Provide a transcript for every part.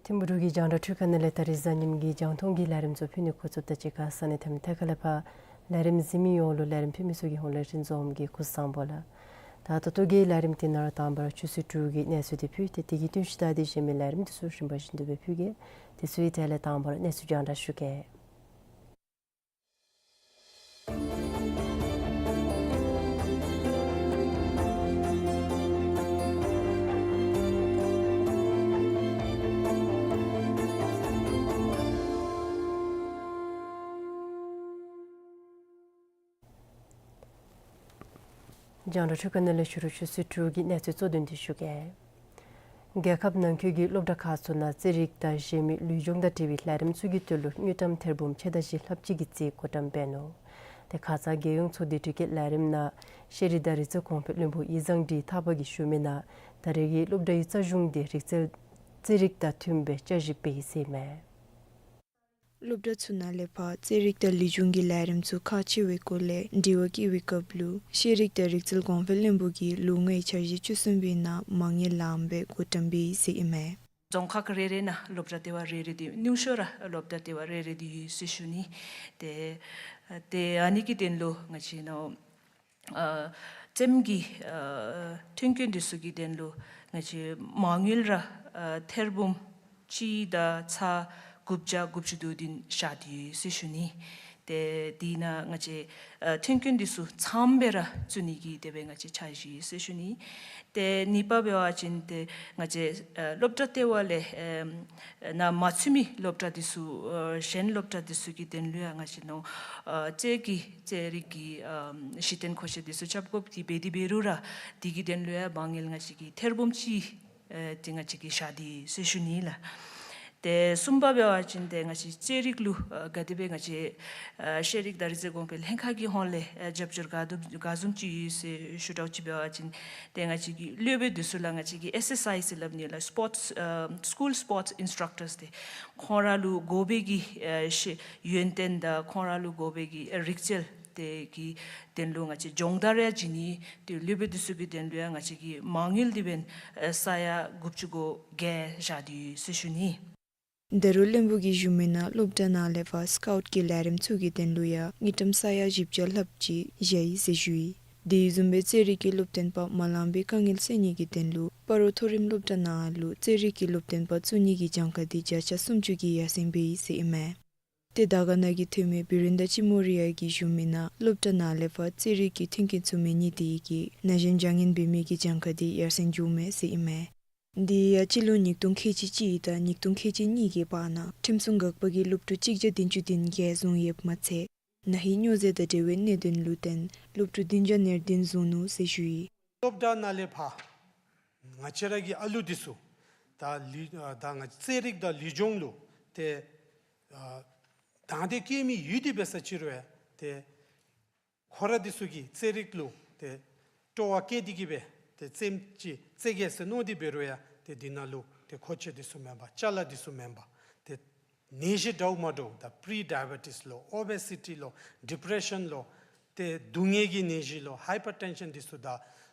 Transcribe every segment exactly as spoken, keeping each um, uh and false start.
ཐིམ་ཕུག་གི་རྒྱང་བསྒྲགས་འཕྲུལ་ཁང་ནང་ལས་ད་རིས་གཟའ་ཉིམ་གི་རྒྱང་མཐོང་གི་ལས་རིམ་ཚུ་ཕུལ་ནི་འགོ་བཙུགསཔ་ད་གཅིག་ཁར་ས་གནས་མཐའ་མི་ཐད་ཀར་ལས་ཕར་ལས་རིམ་གཟིགས་མི་ཡོངས་ལུ་ལས་རིམ་ཕུལ་མི་ཚུ་གི་ཧོངས་ལས་རིན་འཛོམས་ཀྱིས་སྐུ་གཟུགས་བཟང་པོ་ལགས། ད་ད་ལྟོ་གི་ལས་རིམ་འདི་ནང་ར་དང་པ་ར་ཆུ་ཚོད་དྲུག་གི་གནས་ཚུལ་འདི་ཕུལ་ཏེ་དེ་གི་བསྟུན་གཞི་ལྟར་ཏེ་གཞན་མི་ལས་རིམ་འདི་ཚུ་རིམ་པ་བཞིན་དུ་སྦེ་ཕུལ་གེ། དེ་ཚུ་གི་གྲས་ལས་དང་པ་ར་གནས་ཚུལ་རྒྱང་བསྒྲགས་ཞུ་གེ། རྒྱང་བསྒྲགས་འཕྲུལ་ཁང་ནང་ལས་ཕྱི་རུ་ཆུ་ཚོད་དྲུག་གི་གནས་ཚུལ་གཙོ་དོན་འདི་ཞུ་གེ། རྒྱལ་ཁབ་ནང་འཁོད་ཀྱི་སློབ་གྲྭ་ཁག་ཚུ་ནང་རྩེད་རིགས་དང་གཞན་མི་ལུས་སྦྱོང་དང་འབྲེལ་བའི་ལས་རིམ་ཚུ་གི་དོན་ལུ་དངུལ་ཀྲམ་ཐེར་འབུམ་ཕྱེད་དང་བཞི་ལྷགཔ་ཅིག་གི་རྩིས་བགོ་བཀྲམ་འབད་ནུག། ཏེ་ཁ་ཙ་རྒྱལ་ཡོངས་ཚོགས་སྡེ་དྲི་བཀོད་ལས་རིམ་ནང་ཤེས་རིག་དང་རིག་རྩལ་གོང་འཕེལ་བློན་པོ་ཡིག་བཟང་འབྲི་ཐར་པ་གིས་ཞུ་མི་ནང་ད་རེས་ཀྱི་སློབ་གྲྭའི་རྩ་གཞུང་འདི་རིག་རྩལ་རྩེད་རིགས་དང་མཐུན་པའི་བསྐྱར་ཞིབ་འབད་ཡི་ཟེར་ཨིན་མས། སློབ་གྲྭ་ཚུ་ནང་ལས་ཕར་རྩེད་རིགས་དང་ལུས་སྦྱོང་གི་ལས་རིམ་ཚུ་ཁག་ཆེ་བའི་སྐོར་ལས་དྲི་བ་བཀོད་པའི་སྐབས་ལུ་ཤེས་རིག་དང་རིག་རྩལ་གོང་འཕེལ་བློན་པོ་གིས་ལོ་ལྔའི་འཆར་གཞི་བཅུ་གསུམ་པའི་ནང་མ་དངུལ་ལངམ་སྦེ་བགོ་བཀྲམ་འབད་ཡི་ཟེར་ཨིན་མས། རྫོང་ཁག་རེ་རེ་ནང་སློབ་གྲྭ་ལྟེ་བ་རེ་རེ་འདི་ཉུང་ཤོས་ར་སློབ་གྲྭ་ལྟེ་བ་རེ་རེ་འདི་ཡོད་ཟེར་ཞུ་ནི། ཏེ་ཏེ་ཨ་ནི་གི་དོན་ལུ་ང་བཅས་ནཱ་ཨ་རྩེདམོ་གི་ཨ་མཐུན་རྐྱེན་འདི་ཚུ་གི་དོན་ལུ་ང་བཅས་མ་དངུལ་ར་ཨ་ཐེར་འབུམ་གཅིག་དང་ཚག་དགུ་བརྒྱ་དགུ་བཅུ་དོན་བདུན་བཞག་སྟེ་ཡོད་ཟེར་ཞུ་ནི། ཏེ་དེ་ནང་ང་བཅས་ཨ་མཐུན་རྐྱེན་འདི་ཚུ་ཚངམ་སྦེ་ར་བཙུགས་ནི་གི་དེ་སྦེ་ང་བཅས་འཆར་གཞི་ཡོད་ཟེར་ཞུ་ནི། ཏེ་གཉིས་པ་འབད་བ་ཅིན་ཏེ་ང་བཅས་ཨ་སློབ་གྲྭ་ལྟེ་བ་ལས་ཨ་ནང་མ་ཚུད་མི་སློབ་གྲྭ་འདི་ཚུ་ཨ་གཞན་སློབ་གྲྭ་འདི་ཚུ་གི་དོན་ལུ་ཡང་ང་བཅས་ནཱ་ཨ་རྩེད་ཀྱི་རྩེད་རིགས་ཀྱི་ཨ་གཞི་རྟེན་མཁོ་ཆས་འདི་ཚུ་རྐྱབ་དགོཔ་འདི་འབད་དེ་འབད་རུང་ར་དེ་གི་དོན་ལུ་ཡང་མ་དངུལ་ང་བཅས་ཀྱིས་ཐེར་འབུམ་གཅིག་ཨེ་དེ་ང་བཅས་ཀྱིས་བཞག་སྟེ་ཡོད་ཟེར་ཞུ་ནི་ལགས། ཏེ་གསུམ་པ་འབད་བ་ཅིན་ཏེ་ང་བཅས་རྩེད་རིགས་ལུ་ཨ་ག་དེ་སྦེ་ང་བཅས་ཨ་ཤེས་རིག་དང་རིག་རྩལ་གོང་འཕེལ་ལྷན་ཁག་གི་ཧོངས་ལས་ཨ་རྒྱབ་སྐྱོར་ག་དེ་ག་བཟུམ་ཅིག་ཡོད་ཟེར་ཞུ་དགོཔ་ཅིག་འབད་བ་ཅིན་ཏེ་ང་བཅས་ཀྱི་སློབ་དཔོན་འདི་ཚུ་ལུ་ང་བཅས་ཀྱིས་ཨེས་ཨེས་ཨའི་ཟེར་སླབ་ནི་ལགས། སི་པོརཊསི་ཨ་སི་ཀུལ་སི་པོརཊསི་ཨིནསི་ཊག་ཊརསི། ཏེ་ཁོང་ར་ལུ་དགོ་པའི་གི་ཨ་ཤེས་ཡོན་ཏན་དང་ཁོང་ར་ལུ་དགོ་པའི་གི་ཨ་རིག་རྩལ་དེ་གི་དོན་ལུ་ང་བཅས་སྦྱོང་བརྡར་ཡང་བྱིན་ནི། ཏེ་སློབ་དཔོན་འདི་ཚུ་གི་དོན་ལུ་ཡང་ང་བཅས་ཀྱིས་མ་དངུལ་དེ་འབདན་ཨ་ས་ཡ་དགུ་བཅུ་གོ་བརྒྱད་བཞག་སྟེ་ཡོད་ཟེར་ཞུ་ནི། ད་རུང་བློན་པོ་གིས་ཞུ་མི་ནང་སློབ་གྲྭ་ནང་ལས་ཕར་སི་ཀའུཊ་གི་ལས་རིམ་ཚུ་གི་དོན་ལུ་ཡང་དངུལ་ཀྲམ་ས་ཡ་བཞི་བརྒྱ་ལྷགཔ་ཅིག་བཞག་ཡི་ཟེར་ཞུ་ཡི། དེ་བཟུམ་སྦེ་རྩེད་རིགས་ཀྱི་སློབ་སྟོན་པ་མ་ལངམ་པའི་དཀའ་ངལ་སེལ་ནི་གི་དོན་ལུ་སྤ་རོ་མཐོ་རིམ་སློབ་གྲྭ་ནང་ལུ་རྩེད་རིགས་ཀྱི་སློབ་སྟོན་པ་བཙུགས་ནི་གི་གྱངས་ཁ་དེ་བརྒྱ་ཆ་སུམ་ཅུ་གིས་ཡར་སེང་འབད་ཡི་ཟེར་ཨིན་མས། ཏེ་དར་དཀར་ན་གི་འཐུས་མི་བི་རེན་དྲ་ཅི་མོ་རི་ཡ་གིས་ཞུ་མི་ནང་སློབ་གྲྭ་ནང་ལས་ཕར་རྩེད་རིགས་ཀྱི་མཐུན་རྐྱེན་ཚུ་མེད་ནི་དེ་གིས་ན་གཞོན་སྦྱང་ཉན་འབད་མི་གི་གྱངས་ཁ་དེ་ཡར་སེང་འགྱོཝ་མས་ཟེར་ཨིན་མས། དེ་ཡང་སྤྱི་ལོ་ཉིས་སྟོང་ཁལ་གཅིག་གཅིག་དང་ཉིས་སྟོང་ཁལ་གཅིག་གཉིས་ཀྱི་བར་ན་ཁྲིམས་སྲུང་འགག་པ་གིས་སློབ་ཕྲུག་གཅིག་བརྒྱ་བདུན་ཅུ་དོན་བརྒྱད་བཟུང་ཡོདཔ་མ་ཚད་ན་ཧིང་སྨྱོ་རྫས་དང་འབྲེལ་བའི་གནད་དོན་ལུ་བརྟེན་སློབ་ཕྲུག་བདུན་བརྒྱ་ནེར་བདུན་བཟུང་ནུག་ཟེར་ཞུ་ཡི། སློབ་གྲྭ་ནང་ལས་ཕར་ང་བཅས་ར་གི་ཨ་ལུ་འདི་ཚུ་ད་ལུས་ཨ་ད་ང་རྩེད་རིགས་དང་ལུས་སྦྱོང་ལུ་ཏེ་ཨ་དང་འདོད་བསྐྱེད་མི་ཡོད་དེ་འབད་ས་ཅིག་རུང་ཡང་ཏེ་ཁོང་ར་འདི་ཚུ་གིས་རྩེད་རིགས་ལུ་ཏེ་སྤྲོ་བ་བསྐྱེད་དེ་གི་སྦེ་ ཏེ་རྩེདམོ་ཅིག་རྩེ་གེ་ཟེར་མནོ་སྟེ་འབད་རུང་ཡང་ཏེ་འདི་ནང་ལུ་ཏེ་མཁོ་ཆས་འདི་ཚུ་མེན་པར་ཅ་ལ་འདི་ཚུ་མེན་པར་ཏེ་ནད་གཞི་འདྲཝ་མ་འདྲཝ་ད་པི་རི་ཌའི་བེ་ཊིས་ལོ་ཨོ་བེ་སི་ཊི་ལོ་ཌི་པི་རེ་ཤཱན་ལོ་ཏེ་སྡུག་བསྔལ་གྱི་ནད་གཞི་ལོ་ཧའི་པར་ཊེན་ཤཱན་འདི་ཚུ་དང་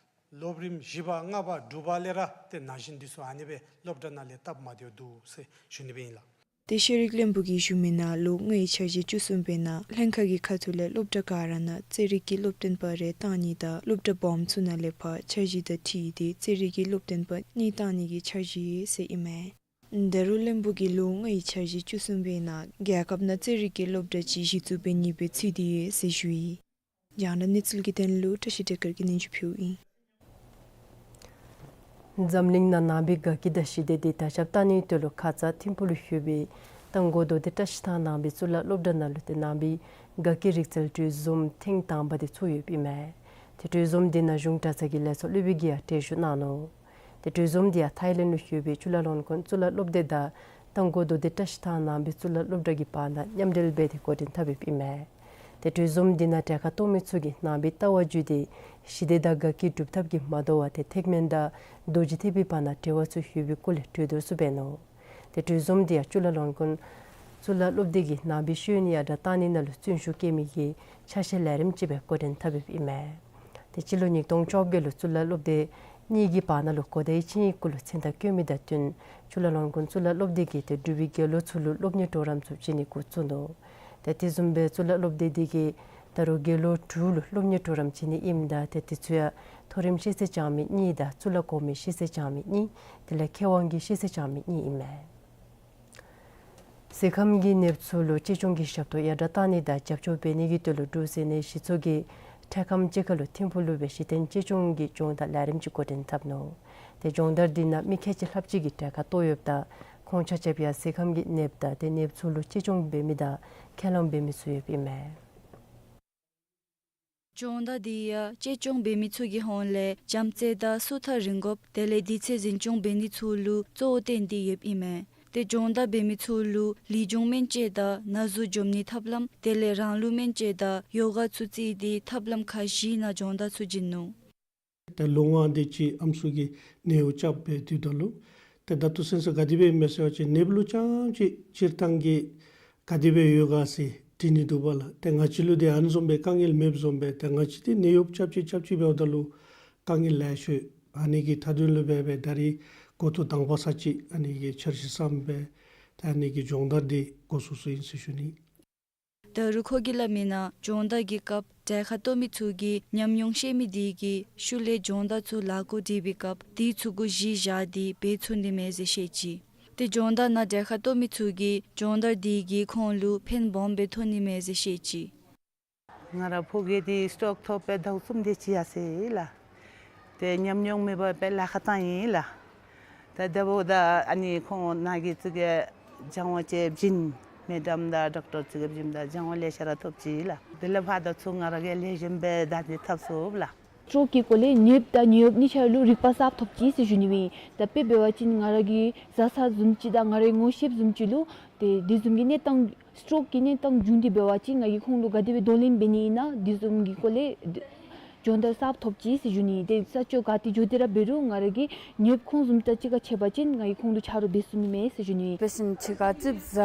སློབ་རིམ་བཞི་པ་ལྔ་པ་དྲུག་པ་ལས་ར་ཏེ་ན་གཞོན་འདི་ཚུ་ཨ་ནི་སྦེ་སློབ་གྲྭ་ནང་ལས་བཏབ་མ་སྟེར་འདུག་ཟེར་ཞུ་ནི་སྦེ་ཨིན་ལགས། ཏེ་ཤེས་རིག་བློན་པོ་གིས་ཞུ་མི་ནང་ལུ་ལྔའི་འཆར་གཞི་བཅུ་གསུམ་པའི་ནང་ལྷན་ཁག་གི་ཁ་ཐུག་ལས་སློབ་གྲྭ་ག་ར་ནང་རྩེད་རིགས་ཀྱི་སློབ་སྟོན་པ་རེ་བཏང་ནི་དང་སློབ་གྲྭ་སྦོམ་ཚུ་ནང་ལས་ཕར་འཆར་གཞི་དང་འཁྲིལ་ཏེ་རྩེད་རིགས་ཀྱི་སློབ་སྟོན་པ་གཉིས་བཏང་ནི་གི་འཆར་གཞི་ཡོད་ཟེར་ཨིན་མས། ད་རུང་བློན་པོ་གིས་ལོ་ལྔའི་འཆར་གཞི་བཅུ་གསུམ་པའི་ནང་རྒྱལ་ཁབ་ནང་རྩེད་རིགས་ཀྱི་སློབ་གྲྭ་ཅིག་གཞི་བཙུགས་འབད་ནི་སྦེ་ཚུད་དེ་ཡོད་ཟེར་ཞུ་ཡི། རྒྱང་བསྒྲགས་གནས་ཚུལ་གྱི་དོན་ལུ་བཀྲ་ཤིས་བདེ་སྐར་གྱིས་སྙན་ཞུ་ཕུལཝ་ཨིན། འཛམ་གླིང་ནང་ནང་པའི་དགའ་སྐྱིད་དང་ཞི་བདེ་འདི་དར་ཁྱབ་གཏང་ནིའི་དོན་ལུ་ཁ་ཙ་ཐིམ་ཕུག་ལུ་ཡོད་པའི་རྟ་མགོ་མདོ་སྡེ་བཀྲ་ཤིས་ཐང་ནང་པའི་གཙུག་ལག་སློབ་གྲྭ་ནང་ལུ་ཏེ་ནང་པའི་དགའ་སྐྱིད་རིག་རྩལ་གྲོས་འཛོམས་ཐེངས་དང་པ་འདི་ཚོགས་ཡོདཔ་ཨིན་མས། ཏེ་གྲོས་འཛོམས་འདི་ནང་གཞུང་གྲྭ་ཚང་གི་ལས་ཚོགས་སློབ་དཔོན་གྱིས་ཡང་གྲལ་བཞུགས་གནང་ནུག། ཏེ་གྲོས་འཛོམས་འདི་ཡང་ཐའི་ལེནཌ་ལུ་ཡོད་པའི་ཅུ་ལ་ལོན་ཀོན་གཙུག་ལག་སློབ་སྡེ་དང་རྟ་མགོ་མདོ་སྡེ་བཀྲ་ཤིས་ཐང་ནང་པའི་གཙུག་ལག་སློབ་གྲྭ་གི་བར་ན་མཉམ་འབྲེལ་འབད་དེ་འགོ་འདྲེན་འཐབ་ཡོདཔ་ཨིན་མས། ཏེ་གྲོས་འཛོམས་འདི་ནང་གྲལ་ཁར་གཏོགས་མི་ཚུ་གིས་ནང་པའི་ལྟ་བ་བརྒྱུད་དེ་ཞི་བདེ་དང་དགའ་སྐྱིད་སྒྲུབ་ཐབས་ཀྱིས་མ་དོ་བར་ཏེ་ཐེག་དམན་དང་རྡོ་རྗེ་ཐེག་པའི་བར་ན་འབྲེལ་བ་ཚུ་ཡོད་པའི་སྐོར་ལས་གྲོས་བསྡུར་ཚུ་འབད་ནུག། ཏེ་གྲོས་འཛོམས་འདི་ཡང་ཅུ་ལ་ལོན་ཀོན་གཙུག་ལག་སློབ་སྡེ་གིས་ནང་པའི་ཤེས་ཡོན་ཡར་དྲག་གཏང་ནི་ནང་ལུ་བརྩོན་ཤུགས་བསྐྱེད་མི་གི་ཆ་ཤས་ལས་རིམ་ཅིག་སྦེ་འགོ་འདྲེན་འཐབ་ཡོདཔ་ཨིན་མས། ཏེ་སྤྱི་ལོ་ཉིས་སྟོང་བཅོ་བརྒྱད་ལུ་གཙུག་ལག་སློབ་སྡེ་གཉིས་ཀྱི་བར་ན་ལུ་གོ་བརྡའི་ཆིངས་ཡིག་གུ་ལུ་མཚན་རྟགས་བཀོད་མི་དང་བསྟུན་ཅུ་ལ་ལོན་ཀོན་གཙུག་ལག་སློབ་སྡེ་གིས་ཏེ་འབྲུག་པའི་དགེ་སློང་ཚུ་ལུ་སློབ་གཉེར་གྲོགས་རམ་ཚུ་བྱིན་ནི་འགོ་བཙུགས་ནུག། ཏེ་དེ་བཟུམ་སྦེ་གཙུག་ལག་སློབ་སྡེ་འདི་གིས་ད་རུང་དགེ་སློང་དྲུག་ལུ་སློབ་གཉེར་གྲོགས་རམ་བྱིན་ནི་ཨིནམ་ད་ཏེ་དེ་ཚུ་ཡང་མཐོ་རིམ་ཤེས་ཚད་སྦྱང་མི་གཉིས་དང་གཙུག་ལག་གོང་མའི་ཤེས་ཚད་སྦྱང་མི་གཉིས་དེ་ལས་མཁས་དབང་གི་ཤེས་ཚད་སྦྱང་མི་གཉིས་ཨིན་མས། ཟས་ཁམ་གྱི་ནདཔ་ཚུ་ལུ་གཅེས་སྐྱོང་གི་ཞབས་ཏོག་ཡར་དྲག་གཏང་ནི་དང་རྒྱབ་སྐྱོར་འབད་ནི་གི་དོན་ལུ་འབྲུག་ཟས་སྣའི་གཞི་ཚོགས་ཀྱིས་འཕྲལ་ཁམས་ཅིག་ཁར་ལུ་ཐིམ་ཕུག་ལུ་སྦེ་གཞི་རྟེན་གཅེས་སྐྱོང་གི་སྦྱོང་བརྡར་ལས་རིམ་ཅིག་འགོ་འདྲེན་འཐབ་ནུག། ཏེ་སྦྱོང་བརྡར་འདི་ནང་མི་ཁལ་གཅིག་ལྷགཔ་ཅིག་གིས་གྲལ་ཁར་གཏོགས་ཡོདཔ་ད་ཁོང་ཆ་ཁྱབ་ཡང་ཟས་ཁམ་གྱི་ནདཔ་དང་ཏེ་ནདཔ་ཚུ་ལུ་གཅེས་སྐྱོང་འབད་མི་དང་ཁས་བླངས་འབད་མི་ཚུ་ཡོདཔ་ཨིན་མས། སྦྱོང་བརྡར་འདི་ཡང་གཅེས་སྐྱོང་འབད་མི་ཚུ་གི་ཧོངས་ལས་བྱམས་བརྩེ་དང་སུ་ཐག་རིང་དགོཔ་དེ་ལས་དུས་ཚོད་འཛིན་སྐྱོང་འབད་ནི་ཚུ་ལུ་གཙོ་བོ་བཏོན་ཏེ་ཡོདཔ་ཨིན་མས། ཏེ་སྦྱོང་བརྡར་འབད་མི་ཚུ་ལུ་ལུས་སྦྱོང་སྨན་བཅོས་དང་ན་ཟུག་འཇོམས་ནིའི་ཐབས་ལམ་དེ་ལས་རང་ལུས་སྨན་བཅོས་དང་ཡོ་ག་ཚུ་བརྩིས་ཏེ་ཐབས་ལམ་ཁག་བཞིའི་ནང་སྦྱོང་བརྡར་ཚུ་བྱིན་ནུག། ཏེ་ལོ་ལྔ་དེ་ཅིག་ཨམ་སྲུ་གིས་ནད་གཡོག་རྐྱབ་སྦེ་སྡོདཔ་ད་ལུ་ཏེ་ད་ལྟོ་ཚུན་ཚོད་ག་དེ་སྦེ་ཨིན་མས་ཟེར་བ་ཅིན་ནདཔ་ལུ་རྐྱངམ་ཅིག་སྤྱིར་བཏང་གི་ག་དེ་སྦེ་ཡོད་ག་ཟེར་དྲི་ནི་འདུག་པ་ལགས། ཏེ་ང་བཅས་ལུ་ཏེ་ཨ་ནི་བཟུམ་སྦེ་དཀའ་ངལ་མེདཔ་བཟུམ་སྦེ་ཏེ་ང་བཅས་ཏེ་ནད་གཡོག་རྐྱབ་ཅི་རྐྱབ་ཅི་འབདཝ་ད་ལུ་དཀའ་ངལ་ལེ་ཤ་ཡོད། ཨ་ནི་གི་མཐའ་དོན་ལུ་སྦེ་སྦེ་ད་རིས་འགོ་ཐོག་དང་པ་ས་ཅིག་ཨ་ནི་གི་འཆར་གཞི་བརྩམས་སྦེ་ཏེ་ཨ་ནི་གི་སྦྱོང་བརྡར་འདི་འགོ་བཙུགས་བཙུགསཔ་ཨིན་ཟེར་ཞུ་ནི། ད་རུང་ཁོ་གིས་སླབ་མི་ནང་སྦྱོང་བརྡར་གྱི་སྐབས་གྲལ་ཁར་གཏོགས་མི་ཚུ་གིས་ཉམས་མྱོང་ཤེས་མི་དེ་གིས་ཤུལ་ལས་སྦྱོང་བརྡར་ཚུ་ལཱ་འགོ་སྒྲིག་པའི་སྐབས་དེའི་ཚུ་གུ་གཞི་བཞག་སྟེ་འབད་ཚུགས་ནི་མས་ཟེར་བཤད་ཅི། ཏེ་སྦྱོང་བརྡར་ནང་གྲལ་ཁར་གཏོགས་མི་ཚུ་གིས་སྦྱོང་བརྡར་དེ་གིས་ཁོང་ལུ་ཕན་སྦོམ་སྦེ་ཐོགས་ནི་མས་ཟེར་བཤད་ཅི། ང་ར་ཕོ་རྒས་འདི་སི་ཊོག་ཐོབ་སྦེ་ཟླཝ་གསུམ་དེ་ཅིག་ཡར་སོ་ཡི་ལགས། ཏེ་ཉམས་མྱོང་མེད་པར་སྦེ་ལཱ་ཁག་བཏང་ཡི་ལགས། ཏེ་དེ་འབདཝ་ད་ཨ་ནི་ཁོང་ནཱ་གི་ཅིག་གི་སྦྱང་བ་ཅིག་བྱིན། མེ་ཌམ་དང་ཌོག་ཊར་ཅིག་གིས་བྱིནམ་ད་སྦྱང་བ་ལེ་ཤ་ར་ཐོབ་ཅི་ལགས། དེ་ལས་ཕར་ད་ཚུར་ང་ར་གིས་ལེགས་ཤོམ་སྦེ་བདའ་སྟེ་འཐབ་ཚུགས་ལགས། སི་ཊོག་གི་སྐོར་ལས་ནདཔ་དང་ནད་གཡོགཔ་གཉིས་ཆ་ལུ་རིག་པ་གསརཔ་ཐོབ་ཅི་ཟེར་ཞུ་ནི་ཨིན། ད་དཔེ་འབད་བ་ཅིན་ང་ར་གི་བཟའ་ཚང་བཟུམ་ཅིག་དང་ང་རའི་ངོ་ཤེསཔ་བཟུམ་ཅིག་ལུ་ཏེ་དེ་བཟུམ་གྱི་གནས་སྟངས་སི་ཊོག་གི་གནས་སྟངས་བྱུང་སྟེ་འབད་བ་ཅིན་ང་གིས་ཁོང་ལུ་ག་དེ་སྦེ་གདོང་ལེན་འབད་ནི་ཨིན་ན་དེ་བཟུམ་གྱི་སྐོར་ལས་སྦྱོང་བརྡར་གསརཔ་ཐོབ་ཅི་ཟེར་ཞུ་ནི། ཏེ་ས་ཕྱོགས་ག་ཏེ་འགྱོ་སྟེ་ར་འབད་རུང་ང་ར་གིས་ནདཔ་ཁོང་བཟུམ་དང་གཅིག་ཁར་ཕྱད་པ་ཅིན་ང་གིས་ཁོང་ལུ་ཆ་རོགས་འབད་ཚུགས་ནི་མས་ཟེར་ཞུ་ནི། དཔེ་ཅིག་ཁྱོད་ག་རྩིགཔ་ཟ་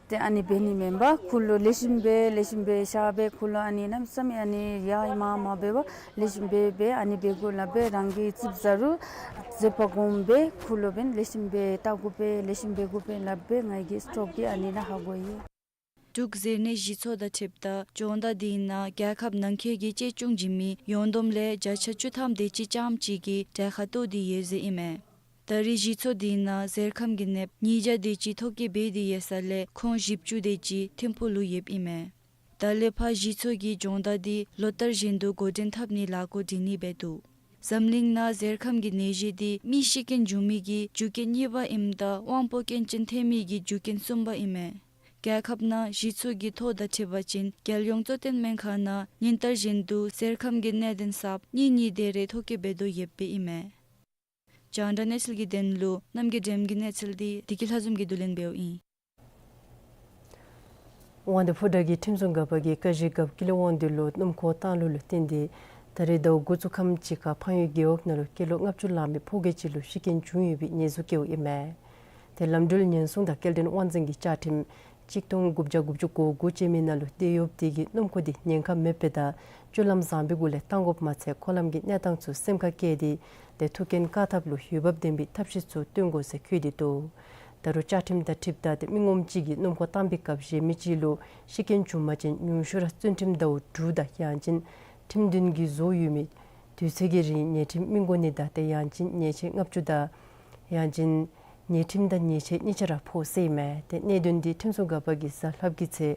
ཏེ་ཨ་ནི་འབད་ནི་མེན་པར་ཁོ་ལུ་ལེགས་ཤོམ་སྦེ་ལེགས་ཤོམ་སྦེ་བཤད་སྦེ་ཁོ་ལུ་ཨ་ནི་གནམ་མེད་ས་མེད་ཨ་ནི་ཡར་མར་མ་འབད་བར་ལེགས་ཤོམ་སྦེ་སྦེ་ཨ་ནི་འབད་དགོ་སླབ་སྦེ་རང་གིས་རྩིགཔ་ཟ་རུང་མཛད་པ་སྒོམ་སྦེ་ཁོ་ལུ་འབདན་ལེགས་ཤོམ་སྦེ་བལྟ་དགོ་པས་ལེགས་ཤོམ་འབད་དགོ་པས་སླབ་སྦེ་ང་གིས་སི་ཊོག་འདི་ཨ་ནི་ནང་ཧ་གོ་ཡི། འབྲུག་ཟས་སྣའི་གཞི་ཚོགས་དང་འཁྲིལཝ་ད་སྦྱོང་བརྡར་འདི་ནང་རྒྱལ་ཁབ་ནང་འཁོད་ཀྱི་གཅེས་སྐྱོང་བྱིན་མི་ཡོངས་བསྡོམས་ལས་བརྒྱ་ཆ་བཅུ་ཐམ་དེ་ཅིག་རྐྱངམ་ཅིག་གིས་གྲལ་ཁར་གཏོགས་ཏེ་ཡོད་ཟེར་ཨིན་མས། ད་རེས་གཞི་ཚོགས་འདི་ནང་གཟེར་ཁམས་ཀྱི་ནདཔ་ཉིས་བརྒྱ་དེ་ཅིག་ཐོ་བཀོད་འབད་དེ་ཡོད་ས་ལས་ཁོང་བཞི་བཅུ་དེ་ཅིག་ཐིམ་ཕུག་ལུ་ཡོདཔ་ཨིན་མས། ད་ལས་ཕར་གཞི་ཚོགས་ཀྱིས་སྦྱོང་བརྡར་འདི་ལོ་ལྟར་བཞིན་དུ་འགོ་འདྲེན་འཐབ་ནིའི་ལཱ་འགོ་འདྲེན་ནི་འབད་འདུག། འཛམ་གླིང་ནང་གཟེར་ཁམས་ཀྱི་ནད་གཞི་འདི་མི་ཤི་རྐྱེན་འབྱུང་མི་གི་རྒྱུ་རྐྱེན་གཉིས་པ་ཨིནམ་ད་དབང་པོ་སྐྱོན་ཅན་ཐོན་མི་གི་རྒྱུ་རྐྱེན་གསུམ་པ་ཨིན་མས། རྒྱལ་ཁབ་ནང་གཞི་ཚོགས་ཀྱི་ཐོ་དང་འཁྲིལ་བ་ཅིན་རྒྱལ་ཡོངས་གཙོ་བསྟེན་སྨན་ཁང་ནང་ཉིན་ལྟར་བཞིན་དུ་གཟེར་ཁམས་ཀྱི་གནད་དོན་གསརཔ་གཉིས་གཉིས་དེ་རེ་ཐོ་བཀོད་འབད་དོ་ཡོདཔ་ཨིན་མས། རྒྱང་བསྒྲགས་གནས་ཚུལ་གྱི་དོན་ལུ་རྣམ་རྒྱལ་སྒྲོལམ་གྱི་གནས་ཚུལ་འདི་བདེ་སྐྱིད་ལྷ་འཛོམས་ཀྱིས་བསྡུ་ལེན་འབདཝ་ཨིན། དབང་འདུས་ཕོ་བྲང་གི་ཁྲིམས་སྲུང་འགག་པ་གིས་ཀ་བཞི་རྒཔོ་ཀུན་ལེགས་དབང་འདུས་ལུ་སྣུམ་འཁོར་བཏང་ལུགས་ལུ་བརྟེན་ཏེ་ ད་རེས་ཟླཝ་འགོ་བཙུགས་ཁམས་ཅིག་ཁར་འཕང་ཡུལ་རྒེད་འོག་ནང་ལུ་སྐྱེས་ལོ་ལྔ་བཅུ་ལང་མི་ཕོ་སྐྱེས་ཅིག་ལུ་ཤི་རྐྱེན་བྱུང་ཡོད་པའི་ཉེས་འཛུགས་བཀལཝ་ཨིན་མས། ཏེ་ལམ་འགྲུལ་ཉེན་སྲུང་དང་སྐྱེལ་འདྲེན་དབང་འཛིན་གྱི་བཅའ་ཁྲིམས་གཅིག་སྟོང་དགུ་བརྒྱ་དགུ་བཅུ་གོ་དགུ་ཅན་མའི་ནང་ལུ་བཏོན་ཡོདཔ་དེ་གིས་སྣུམ་འཁོར་དེ་ཉེན་ཁ་མེདཔ་སྦེ་དང་སྤྱོད་ལམ་བཟང་པོའི་སྒོ་ལས་བཏང་དགོཔ་མ་ཚད་འཁོར་ལམ་གྱི་གནས་སྟངས་ཚུ་སེམས་ཁར་བཀལ་ཏེ་ཏེ་ཐུག་རྐྱེན་བཀག་ཐབས་ལུ་འོས་འབབ་ལྡན་པའི་ཐབས་ཤེས་ཚུ་བཏོན་དགོ་ཟེར་འཁོད་དེ་འདུག། ད་རུང་བཅའ་ཁྲིམས་དང་འཁྲིལཝ་ད་ཏེ་མི་ངོམ་གཅིག་གིས་སྣུམ་འཁོར་བཏང་པའི་སྐབས་གཞན་མི་གཅིག་ལུ་ཤི་རྐྱེན་བྱུང་པ་ཅིན་ཉུང་ཤོས་ར་བཙོན་ཁྲིམས་ཟླཝ་དྲུག་དང་ཡང་ཅིན་ཁྲིམས་འདུན་གྱི་བཟོ་ཡོད་མི་དུས་ཚོད་ཀྱི་རིང་ཉལ་ཁྲིམས་མི་དགོ་ནི་དང་ཏེ་ཡང་ཅིན་ཉལ་ཆས་ལྔ་བཅུ་དང་ཡང་ཅིན་ཉལ་ཁྲིམས་དང་ཉལ་ཆས་གཉིས་ཆ་ར་ཕོག་ཟེར་ཨིན་མས། ཏེ་གནད་དོན་འདི་ཁྲིམས་སྲུང་འགག་པ་གིས་གཟའ་ལྷགཔ་གི་ཚེ་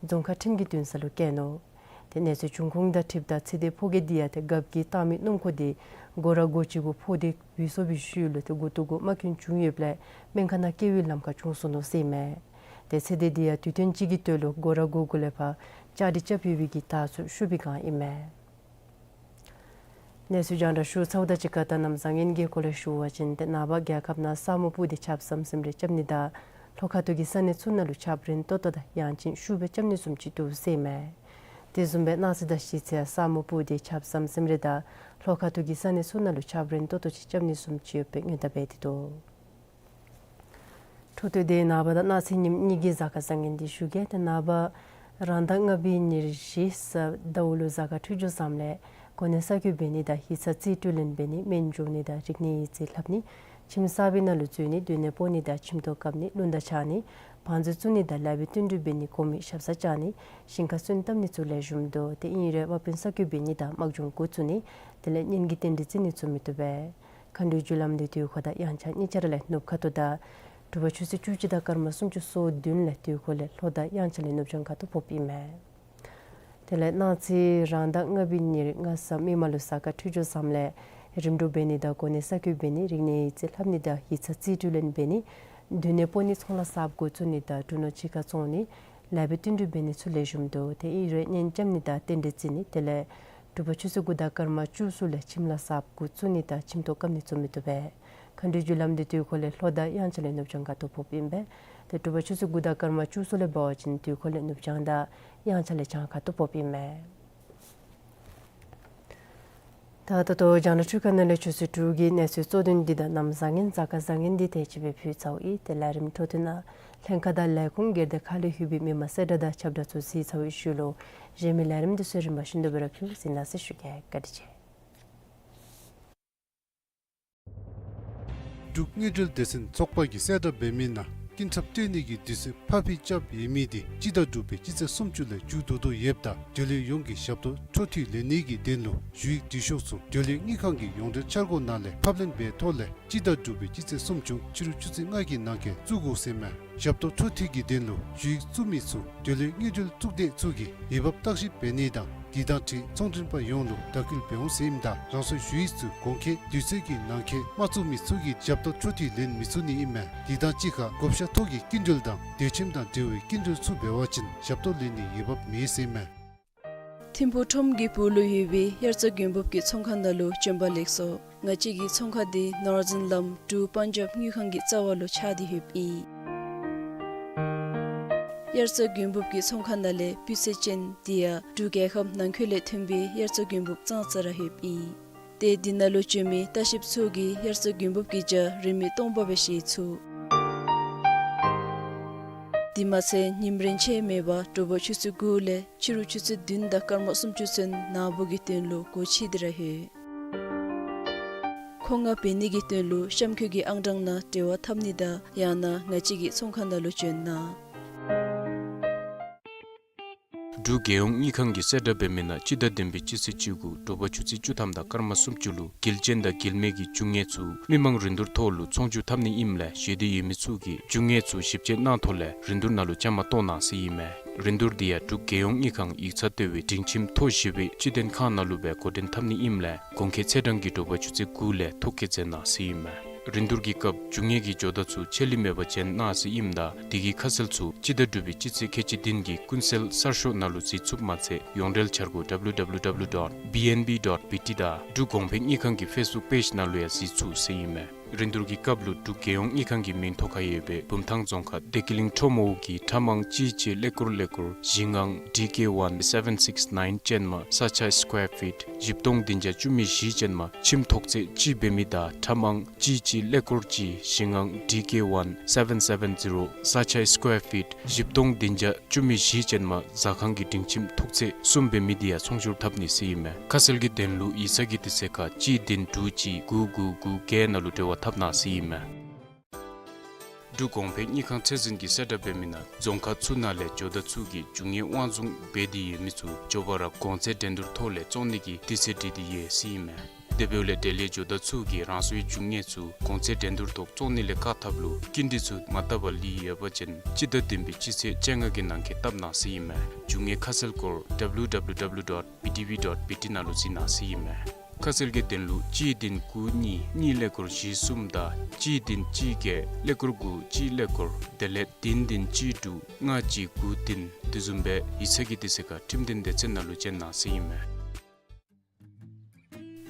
རྫོང་ཁག་ཁྲིམས་ཀྱི་འདུན་ས་ལུ་བཀལ་ནུག། ཏེ་གནས་ཚུལ་བྱུང་ཁུངས་དང་འཁྲིལཝ་ད་ཚེ་འདས་ཕོ་སྐྱེས་འདི་ཡང་ཏེ་རྒཔོ་གིས་བཏང་མི་སྣུམ་འཁོར་དེ་དགོ་ར་དགོ་ཅིག་གུ་ཕོག་སྟེ་བུད་སོང་བའི་ཤུལ་ལུ་ཏེ་མགུ་ཏོ་གུ་རྨ་སྐྱོན་བྱུང་ཡོདཔ་ལས་སྨན་ཁང་ནང་སྐྱེལ་བའི་ལམ་ཁར་བྱུང་སོང་ནུག་ཟེར་ཨིན་མས། ཏེ་ཚེ་འདས་འདི་ཡང་དུས་སྟོན་ཅིག་གི་དོན་ལུ་དགོ་ར་དགོ་གུ་ལས་ཕར་བཅའ་སྒྲིག་རྐྱབ་ཡོད་པའི་གི་དག་ཚུ་ཞུ་བའི་བསྒང་ཨིན་མས། གནས་ཚུལ་རྒྱང་བསྒྲགས་ཞུ་ཚརཝ་དང་གཅིག་ཁར་ད་གནམ་བཟང་ངན་གྱི་སྐོར་ལས་ཞུ་བ་ཅིན་ཏེ་ནངས་པ་རྒྱལ་ཁབ་ནང་ས་སྨུག་སྤུབས་ཏེ་ཆརཔ་ཟམ་ཟིམ་རེ་རྐྱབ་ནི་དང་ལྷོ་ཁ་ཐུག་གི་ས་གནས་ཚུ་ནང་ལུ་ཆརཔ་རན་ཏོག་ཏོ་དང་ཡང་ཅིན་ཤུགས་སྦེ་རྐྱབ་ནི་བཟུམ་ཅིག་འདུག་ཟེར་ཨིན་མས། དེ་བཟུམ་སྦེ་གནངས་ཚེ་དང་གཞེས་ཚེ་ཡང་ས་སྨུག་སྤུབས་ཏེ་ཆརཔ་ཟམ་ཟིམ་རེ་དང་ལྷོ་ཁ་ཐུག་གི་ས་གནས་ཚུ་ནང་ལུ་ཆརཔ་རན་ཏོག་ཏོ་ཅིག་རྐྱབ་ནི་བཟུམ་ཅིག་ཡོད་པའི་སྔོན་བརྡ་འབད་དེ་འདུག། འཕྲོ་མཐུད་དེ་ནངས་པ་དང་གནངས་ཚེ་ཉིནམ་གཉིས་ཀྱི་གཟའ་སྐར་བཟང་ངན་འདི་ཞུ་གེ། ཏེ་ནངས་པ་རང་ཟླ་ལྔ་པའི་ཉེར་བཞི་གཟའ་ཟླཝ་ལུ་གཟའ་སྐར་འཕྲོད་སྦྱོར་བཟངམ་ལས་གོ་གནས་གསར་བསྐོ་འབད་ནི་དང་ཡིག་ཚང་རྩིས་སྤྲོད་ལེན་འབད་ནི་སྨན་སྦྱོང་ནི་དང་རིག་གནས་ཡིག་རྩིས་ལྷབ་ནི་ཁྱིམ་གསར་པའི་ནང་ལུ་འཛུལ་ནི་སྡོད་གནས་སྤོ་ནི་དང་ཁྱིམ་ཐོག་བཀབ་ནི་རླུང་རྟ་འཕྱར་ནི་བང་མཛོད་བཙུགས་ནི་དང་ལཱ་འབད་བསྟུན་གྲོས་འབད་ནི་གོང་མའི་ཞབས་སར་བཅར་ནི་ཞིང་ཁར་སོན་བཏབ་ནི་ཚུ་ལེགས་ཤོམ་འདུག། ཏེ་ཨིན་རུང་དམག་དཔོན་གསར་བསྐོ་འབད་ནི་དང་དམག་སྦྱོང་འགོ་བཙུགས་ནི་དེ་ལས་གཉེན་གྱི་རྟེན་འབྲེལ་བརྩི་ནི་ཚུ་མི་བཏུབ་པས། མཁའ་འགྲོའི་རྒྱུ་ལམ་འདི་དུས་འཁོར་དང་དབྱངས་འཆར་གཉིས་ཆ་ར་ལས་ནུབ་ཁ་ཐུག་དང་དྲོ་པ་ཆུ་ཚོད་བཅུ་གཅིག་དང་སྐར་མ་སུམ་ཅུ་སོ་བདུན་ལས་དུས་འཁོར་ལས་ལྷོ་དང་དབྱངས་འཆར་ལས་ནུབ་བྱང་ཁ་ཐུག་ཕོགཔ་ཨིན་མས། དེ་ལས་གནངས་ཚེ་རང་ཟླ་ལྔ་པའི་ཉེར་ལྔ་གཟའ་མིག་དམར་ལུ་གཟའ་སྐར་འཕྲོད་སྦྱོར་བཟངམ་ལས་རིམ་གྲོ་འབད་ནི་དང་གོ་གནས་གསར་བསྐོ་འབད་ནི་རིག་གནས་ཡིག་རྩིས་ལྷབ་ནི་དང་ཡིག་ཚང་རྩིས་སྤྲོད་ལེན་འབད་ནི་སྡོད་གནས་སྤོ་ནི་ཚོང་ལཱ་གསརཔ་འགོ་བཙུགས་ནི་དང་འབྲུ་ནོར་ཕྱི་ཁར་བཙོང་ནི་ལཱ་འབད་བསྟུན་གྲོས་འབད་ནི་ཚུ་ལེགས་ཤོམ་འདུག། ཏེ་ཨིན་རུང་གཉེན་རྐྱབ་ནི་དང་རྟེན་འབྲེལ་བརྩི་ནི་དེ་ལས་དྲོ་པ་ཆུ་ཚོད་དགུ་དང་སྐར་མ་བཅུ་གསུམ་ལས་ཁྱིམ་ལཱ་གསརཔ་འགོ་བཙུགས་ནི་དང་ཁྱིམ་ཐོག་བཀབ་ནི་ཚུ་མི་བཏུབ་པས། མཁའ་འགྲོའི་རྒྱུ་ལམ་འདི་དུས་འཁོར་ལས་ལྷོ་དང་དབྱངས་འཆར་ལས་ནུབ་བྱང་ཁ་ཐུག་ཕོགཔ་ཨིན་པས། ཏེ་དྲོ་པ་ཆུ་ཚོད་དགུ་དང་སྐར་མ་བཅུ་གསུམ་ལས་འབད་བ་ཅིན་དུས་འཁོར་ལས་ནུབ་བྱང་དང་དབྱངས་འཆར་ལས་བྱང་ཁ་ཐུག་ཕོགཔ་ཨིན་མས། ད་ད་ལྟོ་རྒྱང་བསྒྲགས་འཕྲུལ་ཁང་ནང་ལས་ཆུ་ཚོད་དྲུག་གི་གནས་ཚུལ་གཙོ་དོན་འདི་དང་གནམ་བཟང་ངན་གཟའ་སྐར་བཟང་ངན་འདི་དེ་ཅིག་སྦེ་ཕུལ་ཚརཝ་ཨིན། ཏེ་ལས་རིམ་འཕྲོ་མཐུད་ནང་ལྷན་ཁག་དང་ལས་ཁུངས་སྒེར་སྡེ་ཁག་ལས་ལྷོད་པའི་མི་མང་གསལ་བསྒྲགས་དང་ཁྱབ་བསྒྲགས་ཚུ་གཟིགས་ཚར་བའི་ཤུལ་ལུ་གཞན་མི་ལས་རིམ་འདི་ཚུ་རིམ་པ་བཞིན་དུ་སྦེ་ར་ཕུལ་གཟིགས་གནང་ཟེར་ཞུ་གེ། བཀའ་དྲིན་ཆེ། འབྲུག་དངུལ་འབྲེལ་སྡེ་ཚན་ཚོགས་པ་གིས་གསལ་བསྒྲགས་འབད་མི་ནང་རྐྱེན་ཁྲབ་སྤྲོད་ནི་གི་དུས་ཚོད་ཕར་འགྱངས་རྐྱབ་ཡོད་མི་འདི་སྤྱི་ཟླ་དྲུག་པའི་སྤྱི་ཚེས་སུམ་ཅུ་ལས་མཇུག་བསྡུ་དོ་ཡོདཔ་ད་འབྲེལ་ཡོད་ཡོངས་ཀྱིས་ཞབས་ཏོག་འཕྲོ་མཐུད་ལེན་ནི་གི་དོན་ལུ་ཞུ་ཡིག་འབྲི་ཤོག་ཚུ་འབྲེལ་ཡོད་དངུལ་ཁང་གི་ཡོངས་འབྲེལ་འཆར་སྒོ་ནང་ལས་ཕབ་ལེན་འབད་ཐོག་ལས་སྤྱི་ཟླ་དྲུག་པའི་སྤྱི་ཚེས་སུམ་ཅུ་ཕྱི་རུ་ཆུ་ཚོད་ལྔ་གི་ནང་འཁོད་བཙུགས་དགོ་ཟེར་མས། ཞབས་ཏོག་འཕྲོ་མཐུད་ཀྱི་དོན་ལུ་ཞུ་ཡིག་བཙུགས་མི་ཚུ་འབྲེལ་ཡོད་དངུལ་འབྲེལ་གཙུག་སྡེ་ཚུ་གིས་འོས་འབབ་བརྟག་ཞིབ་འབད་ནི་དང་འདི་དང་འཁྲིལ་ཚོང་མགྲོན་པ་ཡོངས་ལུ་བརྡ་བསྐུལ་འབད་འོང་ཟེར་ཨིནམ་ད་རང་སོའི་ཞུ་ཡིག་ཚུ་གོང་འཁོད་དུས་ཚོད་ཀྱི་ནང་འཁོད་མ་བཙུགས་མི་ཚུ་གིས་ཞབས་ཏོག་འཕྲོ་མཐུད་ལེན་མི་ཚུགས་ནི་ཨིན་མས། འདི་དང་གཅིག་ཁར་བགོ་བཤའ་ཐོག་གི་སྐྱིན་འགྲུལ་དང་དུས་ཁྱིམ་དང་འབྲེལ་བའི་སྐྱིན་འགྲུལ་ཚུ་འབད་བ་ཅིན་ཞབས་ཏོག་ལེན་ནི་འོས་འབབ་མེད་ཟེར་ཨིན་མས། ཐིམ་ཕུག་ཁྲོམ་གྱི་སྦུག་ལུ་ཡོད་པའི་དབྱར་རྩྭ་དགུན་འབུབ་ཀྱི་ཚོང་ཁང་ནང་ལུ་བྱོན་པ་ལེགས་སོ། ང་བཅས་ཀྱི་ཚོང་ཁང་འདི་ནོར་ཛིན་ལམ་འབྲུག་པཱན་ཇབ་དངུལ་ཁང་གི་རྩ་བ་ལུ་ཆགས་ཏེ་ཡོདཔ་ཨིན། དབྱར་རྩྭ་དགུན་འབུབ་ཀྱི་ཚོང་ཁང་ནང་ལས་སྤུས་ཚད་ཅན་འདི་ཡང་འབྲུག་རྒྱལ་ཁབ་ནང་འཁོད་ལས་ཐོན་པའི་དབྱར་རྩྭ་དགུན་འབུབ་ཙང་ཙ་ར་ཡོདཔ་ཨིན། ཏེ་འདི་ནང་ལུ་བྱོན་མི་ལྟ་བཤལཔ་ཚུ་གིས་དབྱར་རྩྭ་དགུན་འབུབ་ཀྱི་ཇ་རིན་མེད་སྟོང་པ་སྦེ་བཞེས་ཚུགས། དེ་མ་ཚད་ཉིམ་རེ་ཆད་མེད་པར་དྲོ་པ་ཆུ་ཚོད་དགུ་ལས་ཕྱི་རུ་ཆུ་ཚོད་བདུན་དང་སྐར་མ་སུམ་ཅུ་ཚུན་ནཱ་བུ་གི་དོན་ལུ་སྒོ་ཕྱེ་སྟེ་ར་ཡོད། མཁོ་མངགས་འབད་ནི་གི་དོན་ལུ་གཤམ་འཁོད་ཀྱི་ཨང་གྲངས་ནང་འབྲེལ་བ་འཐབ་ནི་དང་ཡང་ན་ང་བཅས་ཀྱི་ཚོང་ཁང་ནང་ལུ་བྱོན་གནང་། འབྲུག་རྒྱལ་ཡོངས་དངུལ་ཁང་གིས་གསལ་བསྒྲགས་འབད་མི་ནང་སྤྱི་ཟླ་བདུན་པའི་སྤྱི་ཚེས་བཅུ་དགུ་དྲོ་པ་ཆུ་ཚོད་བཅུ་ཐམ་དང་སྐར་མ་སུམ་ཅུ་ལུ་འགུལ་ཅན་དང་འགུལ་མེད་ཀྱི་རྒྱུ་དངོས་ཚུ་མི་མང་རིན་བསྡུར་ཐོག་ལུ་ཚོང་བསྒྱུར་འཐབ་ནི་ཨིནམ་ལས་ཞེ་འདོད་ཡོད་མི་ཚུ་གིས་རྒྱུ་དངོས་ཚུ་ཞིབ་དཔྱད་གནང་ཐོག་ལས་རིན་བསྡུར་ནང་ལུ་བཅའ་མར་གཏོགས་གནང་ཟེར་ཨིན་མས། རིན་བསྡུར་འདི་ཡང་འབྲུག་རྒྱལ་ཡོངས་དངུལ་ཁང་ཡིག་ཚང་ལྟེ་བའི་སྒྲིང་ཁྱིམ་མཐོ་བཞི་པའི་སྤྱི་མཐུན་ཁང་ནང་ལུ་སྦེ་འགོ་འདྲེན་འཐབ་ནི་ཨིནམ་ལས་གོང་འཁོད་ཚེས་གྲངས་ཀྱིས་དྲོ་པ་ཆུ་ཚོད་དགུ་ལས་ཐོ་བཀོད་མཛད་གནང་ཟེར་ཨིན་མས། རིན་བསྡུར་གྱི་སྐབས་རྒྱུ་དངོས་ཀྱི་ཇོ་བདག་ཚུ་ཆད་ལུས་མེད་པར་བྱོན་གནང་ཟེར་ཨིནམ་ད་དེ་གི་ཁ་གསལ་ཚུ་སྤྱི་ཟླ་དྲུག་པའི་སྤྱི་ཚེས་ཁལ་གཅིག་བདུན་གྱི་ཀུན་གསལ་གསར་ཤོག་ནང་ལུ་གཟིགས་ཚུགསཔ་མ་ཚད་ཡོངས་འབྲེལ་འཆར་སྒོ་W W W dot B N B dot B T དང་འབྲུག་གོང་འཕེལ་དངུལ་ཁང་གི་ཕེསི་བུཀ་པེཇ་ནང་ལུ་ཡང་གཟིགས་ཚུགས་ཟེར་ཨིན་མས། རིན་བསྡུར་གྱི་སྐབས་ལུ་འབྲུག་རྒྱལ་ཡོངས་དངུལ་ཁང་གི་མིང་ཐོ་ཁར་ཡོད་པའི་བུམ་ཐང་རྫོང་ཁག་བདེ་སྐྱིད་གླིང་ཁྲོམ་འོག་གི་ཁྲམ་ཨང་གཅིག་གཅིག་ཀླད་ཀོར་ཀླད་ཀོར་བཞི་ལྔ་ཌི་ཀེ་ཝན་སེ་བེན་སིགསི་ནའིན་ཅན་མ་ས་ཆའི་སི་ཀོ་ཝེར་ཕིཊ་བཞི་སྟོང་བདུན་བརྒྱ་བཅུ་མེད་བཞི་ཅན་མ་ཁྱིམ་ཐོག་ཚད་གཅིག་འབད་མི་དང་ཁྲམ་ཨང་གཅིག་གཅིག་ཀླད་ཀོར་གཅིག་བཞི་ལྔ་ཌི་ཀེ་ཝན་སེ་བེན་སེ་བེན་ཛི་རོ་ས་ཆའི་སི་ཀོ་ཝེར་ཕིཊ་བཞི་སྟོང་བདུན་བརྒྱ་བཅུ་མེད་བཞི་ཅན་མ་ཟ་ཁང་གི་སྒྲིང་ཁྱིམ་ཐོག་ཚད་གསུམ་འབད་མི་དེ་ཡང་ཚོང་བསྒྱུར་འཐབ་ནི་ཟེར་ཨིན་མས། ཁ་གསལ་གྱི་དོན་ལུ་ཡིག་ཚང་གི་དུས་ཚོད་ཁར་གཅིག་བདུན་དྲུག་གཅིག་དགུ་དགུ་དགུ་བརྒྱད་ནང་ལུ་འབྲེལ་བ་འཐབ་གནང་ཟེར་ཨིན་མས། འབྲུག་གོང་འཕེལ་དངུལ་ཁང་ཚད་འཛིན་གྱིས་གསལ་བསྒྲགས་འབད་མི་ནང་རྫོང་ཁག་ཚུ་ནང་ལས་ཇོ་བདག་ཚུ་གིས་རྒྱུ་དངོས་དབང་བཟུང་འབད་དེ་ཡོད་མི་ཚུ་མགྱོགས་པ་ར་གོང་ཚད་འགྲན་བསྡུར་ཐོག་ལས་བཙོང་ནི་གི་དུས་ཚོད་བསྒྲིགས་ཏེ་ཡོད་ཟེར་ཨིན་མས། དེ་འབདཝ་ལས་འབྲེལ་ཡོད་ཇོ་བདག་ཚུ་གིས་རང་སོའི་རྒྱུ་དངོས་ཚུ་གོང་ཚད་འགྲན་བསྡུར་ཐོག་བཙོང་ནི་ལས་བཀག་ཐབས་ལུ་སྐྱིན་འགྲུལ་ཚུ་མ་བཏབ་པར་ལུས་ཡོད་པ་ཅིན་སྤྱི་ཟླ་བདུན་པའི་སྤྱི་ཚེས་བཅོ་ལྔ་གི་ནང་འཁོད་བཏབ་གནང་ཟེར་ཨིན་མས། རྒྱུ་དངོས་ཁ་གསལ་སྐོར་W W W dot B T V dot B T ནང་ལུ་གཟིགས་གནང་ཟེར་ཨིན་མས། ཁ་གསལ་གྱི་དོན་ལུ་གཅིག་བདུན་དགུ་གཉིས་གཉིས་ཀླད་ཀོར་བཞི་གསུམ་དང་གཅིག་བདུན་གཅིག་བརྒྱད་ཀླད་ཀོར་དགུ་གཅིག་ཀླད་ཀོར་དེ་ལས་བདུན་བདུན་གཅིག་དྲུག་ལྔ་གཅིག་དགུ་བདུན་དེ་བཟུམ་སྦེ་ཡིག་ཚང་གི་དུས་ཚོད་ཁར་ཁྲིམས་དོན་སྡེ་ཚན་ནང་ལུ་བྱོན་གནང་ཟེར་ཨིན་མས།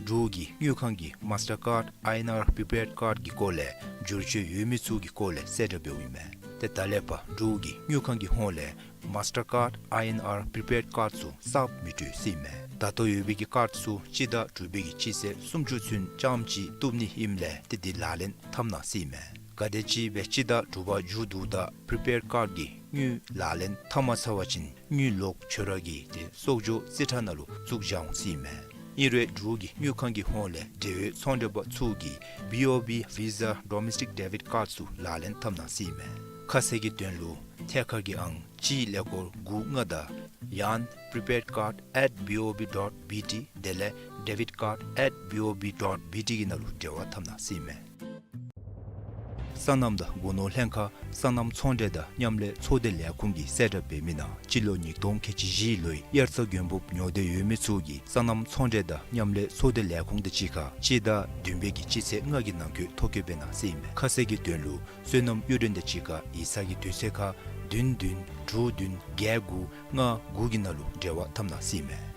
འབྲུག་གི་དངུལ་ཁང་གིས་མཱས་ཊར་ཀཱཌ་ཨའི་ཨེན་ཨར་པི་རི་པེཌ་ཀཱཌ་ཀྱི་སྐོར་ལས་བསྒྱུར་བཅོས་ཡོད་མི་ཚུ་གི་སྐོར་ལས་གསལ་བསྒྲགས་འབདཝ་ཨིན་མས། ཏེ་ད་ལས་ཕར་འབྲུག་གི་དངུལ་ཁང་གི་ཧོངས་ལས་མཱས་ཊར་ཀཱཌ་ཨའི་ཨེན་ཨར་པི་རི་པེཌ་ཀཱཌ་ཚུ་གསརཔ་མི་སྤྲོད་ཟེར་ཨིན་མས། ད་ལྟོ་ཡོད་པའི་གི་ཀཱཌ་ཚུ་སྤྱི་ཟླ་དྲུག་པའི་གི་སྤྱི་ཚེས་སུམ་ཅུ་ཚུན་རྐྱངམ་ཅིག་བཏུབ་ནི་ཨིནམ་ལས་ཏེ་འདི་ལག་ལེན་འཐབ་གནང་ཟེར་ཨིན་མས། ག་དེམ་ཅིག་སྦེ་སྤྱི་ཟླ་དྲུག་པ་མཇུག་བསྡུཝ་ད་པི་རི་པེཌ་ཀཱཌ་ཀྱི་དངུལ་ལག་ལེན་འཐབ་མ་ཚར་བ་ཅིན་དངུལ་ལོག་ཁྱོད་ར་གི་ཏེ་གསོག་འཇོག་རྩིས་ཁྲ་ནང་ལུ་བཙུགས་བཞག་འོང་ཟེར་ཨིན་མས། ཨིན་རུང་འབྲུག་གི་དངུལ་ཁང་གི་ཧོངས་ལས་འབྲེལ་ཡོད་ཚོང་འབྲེལ་པ་ཚུ་གིས་བི་ཨོ་བི་ཝི་ཟ་ཌོ་མེསི་ཊིཀ་ཌེ་བིཌ་ཀཱཌ་ཚུ་ལག་ལེན་འཐབ་གནང་ཟེར་ཨིན་མས། ཁ་གསལ་གྱི་དོན་ལུ་ཐད་ཀར་གྱི་ཨང་གཅིག་ཀླད་ཀོར་དགུ་ལྔ་དང་ཡང་prepaid card at B O B dot B T དེ་ལས་debit card at B O B dot B T གི་ནང་ལུ་འབྲེལ་བ་འཐབ་གནང་ཟེར་ཨིན་མས། སོ་ནམ་དང་སྒོ་ནོར་ལྷན་ཁག་སོ་ནམ་ཚོང་འབྲེལ་དང་མཉམ་ལས་ཚོགས་སྡེ་ལས་ཁུངས་ཀྱིས་གསལ་བསྒྲགས་འབད་མི་ནང་སྤྱི་ལོ་ཉིས་སྟོང་ཁལ་གཅིག་བཞི་ལོའི་དབྱར་རྩྭ་དགུན་འབུཔ་ཉོ་འདོད་ཡོད་མི་ཚུ་གིས་སོ་ནམ་ཚོང་འབྲེལ་དང་མཉམ་ལས་ཚོགས་སྡེ་ལས་ཁུངས་དང་གཅིག་ཁར་སྤྱི་ཟླ་བདུན་པའི་གི་སྤྱི་ཚེས་ལྔ་གི་ནང་འཁོད་ཐོ་བཀོད་འབད་གནང་ཟེར་ཨིན་མས། ཁ་གསལ་གྱི་དོན་ལུ་སོ་ནམ་གཡུས་སྒྲོན་དང་གཅིག་ཁར་ཡིག་ཚང་གི་དུས་ཚོད་ཁར་བདུན་བདུན་དྲུག་བདུན་བརྒྱད་དགུ་ལྔ་དགུ་གི་ནང་ལུ་འབྲེལ་བ་འཐབ་གནང་ཟེར་ཨིན་མས།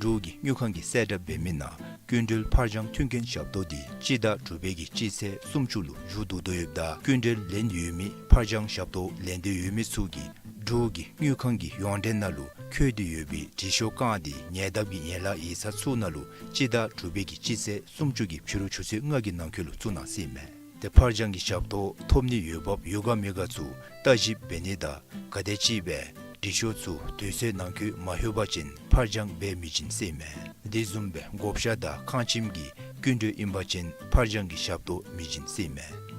འབྲུག་གི་དངུལ་ཁང་གིས་གསལ་བསྒྲགས་འབད་མི་ནང་སྐྱིན་འགྲུལ་ཕར་འགྱངས་མཐུན་རྐྱེན་ཞབས་ཏོག་འདི་སྤྱི་ཟླ་དྲུག་པའི་གི་སྤྱི་ཚེས་སུམ་ཅུ་ལུ་མཇུག་བསྡུ་དོ་ཡོདཔ་ད་སྐྱིན་འགྲུལ་ལེན་ཡོད་མི་ཕར་འགྱངས་ཞབས་ཏོག་ལེན་འདོད་ཡོད་མི་ཚུ་གིས་འབྲུག་གི་དངུལ་ཁང་གི་ཡོངས་འབྲེལ་ནང་ལུ་འཁོད་དེ་ཡོད་པའི་དྲི་ཤོག་རྐང་འདི་ཉེ་འདབས་ཀྱི་ཡན་ལག་ཡིག་ཚང་ཚུ་ནང་ལུ་སྤྱི་ཟླ་དྲུག་པའི་གི་སྤྱི་ཚེས་སུམ་ཅུ་གི་ཕྱི་རུ་ཆུ་ཚོད་ལྔ་གི་ནང་འཁོད་ལུ་བཙུགས་གནང་ཟེར་ཨིན་མས། ཏེ་ཕར་འགྱངས་ཀྱི་ཞབས་ཏོག་ཐོབ་ནི་འོས་འབབ་ཡོད་ག་མེད་ག་ཚུ་བརྟག་ཞིབ་འབད་ནི་དང་ག་དེམ་ཅིག་སྦེ་དྲི་ཤོག་ཚུ་དུས་ཚོད་ནང་འཁོད་མ་ལྷོད་པ་ཅིན་ཕར་འགྱངས་འབད་མི་བྱིན་ཟེར་ཨིན་མས། དེ་བཟུམ་སྦེ་བགོ་བཤའ་དང་ཁང་ཁྱིམ་གྱི་སྐྱིན་འགྲུལ་ཨིན་པ་ཅིན་ཕར་འགྱངས་ཀྱི་ཞབས་ཏོག་མི་བྱིན་ཟེར་ཨིན་མས།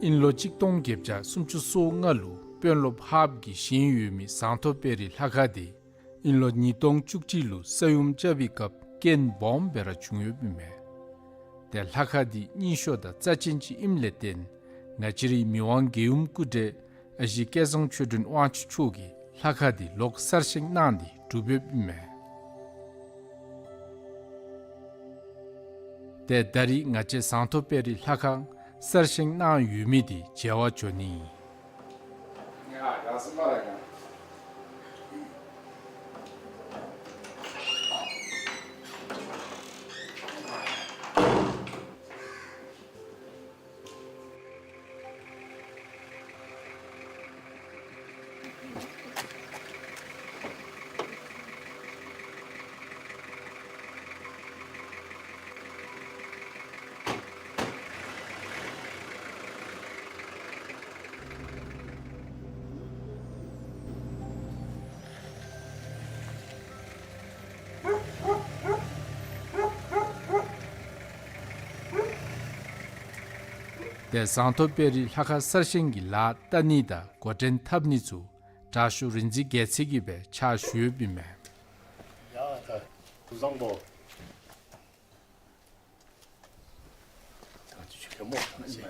ཨིན་ལོ་གཅིག་སྟོང་བརྒྱད་བརྒྱ་སུམ་ཅུ་སོ་ལྔ་ལུ་དཔོན་སློབ་ཧཱཔ་གིས་བཞེངས་ཡོད་མི་ཟངས་མཐོ་དཔལ་རི་ལྷ་ཁང་དེ་ཨིན་ལོ་ཉིས་སྟོང་བཅུ་གཅིག་ལུ་ས་ཡོམ་རྐྱབ་པའི་སྐབས་རྐྱེན་སྦོམ་སྦེ་ར་བྱུང་ཡོདཔ་ཨིན་མས། ཏེ་ལྷ་ཁང་དེ་རྙིང་ཤོས་དང་རྩ་ཆེན་ཅིག་ཨིནམ་ལས་བརྟེན་ང་བཅས་རའི་མི་དབང་རྒྱལ་ཡུམ་སྐུ་བགྲེས་ཨ་ཞེ་སྐལ་བཟང་ཆོས་སྒྲོན་དབང་ཕྱུག་མཆོག་གིས་ལྷ་ཁང་དེ་ལོག་གསར་བཞེངས་གནང་སྟེ་གྲུབ་ཡོདཔ་ཨིན་མས། ཏེ་ད་རིས་ང་བཅས་ཟངས་མཐོ་དཔལ་རི་ལྷ་ཁང་གསར་བཞེངས་གནང་ཡོད་མི་དེ་མཇལ་བར་འགྱོ་ནི་ཨིན། ཏེ་ཟངས་མཐོ་དཔལ་རི་ལྷ་ཁང་གསར་བཞེངས་ཀྱི་ལཱ་བལྟ་ནི་དང་འགོ་འདྲེན་འཐབ་ནི་ཚུ་དྲག་ཤོས་རིག་འཛིན་རྒྱལ་མཚན་གྱིས་སྦེ་ཕྱག་ཞུ་ཡོདཔ་ཨིན་མས། ཡ་ད་སྐུ་གཟུགས་བཟང་པོ། ད་ཅི་ཞུ་གེ་སྨོ། ཨིན་མས།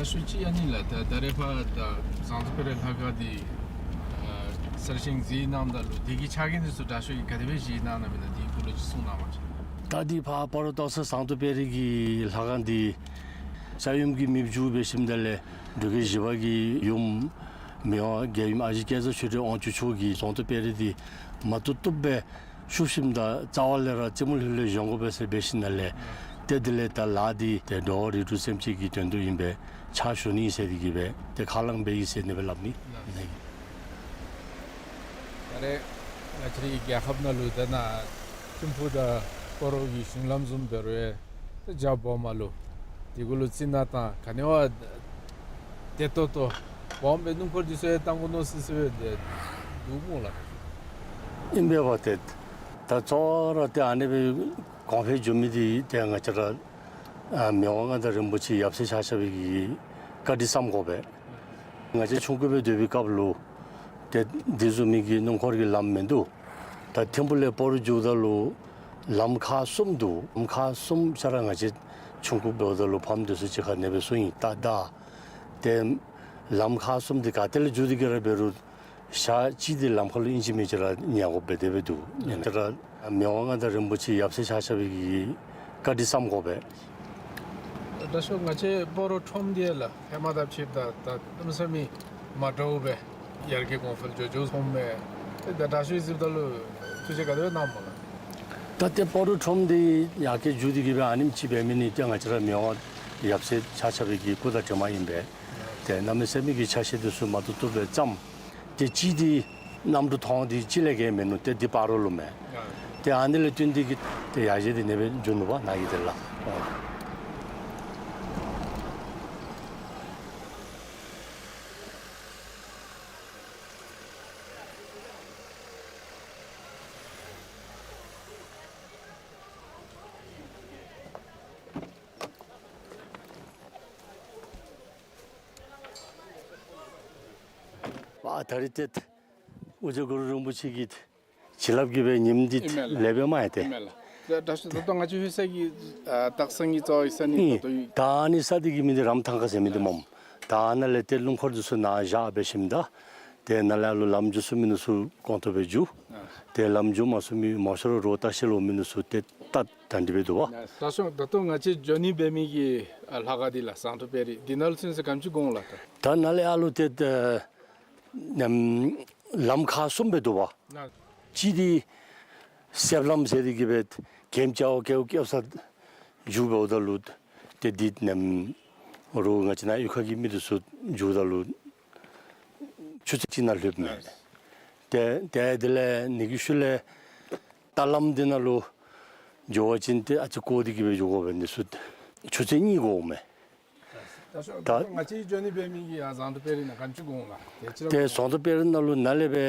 དྲག་ཤོས་ཅིག་ཨ་ནི་ལགས། ད་ད་རེས་ཕར་ད་ཟངས་མདོག་དཔལ་རི་ལྷ་ཁང་འདི་ཨ་གསར་བཞེངས་མཛད་གནངམ་ད་ལུ་དེ་གི་ཕྱག་འགན་འདི་ཚུ་དྲག་ཤོས་ཀྱིས་ག་དེ་སྦེ་བཞེས་གནང་གནངམ་ཨིན་ན་དེའི་སྐོར་ལུ་ཅིག་གསུང་གནང་བ་ཅིན། ད་འདི་ཕར་སྤ་རོ་སྟག་ཚང་ཟངས་མདོག་དཔལ་རི་གི་ལྷ་ཁང་འདི་ས་ཡོམ་གྱིས་མེདཔ་བཅུག་འབད་ཞིནམ་ད་ལས་འབྲུག་རྒྱལ་བཞི་པ་གི་ཡུམ་མི་དབང་རྒྱལ་ཡུམ་ཨ་ཞེ་བསྐྱེད་རྫོགས་ཆོས་སྒྲོན་དབང་ཕྱུག་མཆོག་གིས་ཟངས་མདོག་དཔལ་རི་འདི་མ་བཏུབ་བཏུབ་སྦེ་ཤུགས་བཞིན་དང་རྩ་བ་ལས་ར་རྩེ་མོ་ལྷོད་ལྷོད་བཞེངས་དགོ་པས་ཟེར་འབད་ཞིནམ་ལས། ཏེ་དེ་ལས་ད་ལཱ་འདི་ཏེ་འགྲོ་བ་རིགས་དྲུག་སེམས་ཅན་གྱི་དོན་དུ་ཨིན་པས། ཕྱག་ཞུ་ནི་ཟེར་དེ་གིས་སྦེ་ཏེ་ཁས་བླངས་འབད་ཡི་ཟེར་ཨ་ནི་སྦེ་སླབ་ནི་ཨིན། ད་རེས་ང་བཅས་རའི་རྒྱལ་ཁབ་ནང་ལུ་ད་ནཱ་ཐིམ་ཕུག་དང་སྤ་རོ་གི་ཞིང་ལམ་བཟུམ་འབད་རུང་ཡང་ཏེ་རྒྱ་སྦོམ་ལུ་དེ་གུ་ལུ་རྩི་ནག་དང་ག་ནི་བ་བདེ་ཏོག་ཏོ་སྦོམ་སྦེ་སྣུམ་འཁོར་འདི་ཚུ་ཡང་བཏང་དགོ་མནོ་སི་སི་སྦེ་འདུག་སྨོ་ལགས། ཨིན་པས་པ། ཏེ་ད་གཙོ་བོ་ར་ཏེ་ཨ་ནི་སྦེ་གོང་འཕེལ་འགྱོ་མི་འདི་ཏེ་ང་བཅས་ར་ཨ་མི་དབང་མངའ་བདག་རིན་པོ་ཆེ་ཡབ་སྲས་ཆ་ཁྱབ་ཀྱི་བཀའ་དྲིན་བསམ་དགོ་པས། ང་བཅས་ཆུང་ཀུ་སྦེ་སྡོད་པའི་སྐབས་ལུ་ཏེ་འདི་བཟུམ་མའི་གི་སྣུམ་འཁོར་གྱི་ལམ་མིན་འདུག། ད་ཐིམ་ཕུག་ལས་སྤ་རོ་འགྱོཝ་ད་ལུ་ལམ་ཁག་གསུམ་འདུག། ལམ་ཁག་གསུམ་ཆ་ར་ང་བཅས་ཆུང་ཀུ་འབདཝ་ད་ལུ་ཕམ་འདི་ཚུ་གཅིག་ཁར་ཨ་ནི་སྦེ་གསུངས་ཡི། ད་ད་ཏེ་ལམ་ཁག་གསུམ་འདི་ག་ཏེ་ལས་འགྱོ་སྟེ་གི་ར་འབད་རུང་ཞག་གཅིག་འདི་ལམ་ཁར་ལུ་ཨིན་ཅི་མིན་ཅི་ར་ཉལ་དགོཔ་སྦེ་དེ་སྦེ་འདུག། ཨིན་ཏེ་ར་མི་དབང་མངའ་བདག་རིན་པོ་ཆེ་ཡབ་སྲས་ཆ་ཁྱབ་ཀྱི་བཀའ་དྲིན་བསམ་དགོ་པས། ད་ཤོག་ང་བཅས་སྤ་རོ་ཁྲོམ་འདི་ལགས་ཧེ་མ་དང་ཕྱདཔ་ད་ད་གནམ་མེད་ས་མེད་མ་འདྲཝ་སྦེ་ཡར་རྒྱས་གོང་འཕེལ་འགྱོ་འགྱོཝ་སོངམ་མས། ཏེ་ད་དྲག་ཤོས་གཟིགསཔ་ད་ལུ་ཐུགས་རྗེ་ག་དེ་སྦེ་གནངམ་སྨོ་ལགས། ད་ཏེ་སྤ་རོ་ཁྲོམ་འདི་ཡར་རྒྱས་འགྱོ་སྟེ་གི་སྦེ་ཨ་ནེམ་ཅིག་འབད་མི་འདི་ཏེ་ང་བཅས་ར་མི་དབང་ཡབ་སྲས་ཆ་ཁྱབ་ཀྱི་སྐུ་དང་གྲིབ་མ་ཨིན་པས། ཏེ་གནམ་མེད་ས་མེད་ཀྱི་ཆ་ཤས་འདི་ཚུ་མ་བཏུབ་བཏུབ་སྦེ་བརྩམས། ཏེ་གཅིག་འདི་གནམ་གྲུ་ཐོག་འདི་གཅིག་ལས་བརྒལ་མིན་ནུག། ཏེ་འདི་སྤ་རོ་ལུ་མས། ཏེ་ཨ་ནི་ལས་བརྟེན་ཏེ་གི་ཏེ་ཡར་རྒྱས་འདི་ཨ་ནི་སྦེ་འགྱོ་ནུག་པ་ནཱ་གི་འདི་ལགས། ཨ་ད་རིས་ཏེ་ཨོ་རྒྱན་གུ་རུ་རིན་པོ་ཆེ་གི་བྱིན་རླབས་ཀྱིས་སྦེ་ཉིནམ་འདི་ཨིན་མས་ལགས། ལེགས་སྦེ་མ་ཡི་ཏེ། ཨིན་མས་ལགས། ད་ད་ད་ལྟོ་ང་བཅས་ལྷོད་ས་གི་ཨ་སྟག་ཚང་གི་རྩ་བའི་ས་གནས་ཨིན། ད་ལྟོ་ཡོད། ད་ཨ་ནི་ས་འདི་གི་མིང་འདི་རམ་ཐང་ཁ་ཟེར་མི་འདི་སྨོ། ད་ཨ་ནཱ་ལས་ཏེ་སྣུམ་འཁོར་འདི་ཚུ་ནཱ་བཞག་འབད་ཞིནམ་ད་ཏེ་ནཱ་ལས་ཨ་ལོ་ལམ་འགྱོ་ཚུགས་མི་འདི་ཚུ་གོང་ཏོག་སྦེ་འགྱོ། ཏེ་ལམ་འགྱོ་མ་ཚུགས་མི་མང་ཤོས་ར་རོགས་ལྟ་བཤལ་འོང་མི་འདི་ཚུ་ཏེ་ད་ད་འདི་སྦེ་འདུག་པ། ད་ཤོག་ད་ལྟོ་ང་བཅས་འགྱོ་ནི་འབད་མི་གི་ཨ་ལྷ་ཁང་འདི་ལགས་ཟངས་མདོག་དཔལ་རི་འདི་ནང་ལུ་ཚུན་ཚོད་ག་དེམ་ཅིག་འགོར་འོང་ལགས། ད་ད་ནཱ་ལས་ཨ་ལོ་ཏེ་ཨ་ནམ་ལམ་ཁག་གསུམ་སྦེ་འདུག་པ། ལགས། གཅིག་འདི་གསེབ་ལམ་ཟེར་ཏེ་གི་སྦེ་གེམ་ཅ་བ་ཀེའུ་ཀེའུ་ས་འགྱོ་འབདཝ་ད་ལུ་ཏེ་འདི་ནམ་རོགས་ང་བཅས་ནཱ་གཡུས་ཁ་གི་མི་འདི་ཚུ་འགྱོཝ་ད་ལུ་ཆུ་ཚོད་གཅིག་ནང་ལྷོདཔ་མས། ལགས། ཏེ་ཏེ་དེ་ལས་ནི་གི་ཤུལ་ལས་རྟ་ལམ་འདི་ནང་ལུ་འགྱོ་བ་ཅིན་ཏེ་ཨ་ཙི་སྐོར་ཏེ་གི་སྦེ་འགྱོ་དགོ་པས། འདི་ཚུ་ཆུ་ཚོད་གཉིས་འགོརཝ་མས། ད་ད་ད་ང་བཅས་འགྱོ་ནི་འབད་མི་གི་ཨ་ཟངས་མདོག་དཔལ་རི་ནང་ག་དེམ་ཅིག་འགོར་འོང་ལགས། ཏེ་ཅི་ར་ཏེ་ཟངས་མདོག་དཔལ་རི་ནང་ལུ་ནཱ་ལས་སྦེ་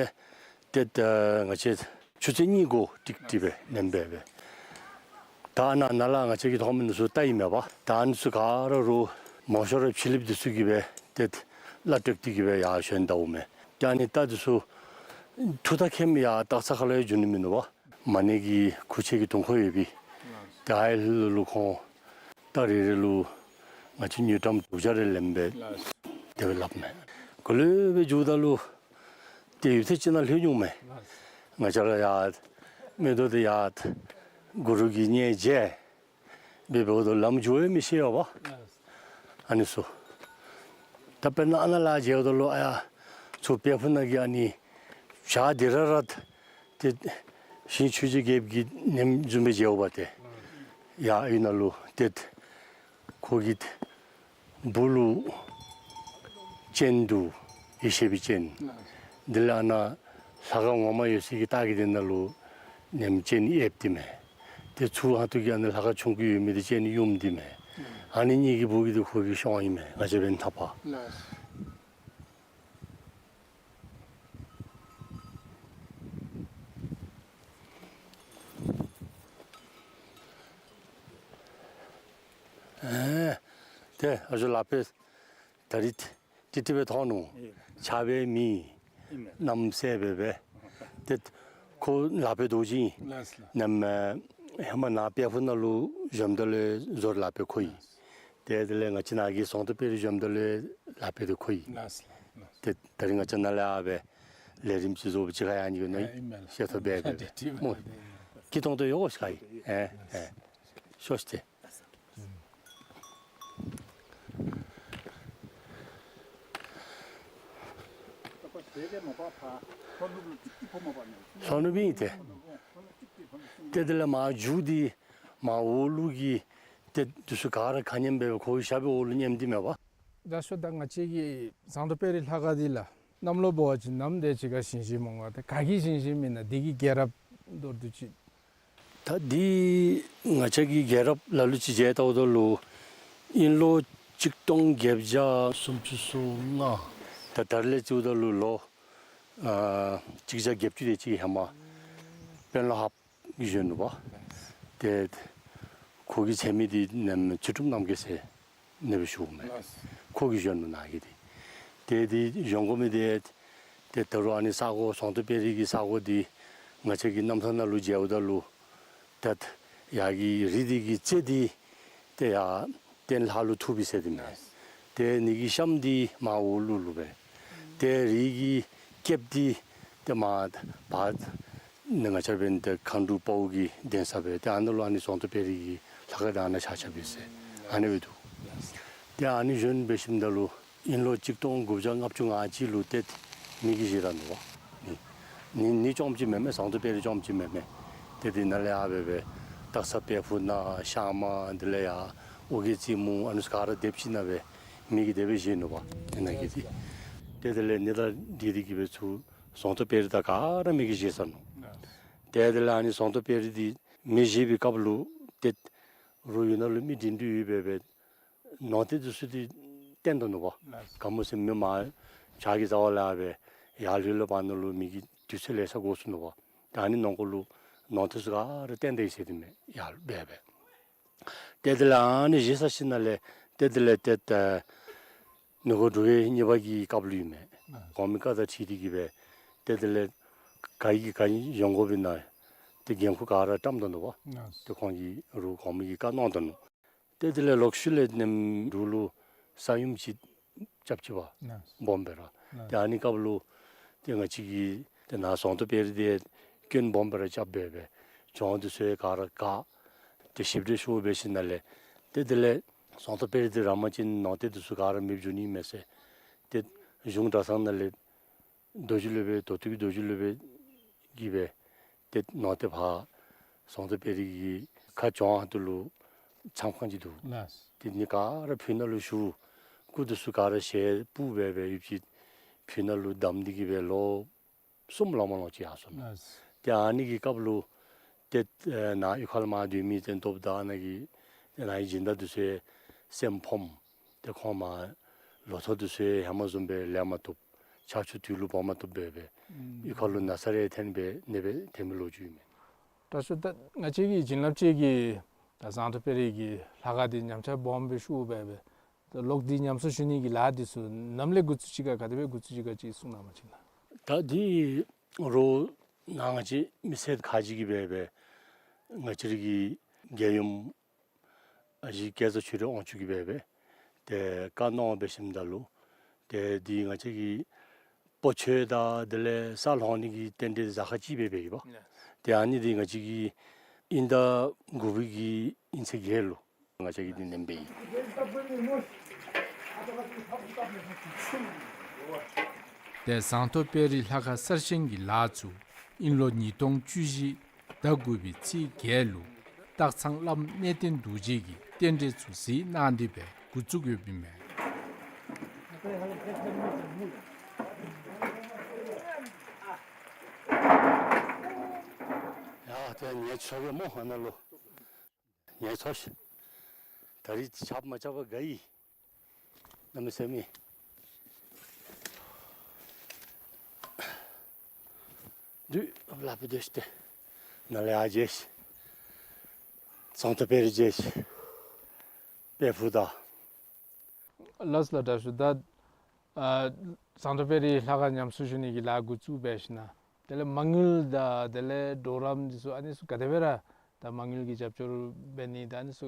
ཏེ་ད་ང་བཅས་ཆུ་ཚོད་གཉིས་འགོར་ཏིག་ཏིག་སྦེ་ཨ་ནེམ་སྦེ་སྦེ། ད་ནཱ་ནཱ་ལས་ང་བཅས་ཀྱིས་མཐོང་མི་འདི་ཚུ་རྟ་ཨིན་མས་པ། ད་ཨ་ནི་ཚུ་ག་ར་རོགས་མང་ཤོས་ར་ཕྱི་གླིངཔ་འདི་ཚུ་གིས་སྦེ་ཏེ་གླ་སྤྲོད་དེ་གི་སྦེ་ཡར་བཞོན་ད་འོང་མས། ཏེ་ཨ་ནི་རྟ་འདི་ཚུ་ཐུག་ད་ཁེམ་ཡར་སྟག་ཚང་ཁ་ལུ་ཡང་འགྱོ་ནི་མིན་འདུག་པ། མ་ཎི་གི་ཁུག་ཆེན་གྱི་དུང་འཁོར་ཡོད་པའི་ཏེ་ཨའི་ལུ་ལུ་ཁོང་རྟ་རེ་རེ་ལུ་ང་བཅས་དངུལ་ཀྲམ་དྲུག་བརྒྱ་རེ་ལེནམ་སྦེ་དེ་སྦེ་སླབ་མས། ག་ལུ་སྦེ་འགྱོཝ་ད་ལུ་ཏེ་ཡུད་ཐེངས་ཅིག་ནང་ལྷོད་འོང་མས། ང་བཅས་ར་ཡར་མིག་ཏོ་འདི་ཡར་གུ་རུ་གི་མཉེས་བྱས་སྦེ་འབདཝ་ད་ལམ་འགྱོ་ཡང་མི་ཤེས་པས། ཨ་ནི་ཚུ་ད་དཔེར་ན་ཨ་ནཱ་ལས་མཇལཝ་ད་ལུ་ཨ་ཡར་ཚུར་དཔལ་ཕུག་ནང་གི་ཨ་ནི་བྱག་འདི་ར་ར་ཏེ་ཞིང་ཆོས་རྗེ་རྒྱལཔོ་གི་ནེམ་བཟུམ་སྦེ་མཇལཝ་ཏེ་ཡར་ཨའི་ནང་ལུ་ཏེ་ཁོ་གི་སྦུག་ལུ་སྤྱན་འདུག། ཡེ་ཤེས་པའི་སྤྱན། དེ་ལས་ཨ་ནཱ་ལྷ་ཁང་ངོ་མ་ཡོད་སའི་གི་ལྟག་གི་དེ་ནང་ལུ་ནེམ་སྤྱན་ཨེབ་སྟེ་མས། ཏེ་ཚུར་ཧ་ཏུ་གི་ཨ་ནཱ་ལྷ་ཁང་ཆུང་ཀུ་ཡོད་མི་འདི་སྤྱན་ཡུམ་སྟེ་མས། ཨ་ནི་གཉིས་ཀྱི་སྦུག་གི་འདི་ཁོ་གི་ཤོང་ཨིན་མས། ང་བཅས་འབདན་ཐག་པ། ཨེ་ཏེ་ཨ་ཞོ་ལག་པས་ད་རིས་ཏིག་ཏིག་སྦེ་མཐོང་ནུག། ཨེ་ཆརཔ་མེད། ཨིན་མས། གནམ་སེར་སྦེ་སྦེ། ཏེ་ཁོ་ལག་པའི་རྡོ་རྗེ་ཨིན། ལགས་ལགས། ནམ་ཧེ་མ་ནཱ་དཔལ་ཕུག་ནང་ལུ་བཞོནམ་ད་ལུ་བཟོ་རིག་ལག་པའི་ཁོ་ཨིན། ཏེ་དེ་ལས་ང་བཅས་ནཱ་གི་ཟོང་དོ་དཔལ་རི་འབྱོནམ་ད་ལུ་ལཱ་འབད་དོ་ཁོ་ཨིན། ལགས་ལགས། ཏེ་ད་རིས་ང་བཅས་ནཱ་ལས་ཨ་སྦེ་ལས་རིམ་ཅིག་བཟོ་བ་ཅིག་ཁར་ཡང་ཨ་ནི་གི་ནང་ཨ་ཨིན་མས་ལགས། ཤེས་ཐོབ་འབད་འབད་ཏེ་སྨོ། ཏེ་སྐྱིད་ཏོང་ཏོ་ཡོད་ཤག་ཨིན། ཨེ་ཨེ། ཤོག་ཤིག་ཏེ། ལྷོ་ནུབ་ཨིན་ཏེ། ཏེ་དེ་ལས་མར་མཇུག་འདི་མར་འོག་ལུ་གི་ཏེ་འདི་ཚུ་ག་ར་ཁ་མཉམ་སྦེ་ཁོ་གི་ཞབས་པའི་འོག་ལུ་མཉམ་སྟེ་མས་པ། ད་ཤོ་ད་ང་བཅས་ཀྱི་ཟངས་མདོག་དཔལ་རི་ལྷ་ཁང་འདི་ལགས་གནམ་ལོ་འབད་བ་ཅིན་ནམ་དེ་ཅིག་ཁར་བཞེངས་བཞེངསམ་འོང་ག། ཏེ་ག་གིས་བཞེངས་བཞེངསམ་ཨིན་ན་འདི་གི་རྒྱལ་རབས་མདོར་བསྡུས་ཅིག། ད་འདི་ང་བཅས་ཀྱི་རྒྱལ་རབས་ལ་ལུ་ཅིག་མཇལ་བལྟཝ་ད་ལུ་དབྱིན་ལོ་གཅིག་སྟོང་བརྒྱད་བརྒྱ་སུམ་ཅུ་སོ་ལྔ། ད་ད་རིས་ལས་བརྩིཝ་ད་ལུ་ལོ་ཨ་གཅིག་བརྒྱ་བརྒྱད་ཅུ་དེ་ཅིག་ཧེ་མ་དཔོན་སློབ་ཧཱཔ་གིས་བཞེངས་ནུག་པ། ཏེ་ཁོ་གི་མཚན་མི་འདི་ནམ་ཚུལ་ཁྲིམས་རྣམ་རྒྱལ་ཟེར་ཨ་ནི་སྦེ་ཞུཝ་མས། ལགས། ཁོ་གིས་བཞེངས་ནུག་ནཱ་གི་འདི། ཏེ་འདི་བཞེངས་དགོ་མི་འདི་ཏེ་ད་རུང་ཨ་ནི་ས་གོ་ཟངས་མདོག་དཔལ་རི་གི་ས་གོ་འདི་ང་བཅས་ཀྱི་རྣམ་ཐར་ནང་ལུ་མཇལཝ་ད་ལུ་ཏེ་ཡར་གྱི་རི་འདི་གི་རྩེ་འདི་ཏེ་ཡར་སྟེང་ལྷ་ལུ་ཐུག་པས་ཟེར་ཏེ་མས། ལགས། ཏེ་ཨ་ནི་གི་གཤམ་འདི་མར་འོག་ལུ་ལུ་སྦེ། ཏེ་རི་གི་སྐེདཔ་འདི་ཏེ་མར་བར་ནི་ང་བཅས་འབདན་ཏེ་མཁའ་འགྲོ་དཔའ་བོ་གི་གདན་ས་སྦེ་ཏེ་ཨ་ནཱ་ལུ་ཨ་ནི་ཟངས་མདོག་དཔལ་རི་གི་ལྷ་ཁང་འདི་ཨ་ནཱ་ཆགས་ཆགསཔ་ཨིན་ཟེར་ཨ་ནི་སྦེ་འདུག། ཏེ་ཨ་ནི་བཞེངས་འབད་ཞིནམ་ད་ལུ་དབྱིན་ལོ་གཅིག་སྟོང་དགུ་བརྒྱ་ལྔ་བཅུ་ང་གཅིག་ལུ་ཏེ་མེ་གིས་བཞེས་ད་ནུག་པ། ནི་ནི་ནི་རྐྱངམ་ཅིག་མེན་མས། ཟངས་མདོག་དཔལ་རི་རྐྱངམ་ཅིག་མེན་མས། ཏེ་འདི་ནང་ལས་ཨ་སྦེ་སྦེ་སྟག་ཚང་དཔལ་ཕུག་ནང་ཤར་མར་འདི་ལས་ཡར་ཨོ་རྒྱན་རྩེ་མོ་ཨ་ནི་ཚུ་ག་ར་སྡེབ་ཅིག་ནང་སྦེ་མེ་གིས་དེ་སྦེ་བཞེས་ནུག་པ། ཨ་ནཱ་གི་འདི། ཏེ་དེ་ལས་ནི་ད་འདི་འདི་གིས་སྦེ་ཚུར་ཟངས་མདོག་དཔལ་རི་དང་ག་ར་མེ་གིས་བཞེས་ཚར་ནུག། ཏེ་དེ་ལས་ཨ་ནི་ཟངས་མདོག་དཔལ་རི་འདི་མེ་བཞེས་པའི་སྐབས་ལུ་ཏེ་རོགས་ཡུལ་ནང་ལུ་མི་འདྲེན་འདྲེན་ཡོད་པས་སྦེ་ནོར་རྟེན་འདི་ཚུ་འདི་བཏོན་ད་ནུག་པ། ག་སྨོ་ཟེར་མི་མར་བྱག་གི་རྩ་བ་ལས་སྦེ་ཡར་ལུ་ལུ་བར་ན་ལུ་མེ་གི་དུས་ཚོད་ལེ་ཤ་འགོར་སོ་ནུག་པ། ད་ཨ་ནི་ནང་འཁོད་ལུ་ནོར་རྟེན་ཚུ་ག་ར་བཏོན་ད་ཡི་ཟེར་ཏེ་མས། ཡར་སྦེ་སྦེ། ཏེ་དེ་ལས་ཨ་ནི་བཞེས་ཚར་ཞིནམ་ལས་ཏེ་དེ་ལས་ཏེ་ད་ནུབ་སྒོ་འབྲུག་རྒྱལ་གཉིས་པ་གི་སྐབས་ལུ་ཨིན་མས། གོང་མའི་བཀའ་དང་འཁྲིལ་ཏེ་གིས་སྦེ་ཏེ་དེ་ལས་ག་གིས་ག་བཞེངས་དགོཔ་ཨིན་ན་ཏེ་འགན་ཁུར་ག་ར་བཀྲམ་ད་ནུག་པ། ཏེ་ཁོང་གིས་རོགས་གོང་མ་གིས་བཀའ་གནང་ད་ནུག། ཏེ་དེ་ལས་ལོག་ཤུལ་ལས་ནེམ་འབྲུག་ལུ་ས་ཡོམ་ཅིག་རྐྱབ་ཅི་པ། སྦོམ་སྦེ་ར། ཏེ་ཨ་ནི་སྐབས་ལུ་ཏེ་ང་བཅས་ཀྱི་ཏེ་ནཱ་ཟངས་མདོག་དཔལ་རི་འདི་སྐྱོན་སྦོམ་སྦེ་ར་རྐྱབ་སྦེ་སྦེ་གྱོང་འདི་ཚུ་ག་ར་བཀག། ཏེ་ཞིབ་འགྲེལ་ཞུ་འབད་ཞིནམ་ལས་ཏེ་དེ་ལས་ཟངས་མདོག་དཔལ་རི་འདི་ར་མ་ཅིན་ནང་རྟེན་འདི་ཚུ་ག་ར་མེདཔ་འགྱོ་ནི་མས་ཟེར། ཏེ་གཞུང་གྲྭ་ཚང་ནང་ལས་རྡོ་རྗེ་སློབ་དཔོན་དོ་ཏོ་གི་རྡོ་རྗེ་སློབ་དཔོན་གྱིས་སྦེ་ཏེ་ནང་རྟེན་ཕར་ཟངས་མདོག་དཔལ་རི་གི་ཁ་གྱོང་ཧོངས་ལུ་མཚམས་ཁང་ཅིག་འདུག། ལགས། ཏེ་ཨ་ནི་ག་ར་ཕུ་ནང་ལུ་ཞུ། སྐུ་འདི་ཚུ་ག་ར་ཞལ་སྤུབ་སྦེ་སྦེ་ཡུདཔ་ཅིག་ཕུ་ནང་ལུ་བསྡམས་ཏེ་གིས་སྦེ་ལོ་གསུམ་ལང་མ་ལང་ཅིག་ཡར་སོ་ནུག། ལགས། ཏེ་ཨ་ནི་གི་སྐབས་ལུ་ཏེ་ཨེ་ནཱ་གཡུས་ཁ་ལུ་མར་སྡོད་མི་ཏེ་མདོ་དང་ཨ་ནཱ་གི་ཏེ་ནཱ་གི་སྦྱིན་བདག་འདི་ཚུ་སེམས་ཕམ། ཏེ་ཁོང་མར་ལོ་ཐོག་འདི་ཚུ་ཧེ་མ་བཟུམ་སྦེ་ལེན་མ་བཏུབ། ཕྱག་ཕྱིད་དུས་ལུ་འབག་མ་བཏུབ་སྦེ་སྦེ་ཨུམ་གཡུས་ཁ་ལུ་ན་ཚ་རེ་ཐོན་སྦེ་ནདཔ་སྦེ་ཐོན་མི་ལོ་རྒྱུས་ཨིན་མས། དྲག་ཤོས་ད་ང་བཅས་ཀྱི་བྱིན་རླབས་ཅན་གྱི་ད་ཟངས་མདོག་དཔལ་རི་གི་ལྷ་ཁང་འདི་ཉམས་ཆག་སྦོམ་སྦེ་ཤོར་སྦེ་སྦེ་ད་ལོག་འདི་ཉམས་གསོ་ཞུ་ནི་གི་ལཱ་འདི་ཚུ་ནམ་ལས་འགོ་བཙུགས་ཅི་ག་ག་དེ་སྦེ་འགོ་བཙུགས་ཅི་ག་ཅིག་གསུང་གནང་བ་ཅིན་ལགས། ད་འདི་རོགས་ནཱ་ང་བཅས་མི་སེར་ཁག་ཅིག་གིས་སྦེ་སྦེ་ང་བཅས་རའི་གི་རྒྱལ་ཡུམ་ཨ་ཞེ་སྐལ་བཟང་ཆོས་སྒྲོན་དབང་ཕྱུག་གིས་སྦེ་སྦེ་ཏེ་བཀའ་གནང་འབད་ཞིནམ་ད་ལུ་ཏེ་འདི་ང་བཅས་ཀྱི་སྤོ་ཆོས་དང་དེ་ལས་ས་སློང་ནི་གི་རྟེན་འབྲེལ་གཟའ་སྐར་གཅིག་སྦེ་འབད་ཡི་པ། ཏེ་ཨ་ནི་འདི་ང་བཅས་ཀྱིས་དབྱིན་ཟླ་དགུ་པའི་གི་དབྱིན་ཚེས་བརྒྱད་ལུ་ང་བཅས་ཀྱིས་འདི་ནེམ་འབད་ཡི། ཏེ་ཟངས་མདོག་དཔལ་རི་ལྷ་ཁང་གསར་བཞེངས་ཀྱི་ལཱ་ཚུ་དབྱིན་ལོ་ཉིས་སྟོང་བཅུ་བཞི་ཟླ་དགུ་པའི་ཚེས་བརྒྱད་ལུ་སྟག་ཚང་བླམ་གནས་བརྟན་རྡོ་རྗེ་གིས་རྟེན་འབྲེལ་ཚུ་གཟིགས་གནང་སྟེ་སྦེ་འགོ་བཙུགས་ཡོདཔ་ཨིན་མས། ཡ་ཏེ་ངལ་འཚོ་གེ་སྨོ་ཨ་ནཱ་ལུ། ངལ་འཚོ་ཤིག། ད་རིས་རྐྱབ་མ་རྐྱབ་པར་དགའ་ཡི། གནམ་མེད་ས་མེད། དུས་ལ་ཕུད་དེ་ཤི་སྟེ་ནཱ་ལས་ཡར་མཇལ་ཤིག། ཟངས་མདོག་དཔལ་རི་མཇལ་ཤིག། དཔལ་ཕུག་དང་། ལགས་ལགས་དྲག་ཤོས། ད་ཨ་ཟངས་མདོག་དཔལ་རི་ལྷ་ཁང་ཉམས་གསོ་ཞུ་ནི་གི་ལཱ་འགོ་བཙུགས་འབད་ཞིནམ་དེ་ལས་མ་དངུལ་དང་དེ་ལས་གྲོགས་རམ་འདི་ཚུ་ཨ་ནི་ཚུ་ག་དེ་སྦེ་ར་ད་མ་དངུལ་གྱི་རྒྱབ་སྐྱོར་འབད་ནི་ད་ཨ་ནི་ཚུ་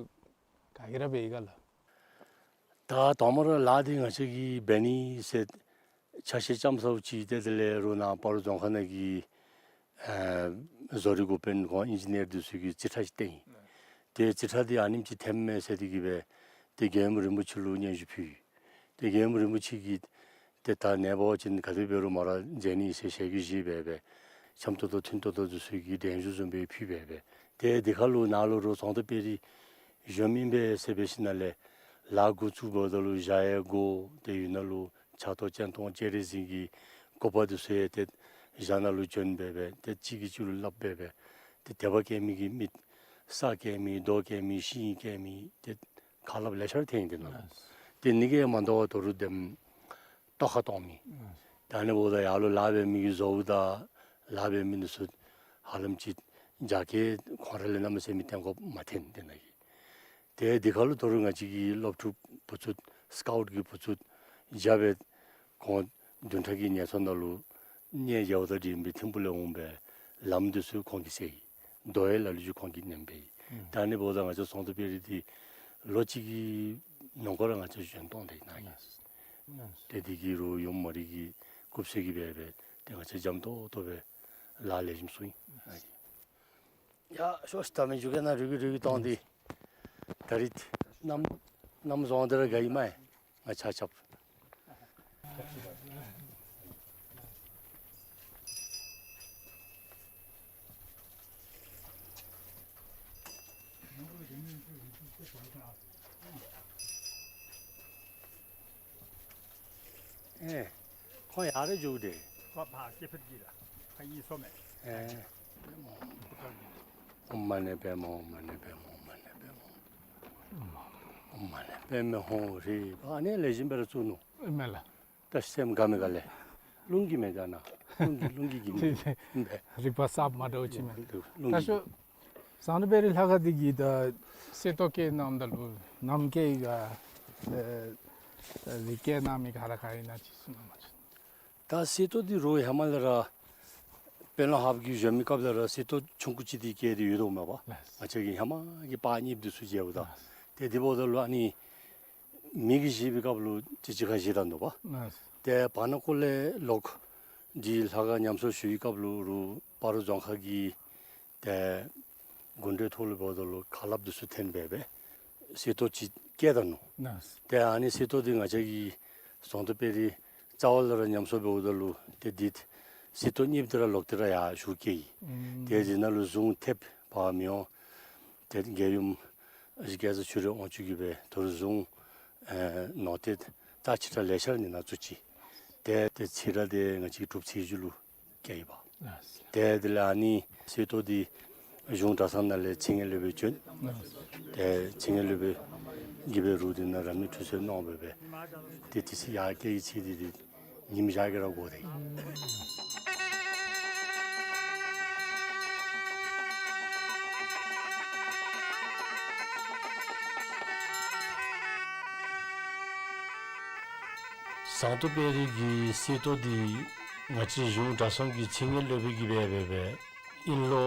ག་གིས་ར་འབད་ཡི་ག་ལགས། ད་དང་པ་ར་ལཱ་འདི་ང་བཅས་ཀྱིས་འབད་ནི་ཟེར་ཆ་ཤས་ཙམ་ཟཝ་ཅིག་ཏེ་དེ་ལས་རུང་ནཱ་སྤ་རོ་རྫོང་ཁག་ནང་གི་ཨེ་བཟོ་རིག་འགོ་དཔོན་ཁོང་ཨིན་ཇི་ནི་ཡར་འདི་ཚུ་གིས་རྩིས་ཁྲ་ཅིག་བཏོན་ཡི། ཏེ་རྩིས་ཁྲ་འདི་ཨ་ནེམ་ཅིག་འཐོནམ་མས་ཟེར་ཏེ་གིས་སྦེ་ཏེ་རྒྱལ་ཡུམ་རིན་པོ་ཆེ་ལུ་སྙན་ཞུ་ཕུལ་ཡི། ཏེ་རྒྱལ་ཡུམ་རིན་པོ་ཆེ་གིས་ཏེ་ད་ནངས་པ་བ་ཅིན་ག་དེ་འབད་རུང་མ་ར་མཛད་ནི་ཟེར་ཞལ་གྱིས་བཞེས་སྦེ་སྦེ་འཆམ་ཏོག་ཏོ་མཐུན་ཏོག་ཏོ་འདི་ཚུ་གི་གདན་ཞུ་བཟུམ་སྦེ་ཕུལ་སྦེ་སྦེ། ཏེ་དེ་ཁར་ལུ་ནཱ་ལུ་རོགས་ཟོང་ཏོ་དཔལ་རི་གཞོནམ་ཨིན་པས་ཟེར་འབད་ཞིནམ་ལས་ལཱ་འགོ་བཙུགས་འབདཝ་ད་ལུ་ཞག་ཡང་འགོར། ཏེ་ཡུལ་ནང་ལུ་ཕྱག་ཏོ་སྤྱན་སྟོང་སྤྱན་རས་གཟིགས་ཀྱི་སྐུ་པར་འདི་ཚུ་ཡང་ཏེ་ཞག་ནང་ལུ་བྱོན་སྦེ་སྦེ་ཏེ་གཅིག་གིས་གཅིག་ལུ་སླབ་སྦེ་སྦེ་ཏེ་དད་པ་སྐྱེ་མི་གི་མི་ས་སྐྱེ་མི་རྡོ་སྐྱེ་མི་ཤིང་སྐྱེ་མི་ཏེ་ཁ་སླབ་ལེ་ཤ་ར་འཐོན་ཡི་དེ་ནང་ལུ། ལགས། ཏེ་ཨ་ནི་གིས་མ་དོ་བར་ད་རུང་དེམ་ཏོག་ཁ་གཏོང་མི། ལགས། ད་ཨ་ནི་འབདཝ་ད་ཡར་ལུ་ལཱ་འབད་མི་གིས་བཟོཝ་ད་ལཱ་འབད་མི་འདི་ཚུ་ཧ་ལམ་ཅིག་རྒྱ་སྐྱེད་ཁོང་ར་ལས་གནམ་མེད་ས་མེད་བརྟན་ཁོག་མ་འཐོན་དེ་ནང་གི། ཏེ་དེ་ཁར་ལུ་ད་རུང་ང་བཅས་ཀྱི་སློབ་ཕྲུག་བུ་ཚུ་སི་ཀའུཊ་ཀྱི་བུ་ཚུ་རྒྱབ་སྦེ་ཁོང་བདུན་ཕྲག་གི་ཉེན་ཚོགས་ནང་ལུ་གནས་མཇལཝ་དང་འབྲེལ་སྦེ་ཐིམ་ཕུག་ལས་འོང་སྦེ་ལམ་འདི་ཚུ་ཁོང་གིས་བསལ་ཡི། རྡོ་ཡང་ལ་ལུ་ཅིག་ཁོང་གིས་ནེམ་སྦེ་ཡི། ཨུམ། ད་ཨ་ནི་འབདཝ་ད་ང་བཅས་ཟོང་ཏོ་དཔལ་རི་འདི་ལོ་གཅིག་གི་ནང་འཁོད་ར་ང་བཅས་བཞེངས་གཏང་སྟེ་གནང་ཡི། ལགས། ཏེ་དེ་གིས་རུང་ཡུམ་མོ་རའི་གི་སྐུ་ཚེ་གི་སྦེ་སྦེ་ཏེ་ང་བཅས་འཇམ་ཏོང་ཏོ་སྦེ་ལཱ་ལེགས་ཤོམ་ཚུགས་ཡི། ཡ་ཤོག་ཤིག། ད་མི་འགྱོ་གེ་ན། རུལ་གི་རུལ་གི་གཏང་སྟེ། ད་རིས་གནམ་གནམ་བཟང་དེ་ར་དགའ་ཡི་མས། ང་ཆ་ཁྱབ། ཨེ་ཁོང་ཡར་ར་འགྱོ་དེས། ཕར་ཕར་སྐྱེ་འཕེལ་གྱི་ལ་ཕར་གཡུས་སོ་མས། ཨེ། ཨོཾ་མ་ཎི་པདྨེ་ཧཱུྃ། ཨོཾ་མ་ཎི་པདྨེ་ཧཱུྃ། ཨོཾ་མ་ཎི་པདྨེ་ཧཱུྃ། ཨོཾ་མ་ཎི་པདྨེ་ཧཱུྃ་རེ། ཨ་ནི་ལེགས་ཤོམ་སྦེ་ར་བཙུགས་ནུག། ཨིན་མས་ལགས། ད་སེམས་དགའ་མི་དགའ་ལས། རླུང་གིས་མེན་ན། རླུང་གིས་རླུང་གིས་གིས་མེན་པས། རིག་པ་གསརཔ་མ་འདྲཝ་ཅིག་མས། རླུང་ད་གིས་ཤོག། ཟོང་ཏོ་དཔལ་རི་ལྷ་ཁང་འདི་གི་ད་གསེར་ཏོག་བཀལ་གནངམ་ད་ལུ་ནམ་མཁའི་ག་ཨེ་ཨེ་རི་བཀལ་གནང་མི་ག་ར་ག་ཨིན་ན་ཅིག་གསུང་གནང་མ་ཅིག། ད་གསེར་ཏོག་འདི་རུང་ཧེ་མ་ལས་ར་དཔོན་སློབ་ཧཱཔ་གི་གཞོནམ་གི་སྐབས་ལས་ར་གསེར་ཏོག་ཆུང་ཀུ་ཅིག་འདི་བཀལ་ཏེ་ཡོད་དོ་མས་པ། ལགས། ང་བཅས་ཀྱི་ཧེ་མ་གི་པར་རྙིངམ་འདི་ཚུ་མཇལཝ་ད། ལགས། ཏེ་དེ་འབདཝ་ད་ལུ་ཨ་ནི་མི་གིས་བཞེས་པའི་སྐབས་ལུ་ཅིག་ཅིག་ཁར་བཞེས་ད་ནུག་པ། ལགས། ཏེ་བར་ན་ཀོ་ལས་ལོག་འདི་ལྷ་ཁང་ཉམས་གསོ་ཞུ་བའི་སྐབས་ལུ་རུང་སྤ་རོ་རྫོང་ཁག་གི་ཏེ་དགོན་སྡེ་ཐོག་ལུ་འབདཝ་ད་ལུ་ཁ་སླབ་འདི་ཚུ་འཐེན་སྦེ་སྦེ་གསེར་ཏོག་ཅིག་བཀལ་ད་ནུག། ལགས། ཏེ་ཨ་ནི་གསེར་ཏོག་འདི་ང་བཅས་ཀྱི་ཟོང་ཏོ་དཔལ་རི་རྩ་བ་ལས་ར་ཉམས་གསོ་འབདཝ་ད་ལུ་ཏེ་འདི་གསེར་ཏོག་རྙིངམ་འདི་ར་ལོག་སྟེ་ར་ཡར་ཞུ་བསྐྱལ་ཡི། ཨུམ། ཏེ་འདི་ནང་ལུ་གཟུངས་ཐེབས་པ་མི་འོང་། ཏེ་རྒྱལ་ཡུམ་ཨ་ཞེ་སྐལ་བཟང་ཆོས་རབ་དབང་ཕྱུག་གིས་སྦེ་ད་རུང་གཟུངས་ཨེ་ནོར་ཏེ་རྩ་ཆེ་ཏོག་ལེ་ཤ་འདི་ནང་བཙུགས་ཅི། ཏེ་ཏེ་ཚེ་རབས་འདི་ང་བཅས་གྲུབ་ཚེས་བཞི་ལུ་བསྐྱལ་ཡི་པ། ལགས། ཏེ་དེ་ལས་ཨ་ནི་གསེར་ཏོག་འདི་གཞུང་གྲྭ་ཚང་ནང་ལས་ཚེ་སྔོན་སློབ་དཔོན་བྱོན། ལགས། ཏེ་ཚེ་སྔོན་སློབ་དཔོན་གྱིས་སྦེ་རུང་འདི་ནང་རབ་གནས་ཁྲུས་གསོལ་གནང་སྦེ་སྦེ་ཏེ་དེ་ཚེ་ཡར་བསྐྱལ་བའི་ཚེ་འདི་ཏེ་ཉིམ་ཞག་གིས་ར་འགོར་ཏེ། ཟོང་ཏོ་དཔལ་རི་གི་གསེར་ཏོག་འདི་ང་བཅས་གཞུང་གྲྭ་ཚང་གི་ཚེ་སྔོན་སློབ་དཔོན་གྱིས་སྦེ་སྦེ་སྦེ་དབྱིན་ལོ་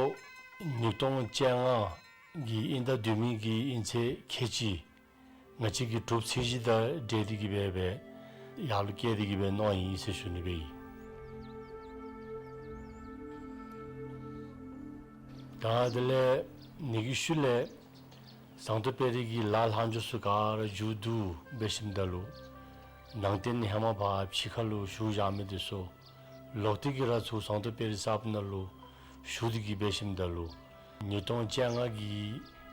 ཉིས་སྟོང་བཅོ་ལྔ་གི་དབྱིན་ཟླ་བདུན་མའི་གི་དབྱིན་ཚེས་ཁལ་གཅིག་ང་བཅས་ཀྱི་གྲུབ་ཚེས་བཞི་དང་འབྲེལ་ཏེ་གིས་སྦེ་སྦེ་ཡར་ལུ་བསྐྱལ་ཏེ་གིས་སྦེ་གནང་ཡི་ཟེར་ཞུ་ནི་སྦེ་ཨིན། ད་དེ་ལས་ཨ་ནི་གི་ཤུལ་ལས་ཟོང་ཏོ་དཔལ་རི་གི་ལཱ་ལྷག་འཕྲོ་ཚུ་ག་ར་མཇུག་བསྡུ་འབད་ཞིནམ་ད་ལུ་ནང་རྟེན་ཧེ་མ་ཕར་ཕྱི་ཁ་ལུ་བཞུགས་བཞག་མི་འདི་ཚུ་ལོག་སྟེ་གིས་ར་ཚུར་ཟོང་ཏོ་དཔལ་རི་གསརཔ་ནང་ལུ་ཞུ་སྟེ་གིས་འབད་ཞིནམ་ད་ལུ་ཉིས་སྟོང་བཅོ་ལྔ་གི་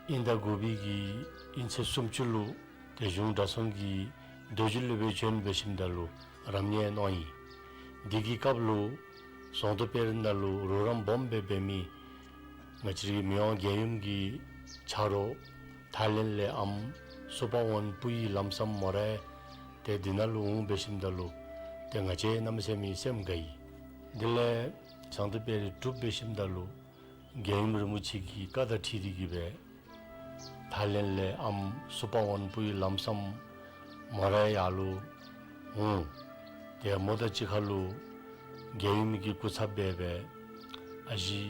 དབྱིན་ཟླ་དགུ་པའི་གི་དབྱིན་ཚེས་སུམ་ཅུ་ལུ་ཏེ་གཞུང་གྲྭ་ཚང་གི་རྡོ་རྗེ་སློབ་དཔོན་བྱོན་འབད་ཞིནམ་ད་ལུ་རབ་གནས་གནང་ཡི། དེ་གི་སྐབས་ལུ་ཟོང་ཏོ་དཔལ་རི་ནང་ལུ་རོགས་རམ་སྦོམ་སྦེ་འབད་མི་ང་བཅས་རའི་མི་དབང་རྒྱལ་ཡུམ་གྱི་ཆ་རོགས་ཐའི་ལེནཌ་ལས་ཨམ་སུ་པ་ཝན་པུའི་ལམ་སྲམ་མོ་རའི་ཏེ་འདི་ནང་ལུ་འོང་འབད་ཞིནམ་ད་ལུ་ཏེ་ང་བཅས་གནམ་མེད་ས་མེད་སེམས་དགའ་ཡི། དེ་ལས་ཟོང་ཏོ་དཔལ་རི་གྲུབ་འབད་ཞིནམ་ད་ལུ་རྒྱལ་ཡུམ་རིན་པོ་ཆེ་གི་བཀའ་དང་འཁྲིལ་ཏེ་གིས་སྦེ་ཐའི་ལེནཌ་ལས་ཨམ་སུ་པ་ཝན་པུའི་ལམ་སྲམ་མོ་རའི་ཡར་ལུ་འོང་། ཏེ་མོ་དང་གཅིག་ཁར་ལུ་རྒྱལ་ཡུམ་གྱི་སྐུ་ཚབ་སྦེ་སྦེ་ཨ་ཞེ་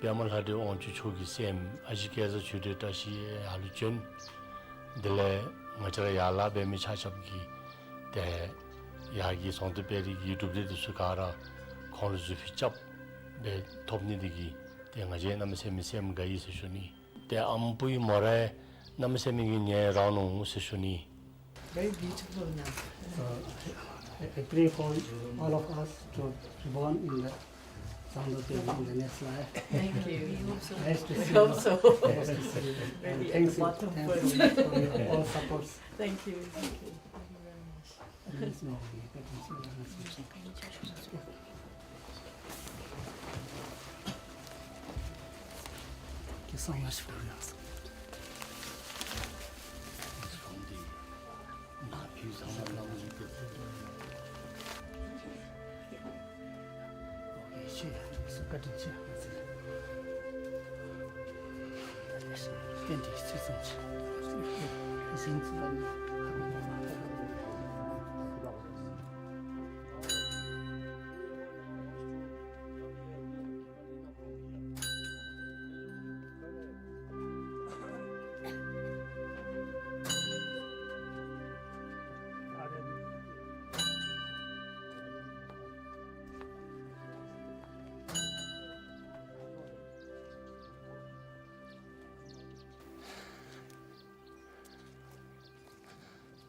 པདྨ་ལྷ་འདྲེ་དབང་ཕྱུག་མཆོག་གི་སྲསམོ་ཨ་ཞེ་སྐལ་བཟང་ཆོས་སྒྲོན་བཀྲ་ཤིས་ཡར་ལུ་བྱོན། དེ་ལས་ ང་བཅས་ར་ཡར་ལས་འབད་མི་ཆ་ཁྱབ་ཀྱིས་ཏེ་ཡར་གྱི་ཟངས་མདོག་དཔལ་རི་གི་གྲུབ་འབྲས་འདི་ཚུ་ག་ར་ཁོང་ལུ་གཟུགས་ཕུད་རྐྱབ་སྦེ་ཐོབ་ནི་འདི་གིས་ཏེ་ང་བཅས་གནམ་མེད་ས་མེད་སེམས་དགའ་ཡི་ཟེར་ཞུ་ནི། ཏེ་ཨམ་བུའི་མོ་ར་གནམ་མེད་ས་མེད་ཀྱི་ཉེ་རང་ནུག་ཟེར་ཞུ་ནི། Very beautiful now. So, I, I pray for all of us to be born in the Zangdo Peri in the next life. Thank you. We hope so. Nice to see you. We hope so. Nice to see you. And thanks, thanks for your all supports. Thank you. Thank you. Thank you very much.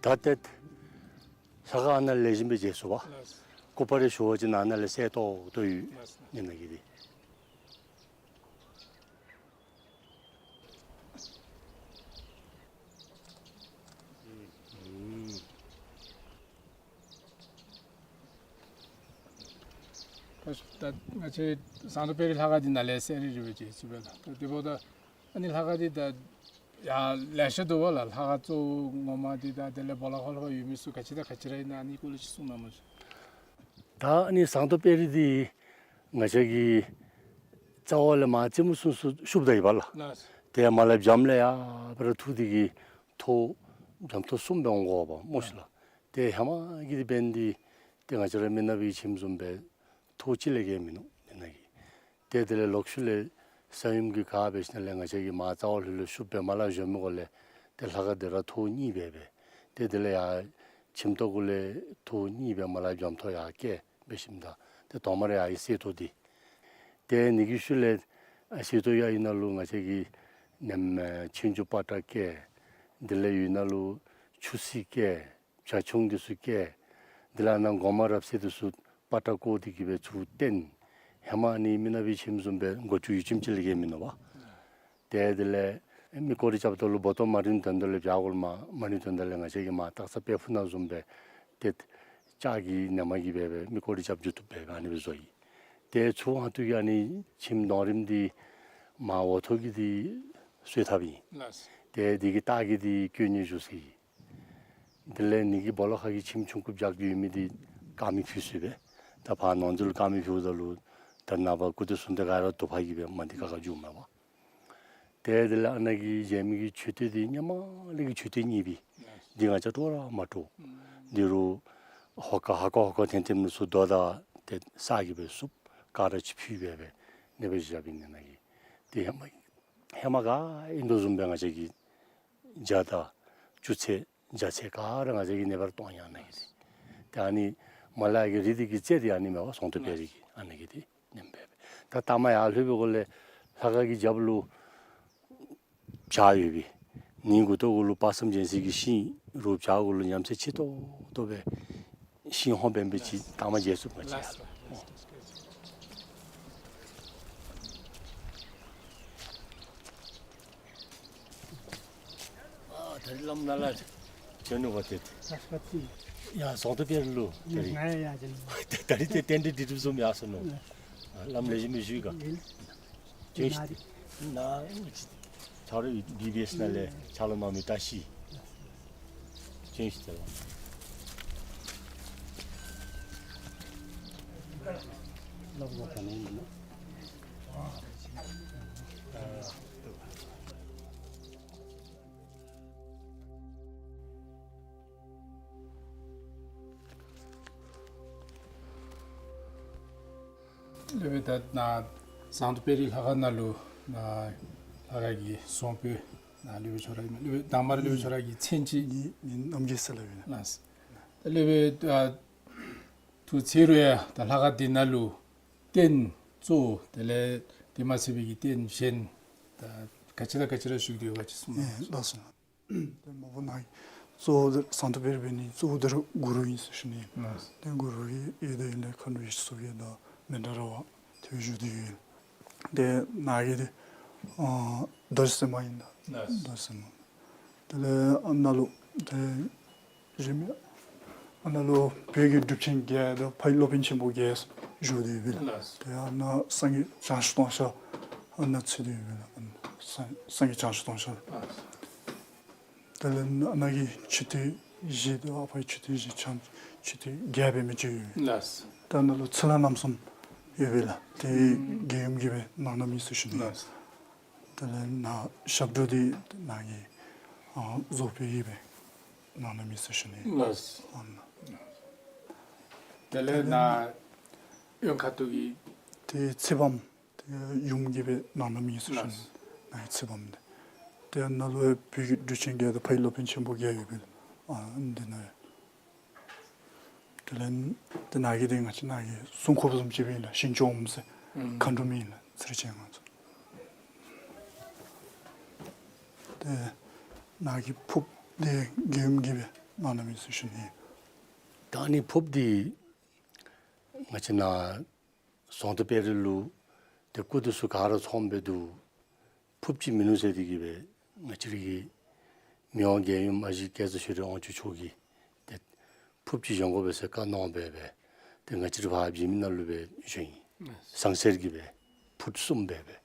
ད་ཏེ་ལྷ་ཁང་ནང་ལེགས་ཤོམ་སྦེ་མཇལ་ཚུགས་པས། ལགས། སྐུ་པར་རེ་ཞུ་བ་ཅིན་ནཱ་ནཱ་ལས་གསལ་ཏོག་ཏོ་ཡོད། ལགས། ཨིན་ན་གི་འདི། ད་ང་བཅས་ཟངས་མདོག་དཔལ་རི་ལྷ་ཁང་འདི་ནཱ་ལས་གསལ་རི་རི་སྦེ་མཇལ་ཚུགས་པས་ལགས། ད་དེ་འབདཝ་ད་ཨ་ནི་ལྷ་ཁང་འདི་ད་ཡང་ལེ་ཤ་འདུག་པ་ལགས། ལྷ་ཁང་གཙོ་བོ་ངོ་མ་འདི་དང་དེ་ལས་སྦོ་ལོགས་ཁར་ལྷོ་ཡོད་མི་ཚུ་ག་ཅི་དང་ག་ཅི་ར་ཨིན་ན་ཨ་ནི་སྐོར་ལས་ཅིག་གསུང་གནང་མ་ཤིག། ད་ཨ་ནི་ཟངས་མདོག་དཔལ་རི་འདི་ང་བཅས་ཀྱི་རྩ་བ་ལས་མར་རྩེ་མོ་ཚུན་ཚོད་ཤུབ་ད་ཡི་པ་ལགས། ལགས། ཏེ་མར་ལས་བྱམས་ལས་ཡར་སྦེ་ར་འཐུ་འདི་གིས་ཐོག་བྱམས་ཐོག་གསུམ་སྦེ་འོང་དགོ་པས་སྨོ་ཤིག་ལགས། ཏེ་ཧེ་མ་གི་འདི་འབདན་འདི་ཏེ་ང་བཅས་ར་མི་ནག་པའི་ཁྱིམ་བཟུམ་སྦེ་ཐོག་གཅིག་ལས་བརྒལ་མིན་ནུག་ཨིན་ན་གི། ཏེ་དེ་ལས་ལོག་ཤུལ་ལས་ས་ཡོམ་གྱིས་ག་འབད་ཞིནམ་ལས་ང་བཅས་ཀྱི་མར་རྩ་བ་ལྷོད་ལྷོད་ཤུབ་སྦེ་མར་ལས་བཞོན་མི་གུ་ལས་ཏེ་ལྷ་ཁང་འདི་ར་ཐོག་གཉིས་སྦེ་སྦེ། ཏེ་དེ་ལས་ཡར་ཁྱིམ་ཐོག་གུ་ལས་ཐོག་གཉིས་སྦེ་མར་ལས་བྱམས་ཐོག་ཡར་བཀལ་འབད་ཞིནམ་ད་ཏེ་དོ་མར་ཡར་གསེར་ཐོག་འདི། ཏེ་ཨ་ནི་གི་ཤུལ་ལས་ཨ་གསེར་ཐོག་ཡར་ཡོད་ནང་ལུ་ང་བཅས་ཀྱི་ནེམ་ཨེ་ཆོས་འབྱུང་པ་ཏྲ་བཀལ། དེ་ལས་ཡོད་ནང་ལུ་ཆུ་སྲིན་བཀལ། བྱ་ཁྱུང་འདི་ཚུ་བཀལ། དེ་ལས་ཨ་ནཱ་སྒོ་མང་རབ་གསལ་འདི་ཚུ་པ་ཏྲ་བཀོ་སྟེ་གི་སྦེ་ཚུར་བཏོན། ཧེ་མ་ཨ་ནི་མི་ནག་པའི་ཁྱིམ་བཟུམ་སྦེ་སྒོ་ཅུང་ཡུད་ཙམ་ཅིག་ལས་བརྒལ་མིན་ནུག་པ། ཏེ་དེ་ལས་མི་སྐོར་ར་རྐྱབ་ད་ལུ་སྦོ་ཏོ་མ་རིམ་དོན་དག་ལས་བྱ་གུ་ལུ་མ་མ་རིམ་དོན་དག་ལས་ང་བཅས་ཀྱིས་མར་སྟག་ཚང་དཔལ་ཕུག་ནང་བཟུམ་སྦེ་ཏེ་ལྕགས་ཀྱི་ནེམ་གིས་སྦེ་སྦེ་མི་སྐོར་ར་རྐྱབ་འགྱོ་བཏུབ་སྦེ་ཨ་ནི་སྦེ་བཟོ་ཡི། ཏེ་ཚུར་ཨ་ཐུ་གི་ཨ་ནི་ཁྱིམ་གདོང་རིམ་འདི་མར་འོག་ཐོག་གི་འདི་གསོལ་ཐབ་ཨིན། ལགས། ཏེ་འདི་གི་ལྟག་གི་འདི་སྐྱོ་ནི་བཞུགས་ས་ཨིན། དེ་ལས་ཨ་ནི་གི་སྦོ་ལོགས་ཁ་གི་ཁྱིམ་ཆུང་ཀུ་བརྒྱད་ཅུ་ཡོད་མི་འདི་དཀར་མེ་ཕུལ་སྲོལ་སྦེ། ད་ཕར་ནོར་འཛོལ་དཀར་མེ་ཕུལཝ་ད་ལུ་ད་ནངས་པ་སྐུ་ཚེ་གསུམ་དེ་ག་ར་དུ་པ་གིས་སྦེ་མ་འདི་ཁ་ཁ་འགྱོཝ་མས་པ། ཏེ་དེ་ལས་ཨ་ནཱ་གི་མཇལ་མི་གི་མཆོད་རྟེན་འདི་ཧེ་མ་ལས་ཀྱི་མཆོད་རྟེན་གཉིས་པའི་འདི་ང་བཅས་སྤྲོ་ར་མ་སྤྲོ། འདི་རུ་ཧོ་ཀ་ཧ་ཀ་ཧོ་ཀ་ཐེམ་ཐེམ་ཚུ་རྡོ་དང་ཏེ་ས་གིས་སྦེ་བསུབ། ཀ་ར་ཅིག་ཕུལ་སྦེ་སྦེ་ཨ་ནི་སྦེ་བཞགཔ་ཨིན་ནཱ་གི། ཏེ་ཧེ་མ་ཧེ་མ་ག་ཨིན་དོ་བཟུམ་སྦེ་ང་བཅས་ཀྱིས་ཇ་དང་བཅུད་ཚད་ཇ་ཚད་ག་ར་ང་བཅས་ཀྱིས་ཨ་ནི་སྦེ་ར་གཏང་ཡི་ཨ་ནཱ་གི་འདི། ཏེ་ཨ་ནི་མར་ལས་ཀྱི་རི་འདི་གི་རྩེ་འདི་ཨ་ནི་མས་པ། ཟངས་མདོག་དཔལ་རི་གི་ཨ་ནཱ་གི་འདི་ཨ་ནེམ་སྦེ་སྦེ། ད་ལྟ་མ་ཡར་ལྷོད་པའི་གུ་ལས་ལྷ་ཁང་གི་རྒྱབ་ལུ་བྱག་ཡོད་པས། ཨ་ནི་མགུ་ཏོ་གུ་ལུ་དཔག་བསམ་རྒྱལ་མཚན་གྱི་ཤིང་རུ་བྱག་གུ་ལུ་ཉམས་སད་ཆེ་ཏོག་ཏོ་སྦེ་ཤིང་ཧོང་འབད་འབད་ཅིག་ལྟ་མ་མཇལ་ཚུགས་པས། ལགས་སོ། ཨ་ད་རིས་བླམ་ནཱ་ལས་བྱོན་ནུག་པ་ཏེ། ཡ་ཟངས་མདོག་དཔལ་རི་ལུ་ད་རིས། ང་ཡང་ཡར་བྱོན་ནུག། ད་རིས་ཏེ་རྟེན་འབྲེལ་འགྲིག་གྲུབ་བཟུམ་ཡར་སོང་ནུག། ཨ་བླམ་ལེགས་ཤོམ་སྦེ་བཞུགས་ག། ཨིན། ཅིག་ནཱ་ཆ་རོགས་བི་བི་ཨེསི་ནང་ལས་ཕྱག་ལཱ་གནང་མི་བཀྲ་ཤིས། ཅིག་ཤིག་ཏེ་ལགས། ལས་སྦེ་ད་ནཱ་ཟངས་མདོག་དཔལ་རི་ལྷ་ཁང་ནང་ལུ་ནཱ་ལྷ་ཁང་གི་གསང་སྤོས་ ནཱ་སློབ་དཔོན་ཁྱོད་ར་ཨིན་མས། སློབ་དཔོན་དང་པ་ར་སློབ་དཔོན་ཁྱོད་ར་གི་མཚན་ཅིག། ངེའི་མིང་རྣམ་རྒྱལ་ཟེར་སླབ་ཨིན། ལགས། ད་སློབ་དཔོན་ཨ་ཐུགས་ཚེ་རུ་ཡ་ད་ལྷ་ཁང་འདི་ནང་ལུ་རྟེན་གཙོ་བོ་དེ་ལས་དེ་མ་ཚད་པའི་གི་རྟེན་གཞན་ད་ག་ཅི་དང་ག་ཅི་ར་བཞུགས་ཏེ་ཡོད་ག་ཅིག་གསུངས་གནང་། ལགས་སོ། ཏེ་མ་པ་ནཱ་གི་གཙོ་བོ་འདི་ཟངས་མདོག་དཔལ་རི་འབད་ནི་གཙོ་བོ་འདི་ར་གུ་རུ་ཨིན་ཟེར་ཞུ་ནི། ལགས། ཏེ་གུ་རུ་གི་ཡོད་དེ་ཨིན་ལས་མཁའ་འགྲོ་ཡེ་ཤེས་མཚོ་རྒྱལ་དང་མནྡ་ར་བ་ཏེ་བཞུགས་ཏེ་ཡོད། ཏེ་ནཱ་གི་འདི་ཨ་རྡོ་རྗེ་སེམས་དཔའ་ཨིན་ལགས། ལགས། རྡོ་རྗེ་སེམས་དཔའ། དེ་ལས་ཨ་ནཱ་ལུ་ཏེ་གཞན་མི་ཨ་ནཱ་ལུ་བོད་ཀྱི་གྲུབ་ཆེན་བརྒྱད་དང་ཕ་ཡི་སློབ་དཔོན་ཆེན་པོ་བརྒྱད་བཞུགས་ཏེ་ཡོད་པས་ལགས། ལགས། ཏེ་ཨ་ནཱ་སངས་རྒྱས་བྱང་ཆུབ་ཏུང་ཤ་ཨ་ནཱ་ཚུད་དེ་ཡོད་པས་ལགས། སངས་སངས་རྒྱས་བྱང་ཆུབ་ཏུང་ཤ། ལགས། དེ་ལས་ཨ་ནཱ་གི་མཆོད་རྟེན་བཞི་དང་ཨ་ཕ་གི་མཆོད་རྟེན་བཞི་བྱམས་མཆོད་རྟེན་བརྒྱད་འབད་མི་ཅིག་ཡོད། ལགས། ད་ནཱ་ལུ་ཚུར་ལ་རྣམ་གསུམ་ཡོད་པས་ལགས། ཏེ་རྒྱལ་ཡུམ་གྱིས་སྦེ་གནང་གནངམ་ཨིན་ཟེར་ཞུ་ནི། ལགས། དེ་ལས་ནཱ་ཞབས་དྲུང་འདི་ནཱ་གི་ཨ་རྫོགས་པའི་ཡིད་སྦེ་གནང་གནངམ་ཨིན་ཟེར་ཞུ་ནི། ལགས། ཨ་ནཱ། དེ་ལས་ནཱ་གཡོན་ཁ་ཐུག་གི་ཏེ་ཚེ་བམ་ཏེ་ཡུམ་གྱིས་སྦེ་གནང་གནངམ་ཨིན་ཟེར་ཞུ་ནི། ལགས། ནཱ་གི་ཚེ་བམ་འདི། ཏེ་ནཱ་ལུ་བོད་ཀྱི་གྲུབ་ཆེན་བརྒྱད་དང་ཕ་ཡི་སློབ་དཔོན་ཆེན་པོ་བརྒྱད་ཡོད་པས་ལགས། ཨ་འདི་ནཱ་ཡོད། དེ་ལས་ཏེ་ནཱ་གི་འདི་ང་བཅས་ནཱ་གི་སྲུང་འཁོརཔ་བཟུམ་ཅིག་སྦེ་ཨིན་ལགས། ཞིང་སྐྱོང་ཟེར་ཨུམ་མཁའ་འགྲོ་མི་ཨིན་ལགས། ཚེ་རིང་ཅན་ང་ཚོ། ཏེ་ནཱ་གི་ཕོརཔ་འདི་རྒྱལ་ཡུམ་གྱིས་སྦེ་གནང་གནངམ་ཨིན་ཟེར་ཞུ་ནི། ད་ཨ་ནི་ཕོརཔ་འདི་ང་བཅས་ནཱ་ཟངས་མདོག་དཔལ་རི་ལུ་ཏེ་སྐུ་འདི་ཚུ་ག་ར་ཚངམ་སྦེ་འདུག། ཕོརཔ་ཅིག་མིན་ནུག་ཟེར་ཏེ་གིས་སྦེ་ང་བཅས་ར་གི་མི་དབང་རྒྱལ་ཡུམ་ཨ་ཞེ་སྐལ་བཟང་ཆོས་སྒྲོན་དབང་ཕྱུག་མཆོག་གིས་ཏེ་ཕོརཔ་ཅིག་བཞེངས་དགོ་པས་ཟེར་བཀའ་གནང་སྦེ་སྦེ་ཏེ་ང་བཅས་ར་ཕར་བྱེ་མི་ནང་ལུ་སྦེ་བཞེངས་ཡི། ཟངས་གསེར་གྱི་སྦེ་ཕུཊ་གསུམ་སྦེ་སྦེ།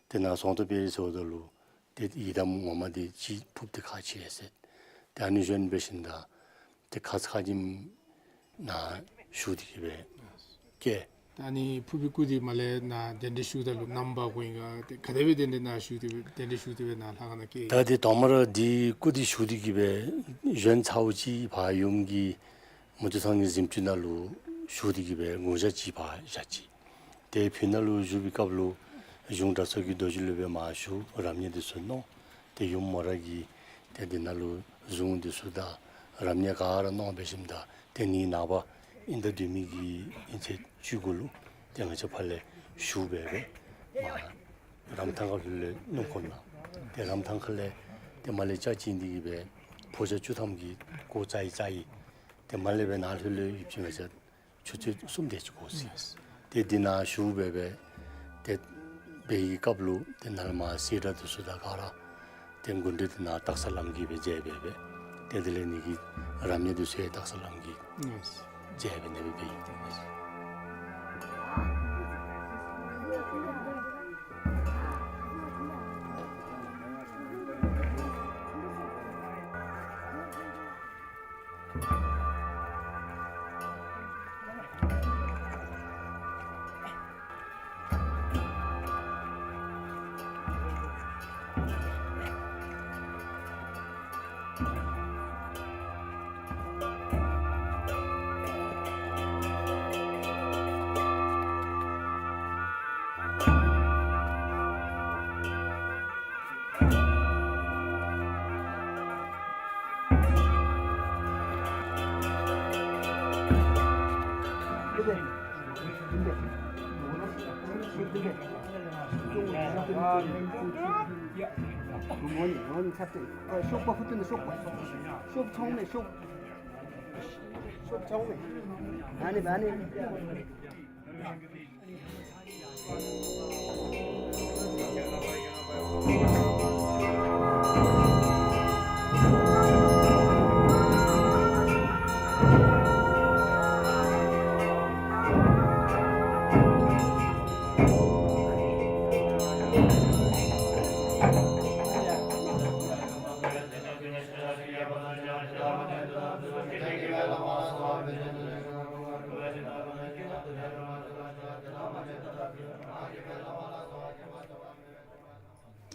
ཏེ་ནཱ་ཟངས་མདོག་དཔལ་རི་ཟེརཝ་ད་ལུ་ཏེ་ཡི་དམ་ངོ་མ་འདི་ཅིག་ཕོརཔ་འདི་ཁག་ཆེ་ཟེར། ཏེ་ཨ་ནི་བཞེངས་འབད་ཞིནམ་ད་ཏེ་ཁ་ཙ་ཁ་ཉིནམ་ནཱ་བཞུགས་ཏེ་གིས་སྦེ་བསྐྱལ། ད་ཨ་ནི་ཕོར་པའི་སྐུ་འདི་མར་ལས་ནཱ་གདན་འདྲེན་ཞུཝ་ད་ལུ་ནམ་འབག་དགོ་ཡི་ག། ཏེ་ག་དེ་སྦེ་གདན་འདྲེན་ནཱ་ཞུ་སྟེ་སྦེ་གདན་འདྲེན་ཞུ་སྟེ་སྦེ་ནཱ་ལྷ་ཁང་ནང་བསྐྱལ་ཡི། ད་ཏེ་དང་པ་ར་འདི་སྐུ་འདི་ཞུ་སྟེ་གིས་སྦེ་བཞེངས་ཚརཝ་ཅིག་ཕར་ཡུམ་གྱིས་མུ་སྟེགས་ཚང་གི་གཟིམ་ཅུང་ནང་ལུ་ཞུ་སྟེ་གིས་སྦེ་དགུང་ཞག་ཅིག་ཕར་བཞག་ཅི། ཏེ་ཕི་ནང་ལུ་བཞུགས་པའི་སྐབས་ལུ་གཞུང་གྲྭ་ཚང་གི་རྡོ་རྗེ་སློབ་དཔོན་མར་བཞུགས། རབ་གནས་འདི་ཚུ་གནང་། ཏེ་ཡུམ་མོ་ར་གིས་ཏེ་འདི་ནང་ལུ་གཟུངས་འདི་ཚུ་དང་རབ་གནས་ག་ར་གནང་འབད་ཞིནམ་ད་ཏེ་ནི་ནངས་པ་དབྱིན་ཟླ་བདུན་མའི་གི་ཨིན་ཚེས་བཅུ་དགུ་ལུ་ཏེ་ང་བཅས་ཕར་ལས་བཞུགས་སྦེ་སྦེ་མར་རམ་ཐང་ཁ་ལུ་ལས་སྣུམ་འཁོར་ནང་ཏེ་རམ་ཐང་ཁ་ལས་ཏེ་མར་ལས་ལྕགས་ཅིག་འདི་གིས་སྦེ་ཕོ་རྒྱས་བཅུ་ཐམ་གྱིས་སྒོ་རྩ་ཡི་རྩ་ཡི། ཏེ་མར་ལས་སྦེ་ནཱ་ལྷོད་ལྷོད་ཡུདཔ་ཅིག་ང་བཅས་ཆུ་ཚོད་གསུམ་དེ་ཅིག་འགོར་ཅི། ཏེ་འདི་ནང་བཞུགས་སྦེ་སྦེ་ཏེ་འབད་བའི་སྐབས་ལུ་ཏེ་ནཱ་ལས་མར་གསེར་སྒྲེང་འདི་ཚུ་དང་ག་ར་ཏེ་མགུར་འདི་ནང་རྟགས་གསལ་ལམ་གྱིས་སྦེ་མཛད་སྦེ་སྦེ་ཏེ་དེ་ལས་ནི་གི་རབ་གནས་འདི་ཚུ་ཡང་རྟགས་གསལ་ལམ་གྱིས་མཛད་སྦེ་ནི་སྦེ་འབད་ཡི།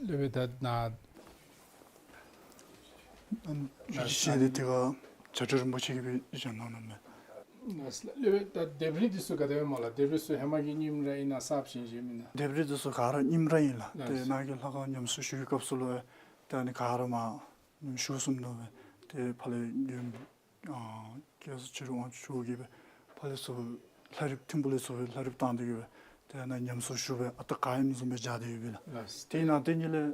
སློབ་དཔོན་ད་ནཱ་ཨ་ནི་ཞལ་འདི་ཏེ་ག་བྱ་བྲལ་རིན་པོ་ཆེ་གིས་སྦེ་བཞེངས་གནང་ནུག་མས། སློབ་དཔོན་ད་ལྡེབས་རིས་འདི་ཚུ་ག་དེ་སྦེ་སྨོ་ལགས། ལྡེབས་རིས་ཚུ་ཧེ་མ་གི་རྙིངམ་ར་ཨིན་ན་གསརཔ་བཞེངས་བཞེངསམ་ཨིན་ན། ལྡེབས་རིས་འདི་ཚུ་ག་ར་རྙིངམ་ར་ཨིན་ལགས། ཏེ་ནཱ་གི་ལྷ་ཁང་ཉམས་གསོ་ཞུ་བའི་སྐབས་སུ་ལུ་ ད་ཨ་ནི་ག་ར་མར་ཉིནམ་བཞུགས་སོངམ་ད་སྦེ་ཏེ་ཕར་ལས་ཡུམ་ཨ་སྐྱབས་སུ་མཆི་རུང་ཨ་ནི་ཚུ་གིས་སྦེ་ཕར་ལས་ཚུར་ལྷ་རིཔ་ཐིམ་ཕུག་ལས་ཚུར་སྦེ་ལྷ་རིཔ་བཏང་སྟེ་གིས་སྦེ་ཏེ་ནཱ་ཉམས་གསོ་ཞུ་སྦེ་ཨ་རྟག་ག་ཨིནམ་བཟུམ་སྦེ་བཞག་སྟེ་ཡོད་པས་ལགས། ལགས། དེ་ནང་དེ་ཉིད་ལས་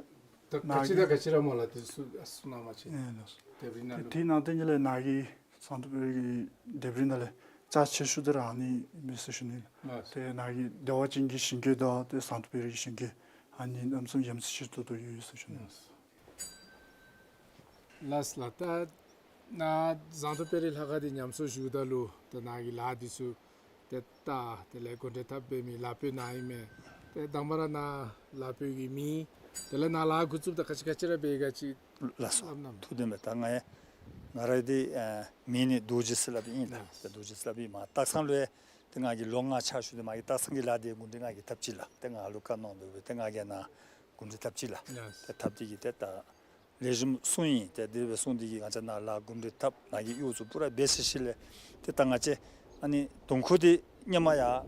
ད་ག་ཅི་ནཱ་དང་ག་ཅི་ར་སྨོ་ལགས། དེ་ཚུ་གསུང་གནང་བ་ཅིན། ཨེ་ལགས། དེ་སྦེ་ཨིན་ན་ལོ། དེ་ནང་དེ་ཉིད་ལས་ནཱ་གི་ཟངས་མདོག་དཔལ་རི་གི་ལྡེབས་རིས་ནང་ལས་རྩ་ཆེ་ཤོས་འདི་ར་ཨ་ནི་ཨིན་མས་ཟེར་ཞུ་ནི་ལགས། ལགས། ཏེ་ནཱ་གི་བདེ་བ་ཅན་གྱི་ཞིང་བཀོད་དང་ཏེ་ཟངས་མདོག་དཔལ་རི་གི་ཞིང་བཀོད་ཨ་ནི་གནམ་མེད་ས་མེད་ཡ་མཚན་ཆེ་ཏོག་ཏོ་ཡོད་ཟེར་ཞུ་ནི་ལགས། ལགས་ལགས། ད་ནཱ་ཟངས་མདོག་དཔལ་རི་ལྷ་ཁང་འདི་ཉམས་གསོ་ཞུཝ་ད་ལུ་ད་ནཱ་གི་ལཱ་འདི་ཚུ་ཏེ་ད་དེ་ལས་གོ་འདྲེན་འཐབ་འབད་མི་ལཱ་འབད་ནང་ཨིན་མས། ཏེ་དང་པ་ར་ནཱ་ལཱ་འབད་མི་དེ་ལས་ནཱ་ལཱ་འགོ་བཙུགསཔ་ད་ག་ཅི་ག་ཅི་ར་འབད་ག་ཅི། ལགས་སོ། སླབ་གནང་། ཐུགས་བདེན་མས། ད་ང་ཡང་ང་རའི་འདི་ཨ་མིང་ནི་རྡོ་རྗེ་ཟེར་སླབ་ཨིན་ལགས། ཏེ་རྡོ་རྗེ་ཟེར་སླབ་ཨིན་མས། སྟག་ཚང་ལུ་ཡང་ཏེ་ང་གིས་ལོ་ལྔ་ཕྱག་ཞུ་སྟེ་མ་གི་སྟག་ཚང་གི་ལཱ་འདི་གོ་འདྲེན་ང་གིས་འཐབ་ཅི་ལགས། ཏེ་ང་ལུ་བཀའ་གནང་དོ་སྦེ་ཏེ་ང་གིས་ནཱ་གོ་འདྲེན་འཐབ་ཅི་ལགས། ལགས། ཏེ་འཐབ་སྟེ་གིས་ཏེ་ད་ལེགས་ཤོམ་སོང་ཡི། ཏེ་དེ་སྦེ་སོང་སྟེ་གིས་ང་བཅས་ནཱ་ལཱ་གོ་འདྲེན་འཐབ་ནཱ་གི་གཡོག་ཚུ་པུ་ར་འབད་ཚར་ཞིནམ་ལས་ཏེ་ད་ང་བཅས་ཨ་ནི་དུང་ཁོག་འདི་སྔོན་མ་ཡར་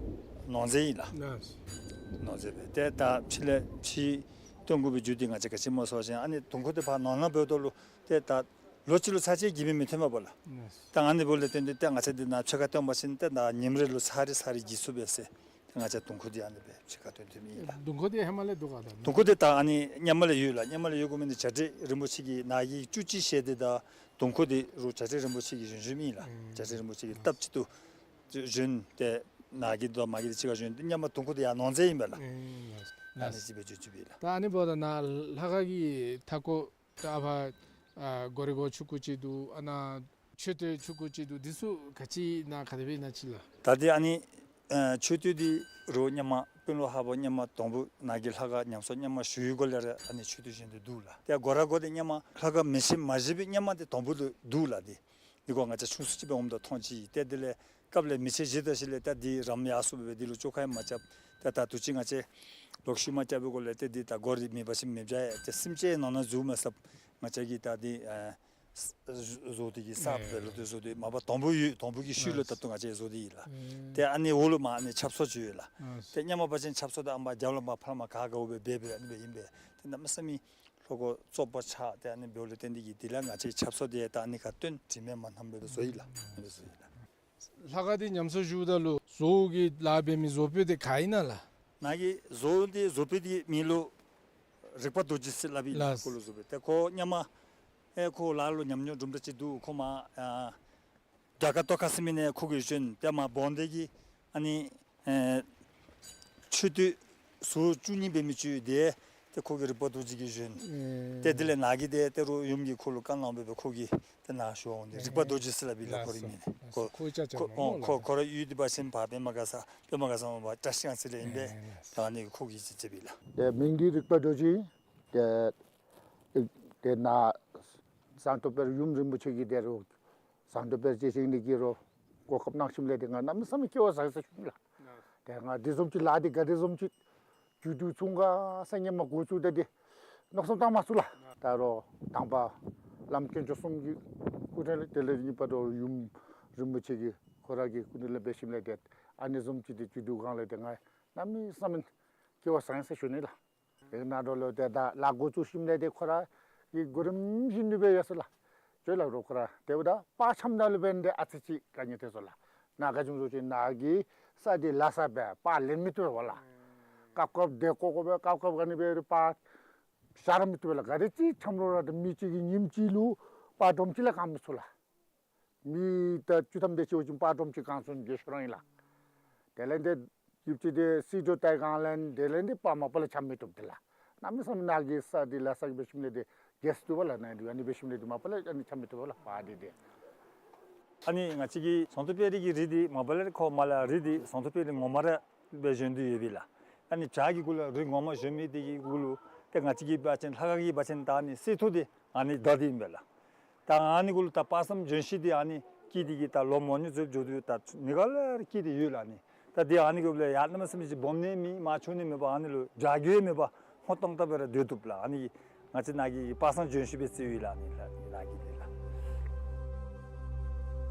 ནོར་རྫས་ཨིན་ལགས། ལགས། ནོར་རྫས་སྦེ་ཏེ་ད་ཕྱི་ལས་ཕྱིར་བཏོན་དགོ་པའི་རྒྱུ་འདི་ང་བཅས་ག་ཅི་སྨོ་ཟེར་བ་ཅིན་ཨ་ནི་དུང་ཁོག་འདི་ཕར་ནོར་ནང་འབདཝ་ད་ལུ་ཏེ་ད་ལོ་གཅིག་ལུ་ཚར་གཅིག་གིས་མི་མི་ཐོན་པས་ལགས། ལགས། ད་ཨ་ནི་འབདཝ་ལས་བརྟེན་ཏེ་ཏེ་ང་བཅས་འདི་ནཱ་ཕྱེད་ཀ་བཏོན་པ་ཅིན་ཏེ་ད་ཉིནམ་རེ་ལུ་ཚར་རེ་ཚར་རེ་གིས་ཚུགས་པས་ཟེར། ཏེ་ང་བཅས་དུང་ཁོག་འདི་ཨ་ནི་སྦེ་ཕྱེད་ཀ་བཏོན་བཏོནམ་ཨིན་ལགས། དུང་ཁོག་འདི་ཧེ་མ་ལས་འདུག་ག་ད། དུང་ཁོག་འདི་ད་ཨ་ནི་སྔོན་མ་ལས་ཡོད་ལགས། སྔོན་མ་ལས་ཡོད་དགོ་མི་འདི་བྱ་བྲལ་རིན་པོ་ཆེ་གིས་ནཱ་གི་བཅུ་གཅིག་ཞལ་འདི་དང་དུང་ཁོག་འདི་རུང་བྱ་བྲལ་རིན་པོ་ཆེ་གིས་བཞེངས་བཞེངསམ་ཨིན་ལགས། ཨུམ། བྱ་བྲལ་རིན་པོ་ཆེ་གིས་སྟབས་གཅིག་ཏུ་བཞེངས་ཏེ་ནཱ་གི་དང་མ་གི་འདི་གཅིག་ཁར་བཞེངས་ཏེ་སྔོན་མ་དུང་ཁོག་འདི་ཡར་ནོར་རྫས་ཨིན་པས་ལགས། ཨུམ། ཨ་ནི་ཅིག་སྦེ་བརྗོད་བརྗོདཔ་ཨིན་ལགས། ད་ཨ་ནི་འབདཝ་ད་ནཱ་ལྷ་ཁང་གི་མཐའ་སྐོར་ད་ཨ་ཕར་ཨ་སྒོ་རའི་སྒོ་ཆུང་ཀུ་ཅིག་འདུག། ཨ་ནཱ་མཆོད་རྟེན་ཆུང་ཀུ་ཅིག་འདུག། འདི་ཚུ་ག་ཅི་ཨིན་ན་ག་དེ་སྦེ་ཨིན་ན་ཅིག་ལགས། ད་འདི་ཨ་ནི་ཨ་མཆོད་རྟེན་འདི་རུང་སྔོན་མ་དཔོན་སློབ་ཧ་བོ་སྔོན་མ་དང་པོ་ནཱ་གི་ལྷ་ཁང་ཉམས་གསོ་སྔོན་མ་ཞུ་བའི་སྒང་ལས་ར་ཨ་ནི་མཆོད་རྟེན་བཞེངས་ཏེ་འདུག་ལགས། ཏེ་སྒོ་ར་སྒོ་འདི་སྔོན་མ་ལྷ་ཁང་མེ་ཆེན་མ་བཞེངས་པའི་སྔོན་མ་འདི་དང་པོ་ལུ་འདུག་ལགས། འདི་འདི་གུ་ང་བཅས་ཆུང་སུ་ཅིག་འབད་འོངམ་ད་མཐོང་ཅི། ཏེ་དེ་ལས་སྐབས་ལས་མེ་ཆེན་བཞེངས་ད་ཞིནམ་ལས་ད་འདི་རམ་ཡར་སོངམ་སྦེ་འདི་ལུ་བཅོ་ཁ་ཡང་མ་རྐྱབ། ཏེ་ད་དུས་ཅི་ང་བཅས་ལོག་ཤུལ་མ་རྐྱབ་པའི་སྒང་ལས་ཏེ་འདི་ད་སྒོ་ར་མེད་པ་ཅིན་མེདཔ་བྱས་ཏེ་སེམས་ཅན་ནང་ན་འཛུལ་མ་ཚུགསཔ་ང་བཅས་ཀྱིས་ད་འདི་ཨ་བཟོ་སྟེ་གིས་གསརཔ་སྦེ་ལོག་སྟེ་བཟོ་སྟེ་མ་པ་དང་པོ་ཡོད། དང་པོ་གི་ཤུལ་ལུ་ད་ལྟོ་ང་བཅས་བཟོ་སྟེ་ཡོད་ལགས། ཏེ་ཨ་ནི་འོག་ལུ་མར་ཨ་ནི་ཆབ་གསང་ཅིག་ཡོད་ལགས། ཏེ་སྔོན་མ་འབད་བ་ཅིན་ཆབ་གསང་འདི་ཨ་མར་རྒྱབ་ལུ་མར་ཕར་ལུ་མར་ག་ག་འོང་སྦེ་འབད་འབད་ཨ་ནི་སྦེ་ཨིན་པས། ཏེ་གནམ་མེད་ས་མེད་ལྷོ་སྒོ་བཙོག་པ་ཆགས། ཏེ་ཨ་ནི་འབདཝ་ལས་བརྟེན་ཏེ་གིས་དེ་ལས་ང་བཅས་ཆབ་གསང་འདི་ད་ཨ་ནི་ཁར་བཏོན། དྲི་མེད་མ་ཐངས་སྦེ་བཟོ་ཡི་ལགས། ཨ་ནི་བཟོ་ཡི་ལགས། ལྷ་ཁང་འདི་ཉམས་གསོ་ཞུཝ་ད་ལུ་བཟོ་བོ་གི་ལཱ་འབད་མི་བཟོ་དཔོན་འདི་ག་ཨིན་ན་ལགས། ནཱ་གི་བཟོ་བོ་འདི་བཟོ་དཔོན་འདི་མིང་ལུ་རིག་པ་རྡོ་རྗེ་ཟེར་སླབ་ཨིན་ལགས། ལགས། ཁོ་ལུ་བཟོ་སྦེ་ཏེ་ཁོ་སྔོན་མ་ཨེ་ཁོ་ལཱ་ལུ་ཉམས་མྱོང་དུམ་གྲ་ཅིག་འདུག། ཁོ་མར་ཨ་རྒྱ་གར་མཐོ་ཁ་ཟེར་མི་ནང་ཁོ་གིས་བཞོན། ཏེ་མར་བོན་སྡེ་གི་ཨ་ནི་ཨེ་མཆོད་རྟེན་ཟུར་བཅུ་གཉིས་འབད་མི་ཅིག་ཡོད། ཏེ་ཏེ་ཁོ་གིས་རིག་པ་རྡོ་རྗེ་གིས་བཞོན། ཨེ་ཏེ་དེ་ལས་ནཱ་གི་ཏེ་ཏེ་རུང་ཡུམ་གྱིས་ཁོ་ལུ་བཀའ་གནང་སྦེ་སྦེ་ཁོ་གིས་ཏེ་ནཱ་བཞོན་ཏེ་རིག་པ་རྡོ་རྗེ་ཟེར་སླབ་ཨིན་ལགས། ཁོ་རའི་མིང་ནི་ཁོ་ཁོ་ཁོ་ཁོ་ར་ཡུལ་འདི་འབད་བ་ཅིན་ཕར་པདྨ་དགའ་ས་པདྨ་དགའ་ས་མར་བཀྲ་ཤིས་སྒང་ཚང་ལས་ཨིན་པས། ད་ཨ་ནི་ཁོ་གིས་ཅིག་ཅིག་སྦེ་ལགས། ཏེ་མིང་འདི་རིག་པ་རྡོ་རྗེ། ཏེ་ཏེ་ནཱ་ཟངས་མདོག་དཔལ་ཡུམ་རིན་པོ་ཆེ་གི་ཏེ་རུང་ཟངས་མདོག་དཔལ་རྗེ་བཞེངས་ནི་གི་རུང་གོ་སྐབས་གནང་ཞིནམ་ལས་ཏེ་ང་གནམ་མེད་ས་མེད་སྐལ་བ་བཟང་ཡི་ཟེར་ཞུ་ནི་ལགས། ཏེ་ང་འདི་བཟུམ་ཅིག་ལཱ་འདི་ག་དེ་བཟུམ་ཅིག་མཇུག་བསྡུ་ཚུགས་ག་ཟེར་སྔོན་མ་འགོ་བཙུགས་ད་འདི་མནོ་བསམ་བཏང་མ་ཚུགས་ལགས། ད་རུང་དང་པ་བླམ་དཀོན་མཆོག་གསུམ་གྱི་སྐུ་དྲིན་ལས་དེ་ལས་གཉིས་པ་རུང་ཡུམ་རིན་པོ་ཆེ་གི་ཁོ་ར་གི་སྐུ་དྲིན་ལས་འབད་ཞིནམ་ལས་ཏེ་ཨ་ནི་བཟུམ་ཅིག་འདི་མཇུག་བསྡུ་གང་ལས་ཏེ་ང་གནམ་མེད་ས་མེད་སྐལ་བ་བཟང་ཡི་ཟེར་ཞུ་ནི་ལགས། ཨེ་ནཱ་འགྱོ་ལོ་ཏེ་ད་ལཱ་འགོ་བཙུགས་ཞིནམ་ལས་ཏེ་ཁོ་ར་གི་གོ་རིམ་བཞིན་དུ་སྦེ་ཡོད་ཟེར་ལགས། ཅོག་ལགས་རོགས་ཁོ་ར་ཏེ་འབདཝ་ད་པར་འཆམ་ད་ལུ་འབད་ནི་ཨ་ཙི་ཅིག་དཀའ་ངལ་ཐོན་སོང་ལགས། ནཱ་ག་ཅི་སྨོ་ཟེར་བ་ཅིན་ནཱ་གི་ས་འདི་ལ་ས་སྦེ་པར་ལེན་མི་བཏུབ་པས་ལགས། སྐབས་སྐབས་དེ་ཀོ་ཀོ་སྦེ་སྐབས་སྐབས་ག་ནི་སྦེ་རུང་པར་བཞག་ར་མི་བཏུབ་པས་ལགས། ག་དེ་ཅིག་འཆམ་རུང་ར་ཏེ་མི་གཅིག་གིས་ཉིནམ་གཅིག་ལུ་པར་སྒྲོམ་གཅིག་ལས་གང་མི་ཚུགས་ལགས། མི་ད་བཅུ་ཐམ་དེ་ཅིག་འབད་བ་ཅིན་པར་སྒྲོམ་གཅིག་གང་ཚུགས་ནི་གི་ཤོ་རང་ཨིན་ལགས། དེ་ལས་ཏེ་ཡུདཔ་ཅིག་ཏེ་སིལ་ཏོག་བཏབ་གང་ལས་དེ་ལས་ཏེ་པར་མ་པ་ལས་འཆམ་མི་བཏུབ་དེ་ལགས། གནམ་མེད་ས་མེད་ནཱ་གི་ས་འདི་ལ་ས་གི་འབད་ཞིནམ་ལས་ཏེ་རྒྱས་སུ་བཏུབ་པས་ལགས། ནཱ་འདི་ཨ་ནི་འབད་ཞིནམ་ལས་ཏེ་མ་པ་ལས་ཨ་ནི་འཆམ་མི་བཏུབ་པས་ལགས་པར་འདི་ཏེ། ཨ་ནི་ང་བཅས་ཀྱི་ཟངས་མདོག་དཔལ་རི་གི་རི་འདི་མ་པ་ལས་ཁོ་མར་ལས་རི་འདི་ཟངས་མདོག་དཔལ་རི་ངོ་མ་ར་སྦེ་བཞེངས་ཏེ་ཡོད་པས་ལགས། ཨ་ནི་བྱག་གི་གུ་ལུ་རི་ངོ་མ་བཞེངས་མི་འདི་གི་གུ་ལུ་ཏེ་ང་བཅས་ཀྱིས་འབད་བ་ཅིན་ལྷ་ཁང་གི་འབད་བ་ཅིན་ད་ཨ་ནི་གསེར་ཐུར་འདི་ཨ་ནི་བདའ་སྟེ་ཨིན་པས་ལགས། ད་ཨ་ནི་གུ་ལུ་ད་པར་སྒྲོམ་བཞེངས་ཤིང་འདི་ཨ་ནི་སྐྱིད་དེ་གིས་ད་ལོ་མང་ཉུང་ཚུ་འགྱོ་དེ་ད་ནི་ག་ལས་ར་སྐྱིད་དེ་ཡོད་ལགས། ཨ་ནི་ད་འདི་ཨ་ནི་གུ་ལས་ཡར་གནམ་མེད་ས་མེད་ཅིག་སྦོམ་ནི་མེད་མར་ཆུང་ནི་མེད་པར་ཨ་ནི་ལུ་བྱ་རྒོད་མེད་པར་སྔོ་ཏོག་ཏོ་སྦེ་ར་སྡོད་བཏུབ་ལགས། ཨ་ནི་ང་བཅས་ནཱ་གི་པར་སྒྲོམ་བཞེངས་ཤིང་སྦེ་རྩིཝ་ཨིན་ལགས། ཨ་ནི་ལགས་ནཱ་གི་འདི་ལགས།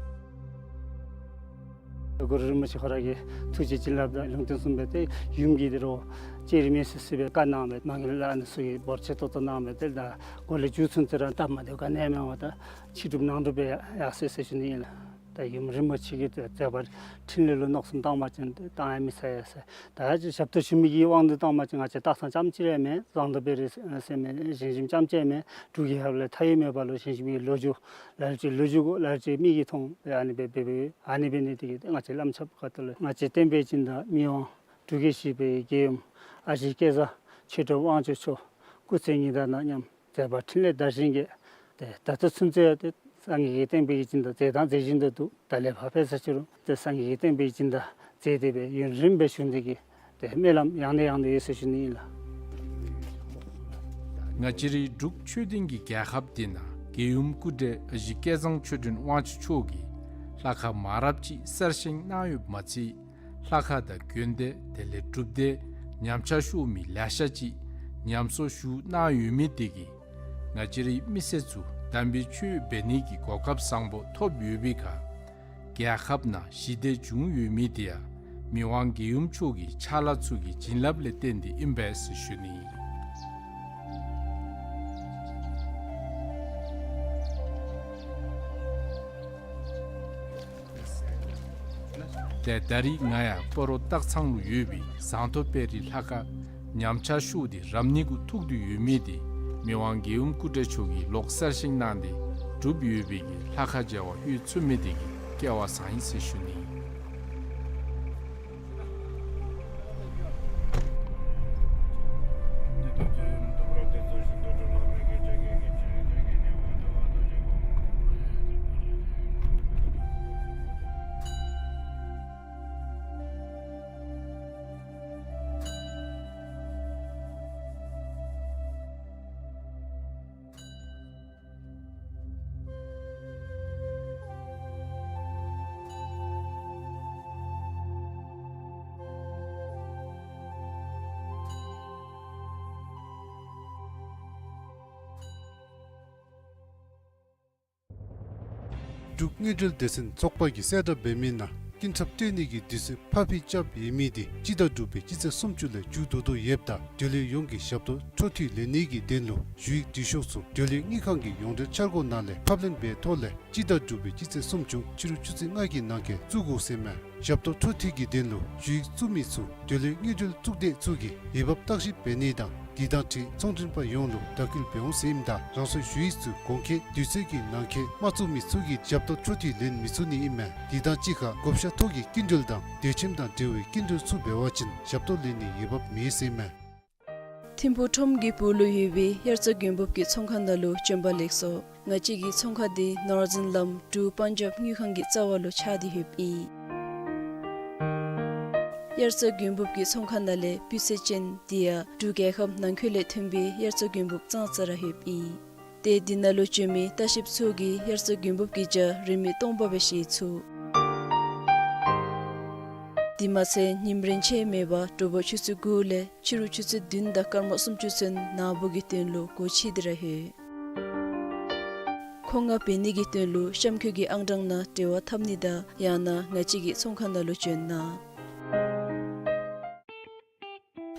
གུ་རུ་རིན་པོ་ཆེ་ཁོ་ར་གི་ཐུགས་རྗེ་བྱིན་རླབས་དང་ལུང་བསྟན་གསུངས་པའི་ཏེ་ཡུམ་གྱིས་དེ་རུ་ཅེ་རི་མེ་སི་སི་སྦེ་བཀའ་གནང་བའི་མ་གི་ལ་ཨ་ནི་ཚུ་གིས་འབོར་ཆེ་ཏོག་ཏོ་གནང་བའི་ཏེ་ད་གོ་ལེ་མཇུག་ཚུན་ཚོད་ར་སྟབས་མ་བདེཝ་ག་ནི་ཡང་མེད། ད་ཕྱི་སྒྲུབ་ནང་སྒྲུབ་སྦེ་ཡར་སོ་ཡི་ཟེར་ཞུ་ནི་ཨིན་ལགས། ད་ཡུམ་རིན་པོ་ཆེ་གི་མཛད་པ་འཕྲིན་ལས་ལུ་མནོ་བསམ་བཏང་བ་ཅིན་ཏེ་བཏང་ཡང་མི་ཚར་ཡ་ཟེར། ད་ཞབས་ཏོག་ཞུ་མི་གི་དབང་དུ་བཏང་བ་ཅིན་ང་བཅས་སྟག་ཚང་རྐྱངམ་གཅིག་ར་མེན། ཟངས་མདོག་དཔལ་རི་ཟེར་མི་ཞིང་ཞིང་རྐྱངམ་གཅིག་མེན། འབྲུག་རྒྱལ་ཁབ་ལས་མཐའ་དབུས་མེད་པ་ལུ་ཞིང་ཞིང་གི་ལོ་རྒྱུས་ལ་ལུ་ཅིག་ལོ་རྒྱུས་གུ་ལ་ལུ་ཅིག་མིག་གིས་མཐོང་སྦེ་ཨ་ནི་སྦེ་འབད་འབདཝ་ཨ་ནི་འབད་ནི་དེ་གིས་ང་བཅས་བླམ་ཆབ་ཁ་ཐུག་ལས་ང་བཅས་བསྟན་པའི་སྦྱིན་བདག་མི་དབང་འབྲུག་རྒྱལ་བཞི་པའི་རྒྱལ་ཡུམ་ཨ་ཞེ་སྐལ་བཟང་ཆོས་གྲུབ་དབང་ཕྱུག་མཆོག་སྐུ་ཚེ་ཉི་ཟླ་ནང་མཉམ་མཛད་པ་འཕྲིན་ལས་དར་ཞིང་རྒྱས། ཏེ་ད་ལྟོ་ཚུན་ཚོད་ཡང་ཏེ་སངས་རྒྱས་ཀྱི་བསྟན་པའི་སྦྱིན་བདག་མཛད་དང་མཛད་བཞིན་དུ་འདུག། ད་ལས་ཕར་འབད་ས་ཅི་རུང་ཏེ་སངས་རྒྱས་ཀྱི་བསྟན་པའི་སྦྱིན་བདག་མཛད་དེ་སྦེ་ཡུན་རིངམོ་སྦེ་བཞུགས་ནི་དེ་གི་ཏེ་སྨོན་ལམ་ཡང་ནས་ཡང་དུ་ཡོད་ཟེར་ཞུ་ནི་ཨིན་ལགས། ང་བཅས་རའི་འབྲུག་ཆོས་ལྡན་གྱི་རྒྱལ་ཁབ་འདི་ནང་རྒྱལ་ཡུམ་སྐུ་བགྲེས་ཨ་ཞེ་སྐལ་བཟང་ཆོས་སྒྲོན་དབང་ཕྱུག་མཆོག་གིས་ལྷ་ཁང་མང་རབས་ཅིག་གསར་བཞེངས་གནང་ཡོདཔ་མ་ཚད་ལྷ་ཁང་དང་དགོན་སྡེ་དེ་ལས་སྒྲུབ་སྡེ་ཉམས་ཆག་ཤོར་མི་ལེ་ཤ་ཅིག་ཉམས་གསོ་ཞུ་གནང་ཡོད་མི་དེ་གིས་ང་བཅས་རའི་མི་སེར་ཚུ་དམ་པའི་ཆོས་འབད་ནི་གི་གོ་སྐབས་བཟང་པོ་ཐོབ་ཡོད་པའི་ཁར་རྒྱལ་ཁབ་ནང་ཞི་བདེ་བྱུང་ཡོད་མི་དེ་ཡང་མི་དབང་རྒྱལ་ཡུམ་མཆོག་གི་ཕྱག་ལཱ་ཚུ་གི་བྱིན་རླབས་ལས་བརྟེན་ཏེ་ཨིན་པས་ཟེར་ཞུ་ནི་ཨིན། ཏེ་ད་རིས་ང་ཡང་སྤ་རོ་སྟག་ཚང་ལུ་ཡོད་པའི་ཟངས་མདོག་དཔལ་རི་ལྷ་ཁང་ཉམས་ཆག་ཤོར་ཏེ་རབ་གནས་གུ་ཐུག་སྟེ་ཡོད་མི་དེ་མི་དབང་རྒྱལ་ཡུམ་སྐུ་བགྲེས་མཆོག་གིས་ལོག་གསར་བཞེངས་གནང་སྟེ་གྲུབ་ཡོད་པའི་གི་ལྷ་ཁང་མཇལ་བར་ལྷོད་ཚུགས་མི་དེ་གིས་སྐལ་བ་བཟང་ཡི་ཟེར་ཞུ་ནི། འབྲུག་དངུལ་འབྲེལ་སྡེ་ཚན་ཚོགས་པ་གིས་གསལ་བསྒྲགས་འབད་མི་ནང་སྐྱིན་ཚབ་སྤྲོད་ནི་གི་དུས་ཚོད་ཕར་འགྱངས་རྐྱབ་ཡོད་མི་དེ་སྤྱི་ཟླ་དྲུག་པའི་སྤྱི་ཚེས་སུམ་ཅུ་ལས་མཇུག་བསྡུ་དོ་ཡོདཔ་ད་འབྲེལ་ཡོད་ཡོངས་ཀྱིས་ཞབས་ཏོག་འཕྲོ་མཐུད་ལེན་ནི་གི་དོན་ལུ་ཞུ་ཡིག་འབྲི་ཤོག་ཚུ་འབྲེལ་ཡོད་དངུལ་ཁང་གི་ཡོངས་འབྲེལ་འཆར་སྒོ་ནང་ལས་ཕབ་ལེན་འབད་ཐོག་ལས་སྤྱི་ཟླ་དྲུག་པའི་སྤྱི་ཚེས་སུམ་ཅུ་ཕྱི་རུ་ཆུ་ཚོད་ལྔ་གི་ནང་འཁོད་བཙུགས་དགོ་ཟེར་མས། ཞབས་ཏོག་འཕྲོ་མཐུད་ཀྱི་དོན་ལུ་ཞུ་ཡིག་བཙུགས་མི་ཚུ་འབྲེལ་ཡོད་དངུལ་འབྲེལ་གཙུག་སྡེ་ཚུ་གིས་འོས་འབབ་བརྟག་ཞིབ་འབད་ནི་དང་དེ་དང་འཁྲིལ་ཚོང་མགྲོན་པ་ཡོངས་ལུ་བརྡ་སྐུལ་འབད་འོང་ཟེར་ཨིནམ་ད་རང་སོའི་ཞུ་ཡིག་ཚུ་གོང་འཁོད་དུས་ཚོད་ཀྱི་ནང་འཁོད་མ་བཙུགས་མི་ཚུ་གིས་ཞབས་ཏོག་འཕྲོ་མཐུད་ལེན་མི་ཚུགས་ནི་ཨིན་མས། དེ་དང་གཅིག་ཁར་བགོ་བཤའ་ཐོག་གི་སྐྱིན་འགྲུལ་དང་དེ་ཁྱིམ་དང་འབྲེལ་བའི་སྐྱིན་འགྲུལ་ཚུ་འབད་བ་ཅིན་ཞབས་ཏོག་ལེན་ནི་འོས་འབབ་མེད་ཟེར་ཨིན་མས། ཐིམ་ཕུག་ཁྲོམ་གྱི་སྦུག་ལུ་ཡོད་པའི་དབྱར་རྩྭ་དགུན་འབུབ་ཀྱི་ཚོང་ཁང་ནང་ལུ་བྱོན་པ་ལེགས་སོ། ང་བཅས་ཀྱི་ཚོང་ཁང་འདི་ནོར་འཛིན་ལམ་འབྲུག་པཱན་ཇབ་དངུལ་ཁང་གི་རྩ་བ་ལུ་ཆགས་ཏེ་ཡོདཔ་ཨིན། དབྱར་རྩྭ་དགུན་འབུབ་ཀྱི་ཚོང་ཁང་ནང་ལས་སྤུས་ཚད་ཅན་དེ་ཡང་འབྲུག་རྒྱལ་ཁབ་ནང་འཁོད་ལས་ཐོན་པའི་དབྱར་རྩྭ་དགུན་འབུབ་ཙང་ཙ་ར་ཡོདཔ་ཨིན། ཏེ་འདི་ནང་ལུ་བྱོན་མི་ལྟ་བཤལཔ་ཚུ་གིས་དབྱར་རྩྭ་དགུན་འབུབ་ཀྱི་ཇ་རིན་མེད་སྟོང་པ་སྦེ་བཞེས་ཚུགས། དེ་མ་ཚད་ཉིནམ་རེ་ཆད་མེད་པར་དྲོ་པ་ཆུ་ཚོད་དགུ་ལས་ཕྱི་རུ་ཆུ་ཚོད་བདུན་དང་སྐར་མ་སུམ་ཅུ་ཚུན་ནཱ་འབོ་གི་དོན་ལུ་སྒོ་ཕྱེ་སྟེ་ར་ཡོད། མཁོ་མངགས་འབད་ནི་གི་དོན་ལུ་གཤམ་འཁོད་ཀྱི་ཨང་གྲངས་ནང་འབྲེལ་བ་འཐབ་ནི་དང་ཡང་ན་ང་བཅས་ཀྱི་ཚོང་ཁང་ནང་ལུ་བྱོན་གནང་།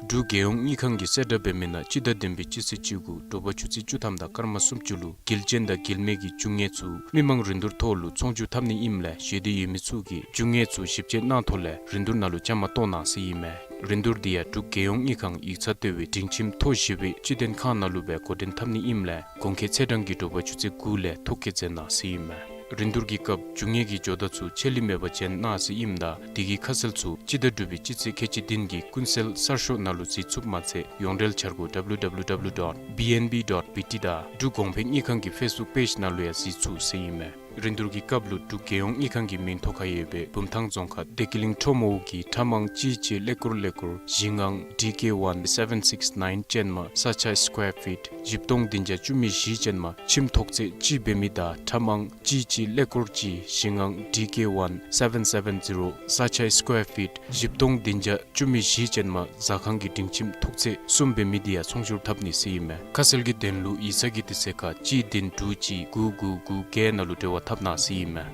འབྲུག་རྒྱལ་ཡོངས་དངུལ་ཁང་གིས་གསལ་བསྒྲགས་འབད་མི་ནང་སྤྱི་ཟླ་བདུན་པའི་སྤྱི་ཚེས་བཅུ་དགུ་དྲོ་པ་ཆུ་ཚོད་བཅུ་ཐམ་དང་སྐར་མ་སུམ་ཅུ་ལུ་འགུལ་སྐྱོད་དང་འགུལ་མེད་ཀྱི་རྒྱུ་དངོས་ཚུ་མི་མང་རིན་བསྡུར་ཐོག་ལུ་ཚོང་བསྒྱུར་འཐབ་ནི་ཨིནམ་ལས་ཞུ་འདོད་ཡོད་མི་ཚུ་གིས་རྒྱུ་དངོས་ཚུ་ཞིབ་དཔྱད་གནང་ཐོག་ལས་རིན་བསྡུར་ནང་ལུ་བཅའ་མར་གཏོགས་གནང་ཟེར་ཨིན་མས། རིན་བསྡུར་འདི་ཡང་འབྲུག་རྒྱལ་ཡོངས་དངུལ་ཁང་ཡིག་ཚང་ལྟེ་བའི་སྒྲིང་ཁྱིམ་མཐོ་བཞི་པའི་སྤྱི་མཐུན་ཁང་ནང་ལུ་སྦེ་འགོ་འདྲེན་འཐབ་ནི་ཨིནམ་ལས་གོང་འཁོད་ཚེས་གྲངས་ཀྱི་དྲོ་པ་ཆུ་ཚོད་དགུ་ལས་ཐོ་བཀོད་མཛད་གནང་ཟེར་ཨིན་མས། རིན་བསྡུར་གྱི་སྐབས་རྒྱུ་དངོས་ཀྱི་ཇོ་བདག་ཚུ་ཆད་ལུས་མེད་པར་བྱོན་གནང་ཟེར་ཨིནམ་ད་དེ་གི་ཁ་གསལ་ཚུ་སྤྱི་ཟླ་དྲུག་པའི་སྤྱི་ཚེས་ཁལ་གཅིག་བདུན་གྱི་ཀུན་གསལ་གསར་ཤོག་ནང་ལུ་གཟིགས་ཚུགསཔ་མ་ཚད་ཡོངས་འབྲེལ་འཆར་སྒོ་W W W dot B N B dot B T དང་འབྲུག་གོང་འཕེལ་དངུལ་ཁང་གི་ཕེསི་བུཀ་པེཇ་ནང་ལུ་ཡང་གཟིགས་ཚུགས་ཟེར་ཨིན་མས། རིན་བསྡུར་གྱི་སྐབས་ལུ་འབྲུག་རྒྱལ་ཡོངས་དངུལ་ཁང་གི་མིང་ཐོ་ཁར་ཡོད་པའི་བུམ་ཐང་རྫོང་ཁག་བདེ་སྐྱིད་གླིང་ཁྲོམ་འོག་གི་ཁྲ་མང་གཅིག་གཅིག་ཀླད་ཀོར་ཀླད་ཀོར་བཞི་ལྔ་D K one seven six nine ཅན་མ་ས་ཆ་སི་ཀོར་ཕིཊ་བཞི་སྟོང་བདུན་བརྒྱ་བཅུ་མེད་བཞི་ཅན་མ་ཁྱིམ་ཐོག་ཚད་གཅིག་འབད་མི་དང་ཁྲ་མང་གཅིག་གཅིག་ཀླད་ཀོར་གཅིག་བཞི་ལྔ་D K one seven seven zero ས་ཆ་སི་ཀོར་ཕིཊ་བཞི་སྟོང་བདུན་བརྒྱ་བཅུ་མེད་བཞི་ཅན་མ་ཟ་ཁང་གི་སྒྲིང་ཁྱིམ་ཐོག་ཚད་གསུམ་འབད་མི་དེ་ཡང་ཚོང་བསྒྱུར་འཐབ་ནི་ཟེར་ཨིན་མས། ཁ་གསལ་གྱི་དོན་ལུ་ཡིག་ཚང་གི་དུས་ཚོད་ཁར་གཅིག་བདུན་དྲུག་གཅིག་དགུ་དགུ་དགུ་བརྒྱད་ནང་ལུ་འབྲེལ་བ་འཐབ་གནང་ཟེར་ཨིན་མས།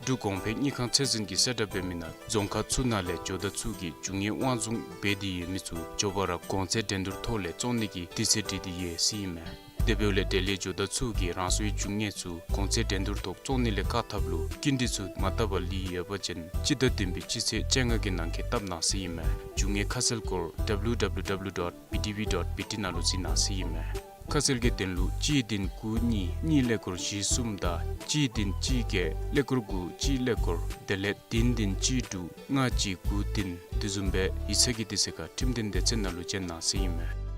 འབྲུག་གོང་འཕེལ་དངུལ་ཁང་ཚད་འཛིན་གྱིས་གསལ་བསྒྲགས་འབད་མི་ནང་རྫོང་ཁག་ཚུ་ནང་ལས་ཇོ་བདག་ཚུ་གིས་རྒྱུ་དངོས་དབང་བཟུང་འབད་དེ་ཡོད་མི་ཚུ་མགྱོགས་པ་ར་གོང་ཚད་འགྲན་བསྡུར་ཐོག་ལས་བཙོང་ནི་གི་དུས་ཚོད་བསྒྲིགས་ཏེ་ཡོད་ཟེར་ཨིན་མས། དེ་འབདཝ་ལས་འབྲེལ་ཡོད་ཇོ་བདག་ཚུ་གིས་རང་སོའི་རྒྱུ་དངོས་ཚུ་གོང་ཚད་འགྲན་བསྡུར་ཐོག་བཙོང་ནི་ལས་བཀག་ཐབས་ལུ་སྐྱིན་འགྲུལ་ཚུ་མ་བཏབ་པར་ལུས་ཡོད་པ་ཅིན་སྤྱི་ཟླ་བདུན་པའི་སྤྱི་ཚེས་བཅོ་ལྔ་གི་ནང་འཁོད་བཏབ་གནང་ཟེར་ཨིན་མས། རྒྱུ་དངོས་ཁ་གསལ་སྐོར་W W W dot B D B dot B T ནང་ལུ་གཟིགས་གནང་ཟེར་ཨིན་མས། ཁ་གསལ་གྱི་དོན་ལུ་གཅིག་བདུན་དགུ་གཉིས་གཉིས་ཀླད་ཀོར་བཞི་གསུམ་དང་གཅིག་བདུན་གཅིག་བརྒྱད་ཀླད་ཀོར་དགུ་གཅིག་ཀླད་ཀོར་དེ་ལས་བདུན་བདུན་གཅིག་དྲུག་ལྔ་གཅིག་དགུ་བདུན་དེ་བཟུམ་སྦེ་ཡིག་ཚང་གི་དུས་ཚོད་ཁར་ཁྲིམས་དོན་སྡེ་ཚན་ནང་ལུ་བཅར་གནང་ཟེར་ཨིན་མས།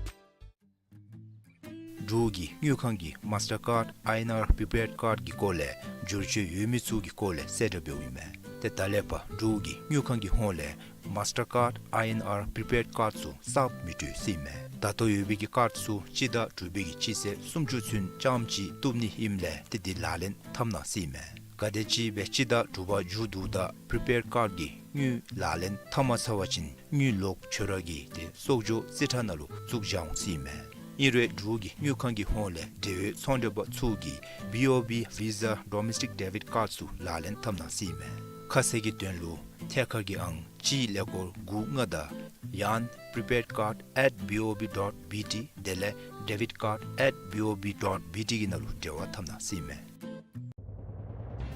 འབྲུག་གི་དངུལ་ཁང་གིས་Mastercard I N R prepaid card གི་སྐོར་ལས་བསྒྱུར་བཅོས་ཡོད་མི་ཚུ་གི་སྐོར་ལས་གསལ་བསྒྲགས་འབདཝ་ཨིན་མས། ཏེ་ད་ལས་ཕར་འབྲུག་གི་དངུལ་ཁང་གི་ཧོངས་ལས་Mastercard I N R prepaid card ཚུ་གསརཔ་མི་སྤྲོད་ཟེར་ཨིན་མས། ད་ལྟོ་ཡོད་པའི་གི་ཀཱཌ་ཚུ་སྤྱི་ཟླ་དྲུག་པའི་གི་སྤྱི་ཚེས་སུམ་ཅུ་ཚུན་རྐྱངམ་ཅིག་བཏུབ་ནི་ཨིནམ་ལས་ཏེ་འདི་ལག་ལེན་འཐབ་གནང་ཟེར་ཨིན་མས། ག་དེམ་ཅིག་སྦེ་སྤྱི་ཟླ་དྲུག་པ་མཇུག་བསྡུཝ་ད་prepaid card གི་དངུལ་ལག་ལེན་འཐབ་མ་ཚར་བ་ཅིན་དངུལ་ལོག་འབྱོར་བ་གི་ཏེ་གསོག་འཇོག་རྩིས་ཁྲ་ནང་ལུ་བཙུགས་བཞག་འོང་ཟེར་ཨིན་མས། ཨིན་རུང་འབྲུག་གི་དངུལ་ཁང་གི་ཧོངས་ལས་འབྲེལ་ཡོད་ཚོང་འབྲེལ་པ་ཚུ་གིས་B O B Visa Domestic Debit Card ཚུ་ལག་ལེན་འཐབ་གནང་ཟེར་ཨིན་མས། ཁ་གསལ་གྱི་དོན་ལུ་ཐད་ཀར་གྱི་ཨང་གཅིག་ཀླད་ཀོར་དགུ་ལྔ་དང་ཡང་prepaid card at B O B dot B T དེ་ལས་debit card at B O B dot B T གི་ནང་ལུ་འབྲེལ་བ་འཐབ་གནང་ཟེར་ཨིན་མས།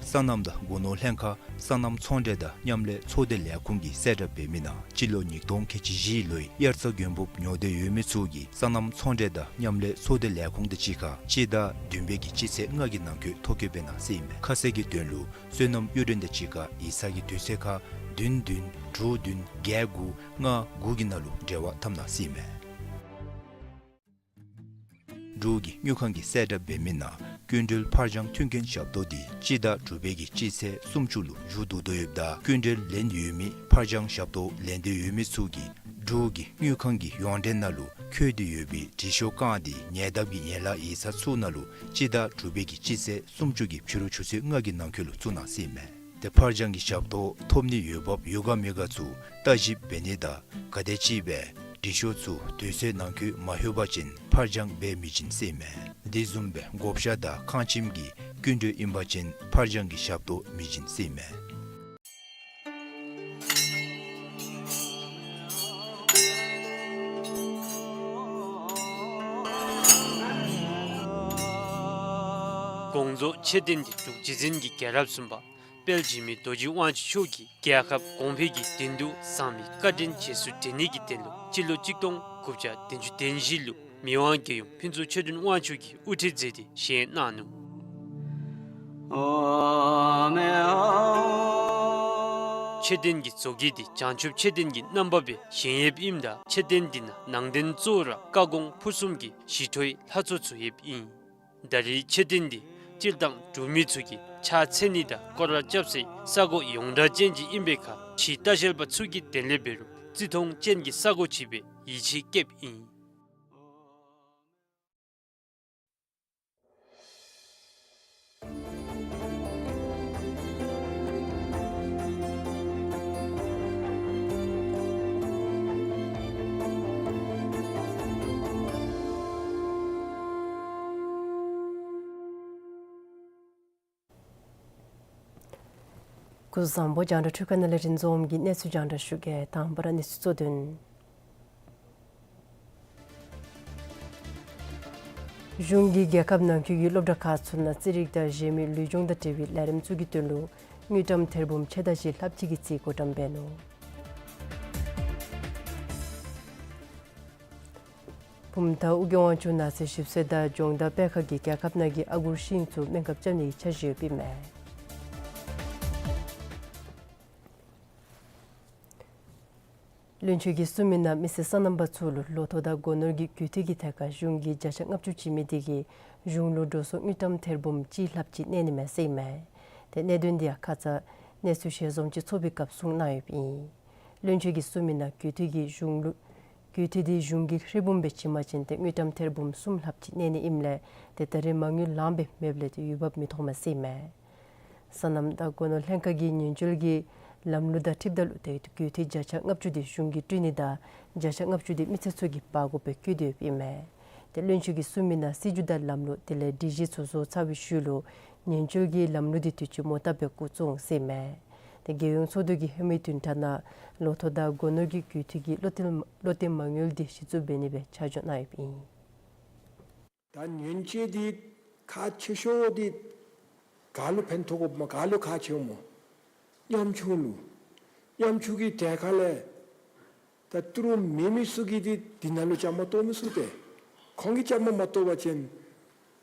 སོ་ནམ་དང་སྒོ་ནོར་ལྷན་ཁག་སོ་ནམ་ཚོང་འབྲེལ་དང་མཉམ་ལས་ཚོགས་སྡེ་ལས་ཁུངས་ཀྱིས་གསལ་བསྒྲགས་འབད་མི་ནང་སྤྱི་ལོ་ཉིས་སྟོང་ཁལ་གཅིག་བཞི་ལོའི་དབྱར་རྩྭ་དགུན་འབུབ་ཉོ་འདོད་ཡོད་མི་ཚུ་གིས་སོ་ནམ་ཚོང་འབྲེལ་དང་མཉམ་ལས་ཚོགས་སྡེ་ལས་ཁུངས་དང་གཅིག་ཁར་སྤྱི་ཟླ་བདུན་པའི་གི་སྤྱི་ཚེས་ལྔ་གི་ནང་འཁོད་ཐོ་བཀོད་འབད་གནང་ཟེར་ཨིན་མས། ཁ་གསལ་གྱི་དོན་ལུ་སོ་ནམ་གཡུ་སྒྲོན་དང་གཅིག་ཁར་ཡིག་ཚང་གི་དུས་ཚོད་ཁར་བདུན་བདུན་དྲུག་བདུན་བརྒྱད་དགུ་ལྔ་དགུ་གི་ནང་ལུ་འབྲེལ་བ་འཐབ་གནང་ཟེར་ཨིན་མས། འབྲུག་གི་དངུལ་ཁང་གིས་གསལ་བསྒྲགས་འབད་མི་ནང་སྐྱིན་འགྲུལ་ཕར་འགྱངས་མཐུན་རྐྱེན་ཞབས་ཏོག་འདི་སྤྱི་ཟླ་དྲུག་པའི་གི་སྤྱི་ཚེས་སུམ་ཅུ་ལུ་མཇུག་བསྡུ་དོ་ཡོདཔ་ད་སྐྱིན་འགྲུལ་ལེན་ཡོད་མི་ཕར་འགྱངས་ཞབས་ཏོག་ལེན་འདོད་ཡོད་མི་ཚུ་གིས་འབྲུག་གི་དངུལ་ཁང་གི་ཡོངས་འབྲེལ་ནང་ལུ་འཁོད་དེ་ཡོད་པའི་དྲི་ཤོག་བཀང་སྟེ་ཉེ་འདབས་ཀྱི་ཡན་ལག་ཡིག་ཚང་ཚུ་ནང་ལུ་སྤྱི་ཟླ་དྲུག་པའི་གི་སྤྱི་ཚེས་སུམ་ཅུ་གི་ཕྱི་རུ་ཆུ་ཚོད་ལྔ་གི་ནང་འཁོད་ལུ་བཙུགས་གནང་ཟེར་ཨིན་མས། ཏེ་ཕར་འགྱངས་ཀྱི་ཞབས་ཏོག་ཐོབ་ནི་འོས་འབབ་ཡོད་ག་མེད་ག་ཚུ་བརྟག་ཞིབ་འབད་ནི་དང་ག་དེམ་ཅིག་སྦེ་དྲི་ཤོག་ཚུ་དུས་ཚོད་ནང་འཁོད་མ་ལྷོད་པ་ཅིན་ཕར་འགྱངས་འབད་མི་བྱིན་ཟེར་ཨིན་མས། དེ་བཟུམ་སྦེ་བགོ་བཤའ་དང་ཁང་ཁྱིམ་གྱི་སྐྱིན་འགྲུལ་ཨིན་པ་ཅིན་ཕར་འགྱངས་ཀྱི་ཞབས་ཏོག་མི་བྱིན་ཟེར་ཨིན་མས། དགོངས་རྫོགས་མཆོད་རྟེན་འདི་འབྲུག་རྗེ་བཙུན་གྱི་རྒྱལ་རབས་གསུམ་པ་དཔལ་འཇིགས་མེད་རྡོ་རྗེ་དབང་ཕྱུག་མཆོག་གིས་རྒྱལ་ཁབ་གོང་འཕེལ་གྱི་དོན་དུ་བསམ་པའི་བཀའ་དྲིན་རྗེས་སུ་དྲན་ནི་གི་དོན་ལུ་སྤྱི་ལོ་གཅིག་སྟོང་དགུ་བརྒྱ་བདུན་ཅུ་དོན་བཞི་ལུ་མི་དབང་རྒྱལ་ཡུམ་ཕུན་ཚོགས་ཆོས་སྒྲོན་དབང་ཕྱུག་གིས་དབུ་ཁྲིད་མཛད་དེ་བཞེངས་གནང་ནུག། མཆོད་རྟེན་གྱི་བཟོ་བཀོད་འདི་བྱང་ཆུབ་མཆོད་རྟེན་གྱི་རྣམ་པ་སྦེ་བཞེངས་ཡོདཔ་ཨིནམ་ད་མཆོད་རྟེན་འདི་ནང་ནང་རྟེན་གཙོ་བོ་ར་བཀའ་དགོངས་ཕུར་གསུམ་གྱི་ཞི་ཁྲོའི་ལྷ་ཚོགས་ཚུ་ཡོདཔ་ཨིན། ད་རེས་མཆོད་རྟེན་འདི་སྤྱིར་བཏང་འབྲུག་མི་ཚུ་གིས་ཕྱག་འཚལ་ནི་དང་སྐོར་ར་རྐྱབ་སའི་ས་གོ་ཡོངས་གྲགས་ཅན་ཅིག་ཨིན་པའི་ཁར་ཕྱི་ལྟ་བཤལ་པ་ཚུ་གི་དོན་ལས་འབད་རུང་བརྩི་མཐོང་ཅན་གྱི་ས་གོ་ཅིག་སྦེ་ཡིད་ཆེས་བསྐྱེདཔ་ཨིན། སྐུ་གཟུགས་བཟང་པོ། རྒྱང་བསྒྲགས་འཕྲུལ་ཁང་ནང་ལས་རིན་འཛོམས་ཀྱིས་གནས་ཚུལ་རྒྱང་བསྒྲགས་ཞུ་གེ། དང་པ་ར་གནས་ཚུལ་གཙོ་དོན། གཞུང་གིས་རྒྱལ་ཁབ་ནང་འཁོད་ཀྱི་སློབ་གྲྭ་ཁག་ཚུ་ནང་རྩིས་རིག་དང་གཞན་མི་ལུས་སྦྱོང་དང་འབྲེལ་བའི་ལས་རིམ་ཚུ་གི་དོན་ལུ་དངུལ་ཀྲམ་ཐེར་འབུམ་ཕྱེད་དང་བཞི་ལྷགཔ་ཅིག་གི་རྩིས་བགོ་བཀྲམ་འབད་ནུག། བུམ་ཐང་ཨོ་རྒྱན་དབང་ཕྱུག་ནགས་ཚལ་ཞིབ་འཚོལ་དང་སྦྱོང་བརྡར་སྤེལ་ཁང་གིས་རྒྱལ་ཁབ་ནང་གི་ཨ་གུར་ཤིང་ཚུ་སྨན་ཁབ་རྐྱབ་ནིའི་འཆར་གཞི་ཡོདཔ་ཨིན་མས། བློན་ཆེན་གྱིས་གསུངས་མི་ནང་མི་སེར་སོ་ནམ་པ་ཚུ་ལུ་ལོ་ཐོག་དང་སྒོ་ནོར་གྱི་རྒུད་འཐུས་ཀྱི་ཐད་ཁར་གཞུང་གིས་བརྒྱ་ཆ་ལྔ་བཅུ་བྱིན་མི་དེ་གིས་གཞུང་ལུ་འགྲོ་སོང་དངུལ་ཀྲམ་ཐེར་འབུམ་གཅིག་ལྷགཔ་ཅིག་གནས་ནི་མས་ཟེར་ཨིན་མས། ཏེ་གནད་དོན་འདི་ཡང་ཁ་ཙ་གནས་ཚུལ་ཞལ་འཛོམས་ཅིག་ཚོགས་པའི་སྐབས་གསུངས་གནང་ཡོདཔ་ཨིན། བློན་ཆེན་གྱིས་གསུངས་མི་ནང་རྒུད་འཐུས་ཀྱིས་གཞུང་ལུ་རྒུད་འཐུས་འདི་གཞུང་གི་ཧྲིལ་བུམ་སྦེ་བྱིན་པ་ཅིན་ཏེ་དངུལ་ཀྲམ་ཐེར་འབུམ་གསུམ་ལྷགཔ་ཅིག་གནས་ནི་ཨིནམ་ལས་ཏེ་ད་རེས་མ་དངུལ་ལངམ་སྦེ་མེདཔ་ལས་ཏེ་འོས་འབབ་མི་མཐོང་མས་ཟེར་ཨིན་མས། སོ་ནམ་དང་སྒོ་ནོར་ལྷན་ཁག་གིས་ཉེན་བཅོལ་གྱི་ལམ་ལུགས་དང་འཁྲིལཝ་ད་ལུ་ཏེ་རྒུད་འཐུས་བརྒྱ་ཆ་ལྔ་བཅུ་འདི་གཞུང་གིས་སྤྲོད་ནི་དང་བརྒྱ་ཆ་ལྔ་བཅུ་འདི་མི་སེར་ཚུ་གིས་འབག་དགོཔ་སྦེ་བཀོད་དེ་ཡོདཔ་ཨིན་མས། ཏེ་བློན་ཆེན་གྱིས་གསུངས་མི་ནང་སྲིད་བྱུས་དང་ལམ་ལུགས་དེ་ལས་སྒྲིག་གཞི་ཚུ་བཟོ་ཚར་བའི་ཤུལ་ལུ་ ཉེན་བཅོལ་གྱི་ལམ་ལུགས་འདི་དུས་ཅི་མོ་བཏབ་སྦེ་འགོ་བཙུགས་འོང་ཟེར་མས། ཏེ་རྒྱལ་ཡོངས་ཚོགས་འདུ་གི་ཧེ་མའི་བདུན་ཕྲག་ནང་ལོ་ཐོག་དང་སྒོ་ནོར་གྱི་རྒུད་འཐུས་ཀྱི་བློ་གཏད་བློ་གཏད་མ་དངུལ་འདི་གཞི་བཙུགས་འབད་ནི་སྦེ་ཆ་འཇོག་གནང་ཡོདཔ་ཨིན། ད་ཉེན་བཅོལ་འདི་ཁག་ཆེ་ཤོས་འདི་ག་ལུ་ཕན་ཐོགས་དགོཔ་སྨོ། ག་ལུ་ཁག་ཆེཝ་སྨོ། ཉམ་ཆུང་ལུ། ཉམ་ཆུང་གི་གྲལ་ཁ་ལས་ད་ཏི་རུ་མེད་མི་ཚུ་གིས་འདི་འདི་ནང་ལུ་བཅའ་མར་གཏོགས་མི་ཚུགས་ཏེ། ཁོང་གིས་བཅའ་མར་མ་གཏོགས་པ་ཅིན་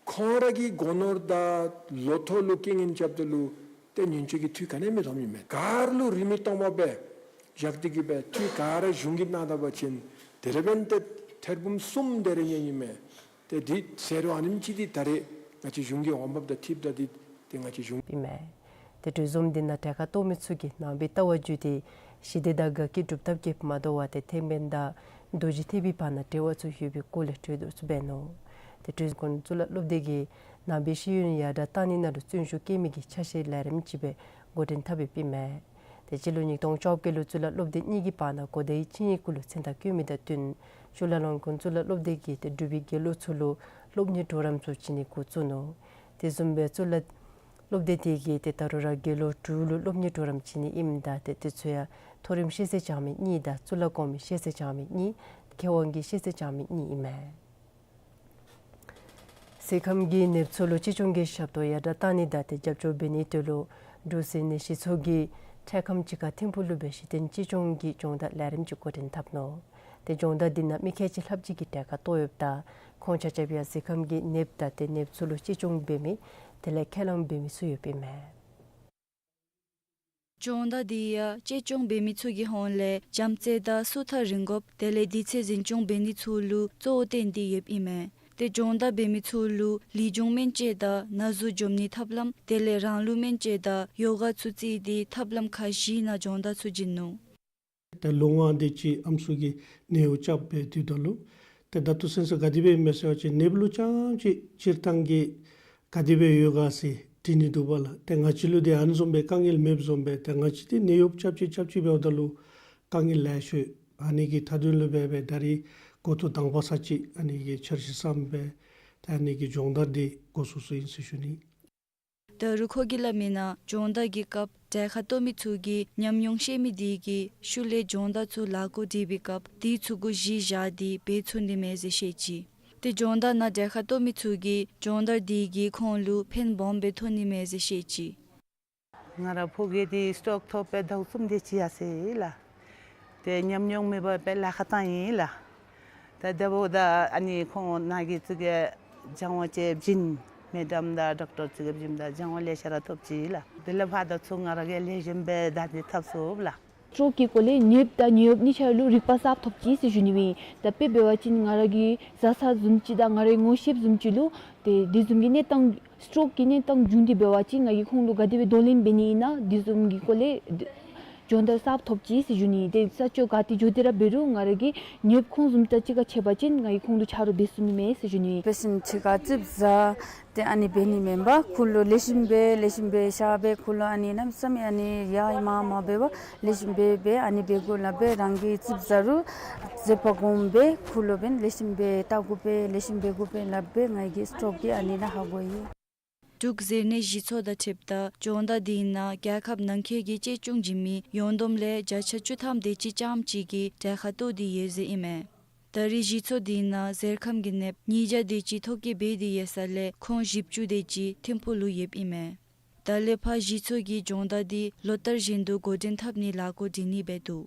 ཁོང་ར་གི་སྒོ་ནོར་དང་ལོ་ཐོག་ལུ་རྐྱེན་ངན་རྐྱབ་ད་ལུ་ཏེ་ཉེན་བཅོལ་གྱིས་འཐུས་ག་ནི་མི་ཐོབ་ནི་མས། ག་ར་ལུ་རིན་མེད་སྟོང་པ་སྦེ་བཞག་སྟེ་གི་སྦེ་འཐུས་ག་ར་གཞུང་གིས་གནང་ད་པ་ཅིན་དེ་ར་འབདན་ཏེ་ཐེར་འབུམ་གསུམ་དེ་ར་ཡོད་ནི་མས། ཏེ་འདི་ཟེར་རུང་ཨ་ནེམ་ཅིག་འདི་ད་རེས་ང་བཅས་གཞུང་གི་འོང་འབབ་དང་འཐདཔ་ད་འདི་ཏེ་ང་བཅས་གཞུང་ཨིན་མས། ཏེ་གྲོས་འཛོམས་འདི་ནང་གྲལ་ཁར་གཏོགས་མི་ཚུ་གིས་ནང་པའི་ལྟ་བ་བརྒྱུད་དེ་ཞི་བདེ་དང་དགའ་སྐྱིད་སྒྲུབ་ཐབས་ཀྱི་མ་དོ་བར་ཏེ་ཐེག་དམན་དང་རྡོ་རྗེ་ཐེག་པའི་བར་ན་འབྲེལ་བ་ཚུ་ཡོད་པའི་སྐོར་ལས་གྲོས་བསྡུར་ཚུ་འབད་ནུག། ཏེ་གྲོས་འཛོམས་གཙུག་ལག་སློབ་སྡེ་གིས་ནང་པའི་ཤེས་ཡོན་ཡར་དྲག་གཏང་ནི་ནང་ལུ་བརྩོན་ཤུགས་བསྐྱེད་མི་གི་ཆ་ཤས་ལས་རིམ་ཅིག་སྦེ་འགོ་འདྲེན་འཐབ་ཡོདཔ་ཨིན་མས། ཏེ་སྤྱི་ལོ་ཉིས་སྟོང་བཅོ་བརྒྱད་ལུ་གཙུག་ལག་སློབ་སྡེ་གཉིས་ཀྱི་བར་ན་གོ་བརྡའི་ཆིངས་ཡིག་གུ་ལུ་མཚན་རྟགས་བཀོད་མི་དང་བསྟུན་ཅུ་ལ་ལོང་ཀོན་གཙུག་ལག་སློབ་སྡེ་གིས་ཏེ་འབྲུག་པའི་དགེ་སློང་ཚུ་ལུ་སློབ་གཉེར་གྲོགས་རམ་ཚུ་བྱིན་ནི་འགོ་བཙུགས་ནུག། དེ་བཟུམ་སྦེ་གཙུག་ལག་སློབ་སྡེ་དེ་གིས་ཏེ་ད་རུང་ར་དགེ་སློང་དྲུག་ལུ་སློབ་གཉེར་གྲོགས་རམ་བྱིན་ནི་ཨིནམ་ད་ཏེ་དེ་ཚུ་ཡང་མཐོ་རིམ་ཤེས་ཚད་སྦྱང་མི་གཉིས་དང་གཙུག་ལག་གོང་མའི་ཤེས་ཚད་སྦྱང་མི་གཉིས་མཁས་དབང་གི་ཤེས་ཚད་སྦྱང་མི་གཉིས་ཨིན་མས། ཟས་ཁམས་ཀྱི་ནདཔ་ཚུ་ལུ་གཅེས་སྐྱོང་གི་ཞབས་ཏོག་ཡར་དྲག་གཏང་ནི་དང་ཏེ་རྒྱབ་སྐྱོར་འབད་ནིའི་དོན་ལུ་འབྲུག་ཟེར་ནད་གཞི་ཚོགས་ཀྱིས་འཕྲལ་ཁམས་ཅིག་ཁར་ཐིམ་ཕུག་ལུ་སྦེ་གཞི་རྟེན་གཅེས་སྐྱོང་གི་སྦྱོང་བརྡར་ལས་རིམ་ཅིག་འགོ་འདྲེན་འཐབ་ནུག། ཏེ་སྦྱོང་བརྡར་འདི་ནང་མི་ཁལ་གཅིག་ལྷགཔ་ཅིག་གིས་གྲལ་ཁར་གཏོགས་ཡོདཔ་ད་ཁོང་ཆ་ཁྱབ་ཡང་ཟས་ཁམས་ཀྱི་ནདཔ་དང་ཏེ་ནདཔ་ཚུ་ལུ་གཅེས་སྐྱོང་འབད་མི་དེ་ལས་ཁས་བླངས་འབད་མི་ཚུ་ཡོདཔ་ཨིན་མས། སྦྱོང་བརྡར་འདི་ཡང་གཅེས་སྐྱོང་འབད་མི་ཚུ་གི་ཧོངས་ལས་བྱམས་བརྩེ་དང་སུ་ཐག་རིང་དགོཔ་དེ་ལས་དུས་ཚོད་འཛིན་སྐྱོང་འབད་ནི་ཚུ་ལུ་གཙོ་བོ་བཏོན་ཏེ་ཡོདཔ་ཨིན་མས། ཏེ་སྦྱོང་བརྡར་འབད་མི་ཚུ་ལུ་ལུས་སྦྱོང་སྨན་དཔྱད་དང་ན་ཟུག་འཇོམས་ནིའི་ཐབས་ལམ་དེ་ལས་རང་ལུས་སྨན་དཔྱད་དང་ཡོ་ག་ཚུ་བརྩིས་ཏེ་ཐབས་ལམ་ཁག་བཞིའི་ནང་སྦྱོང་བརྡར་ཚུ་བྱིན་ནུག། ཏེ་ལོ་ལྔ་དེ་ཅིག་ཨམ་སྲུ་གིས་ནད་གཡོག་རྐྱབ་སྦེ་སྡོད་ད་ལུ་ཏེ་ད་ལྟོ་ཚུན་ཚོད་ག་དེ་སྦེ་ཨིན་མས་ཟེར་བ་ཅིན་ནདཔ་ལུ་རྐྱངམ་ཅིག་སྤྱིར་བཏང་གི་ག་དེ་སྦེ་ཡོད་ག་ཟེར་དྲི་ནི་འདུག་པ་ལགས། ཏེ་ང་བཅས་ལུ་འདི་ཨ་ནི་བཟུམ་སྦེ་དཀའ་ངལ་མེདཔ་བཟུམ་སྦེ་ཏེ་ང་བཅས་འདི་ནད་གཡོག་རྐྱབ་ཅི་རྐྱབ་ཅི་འབདཝ་ད་ལུ་དཀའ་ངལ་ལེ་ཤ་ཡོད། ཨ་ནི་གི་མཐའ་དོན་ལུ་སྦེ་སྦེ་ད་རིས་འགོ་ཐོག་དང་པ་ས་ཅིག་ཨ་ནི་གི་འཆར་གཞི་བརྩམས་སྦེ་ཏེ་ཨ་ནི་གི་སྦྱོང་བརྡར་འདི་འགོ་བཙུགས་བཙུགསཔ་ཨིན་ཟེར་ཞུ་ནི། ད་རུང་ཁོ་གིས་སླབ་མིའི་ནང་སྦྱོང་བརྡར་གྱི་སྐབས་གྲལ་ཁར་གཏོགས་མི་ཚུ་གིས་ཉམས་མྱོང་ཤེས་མི་དེ་གིས་ཤུལ་ལས་སྦྱོང་བརྡར་ཚུ་ལཱ་འགོ་འདྲེན་པའི་སྐབས་དེའི་ཚུ་གུ་གཞི་བཞག་སྟེ་འབད་ཚུགས་ནི་མས་ཟེར་བཤད་ཅི། ཏེ་སྦྱོང་བརྡར་ནང་གྲལ་ཁར་གཏོགས་མི་ཚུ་གིས་སྦྱོང་བརྡར་དེ་གིས་ཁོང་ལུ་ཕན་སྦོམ་སྦེ་ཐོགས་ནི་མས་ཟེར་བཤད་ཅི། ང་ར་ཕོ་རྒས་འདི་སི་ཊོག་ཐོབ་སྦེ་ཟླཝ་གསུམ་དེ་ཅིག་ཡར་སོ་ཡི་ལགས། ཏེ་ཉམས་མྱོང་མེད་པར་སྦེ་ལཱ་ཁག་བཏང་ཡི་ལགས། ད་འདི་འབདཝ་ད་ཨ་ནི་ཁོང་ནཱ་གི་ཙི་གེ་སྦྱང་བ་ཅིག་བྱིན། མེ་ཌམ་དང་ཌོག་ཊར་ཙི་གེ་བྱིནམ་ད་སྦྱང་བ་ལེ་ཤ་ར་ཐོབ་ཅི་ལགས། དེ་ལས་ཕར་ད་ཚུར་ང་ར་གིས་ལེགས་ཤོམ་སྦེ་བདའ་སྟེ་འཐབ་ཚུགས་ལགས། སི་ཊོག་གི་སྐོར་ལས་ནདཔ་དང་ནད་གཡོགཔ་གཉིས་ཆ་ལུ་རིག་པ་གསརཔ་ཐོབ་ཅི་ཟེར་ཞུ་ནི་ཨིན། ད་དཔེ་འབད་བ་ཅིན་ང་ར་གི་བཟའ་ཚང་བཟུམ་ཅིག་དང་ང་རའི་ངོ་ཤེསཔ་བཟུམ་ཅིག་ལུ་ཏེ་དེ་བཟུམ་གྱི་གནས་སྟངས་སི་ཊོག་གི་གནས་སྟངས་བྱུང་སྟེ་འབད་བ་ཅིན་ང་གིས་ཁོང་ལུ་ག་དེ་སྦེ་གདོང་ལེན་འབད་ནི་ཨིན་ན་དེ་བཟུམ་གྱི་སྐོར་ལས་སྦྱོང་བརྡར་གསརཔ་ཐོབ་ཅི་ཟེར་ཞུ་ནི། ཏེ་ས་ཕྱོགས་ག་ཏེ་འགྱོ་སྟེ་ར་འབད་རུང་ང་ར་གིས་ནདཔ་ཁོང་བཟུམ་ཅིག་དང་གཅིག་ཁར་ཕྱད་པ་ཅིན་ང་གིས་ཁོང་ལུ་ཆ་རོགས་འབད་ཚུགས་ནི་མས་ཟེར་ཞུ་ནི། པེ་ཤེནཊ་ཅིག་ཁར་ཙིགཔ་ཟ་སྟེ་ཨ་ནི་འབད་ནི་མེན་པར་ཁོ་ལུ་ལེགས་ཤོམ་སྦེ་ལེགས་ཤོམ་སྦེ་བཤད་སྦེ་ཁོ་ལུ་ཨ་ནི་གནམ་མེད་ས་མེད་ཨ་ནི་ཡར་མར་མ་འབད་བར་ལེགས་ཤོམ་སྦེ་སྦེ་ཨ་ནི་འབད་དགོ་སླབ་སྦེ་རང་གིས་ཙིགཔ་ཟ་རུང་མཛད་པ་སྒོམ་སྦེ་ཁོ་ལུ་འབདན་ལེགས་ཤོམ་སྦེ་བལྟ་དགོ་པས་ལེགས་ཤོམ་འབད་དགོ་པས་སླབ་སྦེ་ང་གིས་སི་ཊོག་གི་ཨ་ནི་ནང་ཧ་གོ་ཡི། འབྲུག་ཟེར་ནད་གཞི་ཚོགས་དང་འཁྲིལཝ་ད་སྦྱོང་བརྡར་དེའི་ནང་རྒྱལ་ཁབ་ནང་འཁོད་ཀྱི་གཅེས་སྐྱོང་བྱིན་མི་ཡོངས་བསྡོམས་ལས་བརྒྱ་ཆ་བཅུ་ཐམ་དེ་ཅིག་རྐྱངམ་ཅིག་གིས་གྲལ་ཁར་གཏོགས་ཏེ་ཡོད་ཟེར་ཨིན་མས། ད་རེས་གཞི་ཚོགས་དེའི་ནང་གཟེར་ཁམས་ཀྱི་ནདཔ་ཉིས་བརྒྱ་དེ་ཅིག་ཐོ་བཀོད་འབད་དེ་ཡོད་ས་ལས་ཁོང་བཞི་བཅུ་དེ་ཅིག་ཐིམ་ཕུག་ལུ་ཡོདཔ་ཨིན་མས། ད་ལས་ཕར་གཞི་ཚོགས་ཀྱིས་སྦྱོང་བརྡར་དེ་ལོ་ལྟར་བཞིན་དུ་འགོ་འདྲེན་འཐབ་ནིའི་ལཱ་འགོ་འདྲེན་ནི་འབད་དོ།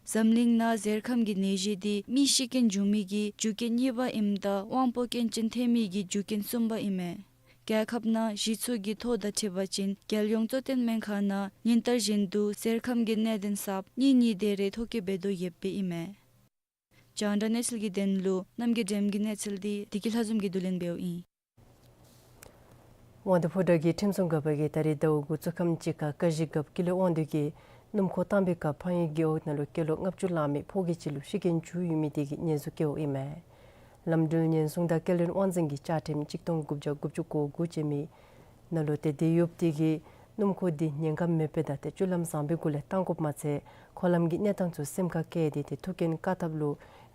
འཛམ་གླིང་ནང་གཟེར་ཁམས་ཀྱི་ནད་གཞི་དེ་མི་ཤི་རྐྱེན་འབྱུང་མི་གི་རྒྱུ་རྐྱེན་གཉིས་པ་ཨིནམ་ད་དབང་པོ་སྐྱོན་ཅན་ཐོན་མི་གི་རྒྱུ་རྐྱེན་གསུམ་པ་ཨིན་མས། རྒྱལ་ཁབ་ནང་གཞི་ཚོགས་ཀྱི་ཐོ་དང་འཁྲིལ་བ་ཅིན་རྒྱལ་ཡོངས་གཙོ་བསྟེན་སྨན་ཁང་ནང་ཉིན་ལྟར་བཞིན་དུ་གཟེར་ཁམས་ཀྱི་གནད་དོན་གསརཔ་གཉིས་གཉིས་དེ་རེ་ཐོ་བཀོད་འབད་དོ་ཡོདཔ་ཨིན་མས། རྒྱང་བསྒྲགས་གནས་ཚུལ་གྱི་དོན་ལུ་རྣམ་རྒྱལ་སྒྲོལམ་གྱི་གནས་ཚུལ་འདི་བདེ་སྐྱིད་ལྷ་འཛོམས་ཀྱིས་བསྡུ་ལེན་འབདཝ་ཨིན། དབང་འདུས་ཕོ་བྲང་གི་ཁྲིམས་སྲུང་འགག་པ་གིས་ད་རེས་ཟླཝ་དགུ་གཙོ་ཁམས་ཅིག་ཁར་བཀའ་བཞི་རྒཔོ་ཀུན་ལེགས་དབང་འདུས་ཀྱིས་སྣུམ་འཁོར་བཏང་པའི་སྐབས་ཕངས་ཡུལ་རྒེད་འོག་ནང་ལུ་སྐྱེས་ལོ་ལྔ་བཅུ་ལང་མི་ཕོ་རྒས་ཅིག་ལུ་ཤི་རྐྱེན་བྱུང་ཡོད་མི་དེ་གིས་ཉེས་འཛུགས་བཀལཝ་ཨིན་མས། ལམ་འགྲུལ་ཉེན་སྲུང་དང་སྐྱེལ་འདྲེན་དབང་འཛིན་གྱི་བཅའ་ཁྲིམས་གཅིག་སྟོང་དགུ་བརྒྱ་དགུ་བཅུ་གོ་དགུ་ཅན་མའི་ནང་ལུ་ཏེ་དེ་ཡོདཔ་དེ་གིས་སྣུམ་འཁོར་འདི་ཉེན་ཁ་མེད་པའི་དང་ཏེ་སྤྱོད་ལམ་བཟང་པོའི་སྒོ་ལས་བཏང་དགོཔ་མ་ཚད་འཁོར་ལམ་གྱི་གནས་སྟངས་ཚུ་སེམས་ཁར་བཀལ་ཏེ་ཏེ་ཐུག་རྐྱེན་བཀག་ཐབས་ལུ་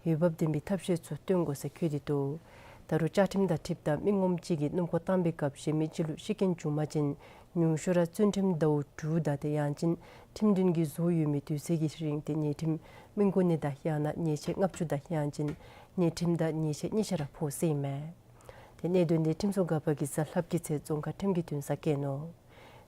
འོས་འབབ་ལྡན་པའི་ཐབས་ཤེས་ཚུ་སྟོན་དགོ་ཟེར་བཀོད་དེ་འདུག། ད་རུང་བཅའ་ཁྲིམས་དང་འཁྲིལཝ་ད་མི་ངོམ་གཅིག་གིས་སྣུམ་འཁོར་བཏང་པའི་སྐབས་གཞན་མི་གཅིག་ལུ་ཤི་རྐྱེན་བྱུང་པ་ཅིན་ཉུང་ཤོས་ར་བཙོན་ཁྲིམས་ཟླཝ་དྲུག་དང་དེ་ཡང་ཅིན་ཁྲིམས་འདུན་གྱི་བཟོ་ཡོད་མི་དུས་ཚོད་ཀྱི་རིང་དེ་ཉེས་ཁྲིམས་མི་འགོ་ནི་དང་ཡང་ན་ཉེས་ཆད་ལྔ་བཅུ་དང་ཡང་ཅིན་ཉེས་ཁྲིམས་དང་ཉེས་ཆད་གཉིས་ཆ་ར་ཕོག་ཟེར་ཨིན་མས། དེ་གནད་དོན་དེ་ཁྲིམས་སྲུང་འགག་པ་གིས་གཟའ་ལྷགཔ་གི་ཚེ་རྫོང་ཁག་ཁྲིམས་ཀྱི་འདུན་སར་བཀལ་ནུག།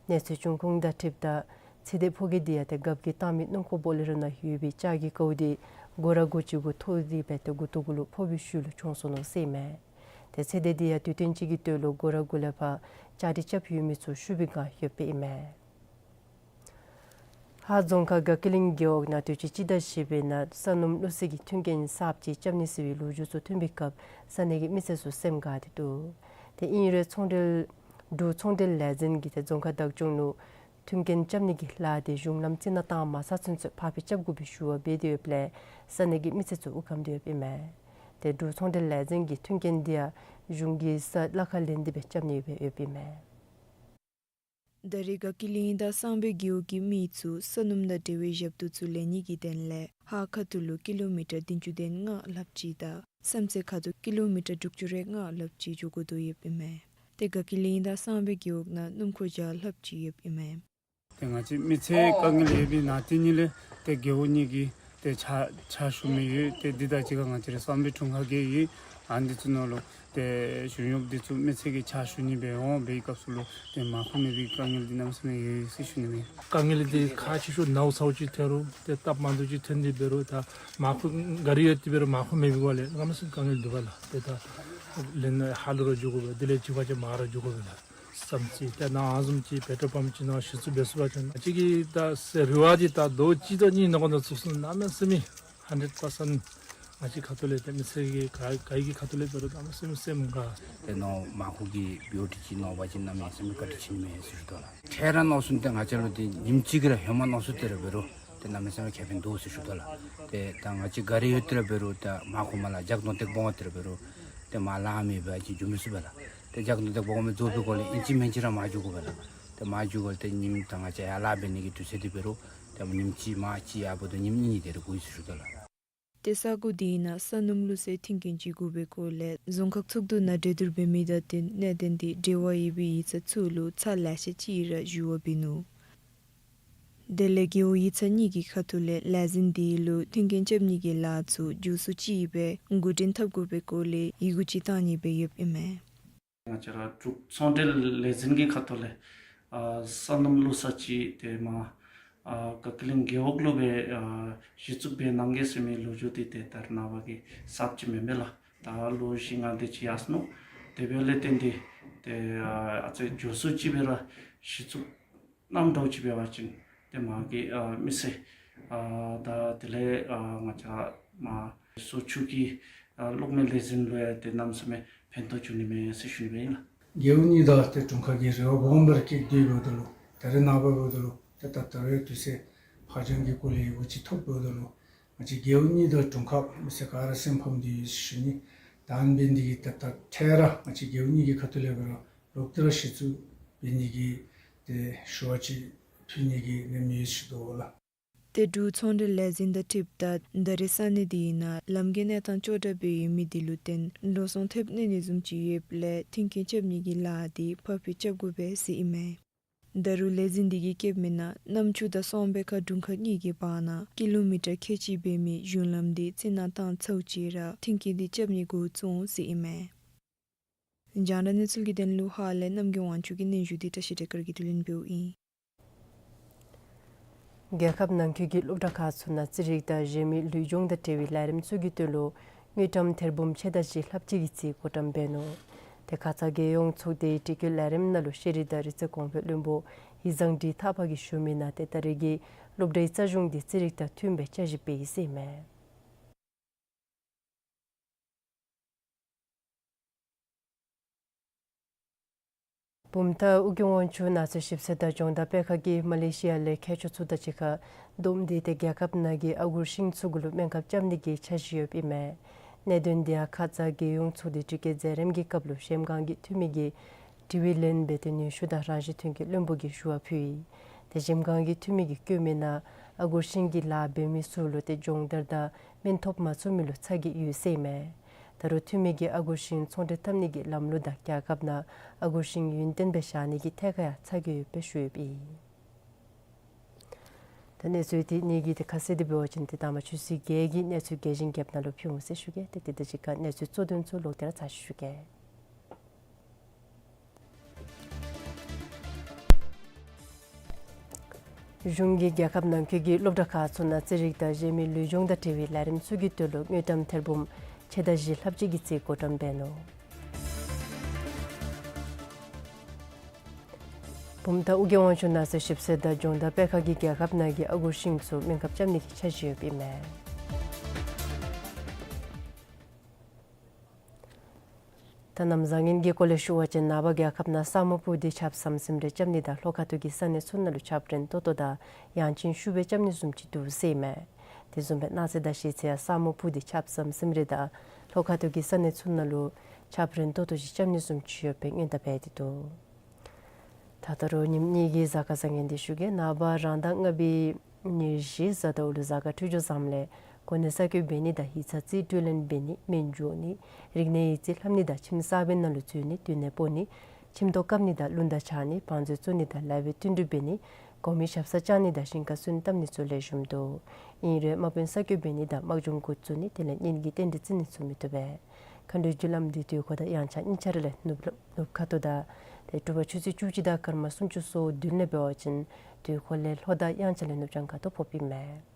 གནས་ཚུལ་བྱུང་ཁུངས་དང་འཁྲིལཝ་ད་ཚེ་འདས་ཕོ་སྐྱེས་དེ་ཡང་དེ་རྒཔོ་གིས་བཏང་མི་སྣུམ་འཁོར་བོ་ལེ་རོ་ནང་ཡོད་པའི་ལྕགས་ཀྱི་ཀཝ་དེ་སྒོ་ར་སྒོ་ཅིག་གུ་ཐོགས་ཏེ་སྦེ་དེ་མགུ་ཏོ་གུ་ལུ་ཕོག་པའི་ཤུལ་ལུ་གྲོངས་སོ་ནུག་ཟེར་ཨིན་མས། དེ་ཚེ་འདས་དེ་ཡང་དུས་སྟོན་ཅིག་གི་དོན་ལུ་སྒོ་ར་གུ་ལས་ཕར་བཅའ་སྒྲིག་རྐྱབ་ཡོད་མི་ཚུ་ཞུ་བའི་བསྒང་ཡོདཔ་ཨིན་མས། ཧཱ་རྫོང་ཁག་དགའ་སྐྱིད་གླིང་རྒེད་འོག་ནང་དུས་ཅི་སྤྱི་ཟླ་བཞི་པའི་ནང་ས་སྣུམ་བླུགས་སའི་མཐུན་རྐྱེན་གསརཔ་ཅིག་རྐྱབ་ནི་ཟེར་བའི་ལོ་རྒྱུས་ཚུ་ཐོན་པའི་སྐབས་ས་གནས་ཀྱི་མི་སེར་ཚུ་སེམས་དགའ་སྟེ་འདུག། དེ་ཨིན་རུང་ཚོང་འབྲེལ་འབྲུག་ཚོང་འབྲེལ་ལས་འཛིན་གྱིས་དེ་རྫོང་ཁག་བདག་སྐྱོང་ལུ་མཐུན་རྐྱེན་རྐྱབ་ནི་གི་ལཱ་དེ་གཞུང་ལམ་རྩི་ནག་བཏང་མ་ཚར་ཚུན་ཚོད་ཕར་འགྱངས་རྐྱབ་དགོ་པའི་ཞུ་བ་འབད་དེ་ཡོདཔ་ལས་ས་གནས་ཀྱི་མི་སེར་ཚུ་དབུགས་སྐམ་སྟེ་ཡོདཔ་ཨིན་མས། དེ་འབྲུག་ཚོང་འབྲེལ་ལས་འཛིན་གྱིས་མཐུན་རྐྱེན་དེ་ཡང་གཞུང་གི་ས་གླ་ཁར་ལེན་ཏེ་སྦེ་རྐྱབ་ནི་སྦེ་ཡོདཔ་ཨིན་མས། ད་རེས་དགའ་སྐྱིད་གླིང་དང་གསང་སྦས་རྒེད་འོག་གི་མི་ཚུ་ས་སྣུམ་དང་འབྲེལ་བའི་ཞབས་ཏོག་ཚུ་ལེན་ནི་གི་དོན་ལས་ཧཱ་ཁ་ཐུག་ལུ་ཀི་ལོ་མི་ཊར་བདུན་ཅུ་དོན་ལྔ་ལྷགཔ་ཅིག་དང་བསམ་རྩེ་ཁ་ཐུག་ཀི་ལོ་མི་ཊར་དྲུག་ཅུ་རེ་ལྔ་ལྷགཔ་ཅིག་འགྱོ་དགོ་དོ་ཡོདཔ་ཨིན་མས། དེ་དགའ་སྐྱིད་གླིང་དང་གསང་སྦས་རྒེད་འོག་ནང་སྣུམ་འཁོར་བརྒྱ་ལྷགཔ་ཅིག་ཡོདཔ་ཨིན་མས། ཏེ་ང་བཅས་མི་ཚེ་དཀའ་ངལ་ཡོད་པའི་ནང་དེ་ཉིད་ལས་ཏེ་རྒེད་འོག་གཉིས་ཀྱི་ཏེ་ཕྱག་ཕྱག་ཞུ་མི་ཡོད། ཏེ་འདི་དང་གཅིག་ཁར་ང་བཅས་ར་གསང་སྦས་དྲུང་ཁག་གི་ཡོད། ཨ་འདི་ཚུ་ནང་ལུ་ཏེ་གཞུང་གཡོགཔ་འདི་ཚུ་མི་ཚེ་གི་ཕྱག་ཞུ་ནི་སྦེ་འོང་བའི་སྐབས་སུ་ལུ་ཏེ་མར་ཁུ་མེད་པའི་དཀའ་ངལ་འདི་གནམ་མེད་ས་མེད་ཡོད་ཟེར་ཞུ་ནི་མས། དཀའ་ངལ་འདི་ཁག་ཆེ་ཤོས་ནཝ་ཚཝ་ཅིག་ཐོན་རུང་ཏེ་སྟབས་མ་བདེཝ་ཅིག་ཐོན་ཏེ་འབད་རུང་ད་མར་ཁུ་གཱ་རི་ཡོད་དེ་འབད་རུང་མར་ཁུ་མེད་པའི་སྒོ་ལས་གནམ་མེད་ས་མེད་དཀའ་ངལ་འདུག་པ་ལགས། ཏེ་ད་ལན་ཧཱ་ལུ་ར་འགྱོ་དགོ་པས། དེ་ལས་གཅིག་པ་ཅིག་མར་ར་འགྱོ་དགོ་པས་ལགས། བསམ་རྩེ་ཏེ་ནཱ་ཨ་བཟུམ་ཅིག་པེ་ཊོལ་པམཔ་ཅིག་ནང་གཞི་བཙུགས་འབད་ཚུགས་པ་ཅིན་ང་བཅས་ཀྱི་ད་ཟེར་རེ་བ་འདི་ད་ཟླཝ་གཅིག་དང་གཉིས་ནང་འགོ་ནས་བཙུགས་སོང་གནམ་མེད་ས་མེད་ཧན་ཌེཌ་པར་སེནཊ་ང་བཅས་ཁ་ཐུག་ལས་ཏེ་མི་སེར་གྱི་ག་ག་གི་ཁ་ཐུག་ལས་འབད་རུང་གནམ་མེད་ས་མེད་སེམས་དགའ། ཏེ་ནོར་མར་ཁུ་གི་བེའུ་ཊི་ཅིག་ནོར་བ་ཅིན་གནམ་མེད་ས་མེད་བཀའ་དྲིན་ཆེ་ནི་མས་ཟེར་ཞུ་དོ་ལགས། འཕྲལ་ར་ནོར་སོང་སྟེ་ང་བཅས་ལུ་ཏེ་ཉིནམ་གཅིག་གི་ར་ཧེ་མ་ནོར་སོང་སྟེ་ར་འབད་རུང་ཏེ་གནམ་མེད་ས་མེད་ཁེ་ཕན་འདུག་ཟེར་ཞུ་དོ་ལགས། ཏེ་ད་ང་བཅས་གཱ་རི་ཡོད་དེ་ར་འབད་རུང་ཏེ་མར་ཁུ་མར་ལས་ཇག་གདོང་ཏེག་བོང་དེ་ར་འབད་རུང་ཏེ་མར་ལཱ་མེད་པར་ཅིག་འགྱོ་མི་ཚུགས་པས་ལགས། ཏེ་ཇག་གདོང་ཏེག་བོང་མི་རྫོགས་པའི་སྒོ་ལས་ཨིན་ཅི་མིན་ཅི་ར་མར་འགྱོ་དགོ་པས་ལགས། ཏེ་མར་འགྱོ་དགོ་ལགས། ཏེ་ཉིནམ་ད་ང་བཅས་ཡར་ལཱ་འབད་ནི་གི་དུས་ཚོད་འདི་འབད་རུང་ཏེ་ཉིནམ་གཅིག་མར་གཅིག་ཡར་འབདཝ་ད་ཉིནམ་གཉིས་དེ་ར་འགོར་ཡི་ཟེར་ཞུ་དོ་ལགས། ཏེ་ས་གོ་འདི་ནང་ས་སྣུམ་བླུགས་སའི་མཐུན་རྐྱེན་ཅིག་དགོ་པའི་སྐོར་ལས་རྫོང་ཁག་ཚོགས་འདུ་ནང་གྲོས་བསྡུར་འབད་མི་དང་དེ་གནད་དོན་དེ་འབྲེལ་བ་ཡོད་པའི་ཡིག་ཚང་ཚུ་ལུ་ཚར་ལེ་ཤ་ཅིག་ར་ཞུ་བ་འབད་ནུག། དེ་ལས་རྒེད་འོག་ཡིག་ཚང་གཉིས་ཀྱི་ཁ་ཐུག་ལས་ལས་འཛིན་དེ་ལུ་མཐུན་རྐྱེན་རྐྱབ་ནི་གི་ལཱ་ཚུ་མགྱོགས་སུ་ཅིག་སྦེ་འགོ་འདྲེན་འཐབ་དགོ་པའི་སྐོར་ལས་ཡི་གུ་ཅིག་བཏང་ནི་སྦེ་ཡོདཔ་ཨིན་མས། ང་བཅས་ར་འབྲུག་ཚོང་འབྲེལ་ལས་འཛིན་གྱི་ཁ་ཐུག་ལས་ཨ་ས་སྣུམ་བླུགས་ས་ཅིག་ཏེ་མར་ཨ་དགའ་སྐྱིད་གླིང་རྒེད་འོག་ལུ་སྦེ་ཨ་གཞི་བཙུགས་འབད་གནང་གེ་ཟེར་མི་ལོ་རྒྱུས་འདི་ཏེ་ད་རེས་ནངས་པ་གི་གསརཔ་ཅིག་མེན་པས་ལགས། ད་ལོ་བཞི་ལྔ་དེ་ཅིག་ཡར་སོ་ནུག། དེ་འབདཝ་ལས་བརྟེན་ཏེ་ཏེ་ཨ་ཨ་ཙི་མགྱོགས་སུ་ཅིག་སྦེ་ར་གཞི་བཙུགས་གནངམ་འདྲཝ་ཅིག་འབད་བ་ཅིན་ཏེ་མ་གི་ཨ་མི་སེར་ཨ་དང་དེ་ལས་ཨ་ང་བཅས་མར་སོ་ཆུ་གི་ཨ་གློག་མེ་ལས་འཛིན་ལུ་ཡང་ཏེ་གནམ་མེད་ས་མེད་ཕན་ཐོགས་འབྱུང་ནི་མས་ཟེར་ཞུ་ནི་སྦེ་ཨིན་ལགས། རྒེད་འོག་གཉིས་དང་ཏེ་དྲུང་ཁག་གིས་རེ་བ་སྦོམ་སྦེ་ར་བསྐྱེད་དེ་འབདཝ་ད་ལུ་ད་རེས་ནངས་པ་འབདཝ་ད་ལུ་ཏེ་ད་ད་རེས་དུས་ཚོད་ཕར་འགྱངས་ཀྱི་སྐོར་ལས་ཡི་གུ་ཅིག་ཐོབ་འབདཝ་ད་ལུ་ང་བཅས་རྒེད་འོག་གཉིས་དང་དྲུང་ཁག་མི་སེར་ག་ར་སེམས་ཕམ་སྟེ་ཡོད་ཟེར་ཞུ་ནི། ད་ཨ་ནི་འབད་ནི་གིས་ད་ད་འཕྲལ་ར་ང་བཅས་རྒེད་འོག་གཉིས་ཀྱི་ཁ་ཐུག་ལས་འབད་རུང་ལོག་སྟེ་ར་གཞི་བཙུགས་འབད་ནི་གི་ཏེ་ཞུ་བ་ཅིག་ཕུལ་ནི་གི་ནི་མི་ཡོད་ཟེར་ཞུ་དོ་ལགས། ཏེ་འབྲུག་ཚོང་འབྲེལ་ལས་འཛིན་དང་འཁྲིལཝ་ད་ད་རེས་ས་གནས་འདི་ནང་ལམ་གྱི་གནས་སྟངས་ཅོག་འཐདཔ་སྦེ་ཡོད་མི་འདི་ལུ་བརྟེན་འགྲོ་སོང་ཐེབས་ནི་ནི་བཟུམ་ཅིག་ཡོདཔ་ལས་མཐུན་རྐྱེན་རྐྱབ་ནི་གི་ལཱ་འདི་ཕར་འགྱངས་རྐྱབ་དགོ་པས་ཟེར་ཨིན་མས། ད་རུང་ལས་འཛིན་འདི་གིས་བཀོད་མི་ནང་རྣམ་ཅོ་དང་གསང་སྦས་ཁ་དྲུང་ཁག་གཉིས་ཀྱི་བར་ན་ཀི་ལོ་མི་ཊར་ཁལ་གཅིག་འབད་མི་གཞུང་ལམ་འདི་རྩི་ནག་བཏང་ཚརཝ་ཅིག་ར་མཐུན་རྐྱེན་འདི་རྐྱབ་ནི་འགོ་བཙུགས་འོང་ཟེར་ཨིན་མས། རྒྱང་བསྒྲགས་གནས་ཚུལ་གྱི་དོན་ལུ་ཧཱ་ལས་རྣམ་རྒྱལ་དབང་ཕྱུག་གི་སྙན་ཞུ་འདི་བཀྲ་ཤིས་བདེ་སྐར་གྱིས་བསྡུ་ལེན་འབདཝ་ཨིན། རྒྱལ་ཁབ་ནང་འཁོད་ཀྱི་སློབ་གྲྭ་ཁག་ཚུ་ནང་རྩིས་རིག་དང་གཞན་མི་ལུས་སྦྱོང་དང་འབྲེལ་བའི་ལས་རིམ་ཚུ་གི་དོན་ལུ་དངུལ་ཀྲམ་ཐེར་འབུམ་ཕྱེད་དང་བཞི་ལྷགཔ་ཅིག་གི་རྩིས་བགོ་བཀྲམ་འབད་ནུག། དེ་ཁ་ཙ་རྒྱལ་ཡོངས་ཚོགས་སྡེའི་དྲི་བཀོད་ལས་རིམ་ནང་ལུ་ཤེས་རིག་དང་རིག་རྩལ་གོང་འཕེལ་བློན་པོ་ཡིག་བཟང་འབྲི་ཐར་པ་གིས་ཞུ་མི་ནང་ཏེ་ད་རེས་ཀྱི་སློབ་གྲྭའི་རྩ་གཞུང་འདི་རྩིས་རིག་དང་མཐུནམ་སྦེ་བསྐྱར་ཞིབ་འབད་ཡི་ཟེར་ཨིན་མས། བུམ་ཐང་ཨོ་རྒྱན་དབང་ཕྱུག་ནགས་ཚལ་ཞིབ་འཚོལ་དང་སྦྱོང་བརྡར་སྤེལ་ཁང་གིས་མ་ལེ་ཤི་ཡ་ལས་མཁས་མཆོག་ཚུ་དང་གཅིག་ཁར་བསྡོམས་ཏེ་ཏེ་རྒྱལ་ཁབ་ནང་གི་ཨ་གུར་ཤིང་ཚུ་གུ་ལུ་སྨན་ཁབ་རྐྱབ་ནི་གི་འཆར་གཞི་ཡོདཔ་ཨིན་མས། གནད་དོན་འདི་ཡང་ཁ་ཙ་རྒྱལ་ཡོངས་ཚོགས་སྡེའི་དྲི་བཀོད་མཛད་རིམ་གྱི་སྐབས་ལུ་གཞལམ་སྒང་གི་འཐུས་མི་གིས་དྲི་བའི་ལན་འབད་དེ་ནུས་ཤུགས་དང་རང་བཞིན་ཐོན་སྐྱེད་བློན་པོ་གིས་ཞུ་བ་ཕུལ་ཡི། ཏེ་གཞལམ་སྒང་གི་འཐུས་མི་གིས་བཀོད་མི་ནང་ཨ་གུར་ཤིང་གི་ལཱ་འབད་མི་ཚུ་ལུ་ཏེ་སྦྱོང་བརྡར་དང་སྨན་ཐོབ་མ་ཚུགས་མི་ལུ་ཚ་གྱང་ཡོད་ཟེར་ཨིན་མས། ད་རུང་འཐུས་མི་གིས་ཨ་གུར་ཤིང་ཚོང་འབྲེལ་འཐབ་ནི་གི་ལམ་ལུགས་དང་རྒྱལ་ཁབ་ནང་ཨ་གུར་ཤིང་ཡུན་བརྟན་སྦེ་བཞག་ནི་གི་ཐད་ཁར་ཡང་ཚ་གྱང་ཡོདཔ་སྦེ་ཞུ་ཡོདཔ་ཨིན། ད་གནས་ཚུལ་འདི་གཉིས་ཀྱི་ཏེ་ཁ་གསལ་འདི་འབད་བ་ཅིན་ཏེ་དང་པ་ཆུ་ཚོད་བརྒྱད་ཀྱི་གནས་ཚུལ་རྒྱས་ཤིང་རྒྱསཔ་ནང་ལུ་ཕུལ་འོང་ཟེར་ཞུ་གེ། ཏེ་དེ་དང་གཅིག་ཁར་གནས་ཚུལ་གཙོ་དོན་ཚུ་ལོག་སྟེ་ར་ཚར་ཞུ་གེ། གཞུང་གིས་རྒྱལ་ཁབ་ནང་འཁོད་ཀྱི་སློབ་གྲྭ་ཁག་ཚུ་ནང་རྩེད་རིགས་དང་གཞན་མི་ལུས་སྦྱོང་དང་འབྲེལ་བའི་ལས་རིམ་ཚུ་གི་དོན་ལུ་དངུལ་ཀྲམ་ཐེར་འབུམ་ཕྱེད་དང་བཞི་ལྷགཔ་ཅིག་གི་རྩིས་མགོ་བཀྲམ་འབད་ནུག། བུམ་ཐང་ཨོ་རྒྱན་དབང་ཕྱུག་ནགས་ཚལ་ཞིབ་འཚོལ་དང་སྦྱོང་བརྡར་སྤེལ་ཁང་གིས་རྒྱལ་ཁབ་ནང་གི་ཨ་གུར་ཤིང་ཚུ་སྨན་ཁབ་རྐྱབ་ནི་གི་འཆར་གཞི་ཡོདཔ་ཨིན་མས། ད་གནམ་བཟང་ངན་གྱི་སྐོར་ལས་ཞུ་བ་ཅིན་ནངས་པ་རྒྱལ་ཁབ་ནང་ས་སྨུག་སྤུབས་ཏེ་ཆརཔ་ཟམ་ཟིམ་རེ་རྐྱབ་ནི་དང་ལྷོ་ཁ་ཐུག་གི་ས་གནས་ཚུ་ནང་ལུ་ཆརཔ་རན་ཏོག་ཏོ་དང་ཡང་ཅིན་ཤུགས་སྦེ་རྐྱབ་ནི་བཟུམ་ཅིག་འདུག་ཟེར་ཨིན་མས། དེ་བཟུམ་སྦེ་གནངས་ཚེ་དང་གཞེས་ཚེ་ཡང་ས་སྨུག་སྤུབས་ཏེ་ཆརཔ་ཟམ་ཟིམ་རེ་དང་ལྷོ་ཁ་ཐུག་གི་ས་གནས་ཚུ་ནང་ལུ་ཆརཔ་རན་ཏོག་ཏོ་ཅིག་རྐྱབ་ནི་བཟུམ་ཅིག་ཡོདཔ་སྦེ་སྔོན་བརྡ་འབད་དེ་འདུག། ད་ད་རུང་ཉིནམ་གཉིས་ཀྱི་གཟའ་སྐར་བཟང་ངན་འདི་ཞུ་གེ། ནངས་པ་རང་ཟླ་ལྔ་པའི་ཉེར་བཞི་གཟའ་ཟླཝ་ལུ་གཟའ་སྐར་འཕྲོད་སྦྱོར་བཟངམ་ལས་གོ་གནས་གསར་བསྐོ་འབད་ནི་དང་ཡིག་ཚང་རྩིས་སྤྲོད་ལེན་འབད་ནི་སྨན་འཇུ་ནི་རིག་གནས་ཡིག་རྩིས་ལྷབ་ནི་དང་ཁྱིམ་གསརཔ་ནང་ལུ་འཛུལ་ནི་སྡོད་གནས་སྤོ་ནི་ཁྱིམ་ཐོག་བཀབ་ནི་དང་རླུང་རྟ་འཕྱར་ནི་བང་མཛོད་བཙུགས་ནི་དང་ལཱ་བའི་བསྟུན་གྲོས་འབད་ནི་གོང་མའི་ཞབས་སར་བཅར་ནི་དང་ཞིང་ཁར་སོན་བཏབ་ནི་ཚུ་ལེགས་ཤོམ་འདུག། ཨིན་རུང་དམག་དཔོན་གསར་བསྐོ་འབད་ནི་དང་དམག་སྦྱོང་འགོ་བཙུགས་ནི་དེ་ལས་གཉེན་གྱི་རྟེན་འབྲེལ་བརྩི་ནི་ཚུ་མི་བཏུབ་པས། མཁའ་འགྲོའི་རྒྱུ་ལམ་འདི་དུས་འཁོར་དང་དབྱངས་འཆར་གཉིས་ཆ་ར་ལས་ནུབ་ནུབ་ཁ་ཐུག་དང་ཏེ་དྲོ་པ་ཆུ་ཚོད་བཅུ་གཅིག་དང་སྐར་མ་སུམ་ཅུ་སོ་བདུན་ལས་འབད་བ་ཅིན་དུས་འཁོར་ལས་ལྷོ་དང་དབྱངས་འཆར་ལས་ནུབ་བྱང་ཁ་ཐུག་ཕོགཔ་ཨིན་མས།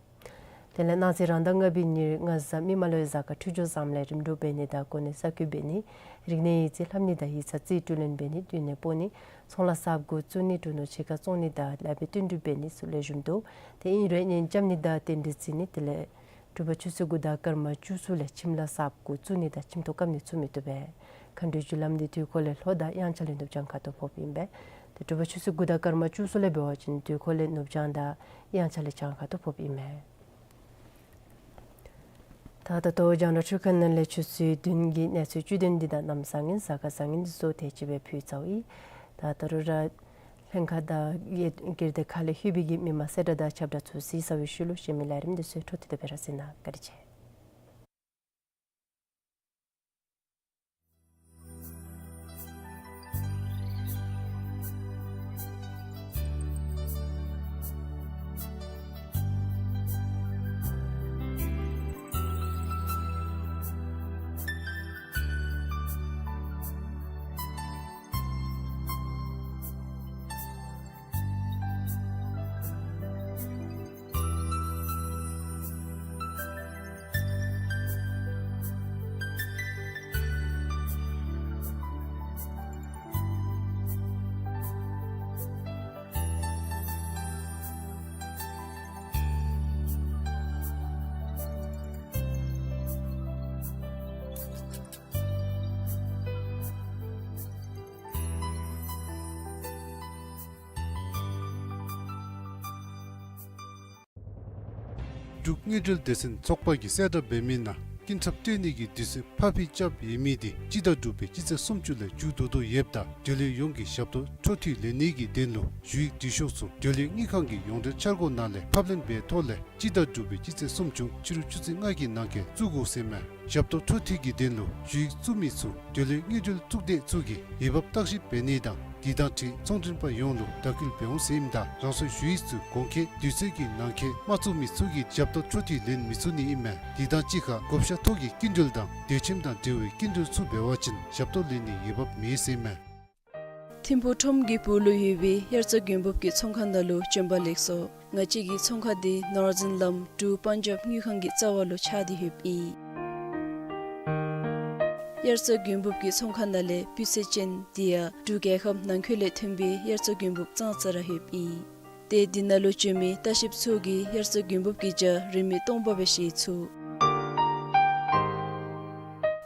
དེ་ལས་གནངས་ཚེ་རང་ཟླ་ལྔ་པའི་ཉེར་ལྔ་གཟའ་མིག་དམར་ལུ་གཟའ་སྐར་འཕྲོད་སྦྱོར་བཟངམ་ལས་རིམ་གྲོ་འབད་ནི་དང་གོ་གནས་གསར་བསྐོ་འབད་ནི་རིག་གནས་ཡིག་རྩིས་ལྷབ་ནི་དང་ཡིག་ཚང་རྩིས་སྤྲོད་ལེན་འབད་ནི་སྡོད་གནས་སྤོ་ནི་ཚོང་ལཱ་གསརཔ་འགོ་བཙུགས་ནི་འབྲུ་ནོར་ཕྱི་ཁར་བཙོང་ནི་དང་ལཱ་བའི་བསྟུན་གྲོས་འབད་ནི་ཚུ་ལེགས་ཤོམ་འདུག། ཏེ་ཨིན་རུང་གཉེན་རྐྱབ་ནི་དང་རྟེན་འབྲེལ་བརྩི་ནི་དེ་ལས་དྲོ་པ་ཆུ་ཚོད་དགུ་དང་སྐར་མ་བཅུ་གསུམ་ལས་ཁྱིམ་ལཱ་གསརཔ་འགོ་བཙུགས་ནི་དང་ཁྱིམ་ཐོག་བཀབ་ནི་ཚུ་མི་བཏུབ་པས། མཁའ་འགྲོའི་རྒྱུ་ལམ་འདི་དུས་འཁོར་ལས་ལྷོ་དང་དབྱངས་འཆར་ལས་ནུབ་བྱང་ཁ་ཐུག་ཕོགཔ་ཨིན་པས། ཏེ་དྲོ་པ་ཆུ་ཚོད་དགུ་དང་སྐར་མ་བཅུ་གསུམ་ལས་འབད་བ་ཅིན་དུས་འཁོར་ལས་ནུབ་བྱང་དང་དབྱངས་འཆར་ལས་བྱང་ཁ་ཐུག་ཕོགཔ་ཨིན་མས། ད་ད་ལྟོ་རྒྱང་བསྒྲགས་འཕྲུལ་ཁང་ནང་ལས་ཆུ་ཚོད་བདུན་གྱི་གནས་ཚུལ་བཅུད་དོན་འདི་དང་གནམ་བཟང་ངན་གཟའ་སྐར་བཟང་ངན་འདི་ཚུ་དེ་ཅིག་སྦེ་ཕུལ་ཚརཝ་ཨིན། ད་ད་རུང་ར་ལྷན་ཁག་དང་སྒེར་སྡེ་ཁག་ལས་ལྷོད་པའི་གི་མི་མང་གསལ་བསྒྲགས་དང་ཁྱབ་བསྒྲགས་ཚུ་གཟིགས་ཚར་བའི་ཤུལ་ལུ་གཞན་མི་ལས་རིམ་འདི་ཚུ་འཕྲོ་མཐུད་དེ་སྦེ་ར་གཟིགས་གནང་། བཀའ་དྲིན་ཆེ། འབྲུག་དངུལ་འབྲེལ་སྡེ་ཚན་ཚོགས་པ་གིས་གསལ་བསྒྲགས་འབད་མི་ནང་སྐྱིན་ཚབ་སྟོན་ནི་གི་དུས་ཚོད་ཕར་འགྱངས་རྐྱབ་ཡོད་མི་འདི་སྤྱི་ཟླ་དྲུག་པའི་སྤྱི་ཚེས་སུམ་ཅུ་ལས་མཇུག་བསྡུ་དོ་ཡོདཔ་ད་འབྲེལ་ཡོད་ཡོངས་ཀྱིས་ཞབས་ཏོག་འཕྲོ་མཐུད་ལེན་ནི་གི་དོན་ལུ་ཞུ་ཡིག་འབྲི་ཤོག་ཚུ་འབྲེལ་ཡོད་དངུལ་ཁང་གི་ཡོངས་འབྲེལ་འཆར་སྒོ་ནང་ལས་ཕབ་ལེན་འབད་ཐོག་ལས་སྤྱི་ཟླ་དྲུག་པའི་སྤྱི་ཚེས་སུམ་ཅུ་ཕྱི་རུ་ཆུ་ཚོད་ལྔ་གི་ནང་འཁོད་བཙུགས་དགོ་ཟེར་མས། ཞབས་ཏོག་འཕྲོ་མཐུད་ཀྱི་དོན་ལུ་ཞུ་ཡིག་བཙུགས་མི་ཚུ་འབྲེལ་ཡོད་དངུལ་འབྲེལ་གཙུག་སྡེ་ཚུ་གིས་འོས་འབབ་བརྟག་ཞིབ་འབད་ནི་དང་དེ་དང་འཁྲིལ་ཚོང་མགྲོན་པ་ཡོངས་ལུ་དྭགས་སྐུལ་འབད་འོང་ཟེར་ཨིནམ་ད་རང་སོའི་ཞུ་ཡིག་ཚུ་གོང་འཁོད་དུས་ཚོད་ཀྱི་ནང་འཁོད་མ་བཙུགས་མི་ཚུ་གིས་ཞབས་ཏོག་འཕྲོ་མཐུད་ལེན་མི་ཚུགས་ནི་ཨིན་མས། དེ་དང་གཅིག་ཁར་བགོ་བཤའ་ཐོག་གི་སྐྱིན་འགྲུལ་དང་སྡོད་ཁྱིམ་དང་འབྲེལ་བའི་སྐྱིན་འགྲུལ་ཚུ་འབད་བ་ཅིན་ཞབས་ཏོག་ལེན་ནིའི་འོས་འབབ་མེད་ཟེར་ཨིན་མས། ཐིམ་ཕུག་ཁྲོམ་གྱི་སྦུག་ལུ་ཡོད་པའི་དབྱར་རྩྭ་དགུན་འབུབ་ཀྱི་ཚོང་ཁང་ནང་ལུ་བྱོན་པ་ལེགས་སོ། ང་བཅས་ཀྱི་ཚོང་ཁང་འདི་ནོར་འཛིན་ལམ་འབྲུག་པན་ཇབ་དངུལ་ཁང་གི་རྩ་བ་ལུ་ཆགས་ཏེ་ཡོདཔ་ཨིན། དབྱར་རྩྭ་དགུན་འབུབ་ཀྱི་ཚོང་ཁང་ནང་ལས་སྤུས་ཚད་ཅན་དེ་ཡང་འབྲུག་རྒྱལ་ཁབ་ནང་འཁོད་ལས་ཐོན་པའི་དབྱར་རྩྭ་དགུན་འབུབ་ཙང་ཙ་ར་ཡོདཔ་ཨིན། ཏེ་འདི་ནང་ལུ་བྱོན་མི་ལྟ་བཤལཔ་ཚུ་གིས་དབྱར་རྩྭ་དགུན་འབུབ་ཀྱི་བྱ་རིན་མེད་སྟོང་པ་སྦེ་བཞེས་ཚུགས།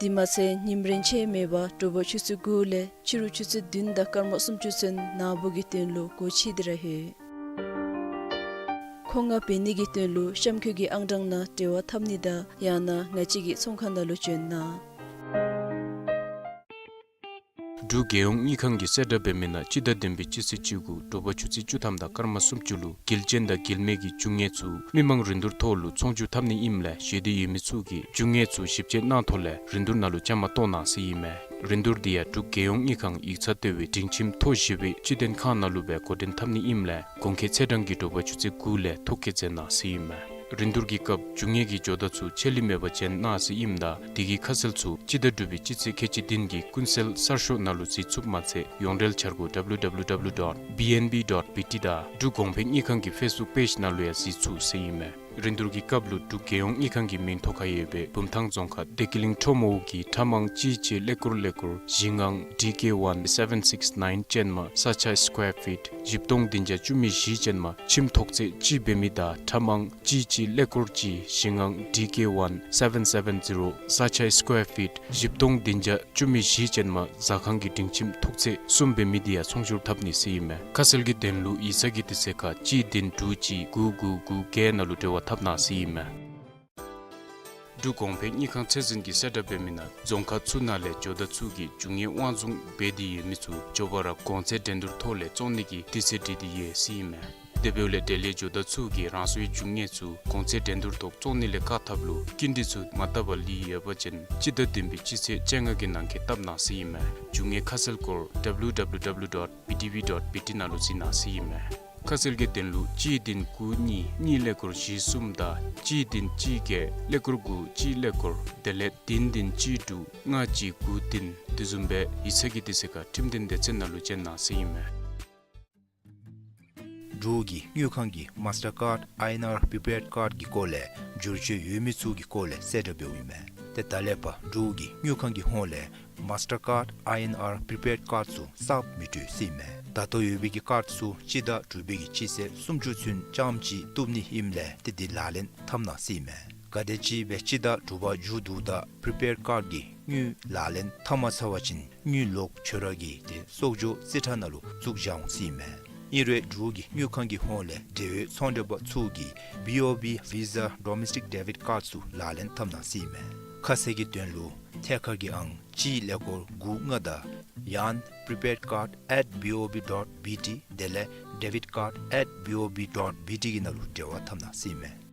དེ་མ་ཚད་ཉིམ་རན་ཆད་མེད་པར་དྲོ་པ་ཆུ་ཚོད་དགུ་ལས་ཕྱི་རུ་ཆུ་ཚོད་བདུན་དང་སྐར་མ་སུམ་ཅུ་ཚུན་ནངས་པ་གི་དོན་ལུ་སྒོ་ཕྱེ་སྟེ་ར་ཡོད། མཁོ་མངགས་འབད་ནི་གི་དོན་ལུ་གཤམ་འཁོད་ཀྱི་ཨང་གྲངས་ནང་འབྲེལ་བ་འཐབ་ནི་དང་ཡང་ན་ང་བཅས་ཀྱི་ཚོང་ཁང་ནང་ལུ་བྱོན་གནང་། འབྲུག་རྒྱལ་ཡོངས་དངུལ་ཁང་གིས་གསལ་བསྒྲགས་འབད་མི་ནང་སྤྱི་ཟླ་བདུན་པའི་སྤྱི་ཚེས་བཅུ་དགུ་དྲོ་པ་ཆུ་ཚོད་བཅུ་ཐམ་དང་སྐར་མ་སུམ་ཅུ་ལུ་དགེ་ལྡན་དང་དགེ་ལས་མེད་ཀྱི་རྒྱུ་དངོས་ཚུ་མི་མང་རིན་བསྡུར་ཐོག་ལུ་ཚོང་བསྒྱུར་འཐབ་ནི་ཨིནམ་ལས་ཞེ་འདོད་ཡོད་མི་ཚུ་གིས་རྒྱུ་དངོས་ཚུ་ཞིབ་དཔྱད་གནང་ཐོག་ལས་རིན་བསྡུར་ནང་ལུ་བཅའ་མར་གཏོགས་གནང་ཟེར་ཨིན་མས། རིན་བསྡུར་འདི་ཡང་འབྲུག་རྒྱལ་ཡོངས་དངུལ་ཁང་ཡིག་ཚང་ལྟེ་བའི་སྒྲིང་ཁྱིམ་མཐོ་ཞི་བའི་སྤྱི་དོན་ཁང་ནང་ལུ་སྦེ་འགོ་འདྲེན་འཐབ་ནི་ཨིནམ་ལས་གོང་འཁོད་ཚེས་གྲངས་ཀྱིས་དྲོ་པ་ཆུ་ཚོད་དགུ་ལས་ཐོ་བཀོད་མཛད་གནང་ཟེར་ཨིན་མས། རིན་བསྡུར་གྱི་སྐབས་རྒྱུ་དངོས་ཀྱི་ཇོ་བདག་ཚུ་ཆད་ལུས་མེད་པར་བྱོན་གནང་ཟེར་ཨིནམ་ད་དེ་གི་ཁ་གསལ་ཚུ་སྤྱི་ཟླ་དྲུག་པའི་སྤྱི་ཚེས་ཁལ་གཅིག་བདུན་གྱི་ཀུན་གསལ་གསར་ཤོག་ནང་ལུ་གཟིགས་ཚུགསཔ་མ་ཚད་ཡོངས་འབྲེལ་འཆར་སྒོ་W W W dot B N B dot B T དང་འབྲུག་གོང་འཕེལ་དངུལ་ཁང་གི་ཕེསི་བུཀ་པེཇ་ནང་ལུ་ཡང་གཟིགས་ཚུགས་ཟེར་ཨིན་མས། རིན་བསྡུར་གྱི་སྐབས་ལུ་འབྲུག་རྒྱལ་ཡོངས་དངུལ་ཁང་གི་མིང་ཐོ་ཁར་ཡོད་པའི་བུམ་ཐང་རྫོང་ཁག་བདེ་སྐྱིད་གླིང་ཁྲོམ་འོག་གི་ཁྲ་མང་གཅིག་གཅིག་ཀླད་ཀོར་ཀླད་ཀོར་བཞི་ལྔ་D K one seven six nine ཅན་མ་ས་ཆ་སི་ཀོར་ཕིཊ་བཞི་སྟོང་བདུན་བརྒྱ་བཅུ་མེད་བཞི་ཅན་མ་ཁྱིམ་ཐོག་ཚད་གཅིག་འབད་མི་དང་ཁྲ་མང་གཅིག་གཅིག་ཀླད་ཀོར་གཅིག་བཞི་ལྔ་D K one seven seven zero ས་ཆ་སི་ཀོར་ཕིཊ་བཞི་སྟོང་བདུན་བརྒྱ་བཅུ་མེད་བཞི་ཅན་མ་ཟ་ཁང་གི་སྒྲིང་ཁྱིམ་ཐོག་ཚད་གསུམ་འབད་མི་འདི་ཡང་ཚོང་བསྒྱུར་འཐབ་ནི་ཟེར་ཨིན་མས། ཁ་གསལ་གྱི་དོན་ལུ་ཡིག་ཚང་གི་དུས་ཚོད་ཁར་གཅིག་བདུན་དྲུག་གཅིག་དགུ་དགུ་དགུ་བརྒྱད་ནང་ལུ་འབྲེལ་བ་འཐབ་གནང་ཟེར་ཨིན་མས། འབྲུག་གོང་འཕེལ་དངུལ་ཁང་ཚད་འཛིན་གྱིས་གསལ་བསྒྲགས་འབད་མི་ནང་རྫོང་ཁག་ཚུ་ནང་ལས་ཇོ་བདག་ཚུ་གིས་རྒྱུ་དངོས་དབང་བཟུང་འབད་དེ་ཡོད་མི་ཚུ་མགྱོགས་པ་ར་གོང་ཚད་འགྲན་བསྡུར་ཐོག་ལས་བཙོང་ནི་གི་དུས་ཚོད་བསྒྲིགས་ཏེ་ཡོད་ཟེར་ཨིན་མས། དེ་འབདཝ་ལས་འབྲེལ་ཡོད་ཇོ་བདག་ཚུ་གིས་རང་སོའི་རྒྱུ་དངོས་ཚུ་གོང་ཚད་འགྲན་བསྡུར་ཐོག་བཙོང་ནི་ལས་བཀག་ཐབས་ལུ་སྐྱིན་འགྲུལ་ཚུ་མ་བཏབ་པར་ལུས་ཡོད་པ་ཅིན་སྤྱི་ཟླ་བདུན་པའི་སྤྱི་ཚེས་བཅོ་ལྔ་གི་ནང་འཁོད་བཏབ་གནང་ཟེར་ཨིན་མས། རྒྱུ་དངོས་ཁ་གསལ་སྐོར་W W W dot B T V dot B T ནང་ལུ་གཟིགས་གནང་ཟེར་ཨིན་མས། ཁ་གསལ་གྱི་དོན་ལུ་གཅིག་བདུན་དགུ་གཉིས་གཉིས་ཀླད་ཀོར་བཞི་གསུམ་དང་གཅིག་བདུན་གཅིག་བརྒྱད་ཀླད་ཀོར་དགུ་གཅིག་ཀླད་ཀོར་དེ་ལས་བདུན་བདུན་གཅིག་དྲུག་ལྔ་གཅིག་དགུ་བདུན་དེ་བཟུམ་སྦེ་ཡིག་ཚང་གི་དུས་ཚོད་ཁར་ཁྲིམས་དོན་སྡེ་ཚན་ནང་ལུ་བྱོན་གནང་ཟེར་ཨིན་མས། འབྲུག་གི་དངུལ་ཁང་གིས་མཱསི་ཊར་ཀཱཌ་ཨའི་ཨེན་ཨར་པི་པེཌ་ཀཱཌ་ཀྱི་སྐོར་ལས་བསྒྱུར་བཅོས་ཡོད་མི་ཚུ་གི་སྐོར་ལས་གསལ་བསྒྲགས་འབདཝ་ཨིན་མས། ཏེ་ད་ལས་ཕར་འབྲུག་གི་དངུལ་ཁང་གི་ཧོངས་ལས་མཱསི་ཊར་ཀཱཌ་ཨའི་ཨེན་ཨར་པི་པེཌ་ཀཱཌ་ཚུ་གསརཔ་མི་སྤྲོད་ཟེར་ཨིན་མས། ད་ལྟོ་ཡོད་པའི་གི་ཀཱཌ་ཚུ་སྤྱི་ཟླ་དྲུག་པའི་གི་སྤྱི་ཚེས་སུམ་ཅུ་ཚུན་རྐྱངམ་ཅིག་བཏུབ་ནི་ཨིནམ་ལས་ཏེ་འདི་ལག་ལེན་འཐབ་གནང་ཟེར་ཨིན་མས། ག་དེམ་ཅིག་སྦེ་སྤྱི་ཟླ་དྲུག་པ་མཇུག་བསྡུཝ་ད་པི་རི་པེཌ་ཀཱཌ་ཀྱི་དངུལ་ལག་ལེན་འཐབ་མ་ཚར་བ་ཅིན་དངུལ་ལོག་འབྱོར་བ་གི་ཏེ་གསོག་འཇོག་རྩིས་ཁྲ་ནང་ལུ་བཙུགས་བཞག་འོང་ཟེར་ཨིན་མས། ཨིན་རུང་འབྲུག་གི་དངུལ་ཁང་གི་ཧོངས་ལས་འབྲེལ་ཡོད་ཚོང་འབྲེལ་པ་ཚུ་གིས་བི་ཨོ་བི་ཝི་ཟ་ཌོ་མེསི་ཊིཀ་ཌེ་བིཌ་ཀཱཌ་ཚུ་ལག་ལེན་འཐབ་གནང་ཟེར་ཨིན་མས། ཁ་གསལ་གྱི་དོན་ལུ་ཐད་ཀར་གྱི་ཨང་གཅིག་ཀླད་ཀོར་དགུ་ལྔ་དང་ཡང་prepaid card at B O B dot B T དེ་ལས་debit card at B O B dot B T གི་ནང་ལུ་འབྲེལ་བ་འཐབ་གནང་ཟེར་ཨིན་མས།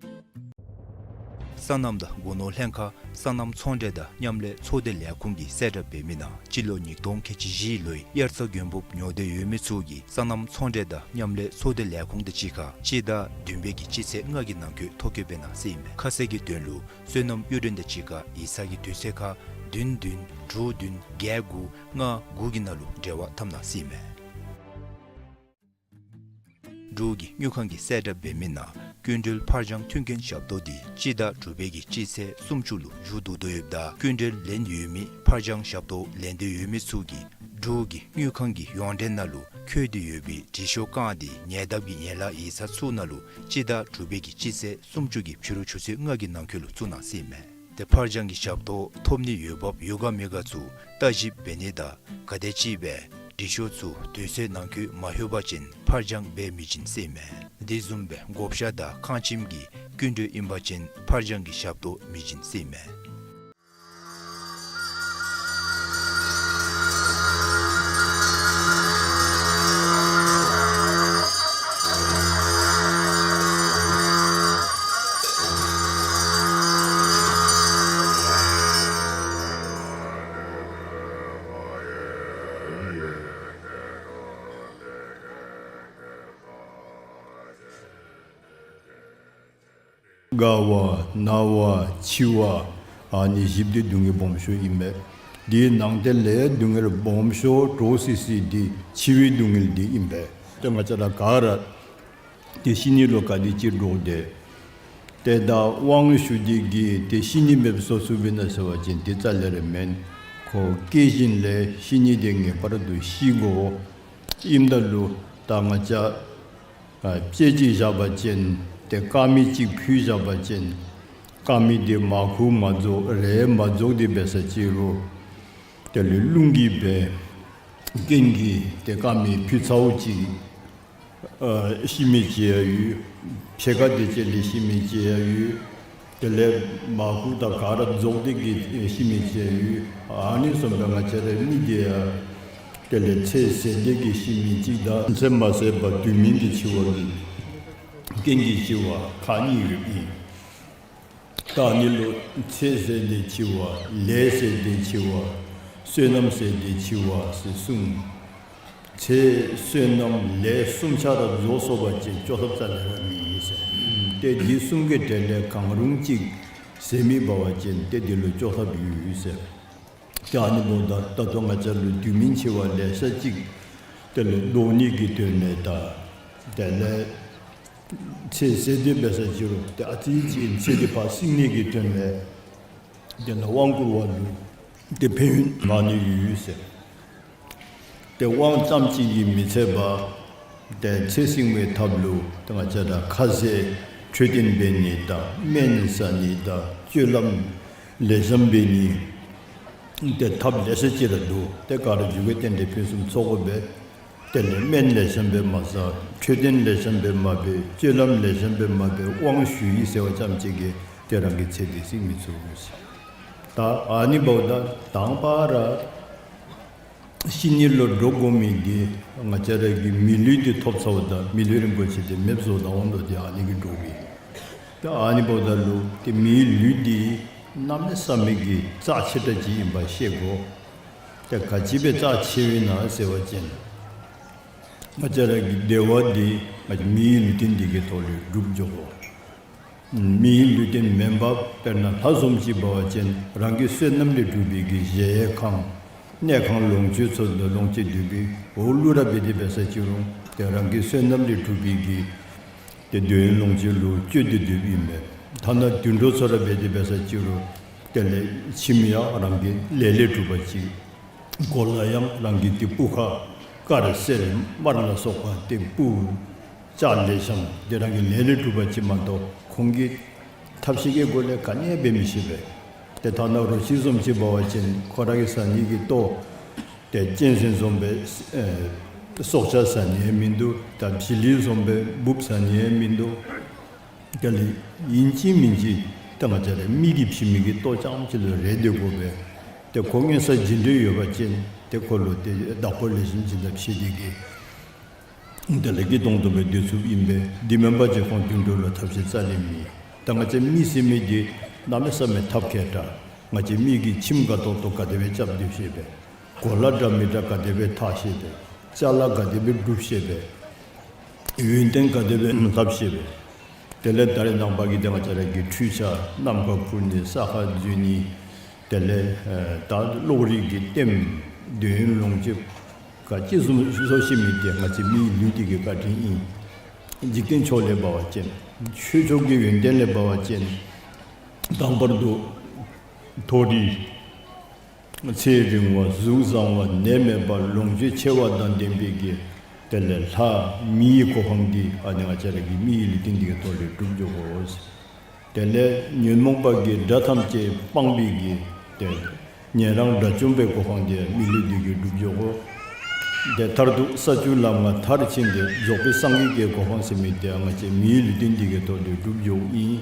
སོ་ནམ་དང་སྒོ་ནོར་ལྷན་ཁག་སོ་ནམ་ཚོང་འབྲེལ་དང་མཉམ་ལས་ཚོགས་སྡེ་ལས་ཁུངས་ཀྱིས་གསལ་བསྒྲགས་འབད་མི་ནང་སྤྱི་ལོ་ཉིས་སྟོང་ཁལ་གཅིག་བཞི་ལོའི་དབྱར་རྩྭ་དགུན་འབུཔ་ཉོ་འདོད་ཡོད་མི་ཚུ་གིས་སོ་ནམ་ཚོང་འབྲེལ་དང་མཉམ་ལས་ཚོགས་སྡེ་ལས་ཁུངས་དང་གཅིག་ཁར་སྤྱི་ཟླ་བདུན་པའི་གི་སྤྱི་ཚེས་ལྔ་གི་ནང་འཁོད་ཐོ་བཀོད་འབད་གནང་ཟེར་ཨིན་མས། ཁ་གསལ་གྱི་དོན་ལུ་སོ་ནམ་གཡུས་སྒྲོན་དང་གཅིག་ཁར་ཡིག་ཚང་གི་དུས་ཚོད་ཁར་བདུན་བདུན་དྲུག་བདུན་བརྒྱད་དགུ་ལྔ་དགུ་གི་ནང་ལུ་འབྲེལ་བ་འཐབ་གནང་ཟེར་ཨིན་མས། འབྲུག་གི་དངུལ་ཁང་གིས་གསལ་བསྒྲགས་འབད་མི་ནང་སྐྱིན་འགྲུལ་ཕར་འགྱངས་མཐུན་རྐྱེན་ཞབས་ཏོག་འདི་སྤྱི་ཟླ་དྲུག་པའི་གི་སྤྱི་ཚེས་སུམ་ཅུ་ལུ་མཇུག་བསྡུ་དོ་ཡོདཔ་ད་སྐྱིན་འགྲུལ་ལེན་ཡོད་མི་ཕར་འགྱངས་ཞབས་ཏོག་ལེན་འདོད་ཡོད་མི་ཚུ་གིས་འབྲུག་གི་དངུལ་ཁང་གི་ཡོངས་འབྲེལ་ནང་ལུ་འཁོད་དེ་ཡོད་པའི་དྲི་ཤོག་བཀང་སྟེ་ཉེ་འདབས་ཀྱི་ཡན་ལག་ཡིག་ཚང་ཚུ་ནང་ལུ་སྤྱི་ཟླ་དྲུག་པའི་གི་སྤྱི་ཚེས་སུམ་ཅུ་གི་ཕྱི་རུ་ཆུ་ཚོད་ལྔ་གི་ནང་འཁོད་ལུ་བཙུགས་གནང་ཟེར་ཨིན་མས། ཏེ་ཕར་འགྱངས་ཀྱི་ཞབས་ཏོག་ཐོབ་ནི་འོས་འབབ་ཡོད་ག་མེད་ག་ཚུ་བརྟག་ཞིབ་འབད་ནི་དང་ག་དེམ་ཅིག་སྦེ་དྲི་ཤོག་ཚུ་དུས་ཚོད་ནང་འཁོད་མ་ལྷོད་པ་ཅིན་ཕར་འགྱངས་འབད་མི་བྱིན་ཟེར་ཨིན་མས། དེ་བཟུམ་སྦེ་བགོ་བཤའ་དང་ཁང་ཁྱིམ་གྱི་སྐྱིན་འགྲུལ་ཨིན་པ་ཅིན་ཕར་འགྱངས་ཀྱི་ཞབས་ཏོག་མི་བྱིན་ཟེར་ཨིན་མས། རྒ་བ་ན་བ་འཆི་བ་ཨ་ནི་བཞི་འདི་སྡུག་བསྔལ་སྦོམ་ཤོས་ཨིན་པས། དེའི་ནང་དེ་ལས་སྡུག་བསྔལ་སྦོམ་ཤོས་འདྲོག་སི་སི་འདི་འཆི་བའི་སྡུག་བསྔལ་འདི་ཨིན་པས། ཏེ་ང་བཅས་ར་ག་ར་ཏེ་ཤི་ནི་ལུ་ག་དེ་ཅིག་འདྲོག་སྟེ་ཏེ་ད་དབང་ཞུ་སྟེ་གིས་ཏེ་ཤི་ནི་མེདཔ་བཟོ་ཚུགས་པས་ན་ཟེར་བ་ཅིན་དེ་རྩ་ལས་ར་མེན། ཁོ་སྐྱེ་བཞིན་ལས་ཤི་ནི་དེ་ངེས་པར་དུ་ཤི་དགོ། ཨིནམ་ད་ལུ་ད་ང་བཅས་ཨ་དཔྱེ་ཅིག་བཞག་པ་ཅིན་ཏེ་དཀར་མེ་ཅིག་ཕུལ་བཞག་པ་ཅིན་དཀར་མེ་དེ་མར་ཁུ་མ་རྫོགས་རས་མ་རྫོགས་དེ་འབད་ས་ཅིག་རུང་དེ་ལུ་རླུང་གིས་འབད་རྐྱེན་གྱིས་ཏེ་དཀར་མེ་ཕུལ་ཚརཝ་ཅིག་ཨ་ཤི་མི་ཅིག་ཡང་ཡོད། ཕྱེད་ཀ་དེ་ཅིག་ལས་ཤི་མི་ཅིག་ཡང་ཡོད། དེ་ལས་མར་ཁུ་དང་ག་ར་རྫོགས་ཏེ་གིས་ཤི་མི་ཅིག་ཡང་ཡོད། ཨ་ནི་བཟུམ་སྦེ་ང་བཅས་རའི་མི་དེ་ཡང་ དེ་ལས་ཚེ་ཟད་དེ་གི་ཤི་མི་ཅིག་དང་ཚེ་མ་ཟད་པར་དུས་མིན་གྱི་འཆི་བ་གི་རྐྱེན་གྱིས་འཆི་བ་ཁག་གཉིས་ཡོདཔ་ཨིན། ད་ཨ་ནི་ལུ་ཚེ་ཟད་དེ་འཆི་བ། ལས་ཟད་དེ་འཆི་བ། བསོད་ནམས་ཟད་དེ་འཆི་བ་ཟེར་གསུངས། ཚེ་བསོད་ནམས་ལས་གསུམ་ཆ་ར་རྫོགས་སོང་པ་ཅིན་སྐྱོབ་ཐབས་རྩ་ལས་ར་མེད་ཟེར། ཏེ་འདི་གསུམ་གྱི་གྲས་ལས་གང་རུང་ཅིག་ཟད་མི་འབད་བ་ཅིན་ཏེ་འདི་ལུ་སྐྱོབ་ཐབས་ཡོད་ཟེར། ཏེ་ཨ་ནི་འབདཝ་ད་ད་ལྟོ་ང་བཅས་ལུ་དུས་མིན་འཆི་བ་ལེ་ཤ་ཅིག་དེ་ལས་བཟློག་ནི་གི་དོན་ལས་དང་དེ་ལས་ཚེ་ཟད་དེ་འབད་ས་ཅིག་རུང་ཏེ་ཨ་ཙི་ཅིག་ཚེ་འདི་ཕར་བསྲིང་ནི་གི་དོན་ལས་དེ་ལས་དབང་བསྐུར་བ་ལུ་ཏེ་ཕན་ཡོན་མང་ནི་ཡོད་ཟེར། ཏེ་དབང་ཙམ་ཅིག་གིས་མི་ཚད་པར་ཏེ་ཚེ་བསྲིང་བའི་ཐབས་ལུ་ཏེ་ང་བཅས་ར་ཁ་ཟས་འཕྲོད་བསྟེན་འབད་ནི་དང་སྨན་ཟ་ནི་དང་སྤྱོད་ལམ་ལེགས་ཤོམ་འབད་ནི་ཏེ་ཐབས་ལེ་ཤ་ཅིག་ར་འདུག། ཏེ་ག་ར་མཇུག་གི་རྟེན་འབྲེལ་ཕུན་སུམ་ཚོགས་དགོ་པས། དེ་ལས་སྨན་ལེགས་ཤོམ་སྦེ་མ་ཟ། འཕྲོད་བསྟེན་ལེགས་ཤོམ་སྦེ་མ་འབད། སྤྱོད་ལམ་ལེགས་ཤོམ་སྦེ་མ་འབད། དབང་ཞུ་ཡི་ཟེར་བ་ཙམ་ཅིག་གིས་ཏེ་རང་གི་ཚེ་འདི་བསྲིང་མི་ཚུགས་ཟེར། ད་ཨ་ནི་འབདཝ་ད་དང་པ་ར་ཤི་ནི་ལུ་འགྲོ་དགོ་མི་འདི་ང་བཅས་ར་གིས་མི་ལུས་འདི་ཐོབ་ཚརཝ་ད་མི་ལུས་རིན་པོ་ཆེ་འདི་མེདཔ་བཟོ་ད་འོང་དོ། ཏེ་ཨ་ནི་གིས་འགྲོ་གི། ད་ཨ་ནི་འབདཝ་ད་ལུ་ཏེ་མིའི་ལུས་འདི་གནམ་མེད་ས་མེད་ཀྱི་རྩ་ཆེ་དྲགས་ཅིག་ཨིནམ་ཤེས་དགོ། ཏེ་ག་ཅི་སྦེ་རྩ་ཆེཝ་ཨིན་ན་ཟེར་བ་ཅིན་ང་བཅས་ར་གི་བདེ་བ་འདི་ང་བཅས་མིའི་ལུས་རྟེན་འདི་གི་ཐོག་ལས་སྒྲུབ་འགྱོ་དགོ། མིའི་ལུས་རྟེན་མེན་པར་དཔེར་ན་ལྷ་བཟུམ་ཅིག་འབད་བ་ཅིན་རང་གི་བསོད་ནམས་ལས་གྲུབ་པའི་གི་གཞལ་ཡས་ཁང་གནས་ཁང་ལོངས་སྤྱོད་ཚུ་ལུ་ལོངས་སྤྱོད་སྡོད་པའི་འོག་ལུ་ར་འབད་དེ་འབད་ས་ཅིག་རུང་ཏེ་རང་གི་བསོད་ནམས་ལས་གྲུབ་པའི་གི་ཏེ་འདོད་ཡོན་ལོངས་སྤྱོད་ལུ་སྤྱོད་དེ་སྡོདཔ་ཨིན་པས། ཐ་ན་དུད་འགྲོ་ཚུ་ར་འབད་དེ་འབད་ས་ཅིག་རུང་དེ་ལས་ཁྱིམ་ཡང་རང་གི་ལས་ལས་གྲུབ་པ་ཅིག། གོ་ལ་ཡང་རང་གི་ཏེ་སྤུ་ཁ་དཀར་སེར་དམར་ལ་སོགས་པ་ཏེ་སྤུ་ལྕགས་ལེགས་ཤོམ་ཏེ་རང་གི་ལས་ལས་གྲུབ་པ་ཅིག་མ་གཏོགས་ཁོང་གི་ཐབས་ཤེས་ཀྱི་སྒོ་ལས་ག་ནི་ཡང་འབད་མི་ཤེས་པས། ཏེ་ཐ་ན་རོ་ཁྱི་བཟུམ་ཅིག་འབད་བ་ཅིན་ཁོ་ར་གིས་ཟ་ནི་གི་ལྟོ་ཏེ་གཅན་གཟན་བཟུམ་སྦེ་ཨེ་སྲོག་ཆགས་ཟ་ནི་ཡང་མིན་འདུག། ད་བྱི་ལི་བཟུམ་སྦེ་འབུཔ་ཟ་ནི་ཡང་མིན་འདུག། དེ་ལས་ཨིན་ཅི་མིན་ཅི་ད་ང་བཅས་ར་མི་གིས་བྱིན་མི་གི་ལྟོ་རྐྱངམ་ཅིག་ལུ་རེ་སྡོད་དགོ་པས། ཏེ་ཁོ་མངོན་གསལ་ཇི་འདྲ་ཡོད་པ་ཅིན་ཏེ་ཁོ་ལུ་ཏེ་བདག་པོ་ལེགས་ཤོམ་ཅིག་ད་བྱིན་ཏེ་གི་དེ་ལས་སྐྱིད་ཏོང་ཏོ་སྦེ་སྡོད་ཚུགསཔ་ཨིན་པས། འདི་མེན་པ་ཅིན་ཁོང་དུད་འགྲོ་ལུ་ཐབས་ཤེས་རྩ་ལས་མེད། ད་ང་བཅས་མི་ཟེར་མི་འདི་གནམ་མེད་ས་མེད་ཐབས་མཁས་དྲགས། ང་བཅས་མི་གིས་ཁྱིམ་དགའ་ཏོག་ཏོ་ག་དེ་སྦེ་རྐྱབ་སྡོད་ཤེས་པས། གོ་ལ་འདྲ་མི་འདྲ་ག་དེ་སྦེ་འཐག་ཤེས་པས། ཅ་ལ་ག་དེ་སྦེ་སྒྲུབ་ཤེས་པས། ཡོན་ཏན་ག་དེ་སྦེ་ལྷབ་ཤེས་པས། དེ་ལས་ད་རེས་ནངས་པ་གི་ཏེ་ང་བཅས་ར་གི་འཕྲུལ་ཆས་ནམ་མཁའ་འཕུར་ནི་ས་ཁར་འཛུལ་ནི་དེ་ལས་ཨེ་ད་གློག་རིག་གི་ལྟདམོ་འདོད་ཡོན་ལོངས་སྤྱོད་ག་ཅི་བཟུམ་བཟོ་ཤེས་མི་འདི་ང་བཅས་མིའི་ལུས་འདི་གི་བཀའ་དྲིན་ཨིན། འཇིག་རྟེན་ཕྱོགས་ལས་འབད་བ་ཅིན་ཆོས་ཕྱོགས་ཀྱི་ཡོན་ཏན་ལས་འབད་བ་ཅིན་དང་པར་དུ་མཐོ་རིས་ཚེ་རིང་བ་གཟུགས་བཟང་བ་ནད་མེད་པ་ལོངས་སྤྱོད་ཆེ་བ་དང་ལྡན་པའི་གི་དེ་ལས་ལྷ་མིའི་གོ་འཕང་འདི་ཨ་ནི་ང་བཅས་ར་གི་མིའི་ལུས་རྟེན་འདི་གི་ཐོག་ལས་སྒྲུབ་འགྱོ་དགོ། དེ་ལས་ཉོན་མོངས་པ་གི་དགྲ་ཐམས་ཅད་སྤངས་པའི་གི་ཏེ་ཉན་རང་དགྲ་བཅོམ་པའི་གོ་འཕང་འདི་མི་ལུས་འདི་གིས་སྒྲུབ་འགྱོ་དགོ། ཏེ་མཐར་ཐུག་ས་བཅུ་ལམ་ལྔ་མཐར་ཕྱིན་ཏེ་རྫོགས་པའི་སངས་རྒྱས་ཀྱི་གོ་འཕང་ཟེར་མི་འདི་ང་བཅས་མིའི་ལུས་རྟེན་འདི་གི་ཐོག་ལས་སྒྲུབ་འགྱོཝ་ཨིན།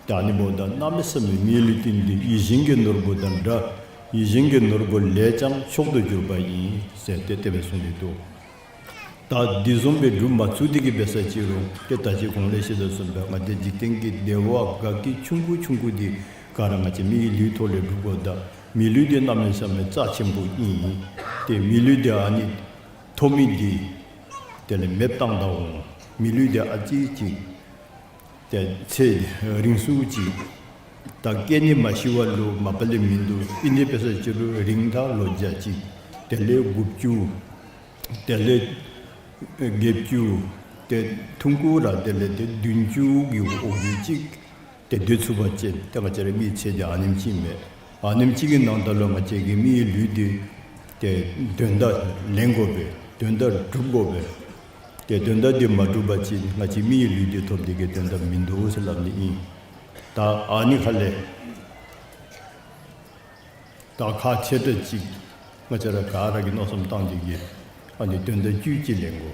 ད་ཨ་ནི་འབདཝ་ད་གནམ་མེད་ས་མེད་མིའི་ལུས་རྟེན་འདི་ཡིད་བཞིན་གྱི་ནོར་བུ་དང་འདྲ། ཡིད་བཞིན་གྱི་ནོར་བུ་ལས་ཀྱང་མཆོག་ཏུ་གྱུར་པ་ཡིན་ཟེར་ཏེ་དེ་སྦེ་གསུངས་ཏེ་འདུག། ད་འདི་བཟུམ་སྦེ་སྒྲུབ་མ་ཚུགས་ཏེ་གི་འབད་ས་ཅིག་རུང་ཏེ་ད་ཅི་གོང་ལས་བཤད་དོ་བཟུམ་སྦེ་ང་བཅས་འཇིག་རྟེན་གྱི་བདེ་བ་དགའ་སྐྱིད་ཆུང་ཀུ་ཆུང་ཀུ་འདི་ག་ར་ང་བཅས་མིའི་ལུས་ཐོག་ལས་སྒྲུབ་དགོ། ད་མི་ལུས་འདི་གནམ་མེད་ས་མེད་རྩ་ཆེན་པོ་ཨིན། ཏེ་མི་ལུས་འདི་ཨ་ནི་ཐོབ་མི་འདི་དེ་ལས་མེདཔ་བཏང་ད་འོང་། མི་ལུས་འདི་ཨ་ཙི་ཅིག་ཏེ་ཚེ་རིང་སུ་ཅིག། ད་སྐྱེ་ནི་མ་ཤི་བ་ལུ་མ་པ་ལས་མིན་འདུག། ཨིན་ཏེ་འབད་ས་ཅིག་རུང་རིང་ད་ལོ་བརྒྱ་ཅིག། དེ་ལས་དགུ་བཅུ། དེ་ལས་བརྒྱད་ཅུ། ཏེ་ཐུང་ཀུ་ར་དེ་ལས་ཏེ་བདུན་ཅུ་གི་འོག་གི་ཅིག་ཏེ་སྡོད་ཚུགས་པ་ཅིན་ཏེ་ང་བཅས་ར་མིའི་ཚེ་འདི་ཨ་ནེམ་ཅིག་མས། ཨ་ནེམ་ཅིག་གི་ནང་ད་ལུ་ང་བཅས་ཀྱི་མིའི་ལུས་འདི་ཏེ་དོན་དག་ལེན་དགོ་པས། དོན་དག་སྒྲུབ་དགོ་པས། ཏེ་དོན་དག་འདི་མ་སྒྲུབ་པ་ཅིན་ང་བཅས་མིའི་ལུས་འདི་ཐོབ་སྟེ་གི་དོན་དག་མིན་འདུག་ཟེར་སླབ་ནི་ཨིན། ད་ཨ་ནི་ཁ་ལས་ད་ཁག་ཆེ་དྲགས་ཅིག་ང་བཅས་ར་ག་ར་གིས་མནོ་བསམ་བཏང་སྟེ་གི་ཨ་ནི་དོན་དག་བཅུད་ཅིག་ལེན་དགོ།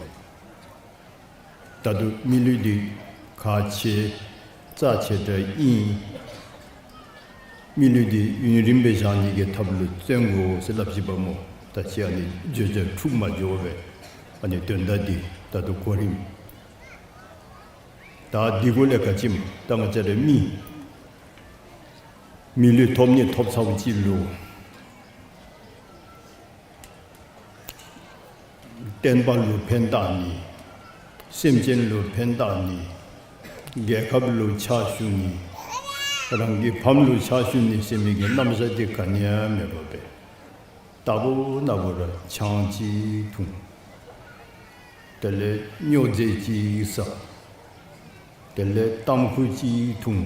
ད་ལྟོ་མི་ལུས་འདི་ཁག་ཆེ་རྩ་ཆེ་དྲགས་ཨིན། མི་ལུས་འདི་ཡུན་རིངམོ་སྦེ་བཞག་ནི་གི་ཐབས་ལུ་བརྩོན་དགོ་ཟེར་སླབ་ཅི་པ་སྨོ། ད་ཅི་ཨ་ནི་བརྗོད་བྱ་འཁྲུགས་མ་འགྱོ་བས། ཨ་ནི་དོན་དག་འདི་ད་ལྟོ་གོ་རིམ། ད་འདི་གུ་ལས་ག་ཅི་སྨོ། ད་ང་བཅས་ར་མི་མི་ལུས་ཐོབ་ནི་ཐོབ་ཚརཝ་ཅིག་ལུ་བསྟན་པ་ལུ་ཕན་བཏགས་ནི། སེམས་ཅན་ལུ་ཕན་བཏགས་ནི། རྒྱལ་ཁབ་ལུ་ཕྱག་ཞུ་ནི། རང་གི་ཕམ་ལུ་ཕྱག་ཞུ་ནི་ཟེར་མི་གི་རྣམ་གཞག་འདི་ག་ནི་ཡང་མེད་པར་སྦེ་རྟག་བུ་ན་བུ་ར་ཆང་ཅིག་འཐུང་། དེ་ལས་སྨྱོ་རྫས་ཅིག་ཟ། དེ་ལས་ཏམ་ཁུ་ཅིག་འཐུང་།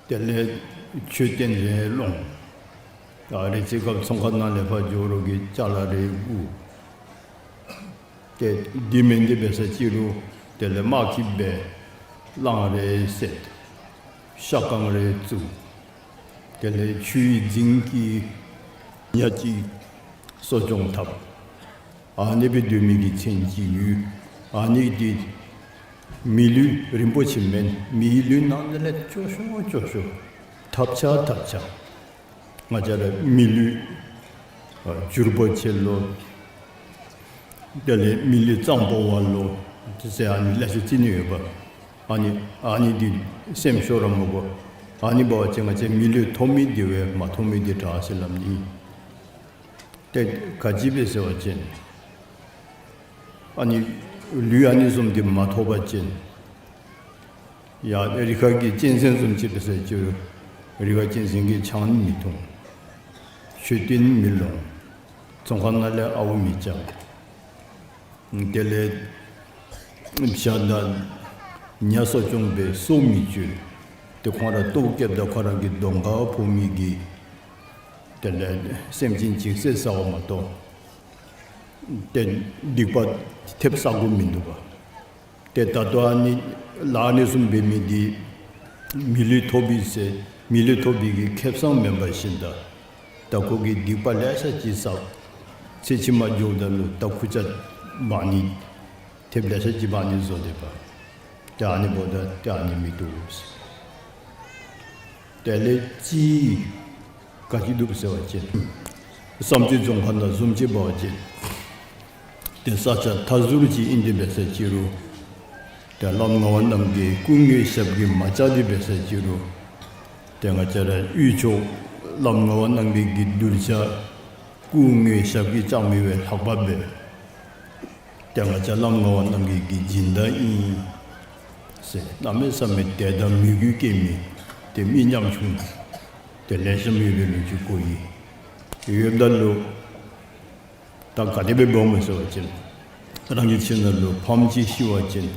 དེ་ལས་མཆོད་རྟེན་རེ་སློང་། ཨ་རེ་ཅིག་སྐབས་ཚོང་ཁང་ནང་ལས་ཕར་འགྱོ་རོགས་ཀྱི་ཅ་ལ་རེ་བསྒུག། ཏེ་འདི་མེན་ཏེ་འབད་ས་ཅིག་རུང་དེ་ལས་དམག་གི་སྦེ་གླང་རེ་བསད། ཤ་ཁང་རེ་བཙུགས། དེ་ལས་ཆུའི་རྫིང་གི་ཉ་ཅིག་གསོ་སྐྱོང་འཐབ། ཨ་ནི་སྦེ་སྡོད་མི་གི་མཚན་ཅིག་ཡོད། ཨ་ནི་འདི་མི་ལུས་རིན་པོ་ཆེ་མེན། མིའི་ལུས་ནང་ལས་སྐྱོ་ཤོས་སྐྱོ་ཤོས། ཐབས་ཆག་ཐབས་ཆག། ང་བཅས་ར་མི་ལུས་ཨ་འགྱུར་བ་ཆེ་ལོ། དེ་ལས་མི་ལུས་གཙང་པོ་བ་ལོ། དེ་ཟེར་ཨ་ནི་ལེ་ཤ་ཅིག་ནི་ཡོདཔ། ཨ་ནི་ཨ་ནི་འདི་སེམས་ཤོར་ར་མི་དགོ། ཨ་ནི་འབད་བ་ཅིན་ང་བཅས་མི་ལུས་ཐོབ་མི་འདི་བས་མ་ཐོབ་མི་འདི་དྲག་ཟེར་སླབ་ནི། ཏེ་ག་ཅི་སྦེ་ཟེར་བ་ཅིན་ཨ་ནི་ལུས་ཨ་ནི་བཟུམ་འདི་མ་ཐོབ་པ་ཅིན་ཡ་རི་ཁ་གི་གཅན་གཟན་བཟུམ་ཅིག་འབད་ས་ཅིག་རུང་རི་ཁ་གཅན་གཟན་གྱིས་ཆང་མི་འཐུང་། མཆོད་རྟེན་མི་སློང་། ཚོང་ཁང་ནང་ལས་ཨརཝ་མི་རྐྱབ། དེ་ལས་བྱ་དང་ཉ་གསོ་སྐྱོང་སྦེ་སོ་མི་གཅོད། ཏེ་ཁོང་ར་ལྟོཝ་བཀྱེསཔ་ད་ཁོ་ར་གི་གདོང་ཁར་ཕོག་མི་གི་དེ་ལས་སེམས་ཅན་ཅིག་བསད་ཚརཝ་མ་གཏོགས་ཏེ་སྡིག་པ་ཐེབས་ས་གོ་མིན་འདུག་པ། ཏེ་ད་ལྟོ་ཨ་ནི་ལཱ་ཨ་ནི་བཟུམ་འབད་མི་འདི་མི་ལུས་ཐོབ་པའི་ཟེར་མི་ལུས་ཐོབ་པའི་གི་ཁེ་བཟང་མེན་པར་ཤིན་ད་ད་ཁོ་གིས་སྡིག་པ་ལེ་ཤ་ཅིག་བསགས། ཚེ་ཕྱི་མ་འགྱོཝ་ད་ལུ་ད་ཁུར་ཆ་འབག་ནི་ཐེབས་ལེ་ཤ་ཅིག་འབག་ནི་བཟོ་སྡོདཔ། ཏེ་ཨ་ནི་འབདཝ་ད་ཏེ་ཨ་ནི་མི་བཏུབ་ཟེར། དེ་ལས་ཅིག་ག་ཅི་འདུག་ཟེར་བ་ཅིན་བསམ་རྩེ་རྫོང་ཁག་ནང་བཟུམ་ཅིག་འབད་བ་ཅིན་ཏེ་ས་ཆ་མཐའ་ཟུར་ཅིག་ཨིན་ཏེ་འབད་ས་ཅིག་རུང་ཏེ་བླམ་ངག་དབང་རྣམ་རྒྱལ་སྐུ་དངོས་ཞབས་ཀྱིས་མ་བཅགས་ཏེ་འབད་ས་ཅིག་རུང་ཏེ་ང་བཅས་ར་དབུས་ཕྱོགས་བླམ་ངག་དབང་རྣམ་རྒྱལ་གྱི་གདུལ་བྱ་སྐུ་དངོས་ཞབས་ཀྱིས་བཅགས་མི་བས་ལྷག་པ་འབད། ཏེ་ང་བཅས་བླམ་ངག་དབང་རྣམ་རྒྱལ་གྱི་སྦྱིན་བདག་ཨིན་ཟེར་གནམ་མེད་ས་མེད་དད་དང་མོས་གུས་སྐྱེ་མི་ཏེ་མི་ཉམ་ཆུང་ཏེ་ལེགས་ཤོམ་ཡོད་པའི་ལོ་རྒྱུས་གོ་ཡི། ཡོདཔ་ད་ལུ་ད་ག་དེ་སྦེ་འབདཝ་སྨོ་ཟེར་བ་ཅིན་རང་གི་ཁྱིམ་ནང་ལུ་ཕམ་ཅིག་ཤི་བ་ཅིན་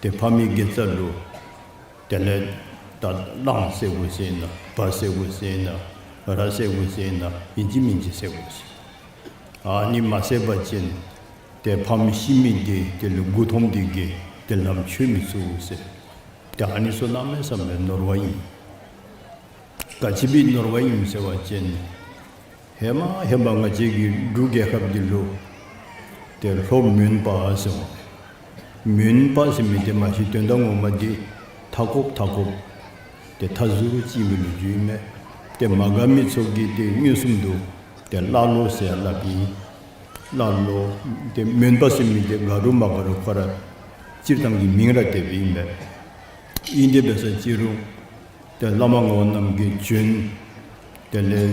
ཏེ་ཕམ་གྱི་དགེ་རྩ་ལུ་དེ་ལས་ད་གླང་བསད་དགོ་ཟེར་ན་བ་བསད་དགོ་ཟེར་ན་ར་བསད་དགོ་ཟེར་ན་ཨིན་ཅི་མིན་ཅི་བསད་དགོ་ཟེར། ཨ་ནི་མ་བསད་པ་ཅིན་ཏེ་ཕམ་ཤི་མི་འདི་དེ་ལུ་མགུ་འཐོམས་ཏེ་གིས་ཏེ་ལམ་ཆོད་མི་ཚུགས་ཟེར། ཏེ་ཨ་ནི་ཚུ་གནམ་མེད་ས་མེད་ནོར་བ་ཨིན། ག་ཅི་སྦེ་ནོར་བ་ཨིན་ཟེར་བ་ཅིན་ཧེ་མ་ཧེ་མ་ང་བཅས་ཀྱི་འབྲུག་རྒྱལ་ཁབ་འདི་ལུ་ཏེ་ལྷོ་མོན་པ་ཟེར་བ། མོན་པ་ཟེར་མི་འདི་མ་གཞི་དོན་དག་ངོ་མ་འདི་མཐའ་འཁོབ་མཐའ་འཁོབ་ཏེ་མཐའ་ཟུར་ཅིག་ཨིན་པའི་ལོ་རྒྱུས་ཨིན་མས། ཏེ་མ་དགའ་མི་ཚུ་གིས་ཏེ་མངོན་སུམ་དུ་ཏེ་ཀླ་ཀློ་ཟེར་སླབ་ཨིན། ཀླ་ཀློ་ཏེ་མོན་པ་ཟེར་མི་འདི་དགའ་རུང་མ་དགའ་རུང་ཁོ་ར་སྤྱིར་བཏང་གི་མིང་ར་དེ་སྦེ་ཨིན་མས། ཨིན་ཏེ་འབད་ས་ཅིག་རུང་ཏེ་བླ་མ་ངག་དབང་རྣམ་རྒྱལ་བྱོན། དེ་ལས་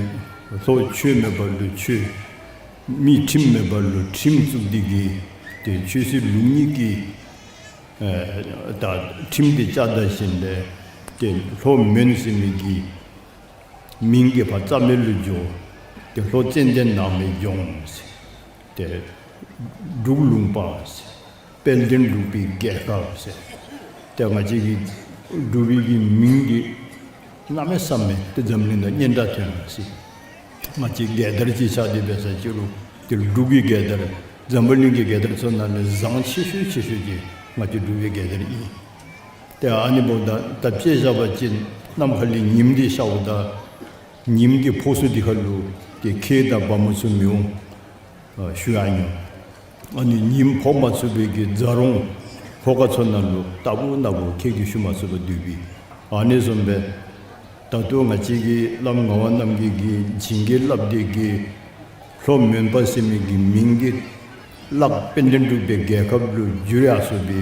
ལྷོ་ཆོས་མེད་པ་ལུ་ཆོས། མི་ཁྲིམས་མེད་པ་ལུ་ཁྲིམས་བཙུགས་ཏེ་གིས་ཏེ་ཆོས་སྲིད་ལུགས་གཉིས་ཀྱི་ཨེ་ད་ཁྲིམས་འདི་བཅའ་ད་ཞིནམ་ལས་ཏེ་ལྷོ་མོན་ཟེར་མི་གི་མིང་གིས་ཕར་རྩ་མེད་ལུ་འགྱོ། ཏེ་ལྷོ་ཙན་དན་ནགས་མོའི་ལྗོངས་ཟེར། ཏེ་འབྲུག་ལུང་པ་ཟེར། དཔལ་ལྡན་འབྲུག་པའི་རྒྱལ་ཁབ་ཟེར། ཏེ་ང་བཅས་ཀྱི་འབྲུག་པའི་གི་མིང་འདི་གནམ་མེད་ས་མེད་ཏེ་འཛམ་གླིང་ནང་སྙན་གྲགས་ཐོན་ཡར་སོ་ཡི། ང་བཅས་རྒྱལ་དར་ཅིག་ཆགས་ཏེ་འབད་ས་ཅིག་རུང་ཏེ་འབྲུག་གི་རྒྱལ་དར་འཛམ་བུ་གླིང་གི་རྒྱལ་དར་ཚུ་ནང་ལས་བཟང་ཆེ་ཤོས་ཆེ་ཤོས་ཅིག་ང་བཅས་འབྲུག་པའི་རྒྱལ་དར་ཨིན། ཏེ་ཨ་ནི་འབདཝ་ད་ད་དཔེ་བཞག་པ་ཅིན་གནམ་ཁ་ལས་ཉིམ་འདི་ཤརཝ་ད་ཉིམ་གྱི་ཕོག་ས་འདི་ཁར་ལུ་ཏེ་ཁྱི་དང་བ་མོ་ཚུ་མི་འོང་ཨ་ཞུ་ཡང་འོང་། ཨ་ནི་ཉིམ་ཕོག་མ་ཚུགས་པའི་གི་རྫ་རོང་ལྷོ་ཁ་ཚུ་ནང་ལུ་རྟག་བུ་ན་བུ་ཁྱི་གིས་ཞུ་མ་ཚུགས་པར་སྡོད་པའི། ཨ་ནི་བཟུམ་སྦེ་ད་ལྟོ་ང་བཅས་ཀྱི་བླམ་ངག་དབང་རྣམ་རྒྱལ་གྱིས་བྱིན་གྱིས་བརླབས་ཏེ་གིས་ ལྷོ་མོན་པ་ཟེར་མི་གི་མིང་འདི་བརླག་དཔལ་ལྡན་འབྲུག་པའི་རྒྱལ་ཁབ་ལུ་འགྱུར་ཡར་སོ་སྦེ་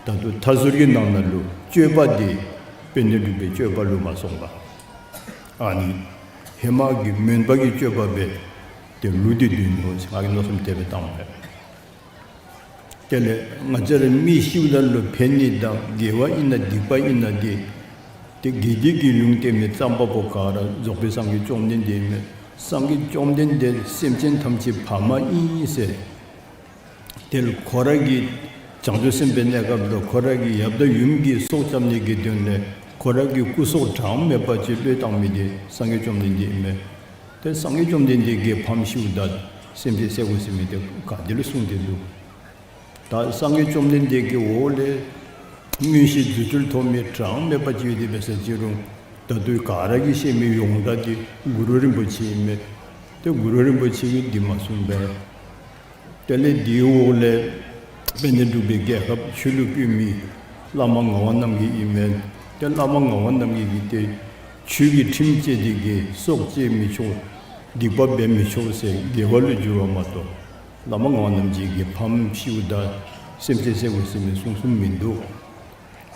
ད་ལྟོ་མཐའ་ཟུར་གྱི་ནང་ན་ལུ་སྤྱོད་པ་འདི་དཔལ་ལྡན་འབྲུག་པའི་སྤྱོད་པ་ལུ་མ་སོང་པར་ཨ་ནི་ཧེ་མ་གི་མོན་པ་གི་སྤྱོད་པ་སྦེ་ཏེ་ལུས་ཏེ་སྡོད་ནུག་ཟེར་ང་གིས་མནོ་བསམ་དེ་སྦེ་བཏང་མས། དེ་ལས་ང་བཅས་ར་མི་ཤིཝ་ད་ལུ་ཕན་ནི་དང་དགེ་བ་ཨིན་ན་སྡིག་པ་ཨིན་ན་འདི་ཏེ་དགེ་སྡིག་གི་ལུང་བསྟན་མི་རྩོམ་པ་པོ་ག་ར་རྫོགས་པའི་སངས་རྒྱས་བཅོམ་ལྡན་འདས་ཨིན་མས། སངས་རྒྱས་བཅོམ་ལྡན་འདས་སེམས་ཅན་ཐམས་ཅད་ཕ་མ་ཨིན་ཟེར། དེ་ལུ་ཁོ་ར་གི་བྱང་ཆུབ་སེམས་དཔའི་གནས་སྐབས་ལུ་ཁོ་ར་གི་ཡབ་དང་ཡུམ་གྱི་སྲོག་སྐྱབས་ནི་གི་དོན་ལས་ཁོ་ར་གི་སྐུ་སྲོག་གྲངས་མེད་པ་ཅིག་བློས་བཏང་མི་འདི་སངས་རྒྱས་བཅོམ་ལྡན་འདས་ཨིན་མས། ཏེ་སངས་རྒྱས་བཅོམ་ལྡན་འདས་ཀྱིས་ཕམ་ཤིཝ་ད་སེམས་ཅན་བསད་དགོ་ཟེར་མི་འདི་ག་ཏེ་ལུ་གསུངས་ཏེ་འདུག། ད་སངས་རྒྱས་བཅོམ་ལྡན་འདས་ཀྱི་འོག་ལས་མངོན་ཤེས་རྫུ་འཕྲུལ་ཐོབ་མི་གྲངས་མེད་པ་ཅིག་ཡོད་དེ་འབད་ས་ཅི་རུང་ད་ལྟོ་ག་ར་གིས་ཤེས་མི་ཡོངས་གྲགས་འདི་གུ་རུ་རིན་པོ་ཆེ་ཨིན་མས། ཏེ་གུ་རུ་རིན་པོ་ཆེ་གིས་འདི་མ་གསུངས་པས། དེ་ལས་དེའི་འོག་ལས་དཔལ་ལྡན་འབྲུག་པའི་རྒྱལ་ཁབ་ཆོས་ལུ་བཀོད་མི་བླ་མ་ངག་དབང་རྣམ་རྒྱལ་ཨིན་མས། ཏེ་བླ་མ་ངག་དབང་རྣམ་རྒྱལ་གྱིས་ཏེ་ཆོས་ཀྱི་ཁྲིམས་བཅས་ཏེ་གིས་སྲོག་བཅད་མི་ཆོག། སྡིག་པ་འབད་མི་ཆོག་ཟེར་དགེ་བ་ལུ་བསྒྱུར་བ་མ་གཏོགས་བླ་མ་ངག་དབང་རྣམ་རྒྱལ་གྱིས་ཕམ་ཤིཝ་ད་སེམས་ཅན་བསད་དགོ་ཟེར་མི་གསུངས་གསུངསམ་མིན་འདུག།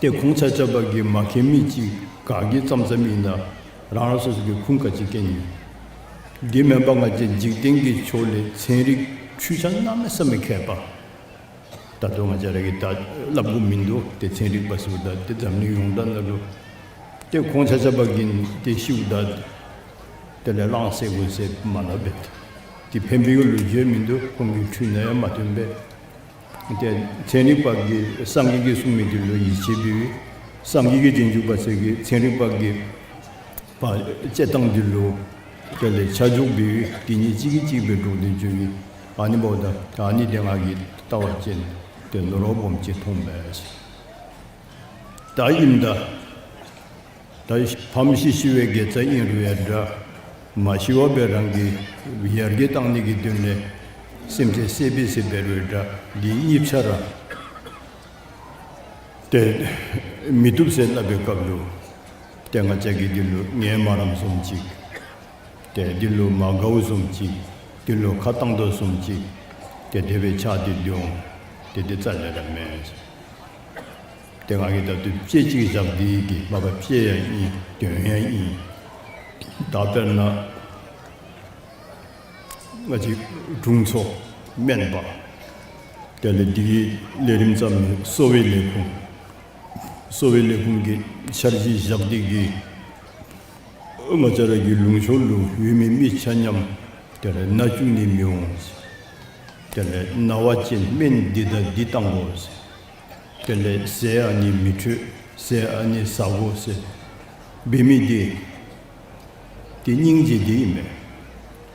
ཏེ་ཁོང་ཆ་ཁྱབ་ཀྱིས་མ་མཁྱེན་མི་ཅིག་ག་གིས་བརྩམས་བརྩམསམ་ཨིན་ན་རང་རང་སོ་སོ་གི་ཁུངས་ག་ཅི་མཁྱེན་ཡོད། འདི་མེན་པར་ང་བཅས་འཇིག་རྟེན་གྱི་ཕྱོགས་ལས་ཚན་རིག་འཕྲུལ་ཆས་གནམ་མེད་ས་མེད་མཁས་པ། ད་ལྟོ་ང་བཅས་ར་གིས་ད་སླབ་དགོཔ་མིན་འདུག། ཏེ་ཚན་རིག་པ་ཟེརཝ་ད་ཏེ་འཛམ་གླིང་ཡོངས་གྲགས་ནང་ལུ་ཏེ་ཁོང་ཆ་ཁྱབ་ཀྱིས་ཏེ་ཤིཝ་ད་དེ་ལས་གླང་བསད་དགོ་ཟེར་མ་སླབ་པས། ཏེ་ཕན་པའི་ལོ་རྒྱུས་མིན་འདུག། ཁོང་གི་འཕྲུལ་ནང་ཡང་མ་ཐོན་པས། ཏེ་ཚན་རིག་པ་གིས་སངས་རྒྱས་ཀྱིས་གསུངས་མི་འདི་ལུ་ཡིད་ཆེས་འབད་བའི་སངས་རྒྱས་ཀྱི་རྗེས་འཇུག་པ་ཚུ་གིས་ཚན་རིག་པ་གི་བ་དཔྱད་གཏང་འདི་ལུ་དེ་ལས་ཆ་འཇོག་འབད་བའི་དེ་གཉིས་གཅིག་གིས་གཅིག་སྦེ་འགྲོགས་ཏེ་འགྱོ་བའི་ཨ་ནི་འབདཝ་ད་ཨ་ནི་འདི་ང་གིས་ལྟ་བ་ཅིན་ཏེ་ནོར་བ་སྦོམ་ཅིག་མཐོངམ་མས། ད་ཨིནམ་ད་ད་ཕམ་ཤི་ཤི་བའི་དགེ་རྩ་ཨིན་རུང་ཡང་འདྲ། མ་ཤི་བར་སྦེ་རང་གི་ཡར་རྒྱས་གཏང་ནི་གི་དོན་ལས་སེམས་ཅན་བསད་པས་ཟེར་འབད་རུང་འདྲ། འདི་གཉིས་ཆ་ར་ཏེ་མི་བཏུབ་ཟེར་སླབ་པའི་སྐབས་ལུ་ཏེ་ང་བཅས་ཀྱིས་འདི་ལུ་ངལ་མ་རངསམ་བཟུམ་ཅིག། ཏེ་འདི་ལུ་མ་དགའཝ་བཟུམ་ཅིག། འདི་ལུ་ཁ་བཏང་དོ་བཟུམ་ཅིག། ཏེ་དེ་སྦེ་ཆགས་ཏེ་འདུག། ཏེ་འདི་རྩ་ལས་ར་མེན། ཏེ་ང་གིས་ད་ལྟོ་དཔེ་ཅིག་བཞག་སྟེ་གིས་མ་པ་དཔེ་ཡང་ཨིན་དོན་ཡང་ཨིན། ད་དཔེར་ན་ང་བཅས་དྲུང་འཚོ་སྨན་པ་དེ་ལས་འདི་གི་ལས་རིམ་བརྩམ་མི་གསོ་བའི་ལས་ཁུངས་གསོ་བའི་ལས་ཁུངས་ཀྱི་འཆར་གཞི་བཞག་སྟེ་གིས་ང་བཅས་ར་གི་ལུང་ཕྱོགས་ལུ་ཡོད་མི་མི་ཆ་མཉམ་དེ་ལས་ན་བཅུག་ནི་མི་འོང་། དེ་ལས་ན་བ་ཅིན་སྨན་འདི་དང་འདི་བཏང་དགོ་ཟེར། དེ་ལས་ཟས་ཨ་ནི་མི་འཕྲོད། ཟས་ཨ་ནི་ཟ་དགོ་ཟེར་འབད་མི་འདི་ཏེ་སྙིང་རྗེ་འདི་ཨིན་མས།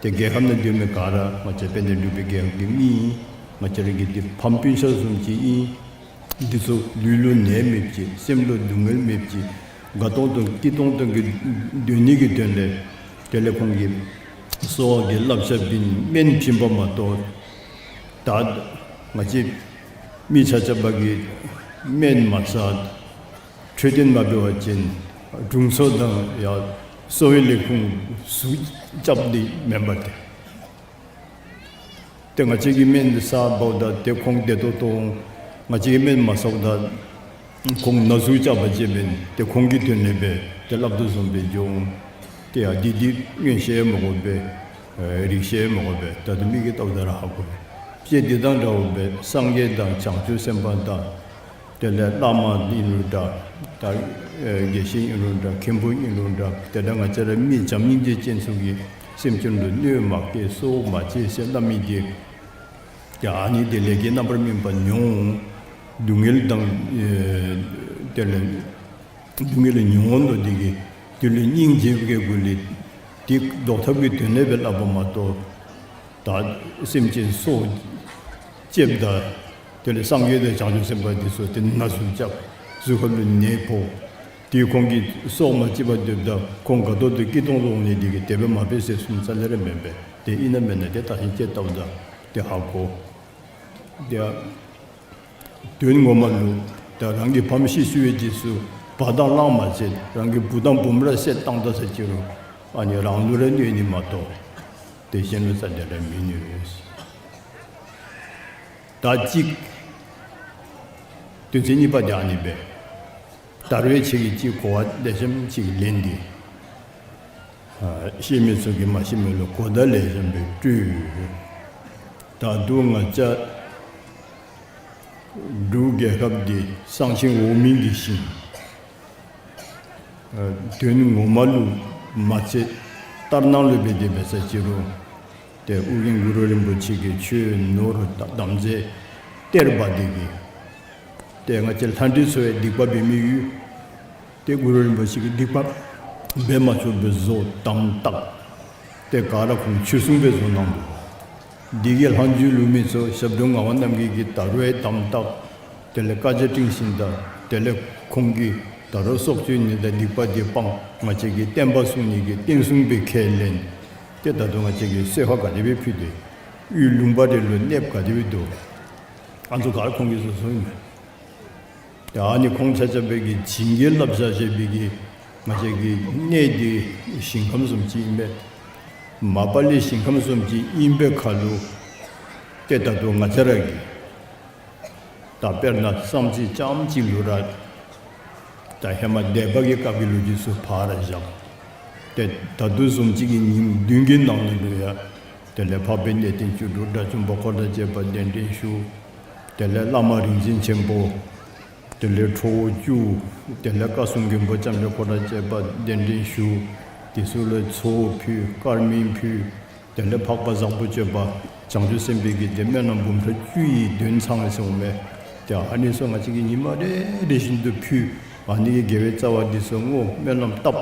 ཏེ་རྒྱལ་ཁབ་ནང་སྡོད་མི་ག་ར་ང་བཅས་དཔལ་ལྡན་འབྲུག་པའི་རྒྱལ་ཁབ་ཀྱི་མི་ཨིན། ང་བཅས་ར་གི་འདི་ཕམ་སྤུན་ཆ་བཟུམ་ཅིག་ཨིན། འདི་ཚུ་ལུས་ལུ་ནད་མེདཔ་ཅིག། སེམས་ལུ་སྡུག་བསྔལ་མེདཔ་ཅིག། དགའ་ཏོང་ཏོ་སྐྱིད་ཏོང་ཏོ་གི་སྡོད་ནི་གི་དོན་ལས་དེ་ལས་ཁོང་གིས་གསོ་བ་གི་བསླབ་བྱ་བྱིན་སྨན་བྱིན་པ་མ་གཏོགས་ད་ང་བཅས་མི་ཆ་ཁྱབ་ཀྱིས་སྨན་མ་ཟ་འཕྲོད་བསྟེན་མ་འབད་བ་ཅིན་དྲུང་འཚོ་དང་ཡང་གསོ་བའི་ལས་ཁུངས་ཟུག་རྐྱབ་སྟེ་མེན་པར་ཏེ། ཏེ་ང་བཅས་ཀྱིས་སྨན་ཟ་འབདཝ་ད་ཏེ་ཁོང་བདེ་ཏོག་ཏོ་འོང་། ང་བཅས་ཀྱིས་སྨན་མ་ཟཝ་ད་ཁོང་ན་ཟུག་རྐྱབ་པ་ཅིན་ཏེ་ཁོང་གི་དོན་ལས་སྦེ་ཏེ་སླབ་དོ་བཟུམ་སྦེ་འགྱོ་འོང་། ཏེ་ཡ་འདི་འདི་མངོན་ཤེས་མ་དགོ་པས། ཨེ་རིག་ཤེས་མ་དགོ་པས། ད་ལྟོ་མིག་གིས་བལྟཝ་ད་ར་ཧ་གོ། དཔེ་འདི་དང་འདྲཝ་སྦེ་སངས་རྒྱས་དང་བྱང་ཆུབ་སེམས་དཔའ་དང་དེ་ལས་བླ་མ་ཨིན་རུང་འདྲ། ད་ཨེ་དགེ་བཤེས་ཨིན་རུང་འདྲ། མཁན་པོ་ཨིན་རུང་འདྲ། དེ་འདྲ་ང་བཅས་ར་མི་བྱམས་སྙིང་རྗེ་ཅན་ཚུ་གིས་སེམས་ཅན་ལུ་གནོད་མ་བསྐྱལ་སྲོག་མ་བཅད་ཟེར་སླབ་མི་འདི་ཡ་ཨ་ནི་འདི་ལས་ཀྱི་རྣམ་པར་སྨིན་པ་མྱོང་། སྡུག་བསྔལ་དང་ཨེ་དེ་ལས་སྡུག་བསྔལ་མྱོང་དོ་འདི་གིས་དེ་ལུ་སྙིང་རྗེ་བའི་སྒོ་ལས་འདི་བཟློག་ཐབས་ཀྱི་དོན་ལས་སྦེ་སླབ་པ་མ་གཏོགས་ད་སེམས་ཅན་སྲོག་བཅདཔ་ད་དེ་ལས་སངས་རྒྱས་དང་བྱང་ཆུབ་སེམས་དཔའ་འདི་ཚུ་ཏེ་ན་ཟུག་རྐྱབ། གཟུགས་ཁ་ལུ་ནད་ཕོག། ཏེ་ཁོང་གིས་སྲོག་མ་བཅད་པར་སྡོདཔ་ད་ཁོང་དགའ་ཏོག་ཏོ་སྐྱིད་ཏོང་ཏོ་འོང་ནི་འདི་གིས་དེ་སྦེ་མ་འབད་ཟེར་གསུངས་ས་ལས་ར་མེན་པས། ཏེ་ཨིན་ན་མེན་ན་ཏེ་བརྟག་ཞིབ་དཔྱད་བལྟཝ་ད་ཏེ་ཧ་གོ། ཏེ་དོན་ངོ་མ་ལུ་ད་རང་གི་ཕམ་ཤི་ཤི་བའི་རྗེས་སུ་བ་དང་གླང་མ་བསད། རང་གི་བུ་དང་བུམོ་ར་བསད་བཏང་ད་ཟེར་ཅི་རུང་ཨ་ནི་རང་ལུ་ར་གནོད་ནི་མ་གཏོགས་ དེ་གཞན་ལུ་རྩ་དེ་ར་མི་ནུས། ད་གཅིག་དོན་ཚན་གཉིས་པ་དེ་ཨ་ནི་སྦེ། ད་རུང་ཁྱེད་ཀྱིས་གཅིག་གོ་བ་ལེགས་ཤོམ་ཅིག་ལེན་ཏེ། ཨ་ཤེས་མི་ཚུ་གིས་མ་ཤེས་མི་ལུ་གོ་བརྡ་ལེགས་ཤོམ་སྦེ་སྤྲོད། ད་དུང་ང་བཅས་འབྲུག་རྒྱལ་ཁབ་འདི་གསང་ཆེན་འོག་མིན་གྱི་ཞིང་། ཨ་དོན་ངོ་མ་ལུ་མ་ཚད་ལྟར་སྣང་ལུ་སྦེ་དེ་སྦེ་ཟེར་ཅི་རུང་། ཏེ་ཨོ་རྒྱན་གུ་རུ་རིན་པོ་ཆེ་གིས་ཆོས་ནོར་དམ་རྫས་གཏེར་སྦ་དེ་གིས། ཏེ་ང་བཅས་ལྷ་འདྲེ་ཚུ་ཡང་སྡིག་པ་འབད་མི་ཡོད། ཏེ་གུ་རུ་རིན་པོ་ཆེ་གིས་སྡིག་པ་འབད་མ་ཆོག་པའི་བཟོ་དམ་བཏགས། ཏེ་ག་ར་ཁོང་ཆོས་སྲུང་སྦེ་བཟོ་གནང་འདུག། འདི་གི་ལྷག་མཇུག་ལུ་མི་ཚུ་ཞབས་དྲུང་ངག་དབང་རྣམ་རྒྱལ་གྱིས་ད་རུང་ཡང་དམ་བཏགས། དེ་ལས་བཀའ་རྒྱ་སྤྲིངས་ཞིནམ་ད་དེ་ལས་ཁོང་གིས་ད་རུང་སྲོག་གཅོད་ནི་དང་སྡིག་པ་འདི་སྤང་ང་བཅས་ཀྱི་བསྟན་པ་སྲུང་ནི་གི་བསྟན་སྲུང་སྦེ་ཁས་ལེན། ཏེ་ད་དུང་ང་བཅས་ཀྱིས་གསོལ་ཁ་ག་དེ་སྦེ་ཕུལ་ཏེ་ཡུལ་ལུང་པ་རེ་ལུ་གནསཔོ་ག་དེ་སྦེ་འདུག། ཨ་ནི་ཚུ་ག་ར་ཁོང་གིས་བཟོ་བཟོཝ་ཨིན་མས། ཏེ་ཨ་ནི་ཁོང་ཆ་ཁྱབ་སྦེ་གིས་བྱིན་གྱིས་བརླབས་བཞག་བཞག་པའི་གི་ང་བཅས་ཀྱི་གནས་འདི་ཞིང་ཁམས་བཟུམ་ཅིག་ཨིན་པས། མ་པ་ལས་ཞིང་ཁམས་བཟུམ་ཅིག་ཨིན་པའི་ཁར་ལུ་ཏེ་ད་དུང་ང་བཅས་ར་གིས་ད་དཔེར་ན་བསམ་རྩེ་རྐྱངམ་ཅིག་ལུ་ར་ད་ཧེ་མ་སྡེ་པ་གི་སྐབས་ཀྱི་ལོ་རྒྱུས་ཚུ་ཕར་བཞག། ཏེ་ད་ལྟོ་བཟུམ་ཅིག་གི་ཉིནམ་བདུན་གྱི་ནང་ན་ལུ་ཡང་དེ་ལས་འཕགས་པའི་གནས་བརྟན་བཅུ་དྲུག་དགྲ་བཅོམ་པ་འཁོར་དང་བཅས་པ་གདན་འདྲེན་ཞུ། དེ་ལས་བླ་མ་རིག་འཛིན་ཆེན་པོ། དེ་ལས་ཁྲོ་བོ་བཅུ། དེ་ལས་བཀའ་སྲུང་མགོན་པོ་ལྕམ་དྲལ་འཁོར་དང་བཅས་པ་གདན་འདྲེན་ཞུ། དེ་ཚུ་ལུ་ཚོགས་ཕུལ་དཀར་མེ་ཕུལ། དེ་ལས་འཕགས་པ་བཟང་པོ་སྤྱོད་པ་བྱང་ཆུབ་སེམས་དཔའི་གི་དེ་སྨོན་ལམ་འབུམ་ཕྲག་བཅུ་ཡི་དོན་ཚང་སོང་མས། ཏེ་ཨ་ནི་ཚུ་ང་བཅས་ཀྱིས་ཉི་མ་རེ་རེ་བཞིན་དུ་ཕུལ། ཨ་ནི་གི་དགེ་བའི་རྩ་བ་འདི་ཚུ་བསྔོ་སྨོན་ལམ་བཏབ།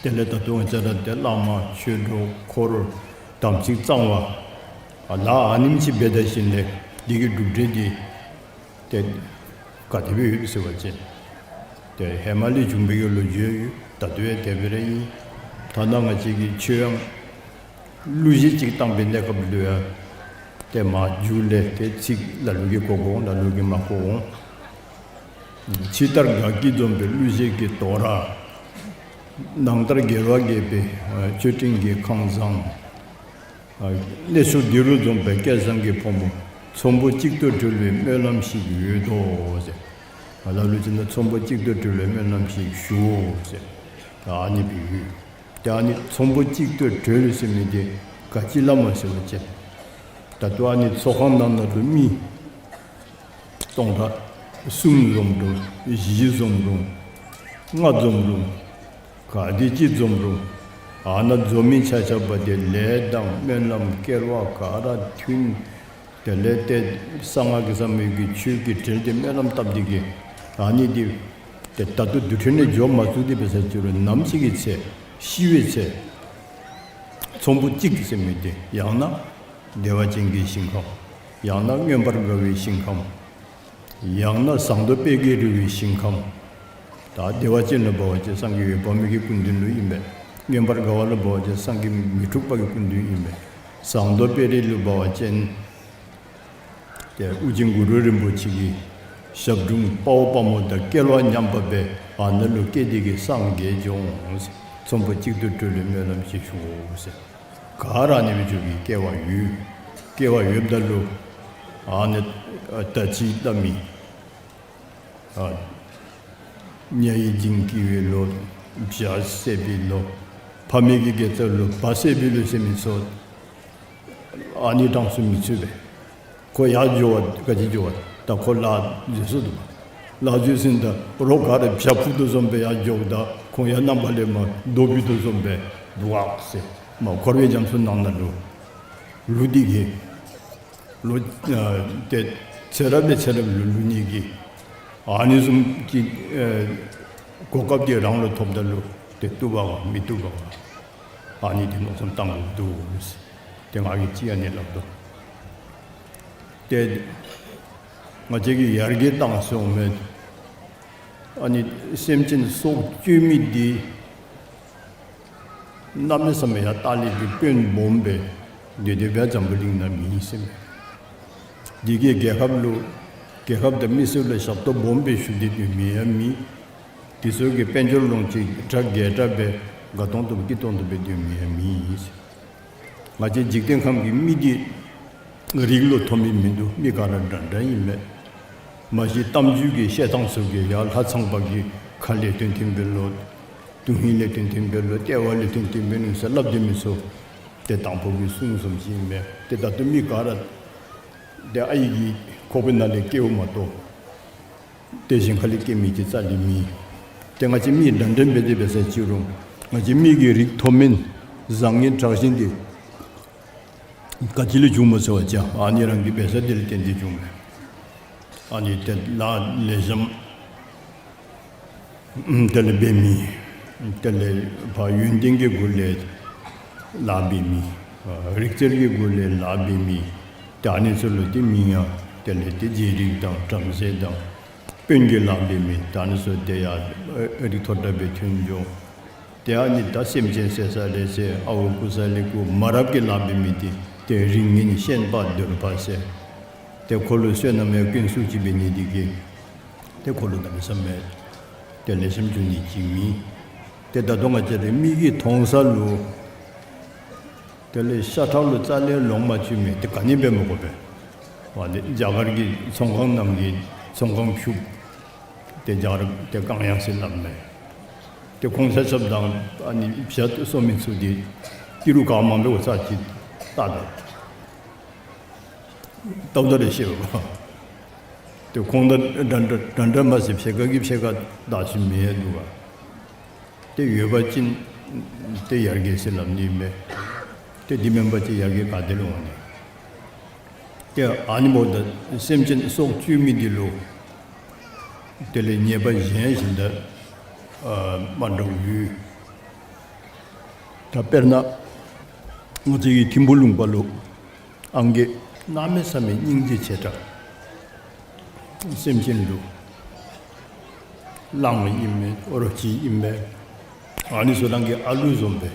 དེ་ལས་ད་དུང་ང་བཅས་ར་ཏེ་བླ་མ་ཆོས་གྲོགས་འཁོར་དམ་ཚིག་གཙང་བ་ཨ་ལ་ཨ་ནེམ་ཅིག་འབད་ད་ཞིནམ་ལས་འདི་གི་གྲུབ་འབྲས་འདི་ཏེ་ག་དེ་སྦེ་ཡོད་ཟེར་བ་ཅིན་ཏེ་ཧེ་མ་ལས་བྱུང་བའི་གི་ལོ་རྒྱུས་ཡོད། ད་ལྟོ་ཡང་དེ་སྦེ་ར་ཨིན། ཐ་ན་ང་བཅས་ཀྱིས་ཆོས་དབྱངས་གླུ་གཞས་ཅིག་བཏང་བའི་གནས་སྐབས་ལུ་ཡང་ཏེ་མ་མཇུག་ལས་ཏེ་ཚིག་ལ་ལུ་གིས་གོ་དགོ་འོང་ལ་ལུ་གིས་མ་གོ་འོང་། ཕྱི་ལྟར་དགའ་སྐྱིད་འཛོམས་པའི་གླུ་གཞས་ཀྱི་དོ་ར། ནང་ལྟར་དགེ་བ་རྒྱས་པའི་མཆོད་སྤྲིན་གྱི་ཁང་བཟང་། གནས་མཆོག་འདི་རུ་འཛོམས་པའི་སྐལ་བཟང་གི་ཕོ་མོ། ཚོམ་བུ་གཅིག་ཏུ་སྒྲིལ་བའི་སྨོན་ལམ་ཞིག་ཡོད་དོ་ཟེར། ལ་ལུ་ཅིག་ནང་ཚོམ་བུ་གཅིག་ཏུ་སྒྲིལ་བའི་སྨོན་ལམ་ཞིག་ཞུའོ་ཟེར། ཨ་ནི་སྦེ་ཡོད། ཏེ་ཨ་ནི་ཚོམ་བུ་གཅིག་ཏུ་སྒྲིལ་ཟེར་མི་འདི་ག་ཅི་སླབ་མས་ཟེར་བ་ཅིན་ད་ལྟོ་ཨ་ནི་ཚོགས་ཁང་ནང་ན་ལུ་མི་སྟོང་ཕྲག་གསུམ་འཛོམས་རུང་བཞི་འཛོམས་རུང་ལྔ་འཛོམས་རུང་ག་དེ་ཅིག་འཛོམས་རུང་ཨ་ནཱ་འཛོམས་མི་ཆ་ཁྱབ་པ་དེ་ལས་དང་སྨོན་ལམ་སྐལ་བ་ག་ར་མཐུན། དེ་ལས་ཏེ་གསང་སྔགས་ཀྱི་ཟབ་མོའི་གི་ཆོས་ཀྱི་གྲལ་དེ་སྨོན་ལམ་བཏབ་སྟེ་གི་ཨ་ནི་འདི་ཏེ་ད་ལྟོ་དུས་ཁྲོད་ནས་འགྱོ་མ་ཚུགས་ཏེ་འབད་ས་ཅིག་རུང་ནམ་ཞིག་གི་ཚེ་ཤི་བའི་ཚེ་ཚོམ་བུ་གཅིག་ཟེར་མི་འདི་ཡང་ན་བདེ་བ་ཅན་གྱི་ཞིང་ཁམས། ཡང་ན་མངོན་པར་དགའ་བའི་ཞིང་ཁམས། ཡང་ན་ཟངས་མདོག་དཔལ་གྱིས་རི་བོའི་ཞིང་ཁམས། ད་བདེ་བ་ཅན་ལུ་འབད་བ་ཅིན་སངས་རྒྱས་འོད་དཔག་མེད་ཀྱི་སྐུ་མདུན་ལུ་ཨིན་པས། མངོན་པར་དགའ་བ་ལུ་འབད་བ་ཅིན་སངས་རྒྱས་མི་འཁྲུགས་པ་གི་སྐུ་མདུན་ཨིན་པས། ཟངས་མདོག་དཔལ་རི་ལུ་འབད་བ་ཅིན་ཏེ་ཨོ་རྒྱན་གུ་རུ་རིན་པོ་ཆེ་གི་ཞབས་དྲུང་དཔའ་བོ་དཔའ་མོ་དང་སྐལ་བ་མཉམ་པ་སྦེ་ཨ་ནཱ་ལུ་སྐྱེས་ཏེ་གི་སངས་རྒྱས་འགྱོ་འོང་ཟེར། ཚོམ་བུ་གཅིག་ཏུ་སྒྲིལ་བའི་སྨོན་ལམ་ཞིག་ཞུའོ་ཟེར། ག་ར་ཨ་ནི་སྦེ་འགྱོ་བའི་སྐལ་བ་ཡོད། སྐལ་བ་ཡོདཔ་ད་ལུ་ཨ་ནི་ད་ཅི་སླབ་མི་ཨ་ཉ་ཡི་འཇིང་སྐྱེ་བའི་ལོ། བྱ་བསད་པའི་ལོ། ཕ་མའི་གི་དགེ་རྩ་ལུ་བ་བསད་པའི་ལོ་ཟེར་མི་ཚུ་ཨ་ནི་གྲངས་སུ་མི་ཚུད་པས། ཁོ་ཡར་འགྱོ་བ་ག་ཅི་འགྱོ་བ་ད་ཁོ་ལཱ་འཛོལ་སོ་འདུག། ལཱ་འཛོལ་ཟིན་ད་རོགས་ག་ར་བྱ་འཕུར་དོ་བཟུམ་སྦེ་ཡར་འགྱོཝ་ད་ཁོང་ཡང་རྣམ་པ་ལས་མར་རྡོ་འཕུར་དོ་བཟུམ་སྦེ་འབག་ཟེར། མར་འཁོར་བའི་རྒྱ་མཚོ་ནང་ན་ལུ་ལུ་འདི་གིས་ལོ་ཨ་ཏེ་ཚེ་རབས་ལས་ཚེ་རབས་ལུ་ལུ་ནི་གི་ཨ་ནི་བཟུམ་གྱི་ཨེ་གོ་སྐབས་འདི་རང་ལུ་ཐོབ་ད་ལུ་ཏེ་བཏུབ་པ་ག་མི་བཏུབ་པ་ག་ཨ་ནི་འདི་མནོ་བསམ་བཏང་དགོཔ་འདུག། ཏེ་ང་གིས་ཅིག་ཨ་ནི་སླབ་དོ། ཏེ་ང་བཅས་ཀྱིས་ཡར་རྒྱས་བཏང་སོང་མས། ཨ་ནི་སེམས་ཅན་སྲོག་གཅོད་མི་འདི་གནམ་མེད་ས་མེད་ཡང་ལྟག་ལས་ཀྱི་དཔོན་སྦོམ་སྦེ་དེ་དེ་སྦེ་འཛམ་བུ་གླིང་ན་མེད་ཟེར་མས། འདི་གིས་རྒྱལ་ཁབ་ལུ་རྒྱལ་ཁབ་དང་མི་སེར་ལུ་ཞབས་ཏོག་སྦོམ་སྦེ་ཞུ་སྟེ་སྡོད་མི་ཡང་མེད། དེ་ཚུ་གིས་དཔལ་འབྱོར་ལོངས་སྤྱོད་གྲ་རྒྱས་དྲགས་སྦེ་དགའ་ཏོང་ཏོ་སྐྱིད་ཏོང་ཏོ་སྦེ་སྡོད་མི་ཡང་མེད་ཟེར། ང་བཅས་འཇིག་རྟེན་ཁམས་ཀྱི་མི་འདི་རིགས་ལུ་མཐོ་དམན་མིན་འདུག། མི་ག་ར་འདྲ་འདྲ་ཨིན་མས། མ་གཞི་གཏམ་རྒྱུད་ཀྱི་བཤད་ཐངས་ཚུ་གིས་ཡར་ལྷ་ཚངས་པ་གི་ཁ་ལས་ཐོན་ཐོན་པས་ལོ། དོན་ཧིང་ལས་ཐོན་ཐོན་པས་ལོ། ལྟེ་བ་ལས་ཐོན་ཐོན་པས་ལོ་ཟེར་སླབ་སྡོད་མི་ཚུ་ཏེ་དང་ཕུ་གི་གསུང་བཟུམ་ཅིག་ཨིན་མས། ཏེ་ད་ལྟོ་མི་ག་ར་ཏེ་ཨའི་གི་ཁོག་པའི་ནང་ལས་སྐྱེཝ་མ་གཏོགས་ཏེ་གཞན་ཁ་ལས་སྐྱེ་མི་ཅིག་རྩ་ལས་མེད། ཏེ་ང་བཅས་མི་འདྲ་འདྲ་འབད་དེ་འབད་ས་ཅིག་རུང་ང་བཅས་མི་གི་རིགས་མཐོ་དམན་བཟང་ངན་དྲག་ཞན་འདི་ག་ཅི་ལས་བྱུངམ་སྨོ་ཟེར་བ་ཅིན་ཨ་ནི་རང་གི་འབད་ས་འདི་ལས་བརྟེན་ཏེ་བྱུངམ་མས། ཨ་ནི་ཏེ་ལཱ་ལེགས་ཤོམ་དེ་ལས་འབད་མི། དེ་ལས་ཕར་ཡོན་ཏན་གྱི་སྒོ་ལས་ལཱ་འབད་མི། རིག་རྩལ་གྱི་སྒོ་ལས་ལཱ་འབད་མི། ཏེ་ཨ་ནི་ཚུ་ལུ་ཏེ་མིང་ཡང་དེ་ལས་ཏེ་རྗེ་རིགས་དང་བྲམ་ཟེ་དང་དཔོན་གྱི་ལཱ་འབད་མི། ཏེ་ཨ་ནི་ཚུ་ཏེ་ཡར་རིགས་མཐོ་དྲགས་སྦེ་ཐོན་འགྱོ། ཏེ་ཨ་ནི་ད་སེམས་ཅན་བསད་ས་ལས་བསད། ཨརཝ་རྐུ་ས་ལས་རྐུ། མ་རབས་ཀྱི་ལཱ་འབད་མི་འདི་ཏེ་རིགས་ངན་ཤན་པ་གདོལ་པ་ཟེར། ཏེ་ཁོ་ལུ་བསོད་ནམས་ཡང་སྐྱོན་ཚུ་ཅིག་འབད་ནི་འདི་གིས་ཏེ་ཁོ་ལུ་གནམ་མེད་ས་མེད་ཏེ་ལེགས་ཤོམ་འགྱོ་ནི་ཅིག་མེད། ཏེ་ད་ལྟོ་ང་བཅས་རའི་མིག་གིས་མཐོང་ས་ལུ་དེ་ལས་ཤ་ཁྲག་ལུ་རྩ་ལས་ལོང་མ་བཅུག་མི་འདི་ག་ནི་འབད་མི་དགོ་པས། ཨ་ནི་རྒྱ་གར་གྱི་ཚོང་ཁང་ནང་གི་ཚོང་ཁང་ཕྱུགཔོ་ཏེ་རྒྱ་གར་ཏེ་ཀང་ཡང་ཟེར་སླབ་མས། ཏེ་ཁོང་ཆ་ཁྱབ་དང་ཨ་ནི་བྱ་སོང་མི་ཚུ་འདི་ཏི་རུ་ག་མང་པོ་ས་ཅིག་བལྟ་ད། བལྟཝ་ད་ར་ཤེས་པས། ཏེ་ཁོང་དང་འདྲ་འདྲ་འདྲ་འདྲ་མ་ཚད་ཕྱེད་ཀ་གིས་ཕྱེད་ཀ་བདའ་ཞིནམ་མེད་འདུག་ག། ཏེ་ཡོད་པ་ཅིན་ཏེ་ཡར་རྒྱས་ཟེར་སླབ་ནི་མས། ཏེ་འདི་མེན་པ་ཅིན་ཡར་རྒྱས་ག་ཏེ་ལུ་འོང་ནི། ཏེ་ཨ་ནི་འབདཝ་ད་སེམས་ཅན་སྲོག་གཅོད་མི་འདི་ལུ་དེ་ལས་ཉེས་པ་གཞན་བཞིན་དུ་ཨ་མ་འདྲཝ་ཡོད། ད་དཔེར་ན་ང་བཅས་ཀྱི་ཐིམ་ཕུ་ལུང་པ་ལུ་ཨང་རྒས་གནམ་མེད་ས་མེད་སྙིང་རྗེ་ཆེ་དྲགས། སེམས་ཅན་ལུ་གླང་ཨིན་མས། རོ་ཁྱི་ཨིན་མས། ཨ་ནི་ཚུ་རང་གི་ཨ་ལུ་བཟུམ་སྦེ།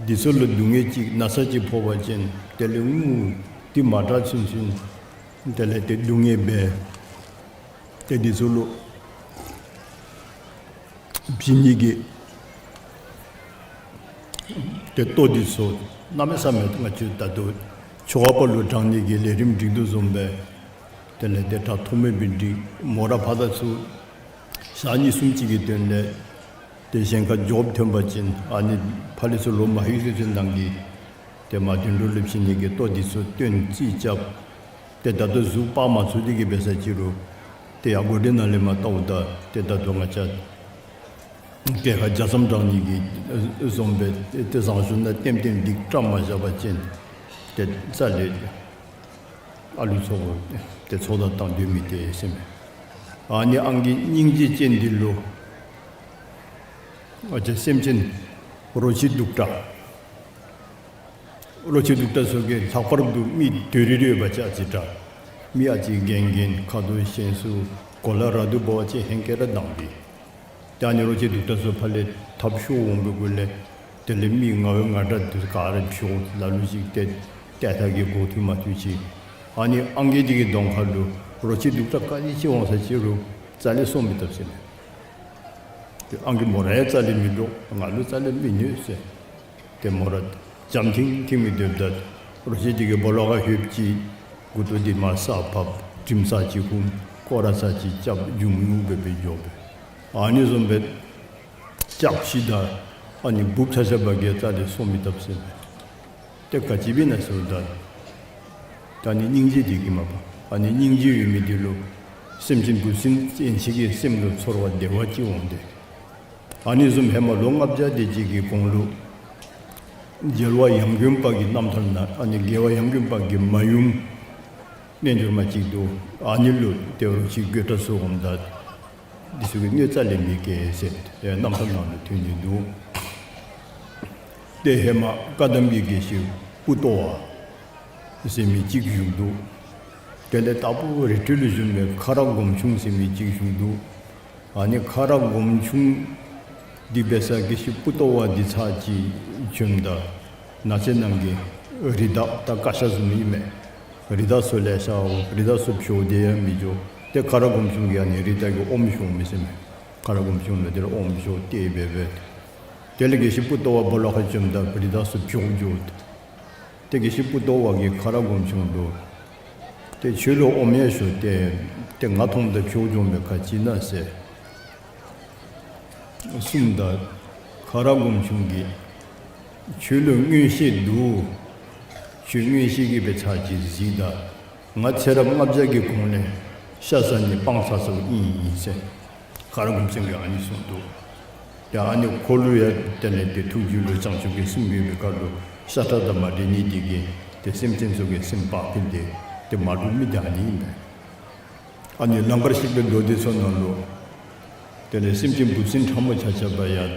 འདི་ཚུ་ལུ་སྡུག་བསྔལ་ཅིག་ན་ཚ་ཅིག་ཕོག་པ་ཅིན་དེ་ལས་ངུ། འདི་མ་དྲག་ཚུན་ཚུན་དེ་ལས་ཏེ་སྡུག་བསྔལ་འབད། ཏེ་འདི་ཚུ་ལུ་བྱིན་ནི་གི་ཏེ་ལྟོ་འདི་ཚུ་གནམ་མེད་ས་མེད་ང་བཅས་ད་ལྟོ་ཆོ་ག་པ་ལུ་དྲང་ནི་གི་ལས་རིམ་སྒྲིག་དོ་བཟུམ་སྦེ། དེ་ལས་ཏེ་དྲག་ཐོག་མེད་སྦེ་སྒྲིག། མོ་ར་ཕར་དང་ཚུར་ཞག་གཉིས་གསུམ་ཅིག་གི་དོན་ལས་ཏེ་གཞན་ཁར་འགྱོ་ཐོན་པ་ཅིན་ཨ་ནི་ཕར་ལས་ཚུར་ལོག་མ་ལྷོད་ཚུན་ཚོད་ནང་གི་ཏེ་མ་དུད་འགྲོ་ལུ་བྱིན་ནི་གི་ལྟོ་འདི་ཚུ་སྟོན་རྩིས་རྐྱབ། ཏེ་ད་ལྟོ་གཟུགས་སྤར་མ་ཚུགས་ཏེ་གི་འབད་ས་ཅིག་རུང་ཏེ་ཡར་སྒོ་འདི་ནང་ལས་མར་བལྟཝ་ད་ཏེ་ད་ལྟོ་ང་བཅས་སྐྱེད་ཀ་རྒྱ་མཚམས་དྲང་ནི་གི་བཟུམ་སྦེ་ཏེ་བཟང་ཤོས་ནང་ལྟེམ་ལྟེམ་སྒྲིག་བཀྲམ་མ་བཞག་པ་ཅིན་ཏེ་རྩ་ལས་ཨ་ལུ་ཚུ་གུ་ཏེ་ཚོགས་བདའ་བཏང་སྡོད་མི་ཏེ་ཟེར་མས། ཨ་ནི་ཨང་རྒས་སྙིང་རྗེ་ཅན་འདི་ལུ་ང་བཅས་སེམས་ཅན་རོ་ཁྱི་གདུག་དྲགས། རོ་ཁྱི་གདུག་དྲགས་ཚུ་གིས་ལྷག་པར་དུ་མི་དོ་རི་རི་ཡོད་པ་ཅིན་ཨ་ཙི་དྲག། མི་ཨ་ཙི་རྒན་རྒས་ཁ་དོག་ཞན་སུ་གོ་ལ་ར་དུ་འབད་བ་ཅིན་ཧེང་སྐལ་ར་དྭངས་པས། ཏེ་ཨ་ནི་རོ་ཁྱི་གདུག་དྲགས་ཚུ་ཕར་ལས་འཐབ་ཤོར་འོང་པའི་གུ་ལས་དེ་ལས་མི་ང་བའི་ང་དྲག་འདི་ག་ར་ཤོར། ལ་ལུ་ཅིག་ཏེ་ཏེ་ཐ་གི་འགོ་ཐུག་མ་ཐུག་ཅིག། ཨ་ནི་ཨང་རྒས་འདི་གི་གདོང་ཁ་ལུ་རོ་ཁྱི་གདུག་དྲགས་ག་ནི་ཅིག་འོང་ས་ཅིག་རུང་རྩ་ལས་སོང་མི་བཏུབ་ཟེར་མས། ཏེ་ཨང་རྒས་མོ་ར་ཡང་རྩ་ལས་མི་འདྲོག། ང་ལུ་རྩ་ལས་མི་གནོད་ཟེར། ཏེ་མོ་ར་འཇམ་ཐིང་ཐིང་སྦེ་སྡོདཔ་ད་རོ་ཁྱི་འདི་གིས་སྦོ་ལོགས་ཁར་ལྷོདཔ་ཅིག་མགུ་ཏོ་འདི་མར་ས་ཕབ། དྲིམ་ས་ཅིག་ཧུམ། སྐོར་ར་ས་ཅིག་རྐྱབ། འཇུམ་ཉུག་སྦེ་སྦེ་འགྱོ་བས། ཨ་ནི་བཟུམ་སྦེ་ལྕགས་ཤིག་དང་ཨ་ནི་འབུཔ་ཆ་ཁྱབ་ཀྱིས་རྩ་ལས་སོང་མི་བཏུབ་ཟེར་མས། ཏེ་ག་ཅི་འབད་ན་ཟེརཝ་ད་ད་ཨ་ནི་སྙིང་རྗེ་འདི་གིས་མ་པ། ཨ་ནི་སྙིང་རྗེ་ཡོད་མི་འདི་ལུ་སེམས་ཅན་འབུ་སྲིན་ཡན་ཆད་ཀྱི་སེམས་ལུ་ཚོར་བ་བདེ་བ་ཅིག་འོང་སྟེ། ཨ་ནི་བཟུམ་ཧེ་མ་ལོ་ལྔ་བརྒྱ་དེ་ཅིག་གི་གོང་ལུ་རྒྱལ་བ་ཡང་དགོན་པ་གི་རྣམ་ཐར་ནང་ཨ་ནི་རྒྱལ་བ་ཡང་དགོན་པ་གི་མ་ཡུམ་རྣལ་འབྱོར་མ་ཅིག་འདུག། ཨ་ནི་ལུ་ཏེ་རོ་ཁྱི་རྒོད་དྲགས་ཚུ་འོངམ་ད་འདི་ཚུ་གིས་གནོད་རྩ་ལས་མི་བཀལ་ཟེར་ཏེ་རྣམ་ཐར་ནང་ལུ་ཐོན་ནི་འདུག། ཏེ་ཧེ་མ་བཀའ་གདམས་ཀྱི་དགེ་བཤེས་པུ་ཏོ་བ་ཟེར་མི་ཅིག་བཞུགས་འདུག། དེ་ལས་དྭགས་པོ་རི་ཁྲོད་ལུ་བཞུགས་མི་ཁ་རག་སྒོམ་ཆུང་ཟེར་མི་ཅིག་བཞུགས་འདུག། ཨ་ནི་ཁ་རག་སྒོམ་ཆུང་འདི་འབད་ས་དགེ་བཤེས་པུ་ཏོ་བ་འདི་ཚར་ཅིག་བྱོནམ་ད་ནགས་ཚལ་ནང་གི་རི་དྭགས་ད་ཀ་ཤ་བཟུམ་ཨིན་མས། རི་དྭགས་ཚུ་ལེ་ཤ་འོང་། རི་དྭགས་ཚུ་བྱོག་སྟེ་ཡང་མི་འགྱོ། ཏེ་ཁ་རག་སྒོམ་ཆུང་གིས་ཨ་ནི་རི་དྭགས་ཀྱི་ཨོམ་བཤོམ་མི་ཟེར་མས། ཁ་རག་སྒོམ་ཆུང་ལུ་དེ་ལས་ཨོམ་བཤོམ་སྟེ་འབད་འབད། དེ་ལས་དགེ་བཤེས་པུ་ཏོ་བ་སྦོ་ལོགས་ཁར་བྱོནམ་ད་རི་དྭགས་ཚུ་བྱོག་འགྱོ། ཏེ་དགེ་བཤེས་པུ་ཏོ་བ་གིས་ཁ་རག་སྒོམ་ཆུང་ལུ་ཏེ་ཁྱོད་ལུ་ཨོམ་ཡང་ཞུ་སྟེ་ཏེ་ང་མཐོངམ་ད་ཁྱོད་འགྱོ་མི་ག་ཅི་ན་ཟེར་གསུངམ་ད་ཁ་རག་སྒོམ་ཆུང་གིས་ཁྱོད་ལུ་མངོན་ཤེས་འདུག། ཁྱོད་མངོན་ཤེས་ཀྱིས་སྦེ་ཚར་ཅིག་གཟིགས་ད། ང་ཚེ་རབས་ལྔ་བརྒྱ་གི་གོང་ལས་ཤ་ཟ་ནི་སྤང་ཚར་སོངམ་ཨིན་ཨིན་ཟེར་ཁ་རག་སྒོམ་ཆུང་གིས་ཨ་ནི་གསུངས་འདུག། ཡ་ཨ་ནི་ཁོ་ལུ་ཡང་དེ་ལས་ཏེ་ཐུགས་རྒྱུད་ལུ་བྱང་ཆུབ་ཀྱི་སེམས་ཡོད་པའི་ཁར་ལུ་ཤ་ཁྲག་དང་མ་འདྲེས་ནི་དེ་གིས་ཏེ་སེམས་ཅན་ཚུ་གི་སེམས་བག་ཕེབས་ཏེ་ཏེ་མ་འདྲོག་མི་དེ་ཨ་ནི་ཨིན་པས། ཨ་ནི་ལང་ཀར་གཤེགས་པའི་མདོ་སྡེ་ཚུ་ནང་ལུ་དེ་ལས་སེམས་ཅན་འབུ་སྲིན་ཕྲ་མོ་ཆ་ཁྱབ་ཡང་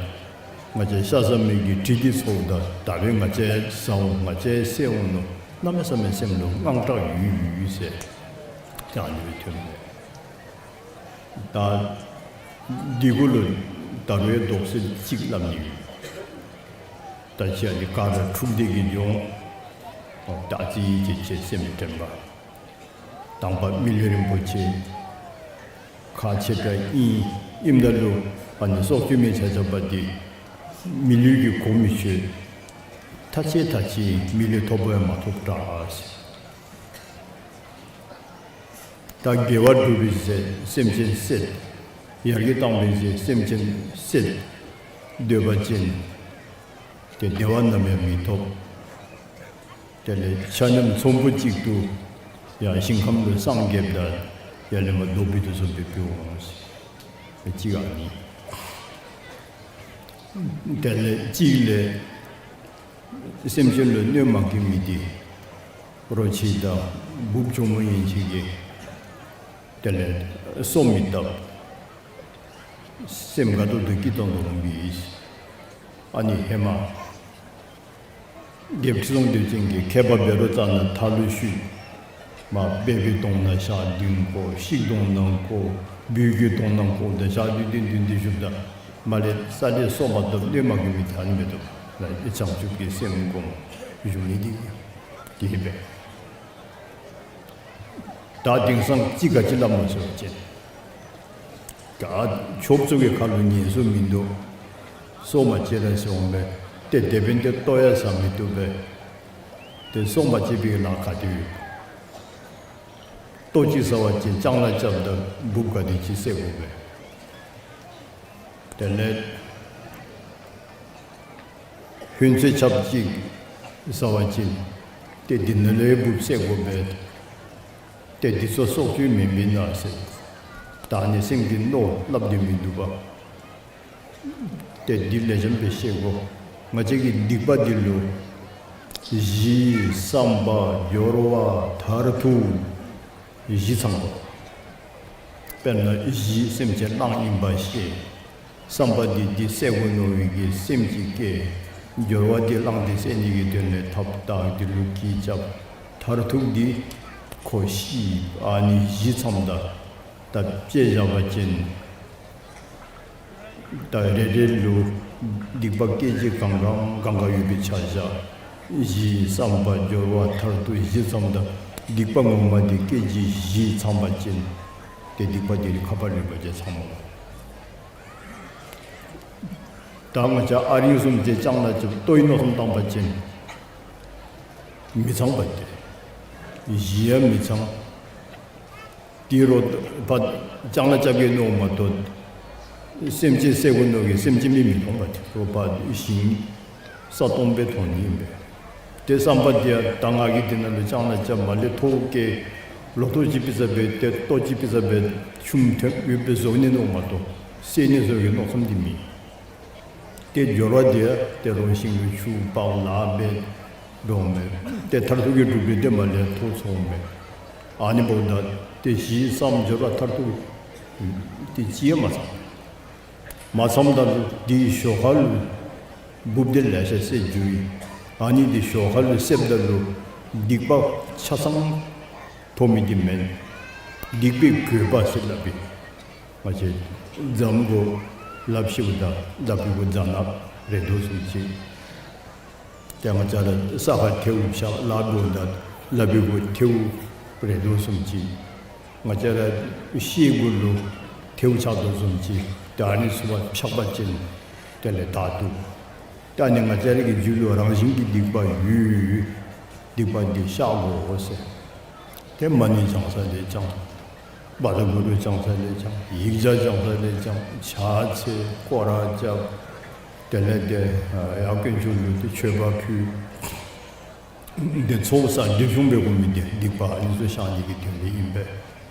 ང་བཅས་ཤ་ཟ་མི་གི་དྲི་འདི་ཚོརཝ་ད་ད་རེས་ང་བཅས་ཟ་འོང་ང་བཅས་བསད་འོང་མནོ་གནམ་མེད་ས་མེད་སེམས་ལུ་དངངས་སྐྲག་ཡོད་ཡོད་ཟེར་ཏེ་ཨ་ནི་སྦེ་ཐོན་པས། ད་འདི་གུ་ལུ་ད་རུང་ཡང་དོགས་སེལ་ཅིག་སླབ་ནི་ཡོད། ད་ཅི་ཨ་ནི་ཀ་ར་འཁྲུགས་འདེད་ཀྱི་ལྗོངས་ད་ཅི་ཡི་ཅེས་ཅེས་སེམས་དྲན་པ། དང་པ་མི་ལུས་རིན་པོ་ཆེ་ཁག་ཆེ་དྲགས་ཨིན། ཨིནམ་ད་ལུ་ཨ་ནི་སྲོག་གཅོད་མི་ཆ་ཁྱབ་འདི་མི་ལུས་ཀྱི་གོ་མི་ཆོད། ཐ་ཆད་ཐ་ཆད་མི་ལུས་ཐོབ་པ་ཡང་མ་ཐོབ་དྲགས། ད་དགེ་བ་སྒྲུབ་པའི་ཚེ་སེམས་ཅན་བསད། ཡར་རྒྱས་བཏང་བའི་ཚེ་སེམས་ཅན་བསད། སྡོད་པ་ཅིན་ཏེ་བདེ་བ་ནམ་ཡང་མི་ཐོབ། དེ་ལས་ཆ་མཉམ་ཚོམ་བུ་གཅིག་ཏུ་ཡང་ཞིང་ཁམས་ལུ་སངས་རྒྱསཔ་ད་ཡར་ལས་མར་རྡོ་སྦིས་དོ་བཟུམ་སྦེ་འབད་འོང་། གཅིག་ཨ་ནི། དེ་ལས་གཅིག་ལས་སེམས་ཅན་ལུ་གནོད་མ་བཀལ་མི་འདི་རོ་ཁྱི་དང་འབུཔ་གྱོག་མོ་ཡན་ཆད་ཀྱིས་དེ་ལས་སོ་མི་བཏབ། སེམས་དགའ་ཏོག་ཏོ་སྐྱིད་ཏོང་ཏོ་འོང་པས། ཨ་ནི་ཧེ་མ་རྒྱལཔོ་ཁྲི་སྲོང་ལྡེའུ་བཙན་གྱིས་མཁས་པ་བཻ་རོ་ཙ་ན་མཐའ་ལུ་བཤུད། མར་སྦལ་པའི་གདོང་ནང་ཞག་བདུན་བཀོ། ཤིག་གདོང་ནང་བཀོ། སྦུལ་གྱི་གདོང་ནང་བཀོ། ཏེ་ཞག་བདུན་བདུན་བདུན་བདུན་བཞུགསཔ་ད་མར་ལས་ས་ལས་སོ་མ་བཏབ། གནོད་མ་བཀལ་མི་ད་ཨ་ནི་མེད་དོ། ལ་བྱང་ཆུབ་ཀྱི་སེམས་སྒོམ་བཞུགས་ནི་འདི་དེ་སྦེ། ད་དེང་སང་ཅི་ག་ཅི་སླབ་མོ་ཟེར་བ་ཅིན་ད་ཆོསཔ་ཚུ་གི་ཁ་ལུ་ཉན་སོ་མིན་འདུག། སྲོག་མ་བཅད་ར་ཟེར་འོང་པས། ཏེ་དེ་འབདན་ཏེ་ལྟོ་ཡང་ཟ་མི་བཏུབ་པས། ཏེ་སྲོག་མ་བཅད་པའི་ལཱ་ག་དེ་ཡོད། ལྟོ་ཅིག་ཟ་བ་ཅིན་ལྕང་ལཱ་རྐྱབ་ད་འབུཔ་ག་དེ་ཅིག་བསད་དགོ་པས། དེ་ལས་ཧོན་ཚོད་ཆགཔ་ཅིག་ཟ་བ་ཅིན་ཏེ་འདི་ནང་ལུ་ཡང་འབུཔ་བསད་དགོ་པས། ཏེ་འདི་ཚུ་སྲོག་གཅོད་མེན་པས་ན་ཟེར། ད་ཨ་ནི་སེམས་ཀྱི་མནོ་སླབ་སྟེ་མིན་འདུག་པ། ཏེ་འདི་ལེགས་ཤོམ་སྦེ་ཤེས་དགོ། ང་བཅས་ཀྱི་སྡིག་པ་འདི་ལུ་གཞི་བསམ་པ་སྦྱོར་བ་མཐར་ཐུག་བཞི་ཚང་དགོ། དཔེར་ན་གཞི་སེམས་ཅན་གླང་ཨིན་པ་ཤེས། བསམ་པ་འདི་འདི་བསད་དགོ་མནོ་བའི་གི་སེམས་ཅིག་སྐྱེ། སྦྱོར་བ་འདི་གླང་འདི་བསད་ནི་གི་དོན་ལས་ཐབས་དང་འདི་ལུ་གི་རྐྱབ། མཐར་ཐུག་འདི་ཁོ་ཤི། ཨ་ནི་བཞི་ཚངམ་ད་ད་དཔྱེ་བཞག་པ་ཅིན་ད་རེ་རེ་ལུ་སྡིག་པ་སྐད་ཅིག་གང་གང་གང་ག་ཡོད་པའི་ཆ་བཞག། གཞི་བསམ་པ་སྦྱོར་བ་མཐར་ཐུག་བཞི་ཚངམ་ད་སྡིག་པ་ངོ་མ་འདི་སྐད་ཅིག་བཞི་ཚང་པ་ཅིན་ཏེ་སྡིག་པ་འདི་ནི་ཁ་པར་རིམ་པ་ཅིག་ཚང་མ། ད་ང་བཅས་ཨ་རིང་བཟུམ་ཅིག་ལྕང་ལཱ་རྐྱབ་ལྟོའི་མནོ་བསམ་བཏང་པ་ཅིན་མི་ཚང་པ་སྟེ། གཞི་ཡང་མི་ཚང་། དེ་རུ་ཕར་ལྕང་ལཱ་རྐྱབ་ཀྱི་མནོཝ་མ་གཏོགས་སེམས་ཅན་བསད་དགོ་མནོ་གི་སེམས་ཅན་མིག་མི་མཐོང་པ་སྟེ། རོགས་ཕར་ཞིང་ས་སྟོང་སྦེ་མཐོང་ནི་ཨིན་པས། ཏེ་བསམ་པ་འདི་ཡང་ད་ང་གིས་འདི་ནང་ལུ་ལྕང་ལཱ་རྐྱབ་མ་ལས་ཐོག་བཀལ་ལོ་ཐོག་ཅིག་ཕུལ་ས་སྦེ་ཏེ་ལྟོ་ཅིག་ཕུལ་ས་སྦེ་ཆུམ་ཐོན་ཡོདཔ་སྦེ་བཟོ་ནི་མནོཝ་མ་གཏོགས་བསད་ནི་བཟོ་གི་མནོ་བསམ་འདི་མེད། ཏེ་སྦྱོར་བ་འདི་ཡང་ཏེ་རོགས་ཤིང་ལུ་ཆུ་ཕར་ལཱ་འབད་འགྱོཝ་མས། ཏེ་མཐར་ཐུག་གི་སྒྲུབ་པའི་ཏེ་མར་ལས་ཐོག་ཚོརཝ་མས། ཨ་ནི་འབདཝ་ད་ཏེ་གཞི་བསམ་སྦྱོར་བ་མཐར་ཐུག་ཏེ་ཅི་ཡང་མ་ཚང་། མ་ཚངམ་ད་ལུ་དེའི་ཞོར་ཁ་ལུ་འབུཔ་འདི་ལེ་ཤ་བསད་འགྱོ་ཡི། ཨ་ནི་དེ་ཞོར་ཁ་ལུ་བསདཔ་ད་ལུ་སྡིག་པ་ཆ་ཚང་ཐོབ་མི་འདི་མེན། སྡིག་པའི་གོས་པ་ཟེར་སླབ་པས། ང་བཅས་རྫམ་གུ་ལགཔ་བཤེད་པ་ད་ལགཔ་གུ་རྫ་ནག་རེག་དོ་བཟུམ་ཅིག། ཏེ་ང་བཅས་ར་ས་ཁར་ཐལཝ་ཆག་ལཱ་འབདཝ་ད་ལགཔ་གུ་ཐལཝ་རེག་དོ་བཟུམ་ཅིག། ང་བཅས་ར་ཤེལ་གུ་ལུ་ཐལཝ་ཆག་དོ་བཟུམ་ཅིག། ཏེ་ཨ་ནི་ཚུ་ཕར་ཆག་པ་ཅིན་དེ་ལས་དག་འདུག། ཏེ་ཨ་ནི་ང་བཅས་ར་གི་རྒྱུད་ལུ་རང་བཞིན་གྱི་སྡིག་པ་ཡོད། སྡིག་པ་འདི་བཤགས་དགོ་ཟེར། ཏེ་མ་ཎི་བགྱང་ས་ལས་བགྱང་། བཛྲ་གུ་རུ་བགྱང་ས་ལས་བགྱང་། ཡིག་བརྒྱ་བགྱང་ས་ལས་བགྱང་། ཕྱག་འཚལ། སྐོར་ར་རྐྱབ། དེ་ལས་ཏེ་ཡར་དཀོན་མཆོག་ལུ་ཏེ་མཆོད་པ་ཕུལ། ཏེ་ཚོགས་བསགས་སྒྲིབ་སྦྱོང་འབད་དགོ་མི་འདི་སྡིག་པ་ཨ་ནི་ཚུ་བཤགས་ནི་གི་དོན་ལས་ཨིན་པས།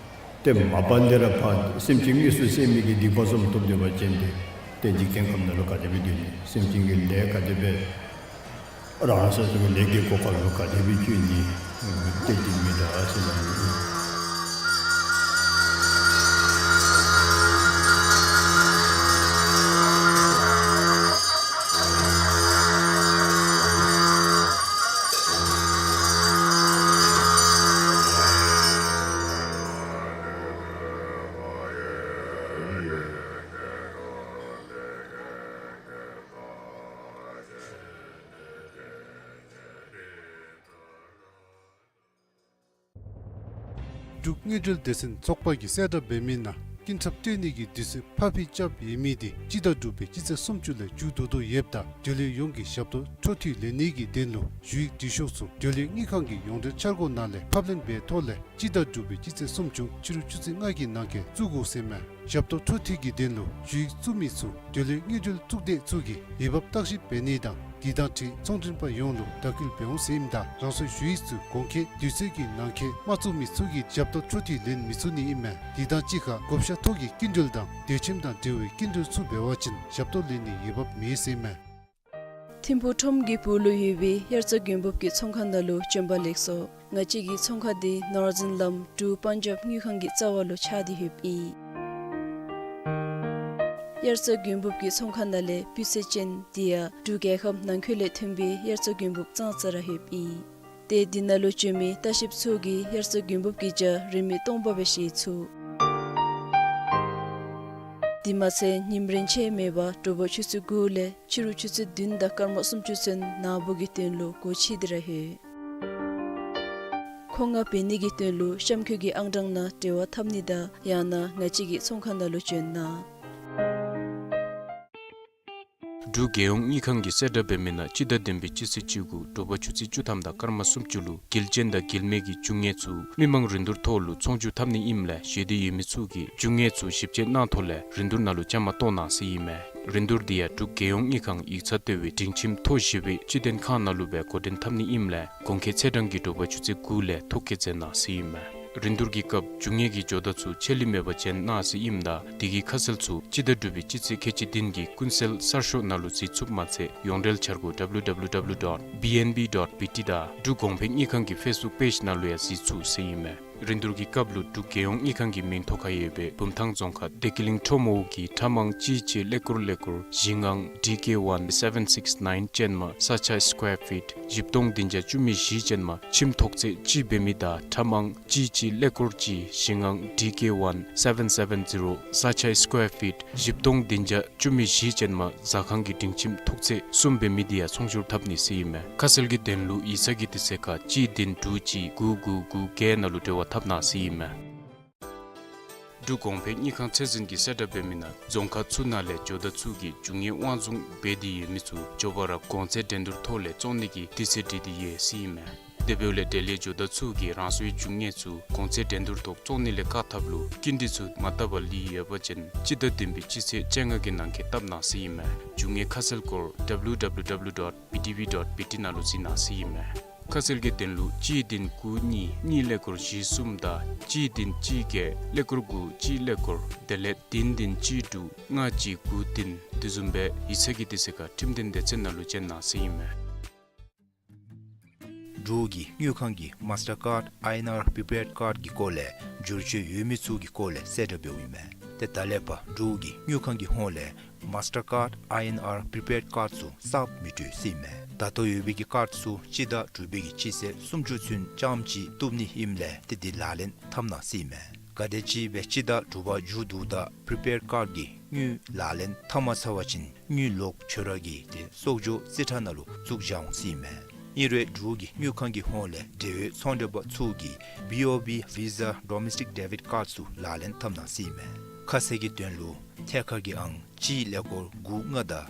ཏེ་མ་པ་ལས་ར་ཕར་སེམས་ཅན་དངོས་སུ་བསད་མི་གི་སྡིག་པ་བཟུམ་ཐོབ་སྡོད་པ་ཅིན་ཏེ་ཏེ་འཇིག་རྟེན་ཁམས་ནང་ལུ་ག་དེ་སྦེ་སྡོད་ནི། སེམས་ཅན་གྱི་ལས་ག་དེ་སྦེ་རང་སོ་སོ་གི་ལས་ཀྱི་གོ་སྐབས་ལུ་ག་དེ་སྦེ་སྤྱོད་ནི། ཏེ་འདི་མི་འདྲ་ཟེར་ན་ནི། འབྲུག་དངུལ་འབྲེལ་སྡེ་ཚན་ཚོགས་པ་གིས་གསལ་བསྒྲགས་འབད་མི་ནང་སྐྱིན་ཚབ་སྟོན་ནི་གི་དུས་ཚོད་ཕར་འགྱངས་རྐྱབ་ཡོད་མི་འདི་སྤྱི་ཟླ་དྲུག་པའི་སྤྱི་ཚེས་སུམ་ཅུ་ལས་མཇུག་བསྡུ་དོ་ཡོདཔ་ད་འབྲེལ་ཡོད་ཡོངས་ཀྱིས་ཞབས་ཏོག་འཕྲོ་མཐུད་ལེན་ནི་གི་དོན་ལུ་ཞུ་ཡིག་འབྲི་ཤོག་ཚུ་འབྲེལ་ཡོད་དངུལ་ཁང་གི་ཡོངས་འབྲེལ་འཆར་སྒོ་ནང་ལས་ཕབ་ལེན་འབད་ཐོག་ལས་སྤྱི་ཟླ་དྲུག་པའི་སྤྱི་ཚེས་སུམ་ཅུ་ཕྱི་རུ་ཆུ་ཚོད་ལྔ་གི་ནང་འཁོད་བཙུགས་དགོ་ཟེར་ཨིན་མས། ཞབས་ཏོག་འཕྲོ་མཐུད་ཀྱི་དོན་ལུ་ཞུ་ཡིག་བཙུགས་མི་ཚུ་འབྲེལ་ཡོད་དངུལ་འབྲེལ་གཙུག་སྡེ་ཚུ་གིས་འོས་འབབ་བརྟག་ཞིབ་འབད་ནི་དང་དེ་དང་འཁྲིལ་ཚོང་མགྲོན་པ་ཡོངས་ལུ་དྲག་སྐུལ་འབད་འོང་ཟེར་ཨིནམ་ད་རང་སོའི་ཞུ་ཡིག་ཚུ་གོང་འཁོད་དུས་ཚོད་ཀྱི་ནང་འཁོད་མ་བཙུགས་མི་ཚུ་གིས་ཞབས་ཏོག་འཕྲོ་མཐུད་ལེན་མི་ཚུགས་ནི་ཨིན་མས། དེ་དང་གཅིག་ཁར་བགོ་བཤའ་ཐོག་གི་སྐྱིན་འགྲུལ་དང་སྡོད་ཁྱིམ་དང་འབྲེལ་བའི་སྐྱིན་འགྲུལ་ཚུ་འབད་བ་ཅིན་ཞབས་ཏོག་ལེན་ནི་འོས་འབབ་མེད་ཟེར་ཨིན་མས། ཐིམ་ཕུག་ཁྲོམ་གྱི་སྦུག་ལུ་ཡོད་པའི་དབྱར་རྩྭ་དགུན་འབུབ་ཀྱི་ཚོང་ཁང་ནང་ལུ་བྱོན་པ་ལེགས་སོ། ང་བཅས་ཀྱི་ཚོང་ཁང་འདི་ནོར་ཛིན་ལམ་འབྲུག་པཱན་ཇབ་དངུལ་ཁང་གི་རྩ་བ་ལུ་ཆགས་ཏེ་ཡོདཔ་ཨིན། དབྱར་རྩྭ་དགུན་འབུབ་ཀྱི་ཚོང་ཁང་ནང་ལས་སྤུས་ཚད་ཅན་དེ་ཡང་འབྲུག་རྒྱལ་ཁབ་ནང་འཁོད་ལས་ཐོན་པའི་དབྱར་རྩྭ་དགུན་འབུབ་ཙང་ཙ་ར་ཡོདཔ་ཨིན། ཏེ་འདི་ནང་ལུ་བྱོན་མི་ལྟ་བཤལཔ་ཚུ་གིས་དབྱར་རྩྭ་དགུན་འབུབ་ཀྱི་ཇ་རིན་མེད་སྟོང་པ་སྦེ་བཞེས་ཚུགས། དེ་མ་ཚད་ཉིམ་རེངས་ཆད་མེད་པར་དྲོ་པ་ཆུ་ཚོད་དགུ་ལས་ཕྱི་རུ་ཆུ་ཚོད་བདུན་དང་སྐར་མ་སུམ་ཅུ་ཚུན་ནཱ་འབོ་གི་དོན་ལུ་སྒོ་ཕྱེ་སྟེ་ར་ཡོད། མཁོ་མངགས་འབད་ནི་གི་དོན་ལུ་གཤམ་འཁོད་ཀྱི་ཨང་གྲངས་ནང་འབྲེལ་བ་འཐབ་ནི་དང་ཡང་ན་ང་བཅས་ཀྱི་ཚོང་ཁང་ནང་ལུ་བྱོན་གནང་། འབྲུག་རྒྱལ་ཡོངས་དངུལ་ཁང་གིས་གསལ་བསྒྲགས་འབད་མི་ནང་སྤྱི་ཟླ་བདུན་པའི་སྤྱི་ཚེས་བཅུ་དགུ་དྲོ་པ་ཆུ་ཚོད་བཅུ་ཐམ་དང་སྐར་མ་སུམ་ཅུ་ལུ་དཀྱིལ་ཅན་དང་དཀྱིལ་མའི་གི་རྒྱུ་དངོས་ཚུ་མི་མང་རིན་བསྡུར་ཐོག་ལུ་ཚོང་བསྒྱུར་འཐབ་ནི་ཨིནམ་ལས་བཞེས་འདོད་ཡོད་མི་ཚུ་གིས་རྒྱུ་དངོས་ཚུ་ཞིབ་དཔྱད་གནང་ཐོག་ལས་རིན་བསྡུར་ནང་ལུ་བཅའ་མར་གཏོགས་གནང་ཟེར་ཨིན་མས། རིན་བསྡུར་འདི་ཡང་འབྲུག་རྒྱལ་ཡོངས་དངུལ་ཁང་ཡིག་ཚང་ལྟེ་བའི་སྒྲིང་ཁྱིམ་ཐོག་བཞི་པའི་སྤྱི་དོན་ཁང་ནང་ལུ་སྦེ་འགོ་འདྲེན་འཐབ་ནི་ཨིནམ་ལས་གོང་འཁོད་ཚེས་གྲངས་ཀྱི་དྲོ་པ་ཆུ་ཚོད་དགུ་ལས་ཐོ་བཀོད་མཛད་གནང་ཟེར་ཨིན་མས། རིན་བསྡུར་གྱི་སྐབས་རྒྱུ་དངོས་ཀྱི་ཇོ་བདག་ཚུ་ཆད་ལུས་མེད་པར་བྱོན་གནང་ཟེར་ཨིནམ་ད་དེ་གི་ཁ་གསལ་ཚུ་སྤྱི་ཟླ་དྲུག་པའི་སྤྱི་ཚེས་ཁལ་གཅིག་བདུན་གྱི་ཀུན་གསལ་གསར་ཤོག་ནང་ལུ་གཟིགས་ཚུགསཔ་མ་ཚད་ཡོངས་འབྲེལ་འཆར་སྒོ་W W W dot B N B dot B T དང་འབྲུག་གོང་འཕེལ་དངུལ་ཁང་གི་ཕེསི་བུཀ་པེཇ་ནང་ལུ་ཡང་གཟིགས་ཚུགས་ཟེར་ཨིན་མས། རིན་བསྡུར་གྱི་སྐབས་ལུ་འབྲུག་རྒྱལ་ཡོངས་དངུལ་ཁང་གི་མིང་ཐོ་ཁར་ཡོད་པའི་བུམ་ཐང་རྫོང་ཁག་བདེ་སྐྱིད་གླིང་ཁྲོམ་འོག་གི་ཁྲ་མང་གཅིག་གཅིག་ཀླད་ཀོར་ཀླད་ཀོར་བཞི་ལྔ་D K one seven six nine ཅན་མ་ས་ཆ་སི་ཀོར་ཕིཊ་བཞི་སྟོང་བདུན་བརྒྱ་བཅུ་མེད་བཞི་ཅན་མ་ཁྱིམ་ཐོག་ཚད་གཅིག་འབད་མི་དང་ཁྲ་མང་གཅིག་གཅིག་ཀླད་ཀོར་གཅིག་བཞི་ལྔ་D K one seven seven zero ས་ཆ་སི་ཀོར་ཕིཊ་བཞི་སྟོང་བདུན་བརྒྱ་བཅུ་མེད་བཞི་ཅན་མ་ཟ་ཁང་གི་སྒྲིང་ཁྱིམ་ཐོག་ཚད་གསུམ་འབད་མི་དེ་ཡང་ཚོང་བསྒྱུར་འཐབ་ནི་ཟེར་ཨིན་མས། ཁ་གསལ་གྱི་དོན་ལུ་ཡིག་ཚང་གི་དུས་ཚོད་ཁར་གཅིག་བདུན་དྲུག་གཅིག་དགུ་དགུ་དགུ་བརྒྱད་ནང་ལུ་འབྲེལ་བ་འཐབ་གནང་ཟེར་ཨིན་མས། འབྲུག་གོང་འཕེལ་དངུལ་ཁང་ཚད་འཛིན་གྱིས་གསལ་བསྒྲགས་འབད་མི་ནང་རྫོང་ཁག་ཚུ་ནང་ལས་ཇོ་བདག་ཚུ་གིས་རྒྱུ་དངོས་དབང་བཟུང་འབད་དེ་ཡོད་མི་ཚུ་མགྱོགས་པ་ར་གོང་ཚད་འགྲན་བསྡུར་ཐོག་ལས་བཙོང་ནི་གི་དུས་ཚོད་བསྒྲིགས་ཏེ་ཡོད་ཟེར་ཨིན་མས། དེ་འབདཝ་ལས་འབྲེལ་ཡོད་ཇོ་བདག་ཚུ་གིས་རང་སོའི་རྒྱུ་དངོས་ཚུ་གོང་ཚད་འགྲན་བསྡུར་ཐོག་བཙོང་ནི་ལས་བཀག་ཐབས་ལུ་སྐྱིན་འགྲུལ་ཚུ་མ་བཏབ་པར་ལུས་ཡོད་པ་ཅིན་སྤྱི་ཟླ་བདུན་པའི་སྤྱི་ཚེས་བཅོ་ལྔ་གི་ནང་འཁོད་བཏབ་གནང་ཟེར་ཨིན་མས། རྒྱུ་དངོས་ཁ་གསལ་སྐོར་W W W dot B T V dot B T ནང་ལུ་གཟིགས་གནང་ཟེར་ཨིན་མས། ཁ་གསལ་གྱི་དོན་ལུ་གཅིག་བདུན་དགུ་གཉིས་གཉིས་ཀླད་ཀོར་བཞི་གསུམ་དང་གཅིག་བདུན་གཅིག་བརྒྱད་ཀླད་ཀོར་དགུ་གཅིག་ཀླད་ཀོར་དེ་ལས་བདུན་བདུན་གཅིག་དྲུག་ལྔ་གཅིག་དགུ་བདུན་དེ་བཟུམ་སྦེ་ཡིག་ཚང་གི་དུས་ཚོད་ཁར་ཁྲིམས་དོན་སྡེ་ཚན་ནང་ལུ་བྱོན་གནང་ཟེར་ཨིན་མས། འབྲུག་གི་དངུལ་ཁང་གིས་མཱས་ཊར་ཀཱཌ་I N R པི་རི་པེཌ་ཀཱཌ་ཀྱི་སྐོར་ལས་བསྒྱུར་བཅོས་ཡོད་མི་ཚུ་གི་སྐོར་ལས་གསལ་བསྒྲགས་འབདཝ་ཨིན་མས། ཏེ་ད་ལས་ཕར་འབྲུག་གི་དངུལ་ཁང་གི་ཧོངས་ལས་མཱས་ཊར་ཀཱཌ་I N R པི་རི་པེཌ་ཀཱཌ་ཚུ་གསརཔ་མི་སྤྲོད་ཟེར་ཨིན་མས། ད་ལྟོ་ཡོད་པའི་གི་ཀཱཌ་ཚུ་སྤྱི་ཟླ་དྲུག་པའི་གི་སྤྱི་ཚེས་སུམ་ཅུ་ཚུན་ཙམ་ཅིག་བཏུབ་ནི་ཨིནམ་ལས་ཏེ་འདི་ལག་ལེན་འཐབ་གནང་ཟེར་ཨིན་མས། ག་དེམ་ཅིག་སྦེ་སྤྱི་ཟླ་དྲུག་པ་མཇུག་བསྡུཝ་ད་པི་རི་པེཌ་ཀཱཌ་ཀྱི་དངུལ་ལག་ལེན་འཐབ་མ་ཚར་བ་ཅིན་དངུལ་ལོག་འཁྱོལ་ར་གི་ཏེ་གསོག་འཇོག་རྩིས་ཁྲ་ནང་ལུ་བཙུགས་བཞག་འོང་ཟེར་ཨིན་མས། ཨིན་རུང་འབྲུག་གི་དངུལ་ཁང་གི་ཧོངས་ལས་འབྲེལ་ཡོད་ཚོང་འབྲེལ་པ་ཚུ་གིས་B O B Visa Domestic Debit Card ཚུ་ལག་ལེན་འཐབ་གནང་ཟེར་ཨིན་མས། ཁ་གསལ་གྱི་དོན་ལུ་ཐད་ཀར་གྱི་ཨང་གཅིག་ཀླད་ཀོར་དགུ་ལྔ་དང་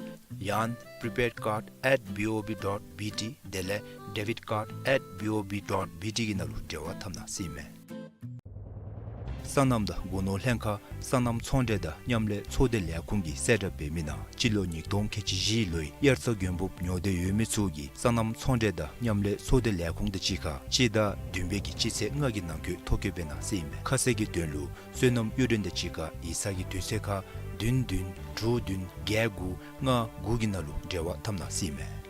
ཡང་prepaid card at B O B dot B T དེ་ལས་debit card at B O B dot B T གི་ནང་ལུ་འབྲེལ་བ་འཐབ་གནང་ཟེར་ཨིན་མས། སོ་ནམ་དང་སྒོ་ནོར་ལྷན་ཁག་སོ་ནམ་ཚོང་འབྲེལ་དང་མཉམ་ལས་ཚོགས་སྡེ་ལས་ཁུངས་ཀྱིས་གསལ་བསྒྲགས་འབད་མི་ནང་སྤྱི་ལོ་ཉིས་སྟོང་ཁལ་གཅིག་བཞི་ལོའི་དབྱར་རྩྭ་དགུན་འབུབ་ཉོ་འདོད་ཡོད་མི་ཚུ་གིས་སོ་ནམ་ཚོང་འབྲེལ་དང་མཉམ་ལས་ཚོགས་སྡེ་ལས་ཁུངས་དང་གཅིག་ཁར་སྤྱི་ཟླ་བདུན་པའི་གི་སྤྱི་ཚེས་ལྔ་གི་ནང་འཁོད་ཐོ་བཀོད་འབད་གནང་ཟེར་ཨིན་མས། ཁ་གསལ་གྱི་དོན་ལུ་སོ་ནམ་གཡུས་སྒྲོན་དང་གཅིག་ཁར་ཡིག་ཚང་གི་དུས་ཚོད་ཁར་བདུན་བདུན་དྲུག་བདུན་བརྒྱད་དགུ་ལྔ་དགུ་གི་ནང་ལུ་འབྲེལ་བ་འཐབ་གནང་ཟེར་ཨིན་མས།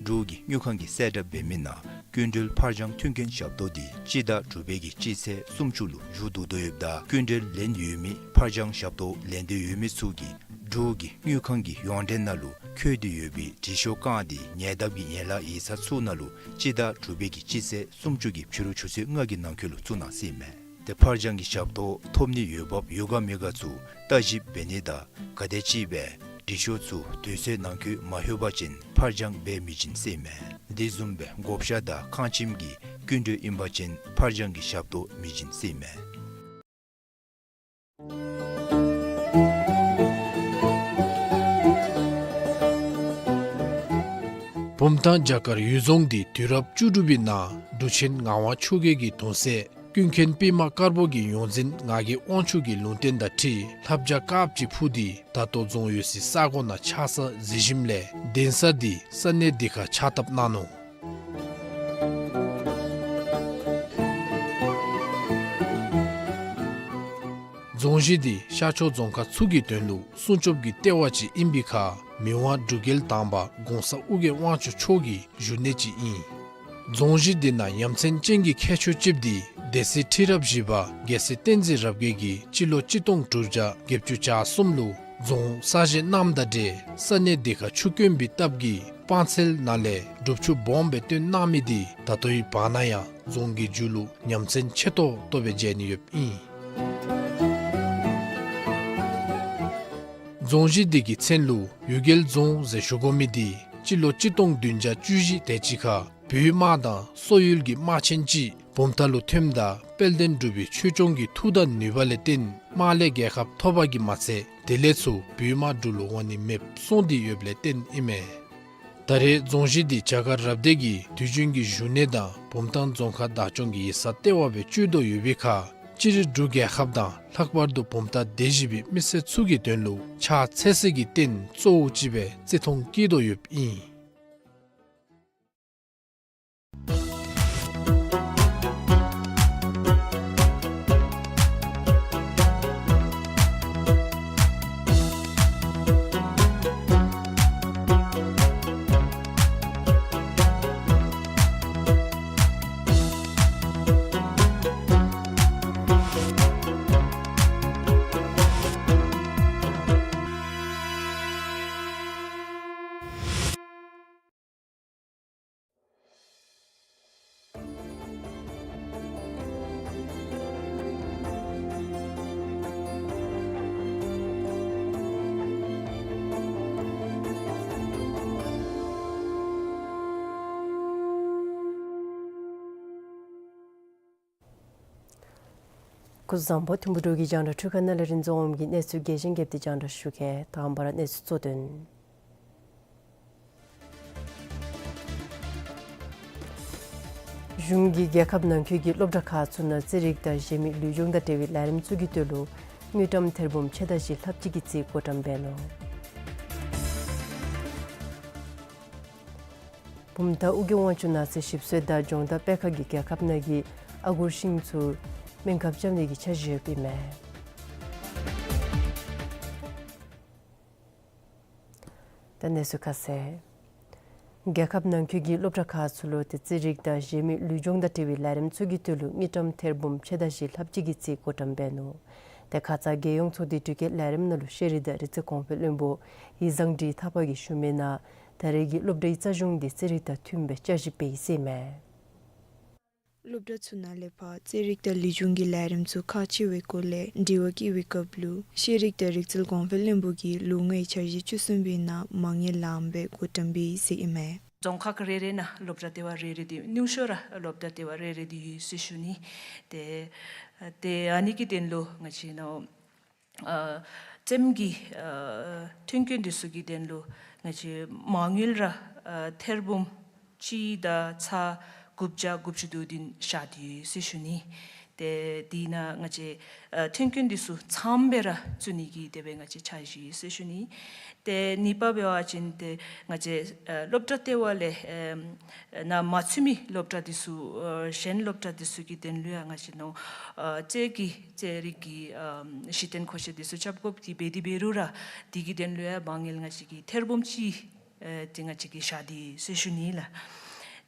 འབྲུག་གི་དངུལ་ཁང་གིས་གསལ་བསྒྲགས་འབད་མི་ནང་སྐྱིན་འགྲུལ་ཕར་འགྱངས་མཐུན་རྐྱེན་ཞབས་ཏོག་འདི་སྤྱི་ཟླ་དྲུག་པའི་གི་སྤྱི་ཚེས་སུམ་ཅུ་ལུ་མཇུག་བསྡུ་དོ་ཡོདཔ་ད་སྐྱིན་འགྲུལ་ལེན་ཡོད་མི་ཕར་འགྱངས་ཞབས་ཏོག་ལེན་འདོད་ཡོད་མི་ཚུ་གིས་འབྲུག་གི་དངུལ་ཁང་གི་ཡོངས་འབྲེལ་ནང་ལུ་འཁོད་དེ་ཡོད་པའི་དྲི་ཤོག་རྐང་འདི་ཉེ་འདབས་ཀྱི་ཡན་ལག་ཡིག་ཚང་ཚུ་ནང་ལུ་སྤྱི་ཟླ་དྲུག་པའི་གི་སྤྱི་ཚེས་སུམ་ཅུ་གི་ཕྱི་རུ་ཆུ་ཚོད་ལྔ་གི་ནང་འཁོད་ལུ་བཙུགས་གནང་ཟེར་ཨིན་མས། ཏེ་ཕར་འགྱངས་ཀྱི་ཞབས་ཏོག་ཐོབ་ནི་ཡོད་བབ་ཡོད་ག་མེད་ག་ཚུ་བརྟག་ཞིབ་འབད་ནི་དང་ག་དེམ་ཅིག་སྦེ་དྲི་ཤོག་ཚུ་དུས་ཚོད་ནང་འཁོད་མ་ལྷོད་པ་ཅིན་ཕར་འགྱངས་འབད་མི་བྱིན་ཟེར་ཨིན་མས། དེ་བཟུམ་སྦེ་བགོ་བཤའ་དང་ཁང་ཁྱིམ་གྱི་སྐྱིན་འགྲུལ་ཨིན་པ་ཅིན་ཕར་འགྱངས་ཀྱི་ཞབས་ཏོག་མི་བྱིན་ཟེར་ཨིན་མས། བུམ་ཐང་བྱ་དཀར་གཡུལ་རྫོང་འདི་དུས་རབས་བཅུ་དྲུག་པའི་ནང་འབྲུག་ཆེན་ངག་དབང་ཆོས་རྒྱལ་གྱི་གདུང་སྲས་ཀུན་མཁྱེན་པདྨ་དཀར་པོ་གི་ཡོངས་འཛིན་ངག་གི་དབང་ཕྱུག་གི་ལུང་བསྟན་དང་འཁྲིལ་ལྷ་བྱ་དཀརཔོ་ཅིག་འཕུར་ཏེ་ད་ལྟོ་རྫོང་ཡོད་སའི་ས་གོ་ནང་ཆགས་ས་གཟིགས་ཞིནམ་ལས་གདན་ས་འདི་ས་གནས་འདི་ཁར་ཕྱག་བཏབ་གནང་ནུག། རྫོང་གཞི་འདི་ཤར་ཕྱོགས་རྫོང་ཁག་ཚུ་གི་དོན་ལུ་སྲུང་སྐྱོབ་ཀྱི་ལྟེ་བ་ཅིག་ཨིན་པའི་ཁར་མི་དབང་འབྲུག་རྒྱལ་དང་པ་གོང་ས་ཨོ་རྒྱན་དབང་ཕྱུག་མཆོག་གི་བཞུགས་གནས་ཅིག་ཨིན། རྫོང་གཞི་འདི་ནང་ཡ་མཚན་ཅན་གྱི་ཁྱད་ཆོས་ཅིག་འདི་སྡེ་སྲིད་ཁྲི་རབས་བཞི་པ་རྒྱལ་སྲས་བསྟན་འཛིན་རབ་རྒྱས་ཀྱིས་སྤྱི་ལོ་གཅིག་སྟོང་དྲུག་བརྒྱ་བརྒྱད་ཅུ་གྱ་གསུམ་ལུ་རྫོང་གསར་བཞེངས་གནངམ་དང་འབྲེལ་ས་གནས་འདི་ཁར་ཆུ་དཀོན་པའི་སྟབས་ཀྱིས་སྤང་ཚལ་ནང་ལས་སྒྲུབ་ཆུ་སྦོམ་སྦེ་བཏོན་གནང་མི་འདི་ད་ལྟོའི་བར་ན་ཡང་རྫོང་གི་མཇུག་ལུ་ཡ་མཚན་ཆེ་ཏོག་ཏོ་སྦེ་མཇལ་ནི་ཡོདཔ་ཨིན། རྫོང་གཞི་འདི་གི་མཚན་ལུ་གཡུལ་རྒྱལ་རྫོང་ཟེར་ཞུ་དགོ་མི་འདི་སྤྱི་ལོ་གཅིག་སྟོང་བདུན་བརྒྱ་བཅུ་བཞི་དེ་ཅིག་ཁར་བོད་དམག་དང་སོག་ཡུལ་གྱི་དམག་ཆེན་ཅིག་བུམ་ཐང་ལུ་ཐོནམ་ད་དཔལ་ལྡན་འབྲུག་པའི་ཆོས་སྐྱོང་གི་མཐུ་དང་ནུས་པ་ལས་བརྟེན་དམག་ལས་རྒྱལ་ཁ་ཐོབ་པ་གིས་མ་ཚད་དེ་ལས་ཚུར་བོད་དམག་འབྲུག་ལུ་འོང་ནི་མེདཔ་སོང་སྟེ་ཡོདཔ་ལས་བརྟེན་ཨིན་མས། ད་རེས་རྫོང་གཞི་འདི་བྱ་དཀར་རབ་སྡེ་གིས་དུས་རྒྱུན་གྱི་བཞུགས་གནས་དང་བུམ་ཐང་རྫོང་ཁག་བདག་སྐྱོང་གི་ཡིག་ཚང་ལྟེ་བ་སྦེ་སྤྱོད་དོ་ཡོད་པའི་ཁར་སྤྱིར་འབྲུག་རྒྱལ་ཁབ་དང་ལྷག་པར་དུ་བུམ་ཐང་སྡེ་བཞི་པའི་མི་སེར་ཚུ་གི་དོན་ལུ་ཕྱག་འཚལ་ས་གི་རྟེན་གཙོ་བོ་ཅིག་སྦེ་བརྩི་མཐོང་བསྐྱེད་དོ་ཡོདཔ་ཨིན། སྐུ་གཟུགས་བཟང་པོ། ཐིམ་ཕུ་འབྲུག་གི་རྒྱང་བསྒྲགས་འཕྲུལ་ཁང་ནང་ལས་རིན་འཛོམས་དབང་མོ་གིས་གནས་ཚུལ་རྒྱས་ཤིང་རྒྱསཔ་སྦེ་རྒྱང་བསྒྲགས་ཞུ་གེ། དང་པ་ར་གནས་ཚུལ་གཙོ་དོན། གཞུང་གིས་རྒྱལ་ཁབ་ནང་འཁོད་ཀྱི་སློབ་གྲྭ་ཁག་ཚུ་ནང་རྩེད་རིགས་དང་གཞན་མི་ལུས་སྦྱོང་དང་འབྲེལ་བའི་ལས་རིམ་ཚུ་གི་དོན་ལུ་དངུལ་ཀྲམ་ཐེར་འབུམ་ཕྱེད་དང་བཞི་ལྷགཔ་ཅིག་གི་རྩིས་བགོ་བཀྲམ་འབད་ནུག། བུམ་ཐང་ཨོ་རྒྱན་དབང་ཕྱུག་ནགས་ཚལ་ཞིབ་འཚོལ་དང་སྦྱོང་བརྡར་སྤེལ་ཁང་གིས་རྒྱལ་ཁབ་ནང་གི་ཨ་གུར་ཤིང་ཚུ་སྨན་ཁབ་རྐྱབ་ནི་གི་འཆར་གཞི་ཡོདཔ་ཨིན་མས། ད་གནས་ཚུལ་ཁ་གསལ། རྒྱལ་ཁབ་ནང་འཁོད་ཀྱི་སློབ་གྲྭ་ཁག་ཚུ་ལུ་ཏེ་རྩེད་རིགས་དང་གཞན་མི་ལུས་སྦྱོང་དང་འབྲེལ་བའི་ལས་རིམ་ཚུ་གི་དོན་ལུ་དངུལ་ཀྲམ་ཐེར་འབུམ་ཕྱེད་དང་བཞི་ལྷགཔ་ཅིག་གི་རྩིས་བགོ་བཀྲམ་འབད་ནུག། ཏེ་ཁ་ཙ་རྒྱལ་ཡོངས་ཚོགས་སྡེའི་དྲི་བཀོད་ལས་རིམ་ནང་ལུ་ཤེས་རིག་དང་རིག་རྩལ་གོང་འཕེལ་བློན་པོ་ཡིག་བཟང་འབྲི་ཐར་པ་གིས་ཞུ་མི་ནང་ད་རེས་ཀྱི་སློབ་གྲྭའི་རྩ་གཞུང་འདི་རྩེད་རིགས་དང་མཐུནམ་སྦེ་བསྐྱར་ཞིབ་འབད་ཡི་ཟེར་ཨིན་མས། སློབ་གྲྭ་ཚུ་ནང་ལས་ཕར་རྩེད་རིགས་དང་ལུས་སྦྱོང་གི་ལས་རིམ་ཚུ་ཁག་ཆེ་བའི་སྐོར་ལས་དྲི་བ་བཀོད་པའི་སྐབས་ལུ་ཤེས་རིག་དང་རིག་རྩལ་གོང་འཕེལ་བློན་པོ་གིས་ལོ་ལྔའི་འཆར་གཞི་བཅུ་གསུམ་པའི་ནང་མ་དངུལ་ལངམ་སྦེ་བགོ་བཀྲམ་འབད་ཡི་ཟེར་ཨིན་མས། རྫོང་ཁག་རེ་རེ་ནང་སློབ་གྲྭ་ལྟེ་བ་རེ་རེ་འདི་ཉུང་ཤོས་ར་སློབ་གྲྭ་ལྟེ་བ་རེ་རེ་འདི་ཡོད་ཟེར་ཞུ་ནི། ཏེ་ ཨ་ཏེ་ཨ་ནི་གི་དོན་ལུ་ང་བཅས་ནཱ་ཨ་རྩེདམོ་གི་ཨ་ཐོན་སྐྱེད་འདི་ཚུ་གི་དོན་ལུ་ང་བཅས་མ་དངུལ་ར་ཨ་ཐེར་འབུམ་གཅིག་དང་ཚག་དགུ་བརྒྱ་དགུ་བཅུ་དོན་བདུན་བཞག་སྟེ་ཡོད་ཟེར་ཞུ་ནི། ཏེ་དེ་ནང་ང་བཅས་ཨ་ཐོན་སྐྱེད་འདི་ཚུ་ཚངམ་སྦེ་ར་བཙུགས་ནི་གི་དེ་སྦེ་ང་བཅས་འཆར་གཞི་ཡོད་ཟེར་ཞུ་ནི། ཏེ་གཉིས་པ་འབད་བ་ཅིན་ཏེ་ང་བཅས་ཨ་སློབ་གྲྭ་ལྟེ་བ་ལས་ཨེམ་ནང་མ་ཚུད་མི་སློབ་གྲྭ་འདི་ཚུ་ཨ་གཞན་སློབ་གྲྭ་འདི་ཚུ་གི་དོན་ལུ་ཡང་ང་བཅས་ནཱ་ཨ་རྩེད་ཀྱི་རྩེད་རིགས་ཀྱི་ཨ་གཞི་རྟེན་མཁོ་ཆས་འདི་ཚུ་རྐྱབ་དགོཔ་འདི་འབད་དེ་འབད་རུང་ར་དེ་གི་དོན་ལུ་ཡང་མ་དངུལ་ང་བཅས་ཀྱིས་ཐེར་འབུམ་གཅིག་ཨེ་ཏེ་ང་བཅས་ཀྱིས་བཞག་སྟེ་ཡོད་ཟེར་ཞུ་ནི་ལགས།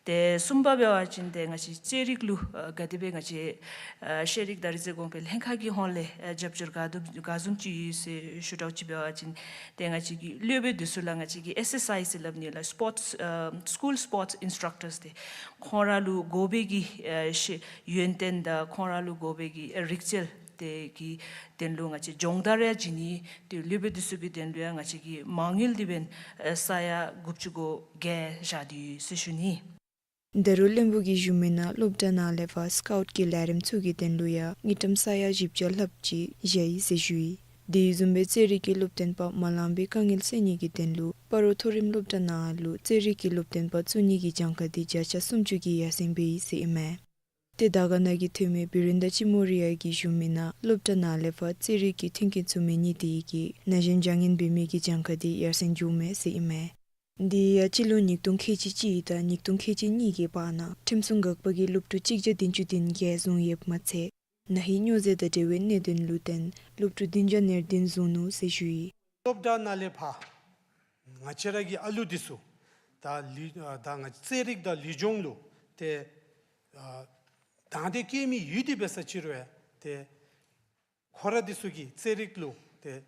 ཏེ་གསུམ་པ་འབད་བ་ཅིན་ཏེ་ང་བཅས་རྩེད་རིགས་ལུ་ཨ་ག་དེ་སྦེ་ང་བཅས་ཨ་ཤེས་རིག་དང་རིག་རྩལ་གོང་འཕེལ་ལྷན་ཁག་གི་ཧོངས་ལས་ཨ་རྒྱབ་སྐྱོར་ག་དུམ་ག་བཟུམ་ཅིག་ཡོད་ཟེར་ཞུ་དགོཔ་ཅིག་འབད་བ་ཅིན་ཏེ་ང་བཅས་ཀྱི་སློབ་དཔོན་འདི་ཚུ་ལུ་ང་བཅས་ཀྱིས་ཨེས་ཨེས་ཨའི་ཟེར་སླབ་ནི་ལགས། སི་པོརཊསི་ཨ་སི་ཀུལ་སི་པོརཊསི་ཨིན་སི་ཊྲག་ཊརསི། ཏེ་ཁོང་ར་ལུ་དགོ་པའི་གི་ཨ་ཤེས་ཡོན་ཏན་དང་ཁོང་ར་ལུ་དགོ་པའི་གི་ཨ་རིག་རྩལ་དེ་གི་དོན་ལུ་ང་བཅས་སྦྱོང་བརྡར་ཡང་བྱིན་ནི། ཏེ་སློབ་དཔོན་འདི་ཚུ་གི་དོན་ལུ་ཡང་ང་བཅས་ཀྱིས་མ་དངུལ་འདི་འབདན་ཨ་ས་ཡ་དགུ་བཅུ་གོ་བརྒྱད་བཞག་སྟེ་ཡོད་ཟེར་ཞུ་ནི། ད་རུང་བློན་པོ་གིས་ཞུ་མི་ནང་སློབ་གྲྭ་ནང་ལས་ཕར་སི་ཀའུཊ་གི་ལས་རིམ་ཚུ་གི་དོན་ལུ་ཡང་དངུལ་ཀྲམ་ས་ཡ་བཞི་བརྒྱ་ལྷགཔ་ཅིག་བཞག་ཡི་ཟེར་ཞུ་ཡི། དེ་བཟུམ་སྦེ་རྩེད་རིགས་ཀྱི་སློབ་སྟོན་པ་མ་ལང་པའི་དཀའ་ངལ་སེལ་ནི་གི་དོན་ལུ་སྤ་རོ་མཐོ་རིམ་སློབ་གྲྭ་ནང་ལུ་རྩེད་རིགས་ཀྱི་སློབ་སྟོན་པ་བཙུགས་ནི་གི་གྱངས་ཁ་དེ་བརྒྱ་ཆ་སུམ་ཅུ་གི་ཡར་སེང་འབད་ཡི་ཟེར་ཨིན་མས། ཏེ་དར་དཀར་ན་གི་འཐུས་མི་བི་རེན་དྲ་ཅི་མོ་རི་ཡ་གིས་ཞུ་མི་ནང་སློབ་གྲྭ་ནང་ལས་ཕར་རྩེད་རིགས་ཀྱི་མཐུན་རྐྱེན་ཚུ་མེད་ནི་དེ་གིས་ན་གཞོན་བྱ་ངན་འབད་མི་གི་གྱངས་ཁ་དེ་ཡར་སེང་འགྱོཝ་མས་ཟེར་ཨིན་མས། དེ་ཡང་སྤྱི་ལོ་ཉིས་སྟོང་ཁལ་གཅིག་གཅིག་དང་ཉིས་སྟོང་ཁལ་གཅིག་གཉིས་ཀྱི་བར་ན་ཁྲིམས་སྲུང་འགག་པ་གིས་སློབ་ཕྲུག་གཅིག་བརྒྱ་བདུན་ཅུ་དོན་བརྒྱད་བཟུང་ཡོདཔ་མ་ཚད་ན་ཧིང་སྨྱོ་རྫས་དང་འབྲེལ་བའི་གནད་དོན་ལུ་བརྟེན་སློབ་ཕྲུག་བདུན་བརྒྱ་ནེར་བདུན་བཟུང་ནུག་ཟེར་ཞུ་ཡི། སློབ་གྲྭ་ནང་ལས་ཕར་ང་བཅས་ར་གི་ཨ་ལུ་འདི་ཚུ་ད་ལུས་ཨ་ད་ང་རྩེད་རིགས་དང་ལུས་སྦྱོང་ལུ་ཏེ་ཨ་དང་འདོད་བསྐྱེད་མི་ཡོད་དེ་འབད་ས་ཅིག་རུང་ཡང་ཏེ་ཁོང་ར་འདི་ཚུ་གིས་རྩེད་རིགས་ལུ་ཏེ་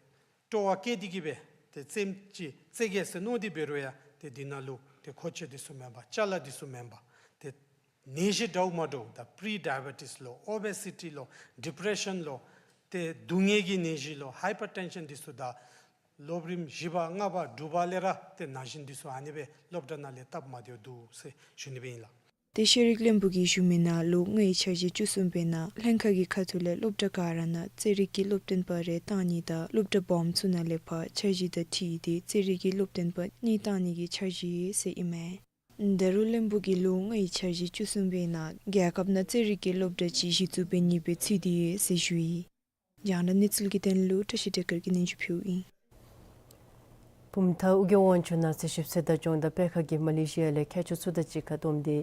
སྤྲོ་བ་བསྐྱེད་དེ་གིས་སྦེ་ཏེ་རྩེདམོ་ཅིག་རྩེ་གེ་ཟེར་མནོ་སྟེ་འབད་རུང་ཡང་ཏེ་འདི་ནང་ལུ་ཏེ་མཁོ་ཆས་འདི་ཚུ་མེན་པར་ཅ་ལ་འདི་ཚུ་མེན་པར་ཏེ་ནད་གཞི་འདྲཝ་མ་འདྲཝ་ད་པི་རི་ཌའི་བེ་ཊིསི་ལོ་ཨོ་བེ་སི་ཊི་ལོ་ཌི་པི་རེ་ཤཱན་ལོ་ཏེ་སྡུག་བསྔལ་གྱི་ནད་གཞི་ལོ་ཧའི་པར་ཊེན་ཤཱན་འདི་ཚུ་དང་སློབ་རིམ་བཞི་པ་ལྔ་པ་དྲུག་པ་ལས་ར་ཏེ་ན་གཞོན་འདི་ཚུ་ཨ་ནི་སྦེ་སློབ་གྲྭ་ནང་ལས་སྟབས་མ་བདེཝ་འདུག་ཟེར་ཞུ་ནི་སྦེ་ཨིན་ལགས། ཏེ་ཤེས་རིག་བློན་པོ་གིས་ཞུ་མི་ནང་ལོ་ལྔའི་འཆར་གཞི་བཅུ་གསུམ་པའི་ནང་ལྷན་ཁག་གི་ཁ་ཐུག་ལས་སློབ་གྲྭ་ག་ར་ནང་རྩེད་རིགས་ཀྱི་སློབ་སྟོན་པ་རེ་བཏང་ནི་དང་སློབ་གྲྭ་སྦོམ་ཚུ་ནང་ལས་ཕར་འཆར་གཞི་དང་འཁྲིལ་ཏེ་རྩེད་རིགས་ཀྱི་སློབ་སྟོན་པ་གཉིས་བཏང་ནི་གི་འཆར་གཞི་ཡོད་ཟེར་ཨིན་མས། ད་རུང་བློན་པོ་གིས་ལོ་ལྔའི་འཆར་གཞི་བཅུ་གསུམ་པའི་ནང་རྒྱལ་ཁབ་ནང་རྩེད་རིགས་ཀྱི་སློབ་གྲྭ་ཅིག་གཞི་བཙུགས་འབད་ནི་སྦེ་ཚུད་དེ་ཡོད་ཟེར་ཞུ་ཡི། རྒྱང་བསྒྲགས་གནས་ཚུལ་གྱི་དོན་ལུ་བཀྲ་ཤིས་བདེ་དཀར་གྱིས་སྙན་ཞུ་ཕུལཝ་ཨིན། བུམ་ཐང་ཨོ་རྒྱན་དབང་ཕྱུག་ནགས་ཚལ་ཞིབ་འཚོལ་དང་སྦྱོང་བརྡར་སྤེལ་ཁང་གིས་མ་ལེ་ཤི་ཡ་ལས་མཁས་མཆོག་ཚུ་དང་གཅིག་ཁར་བསྡོམས་ཏེ་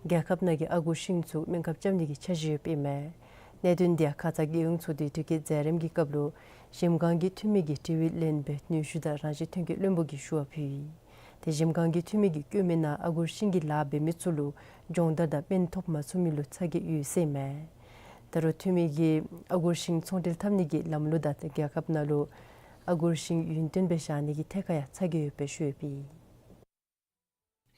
རྒྱལ་ཁབ་ནང་གི་ཨ་གུར་ཤིང་ཚུ་སྨན་ཁབ་རྐྱབ་ནི་གི་འཆར་གཞི་ཡོདཔ་ཨིན་མས། གནད་དོན་འདི་ཁ་ཙ་རྒྱལ་ཡོངས་ཚོགས་སྡེའི་དྲི་བཀོད་མཛད་རིམ་གྱི་སྐབས་ལུ་གཞལམ་སྒང་གི་འཐུས་མི་གིས་དྲི་བའི་ལན་སྦེ་ནུས་ཤུགས་དང་རང་བཞིན་ཐོན་སྐྱེད་བློན་པོ་གིས་ཞུ་བ་ཕུལ་ཡི། ཏེ་གཞལམ་སྒང་གི་འཐུས་མི་གིས་བཀོད་མི་ནང་ཨ་གུར་ཤིང་གི་ལཱ་འབད་མི་ཚུ་ལུ་སྦྱོང་བརྡར་དང་སྨན་ཐོབ་མ་ཚུགས་མི་ལུ་ཚ་གྱང་ཡོད་ཟེར་ཨིན་མས། ད་རུང་འཐུས་མི་གིས་ཨ་གུར་ཤིང་ཚོང་འབྲེལ་འཐབ་ནི་གི་ལམ་ལུགས་དང་རྒྱལ་ཁབ་ནང་ལུ་ཨ་གུར་ཤིང་ཡུན་བརྟན་སྦེ་བཞག་ནི་གི་ཐད་ཁར་ཡང་ཚ་གྱང་ཡོདཔ་སྦེ་ཞུ་ཡོདཔ་ཨིན།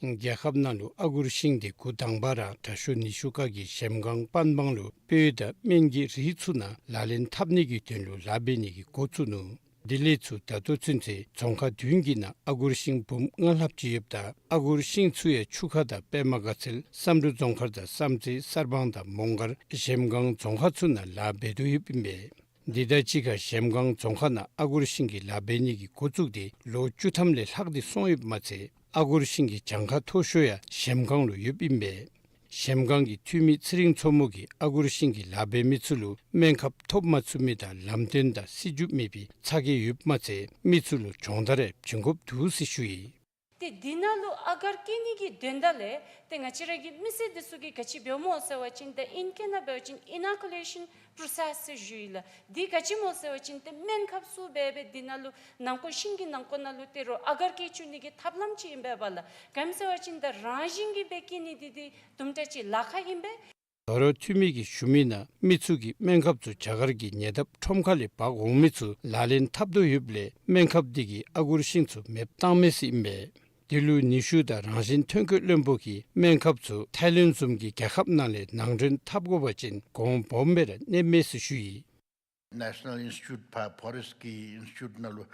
རྒྱལ་ཁབ་ནང་ལུ་ཨ་གུར་ཤིང་འདི་འགོ་དང་པ་ར་དྲག་ཤོས་ནུས་ཤུགས་ཁང་གིས་གཞལམ་སྒང་པན་སྦང་ལུ་སྤོས་དང་སྨན་གྱི་རིགས་ཚུ་ནང་ལག་ལེན་འཐབ་ནི་གི་དོན་ལུ་ལཱ་འབད་ནི་གི་འགོ་བཙུགས་ནུག། དེ་ལས་ཚུར་ད་ལྟོ་ཚུན་ཚོད་རྫོང་ཁག་བདུན་གྱི་ནང་ཨ་གུར་ཤིང་འབུམ་ལྔ་ལྷགཔ་ཅིག་ཡོདཔ་ད་ཨ་གུར་ཤིང་ཚུ་ཡང་ཆུ་ཁ་དང་པདྨ་དགའ་ཚལ་བསམ་འགྲུབ་རྫོང་མཁར་དང་བསམ་རྩེ་གསར་སྤང་དང་མོང་སྒར་གཞལམ་སྒང་རྫོང་ཁག་ཚུ་ནང་ལཱ་འབད་དོ་ཡོདཔ་ཨིན་པས། འདི་དང་གཅིག་ཁར་གཞལམ་སྒང་རྫོང་ཁག་ནང་ཨ་གུར་ཤིང་གི་ལཱ་འབད་ནི་གི་འགོ་བཙུགས་ཏེ་ལོ་བཅུ་ཐམ་ལས་ལྷག་སྟེ་སོང་ཡོདཔ་མ་ཚད་ཨ་གུར་ཤིང་གི་གྱངས་ཁ་མཐོ་ཤོས་ཡང་གཞལམ་སྒང་ལུ་ཡོདཔ་ཨིན་པས། གཞལམ་སྒང་གི་འཐུས་མི་ཚེ་རིང་མཚོ་མོ་གིས་ཨ་གུར་ཤིང་གི་ལཱ་འབད་མི་ཚུ་ལུ་སྨན་ཁབ་ཐོབ་མ་ཚུགས་མི་དང་ལམ་སྟོན་དང་སྲིད་བྱུས་མེད་པའི་ཚ་གྱང་ཡོདཔ་མ་ཚད་མི་ཚུ་ལུ་སྦྱོང་བརྡར་ཡང་བྱིན་དགོཔ་འདུག་ཟེར་ཞུ་ཡི། ཏེ་འདི་ནང་ལུ་ཨ་གར་སྐྱེ་ནི་གི་དོན་དག་ལས་ཏེ་ང་བཅས་ར་གི་མི་སེར་འདི་ཚུ་གིས་ག་ཅི་འབདཝ་སྨོ་ཟེར་བ་ཅིན་ཏེ་ཨིང་སྐད་ནང་འབད་བ་ཅིན་ཨི་ནོ་ཀུ་ལེ་ཤཱན་པོརོ་སེསི་ཟེར་ཞུ་ཡི་ལགས། འདི་ག་ཅི་སྨོ་ཟེར་བ་ཅིན་ཏེ་སྨན་ཁབ་བཙུགས་སྦེ་སྦེ་འདི་ནང་ལུ་ནང་ཁོག་ཤིང་གི་ནང་ཁོག་ནང་ལུ་ཏེ་རོགས་ཨ་གར་སྐྱེ་བཅུག་ནི་གི་ཐབས་ལམ་ཅིག་ཨིན་པས་པ་ལགས། ག་ཅི་སྨོ་ཟེར་བ་ཅིན་ཏེ་རང་བཞིན་གྱིས་སྦེ་སྐྱེ་ནི་འདི་འདི་དུམ་གྲ་ཅིག་ལཱ་ཁག་ཨིན་པས། ད་རུང་འཐུས་མི་གིས་ཞུ་མི་ནང་མི་ཚུ་གིས་སྨན་ཁབ་ཚུ་རྒྱ་གར་གྱི་ཉེ་འདབས་ཁྲོམ་ཁ་ལས་འབག་འོང་མི་ཚུ་ལག་ལེན་འཐབ་དོ་ཡོདཔ་ལས་སྨན་ཁབ་འདི་གིས་ཨ་གུར་ཤིང་ཚུ་མེདཔ་བཏངམ་མས་ཟེར་ཨིན་པས། དེ་ལུ་ནུས་ཤུགས་དང་རང་བཞིན་ཐོན་སྐྱེད་བློན་པོ་གིས་སྨན་ཁབ་ཚུ་ཐའི་ལེནཌ་བཟུམ་གྱི་རྒྱལ་ཁབ་ནང་ལས་ནང་འདྲེན་འཐབ་དགོ་པ་ཅིན་གོང་སྦོམ་སྦེ་ར་གནསཔ་མས་ཟེར་ཞུ་ཡི། ནེ་ཤ་ནཱལ་ཨིནསི་ཊི་ཊིའུཊ་ཕར་ཕོ་རེསཊ་ཀྱི་ཨིནསི་ཊི་ཊིའུཊ་ནང་ལུ་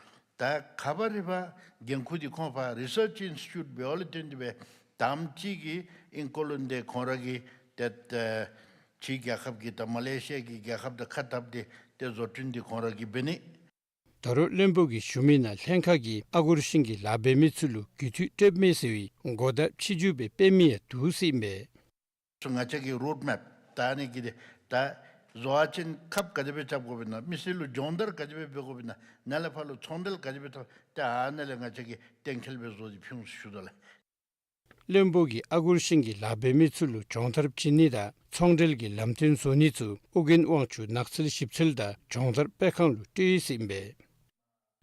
ད་ཁ་བ་རི་བ་འགན་ཁུར་འདི་ཁོང་ཕར་རི་སརཆ་ཨིནསི་ཊི་ཊིའུཊ་འབདཝ་ལས་བརྟེན་ཏེ་སྦེ་དང་པ་ཅིག་གིས་ཨིང་སྐོར་ལུ་འདི་ཁོང་ར་གིས་ཏེ་ཨེ་ ཕྱི་རྒྱལ་ཁབ་ཀྱི་དང་མ་ལེ་ཤི་ཡ་གི་རྒྱལ་ཁབ་དང་ཁ་འཐབ་སྟེ་ཏེ་བཟོ་སྐྲུན་འདི་ཁོང་ར་གིས་འབད་ནི། ད་རུང་བློན་པོ་གིས་ཞུ་མི་ནང་ལྷན་ཁག་གིས་ཨ་སྒོར་ཤིང་གི་ལཱ་འབད་མི་ཚུ་ལུ་རྒུད་འཐུས་སྤྲོདཔ་མས་ཟེར་བའི་གོ་བརྡ་ཕྱི་འགྱུར་སྦེ་སྤེལ་མི་ཡང་འདུག་ཟེར་ཨིན་པས། ང་བཅས་ཀྱི་རོཌ་མེཔ་ད་ཨ་ནི་གི་ཏེ་ད་བཟོ་བ་ཅིན་ཁབ་ག་དེ་སྦེ་རྐྱབ་དགོཔ་ཨིན་ན་མི་སེར་ལུ་སྦྱོང་བརྡར་ག་དེ་སྦེ་འབད་དགོཔ་ཨིན་ན་ནཱ་ལས་ཕར་ལུ་ཚོང་འབྲེལ་ག་དེ་སྦེ་འཐབ་ཏེ་ཨ་ནཱ་ལས་ང་བཅས་ཀྱིས་གཏན་འཁེལ་སྦེ་བཟོ་སྟེ་ཕུལ་འོང་ཟེར་ཞུ་དོ་ལགས། བློན་པོ་གིས་ཨ་སྒོར་ཤིང་གི་ལཱ་འབད་མི་ཚུ་ལུ་སྦྱོང་བརྡར་བྱིན་ནི་དང་ཚོང་འབྲེལ་གྱི་ལམ་སྟོན་བཟོ་ནི་ཚུ་ཨོ་རྒྱན་དབང་ཕྱུག་ནགས་ཚལ་ཞིབ་འཚོལ་དང་སྦྱོང་བརྡར་སྤེལ་ཁང་ལུ་སྤྲོད་ཡི་ཟེར་ཨིན་པས།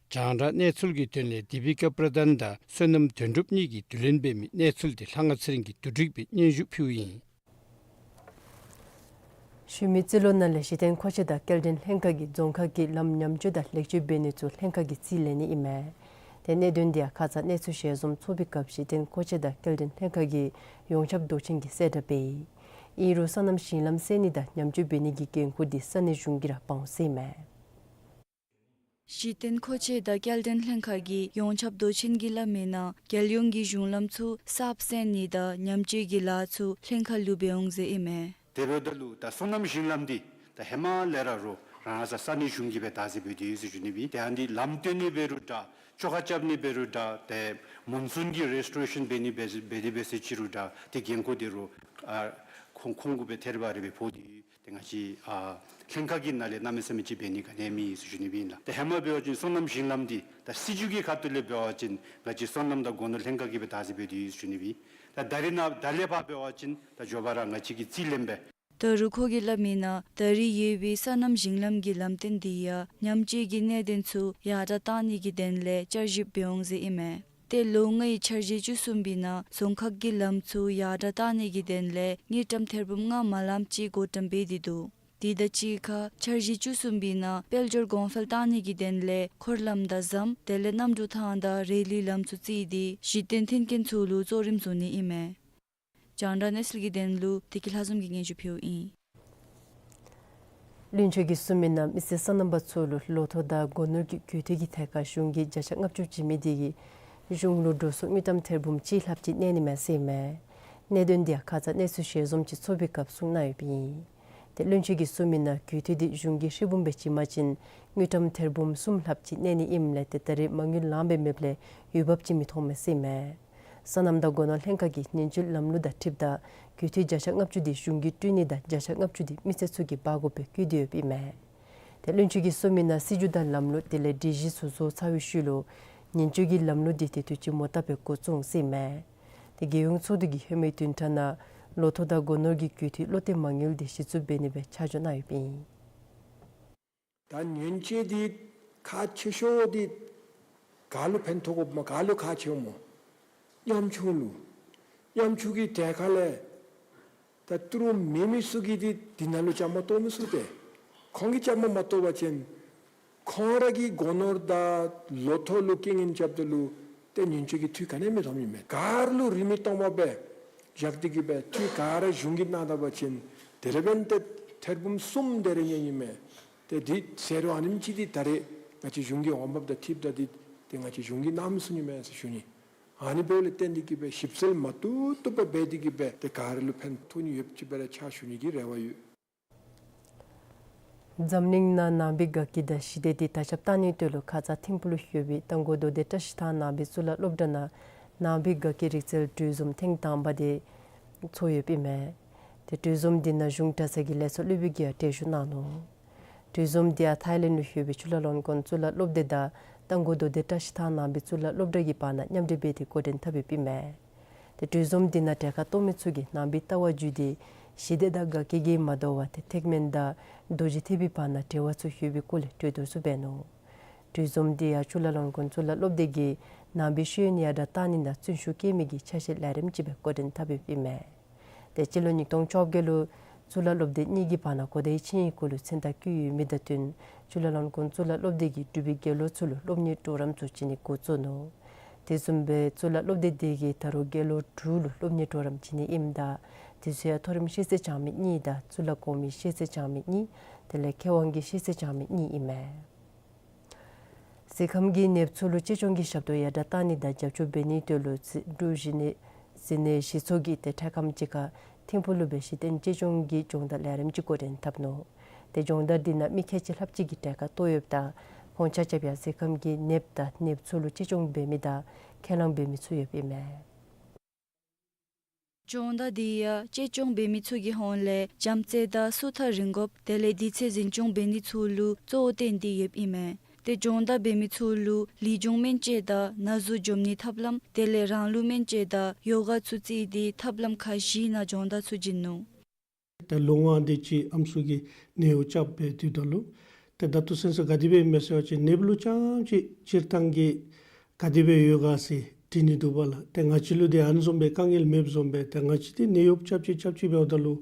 རྒྱང་བསྒྲགས་གནས་ཚུལ་གྱི་དོན་ལས་དི་པི་ཀ་པྲ་དཱན་དང་བསོད་ནམས་དོན་གྲུབ་གཉིས་ཀྱིས་བསྡུ་ལེན་འབད་མི་གནས་ཚུལ་དེ་ལྷ་དབང་ཚེ་རིང་གིས་བསྡུ་སྒྲིག་འབད་སྙན་ཞུ་ཕུལཝ་ཨིན། ཞུ་མི་རྩིས་ལོ་ནང་ལས་གཞི་རྟེན་མཁོ་ཆས་དང་སྐྱེལ་འདྲེན་ལྷན་ཁག་གིས་རྫོང་ཁག་གི་ལམ་ཉམས་བཅོས་དང་ལེགས་བཅོས་འབད་ནི་ཚུ་ལྷན་ཁག་གིས་རྩིས་ལེན་ནི་ཨིན་མས། ཏེ་གནད་དོན་དེ་ཡང་ཁ་ཙ་གནས་ཚུལ་ཞལ་འཛོམས་ཚོགས་པའི་སྐབས་གཞི་རྟེན་མཁོ་ཆས་དང་སྐྱེལ་འདྲེན་ལྷན་ཁག་གི་ཡོངས་ཁྱབ་མདོ་ཆེན་གྱིས་གསལ་བསྒྲགས་འབད་ཡི། ཨིན་རུང་སོ་ནམ་ཞིང་ལམ་བསལ་ནི་དང་ཉམས་བཅོས་འབད་ནི་གི་འགན་ཁུར་དེ་ས་གནས་གཞུང་གིས་ར་འབག་འོང་ཟེར་ཨིན་མས། གཞི་རྟེན་མཁོ་ཆས་དང་སྐྱེལ་འདྲེན་ལྷན་ཁག་གི་ཡོངས་ཁྱབ་མདོ་ཆེན་གྱིས་སླབ་མི་ནང་རྒྱལ་ཡོངས་ཀྱི་གཞུང་ལམ་ཚུ་གསརཔ་བསལ་ནི་དང་ཉམས་བཅོས་ཀྱི་ལཱ་ཚུ་ལྷན་ཁག་ལུ་འབད་འོང་ཟེར་ཨིན་མས། དེ་འབདཝ་ད་ལུ་ད་སོ་ནམ་ཞིང་ལམ་འདི་ད་ཧེ་མ་ལས་ར་རོགས་རང་རང་ས་ས་གནས་གཞུང་གིས་སྦེ་བདའ་ཟེར་འབད་དེ་ཡོད་ཟེར་ཞུ་ནི་སྦེ་ཨིན། ཏེ་ཨ་ནི་ལམ་བཏོན་ནི་འབད་རུང་འདྲ་ཆུ་ཁ་རྐྱབ་ནི་འབད་རུང་འདྲ་ཏེ་མོན་སུན་གྱི་རེསི་ཊོ་རེ་ཤཱན་འབད་ནི་འབད་འབད་དེ་འབད་ཟེར་ཅི་རུང་འདྲ་ཏེ་འགན་ཁུར་དེ་རོགས་ཨ་ཁོང་ཁོང་གུ་སྦེ་ཐེར་བ་རེ་སྦེ་ཕོག་སྟེ་ཏེ་ང་བཅས་ཨ་ལྷན་ཁག་གི་ནང་ལས་གནམ་མེད་ས་མེད་ཅིག་འབད་ནི་ག་ནི་མེད་ཟེར་ཞུ་ནི་སྦེ་ཨིན་ལགས། ཏེ་ཧེ་མ་འབད་བ་ཅིན་སོ་ནམ་ཞིང་ལམ་འདི་ད་སྲིད་བྱུས་ཀྱི་ཁ་ཐུག་ལས་འབད་བ་ཅིན་ང་བཅས་སོ་ནམ་དང་སྒོ་ནོར་ལྷན་ཁག་གིས་སྦེ་བདའ་ཟེར་འབད་དེ་ཡོད་ཟེར་ཞུ་ནི་སྦེ་ཨིན། ད་ད་རིས་ནཱ་ད་ལས་ཕར་འབད་བ་ཅིན་ད་མགྱོགས་པ་ར་ང་བཅས་ཀྱིས་རྩིས་ལེན་སྦེ། ད་རུང་ཁོ་གིས་སླབ་མི་ནང་ད་རེས་ཡོད་པའི་སོ་ནམ་ཞིང་ལམ་གྱི་ལམ་སྟོན་འདི་ཡང་ཉམས་བཅོས་ཀྱི་གནད་དོན་ཚུ་ཡར་དྲག་བཏང་ནི་གི་དོན་ལས་བསྐྱར་ཞིབ་འབད་འོང་ཟེར་ཨིན་མས། ཏེ་ལོ་ལྔའི་འཆར་གཞི་བཅུ་གསུམ་པའི་ནང་རྫོང་ཁག་གི་ལམ་ཚུ་ཡར་དྲག་བཏང་ནི་གི་དོན་ལས་དངུལ་ཀྲམ་ཐེར་འབུམ་ལྔ་མ་ལངམ་ཅིག་བགོ་བཀྲམ་འབད་དེ་འདུག། དེ་དང་གཅིག་ཁར་འཆར་གཞི་བཅུ་གསུམ་པའི་ནང་དཔལ་འབྱོར་གོང་འཕེལ་བཏང་ནི་གི་དོན་ལས་འཁོར་ལམ་དང་ཟམ་དེ་ལས་གནམ་གྲུ་ཐང་དང་རེ་ལིའི་ལམ་ཚུ་བརྩིས་ཏེ་གཞི་རྟེན་མཐུན་རྐྱེན་ཚུ་ལུ་གཙོ་རིམ་བཟུང་ནི་ཨིན་མས། རྒྱང་བསྒྲགས་གནས་ཚུལ་གྱི་དོན་ལུ་བདེ་སྐྱིད་ལྷ་འཛོམས་ཀྱིས་སྙན་ཞུ་ཕུལཝ་ཨིན། བློན་ཆེན་གྱིས་གསུངས་མི་ནང་མི་སེར་སོ་ནམ་པ་ཚུ་ལུ་ལོ་ཐོག་དང་སྒོ་ནོར་གྱི་རྒུད་འཐུས་ཀྱི་ཐད་ཁར་གཞུང་གིས་བརྒྱ་ཆ་ལྔ་བཅུ་བྱིན་མི་དེ་གིས་གཞུང་ལུ་འགྲོ་སོང་དངུལ་ཀྲམ་ཐེར་འབུམ་གཅིག་ལྷགཔ་ཅིག་གནས་ནི་མས་ཟེར་ཨིན་མས། གནད་དོན་དེ་ཡང་ཁ་ཙ་གནས་ཚུལ་ཞལ་འཛོམས་ཅིག་ཚོགས་པའི་སྐབས་གསུངས་གནང་ཡོདཔ་ཨིན། ཏེ་བློན་ཆེན་གྱིས་གསུངས་མི་ནང་རྒུད་འཐུས་དེ་གཞུང་གིས་ཧྲིལ་བུམ་སྦེ་བྱིན་པ་ཅིན་དངུལ་ཀྲམ་ཐེར་འབུམ་གསུམ་ལྷགཔ་ཅིག་གནས་ནི་ཨིནམ་ལས་ཏེ་ད་རེས་མ་དངུལ་ལངམ་སྦེ་མེདཔ་ལས་འོས་འབབ་ཅིག་མི་མཐོང་མས་ཟེར་ཨིན་མས། སོ་ནམ་དང་སྒོ་ནོར་ལྷན་ཁག་གིས་ཉེན་བཅོལ་ལམ་ལུགས་དང་འཁྲིལཝ་ད་རྒུད་འཐུས་བརྒྱ་ཆ་ལྔ་བཅུ་དེ་གཞུང་གིས་སྤྲོད་ནི་དང་བརྒྱ་ཆ་ལྔ་བཅུ་དེ་མི་སེར་ཚུ་གིས་འབག་དགོ་པའི་བཀོད་དེ་ཡོདཔ་ཨིན་མས། ཏེ་བློན་ཆེན་གྱིས་གསུངས་མི་ནང་སྲིད་བྱུས་དང་ལམ་ལུགས་དེ་ལས་སྒྲིག་གཞི་ཚུ་བཟོ་ཚར་བའི་ཤུལ་ལུ་ཉེན་བཅོལ་གྱི་ལམ་ལུགས་དེ་ཏེ་དུས་ཅི་མོ་བཏབ་སྦེ་འགོ་བཙུགས་འོང་ཟེར་ཨིན་མས། ཏེ་རྒྱལ་ཡོངས་ཚོགས་འདུ་གིས་ཧེ་མའི་བདུན་ཕྲག་ནང་ལོ་ཐོག་དང་སྒོ་ནོར་གྱི་རྒུད་འཐུས་བློ་གཏད་མ་དངུལ་དེ་གཞི་བཙུགས་འབད་ནི་སྦེ་ཆ་འཇོག་གནང་ཡོདཔ་ཨིན། ད་ཉེན་བཅོལ་འདི་ཁག་ཆེ་ཤོས་འདི་ག་ལུ་ཕན་ཐོགས་དགོཔ་སྨོ། ག་ལུ་ཁག་ཆེཝ་སྨོ། ཉམ་ཆུང་ལུ། ཉམ་ཆུང་གི་གྲལ་ཁ་ལས་ད་ཏི་རུ་མེད་མི་ཚུ་གིས་འདི་འདི་ནང་ལུ་བཅའ་མར་གཏོགས་མི་ཚུགས་ཏེ། ཁོང་གིས་བཅའ་མར་མ་གཏོགས་པ་ཅིན་ཁོང་ར་གི་སྒོ་ནོར་དང་ལོ་ཐོག་ལུ་རྐྱེན་ངན་རྐྱབ་ད་ལུ་ཏེ་ཉེན་བཅོལ་གྱི་འཐུས་ག་ནི་མི་ཐོབ་ནི་མས། ག་ར་ལུ་རིན་མེད་སྟོང་པ་སྦེ་བཞག་སྟེ་གི་སྦེ་འཐུས་ག་ར་གཞུང་གིས་གནང་ད་པ་ཅིན་དེ་ར་འབདན་ཏེ་ཐེར་འབུམ་གསུམ་དེ་ར་གནས་ནི་མས། ཏེ་འདི་ཟེར་རུང་ཨ་ནེམ་ཅིག་འདི་ད་རེས་ང་བཅས་གཞུང་གི་འོང་འབབ་དང་འཁྲིལཝ་ད་འདི་ཏེ་ང་བཅས་གཞུང་གིས་གནང་མི་ཚུགས་ནི་མས་ཟེར་ཞུ་ནི། ཨ་ནི་འབདཝ་ལས་བརྟེན་ཏེ་གི་སྦེ་ཞིབ་འཚོལ་མ་བཏུབ་བཏུབ་སྦེ་འབད་དེ་གི་སྦེ་ཏེ་ག་ར་ལུ་ཕན་ཐོགས་ནི་ཡོདཔ་ཅིག་སྦེ་ར་ཆ་ཞུ་ནི་གི་རེ་བ་ཡོད། འཛམ་གླིང་ནང་ནང་པའི་དགའ་སྐྱིད་དང་ཞི་བདེ་དེ་དར་ཁྱབ་གཏང་ནིའི་དོན་ལུ་ཁ་ཙ་ཐིམ་ཕུག་ལུ་ཡོད་པའི་རྟ་མགོ་མདོ་སྡེ་བཀྲ་ཤིས་ཐང་ནང་པའི་གཙུག་ལག་སློབ་གྲྭ་ནང་ནང་པའི་དགའ་སྐྱིད་རིག་རྩལ་གྲོས་འཛོམས་ཐེངས་དང་པ་དེ་ཚོགས་ཡོདཔ་ཨིན་མས། ཏེ་གྲོས་འཛོམས་འདི་ནང་གཞུང་གྲྭ་ཚང་གི་ལས་ཚོགས་སློབ་དཔོན་གྱིས་ཡང་གྲལ་བཞུགས་གནང་ནུག། གྲོས་འཛོམས་འདི་ཡང་ཐའི་ལེནཌ་ལུ་ཡོད་པའི་ཆུ་ལ་ལོན་ཀོན་གཙུག་ལག་སློབ་སྡེ་དང་རྟ་མགོ་མདོ་སྡེ་བཀྲ་ཤིས་ཐང་ནང་པའི་གཙུག་ལག་སློབ་གྲྭ་གི་བར་ན་མཉམ་འབྲེལ་འབད་དེ་འགོ་འདྲེན་འཐབ་ཡོདཔ་ཨིན་མས། ཏེ་གྲོས་འཛོམས་འདི་ནང་གྲལ་ཁར་གཏོགས་མི་ཚུ་གིས་ནང་པའི་ལྟ་བ་བརྒྱུད་དེ་ཞི་བདེ་དང་དགའ་སྐྱིད་ཀྱིས་མ་དོ་བར་ཏེ་ཐེག་དམན་དང་རྡོ་རྗེ་ཐེག་པའི་བར་ན་འབྲེལ་བ་ཚུ་ཡོད་པའི་སྐོར་ལས་གྲོས་བསྡུར་ཚུ་འབད་ནུག། གྲོས་འཛོམས་འདི་ཡང་ཆུ་ལ་ལོན་ཀོན་གཙུག་ལག་སློབ་སྡེ་གིས་ནང་པའི་ཤེས་ཡོན་ཡར་དྲག་གཏང་ནི་ནང་བརྩོན་ཤུགས་བསྐྱེད་མི་གི་ཆ་ཤས་ལས་རིམ་ཅིག་སྦེ་འགོ་འདྲེན་འཐབ་ཡོདཔ་ཨིན་མས། ཏེ་སྤྱི་ལོ་ཉིས་སྟོང་བཅོ་བརྒྱད་ལུ་གཙུག་ལག་སློབ་སྡེ་གཉིས་ཀྱི་བར་ན་གོ་བརྡའི་ཆིངས་ཡིག་གུ་ལུ་མཚན་རྟགས་བཀོད་ཡོད་མི་དང་བསྟུན་ཆུ་ལ་ལོན་ཀོན་གཙུག་ལག་སློབ་སྡེ་གིས་འབྲུག་པའི་དགེ་སློང་ཚུ་ལུ་སློབ་གཉེར་གྲོགས་རམ་ཚུ་བྱིན་ནི་འགོ་བཙུགས་ནུག། དེ་བཟུམ་སྦེ་གཙུག་ལག་སློབ་སྡེ་དེ་གིས་ད་རུང་དགེ་སློང་དྲུག་ལུ་སློབ་གཉེར་གྲོགས་རམ་བྱིན་ནི་ཨིནམ་ད་དེ་ཚུ་ཡང་མཐོ་རིམ་ཤེས་ཚད་སྦྱང་མི་གཉིས་དང་གཙུག་ལག་གོང་མའི་ཤེས་ཚད་སྦྱང་མི་གཉིས་དེ་ལས་མཁས་དབང་གི་ཤེས་ཚད་སྦྱང་མི་གཉིས་ཨིན་མས། གཟིགས་ཁམས་ཀྱི་ནདཔ་ཚུ་ལུ་གཅེས་སྐྱོང་གི་ཞབས་ཏོག་ཡར་དྲག་གཏང་ནི་དང་རྒྱབ་སྐྱོར་འབད་ནིའི་དོན་ལུ་འབྲུག་གཞི་གནས་གཞི་གནས་གཞི་ཚོགས་ཀྱིས་ཏེ་འཕྲལ་ཁམས་ཅིག་ཁར་ ཐིམ་ཕུག་ལུ་འབད་ཞིནམ་ཏེ་གཅེས་སྐྱོང་གི་སྦྱོང་བརྡར་ལས་རིམ་ཅིག་འགོ་འདྲེན་འཐབ་ནུག། ཏེ་སྦྱོང་བརྡར་འདི་ནང་མི་ཁལ་གཅིག་ལྷགཔ་ཅིག་གིས་གྲལ་ཁར་གཏོགས་ཡོདཔ་ད་ཁོང་ཆ་ཁྱབ་ཡང་གཟིགས་ཁམས་ཀྱི་ནདཔ་དང་ནདཔ་ཚུ་ལུ་གཅེས་སྐྱོང་འབད་མི་དང་ཁས་བླངས་འབད་མི་ཚུ་ཡོདཔ་ཨིན་མས། སྦྱོང་བརྡར་འདི་ཡང་གཅེས་སྐྱོང་འབད་མི་ཚུ་གི་ཧོངས་ལས་བྱམས་བརྩེ་དང་སུ་ཐག་རིང་དགོཔ་དེ་ལས་དུས་ཚོད་འཛིན་སྐྱོང་འབད་ནི་ཚུ་ལུ་གཙོ་བོར་བཏོན་ཏེ་ཡོདཔ་ཨིན་མས། ཏེ་སྦྱོང་བརྡར་འབད་མི་ཚུ་ལུ་ལུས་སྦྱོང་སྨན་བཅོས་དང་ན་ཟུག་འཇོམས་ནིའི་ཐབས་ལམ་དེ་ལས་རང་ལུས་སྨན་བཅོས་དང་ཡོ་ག་ཚུ་བརྩིས་ཏེ་ཐབས་ལམ་ཁག་བཞིའི་ནང་སྦྱོང་བརྡར་ཚུ་བྱིན་ནུག། ཏེ་ལོ་ལྔ་དེ་ཅིག་ཨམ་སྲུ་གིས་ནད་གཡོག་རྐྱབ་སྦེ་སྡོདཔ་ད་ལུ་ཏེ་ད་ལྟོ་ཚུན་ཚོད་ག་དེ་སྦེ་ཨིན་མས་ཟེར་བ་ཅིན་ནདཔ་ལུ་རྐྱངམ་ཅིག་སྤྱིར་བཏང་གི་ག་དེ་སྦེ་ཡོད་ག་ཟེར་དྲི་ནི་འདུག་པ་ལགས། ཏེ་ང་བཅས་ལུ་ཏེ་ཨ་ནི་བཟུམ་སྦེ་དཀའ་ངལ་མེདཔ་བཟུམ་སྦེ་ཏེ་ང་བཅས་ཏེ་ནད་གཡོག་རྐྱབ་ཅི་རྐྱབ་ཅི་འབདཝ་ད་ལུ་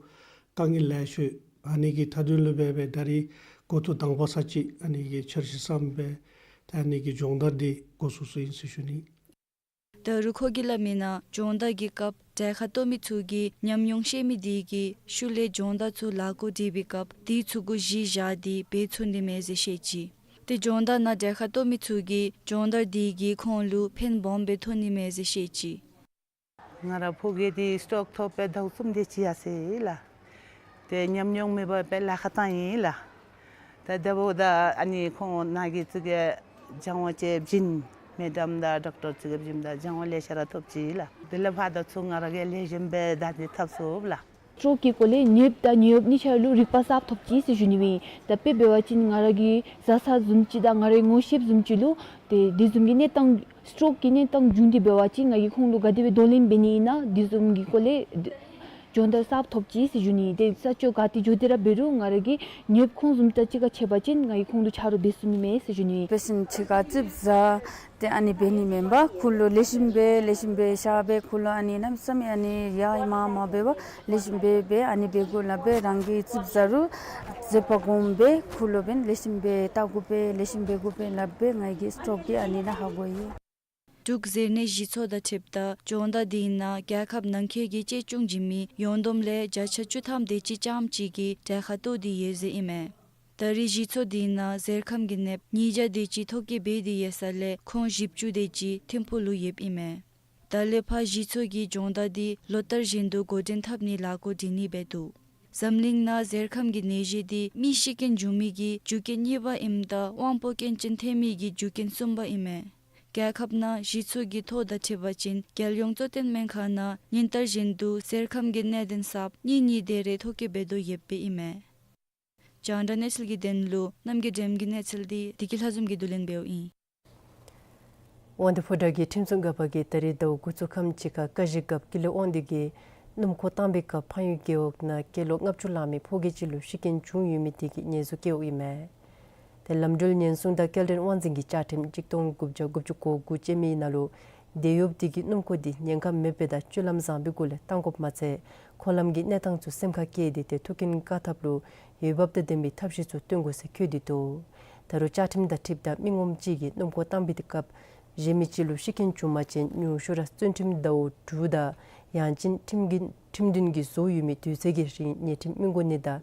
དཀའ་ངལ་ལེ་ཤ་ཡོད། ཨ་ནི་གི་མཐའ་དོན་ལུ་འབད་སྦེ་ད་རིས་འགོ་ཐོག་དང་པ་ཚར་ཅིག་ཨ་ནི་གི་འཆར་གཞི་བརྩམས་སྦེ་ཏེ་ཨ་ནི་གི་སྦྱོང་བརྡར་འདི་འགོ་བཙུགས་བཙུགསཔ་ཨིན་ཟེར་ཞུ་ནི། ད་རུང་ཁོ་གིས་སླབ་མིའི་ནང་སྦྱོང་བརྡར་གྱི་སྐབས་གྲལ་ཁར་གཏོགས་མི་ཚུ་གིས་ཉམས་མྱོང་ཤེས་མི་དེ་གིས་ཤུལ་ལས་སྦྱོང་བརྡར་ཚུ་ལཱ་འགོ་སྒྲིག་པའི་སྐབས་དེའི་ཚུ་གུ་གཞི་བཞག་སྟེ་འབད་ཚུགས་ནི་མས་ཟེར་བཤད་ཅི། ཏེ་སྦྱོང་བརྡར་ནང་གྲལ་ཁར་གཏོགས་མི་ཚུ་གིས་སྦྱོང་བརྡར་དེ་གིས་ཁོང་ལུ་ཕན་སྦོམ་སྦེ་ཐོགས་ནི་མས་ཟེར་བཤད་ཅི། ང་ར་ཕོ་རྒས་འདི་སི་ཊོག་ཐོབ་སྦེ་ཟླཝ་གསུམ་དེ་ཅིག་ཡར་སོ་ཡི་ལགས། ཏེ་ཉམས་མྱོང་མེད་པར་སྦེ་ལཱ་ཁག་བཏང་ཡི་ལགས། ཏེ་དེ་འབདཝ་ད་ཨ་ནི་ཁོང་ནཱ་གི་ཚུ་གིས་སྦྱང་བ་ཅིག་བྱིན། མེ་ཌམ་དང་ཌོག་ཊར་ཚུ་གིས་བྱིནམ་ད་སྦྱང་བ་ལེ་ཤ་ར་ཐོབ་ཅི་ལགས། དེ་ལས་ཕར་ད་ཚུར་ང་ར་གིས་ལེགས་ཤོམ་སྦེ་བདའ་སྟེ་འཐབ་ཚུགས་ལགས། སི་ཊོག་གི་སྐོར་ལས་ནདཔ་དང་ནད་གཡོགཔ་གཉིས་ཆ་ལུ་རིག་པ་གསརཔ་ཐོབ་ཅི་ཟེར་ཞུ་ནི་ཨིན། ད་དཔེ་འབད་བ་ཅིན་ང་ར་གི་བཟའ་ཚང་བཟུམ་ཅིག་དང་ང་རའི་ངོ་ཤེསཔ་བཟུམ་ཅིག་ལུ་ཏེ་དེ་བཟུམ་གྱི་གནས་སྟངས་སི་ཊོག་གི་གནས་སྟངས་བྱུང་སྟེ་འབད་བ་ཅིན་ང་གིས་ཁོང་ལུ་ག་དེ་སྦེ་གདོང་ལེན་འབད་ནི་ཨིན་ན་དེ་བཟུམ་གྱི་སྐོར་ལས་སྦྱོང་བརྡར་གསརཔ་ཐོབ་ཅི་ཟེར་ཞུ་ནི། ཏེ་ས་ཕྱོགས་ག་ཏེ་འགྱོ་སྟེ་ར་འབད་རུང་ང་ར་གིས་ནདཔ་ཁོང་བཟུམ་ཅིག་དང་གཅིག་ཁར་ཕྱད་པ་ཅིན་ང་གིས་ཁོང་ལུ་ཆ་རོགས་འབད་ཚུགས་ནི་མས་ཟེར་ཞུ་ནི། པེ་ཤེནཊ་ཅིག་ག་ཙིགཔ་བཟའ་ཏེ་ཨ་ནི་འབད་ནི་མེན་པར་ཁོ་ལུ་ལེགས་ཤོམ་སྦེ་ལེགས་ཤོམ་སྦེ་བཞག་སྦེ་ཁོ་ལུ་ཨ་ནི་གནམ་མེད་ས་མེད་ཨ་ནི་ཡར་མར་མ་འབད་བར་ལེགས་ཤོམ་སྦེ་སྦེ་ཨ་ནི་འབད་དགོ་སླབ་སྦེ་རང་གིས་ཙིགཔ་བཟའ་རུང་མཛད་པ་སྒོམ་སྦེ་ཁོ་ལུ་འབདན་ལེགས་ཤོམ་སྦེ་བལྟ་དགོ་པས་ལེགས་ཤོམ་འབད་དགོ་པས་སླབ་སྦེ་ང་གིས་སི་ཊོག་འདི་ཨ་ནི་ནང་ཧ་གོ་ཡི། འབྲུག་གཟེར་ནད་གཞི་ཚོགས་དང་འཁྲིལཝ་ད་སྦྱོང་བརྡར་འདི་ནང་རྒྱལ་ཁབ་ནང་འཁོད་ཀྱི་གཅེས་སྐྱོང་བྱིན་མི་ཡོངས་བསྡོམས་ལས་བརྒྱ་ཆ་བཅུ་ཐམ་དེ་ཅིག་ཙམ་ཅིག་གིས་གྲལ་ཁར་གཏོགས་ཏེ་ཡོད་ཟེར་ཨིན་མས། ད་རིས་གཞི་ཚོགས་འདི་ནང་གཟེར་ཁམས་ཀྱི་ནདཔ་ཉིས་བརྒྱ་དེ་ཅིག་ཐོ་བཀོད་འབད་དེ་ཡོད་ས་ལས་ཁོང་བཞི་བཅུ་དེ་ཅིག་ཐིམ་ཕུག་ལུ་ཡོདཔ་ཨིན་མས། ད་ལས་ཕར་གཞི་ཚོགས་ཀྱི་སྦྱོང་བརྡར་འདི་ལོ་ལྟར་བཞིན་དུ་འགོ་འདྲེན་འཐབ་ནིའི་ལཱ་འགོ་འདྲེན་ནི་སྦེ་འདུག། འཛམ་གླིང་ནང་གཟེར་ཁམས་ཀྱི་ནད་གཞི་འདི་མི་ཤི་རྐྱེན་འབྱུང་མི་གི་རྒྱུ་རྐྱེན་གཉིས་པ་ཨིནམ་ད་དབང་པོ་སྐྱོན་ཅན་ཐོན་མི་གི་རྒྱུ་རྐྱེན་གསུམ་པ་ཨིན་མས། རྒྱལ་ཁབ་ནང་གཞི་ཚོགས་ཀྱི་ཐོ་དང་འཁྲིལ་བ་ཅིན་རྒྱལ་ཡོངས་གཙོ་བསྟེན་སྨན་ཁང་ནང་ཉིན་ལྟར་བཞིན་དུ་གཟེར་ཁམས་ཀྱི་གནད་དོན་གསརཔ་གཉིས་གཉིས་དེ་རེ་ཐོ་བཀོད་འབད་དོ་ཡོདཔ་ཨིན་མས། རྒྱང་བསྒྲགས་གནས་ཚུལ་གྱི་དོན་ལུ་རྣམ་རྒྱལ་སྒྲོལམ་གྱི་གནས་ཚུལ་འདི་བདེ་སྐྱིད་ལྷ་འཛོམས་ཀྱིས་བསྡུ་ལེན་འབདཝ་ཨིན། དབང་འདུས་ཕོ་བྲང་གི་ཁྲིམས་སྲུང་འགག་པ་གིས་ད་རིས་ཟླཝ་འགོ་བཙུགས་ཁམས་ཅིག་ཁར་བཀའ་བཞི་སྐབས་ཀུན་གླེང་དབང་འདུས་ཀྱིས་སྣུམ་འཁོར་བཏང་པའི་སྐབས་འཕགས་ཡུལ་རྒེད་འོག་ནང་སྐྱེས་ལོ་ལྔ་བཅུ་ལང་མི་ཕོ་རྒས་ཅིག་ལུ་ཤི་རྐྱེན་བྱུང་ཡོད་མི་དེ་གིས་ཉེས་འཛུགས་བཀལཝ་ཨིན་མས། ཏེ་ལམ་འགྲུལ་ཉེན་སྲུང་དང་སྐྱེལ་འདྲེན་དབང་འཛིན་གྱི་བཅའ་ཁྲིམས་གཅིག་སྟོང་དགུ་བརྒྱ་དགུ་བཅུ་གོ་དགུ་ཅན་མའི་ནང་ལུ་དེད་གཡོགཔ་དེ་གིས་སྣུམ་འཁོར་དེ་ཉེན་ཁ་མེད་པའི་དང་སྤྱོད་ལམ་བཟང་པོའི་སྒོ་ལས་བཏང་དགོཔ་མ་ཚད་འཁོར་ལམ་གྱི་གནས་སྟངས་ཚུ་སེམས་ཁར་བཀལ་ཏེ་ཏེ་མཐུན་རྐྱེན་བཀག་ཐབས་ལུ་འོས་འབབ་དང་ལྡན་པའི་ཐབས་ཤེས་ཚུ་སྟོན་དགོ་ཟེར་བཀོད་དེ་འདུག། ད་རུང་བཅའ་ཁྲིམས་དང་འཁྲིལཝ་ད་མི་ངོམ་གཅིག་གིས་སྣུམ་འཁོར་བཏང་པའི་སྐབས་གཞན་མི་གཅིག་ལུ་ཤི་རྐྱེན་བྱུང་པ་ཅིན་ཉུང་ཤོས་ར་བཙོན་ཁྲིམས་ཟླཝ་དྲུག་དང་ཡང་ཅིན་ཁྲིམས་ཀྱི་ཁྲིམས་མཐུན་གྱི་བཟོ་ཡོད་མི་དུས་ཚོད་ཀྱི་རིང་ཉལ་ཁྲིམས་སྨིན་དགོ་ནི་དང་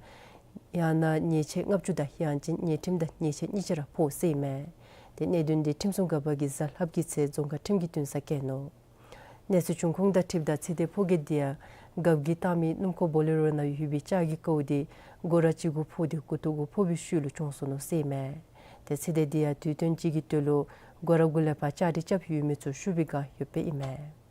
ཡང་ན་ཉེས་ཆད་ལྔ་བཅུ་དང་ཡང་ཅིན་ཉལ་ཁྲིམས་དང་ཉེས་ཆད་གཉིས་ཆ་ར་ཕོག་ཟེར་ཨིན་མས། ཏེ་གནད་དོན་འདི་ཁྲིམས་སྲུང་འགག་པ་གིས་གཟའ་ལྷགཔ་གི་ཚེ་རྫོང་ཁག་ཁྲིམས་ཀྱི་འདུན་སར་བསྐྱལ་ནུག། གནས་ཚུལ་བྱུང་ཁུངས་དང་འཁྲིལཝ་ད་ཚེ་འདས་ཕོ་རྒས་དེ་ཡང་རྒཔོ་གིས་བཏང་མི་སྣུམ་འཁོར་བོ་ལེ་རོ་ནང་ཡོད་པའི་ལྕགས་ཀྱི་ཀཝ་དེ་སྒོ་ར་གཅིག་གུ་ཕོག་སྟེ་མགུ་ཏོ་གུ་ཕོག་པའི་ཤུལ་ལུ་གྱོངས་སོ་ནུག་ཟེར་ཨིན་མས། ཏེ་ཚེ་འདས་དེ་ཡང་དུས་སྟོན་ཅིག་གི་དོན་ལུ་སྒོ་ར་གུ་ལས་ཕར་ལྕགས་རི་རྐྱབ་ཡོད་མི་ཚུ་བཤུ་བའི་བསྒང་ཡོདཔ་ཨིན་མས།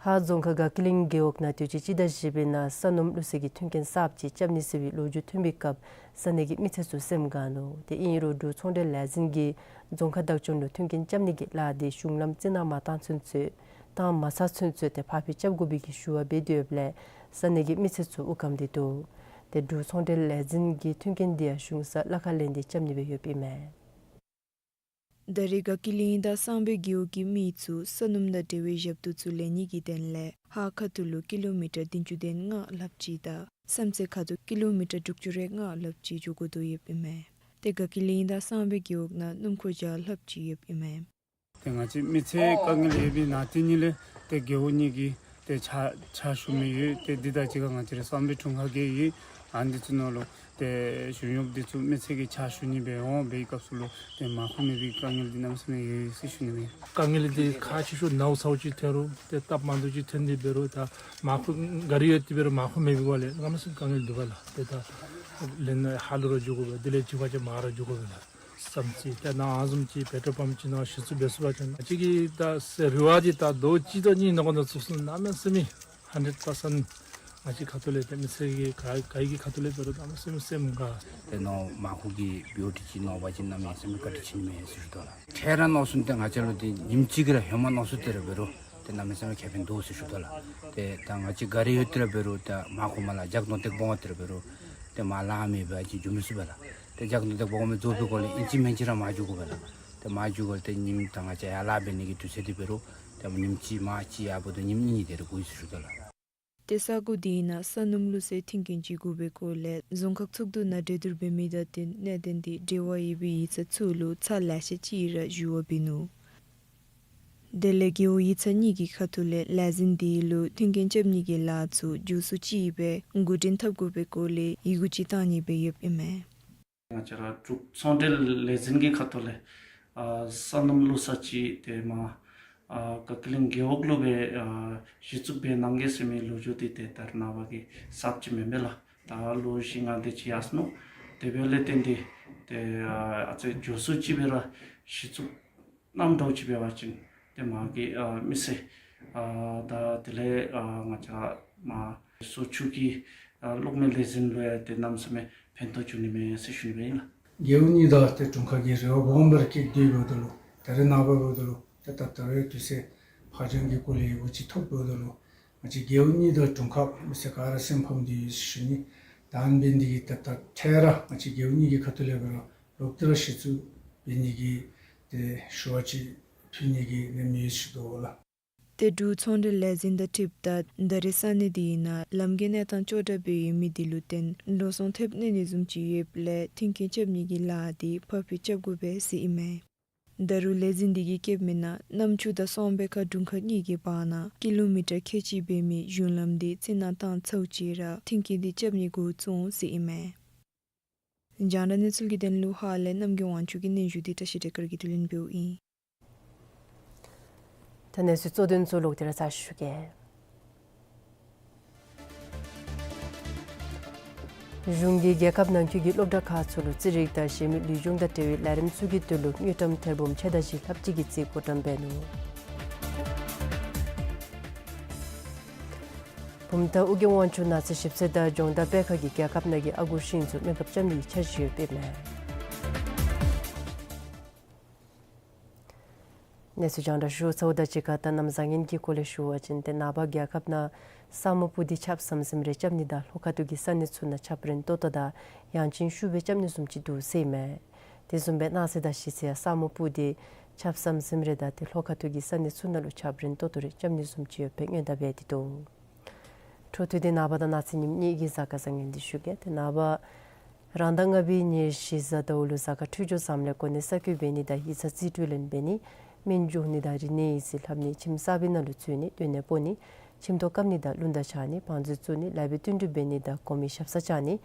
ཧཱ་རྫོང་ཁག་དགའ་སྐྱིད་གླིང་རྒེད་འོག་ནང་དུས་ཅི་སྤྱི་ཟླ་བཞི་པའི་ནང་ས་སྣུམ་བླུགས་སའི་མཐུན་རྐྱེན་གསརཔ་ཅིག་རྐྱབ་ནི་ཟེར་བའི་ལོ་རྒྱུས་ཐོན་པའི་སྐབས་ས་གནས་ཀྱི་མི་སེར་ཚུ་སེམས་དགའ་ནུག། ཏེ་ཨིན་རུང་འབྲུག་ཚོང་འབྲེལ་ལས་འཛིན་གྱིས་རྫོང་ཁག་བདག་སྐྱོང་ལུ་མཐུན་རྐྱེན་རྐྱབ་ནི་གི་ལཱ་དེ་གཞུང་ལམ་རྩི་ནག་མ་བཏང་ཚུན་ཚོད་བཏང་མ་ཚར་ཚུན་ཚོད་ཏེ་ཕར་འགྱངས་རྐྱབ་དགོ་པའི་གི་ཞུ་བ་འབད་དེ་ཡོདཔ་ལས་ས་གནས་ཀྱི་མི་སེར་ཚུ་དབུགས་སྐམ་སྟེ་འདུག། ཏེ་འབྲུག་ཚོང་འབྲེལ་ལས་འཛིན་གྱིས་མཐུན་རྐྱེན་དེ་ཡང་གཞུང་ས་གླ་ཁར་ལེན་ཏེ་རྐྱབ་ནི་སྦེ་ཡོདཔ་ཨིན་མས། ད་རིས་དགའ་སྐྱིད་གླིང་དང་གསང་སྦས་རྒེད་འོག་གི་མི་ཚུ་ས་སྣུམ་དང་འབྲེལ་བའི་ཞབས་ཏོག་ཚུ་ལེན་ནི་གི་དོན་ལས་ཧཱ་ཁ་ཐུག་ལུ་ཀི་ལོ་མི་ཊར་བདུན་ཅུ་དོན་ལྔ་ལྷགཔ་ཅིག་དང་བསམ་རྩེ་ཁ་ཐུག་ཀི་ལོ་མི་ཊར་དྲུག་ཅུ་རེ་ལྔ་ལྷགཔ་ཅིག་འགྱོ་དགོ་དོ་ཡོདཔ་ཨིན་མས། ཏེ་དགའ་སྐྱིད་གླིང་དང་གསང་སྦས་རྒེད་འོག་ནང་སྣུམ་འཁོར་བརྒྱ་ལྷགཔ་ཅིག་ཡོདཔ་ཨིན་མས། ཏེ་ང་བཅས་མི་ཚེ་དཀའ་ངལ་ཡོད་པའི་ནང་དེ་གཉིས་ལས་ཏེ་རྒེད་འོག་གཉིས་ཀྱི་ཏེ་ཕྱག་ཕྱག་ཞུ་མི་ཡོད། ཏེ་འདི་དང་གཅིག་ཁར་ང་བཅས་ར་གསང་སྦས་དྲུང་ཁག་གི་ཡོད། ཨ་འདི་ཚུ་ནང་ལུ་ ཏེ་གཞུང་གཡོགཔ་འདི་ཚུ་མི་སེར་གྱི་ཕྱག་ཞུ་ནི་སྦེ་འོང་བའི་སྐབས་སུ་ལུ་ཏེ་མངམ་ཁུ་མེད་པའི་དཀའ་ངལ་འདི་གནམ་མེད་ས་མེད་ཡོད་ཟེར་ཞུ་ནི་མས། དཀའ་ངལ་འདི་ཁག་ཆེ་ཤོས་ནཝ་ཚཝ་ཅིག་ཐོན་རུང་ཏེ་སྟབས་མ་བདེཝ་ཅིག་ཐོན་ཏེ་འབད་རུང་ད་མངམ་ཁུ་གཱ་རི་ཡོད་དེ་འབད་རུང་མངམ་ཁུ་མེད་པའི་སྒོ་ལས་གནམ་མེད་ས་མེད་དཀའ་ངལ་འདུག་པ་ལགས། ཏེ་ད་ལེན་ཧ་ལུགས་ར་འགྱོ་དགོ་པས། དེ་ལས་ཅིག་ཁར་ཅིག་མར་ར་འགྱོ་དགོ་པས་ལགས། བསམ་རྩེ་ཏེ་ནཱ་ཨ་བཟུམ་ཅིག་པེ་ཊོལ་པམཔ་ཅིག་ནང་གཞི་བཙུགས་འབད་ཚུགས་པ་ཅིན་ང་བཅས་ཀྱི་ད་ཟེར་རེ་བ་འདི་ད་ལོ་གཅིག་དང་གཉིས་ནང་འཁོད་ནང་ཚུགས་ཚུགས་གནམ་མེད་ས་མེད་ཧན་ཌེཌ་པར་སེནཊ་ང་བཅས་ཁ་ཐུག་ལས་ཏེ་མི་སེར་གྱི་ག་ག་གི་ཁ་ཐུག་ལས་འབད་རུང་གནམ་མེད་ས་མེད་སེམས་དགའ། ཏེ་ནོར་མངམ་ཁུ་གི་བི་ཨོ་ཊི་ཅིག་ནོར་བ་ཅིན་གནམ་མེད་ས་མེད་བཀའ་དྲིན་ཆེ་ནི་མས་ཟེར་ཞུ་དོ་ལགས། འཕྲལ་ར་ནོར་སོང་སྟེ་ང་བཅས་ལུ་ཏེ་ཉིནམ་གཅིག་གི་ར་ཧེ་མ་ནོར་སོང་སྟེ་ར་འབད་རུང་ཏེ་གནམ་མེད་ས་མེད་ཁེ་ཕན་འདུག་ཟེར་ཞུ་དོ་ལགས། ཏེ་ད་ང་བཅས་གཱ་རི་ཡོད་དེ་ར་འབད་རུང་ད་མངམ་ཁུ་མར་ལས་ཇག་གདོང་སྟེགས་འབག་འོང་སྟེ་ར་འབད་རུང་ཏེ་མར་ལཱ་མེད་པར་ཅིག་འགྱོ་མི་ཚུགས་པས་ལགས། ཏེ་ཇག་གདོང་སྟེགས་འབག་འོང་མི་རྫོགས་པའི་སྒོ་ལས་ཨིན་ཅི་མིན་ཅི་ར་མར་འགྱོ་དགོ་པས་ལགས། ཏེ་མར་འགྱོ་དགོ་ལས་ཏེ་ཉིནམ་ད་ང་བཅས་ཡར་ལཱ་འབད་ནི་གི་དུས་ཚོད་འདི་འབད་རུང་ཏེ་ཉིནམ་གཅིག་མར་གཅིག་ཡར་འབདཝ་ད་ཉིནམ་གཉིས་དེ་ར་འགོར་ཡི་ཟེར་ཞུ་དོ་ལགས། ཏེ་ས་གོ་འདི་ནང་ས་སྣུམ་བླུག་སའི་མཐུན་རྐྱེན་ཅིག་དགོ་པའི་སྐོར་ལས་རྫོང་ཁག་ཚོགས་འདུ་ནང་གྲོས་བསྡུར་འབད་མི་དང་གཏན་གཏན་ཏེ་འབྲེལ་བ་ཡོད་པའི་ཡིག་ཚང་ཚུ་ལུ་ཚར་ལེ་ཤ་ཅིག་ར་ཞུ་བ་འབད་ནུག། དེ་ལས་རྒེད་འོག་ཡིག་ཚང་གཉིས་ཀྱི་ཁ་ཐུག་ལས་ལས་འཛིན་འདི་ལུ་མཐུན་རྐྱེན་རྐྱབ་ནི་གི་ལཱ་ཚུ་མགྱོགས་སུ་ཅིག་སྦེ་འགོ་འདྲེན་འཐབ་དགོ་པའི་སྐོར་ལས་ཡི་གུ་ཅིག་བཏང་ནི་སྦེ་ཡོདཔ་ཨིན་མས། ང་བཅས་ར་འབྲུག་ཚོང་འབྲེལ་ལས་འཛིན་གྱི་ཁ་ཐུག་ལས་ཨ་ས་སྣུམ་བླུག་ས་ཅིག་ཏེ་མར་ཨ་ཀ་ཀི་ལིང་རྒེད་འོག་ལུ་སྦེ་ཨ་གཞི་བཙུགས་འབད་གནང་གེ་ཟེར་མི་ལོ་རྒྱུས་འདི་ཏེ་ད་རེས་ནངས་པ་གི་གསརཔ་ཅིག་མེན་པས་ལགས། ད་ལོ་བཞི་ལྔ་དེ་ཅིག་ཡར་སོ་ནུག། དེ་འབདཝ་ལས་བརྟེན་ཏེ་ཏེ་ཨ་ཨ་ཙི་མགྱོགས་སུ་ཅིག་སྦེ་ར་གཞི་བཙུགས་གནངམ་འདྲཝ་ཅིག་འབད་བ་ཅིན་ཏེ་མར་གྱི་ཨ་མི་སེར་ཨ་དང་དེ་ལས་ཨ་ང་བཅས་མར་སོ་ཆུ་གི་ཨ་གློག་མེ་ལས་འཛིན་ལུ་ཡང་ཏེ་གནམ་མེད་ས་མེད་ཕན་ཐོགས་འབྱུང་ནི་མས་ཟེར་ཞུ་ནི་སྦེ་ཨིན་ལགས། རྒེད་འོག་གཉིས་དང་ཏེ་དྲུང་ཁག་གིས་རེ་བ་སྦོམ་སྦེ་ར་བསྐྱེད་དེ་འབདཝ་ད་ལུ་ད་རེས་ནངས་པ་འབདཝ་ད་ལུ་ཏེ་ད་ད་རེས་དུས་ཚོད་ཕར་འགྱངས་ཀྱི་སྐོར་ལས་ཡི་གུ་ཅིག་ཐོབ་འབདཝ་ད་ལུ་ང་བཅས་རྒེད་འོག་གཉིས་དང་དྲུང་ཁག་མི་སེར་ག་ར་སེམས་ཕམ་སྟེ་ཡོད་ཟེར་ཞུ་ནི། ད་ཨ་ནི་འབད་ནི་འདི་གིས་ད་ད་འཕྲལ་ར་ང་བཅས་རྒེད་འོག་གཉིས་ཀྱི་ཁ་ཐུག་ལས་འབད་རུང་ལོག་སྟེ་ར་གཞི་བཙུགས་འབད་ནི་གི་ཏེ་ཞུ་བ་ཅིག་ཕུལ་ནི་གི་ནི་མི་ཡོད་ཟེར་ཞུ་དོ་ལགས། ཏེ་འབྲུག་ཚོང་འབྲེལ་ལས་འཛིན་དང་འཁྲིལཝ་ད་ད་རེས་ས་གནས་འདི་ནང་ལམ་གྱི་གནས་སྟངས་ཅོག་འཐདཔ་སྦེ་ཡོད་མི་འདི་ལུ་བརྟེན་འགྲོ་སོང་ཐེབས་ནི་ནི་བཟུམ་ཅིག་ཡོདཔ་ལས་མཐུན་རྐྱེན་རྐྱབ་ནི་གི་ལཱ་འདི་ཕར་འགྱངས་རྐྱབ་དགོ་པས་ཟེར་ཨིན་མས། ད་རུང་ལས་འཛིན་འདི་གིས་བཀོད་མི་ནང་གནམ་ཆུ་དང་སྲོང་བན་ཁ་དྲུང་ཁག་གཉིས་ཀྱི་བར་ན་ཀི་ལོ་མི་ཊར་ཁལ་གཅིག་འབད་མི་གཞུང་ལམ་འདི་རྩི་ནག་བཏང་ཚརཝ་ཅིག་ར་མཐུན་རྐྱེན་འདི་རྐྱབ་ནི་འགོ་བཙུགས་འོང་ཟེར་ཨིན་མས། རྒྱང་བསྒྲགས་གནས་ཚུལ་གྱི་དོན་ལུ་ཧཱ་ལས་རྣམ་རྒྱལ་དབང་ཕྱུག་གི་སྙན་ཞུ་འདི་བཀྲ་ཤིས་བདེ་སྐར་གྱིས་བསྡུ་ལེན་འབདཝ་ཨིན། ད་གནས་ཚུལ་གཙོ་དོན་ཚུ་ལོག་སྟེ་ར་ཚར་ཞུ་གེ། གཞུང་གིས་རྒྱལ་ཁབ་ནང་འཁོད་ཀྱི་སློབ་གྲྭ་ཁག་ཚུ་ལུ་རྩིས་རིག་དང་གཞན་མི་ལུས་སྦྱོང་དང་འབྲེལ་བའི་ལས་རིམ་ཚུ་གི་དོན་ལུ་དངུལ་ཀྲམ་ཐེར་འབུམ་ཕྱེད་དང་བཞི་ལྷགཔ་ཅིག་གི་རྩིས་བགོ་བཀྲམ་འབད་ནུག། བུམ་ཐང་ཨོ་རྒྱན་དབང་ཕྱུག་ནགས་ཚལ་ཞིབ་འཚོལ་དང་སྦྱོང་བརྡར་སྤེལ་ཁང་གིས་རྒྱལ་ཁབ་ནང་གི་ཨ་སྒུར་ཤིང་ཚུ་སྨན་ཁབ་རྐྱབ་ནིའི་འཆར་གཞི་ཡོདཔ་ཨིན་མས། གནས་ཚུལ་རྒྱང་བསྒྲགས་ཞུ་ཚརཝ་དང་གཅིག་ཁར་ད་གནམ་བཟང་ངན་གྱི་སྐོར་ལས་ཞུ་བ་ཅིན་ཏེ་ནངས་པ་རྒྱལ་ཁབ་ནང་ས་སྨུག་སྤུབས་ཏེ་ཆརཔ་ཟམ་ཟིམ་རེ་རྐྱབ་ནི་དང་ལྷོ་ཁ་ཐུག་གི་ས་གནས་ཚུ་ནང་ཆརཔ་རན་ཏོག་ཏོ་དང་ཡང་ཅིན་ཤུགས་སྦེ་རྐྱབ་ནི་བཟུམ་ཅིག་འདུག་ཟེར་ཨིན་མས། དེ་བཟུམ་སྦེ་གནངས་ཚེ་དང་གཞེས་ཚེ་ཡང་ས་སྨུག་སྤུབས་ཏེ་ཆརཔ་ཟམ་ཟིམ་རེ་དང་ཏེ་ལྷོ་ཁ་ཐུག་གི་ས་གནས་ཚུ་ནང་ལུ་ཆརཔ་རན་ཏོག་ཏོ་རེ་རྐྱབ་ནི་བཟུམ་ཅིག་ཡོད་པའི་སྔོན་བརྡ་འབད་དེ་འདུག། འཕྲོ་མཐུད་དེ་ནངས་པ་དང་གནངས་ཚེ་ཉིནམ་གཉིས་ཀྱི་གཟའ་སྐར་བཟང་ངན་འདི་ཞུ་གེ། ཏེ་ནངས་པ་རང་ཟླ་ལྔ་པའི་ཉེར་བཞི་གཟའ་ཟླཝ་ལུ་གཟའ་སྐར་འཕྲོད་སྦྱོར་བཟངམ་ལས་གོ་གནས་གསར་བསྐོ་འབད་ནི་དང་ཡིག་ཚང་རྩིས་སྤྲོད་ལེན་འབད་ནི། སྨན་སྦྱོང་ནི་དང་རིག་གནས་ཡིག་རྩིས་ལྷབ་ནི། ཁྱིམ་གསར་པའི་ནང་ལུ་འཛུལ་ནི། སྡོད་གནས་སྤོ་ནི། ཁྱིམ་ཐོག་བཀབ་ནི་དང་རླུང་རྟ་འཕྱར་ནི། བང་མཛོད་བཙུགས་ནི། ལེགས་པའི་བསྟུན་གྲོས་འབད་ནི་དང་གོང་མའི་ཞབས་སར་བཅར་ནི།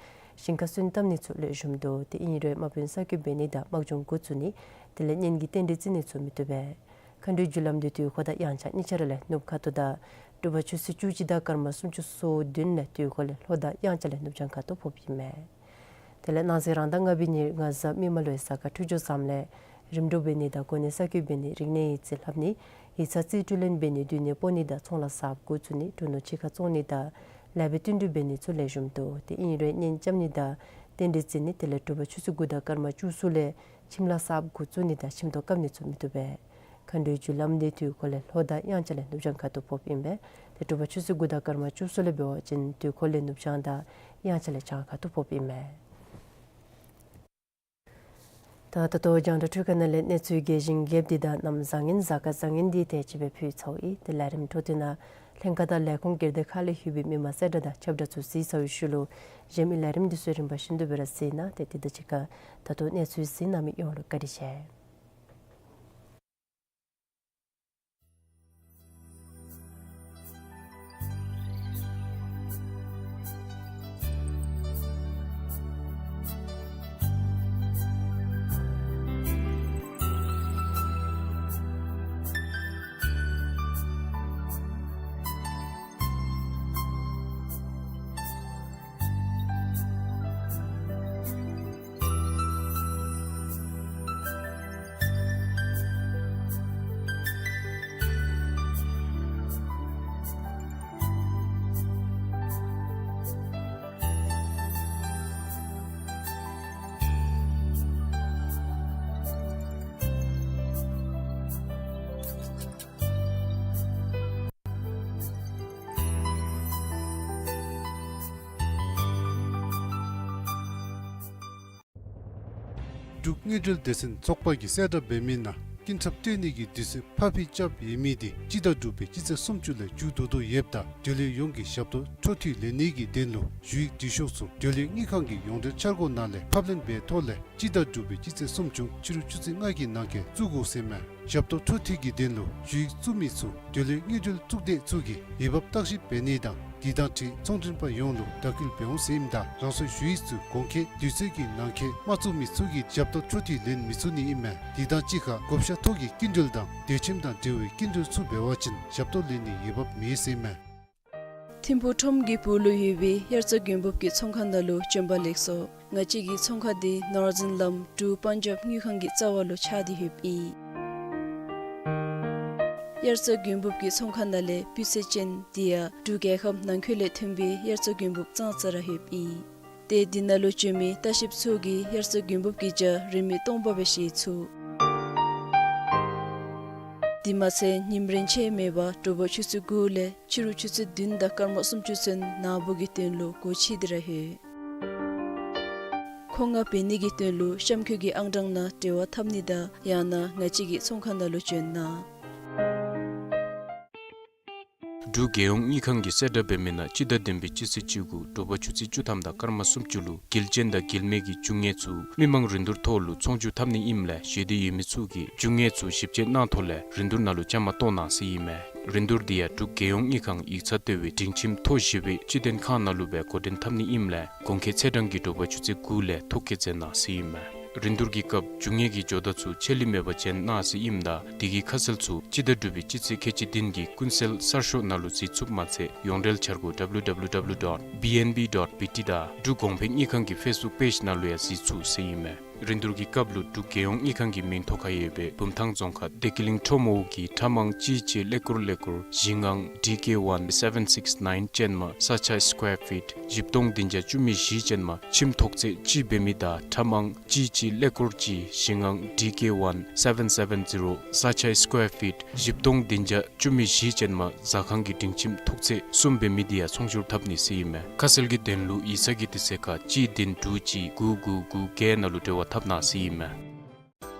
ཞིང་ཁ་སོན་བཏབ་ནི་ཚུ་ལེགས་ཤོམ་འདུག། དེ་ཨིན་རུང་དམག་དཔོན་གསར་བསྐོ་འབད་ནི་དང་དམག་སྦྱོང་འགོ་བཙུགས་ནི། དེ་ལས་གཉེན་གྱི་རྟེན་འབྲེལ་བརྩི་ནི་ཚུ་མི་བཏུབ་པས། མཁའ་འགྲོའི་རྒྱུ་ལམ་འདི་དུས་འཁོར་དང་དབྱངས་འཆར་གཉིས་ཆ་ར་ལས་ནུབ་ཁ་ཐུག་དང་དྲོ་པ་ཆུ་ཚོད་བཅུ་གཅིག་དང་སྐར་མ་སུམ་ཅུ་སོ་བདུན་ལས་དུས་འཁོར་ལས་ལྷོ་དང་དབྱངས་འཆར་ལས་ནུབ་བྱང་ཁ་ཐུག་ཕོགཔ་ཨིན་མས། དེ་ལས་གནངས་ཚེ་རང་ཟླ་ལྔ་པའི་ཉེར་ལྔ་གཟའ་མིག་དམར་ལུ་ཡང་གཟའ་སྐར་འཕྲོད་སྦྱོར་བཟངམ་ལས་རིམ་གྲོ་འབད་ནི་དང་གོ་གནས་གསར་བསྐོ་འབད་ནི། རིག་གནས་ཡིག་རྩིས་ལྷབ་ནི། ཡིག་ཚང་རྩིས་སྤྲོད་ལེན་འབད་ནི། སྡོད་གནས་སྤོ་ནི་དང་ཚོང་ལཱ་གསརཔ་འགོ་བཙུགས་ནི། འབྲུ་ནོར་གཅིག་ཁར་བཙོང་ནི་དང་ལེགས་པའི་བསྟུན་གྲོས་འབད་ནི་ཚུ་ལེགས་ཤོམ་འདུག། དེ་ཨིན་རུང་གཉེན་རྐྱབ་ནི་དང་རྟེན་འབྲེལ་བརྩི་ནི། དེ་ལས་དྲོ་པ་ཆུ་ཚོད་དགུ་དང་སྐར་མ་བཅུ་གསུམ་ལས་ཁྱིམ་ལཱ་གསརཔ་འགོ་བཙུགས་ནི་དང་ཁྱིམ་ཐོག་བཀབ་ནི་ཚུ་མི་བཏུབ་པས། མཁའ་འགྲོའི་རྒྱུ་ལམ་འདི་དུས་འཁོར་ལས་ལྷོ་དང་དབྱངས་འཆར་ལས་ནུབ་བྱང་ཁ་ཐུག་ཕོགཔ་ཨིན་པས། དེ་དྲོ་པ་ཆུ་ཚོད་དགུ་དང་སྐར་མ་བཅུ་གསུམ་ལས་འབད་བ་ཅིན་དུས་འཁོར་ལས་ནུབ་བྱང་དང་དབྱངས་འཆར་ལས་བྱང་ཁ་ཐུག་ཕོགཔ་ཨིན་མས། ད་ད་ལྟོ་རྒྱང་བསྒྲགས་འཕྲུལ་ཁང་ནང་ལས་གནས་ཚུལ་རྒྱས་ཤིང་རྒྱསཔ་འདི་དང་གནམ་བཟང་ངན་གཟའ་སྐར་བཟང་ངན་འདི་དེ་ཅིག་སྦེ་ཕུལ་ཚརཝ་ཨིན། ཏེ་ལས་རིམ་འཕྲོ་མཐུད་ནང་ལྷན་ཁག་དང་ལས་ཁུངས་སྒེར་སྡེ་ཁག་ལས་ལྷོད་པའི་མི་མང་གསལ་བསྒྲགས་དང་ཁྱབ་བསྒྲགས་ཚུ་གཟིགས་ཚར་བའི་ཤུལ་ལུ་གཞན་མི་ལས་རིམ་འདི་ཚུ་རིམ་པ་བཞིན་དུ་སྦེ་ར་གཟིགས་གནང་། ཏེ་དེ་དང་གཅིག་ཁར་ད་ལྟོ་གནས་ཚུལ་གཟིགས་གནང་མི་ཡོངས་ལུ་བཀའ་དྲིན་ཆེ། འབྲུག་དངུལ་འབྲེལ་སྡེ་ཚན་ཚོགས་པ་གིས་གསལ་བསྒྲགས་འབད་མི་ནང་སྐྱིན་ཚབ་སྤྲོད་ནི་གི་དུས་ཚོད་ཕར་འགྱངས་རྐྱབ་ཡོད་མི་དེ་སྤྱི་ཟླ་དྲུག་པའི་སྤྱི་ཚེས་སུམ་ཅུ་ལས་མཇུག་བསྡུ་དོ་ཡོདཔ་ད་སྡོད་ལས་ཡོངས་ཀྱིས་ཞབས་ཏོག་འཕྲོ་མཐུད་ལེན་ནི་གི་དོན་ལུ་ཞུ་ཡིག་འབྲི་ཤོག་ཚུ་སྡོད་ལས་དངུལ་ཁང་གི་ཡོངས་འབྲེལ་འཆར་སྒོ་ནང་ལས་ཕབ་ལེན་འབད་ཐོག་ལས་སྤྱི་ཟླ་དྲུག་པའི་སྤྱི་ཚེས་སུམ་ཅུ་ཕྱི་རུ་ཆུ་ཚོད་ལྔ་གི་ནང་འཁོད་བཙུགས་དགོ་ཟེར་མས། ཞབས་ཏོག་འཕྲོ་མཐུད་ཀྱི་དོན་ལུ་ཞུ་ཡིག་བཙུགས་མི་ཚུ་སྡོད་ལས་དངུལ་འབྲེལ་གཙུག་སྡེ་ཚུ་གིས་འོས་འབབ་བརྟག་ཞིབ་འབད་ནི་དང་དེ་དང་འཁྲིལ་ཚོང་མགྲོན་པ་ཡོངས་ལུ་དྲ་སྐུལ་འབད་འོང་ཟེར་ཨིནམ་ད་རང་སོའི་ཞུ་ཡིག་ཚུ་གོང་འཁོད་དུས་ཚོད་ཀྱི་ནང་འཁོད་མ་བཙུགས་མི་ཚུ་གིས་ཞབས་ཏོག་འཕྲོ་མཐུད་ལེན་མི་ཚུགས་ནི་ཨིན་མས། དེ་དང་གཅིག་ཁར་བགོ་བཤའ་ཐོག་གི་སྐྱིན་འགྲུལ་དང་སྡོད་ཁྱིམ་དང་འབྲེལ་བའི་སྐྱིན་འགྲུལ་ཚུ་འབད་བ་ཅིན་ཞབས་ཏོག་ལེན་ནི་འོས་འབབ་མེད་ཟེར་ཨིན་མས། ཐིམ་ཕུག་ཁྲོམ་གྱི་སྦུག་ལུ་ཡོད་པའི་དབྱར་རྩྭ་དགུན་འབུབ་ཀྱི་ཚོང་ཁང་ནང་ལུ་བྱོན་པ་ལེགས་སོ། ང་བཅས་ཀྱི་ཚོང་ཁང་འདི་ནོར་ཛིན་ལམ་འབྲུག་པཱན་ཇབ་དངུལ་ཁང་གི་རྩ་བ་ལུ་ཆགས་ཏེ་ཡོདཔ་ཨིན། དབྱར་རྩྭ་དགུན་འབུབ་ཀྱི་ཚོང་ཁང་ནང་ལས་སྤུས་ཚད་ཅན་དེ་ཡང་འབྲུག་རྒྱལ་ཁབ་ནང་འཁོད་ལས་ཐོན་པའི་དབྱར་རྩྭ་དགུན་འབུབ་ཙང་ཙ་ར་ཡོདཔ་ཨིན། ཏེ་འདི་ནང་ལུ་བྱོན་མི་ལྟ་བཤལཔ་ཚུ་གིས་དབྱར་རྩྭ་དགུན་འབུབ་ཀྱི་ཇ་རིན་མེད་སྟོང་པ་སྦེ་བཞེས་ཚུགས། དེ་མ་ཚད་ཉིམ་རེངས་ཆད་མེད་པར་དྲོ་པ་ཆུ་ཚོད་དགུ་ལས་ཕྱི་རུ་ཆུ་ཚོད་བདུན་དང་སྐར་མ་སུམ་ཅུ་ཚུན་ནངས་པ་གི་དོན་ལུ་སྒོ་ཕྱེ་སྟེ་ར་ཡོད། མཁོ་མངགས་འབད་ནི་གི་དོན་ལུ་གཤམ་འཁོད་ཀྱི་ཨང་གྲངས་ནང་འབྲེལ་བ་འཐབ་ནི་དང་ཡང་ན་ང་བཅས་ཀྱི་ཚོང་ཁང་ནང་ལུ་བྱོན་གནང་། འབྲུག་རྒྱལ་ཡོངས་དངུལ་ཁང་གིས་གསལ་བསྒྲགས་འབད་མི་ནང་སྤྱི་ཟླ་བདུན་པའི་སྤྱི་ཚེས་བཅུ་དགུ་དྲོ་པ་ཆུ་ཚོད་བཅུ་ཐམ་དང་སྐར་མ་སུམ་ཅུ་ལུ་འགུལ་ཅན་དང་འགུལ་མེད་ཀྱི་རྒྱུ་དངོས་ཚུ་མི་མང་རིན་བསྡུར་ཐོག་ལུ་ཚོང་བསྒྱུར་འཐབ་ནི་ཨིནམ་ལས་བཞེས་འདོད་ཡོད་མི་ཚུ་གིས་རྒྱུ་དངོས་ཚུ་ཞིབ་དཔྱད་གནང་ཐོག་ལས་རིན་བསྡུར་ནང་ལུ་བཅའ་མར་གཏོགས་གནང་ཟེར་ཨིན་མས། རིན་བསྡུར་འདི་ཡང་འབྲུག་རྒྱལ་ཡོངས་དངུལ་ཁང་ཡིག་ཚང་ལྟེ་བའི་སྒྲིང་ཁྱིམ་མཐོ་བཞི་པའི་སྤྱི་མཐུན་ཁང་ནང་ལུ་སྦེ་འགོ་འདྲེན་འཐབ་ནི་ཨིནམ་ལས་གོང་འཁོད་ཚེས་གྲངས་ཀྱི་དྲོ་པ་ཆུ་ཚོད་དགུ་ལས་ཐོ་བཀོད་མཛད་གནང་ཟེར་ཨིན་མས། རིན་བསྡུར་གྱི་སྐབས་རྒྱུ་དངོས་ཀྱི་ཇོ་བདག་ཚུ་ཆད་ལུས་མེད་པར་བྱོན་གནང་ཟེར་ཨིནམ་ད་དེ་གི་ཁ་གསལ་ཚུ་སྤྱི་ཟླ་དྲུག་པའི་སྤྱི་ཚེས་ཁལ་གཅིག་བདུན་གྱི་ཀུན་གསལ་གསར་ཤོག་ནང་ལུ་གཟིགས་ཚུགསཔ་མ་ཚད་ཡོངས་འབྲེལ་འཆར་སྒོ་W W W dot B N B dot B T དང་འབྲུག་གོང་འཕེལ་དངུལ་ཁང་གི་ཕེསི་བུཀ་པེཇ་ནང་ལུ་ཡང་གཟིགས་ཚུགས་ཟེར་ཨིན་མས། རིན་བསྡུར་གྱི་སྐབས་ལུ་འབྲུག་རྒྱལ་ཡོངས་དངུལ་ཁང་གི་མིང་ཐོ་ཁར་ཡོད་པའི་བུམ་ཐང་རྫོང་ཁག་བདེ་སྐྱིད་གླིང་ཁྲོམ་འོག་གི་ཁྲ་མང་གཅིག་གཅིག་ཀླད་ཀོར་ཀླད་ཀོར་བཞི་ལྔ་D K one seven six nine ཅན་མ་ས་ཆ་སི་ཀོར་ཕིཊ་བཞི་སྟོང་བདུན་བརྒྱ་བཅུ་མེད་བཞི་ཅན་མ་ཁྱིམ་ཐོག་ཚད་གཅིག་འབད་མི་དང་ཁྲ་མང་གཅིག་གཅིག་ཀླད་ཀོར་གཅིག་བཞི་ལྔ་D K one seven seven zero ས་ཆ་སི་ཀོར་ཕིཊ་བཞི་སྟོང་བདུན་བརྒྱ་བཅུ་མེད་བཞི་ཅན་མ་ཟ་ཁང་གི་སྒྲིང་ཁྱིམ་ཐོག་ཚད་གསུམ་འབད་མི་དེ་ཡང་ཚོང་བསྒྱུར་འཐབ་ནི་ཟེར་ཨིན་མས། ཁ་གསལ་གྱི་དོན་ལུ་ཡིག་ཚང་གི་དུས་ཚོད་ཁར་གཅིག་བདུན་དྲུག་གཅིག་དགུ་དགུ་དགུ་བརྒྱད་ནང་ལུ་འབྲེལ་བ་འཐབ་གནང་ཟེར་ཨིན་མས།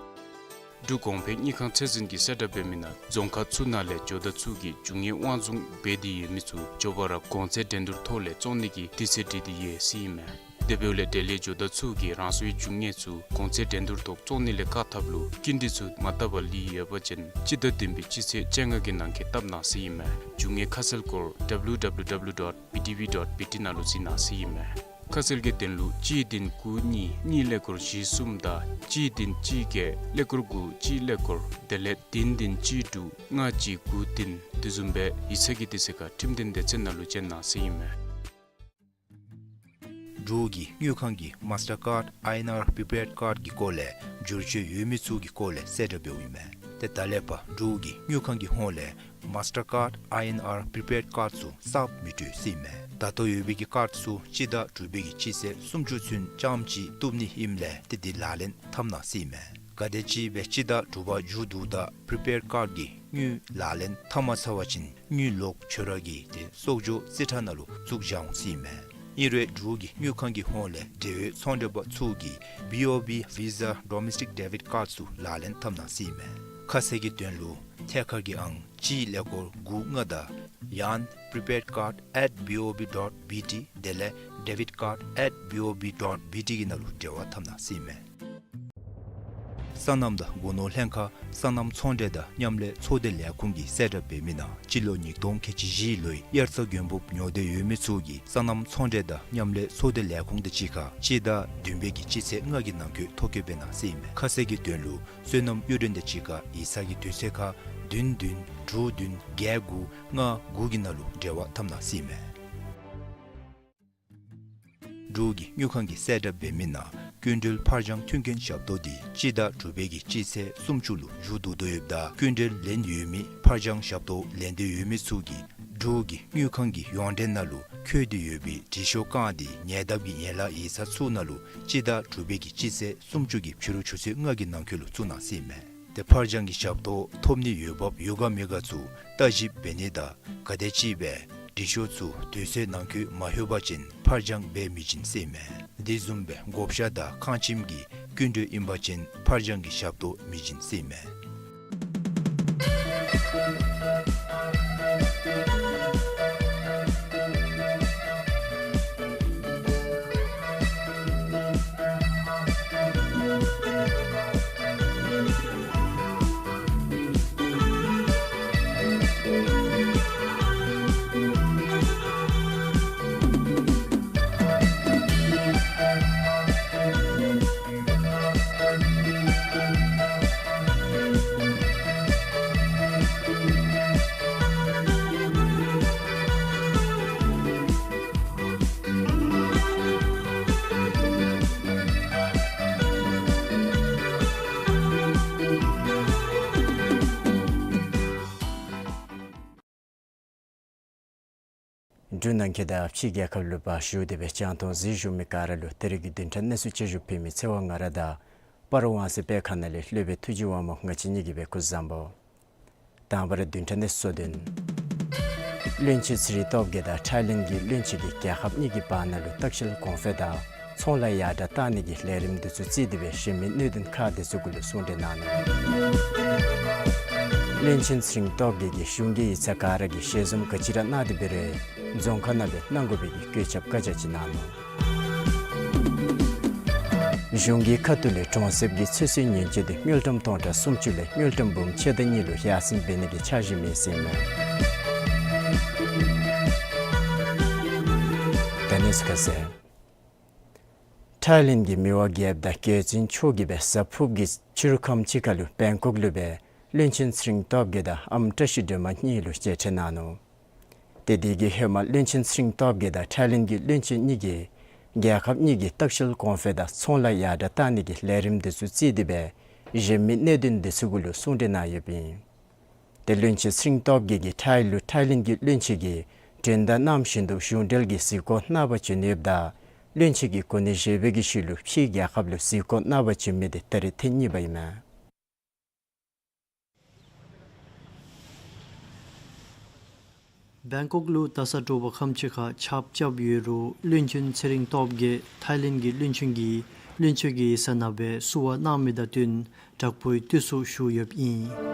འབྲུག་གོང་འཕེལ་དངུལ་ཁང་ཚད་འཛིན་གྱིས་གསལ་བསྒྲགས་འབད་མི་ནང་རྫོང་ཁག་ཚུ་ནང་ལས་ཇོ་བདག་ཚུ་གིས་རྒྱུ་དངོས་དབང་བཟུང་འབད་དེ་ཡོད་མི་ཚུ་མགྱོགས་པ་ར་གོང་ཚད་འགྲན་བསྡུར་ཐོག་ལས་བཙོང་ནི་གི་དུས་ཚོད་བསྒྲིགས་ཏེ་ཡོད་ཟེར་ཨིན་མས། དེ་འབདཝ་ལས་འབྲེལ་ཡོད་ཇོ་བདག་ཚུ་གིས་རང་སོའི་རྒྱུ་དངོས་ཚུ་གོང་ཚད་འགྲན་བསྡུར་ཐོག་བཙོང་ནི་ལས་བཀག་ཐབས་ལུ་སྐྱིན་འགྲུལ་ཚུ་མ་བཏབ་པར་ལུས་ཡོད་པ་ཅིན་སྤྱི་ཟླ་བདུན་པའི་སྤྱི་ཚེས་བཅོ་ལྔ་གི་ནང་འཁོད་བཏབ་གནང་ཟེར་ཨིན་མས། རྒྱུ་དངོས་ཁ་གསལ་སྐོར་W W W dot B T V dot B T ནང་ལུ་གཟིགས་གནང་ཟེར་ཨིན་མས། ཁ་གསལ་གྱི་དོན་ལུ་གཅིག་བདུན་དགུ་གཉིས་གཉིས་ཀླད་ཀོར་བཞི་གསུམ་དང་གཅིག་བདུན་གཅིག་བརྒྱད་ཀླད་ཀོར་དགུ་གཅིག་ཀླད་ཀོར་དེ་ལས་བདུན་བདུན་གཅིག་དྲུག་ལྔ་གཅིག་དགུ་བདུན་དེ་བཟུམ་སྦེ་ཡིག་ཚང་གི་དུས་ཚོད་ཁར་ཁྲིམས་དོན་སྡེ་ཚན་ནང་ལུ་བྱོན་གནང་ཟེར་ཨིན་མས། འབྲུག་གི་དངུལ་ཁང་གིས་མཱས་ཊར་ཀཱཌ་I N R པི་རི་པེཌ་ཀཱཌ་ཀྱི་སྐོར་ལས་བསྒྱུར་བཅོས་ཡོད་མི་ཚུ་གི་སྐོར་ལས་གསལ་བསྒྲགས་འབདཝ་ཨིན་མས། ཏེ་ད་ལས་ཕར་འབྲུག་གི་དངུལ་ཁང་གི་ཧོངས་ལས་མཱས་ཊར་ཀཱཌ་I N R པི་རི་པེཌ་ཀཱཌ་ཚུ་གསརཔ་མི་སྤྲོད་ཟེར་ཨིན་མས། ད་ལྟོ་ཡོད་པའི་གི་ཀཱཌ་ཚུ་སྤྱི་ཟླ་དྲུག་པའི་གི་སྤྱི་ཚེས་སུམ་ཅུ་ཚུན་རྐྱངམ་ཅིག་བཏུབ་ནི་ཨིནམ་ལས་ཏེ་འདི་ལག་ལེན་འཐབ་གནང་ཟེར་ཨིན་མས། གལ་ཏེ་ཅིག་སྦེ་སྤྱི་ཟླ་དྲུག་པ་མཇུག་བསྡུཝ་ད་པི་རི་པེཌ་ཀཱཌ་ཀྱི་དངུལ་ལག་ལེན་འཐབ་མ་ཚར་བ་ཅིན་དངུལ་ལོག་འབྱོར་ར་གི་ཏེ་གསོག་འཇོག་རྩིས་ཁྲ་ནང་ལུ་བཙུགས་བཞག་འོང་ཟེར་ཨིན་མས། ཨིན་རུང་འབྲུག་གི་དངུལ་ཁང་གི་ཧོངས་ལས་འབྲེལ་ཡོད་ཚོང་འབྲེལ་པ་ཚུ་གིས་B O B Visa Domestic Debit Card ཚུ་ལག་ལེན་འཐབ་གནང་ཟེར་ཨིན་མས། ཁ་གསལ་གྱི་དོན་ལུ་ཐད་ཀར་གྱི་ཨང་གཅིག་ཀླད་ཀོར་དགུ་ལྔ་དང་ཡང་prepaidcard at B O B dot B T དེ་ལས་debitcard at B O B dot B T གི་ནང་ལུ་འབྲེལ་བ་འཐབ་གནང་ཟེར་ཨིན་མས། སོ་ནམ་དང་སྒོ་ནོར་ལྷན་ཁག་སོ་ནམ་ཚོང་འབྲེལ་དང་མཉམ་ལས་ཚོགས་སྡེ་ལས་ཁུངས་ཀྱིས་གསལ་བསྒྲགས་འབད་མི་ནང་སྤྱི་ལོ་ཉིས་སྟོང་ཁལ་གཅིག་བཞི་ལོའི་དབྱར་རྩྭ་དགུན་འབུབ་ཉོ་འདོད་ཡོད་མི་ཚུ་གིས་སོ་ནམ་ཚོང་འབྲེལ་དང་མཉམ་ལས་ཚོགས་སྡེ་ལས་ཁུངས་དང་གཅིག་ཁར་སྤྱི་ཟླ་བདུན་པའི་གི་སྤྱི་ཚེས་ལྔ་གི་ནང་འཁོད་ཐོ་བཀོད་འབད་གནང་ཟེར་ཨིན་མས། ཁ་གསལ་གྱི་དོན་ལུ་སོ་ནམ་གཡུ་སྒྲོན་དང་གཅིག་ཁར་ཡིག་ཚང་གི་དུས་ཚོད་ཁར་བདུན་བདུན་དྲུག་བདུན་བརྒྱད་དགུ་ལྔ་དགུ་གི་ནང་ལུ་འབྲེལ་བ་འཐབ་གནང་ཟེར་ཨིན་མས། འབྲུག་གི་དངུལ་ཁང་གིས་གསལ་བསྒྲགས་འབད་མི་ནང་སྐྱིན་འགྲུལ་ཕར་འགྱངས་མཐུན་རྐྱེན་ཞབས་ཏོག་འདི་སྤྱི་ཟླ་དྲུག་པའི་གི་སྤྱི་ཚེས་སུམ་ཅུ་ལུ་མཇུག་བསྡུ་དོ་ཡོདཔ་ད་སྐྱིན་འགྲུལ་ལེན་ཡོད་མི་ཕར་འགྱངས་ཞབས་ཏོག་ལེན་འདོད་ཡོད་མི་ཚུ་གིས་འབྲུག་གི་དངུལ་ཁང་གི་ཡོངས་འབྲེལ་ནང་ལུ་འཁོད་དེ་ཡོད་པའི་འབྲི་ཤོག་རྐང་འདི་ཉེ་འདབས་ཀྱི་ཡན་ལག་ཡིག་ཚང་ཚུ་ནང་ལུ་སྤྱི་ཟླ་དྲུག་པའི་གི་སྤྱི་ཚེས་སུམ་ཅུ་གི་ཕྱི་རུ་ཆུ་ཚོད་ལྔ་གི་ནང་འཁོད་ལུ་བཙུགས་གནང་ཟེར་ཨིན་མས། ཏེ་ཕར་འགྱངས་ཀྱི་ཞབས་ཏོག་ཐོབ་ནི་ཡོདཔ་ཡོད་ག་མེད་ག་ཚུ་བརྟག་ཞིབ་འབད་ནི་དང་གལ་ཏེ་ཅིག་སྦེ་འབྲི་ཤོག་ཚུ་དུས་ཚོད་ནང་འཁོད་མ་ལྷོད་པ་ཅིན་ཕར་འགྱངས་འབད་མི་བྱིན་ཟེར་ཨིན་མས། དེ་བཟུམ་སྦེ་བགོ་བཤའ་དང་ཁང་ཁྱིམ་གྱི་ སྐྱིན་འགྲུལ་ཨིན་པ་ཅིན་ཕར་འགྱངས་ཀྱི་ཞབས་ཏོག་མི་བྱིན་ཟེར་ཨིན་མས། འབྲུག་ནང་འཁོད་དང་ཕྱི་རྒྱལ་ཁབ་ལུ་འབད་བཞུགས་ཏེ་སྦེ་རྒྱང་མཐོང་གཟིགས་བཞུགས་མི་ག་ར་ལུ་ད་རིས་ཀྱི་བདུན་ཕྲག་གནས་ཚུལ་བཅུ་བཞི་ཕུལ་མི་ཚེ་དབང་ང་ར་དང་སྤ་རོ་ཝང་སི་དཔེ་ཁང་ནང་ལས་ལྷོད་པའི་ཐུགས་རྗེ་དབང་མོ་ང་བཅས་གཉིས་ཀྱིས་སྦེ་སྐུ་གཟུགས་བཟང་པོ། དང་པ་ར་བདུན་ཕྲག་གནས་ཚུལ་སོ་བདུན། བློན་ཆེན་ཚེ་རིང་སྟོབས་རྒྱས་དང་ཐའི་ལེནཌ་གི་བློན་ཆེན་གྱིས་རྒྱལ་ཁབ་གཉིས་ཀྱི་བར་ན་ལུ་ལྟ་བཤལ་གོང་འཕེལ་དང་ཚོང་ལཱ་ཡར་དྲགས་གཏང་ནི་གི་ལས་རིམ་འདི་ཚུ་བརྩིས་ཏེ་སྦེ་གཞན་མི་གནད་དོན་ཁག་འདི་ཚུ་གུ་ལུ་གསུང་གྲོས་གནང་ནུག། བློན་ཆེན་ཚེ་རིང་སྟོབས་རྒྱས་ཀྱིས་གཞུང་གི་ཡིག་ཚང་ག་ར་གིས་ཞལ་འཛོམས་ག་ཅི་ར་གནང་སྟེ་འབད་རུང་རྫོང་ཁ་ནང་སྦེ་གནང་དགོ་པའི་གི་བཀོད་ཁྱབ་བཀའ་རྒྱ་ཅིག་གནང་ནུག། གཞུང་གིས་ཁ་ཐུག་ལས་གྲོང་གསེབ་ཀྱི་ཚོད་བསྲེ་ཉེན་བཅོལ་དེ་དངུལ་ཀྲམ་སྟོང་ཕྲག་སུམ་ཅུ་ལས་དངུལ་ཀྲམ་འབུམ་ཕྱེད་དང་གཉིས་ལུ་ཡར་སེང་འབད་ནི་གི་འཆར་གཞི་མེད་ཟེར་ཨིན་མས། ད་གནས་ཚུལ་ཁ་གསལ། ཐའི་ལེནཌ་གི་མི་དབང་རྒྱལཔོ་དང་རྒྱལ་བཙུན་མཆོག་གིས་སྦེ་གཟའ་ཕུརཔ་གི་ཕྱི་རུ་ཁམས་ཅིག་ཁར་ལུ་བེང་ཀོག་ལུ་སྦེ་བློན་ཆེན་ཚེ་རིང་སྟོབས་རྒྱས་དང་ཨམ་བཀྲ་ཤིས་སྒྲོལ་མ་གཉིས་ལུ་མཇལ་འཕྲད་གནང་ནུག། ཏེ་དེ་གི་ཧེ་མ་བློན་ཆེན་ཚེ་རིང་སྟོབས་རྒྱས་དང་ཐའི་ལེནཌ་གི་བློན་ཆེན་གཉིས་ཀྱིས་རྒྱལ་ཁབ་གཉིས་ཀྱི་ལྟ་བཤལ་གོང་འཕེལ་དང་ཚོང་ལཱ་ཡར་དྲགས་གཏང་ནི་གི་ལས་རིམ་འདི་ཚུ་བརྩིས་ཏེ་སྦེ་གཞན་མི་གནད་དོན་འདི་ཚུ་གུ་ལུ་གསུང་གྲོས་གནང་ཡོདཔ་ཨིན། ཏེ་བློན་ཆེན་ཚེ་རིང་སྟོབས་རྒྱས་ཀྱིས་ཐའི་ལུ་ཐའི་ལེནཌ་གི་བློན་ཆེན་གྱིས་དོན་དག་གནངམ་བཞིན་དུ་གཞུང་འབྲེལ་གྱི་གཟིགས་སྐོར་གནང་བར་བྱོན་ཡོདཔ་ད་བློན་ཆེན་གྱིས་གོ་གནས་བཞེས་པའི་གི་ཤུལ་ལུ་ཕྱིའི་རྒྱལ་ཁབ་ལུ་གཟིགས་སྐོར་གནང་བར་བྱོན་མི་དེ་ད་རེས་ཐེངས་གཉིས་པ་ཨིན་མས། བེང་ཀོག་ལུ་ད་ས་དྲོ་པ་ཁམས་ཅིག་ཁར་ཆརཔ་རྐྱབ་ཡོད་རུང་བློན་ཆེན་ཚེ་རིང་སྟོབས་རྒྱས་ཐའི་ལེནཌ་གི་བློན་ཆེན་གྱིས་བློན་ཆེན་གྱི་ཡིག་ཚང་ནང་སྦེ་བསུ་བ་གནང་མི་དང་བསྟུན་དྲག་པོའི་དུས་སུ་བཞུགས་ཡོདཔ་ཨིན།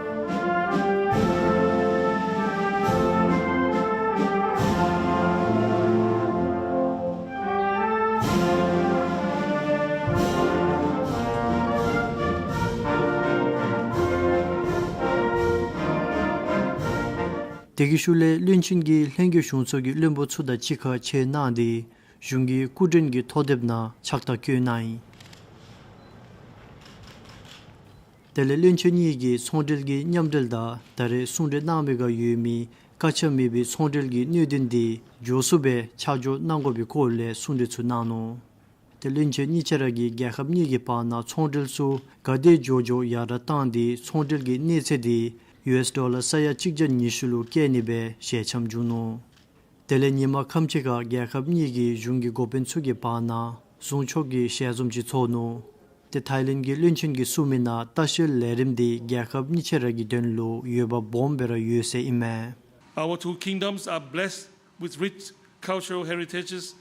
དེ་གི་ཤུལ་ལས་བློན་ཆེན་གྱིས་ལྷན་རྒྱས་གཞུང་ཚོགས་ཀྱི་བློན་པོ་ཚུ་དང་གཅིག་ཁར་མཇལ་གནང་སྟེ་གཞུང་གི་སྐུ་མགྲོན་གྱི་ཐོ་དེབ་ནང་ཕྱག་རྟགས་བཀོད་གནང་ཡི། དེ་ལས་བློན་ཆེན་གཉིས་ཀྱིས་ཚོང་འབྲེལ་གྱི་མཉམ་འབྲེལ་དང་ད་རེས་གསུང་གྲོས་གནང་བའི་ཁར་ཡོད་མི་བཀག་ཆ་མེད་པའི་ཚོང་འབྲེལ་གྱི་གནད་དོན་དེ་མགྱོགས་སུ་སྦེ་ཆ་འཇོག་གནང་དགོ་པའི་སྐོར་ལས་གསུང་གྲོས་ཚུ་གནང་ནུག། ཏེ་བློན་ཆེན་གཉིས་ཆ་ར་གིས་རྒྱལ་ཁབ་གཉིས་ཀྱི་བར་ན་ཚོང་འབྲེལ་ཚུ་ག་དེ་མགྱོགས་མགྱོགས་ཡར་དྲགས་བཏང་སྟེ་ཚོང་འབྲེལ་གྱི་གནས་ཚད་དེ་ཡུ་ཨེས་ཌོ་ལར་ས་ཡ་གཅིག་བརྒྱ་ཉི་ཤུ་ལུ་བཀལ་ནི་སྦེ་ཞལ་འཆམ་བྱུང་ནུག། དེ་ལས་ཉིན་མ་ཁམས་ཅིག་ཁར་རྒྱལ་ཁབ་གཉིས་ཀྱི་གཞུང་གི་འགོ་དཔོན་ཚུ་གི་བར་ན་གཟུངས་ཆོག་གི་ཞལ་འཛོམས་ཅིག་ཚོགས་ནུག། ཏེ་ཐའི་ལེནཌ་གི་བློན་ཆེན་གྱིས་གསུངས་མི་ནང་ལྟ་བཤལ་ལས་རིམ་དེ་རྒྱལ་ཁབ་གཉིས་ཆ་ར་གི་དོན་ལུ་འོས་འབབ་སྦོམ་སྦེ་ར་ཡོད་ཟེར་ཨིན་མས། Our two kingdoms are blessed with rich cultural heritages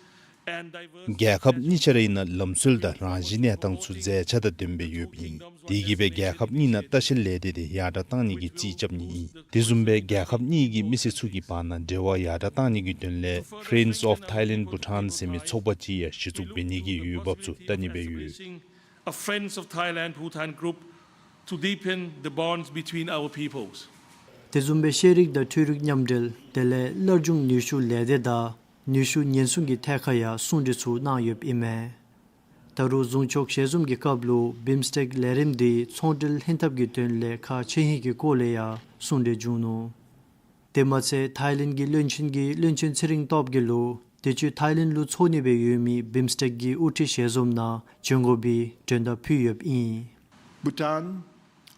and diverse རྒྱལ་ཁབ་གཉིས་ཆ་ར་ཨིན་ན་ལམ་སྲོལ་དང་རང་བཞིན་གནས་སྟངས་ཚུ་མཛེས་ཆ་དང་ལྡན་པའི་ཡོདཔ་ཨིན། དེ་གིས་སྦེ་རྒྱལ་ཁབ་གཉིས་ནང་ལྟ་བཤལ་ལས་སྡེ་དེ་ཡར་དྲགས་གཏང་ནི་གི་རྩིས་རྐྱབ་ནི་ཨིན། དེ་བཟུམ་སྦེ་རྒྱལ་ཁབ་གཉིས་ཀྱི་མི་སེར་ཚུ་གི་བར་ན་འབྲེལ་བ་ཡར་དྲགས་གཏང་ནི་གི་དོན་ལས་Friends of Thailand Bhutan ཟེར་མི་ཚོགས་པ་ཅིག་ཡང་གཞི་བཙུགས་འབད་ནི་གི་འོས་འབབ་ཚུ་བལྟ་ནི་སྦེ་ཡོད། A Friends of Thailand Bhutan group to deepen the bonds between our peoples. དེ་བཟུམ་སྦེ་ཤེས་རིག་དང་འཕྲུལ་རིག་མཉམ་འབྲེལ་དེ་ལས་སླར་འབྱུང་ནུས་ཤུགས་ལས་སྡེ་དང་ནུས་ཤུགས་ཉེན་སྲུང་གི་ཐད་ཁར་ཡང་གསུང་གྲོས་ཚུ་གནང་ཡོདཔ་ཨིན་མས། ད་རུང་གཟུངས་ཆོག་ཞལ་འཛོམས་ཀྱི་སྐབས་ལུ་བིམ་སི་ཊེཀ་ལས་རིམ་དེ་ཚོང་འབྲེལ་ལྷན་ཐབས་ཀྱི་དོན་ལས་ཁག་ཆེ་ཧིང་གི་སྐོར་ལས་ཡང་གསུང་གྲོས་བྱུང་ནུག། དེ་མ་ཚད་ཐའི་ལེནཌ་གི་བློན་ཆེན་གྱིས་བློན་ཆེན་ཚེ་རིང་སྟོབས་རྒྱས་ལུ་དུས་ཅི་ཐའི་ལེནཌ་ལུ་ཚོགས་ནི་སྦེ་ཡོད་མི་བིམ་སི་ཊེཀ་གི་དབུ་ཁྲིད་ཞལ་འཛོམས་ནང་བྱོན་དགོ་པའི་མགྲོན་བརྡ་ཕུལ་ཡོདཔ་ཨིན། Bhutan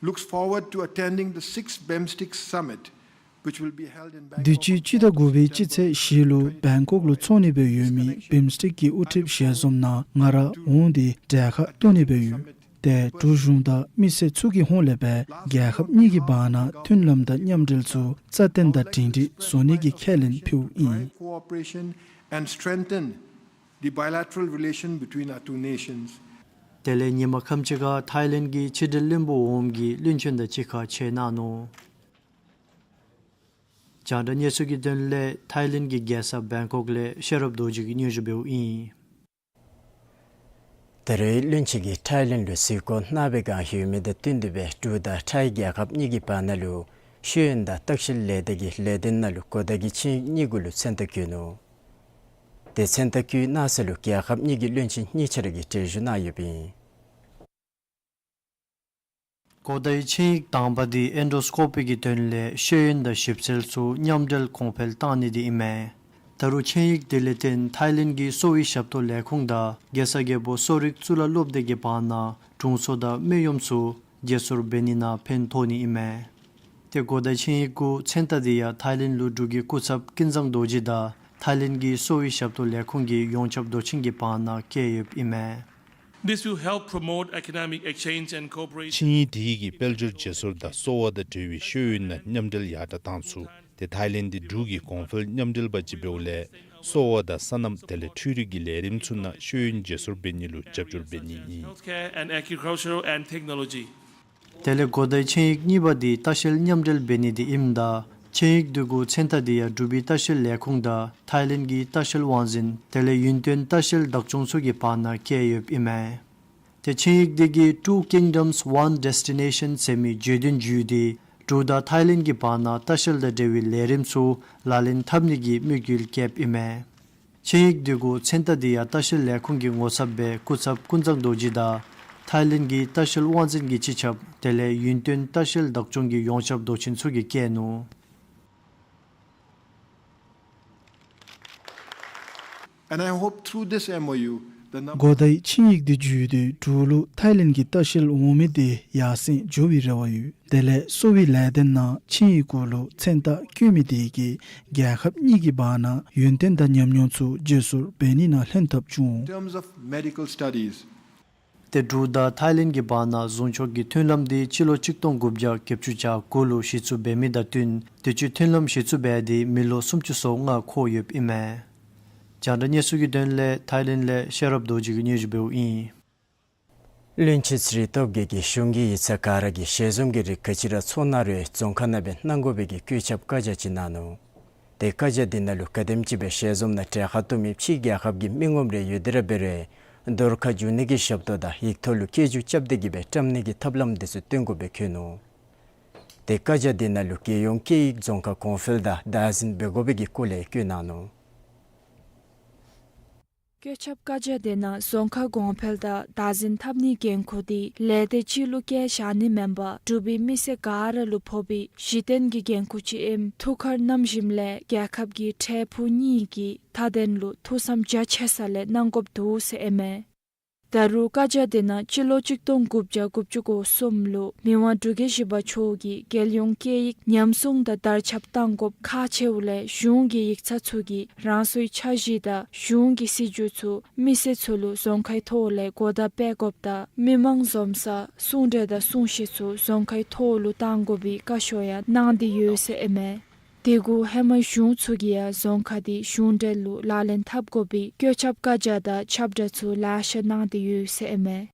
looks forward to attending the sixth BIMSTEC Summit, which will be held in དུས་Bangkok ཅི་སྤྱི་ཟླ་དགུ་པའི་སྤྱི་ཚེས་བཞི་ལུ་བེང་ཀོག་ལུ་ཚོགས་ནི་སྦེ་ཡོད་མི་བིམ་སི་ཊེཀ་གི་དབུ་ཁྲིད་ཞལ་འཛོམས་ནང་ང་ར་འོང་སྟེ་གྲལ་ཁར་གཏོགས་ནི་སྦེ་ཡོད། ཏེ་འབྲུག་གཞུང་དང་མི་སེར་ཚུ་གི་ཧོངས་ལས་སྦེ་རྒྱལ་ཁབ་གཉིས་ཀྱི་བར་ན་མཐུན་ལམ་དང་མཉམ་འབྲེལ་ཚུ་རྩ་བརྟན་དང་སྒྲིང་སྒྲིང་བཟོ་ནི་གི་ཁས་ལེན་ཕུལཝ་ཨིན། Cooperation and strengthen the bilateral relation between our two nations. དེ་ལས་ཉིན་མ་ཁམས་ཅིག་ཁར་ཐའི་ལེནཌ་གི་ཕྱི་འབྲེལ་བློན་པོ་འོགམ་གིས་བློན་ཆེན་དང་གཅིག་ཁར་ཕྱད་གནང་ནུག། རྒྱང་བསྒྲགས་གནས་ཚུལ་གྱི་དོན་ལས་ཐའི་ལེནཌ་གི་རྒྱལ་ས་བེང་ཀོག་ལས་ཤེས་རབ་རྡོ་རྗེ་གིས་སྙན་ཞུ་འབདཝ་ཨིན། ད་རེས་བློན་ཆེན་གྱིས་ཐའི་ལེནཌ་ལུ་གཟིགས་སྐོར་གནང་བའི་བསྒང་ཡོད་མི་དང་བསྟུན་ཏེ་སྦེ་འབྲུག་དང་ཐའི་རྒྱལ་ཁབ་གཉིས་ཀྱི་བར་ན་ལུ་ཤེས་ཡོན་དང་ལྟ་བཤལ་ལས་སྡེ་གི་ལས་སྡེ་ནང་ལུ་གོ་བརྡ་གི་ཆིངས་ཡིག་གཉིས་གུ་ལུ་མཚན་རྟགས་བཀོད་ནུག། དེ་མཚན་རྟགས་བཀོད་གནང་ས་ལུ་རྒྱལ་ཁབ་གཉིས་ཀྱི་བློན་ཆེན་གཉིས་ཆ་ར་གིས་གྲལ་བཞུགས་གནང་ཡོདཔ་ཨིན། གོ་བརྡའི་ཆིངས་ཡིག་དང་པ་དེ་ཨེན་ཌོ་སི་ཀོ་པི་གི་དོན་ལས་ཤེས་ཡོན་དང་ཞིབ་འཚོལ་ཚུ་མཉམ་འབྲེལ་གོང་འཕེལ་གཏང་ནི་དེ་ཨིན་མས། ད་རུང་ཆིངས་ཡིག་དེ་ལས་བརྟེན་ཐའི་ལེནཌ་གི་གསོ་བའི་ཞབས་ཏོག་ལས་ཁུངས་དང་རྒྱལ་ས་རྒྱལ་པོ་གསོ་རིག་གཙུག་ལག་སློབ་སྡེ་གི་བར་ན་དྲུང་འཚོ་དང་སྨན་གཡོགམ་ཚུ་བརྗེ་སོར་འབད་ནི་ནང་ཕན་ཐོགས་ནི་ཨིན་མས། ཏེ་གོ་བརྡའི་ཆིངས་ཡིག་གུ་མཚན་རྟགས་དེ་ཡང་ཐའི་ལེནཌ་ལུ་འབྲུག་གི་སྐུ་ཚབ་ཀུན་བཟང་རྡོ་རྗེ་དང་ཐའི་ལེནཌ་གི་གསོ་བའི་ཞབས་ཏོག་ལས་ཁུངས་ཀྱི་ཡོངས་ཁྱབ་མདོ་ཆེན་གྱི་བར་ན་བཀལ་ཡོདཔ་ཨིན་མས། This will help promote economic exchange and cooperation. ཆིངས་ཡིག་དེ་གིས་དཔལ་འབྱོར་བརྗེ་སོར་དང་གསོ་བ་དང་འབྲེལ་བའི་ཤེས་ཡོན་ནང་མཉམ་འབྲེལ་ཡར་དྲག་བཏང་ཚུགས། ཏེ་ཐའི་ལེནཌ་འདི་འབྲུག་གི་གོང་འཕེལ་མཉམ་འབྲེལ་པ་ཅིག་འབདཝ་ལས་གསོ་བ་དང་སོ་ནམ་དེ་ལས་འཕྲུལ་རིག་གི་ལས་རིམ་ཚུ་ནང་ཤེས་ཡོན་བརྗེ་སོར་འབད་ནི་ལུ་རྒྱབ་སྐྱོར་འབད་ནི་ཨིན། Healthcare and agricultural and technology. དེ་ལས་གོ་བརྡའི་ཆིངས་ཡིག་གཉིས་པ་དེ་ལྟ་བཤལ་མཉམ་འབྲེལ་འབད་ནི་དེ་ཨིནམ་ད་ཆིངས་ཡིག་དེ་གུ་མཚན་རྟགས་དེ་ཡང་འབྲུག་པའི་ལྟ་བཤལ་ལས་ཁུངས་དང་ཐའི་ལེནཌ་གི་ལྟ་བཤལ་དབང་འཛིན་དེ་ལས་ཡུན་བརྟན་ལྟ་བཤལ་བདག་སྐྱོང་ཚུ་གི་བར་ན་བཀལ་ཡོདཔ་ཨིན་མས། ཏེ་ཆིངས་ཡིག་དེ་གིས་Two Kingdoms One Destination ཟེར་མི་བརྗོད་དོན་བརྒྱུད་དེ་འབྲུག་དང་ཐའི་ལེནཌ་གི་བར་ན་ལྟ་བཤལ་དང་འབྲེལ་བའི་ལས་རིམ་ཚུ་ལག་ལེན་འཐབ་ནི་གི་དམིགས་ཡུལ་བསྐྱེདཔ་ཨིན་མས། ཆིངས་ཡིག་དེ་གུ་མཚན་རྟགས་དེ་ཡང་ལྟ་བཤལ་ལས་ཁུངས་ཀྱི་ངོ་ཚབ་སྦེ་སྐུ་ཚབ་ཀུན་བཟང་རྡོ་རྗེ་དང་ཐའི་ལེནཌ་གི་ལྟ་བཤལ་དབང་འཛིན་གྱི་སྤྱི་ཁྱབ་དེ་ལས་ཡུན་བརྟན་ལྟ་བཤལ་བདག་སྐྱོང་གི་ཡོངས་ཁྱབ་མདོ་ཆེན་ཚུ་གིས་བཀལ་ནུག། And I hope through this M O U, the number གོ་བརྡའི་ཆིངས་ཡིག་དེ་བརྒྱུད་དེ་འབྲུག་ལུ་ཐའི་ལེནཌ་གི་ལྟ་བཤལ་འོང་མི་དེ་ཡར་སེང་འགྱོ་བའི་རེ་བ་ཡོད། དེ་ལས་གསོ་བའི་ལས་དོན་ནང་ཆིངས་ཡིག་གུ་ལུ་མཚན་རྟགས་བཀོད་མི་དེ་གིས་རྒྱལ་ཁབ་གཉིས་ཀྱི་བར་ན་ཡུན་བརྟན་དང་ཉམས་མྱོང་ཚུ་བརྗེ་སོར་འབད་ནི་ནང་ལྷན་ཐབས་འབྱུང་། In terms of medical studies, ཏེ་འབྲུག་དང་ཐའི་ལེནཌ་གྱི་བར་ན་ཟུང་ཕྱོགས་ཀྱི་མཐུན་ལམ་དེ་སྤྱི་ལོ་གཅིག་སྟོང་དགུ་བརྒྱ་བརྒྱད་ཅུ་གྱ་དགུ་ལུ་གཞི་བཙུགས་འབད་མི་དང་བསྟུན་དུས་ཅི་མཐུན་ལམ་གཞི་བཙུགས་འབད་དེ་མི་ལོ་སུམ་ཅུ་སོ་ལྔ་འཁོར་ཡོདཔ་ཨིན་མས། རྒྱང་བསྒྲགས་གནས་ཚུལ་གྱི་དོན་ལས་ཐའི་ལེནཌ་ལས་ཤེས་རབ་རྡོ་རྗེ་གིས་སྙན་ཞུ་འབདཝ་ཨིན། བློན་ཆེན་ཚེ་རིང་སྟོབས་རྒྱས་ཀྱིས་གཞུང་གི་ཡིག་ཚང་ག་ར་གིས་ཞལ་འཛོམས་ཀྱི་རིགས་ག་ཅི་ར་འཚོགས་གནང་རུང་རྫོང་ཁག་ནང་སྦེ་གནང་དགོ་པའི་གི་བཀོད་ཁྱབ་བཀའ་རྒྱ་ཅིག་གནང་ནུག། ཏེ་བཀའ་རྒྱ་འདི་ནང་ལུ་ག་དེམ་ཅིག་སྦེ་ཞལ་འཛོམས་ནང་གྲལ་ཁར་གཏོགས་མི་ཕྱིའི་རྒྱལ་ཁབ་ཀྱི་མི་ངོམ་རེ་ཡོད་དེ་ར་འབད་རུང་རྡོར་ཁ་བསྒྱུར་ནི་གི་ཞབས་ཏོག་དང་ཡིག་ཐོག་ལུ་སྐད་འཇུག་རྐྱབ་སྟེ་གི་སྦེ་བཀྲམ་ནི་གི་ཐབས་ལམ་འདི་ཚུ་སྟོན་དགོཔ་སྦེ་བཀོད་ནུག། ཏེ་བཀའ་རྒྱ་འདི་ནང་ལུ་རྒྱལ་ཡོངས་སྐད་ཡིག་རྫོང་ཁ་གོང་འཕེལ་དང་བདག་འཛིན་འབད་དགོ་པའི་གི་སྐོར་ལས་བཀོད་གནང་ནུག། བཀོད་ཁྱབ་བཀའ་རྒྱ་འདི་ནང་རྫོང་ཁ་གོང་འཕེལ་དང་བདག་འཛིན་འཐབ་ནིའི་འགན་ཁུར་འདི་ལས་སྡེ་གཅིག་ལུ་བཀལ་བཞག་ནི་མེན་པར་འབྲུག་པའི་མི་སེར་ག་ར་ལུ་ཕོག་པའི་གཞི་རྟེན་གྱི་འགན་ཁུར་ཅིག་ཨིནམ་ཐུགས་ཁར་བསྣམས་ཞིནམ་ལས་རྒྱལ་ཁབ་ཀྱི་འཕྲལ་ཕུགས་གཉིས་ཀྱི་མཐའ་དོན་ལུ་ཐུགས་བསམ་རྒྱ་ཆེ་ས་ལས་གནང་དགོཔ་འདུག་ཟེར་ཨིན་མས། ད་རུང་བཀའ་རྒྱ་འདི་ནང་སྤྱི་ལོ་གཅིག་སྟོང་དགུ་བརྒྱ་དགུ་བཅུ་གོ་གསུམ་ལུ་མི་དབང་འབྲུག་རྒྱལ་བཞི་པ་མཆོག་གིས་རྒྱལ་ཡོངས་སྐད་ཡིག་ཉམས་སྲུང་དང་དར་ཁྱབ་གཏང་དགོཔ་ཁག་ཆེཝ་ལས་གཞུང་གི་ཡིག་ཚང་ཚུ་གིས་རང་སོའི་འཆར་གཞི་དང་གཞུང་གི་སྲིད་བྱུས་ཚུ་མི་སེར་ཚུ་ལུ་རྫོང་ཁའི་ཐོག་ལས་གོ་བརྡ་སྤེལ་དགོཔ་དང་མི་མང་འཛོམས་ས་གསུང་གྲོས་དང་གསུང་བཤད་ཚུ་རྫོང་ཁའི་ཐོག་ལུ་གཏང་དགོ་པའི་བཀའ་ཤོག་ཡང་གནང་སྟེ་ཡོད་ཟེར་ཨིན་མས། དེ་གུ་ཧེ་མ་གཞུང་ཚུ་གིས་ཡང་རྫོང་ཁ་འདི་གཞུང་འབྲེལ་ལུ་ལག་ལེན་འཐབ་དགོ་པའི་བཀོད་ཁྱབ་བཀའ་རྒྱ་དང་ཁྱབ་བསྒྲགས་ཚུ་ལེ་ཤ་གནང་སྟེ་ཡོད་ཟེར་ཨིན་མས།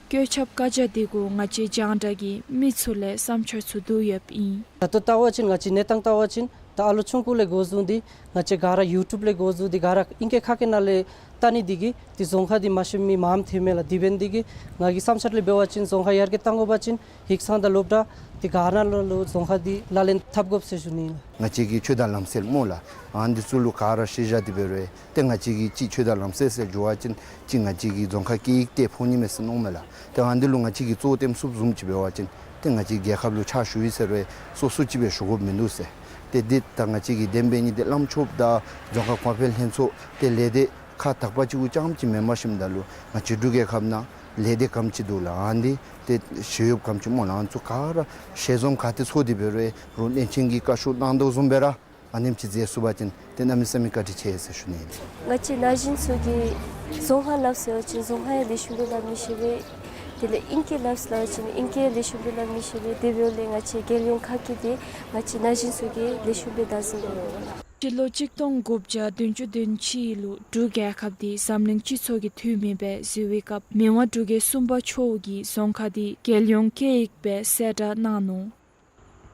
བཀོད་ཁྱབ་བཀའ་རྒྱ་དེ་གུ་ང་བཅས་རྒྱང་བསྒྲགས་ཀྱི་མི་ཚུ་ལས་བསམ་འཆར་ཚུ་བསྡུ་ཡོདཔ་ཨིན། ད་ལྟོ་བལྟ་བ་ཅིན་ང་བཅས་གནས་སྟངས་བལྟ་བ་ཅིན་ད་ཨ་ལོ་ཆུང་ཀུ་ལས་འགོ་བཟུང་སྟེ་ང་བཅས་ག་ར་ཡུ་ཊུབ་ལས་འགོ་བཟུང་སྟེ་ག་ར་ཨིང་སྐད་ཁ་སྐད་ནང་ལས་བལྟ་ནི་འདི་གིས་ཏེ་རྫོང་ཁ་འདི་མ་ཤེས་མི་མངམ་ཐོནམ་མས་ལགས། དེ་འབད་ནི་འདི་གིས་ང་གི་བསམ་འཆར་ལས་འབད་བ་ཅིན་རྫོང་ཁ་ཡར་རྒྱས་གཏང་དགོ་པ་ཅིན་ཡིག་ཚང་དང་སློབ་གྲྭ་འདི་ག་ནང་ལུ་རྫོང་ཁ་འདི་ལག་ལེན་འཐབ་དགོཔ་ཟེར་ཞུ་ནི་ལགས། ང་བཅས་ཀྱི་ཆོས་དང་ལམ་སྲོལ་སྨོ་ལགས། ཨ་ནི་འདི་ཚུ་ལུ་ག་ར་ཤེས་བཞག་སྟེ་འབད་རུང་ཏེ་ང་བཅས་ཀྱིས་ཅིག་ཆོས་དང་ལམ་སྲོལ་ཟེར་འགྱོ་བ་ཅིན་ཅིག་ང་བཅས་ཀྱི་རྫོང་ཁ་སྐད་ཡིག་ཏེ་ཕོག་ནི་མས་ཟེར་མནོཝ་མས་ལགས། ཏེ་ཨ་ནི་འདི་ལུ་ང་བཅས་ཀྱིས་གཙོ་བོ་བཏོནམ་བཟུམ་ཅིག་འབད་བ་ཅིན་ཏེ་ང་བཅས་རྒྱལ་ཁབ་ལུ་ཕྱག་ཞུ་ཡི་ཟེར་རུང་སོ་སོ་ཅིག་སྦེ་ཞུ་དགོཔ་མིན་འདུག་ཟེར། ཏེ་འདི་ད་ང་བཅས་ཀྱི་བདེན་པའི་ཉིད་དེ་བླམ་ཆོསཔ་དང་རྫོང་ཁ་གོང་འཕེལ་ལྷན་ཚོགས་ཏེ་ལས་སྡེ་ཁག་དག་པ་ཅིག་གུ་རྐྱངམ་ཅིག་མེན་པར་ཞིནམ་ད་ལུ་ང་བཅས་འབྲུག་རྒྱལ་ཁབ་ནང་ལས་སྡེ་ག་དེམ་ཅིག་འདུག་ལགས། ཨ་ནི་འདི་ཏེ་ཞུ་ཡོདཔ་ག་དེམ་ཅིག་སྨོ་ལགས། ཨ་ནི་ཚུ་ག་ར་ཞལ་འཛོམས་ག་ཏེ་ཚོགས་ཏེ་འབད་རུང་རུང་བློན་ཆེན་གྱིས་བཀའ་ཤོག་གནང་དོ་བཟུམ་སྦེ་ར་ཨ་ནེམ་ཅིག་མཛད་ཚུགས་པ་ཅིན་ཏེ་གནམ་མེད་ས་མེད་བཀའ་དྲིན་ཆེ་ཟེར་ཞུ་ནི་ཨིན། ང་བཅས་ན་གཞོན་ཚུ་གིས་རྫོང་ཁ་སླབ་ཟེར་བ་ཅིན་རྫོང་ཁ་ཡང་ལེགས་ཤོམ་སྦེ་སླབ་མི་ཤེས་པས། དེ་ལས་ཨིང་སྐད་སླབ་ཟེར་བ་ཅིན་ཨིང་སྐད་ཡང་ལེགས་ཤོམ་སྦེ་སླབ་མི་ཤེས་པས། དེ་འབདཝ་ལས་ང་བཅས་རྒྱལ་ཡོངས་ཁ་སྐད་འདི་ང་བཅས་ན་གཞོན་ཚུ་གིས་ལེགས་ཤོམ་སྦེ་བདག་འཛིན་འབད་དགོ། སྤྱི་ལོ་གཅིག་སྟོང་དགུ་བརྒྱ་བདུན་ཅུ་དོན་གཅིག་ལུ་འབྲུག་རྒྱལ་ཁབ་འདི་འཛམ་གླིང་སྤྱི་ཚོགས་ཀྱི་འཐུས་མི་སྦེ་བཟོ་བའི་སྐབས་མི་དབང་འབྲུག་རྒྱལ་གསུམ་པ་མཆོག་གིས་རྫོང་ཁག་འདི་རྒྱལ་ཡོངས་སྐད་ཡིག་སྦེ་གསལ་བསྒྲགས་གནང་ནུག།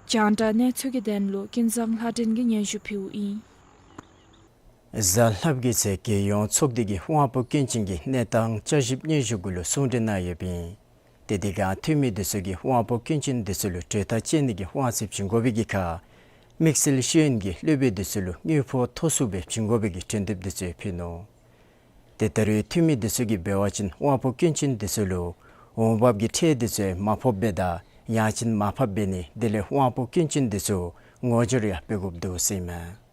རྒྱང་བསྒྲགས་གནས་ཚུལ་གྱི་དོན་ལུ་ཀུན་བཟང་ལྷ་སྒྲོན་གྱིས་སྙན་ཞུ་ཕུལཝ་ཨིན། གཟའ་ལྷགཔ་གི་ཚེ་རྒྱལ་ཡོངས་ཚོགས་སྡེ་གིས་དབང་པོ་སྐྱོན་ཅན་གྱི་གནས་སྟངས་བསྐྱར་ཞིབ་སྙན་ཞུ་གུ་ལུ་གསུང་གྲོས་གནང་ཡོདཔ་ཨིན། ཏེ་དེ་སྒང་འཐུས་མི་འདི་ཚུ་གིས་དབང་པོ་སྐྱོན་ཅན་འདི་ཚུ་ལུ་གྲོས་ཐག་བཅད་ནི་གི་དབང་ཚད་བྱིན་དགོ་པའི་གི་ཁར་དམིགས་བསལ་ཤེས་ཡོན་གྱི་སློབ་དཔོན་འདི་ཚུ་ལུ་དངུལ་ཕོགས་མཐོ་སུ་སྦེ་བྱིན་དགོ་པའི་གི་གྲོས་འདེབས་འདི་ཚུ་ཕུལ་ནུག། ཏེ་ད་རུང་འཐུས་མི་འདི་ཚུ་གིས་འབད་བ་ཅིན་དབང་པོ་སྐྱོན་ཅན་འདི་ཚུ་ལུ་འོང་འབབ་ཀྱི་ཁྲལ་འདི་ཚུ་མ་ཕོགཔ་སྦེ་དང་ཡང་ཅིན་མར་ཕབ་འབད་ནི་དེ་ལས་དབང་པོ་སྐྱོན་ཅན་འདི་ཚུ་ངོ་སྦྱོར་ཡང་འབད་དགོཔ་འདུག་ཟེར་ཨིན་མས།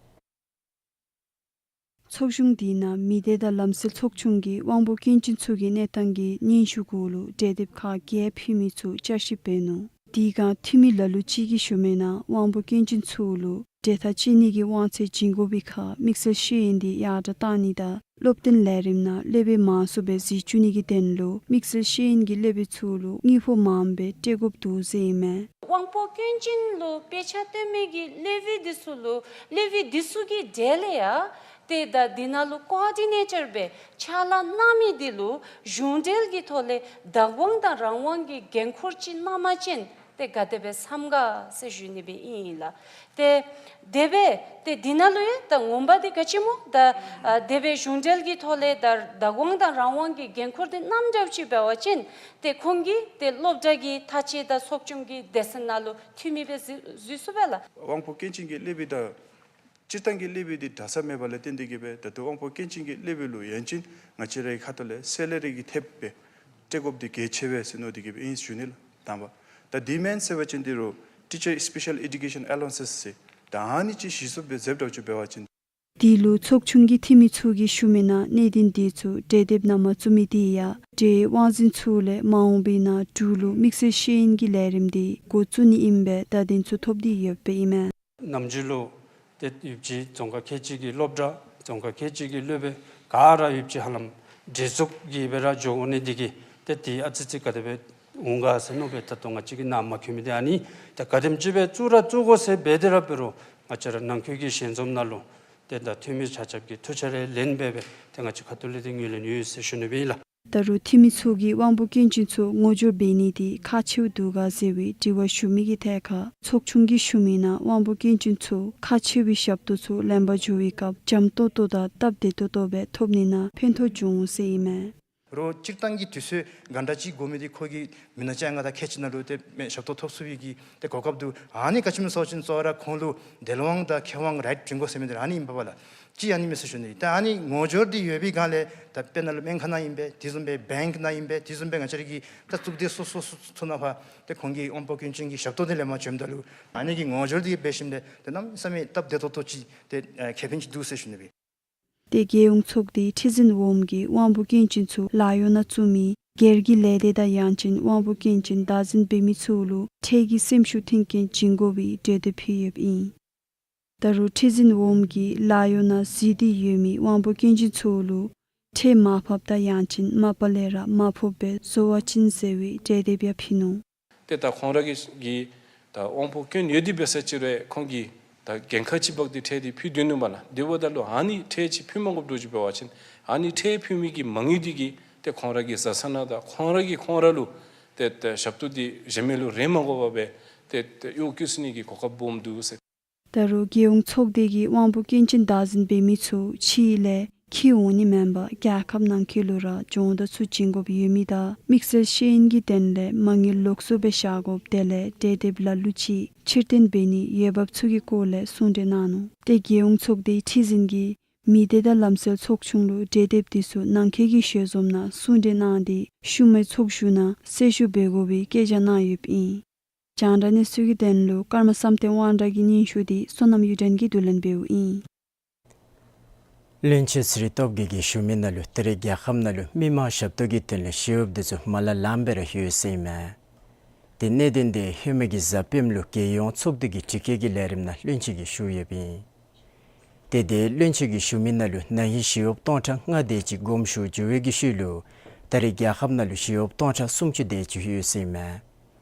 ཚོགས་ཆུང་འདི་ནང་མི་སྡེ་དང་ལམ་སྲོལ་ཚོགས་ཆུང་གིས་དབང་པོ་སྐྱོན་ཅན་ཚུ་གི་གནས་སྟངས་ཀྱི་སྙན་ཞུ་གུ་ལུ་གྲོས་འདེབས་ཁག་བརྒྱད་ཕུལ་མི་ཚུ་བསྐྱར་ཞིབ་འབད་ནུག། དེ་སྒང་འཐུས་མི་ལ་ལུ་ཅིག་གིས་ཞུ་མི་ནང་དབང་པོ་སྐྱོན་ཅན་ཚུ་ལུ་གྲོས་ཐག་བཅད་ནི་གི་དབང་ཚད་བྱིན་དགོ་པའི་ཁར་དམིགས་བསལ་ཤེས་ཡོན་འདི་ཡར་དྲགས་གཏང་ནི་དང་སློབ་སྟོན་ལས་རིམ་ནང་སློབ་དཔོན་མང་སུ་སྦེ་གཟིགས་བཅུག་ནི་གི་དོན་ལུ་དམིགས་བསལ་ཤེས་ཡོན་གྱི་སློབ་དཔོན་ཚུ་ལུ་དངུལ་ཕོགས་མངམ་སྦེ་སྤྲོད་དགོཔ་འདུག་ཟེར་ཨིན་མས། དབང་པོ་སྐྱོན་ཅན་ལུ་དཔེ་ཆ་སྟོན་མི་གི་སློབ་དཔོན་འདི་ཚུ་ལུ་སློབ་དཔོན་འདི་ཚུ་གི་གྲས་ལས་ཡང་ཏེ་ད་འདི་ནང་ལུ་ཀོ་ཨོར་ཌི་ནེ་ཊར་སྦེ་ཕྱག་ལཱ་གནང་མི་འདི་ལུ་གཞུང་འབྲེལ་གྱི་ཐོག་ལས་བདག་དབང་དང་རང་དབང་གི་འགན་ཁུར་ཅིག་གནང་པ་ཅིན་ཏེ་ག་དེ་སྦེ་བསམ་ག་ཟེར་ཞུ་ནི་སྦེ་ཨིན་ལགས། ཏེ་དེ་སྦེ་ཏེ་འདི་ནང་ལུ་ཡང་ད་ངོ་མ་འདི་ག་ཅི་སྨོ་ད་ཨ་དེ་སྦེ་གཞུང་འབྲེལ་གྱི་ཐོག་ལས་ད་བདག་དབང་དང་རང་དབང་གི་འགན་ཁུར་འདི་གནངམ་འདྲཝ་ཅིག་འབད་བ་ཅིན་ཏེ་ཁོང་གིས་ཏེ་སློབ་གྲྭ་གི་ཐག་བཅད་དང་ཚོགས་ཆུང་གི་སྡེ་ཚན་ནང་ལུ་འཐུས་མི་སྦེ་འཛུལ་འཛུལ་ཚུགས་པས་ལགས། དབང་པོ་སྐྱོན་ཅན་གྱི་སློབ་དཔོན་དང་སྤྱིར་བཏང་གི་སློབ་དཔོན་འདི་འདྲ་ས་མེད་པ་ལས་བརྟེན་ཏེ་གིས་སྦེ་ད་ལྟོ་དབང་པོ་སྐྱོན་ཅན་གྱི་སློབ་དཔོན་ལུ་ཡང་ཅིན་ང་བཅས་རའི་ཁ་ཐུག་ལས་སེ་ལ་རི་གི་ཐེབས་སྦེ་སྤྲོད་དགོཔ་འདི་གལ་ཆེ་བས་ཟེར་མནོ་སྟེ་གིས་སྦེ་ཨིན་ཟེར་ཞུ་ནི་ལགས། དང་པ། ད་འདི་མེན་ཟེར་བ་ཅིན་འདི་རུ་Teacher Special Education Allowances ཟེར་ད་ཨ་ནི་ཅིག་གཞི་བཙུགས་སྦེ་མཛདཔ་འདྲཝ་ཅིག་འབད་བ་ཅིན། དེ་ལུ་ཚོགས་ཆུང་གི་འཐུས་མི་ཚུ་གིས་ཞུ་མི་ནང་གནད་དོན་འདི་ཚུ་གྲོས་འདེབས་ནང་མ་བཙུགས་མི་འདི་ཡང་འབྲེལ་ཡོད་དབང་འཛིན་ཚུ་ལས་མ་འོངས་པའི་ནང་འབྲུག་ལུ་དམིགས་བསལ་ཤེས་ཡོན་གྱི་ལས་རིམ་འདི་འགོ་བཙུགས་ནི་ཨིན་པའི་བརྡ་དོན་ཚུ་ཐོབ་སྟེ་ཡོདཔ་ཨིན་མས། ནམ་རྒྱུན་ལུ་ཏེ་ཡོདཔ་ཅིག་རྫོང་ཁག་ཁལ་གཅིག་གི་སློབ་གྲྭ་རྫོང་ཁག་ཁལ་གཅིག་གི་སློབ་དཔོན་ག་ར་ཡོདཔ་ཅིག་ཧ་ལམ་འབྲེལ་འཛུགས་ཀྱིས་སྦེ་ར་འགྱོ་འོང་ནི་འདི་གིས་ཏེ་འདི་ཨ་ཙི་ཙི་ག་དེ་སྦེ་འོང་ག་ཟེར་མནོ་སྦེ་ད་ལྟོ་ང་བཅས་ཀྱིས་ནང་མ་འཁོད་མི་འདི་ཨ་ནི་ཏེ་ག་དེམ་ཅིག་སྦེ་བཙུགས་ར་བཙུགས་དགོ་ཟེར་འབད་དེ་ར་འབད་རུང་ང་བཅས་ར་ནང་འཁོད་ཀྱི་ཞལ་འཛོམས་ནང་ལུ་ཏེ་ད་འཐུས་མི་ཆ་ཁྱབ་ཀྱིས་ཐུགས་ཆ་རེ་ལེན་སྦེ་སྦེ་ཏེ་ང་བཅས་ཁ་ཐུག་ལས་ཏེ་ངོས་ལེན་ཡོད་ཟེར་ཞུ་ནི་སྦེ་ཨིན་ལགས། ད་རུང་འཐུས་མི་ཚུ་གིས་དབང་པོ་སྐྱོན་ཅན་ཚུ་ངོ་སྦྱོར་འབད་ནི་འདི་ཁག་ཆེཝ་འདུག་ག་ཟེར་བའི་དྲི་བ་ཞུ་མི་གི་ཐད་ཁར་ཚོགས་ཆུང་གིས་ཞུ་མི་ནང་དབང་པོ་སྐྱོན་ཅན་ཚུ་ཁག་ཆེ་བའི་ཞབས་ཏོག་ཚུ་ལེན་པར་འགྱོ་བའི་སྐབས་འཇམ་ཏོང་ཏོ་དང་སྟབས་བདེ་ཏོག་ཏོ་སྦེ་ཐོབ་ནི་ནང་ཕན་ཐོགས་འབྱུང་ཟེར་ཨིན་མས། རོགས་སྤྱིར་བཏང་གི་དུས་ཚོད་ག་འདྲ་ཅིག་དགོ་མི་འདི་ཁོ་གིས་མི་ནག་ཅ་ལྔ་དང་ཁལ་གཅིག་ནང་ལུ་ཏེ་མེན་ཞབས་ཏོག་ཐོབ་ཚུགས་པའི་གི་ཏེ་གོ་སྐབས་འདུག། ཨ་ནི་ག་ཅི་སྨོ་ཟེར་བ་ཅིན་གཙོ་བོ་ར་ཁོང་ལུ་དལ་དབང་དང་ཁེ་དབང་རའིཊ་བྱིན་དགོ་ཟེར་མི་འདི་ཨ་ནི་ཨིན་པས་ལགས། ཅིག་ཨ་ནི་མས་ཟེར་ཞུ་ནི། ད་ཨ་ནི་ངོ་སྦྱོར་འདི་ཡོད་པའི་སྒང་ལས་ད་དཔེར་ན་ལུ་སྨན་ཁང་ནང་ཨིན་པས། དེ་བཟུམ་སྦེ་བེངཀ་ནང་ཨིན་པས། དེ་བཟུམ་སྦེ་ང་བཅས་ར་གི་ད་གཙུག་སྡེ་སོ་སོ་སོ་ཚུ་ནང་ཕར་ཏེ་ཁོང་གིས་དབང་པོ་སྐྱོན་ཅན་གྱི་ཞབས་ཏོག་འདི་ལེན་པར་འབྱོནམ་ད་ལུ་ཨ་ནི་གི་ངོ་སྦྱོར་འདི་འབད་ཞིནམ་ལས་ཏེ་གནམ་མེད་ས་མེད་སྟབས་བདེ་ཏོག་ཏོ་ཅིག་ཏེ་ཨེ་ཁེ་ཕན་ཅིག་འདུག་ཟེར་ཞུ་ནི་སྦེ། ཏེ་རྒྱལ་ཡོངས་ཚོགས་སྡེའི་ཁྲི་འཛིན་འོགམ་གིས་དབང་པོ་སྐྱོན་ཅན་ཚུ་ལཱ་གཡོག་ནང་བཙུགས་མི་སྒེར་གྱི་ལས་སྡེ་དང་ཡང་ཅིན་དབང་པོ་སྐྱོན་ཅན་བདག་འཛིན་འབད་མི་ཚུ་ལུ་ཁྲལ་གྱི་སེམས་ཤུགས་མཐུན་རྐྱེན་བྱིན་དགོ་པའི་གྲོས་འདེབས་ཕུལ་ཡོདཔ་ཨིན། ད་རུང་ཁྲི་འཛིན་འོགམ་གིས་ལཱ་གཡོག་ནང་གཟིགས་ཏེ་ཡོད་མི་དབང་པོ་སྐྱོན་ཅན་ཚུ་ལུ་ཁྲལ་མར་ཕབ་དང་ཡང་ཅིན་མ་པ་ལས་ར་མར་ཕབ་སྦེ་བཟོ་བ་ཅིན་ཟེར་བའི་གྲོས་འདེབས་ཡང་ཕུལ་ནུག། ཏེ་ད་ཁོང་ར་གི་གི་ད་དབང་པོ་སྐྱོན་ཡོད་དེ་འབད་ས་ཅིག་རུང་ཁོང་གིས་ད་འགན་ཁག་ཅིག་འབག་སྟེ་ཁྲལ་འདི་ཕུལ་དོ་ནུག་མས་ལགས། དེ་འབདཝ་ད་ལུ་ཨ་ནི་ཁྲལ་ཅིག་ཕུལ་མ་དགོཔ་འདྲཝ་ཅིག་འབད་བ་ཅིན་ཨ་ནི་ཁྲལ་ཕུལ་མི་གི་མ་དངུལ་འདི་གིས་ཏེ་ཁོང་ར་གི་བཟའ་ཚང་ནང་དང་ཁོང་ར་གིས་ཁོང་ར་ལུ་ཏེ་ཏེ་ཞབས་ཏོག་འདི་གཞན་མི་ལུ་རེ་མ་དགོ་པར་སྦེ་ཏེ་ཏེ་གཡོག་བཀོལ་ཚུགས་ནི་གི་གོ་སྐབས་སྦོམ་འདུག་ཟེར། ད་རུང་རྒྱལ་ཡོངས་ཚོགས་སྡེ་གིས་དབང་པོ་སྐྱོན་ཅན་བདག་འཛིན་འབད་མི་ཚུ་ཕྱི་ལས་འཁྱིད་འོང་ནི་མེན་པར་རྒྱལ་ཁབ་ནང་འཁོད་ལུ་ར་སྦྱོང་བརྡར་ཚུ་བྱིན་དགོཔ་ཡོད་མི་དང་དམིགས་བསལ་ཤེས་ཡོན་གྱི་དོན་ལས་མ་དངུལ་ལོགས་སུ་སྦེ་བཞག་དགོཔ་དེ་ལས་གྲོས་འདེབས་ལ་ལུ་ཅིག་ཕྱིར་འཐེན་འབད་ནིའི་འོས་འབབ་ཚུ་གི་སྐོར་ལས་གསུང་གྲོས་གནང་ནུག། ཏེ་རྒྱལ་ཡོངས་ཚོགས་སྡེའི་ཁྲི་འཛིན་གྱིས་མི་སྡེ་དང་ལམ་སྲོལ་ཚོགས་ཆུང་ལུ་གྲོས་འདེབས་འདི་ཚུ་ནང་འཁོད་ཀྱི་ཞལ་འཛོམས་ནང་གསུང་གྲོས་གནང་སྟེ་ཤུལ་མའི་ཚོགས་བཞུགས་ནང་གསལ་ཞུ་འབད་དགོ་པའི་བཀའ་རྒྱ་གནང་ཡོདཔ་ཨིན། རྒྱང་བསྒྲགས་གནས་ཚུལ་གྱི་དོན་ལུ་ཀརྨ་བསམ་གཏན་དབང་གྲགས་ཀྱི་སྙན་ཞུ་འདི་བསོད་ནམས་གཡུ་སྒྲོན་གྱིས་བསྡུ་ལེན་འབདཝ་ཨིན། བློན་ཆེན་ཚེ་རིང་སྟོབས་རྒྱས་ཀྱིས་ཞུ་མི་ནང་ལུ་ད་རེས་རྒྱལ་ཁབ་ནང་ལུ་མི་མང་ཞབས་ཏོག་གི་དོན་ལས་ཞི་གཡོགཔ་འདི་ཚུ་མ་ལང་ལངམ་སྦེ་ར་ཡོད་ཟེར་ཨིན་མས། ཏེ་གནད་དོན་འདི་ཧེ་མའི་གི་གཟའ་སྤེནམ་ལུ་རྒྱལ་ཡོངས་ཚོགས་སྡེ་གི་དྲི་བཀོད་ཀྱི་ལས་རིམ་ནང་བློན་ཆེན་གྱིས་ཞུ་ཡོདཔ་ཨིན། ཏེ་དེ་བློན་ཆེན་གྱིས་ཞུ་མི་ནང་ལུ་ན་ཧིང་ཞི་གཡོགཔ་སྟོང་ཕྲག་ལྔ་དེ་ཅིག་དགོངསམ་ཞུ་འགྱོ་བའི་གི་ཤུལ་ལུ་ད་རེས་རྒྱལ་ཁབ་ནང་ལུ་ཞི་གཡོགཔ་སྟོང་ཕྲག་སུམ་ཅུ་དེ་ཅིག་ཡོད་ཟེར་ཨིན་མས།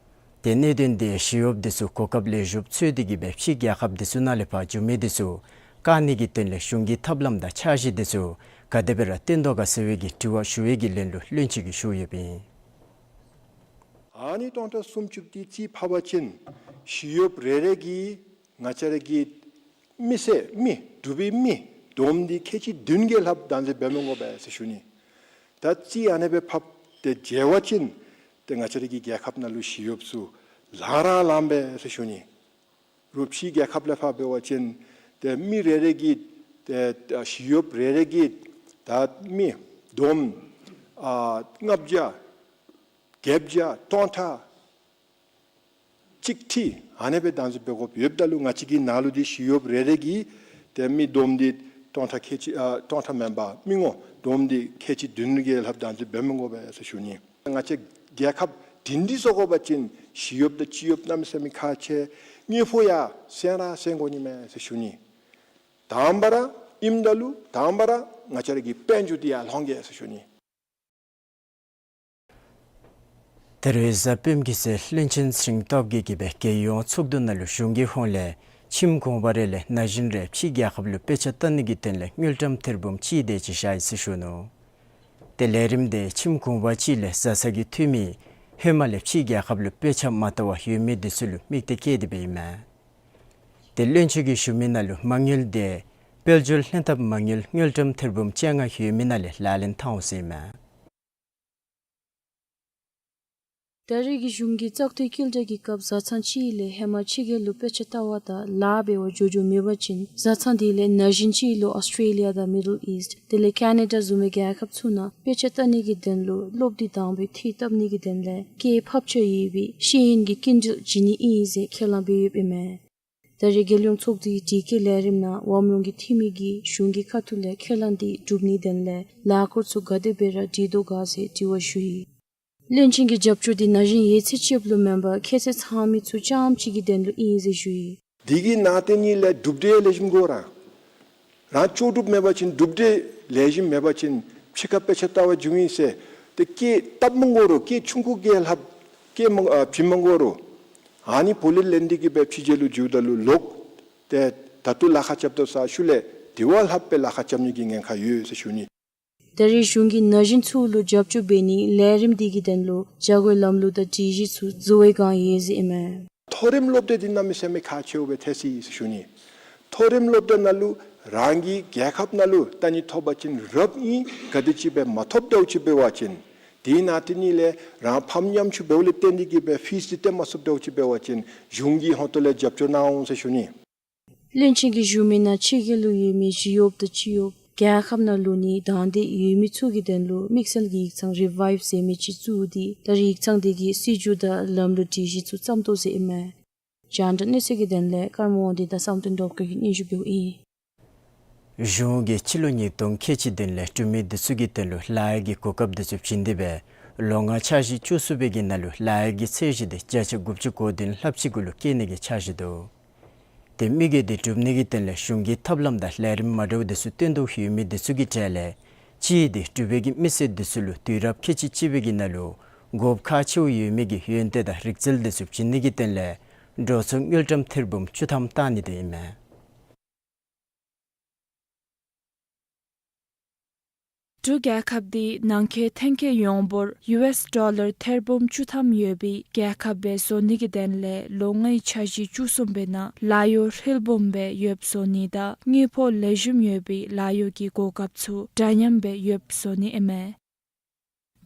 ཏེ་གནད་དོན་འདི་ཞི་གཡོགཔ་འདི་ཚུ་གོ་སྐབས་ལེགས་ཤོམ་འཚོལ་ཏེ་གིས་སྦེ་ཕྱི་རྒྱལ་ཁབ་འདི་ཚུ་ནང་ལས་ཕར་འགྱོ་མི་འདི་ཚུ་ བཀག་ནི་གི་དོན་ལས་གཞུང་གི་ཐབས་ལམ་དང་འཆར་གཞི་དེ་ཚུ་ག་དེ་སྦེ་ར་བཏོན་དོ་ག་ཟེར་བའི་གི་དྲི་བ་ཞུ་བའི་གི་ལན་ལུ་བློན་ཆེན་གྱིས་ཞུ་ཡོདཔ་ཨིན། ཨ་ནི་སྟོང་ཕྲག་སུམ་ཅུ་དེ་རྩིས་ཕབ་པ་ཅིན་ཞི་གཡོགཔ་རེ་རེ་གིས་ང་བཅས་ར་གི་མི་སེར་མི་འབྲུག་པའི་མི་བསྡོམས་ཏེ་ཁལ་གཅིག་བདུན་བརྒྱད་ལྷགཔ་བདག་འཛིན་འབད་མི་དགོ་པས་ཟེར་ཞུ་ནི། ད་རྩིས་ཨ་ནེ་སྦེ་ཕབ་སྟེ་འཇལ་བ་ཅིན་ཏེ་ང་བཅས་ར་གི་རྒྱལ་ཁབ་ནང་ལུ་ཞི་གཡོགཔ་ཚུ་ལང་ར་ལངམ་པས་ཟེར་ཞུ་ནི། རུང་ཕྱི་རྒྱལ་ཁབ་ལས་ཕར་འབད་བ་ཅིན་ཏེ་མི་རེ་རེ་གིས་ཏེ་ཞི་གཡོགཔ་རེ་རེ་གིས་ད་མི་བསྡོམས་ཨ་ལྔ་བརྒྱ་བརྒྱད་བརྒྱ་སྟོང་ཕྲག་གཅིག་ཁྲི་ཨ་ནེ་སྦེ་བདག་འཛིན་འབད་དགོཔ་ཡོདཔ་ད་ལུ་ང་བཅས་ཀྱི་ནང་ལུ་འདི་ཞི་གཡོགཔ་རེ་རེ་གིས་ཏེ་མི་བསྡོམས་ཏེ་སྟོང་ཕྲག་ཁལ་གཅིག་ཨ་སྟོང་ཕྲག་མེན་པར་མི་ངོ་བསྡོམས་ཏེ་ཁལ་གཅིག་བདུན་བརྒྱད་ལྷགཔ་བདག་འཛིན་འབད་མི་དགོ་པས་ཟེར་ཞུ་ནི། ང་བཅས་རྒྱལ་ཁབ་སྒྲིང་སྒྲི་བཟོ་དགོ་པ་ཅིན་ཞི་གཡོགཔ་དང་སྤྱི་གཡོགཔ་གནམ་མེད་ས་མེད་ཁག་ཆེ། དངུལ་ཕོགས་ཡང་སེང་ར་སེང་དགོ་ནི་མས་ཟེར་ཞུ་ནི། དང་པ་ར་ཨིནམ་ད་ལུ་དང་པ་ར་ང་བཅས་ར་གི་དཔལ་འབྱོར་འདི་ཡར་ལོང་གེ་ཟེར་ཞུ་ནི། ད་རེས་གཟའ་སྤེནམ་གི་ཚེ་བློན་ཆེན་ཚེ་རིང་སྟོབས་རྒྱས་ཀྱིས་སྦེ་རྒྱལ་ཡོངས་ཚོགས་འདུ་ནང་ལུ་གཞུང་གི་ཧོངས་ལས་ཁྱིམ་གུང་པ་རེ་ལས་ན་གཞོན་རེ་ཕྱིའི་རྒྱལ་ཁབ་ལུ་དཔེ་ཆ་ལྟ་ནི་གི་དོན་ལས་དངུལ་ཀྲམ་ཐེར་འབུམ་གཅིག་དེ་ཅིག་བཞག་ཡི་ཟེར་ཞུ་ནུག། ཏེ་ལས་རིམ་དེ་ཁྱིམ་གུང་པ་གཅིག་ལས་བཟའ་ཚང་གི་འཐུས་མི་ཧེ་མ་ལས་ཕྱིའི་རྒྱལ་ཁབ་ལུ་དཔེ་ཆ་མ་ལྟ་བར་ཡོད་མི་དེ་ཚུ་ལུ་དམིགས་ཏེ་བསྐྱལ་ཏེ་སྦེ་ཨིན་མས། ཏེ་བློན་ཆེན་གྱིས་ཞུ་མི་ནང་ལུ་མ་དངུལ་དེ་དཔལ་འབྱོར་ལྷན་ཐབས་མ་དངུལ་དངུལ་ཀྲམ་ཐེར་འབུམ་བཅོ་ལྔ་ཡོད་མི་ནང་ལས་ལག་ལེན་འཐབ་འོང་ཟེར་ཨིན་མས། ད་རེས་ཀྱི་གཞུང་གི་བཙག་འཐུའི་བསྐྱིལ་གྲལ་གྱི་སྐབས་བཟའ་ཚང་གཅིག་ལས་ཧེ་མ་ཕྱི་རྒྱལ་ལུ་དཔེ་ཆ་ལྟ་བར་དང་ལཱ་འབད་བར་འགྱོ་འགྱོཝ་མེད་པ་ཅིན་བཟའ་ཚང་དེ་ལས་ན་གཞོན་གཅིག་ལུ་ཨོསི་ཊྲེ་ལི་ཡ་དང་མི་ཌལ་ཨིསཊ་དེ་ལས་ཁེ་ན་ཌ་བཟུམ་མའི་རྒྱལ་ཁབ་ཚུ་ནང་དཔེ་ཆ་ལྟ་ནི་གི་དོན་ལུ་སློབ་དེབ་དང་པའི་འཐུས་བཏབ་ནི་གི་དོན་ལས་སྐྱེད་ཕབ་ཆ་ཡོད་པའི་ཤེས་ཡོན་གྱི་སྐྱིན་འགྲུལ་བྱིན་ནི་ཨིན་ཟེར་ཁས་བླངས་འབད་ཡོདཔ་ཨིན་མས། ད་རེས་རྒྱལ་ཡོངས་ཚོགས་འདུའི་དྲི་བཀོད་ལས་རིམ་ནང་བམ་ལུང་གི་འཐུས་མི་གིས་གཞུང་གི་ཁ་ཐུག་ལས་ཁས་བླངས་དེ་སྒྲུབ་ནིའི་དོན་ལས་ལཱ་འཁོར་ཚུ་ག་དེ་སྦེ་ར་སྒྲིག་དོ་ག་ཟེར་དྲི་བ་ཞུ་ཡི། བློན་ཆེན་གྱིས་རྒྱབ་སྐྱོར་དེ་ན་གཞོན་ཡོད་ཚད་ཅིག་ལུ་མེན་པར་ཁྱད་ཚད་ཚང་མི་ཚུ་རྐྱངམ་གཅིག་གི་དོན་ལུ་ཨིན་ཟེར་ཞུ་ཡི། དེ་གི་ནང་དེ་ནང་ལས་གྲུབ་འབྲས་ལེགས་ཤོམ་དགོ་ར། རང་ལྕོགས་གྲུབ་མེད་པ་ཅིན་གྲུབ་འབྲས་ལེགས་ཤོམ་མེད་པ་ཅིན་ཕྱི་ཁར་དཔེ་ཆ་ལྟ་བར་འགྱོཝ་ཨིན་ཟེར་ཏེ་སྐད་བཏབ་མི་དགོ་རུང་སྐད་ཆུང་ཀུ་གི་ལྷགཔ་སྐད་མ་ཨ་བྱིན་མི་དགོ་རུང་ཨ་ནི་བོ་ལི་ལེན་ཏེ་གི་སྦེ་ཕྱི་རྒྱལ་ལུ་འགྱོཝ་ད་ལུ་ལོག་སྟེ་ད་ལྟོ་ལཱ་ཁག་རྐྱབ་དོ་ས་ཤུལ་ལས་དེ་བ་ལྷགཔ་སྦེ་ལཱ་ཁག་རྐྱབ་ནི་གི་ཉེན་ཁ་ཡོད་ཟེར་ཞུ་ནི། ད་རེས་གཞུང་གིས་ན་གཞོན་ཚུ་ལུ་རྒྱབ་སྐྱོར་འབད་ནིའི་ལས་རིམ་དེ་གི་དོན་ལུ་བྱ་སྒོའི་ལམ་ལུགས་དང་སྒྲིག་གཞི་ཚུ་བཟོ་བའི་བསྒང་ཡོད་ཟེར་ཨིན་མས། མཐོ་རིམ་སློབ་གྲྭ་འདི་གནམ་མེད་ས་མེད་ཁག་ཆེཝ་སྦེ་ཐལ་སོ་ཡི་ཟེར་ཞུ་ནི། མཐོ་རིམ་སློབ་གྲྭ་ནང་ལུ་རང་གི་རྒྱལ་ཁབ་ནང་ལུ་ལྟ་ནི་ཐོབ་པ་ཅིན་རབ་ཨིན། ག་དེ་ཅིག་སྦེ་མ་ཐོབ་འདྲཝ་ཅིག་འབད་བ་ཅིན་དེ་ནང་དེ་ནང་ལས་རང་ཕམ་ཉམ་ཆུང་འབདཝ་ལས་བརྟེན་ཏེ་གི་སྦེ་ཕིས་འདི་བཏོན་མ་ཚུགསཔ་འདྲཝ་ཅིག་འབད་བ་ཅིན་གཞུང་གི་ཧོངས་ལས་རྒྱབ་སྐྱོར་གནང་འོང་ཟེར་ཞུ་ནི། བློན་ཆེན་གྱིས་ཞུ་མི་ནང་ཕྱི་རྒྱལ་ལུ་ཡོད་མི་ཞི་གཡོགཔ་དང་སྤྱི་གཡོགཔ་རྒྱལ་ཁབ་ནང་ལུས་ནི་དང་འདོད་ཡོད་མི་ཚུ་གི་དོན་ལུ་དམིགས་བསལ་གྱི་ཡིག་ཚང་རི་བའིབ་ཟེར་མི་ཅིག་བཙུགས་ཏེ་ད་རེས་ཡིག་ཚང་དེ་གི་སྲིད་བྱུས་དང་ལམ་ལུགས་སྒྲིག་གཞི་ཚུ་བརྩམ་དོ་ཟེར་ཨིན་མས། རྒྱང་བསྒྲགས་གནས་ཚུལ་གྱི་དོན་ལས་ཀརྨ་དབང་འདུས་དང་བསམ་གཏན་སྒྲོལ་དཀར་གྱིས་སྙན་ཞུ་འབདཝ་ཨིན། གཞུང་གིས་སྤྱི་ལོ་ཉིས་སྟོང་ཁལ་གཅིག་བདུན་ལས་འབྲུག་མི་འདི་ཚུ་གི་དོན་ལུ་ལཱ་གཡོག་གི་གོ་སྐབས་འདི་ཚུ་བྱིན་ཏེ་སྦེ་ལོ་ལྔའི་འཆར་གཞི་བཅུ་གསུམ་པའི་གི་ནང་ལུ་ལཱ་གཡོག་གི་ཚད་གཞི་དེ་བརྒྱ་ཆ་དགུ་བཅུ་གོ་བདུན་ལྷགཔ་ཅིག་གུ་ལུ་བསྐྱེད་ནི་གི་འཆར་གཞི་འདུག། ཏེ་དམིགས་ཡུལ་དེ་སྒྲུབ་ནི་གི་དོན་ལས་གཞུང་གིས་ཐབས་ལམ་དང་ལས་རིམ་མ་འདྲཝ་འདི་ཚུ་བཏོན་དོ་ཡོད་མི་འདི་ཚུ་གི་གྲས་ལས་གཅིག་དེ་འབྲུག་པའི་གི་མི་སེར་འདི་ཚུ་ལུ་དུས་རབས་ཁལ་གཅིག་གཅིག་པའི་གི་ནང་ལུ་དགོཔ་ཁག་ཆེཝ་ཡོད་མི་གི་ཡོན་ཏན་དང་རིག་རྩལ་འདི་ཚུ་བྱིན་ནི་གི་དོན་ལས་འགྲོ་སོང་དངུལ་ཀྲམ་ཐེར་འབུམ་བཅུ་ཐམ་བཏང་ནི་དེ་ཨིན་མས། འབྲུག་རྒྱལ་ཁབ་འདི་ནང་འཁོད་ཐོན་སྐྱེད་ཡོངས་འབོར་ཡུ་ཨེསི་ཌོ་ལར་ཐེར་འབུམ་བཅུ་ཐམ་ཡོད་པའི་རྒྱལ་ཁབ་སྦེ་བཟོ་ནི་གི་དོན་ལས་ལོ་ལྔའི་འཆར་གཞི་བཅུ་གསུམ་པའི་ནང་ལཱ་གཡོག་ཧྲིལ་བུམ་སྦེ་ཡོདཔ་བཟོ་ནི་དང་དངུལ་ཕོགས་ལེགས་ཤོམ་ཡོད་པའི་ལཱ་གཡོག་གི་གོ་སྐབས་ཚུ་འདྲ་མཉམ་སྦེ་ཡོདཔ་བཟོ་ནི་ཨིན་མས།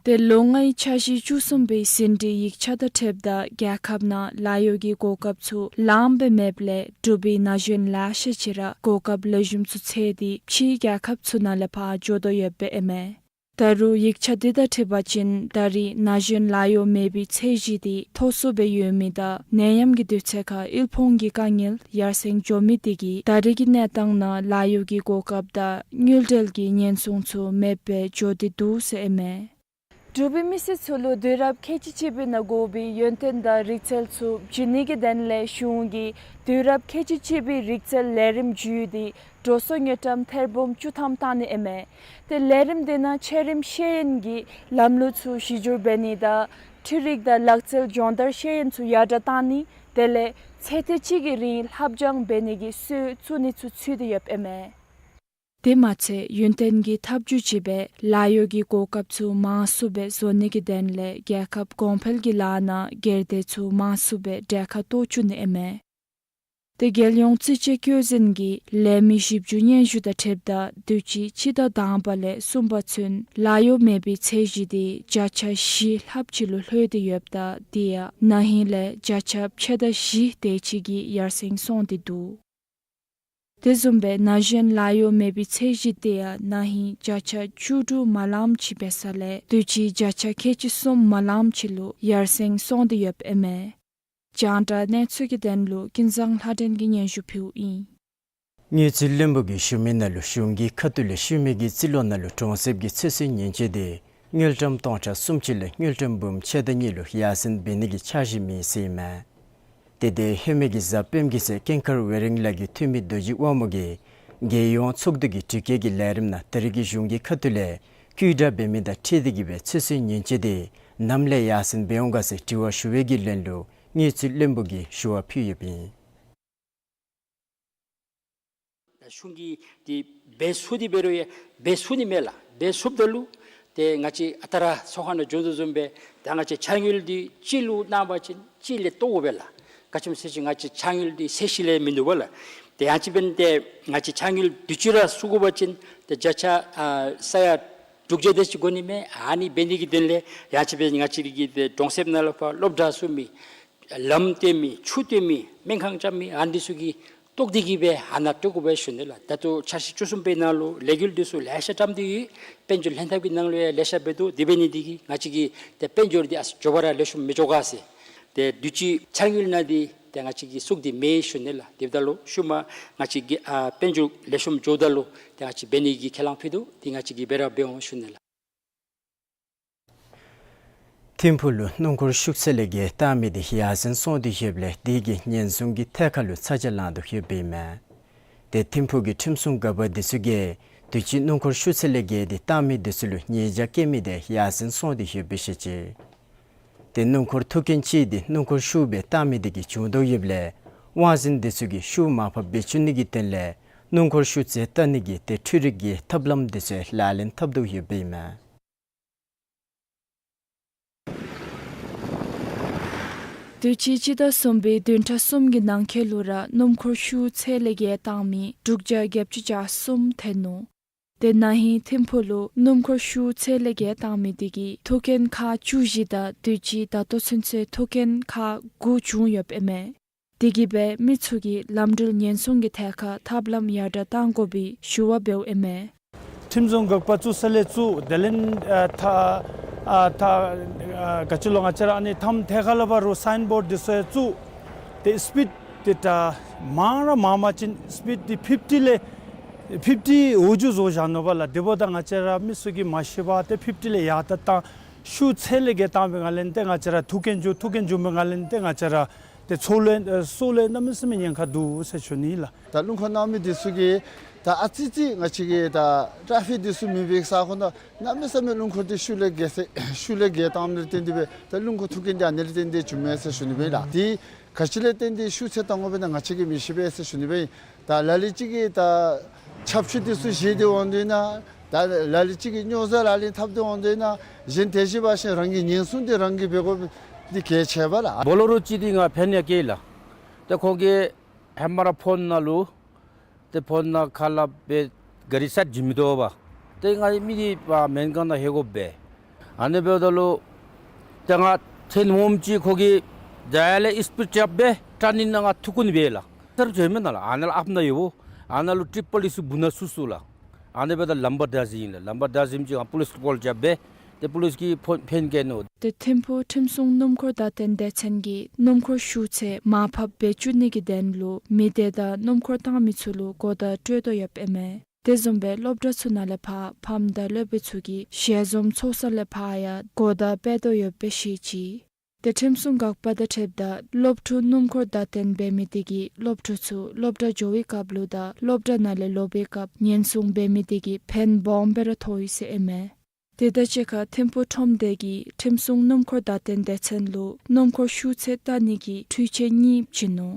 ཏེ་ལོ་ལྔའི་འཆར་གཞི་བཅུ་གསུམ་པའི་ཟིན་བྲིས་ཡིག་ཆ་དང་འཁྲིལཝ་ད་རྒྱལ་ཁབ་ནང་ལཱ་གཡོག་གི་གོ་སྐབས་ཚུ་ལངམ་སྦེ་མེདཔ་ལས་འབྲུག་པའི་ན་གཞོན་ལེ་ཤ་ཅིག་ར་གོ་སྐབས་ལེགས་ཤོམ་ཚུ་འཚོལ་ཏེ་ཕྱིའི་རྒྱལ་ཁབ་ཚུ་ནང་ལས་ཕར་འགྱོ་དོ་ཡོདཔ་ཨིན་མས། ད་རུང་ཡིག་ཆ་འདི་དང་འཁྲིལ་བ་ཅིན་ད་རེས་ན་གཞོན་ལཱ་གཡོག་མེད་པའི་ཚད་གཞི་དེ་མཐོ་སུ་སྦེ་ཡོད་མི་དང་ནད་ཡམས་ཀྱི་དུས་ཚོད་ཁར་དབུལ་ཕོངས་ཀྱི་དཀའ་ངལ་ཡར་སེང་འགྱོ་མི་དེ་གིས་ད་རེས་ཀྱི་གནས་སྟངས་ནང་ལཱ་གཡོག་གི་གོ་སྐབས་དང་དངུལ་འབྲེལ་གྱི་ཉེན་སྲུང་ཚུ་མེདཔ་སྦེ་འགྱོ་སྟེ་འདུག་ཟེར་ཨིན་མས། འབྲུག་པའི་མི་སེར་ཚུ་ལུ་དུས་རབས་ཁལ་གཅིག་གཅིག་པའི་ནང་དགོ་པའི་ཡོན་ཏན་དང་རིག་རྩལ་ཚུ་བྱིན་ནི་གི་དོན་ལས་གཞུང་གིས་དུས་རབས་ཁལ་གཅིག་གཅིག་པའི་རིག་རྩལ་ལས་རིམ་བརྒྱུད་དེ་འགྲོ་སོང་དངུལ་ཀྲམ་ཐེར་འབུམ་བཅུ་ཐམ་བཏང་ནི་ཨིན་མས། ཏེ་ལས་རིམ་དེ་ནང་ཆེ་རིམ་ཤེས་ཡོན་གྱི་ལམ་ལུགས་ཚུ་གཞི་བསྒྱུར་འབད་ནི་དང་འཕྲུལ་རིག་དང་ལག་རྩལ་སྦྱོང་བརྡར་ཤེས་ཡོན་ཚུ་ཡར་དྲག་བཏང་ནི་དེ་ལས་ ཚེ་ཐེངས་གཅིག་གི་རིང་ལྷབ་སྦྱང་འབད་ནི་གི་སྲོལ་བཙུགས་ནི་ཚུ་ཚུད་དེ་ཡོདཔ་ཨིན་མས། དེ་མ་ཚད་ཡུན་བརྟན་གྱི་ཐབས་བྱུས་ཅིག་སྦེ་ལཱ་གཡོག་གི་གོ་སྐབས་ཚུ་མང་སུ་སྦེ་བཟོ་ནི་གི་དོན་ལས་རྒྱལ་ཁབ་གོང་འཕེལ་གྱི་ལཱ་ནང་སྒེར་སྡེ་ཚུ་མང་སུ་སྦེ་གྲལ་ཁར་གཏོགས་བཅུག་ནི་ཨིན་མས། དེ་རྒྱལ་ཡོངས་རྩིས་དཔྱད་བཀོད་འཛིན་གྱི་ལས་མི་བཞི་བཅུ་སྙན་ཞུ་དང་འཁྲིལཝ་ད་དུས་ཅི་སྤྱི་ཟླ་དང་པ་ལས་གསུམ་པ་ཚུན་ལཱ་གཡོག་མེད་པའི་ཚད་གཞི་དེ་བརྒྱ་ཆ་བཞི་ལྷགཔ་ཅིག་ལུ་ལྷོད་དེ་ཡོདཔ་ད་དེ་ཡང་ན་ཧིང་ལས་བརྒྱ་ཆ་ཕྱེད་དང་བཞི་དེ་ཅིག་གིས་ཡར་སེང་སོང་སྟེ་འདུག། དེ་བཟུམ་སྦེ་ན་གཞོན་ལཱ་གཡོག་མེད་པའི་ཚད་གཞི་དེ་ཡང་ན་ཧིང་བརྒྱ་ཆ་བཅུ་དྲུག་མ་ལངམ་ཅིག་འབད་ས་ལས་དུས་ཅི་བརྒྱ་ཆ་ཁལ་གཅིག་གསུམ་མ་ལངམ་ཅིག་ལུ་ཡར་སེང་སོང་སྟེ་ཡོདཔ་ཨིན་མས། རྒྱང་བསྒྲགས་གནས་ཚུལ་གྱི་དོན་ལུ་ཀུན་བཟང་ལྷ་སྒྲོན་གྱིས་སྙན་ཞུ་ཕུལཝ་ཨིན། དངུལ་རྩིས་བློན་པོ་གིས་ཞུ་མི་ནང་ལུ་གཞུང་གི་ཁ་ཐུག་ལས་ཤུལ་མའི་གི་རྩིས་ལོ་ནང་ལུ་གྲོང་གསེབ་ཀྱི་ཚོད་བསྲེ་ཉེན་བཅོལ་དེ་དངུལ་ཀྲམ་སྟོང་ཕྲག་སུམ་ཅུ་ལས་དངུལ་ཀྲམ་འབུམ་ཕྱེད་དང་གཉིས་ལུ་ཡར་སེང་འབད་ནི་གི་འཆར་གཞི་མེད་ཟེར་ཨིན་མས། དེ་དེ་ཧེ་མའི་གི་གཟའ་སྤེནམ་གི་ཚེ་ཀེང་ཀར་ཝེ་རིང་ལ་གི་འཐུས་མི་རྡོ་རྗེ་དབང་མོ་གིས་རྒྱལ་ཡོངས་ཚོགས་འདུ་གི་དྲི་བཀོད་ཀྱི་ལས་རིམ་ནང་ད་རེས་ཀྱི་གཞུང་གི་ཁ་ཐུག་ལས་བཀོད་བསྒྲགས་འབད་མི་དང་འཁྲིལ་ཏེ་གི་སྦེ་ཚོད་བསྲེ་ཉེན་བཅོལ་དེ་ནམ་ལས་ཡར་སེང་འབད་འོང་ག་ཟེར་དྲི་བ་ཞུ་བའི་གི་ལན་ལུ་དངུལ་རྩིས་བློན་པོ་གིས་ཞུ་བ་ཕུལ་ཡོདཔ་ཨིན། གཞུང་གིས་དེ་འབད་ཚུགས་ཏེ་འབད་རུང་ཡང་འབད་ཚུགས་ནི་མས་ལགས། འབད་ཚུགསཔ་ད་ལུ་ཏེ་ང་བཅས་ཨ་རྟག་ར་ཚོགས་ཁང་ནང་འགྱོ་དོ་བཟུམ་སྦེ་ད་ང་བཅས་ཕྱག་དངུལ་འདི་གཅིག་ལུ་གནང་པ་ཅིན་གཅིག་ལས་བཏོག་དགོ་པས་ལགས། ག་ཅི་སྨོ་ཟེར་བ་ཅིན་ང་བཅས་ཕྱག་དངུལ་འདི་ཚད་གཞི་ལས་མིན་འདུག་པ་ལགས། ཏེ་ཡང་ཅིན་འབདན་ཏེ་ང་བཅས་ཕྱག་དངུལ་དུས་ཅི་ར་ཚུད་དགོ་པ་ཅིན་ཏེ་བརྒྱ་ཆ་ཨ་ས་ཡ་དྲུག་བརྒྱ་དེ་ཅིག་དགོ་ནི་མས། ཨ་ནི་འབད་ནི་གི་དོན་ལས་ཡང་ཅིན་འབདན་ང་བཅས་ར་གི་ཏེ་གྲོང་གསེབ་ནང་ལུ་ཕར་སློབ་གྲྭ་ཚུགས་མི་ལམ་བཏོན་མི་ཆུ་བཏོན་མི་སྨན་ཁང་རྐྱབ་མི་ཨ་ནི་ཚུ་གི་བཏོག་སྟེ་གི་སྦེ་ཨ་ནཱ་སྤྲོད་དགོ་པས་ཞུ་ནི་ལགས། ད་ལྟོ་འཆར་གཞི་བཅུ་གསུམ་པའི་ནང་ལུ་ལས་འགུལ་འདི་ཚུ་ལེ་ཤ་བཀྲམ་སྟེ་ཡོད། དཔལ་འབྱོར་ལྷན་ཐབས་ཀྱི་ནང་ལུ་ཡང་ལེ་ཤ་འབད་དོ། དེ་འབད་ནི་འདི་གིས་ང་བཅས་ཀྱིས་ཏེ་དཔལ་འབྱོར་འདི་ཨ་ཙི་མགྱོགས་པ་ར་ལེགས་ཤོམ་མི་འགྱོ་ག་ཟེར། ཏེ་དུས་ཅི་ཕྱག་དངུལ་ནང་འདི་ཏེ་ང་བཅས་ཀྱིས་བཙུགས་ཏེ་མེད་ཞུ་ནི་ལགས། དེ་འབདཝ་ད་ལུ་ཤུལ་མ་ང་བཅས་ཀྱིས་ཨ་དཔལ་འབྱོར་ལེགས་ཤོམ་འགྱོཝ་ད་ལུ་ཏེ་ང་བཅས་འབད་ནི་གི་ཁས་བླངས་ཕུལ་དོ། ཏེ་ང་བཅས་ཀྱིས་འབད་ར་འབད་འོང་ཞུ་ནི་ལགས། ཐིམ་ཕུག་ལུ་སྣུམ་འཁོར་ཤུགས་ཚད་ལས་བརྒལ་བཏང་མི་དེ་ཡར་སེང་སོང་སྟེ་ཡོདཔ་ལས་དེ་གིས་ཉེན་སྲུང་གི་ཐད་ཁར་ལུ་ཚ་གྱང་ལང་དོ་ཡོདཔ་ཨིན་མས། ཏེ་ཐིམ་ཕུག་གི་ཁྲིམས་སྲུང་འགག་པ་འདི་ཚུ་གིས་དུས་ཅི་སྣུམ་འཁོར་ཤུགས་ཚད་ལས་བརྒལ་ཏེ་བཏང་མི་འདི་ཚུ་ལུ་ཉེས་བྱ་བཀལ་མི་དེ་ཡར་སེང་སོང་སྟེ་ཡོདཔ་སྦེ་བཤད་ཅི། ཏེ་སྣུམ་འཁོར་ཐུག་རྐྱེན་ཅིག་དེ་སྣུམ་འཁོར་ཤུགས་སྦེ་བཏང་མི་དེ་གིས་བྱུང་དོ་ཡོདཔ་ལས་དབང་འཛིན་འདི་ཚུ་གིས་ཤུགས་མར་ཕབ་འབད་བཅུག་ནི་གི་དོན་ལས་སྣུམ་འཁོར་ཤུགས་ཚད་བལྟ་ནི་གི་ཏེ་འཕྲུལ་རིག་གི་ཐབས་ལམ་འདི་ཚུ་ལག་ལེན་འཐབ་དོ་ཡོདཔ་ཨིན་མས། དུས་ཅི་སྤྱི་ཟླ་གསུམ་པའི་བདུན་ཕྲག་གསུམ་གྱི་ནང་འཁོད་ལུ་ར་སྣུམ་འཁོར་ཤུགས་ཚད་ལས་བརྒལ་བཏང་མི་དྲུག་བརྒྱ་བརྒྱད་ཅུ་གྱ་གསུམ་ཐོན་ནུག། ཏེ་ན་ཧིང་ཐིམ་ཕུག་ལུ་སྣུམ་འཁོར་ཤུགས་ཚད་ལས་བརྒལ་བཏང་མི་དེ་གིས་ཐུག་རྐྱེན་ཁག་བཅུ་བཞི་དང་དུས་ཅི་ད་ལྟོ་ཚུན་ཚོད་ཐུག་རྐྱེན་ཁག་དགུ་བྱུང་ཡོདཔ་ཨིན་མས། དེ་གིས་སྦེ་མི་ཚུ་གིས་ལམ་འགྲུལ་ཉེན་སྲུང་གི་ཐད་ཁར་ཐབས་ལམ་ཡར་དྲགས་གཏང་དགོ་པའི་ཞུ་བ་འབདཝ་ཨིན་མས། ཁྲིམས་སྲུང་འགག་པ་བཙུགས་ས་ལས་བཙུགས་དེ་ལས་ཨ་ད་ཨ་ད་ཨ་ག་ཅི་ལོ་ང་བཅས་ར་ཨ་ནི་མཐའམ་ཐད་ཁར་ལས་ཕར་རུ་སའིན་བོཌ་འདི་ཚུ་ཡང་བཙུགས། ཏེ་སི་པིཌ་འདི་ད་མང་ར་མང་པ་ཅིན་སི་པིཌ་འདི་ཕིཕ་ཊི་ལས་ཕིཕ་ཊི་འོག་འགྱོ་བཟོ་བཞག་ནུག་པ་ལགས། དེ་འབདཝ་ད་ང་བཅས་ར་མི་ཚུ་གིས་མ་ཤེས་པར་ཏེ་ཕིཕ་ཊི་ལས་ཡར་ད་བཏང་ཤུགས་ཚད་ལས་བརྒལ་བཏང་པའི་ངང་ལས་ཏེ་ང་བཅས་ར་ཐུག་རྐྱེན་བྱུང་ཐུག་རྐྱེན་བྱུང་པའི་ངང་ལས་ཏེ་ང་བཅས་ར་ཏེ་སྲོག་ལུ་ཨེ་སྲོག་ལུ་གནམ་མེད་ས་མེད་ཉེན་ཁ་འདུག་ཟེར་ཞུ་ནི་ལགས། ད་རླུང་འཁོར་གནང་མི་འདི་ཚུ་གིས་ད་ཨ་ཙི་ཙི་ང་བཅས་ཀྱི་ད་ཊ་ཕིག་འདི་ཚུ་མེད་པའི་ས་ཁོངས་ནང་གནམ་མེད་ས་མེད་རླུང་འཁོར་འདི་ཤུགས་ལས་བརྒལ་ས་ཤུགས་ལས་བརྒལ་བཏངམ་ལས་བརྟེན་ཏེ་སྦེ་ད་རླུང་འཁོར་ཐུག་རྐྱེན་འདི་ཨ་ནི་ལས་བརྟེན་ཏེ་བྱུངམ་མས་ཟེར་ཞུ་ནི་སྦེ་ལགས། འདི་ག་ཅི་ལས་བརྟེན་ཏེ་ཤུགས་ཚད་བཏང་དགོཔ་ཨིན་ན་ང་བཅས་ཀྱིས་མི་ཤེས་པས་ཟེར་ཞུ་ནི་སྦེ། ད་ལ་ལུ་ཅིག་གིས་ད་ཆབ་ཆུ་འདི་ཚུ་བཞེས་ཏེ་འོང་དོ་ཨིན་ན། ད་ལ་ལུ་ཅིག་གིས་སྨྱོ་རྫས་ལག་ལེན་འཐབ་སྟེ་འོང་དོ་ཨིན་ན། གཞན་དེ་བཞིན་འབད་ཞིནམ་རང་གི་ཉེན་སྲུང་འདི་རང་གིས་འབད་དགོཔ་འདི་གལ་ཆེ་བས་ལགས། བོ་ལེ་རོ་ཅིག་འདི་ང་ཕན་ཡང་བཀལ་ལགས། ཏེ་ཁོ་གིས་ཧེ་མ་ར་ཕོན་ནང་ལུ་ཏེ་ཕོན་ནང་ཁ་སླབ་སྦེ་ག་རི་སི་ཊཊ་བྱིན་མི་བཏུབ་པས། ཏེ་ང་མི་འདི་ཕར་སྨན་ཁང་ནང་ལྷོད་དགོ་པས། ཨ་ནི་འབདཝ་ད་ལུ་ཏེ་ང་ཐེངས་ངོམ་ཅིག་ཁོ་གིས་ད་ཡར་ལས་སི་པིཌ་རྐྱབ་སྦེ་ཊར་ནིང་ནང་ང་ཐུག་ཁུངས་འབད་ལགས། སར་བྱོན་མི་ནང་ལགས། ཨ་ནཱ་ལུ་ཨཔ་ནང་ཡོདཔ་ཨ་ནཱ་ལུ་ཊེ་ཕིཀ་པོ་ལིསི་འབུ་ནང་བཙུགས་སོང་ལགས། ཨ་ནི་འབདཝ་ད་ལམ་བར་བདའ་ཟུན་ཨིན་ལགས། ལམ་བར་བདའ་ཟུན་ཅིག་ང་པོ་ལིསི་ཀོལ་རྐྱབ་སྦེ་ཏེ་པོ་ལིསི་གིས་ཕོན་ཕན་བཀལ་ནུག། ཏེ་ཐིམ་ཕུག་ཁྲིམས་སྲུང་སྣུམ་འཁོར་བརྡ་སྟོན་སྡེ་ཚན་གྱིས་སྣུམ་འཁོར་ཤུགས་ཚད་མར་ཕབ་འབད་བཅུག་ནི་གི་དོན་ལུ་མི་སྡེ་དང་སྣུམ་འཁོར་བཏང་མི་ཚུ་ལུ་གོ་བརྡ་སྤྲོད་དོ་ཡོདཔ་ཨིན་མས། དེ་བཟུམ་སྦེ་སློབ་གྲྭ་ཚུ་ནང་ལས་ཕར་ཕམ་དང་སློབ་དཔོན་ཚུ་གིས་ཞལ་འཛོམས་ཚོགས་ས་ལས་ཕར་ཡང་གོ་བརྡ་སྤེལ་དོ་ཡོདཔ་སྦེ་བཤད་ཅི། ཏེ་ཁྲིམས་སྲུང་འགག་པ་དང་འཁྲིལཝ་ད་སློབ་ཕྲུག་སྣུམ་འཁོར་བརྡ་སྟོན་འབད་མི་དེ་གིས་སློབ་ཕྲུག་ཚུ་སློབ་གྲྭ་འགྱོ་བའི་སྐབས་ལུ་དང་སློབ་གྲྭ་ནང་ལས་ལོག་པའི་སྐབས་ཉེན་སྲུང་འབད་མི་དེ་གིས་ཕན་སྦོམ་སྦེ་ར་ཐོགས་ཡི་ཟེར་ཨིན་མས། དེ་དང་གཅིག་ཁར་ཐིམ་ཕུག་ཁྲོམ་སྡེ་གིས་ཁྲིམས་སྲུང་སྣུམ་འཁོར་བརྡ་སྟོན་སྡེ་ཚན་ལུ་སྣུམ་འཁོར་ཤུགས་ཚད་བལྟ་ནི་གི་འཕྲུལ་ཆས་གཉིས་བྱིན་ནུག།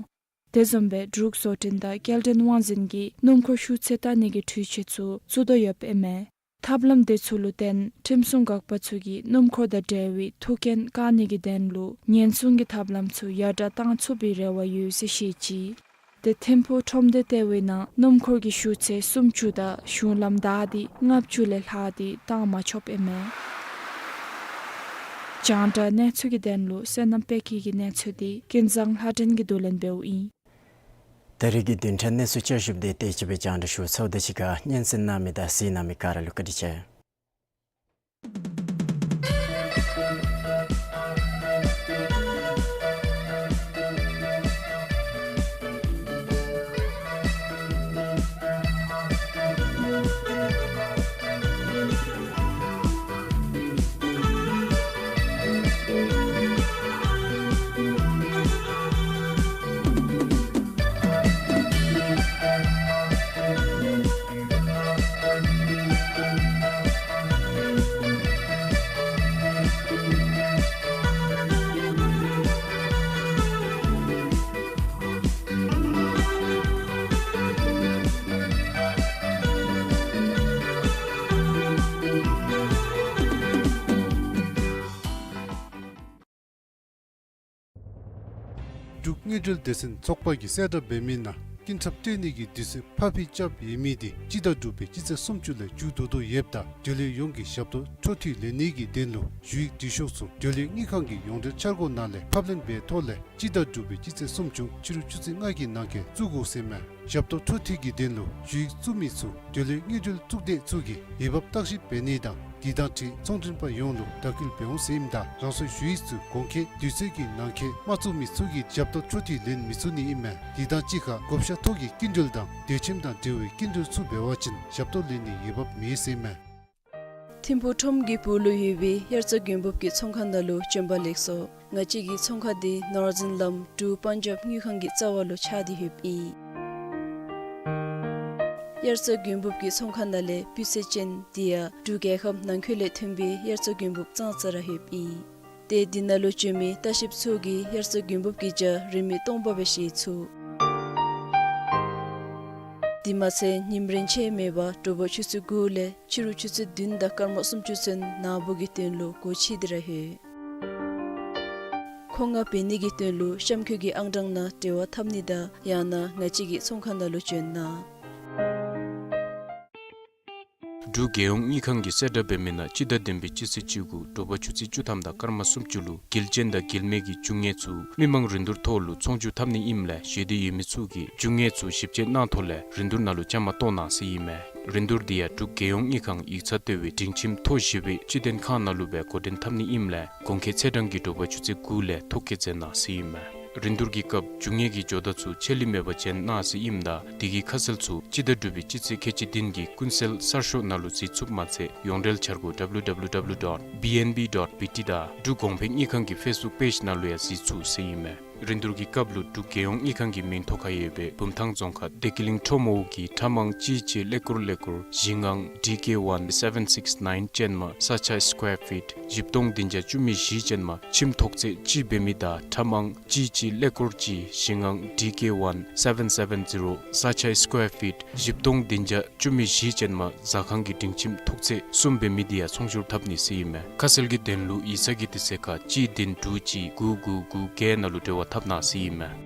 དེ་བཟུམ་སྦེ་འབྲུག་བཟོ་སྐྲུན་དང་སྐྱེལ་འདྲེན་དབང་འཛིན་གྱིས་སྣུམ་འཁོར་ཤུགས་ཚད་བལྟ་ནི་གི་འཕྲུལ་ཆས་ཚུ་བཙུགས་དོ་ཡོདཔ་ཨིན་མས། ཐབས་ལམ་དེ་ཚུ་ལུ་བརྟེན་ཁྲིམས་སྲུང་འགག་པ་ཚུ་གིས་སྣུམ་འཁོར་དང་འབྲེལ་བའི་ཐུགས་འགན་བཀལ་ནི་གི་དོན་ལུ་ཉེན་སྲུང་གི་ཐབས་ལམ་ཚུ་ཡར་དྲག་གཏང་ཚུགས་པའི་རེ་བ་ཡོད་ཟེར་བཤད་ཅི། ཏེ་ཐིམ་ཕུག་ཁྲོམ་སྡེ་ལྟེ་བའི་ནང་སྣུམ་འཁོར་གྱི་ཤུགས་ཚད་སུམ་ཅུ་དང་གཞུང་ལམ་བདའ་སྟེ་ལྔ་བཅུ་ལས་ལྷག་སྟེ་བཏང་མ་ཆོགཔ་ཨིན་མས། རྒྱང་བསྒྲགས་གནས་ཚུལ་གྱི་དོན་ལུ་བསོད་ནམས་དཔལ་སྐྱིད་ཀྱི་གནས་ཚུལ་འདི་ཀུན་བཟང་ལྷ་སྒྲོན་གྱིས་བསྡུ་ལེན་འབདཝ་ཨིན། ད་རིས་ཀྱི་བདུན་ཕྲག་གནས་ཚུལ་བསྐྱར་ཞིབ་འདི་དེ་ཅིག་སྦེ་རྒྱང་བསྒྲགས་ཞུ་ཚརཝ་ད་གཅིག་ཁར་སྙན་གསན་གནང་མི་དང་གཟིགས་གནང་མི་ག་ར་ལུ་བཀའ་དྲིན་ཆེ། འབྲུག་དངུལ་འབྲེལ་སྡེ་ཚན་ཚོགས་པ་གིས་གསལ་བསྒྲགས་འབད་མི་ནང་ཀུན་ཁྱབ་སྤྲོད་ནི་གི་དུས་ཚོད་ཕར་འགྱངས་རྐྱབ་ཡོད་མི་འདི་སྤྱི་ཟླ་དྲུག་པའི་སྤྱི་ཚེས་སུམ་ཅུ་ལས་མཇུག་བསྡུ་དོ་ཡོདཔ་ད་འབྲེལ་ཡོད་ཡོངས་ཀྱིས་ཞབས་ཏོག་འཕྲོ་མཐུད་ལེན་ནི་གི་དོན་ལུ་ཞུ་ཡིག་འབྲི་ཤོག་ཚུ་འབྲེལ་ཡོད་དངུལ་ཁང་གི་ཡོངས་འབྲེལ་འཆར་སྒོ་ནང་ལས་ཕབ་ལེན་འབད་ཐོག་ལས་སྤྱི་ཟླ་དྲུག་པའི་སྤྱི་ཚེས་སུམ་ཅུ་ཕྱི་རུ་ཆུ་ཚོད་ལྔ་གི་ནང་འཁོད་བཙུགས་དགོ་ཟེར་མས། ཞབས་ཏོག་འཕྲོ་མཐུད་ཀྱི་དོན་ལུ་ཞུ་ཡིག་བཙུགས་མི་ཚུ་འབྲེལ་ཡོད་དངུལ་འབྲེལ་གཙུག་སྡེ་ཚུ་གིས་འོས་འབབ་བརྟག་ཞིབ་འབད་ནི་དང་དེ་དང་འཁྲིལ་ཚོང་མགྲོན་པ་ཡོངས་ལུ་བརྡ་སྐུལ་འབད་འོང་ཟེར་ཨིནམ་ད་རང་སོའི་ཞུ་ཡིག་ཚུ་གོང་འཁོད་དུས་ཚོད་ཀྱི་ནང་འཁོད་མ་བཙུགས་མི་ཚུ་གིས་ཞབས་ཏོག་འཕྲོ་མཐུད་ལེན་མི་ཚུགས་ནི་ཨིན་མས། དེ་དང་གཅིག་ཁར་བགོ་བཤའ་ཐོག་གི་སྐྱིན་འགྲུལ་དང་དུས་ཁྲིམས་དང་འབྲེལ་བའི་སྐྱིན་འགྲུལ་ཚུ་འབད་བ་ཅིན་ཞབས་ཏོག་ལེན་ནིའི་འོས་འབབ་མེད་ཟེར་ཨིན་མས། ཐིམ་ཕུག་ཁྲོམ་གྱི་སྦུག་ལུ་ཡོད་པའི་དབྱར་རྩྭ་དགུན་འབུབ་ཀྱི་ཚོང་ཁང་ནང་ལུ་བྱོན་པ་ལེགས་སོ། ང་བཅས་ཀྱི་ཚོང་ཁང་འདི་ནོར་ཛིན་ལམ་འབྲུག་པཱན་ཇབ་དངུལ་ཁང་གི་རྩ་བ་ལུ་ཆགས་ཏེ་ཡོདཔ་ཨིན། དབྱར་རྩྭ་དགུན་འབུབ་ཀྱི་ཚོང་ཁང་ནང་ལས་སྤུས་ཚད་ཅན་དེ་ཡང་འབྲུག་རྒྱལ་ཁབ་ནང་འཁོད་ལས་ཐོན་པའི་དབྱར་རྩྭ་དགུན་འབུབ་ཙང་ཙ་ར་ཡོདཔ་ཨིན། ཏེ་འདི་ནང་ལུ་བྱོན་མི་ལྟ་བཤལཔ་ཚུ་གིས་དབྱར་རྩྭ་དགུན་འབུབ་ཀྱི་ཇ་རིན་མེད་སྟོང་པ་སྦེ་བཞེས་ཚུགས། དེ་མ་ཚད་ཉིམ་རན་ཆད་མེད་པར་དྲོ་པ་ཆུ་ཚོད་དགུ་ལས་ཕྱི་རུ་ཆུ་ཚོད་བདུན་དང་སྐར་མ་སུམ་ཅུ་ཚུན་ནཱ་འབོ་གི་དོན་ལུ་སྒོ་ཕྱེ་སྟེ་ར་ཡོད། མཁོ་མངགས་འབད་ནི་གི་དོན་ལུ་གཤམ་འཁོད་ཀྱི་ཨང་གྲངས་ནང་འབྲེལ་བ་འཐབ་ནི་དང་ཡང་ན་ང་བཅས་ཀྱི་ཚོང་ཁང་ནང་ལུ་བྱོན་གནང་། འབྲུག་རྒྱལ་ཡོངས་དངུལ་ཁང་གིས་གསལ་བསྒྲགས་འབད་མི་ནང་སྤྱི་ཟླ་བདུན་པའི་སྤྱི་ཚེས་བཅུ་དགུ་དྲོ་པ་ཆུ་ཚོད་བཅུ་ཐམ་དང་སྐར་མ་སུམ་ཅུ་ལུ་འགུལ་སྐྱོད་དང་འགུལ་མེད་ཀྱི་རྒྱུ་དངོས་ཚུ་མི་མང་རིན་བསྡུར་ཐོག་ལུ་ཚོང་བསྒྱུར་འཐབ་ནི་ཨིནམ་ལས་ཞུ་འདོད་ཡོད་མི་ཚུ་གིས་རྒྱུ་དངོས་ཚུ་ཞིབ་དཔྱད་གནང་ཐོག་ལས་རིན་བསྡུར་ནང་ལུ་བཅའ་མར་གཏོགས་གནང་ཟེར་ཨིན་མས། རིན་བསྡུར་འདི་ཡང་འབྲུག་རྒྱལ་ཡོངས་དངུལ་ཁང་ཡིག་ཚང་ལྟེ་བའི་སྒྲིང་ཁྱིམ་མཐོ་བཞི་པའི་སྤྱི་མཐུན་ཁང་ནང་ལུ་སྦེ་འགོ་འདྲེན་འཐབ་ནི་ཨིནམ་ལས་གོང་འཁོད་ཚེས་གྲངས་ཀྱི་དྲོ་པ་ཆུ་ཚོད་དགུ་ལས་ཐོ་བཀོད་མཛད་གནང་ཟེར་ཨིན་མས། རིན་བསྡུར་གྱི་སྐབས་རྒྱུ་དངོས་ཀྱི་ཇོ་བདག་ཚུ་ཆད་ལུས་མེད་པར་བྱོན་གནང་ཟེར་ཨིནམ་ད་དེ་གི་ཁ་གསལ་ཚུ་སྤྱི་ཟླ་དྲུག་པའི་སྤྱི་ཚེས་ཁལ་གཅིག་བདུན་གྱི་ཀུན་གསལ་གསར་ཤོག་ནང་ལུ་གཟིགས་ཚུགསཔ་མ་ཚད་ཡོངས་འབྲེལ་འཆར་སྒོ་W W W dot B N B dot B T དང་འབྲུག་གོང་འཕེལ་དངུལ་ཁང་གི་ཕེསི་བུཀ་པེཇ་ནང་ལུ་ཡང་གཟིགས་ཚུགས་ཟེར་ཨིན་མས། རིན་བསྡུར་གྱི་སྐབས་ལུ་འབྲུག་རྒྱལ་ཡོངས་དངུལ་ཁང་གི་མིང་ཐོག་ཁར་ཡོད་པའི་བུམ་ཐང་རྫོང་ཁག་བདེ་སྐྱིད་གླིང་ཁྲོམ་འོག་གི་ཁྲ་མང་གཅིག་གཅིག་ཀླད་ཀོར་ཀླད་ཀོར་བཞི་ལྔ་D K one seven six nine ཅན་མ་ས་ཆ་སི་ཀོར་ཕིཊ་བཞི་སྟོང་བདུན་བརྒྱ་བཅུ་མེད་བཞི་ཅན་མ་ཁྱིམ་ཐོག་ཚད་གཅིག་འབད་མི་དང་ཁྲ་མང་གཅིག་གཅིག་ཀླད་ཀོར་གཅིག་བཞི་ལྔ་D K one seven seven zero ས་ཆ་སི་ཀོར་ཕིཊ་བཞི་སྟོང་བདུན་བརྒྱ་བཅུ་མེད་བཞི་ཅན་མ་ཟ་ཁང་གི་སྒྲིང་ཁྱིམ་ཐོག་ཚད་གསུམ་འབད་མི་འདི་ཡང་ཚོང་བསྒྱུར་འཐབ་ནི་ཟེར་ཨིན་མས། ཁ་གསལ་གྱི་དོན་ལུ་ཡིག་ཚང་གི་དུས་ཚོད་ཁར་གཅིག་བདུན་དྲུག་གཅིག་དགུ་དགུ་དགུ་བརྒྱད་ནང་ལུ་འབྲེལ་བ་འཐབ་གནང་ཟེར་ཨིན་མས།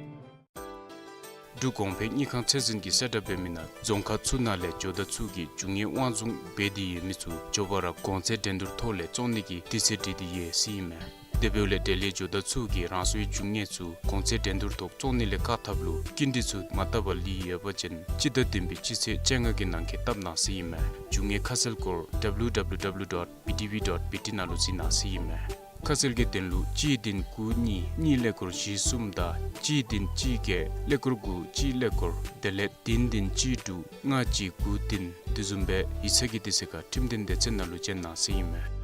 འབྲུག་གོང་འཕེལ་དངུལ་ཁང་ཚད་འཛིན་གྱིས་གསལ་བསྒྲགས་འབད་མི་ནང་རྫོང་ཁག་ཚུ་ནང་ལས་ཇོ་བདག་ཚུ་གིས་རྒྱུ་དངོས་དབང་བཟུང་འབད་དེ་ཡོད་མི་ཚུ་མགྱོགས་པ་ར་གོང་ཚད་འགྲན་བསྡུར་ཐོག་ལས་བཙོང་ནི་གི་དུས་ཚོད་བསྒྲིགས་ཏེ་ཡོད་ཟེར་ཨིན་མས། དེ་འབདཝ་ལས་འབྲེལ་ཡོད་ཇོ་བདག་ཚུ་གིས་རང་སོའི་རྒྱུ་དངོས་ཚུ་གོང་ཚད་འགྲན་བསྡུར་ཐོག་བཙོང་ནི་ལས་བཀག་ཐབས་ལུ་སྐྱིན་འགྲུལ་ཚུ་མ་བཏབ་པར་ལུས་ཡོད་པ་ཅིན་སྤྱི་ཟླ་བདུན་པའི་སྤྱི་ཚེས་བཅོ་ལྔ་གི་ནང་འཁོད་བཏབ་གནང་ཟེར་ཨིན་མས། རྒྱུ་དངོས་ཁ་གསལ་སྐོར་W W W dot B T V dot B T ནང་ལུ་གཟིགས་གནང་ཟེར་ཨིན་མས། ཁ་གསལ་གྱི་དོན་ལུ་གཅིག་བདུན་དགུ་གཉིས་གཉིས་ཀླད་ཀོར་བཞི་གསུམ་དང་གཅིག་བདུན་གཅིག་བརྒྱད་ཀླད་ཀོར་དགུ་གཅིག་ཀླད་ཀོར་དེ་ལས་བདུན་བདུན་གཅིག་དྲུག་ལྔ་གཅིག་དགུ་བདུན་དེ་བཟུམ་སྦེ་ཡིག་ཚང་གི་དུས་ཚོད་ཁར་ཁྲིམས་དོན་སྡེ་ཚན་ནང་ལུ་བྱོན་གནང་ཟེར་ཨིན་མས།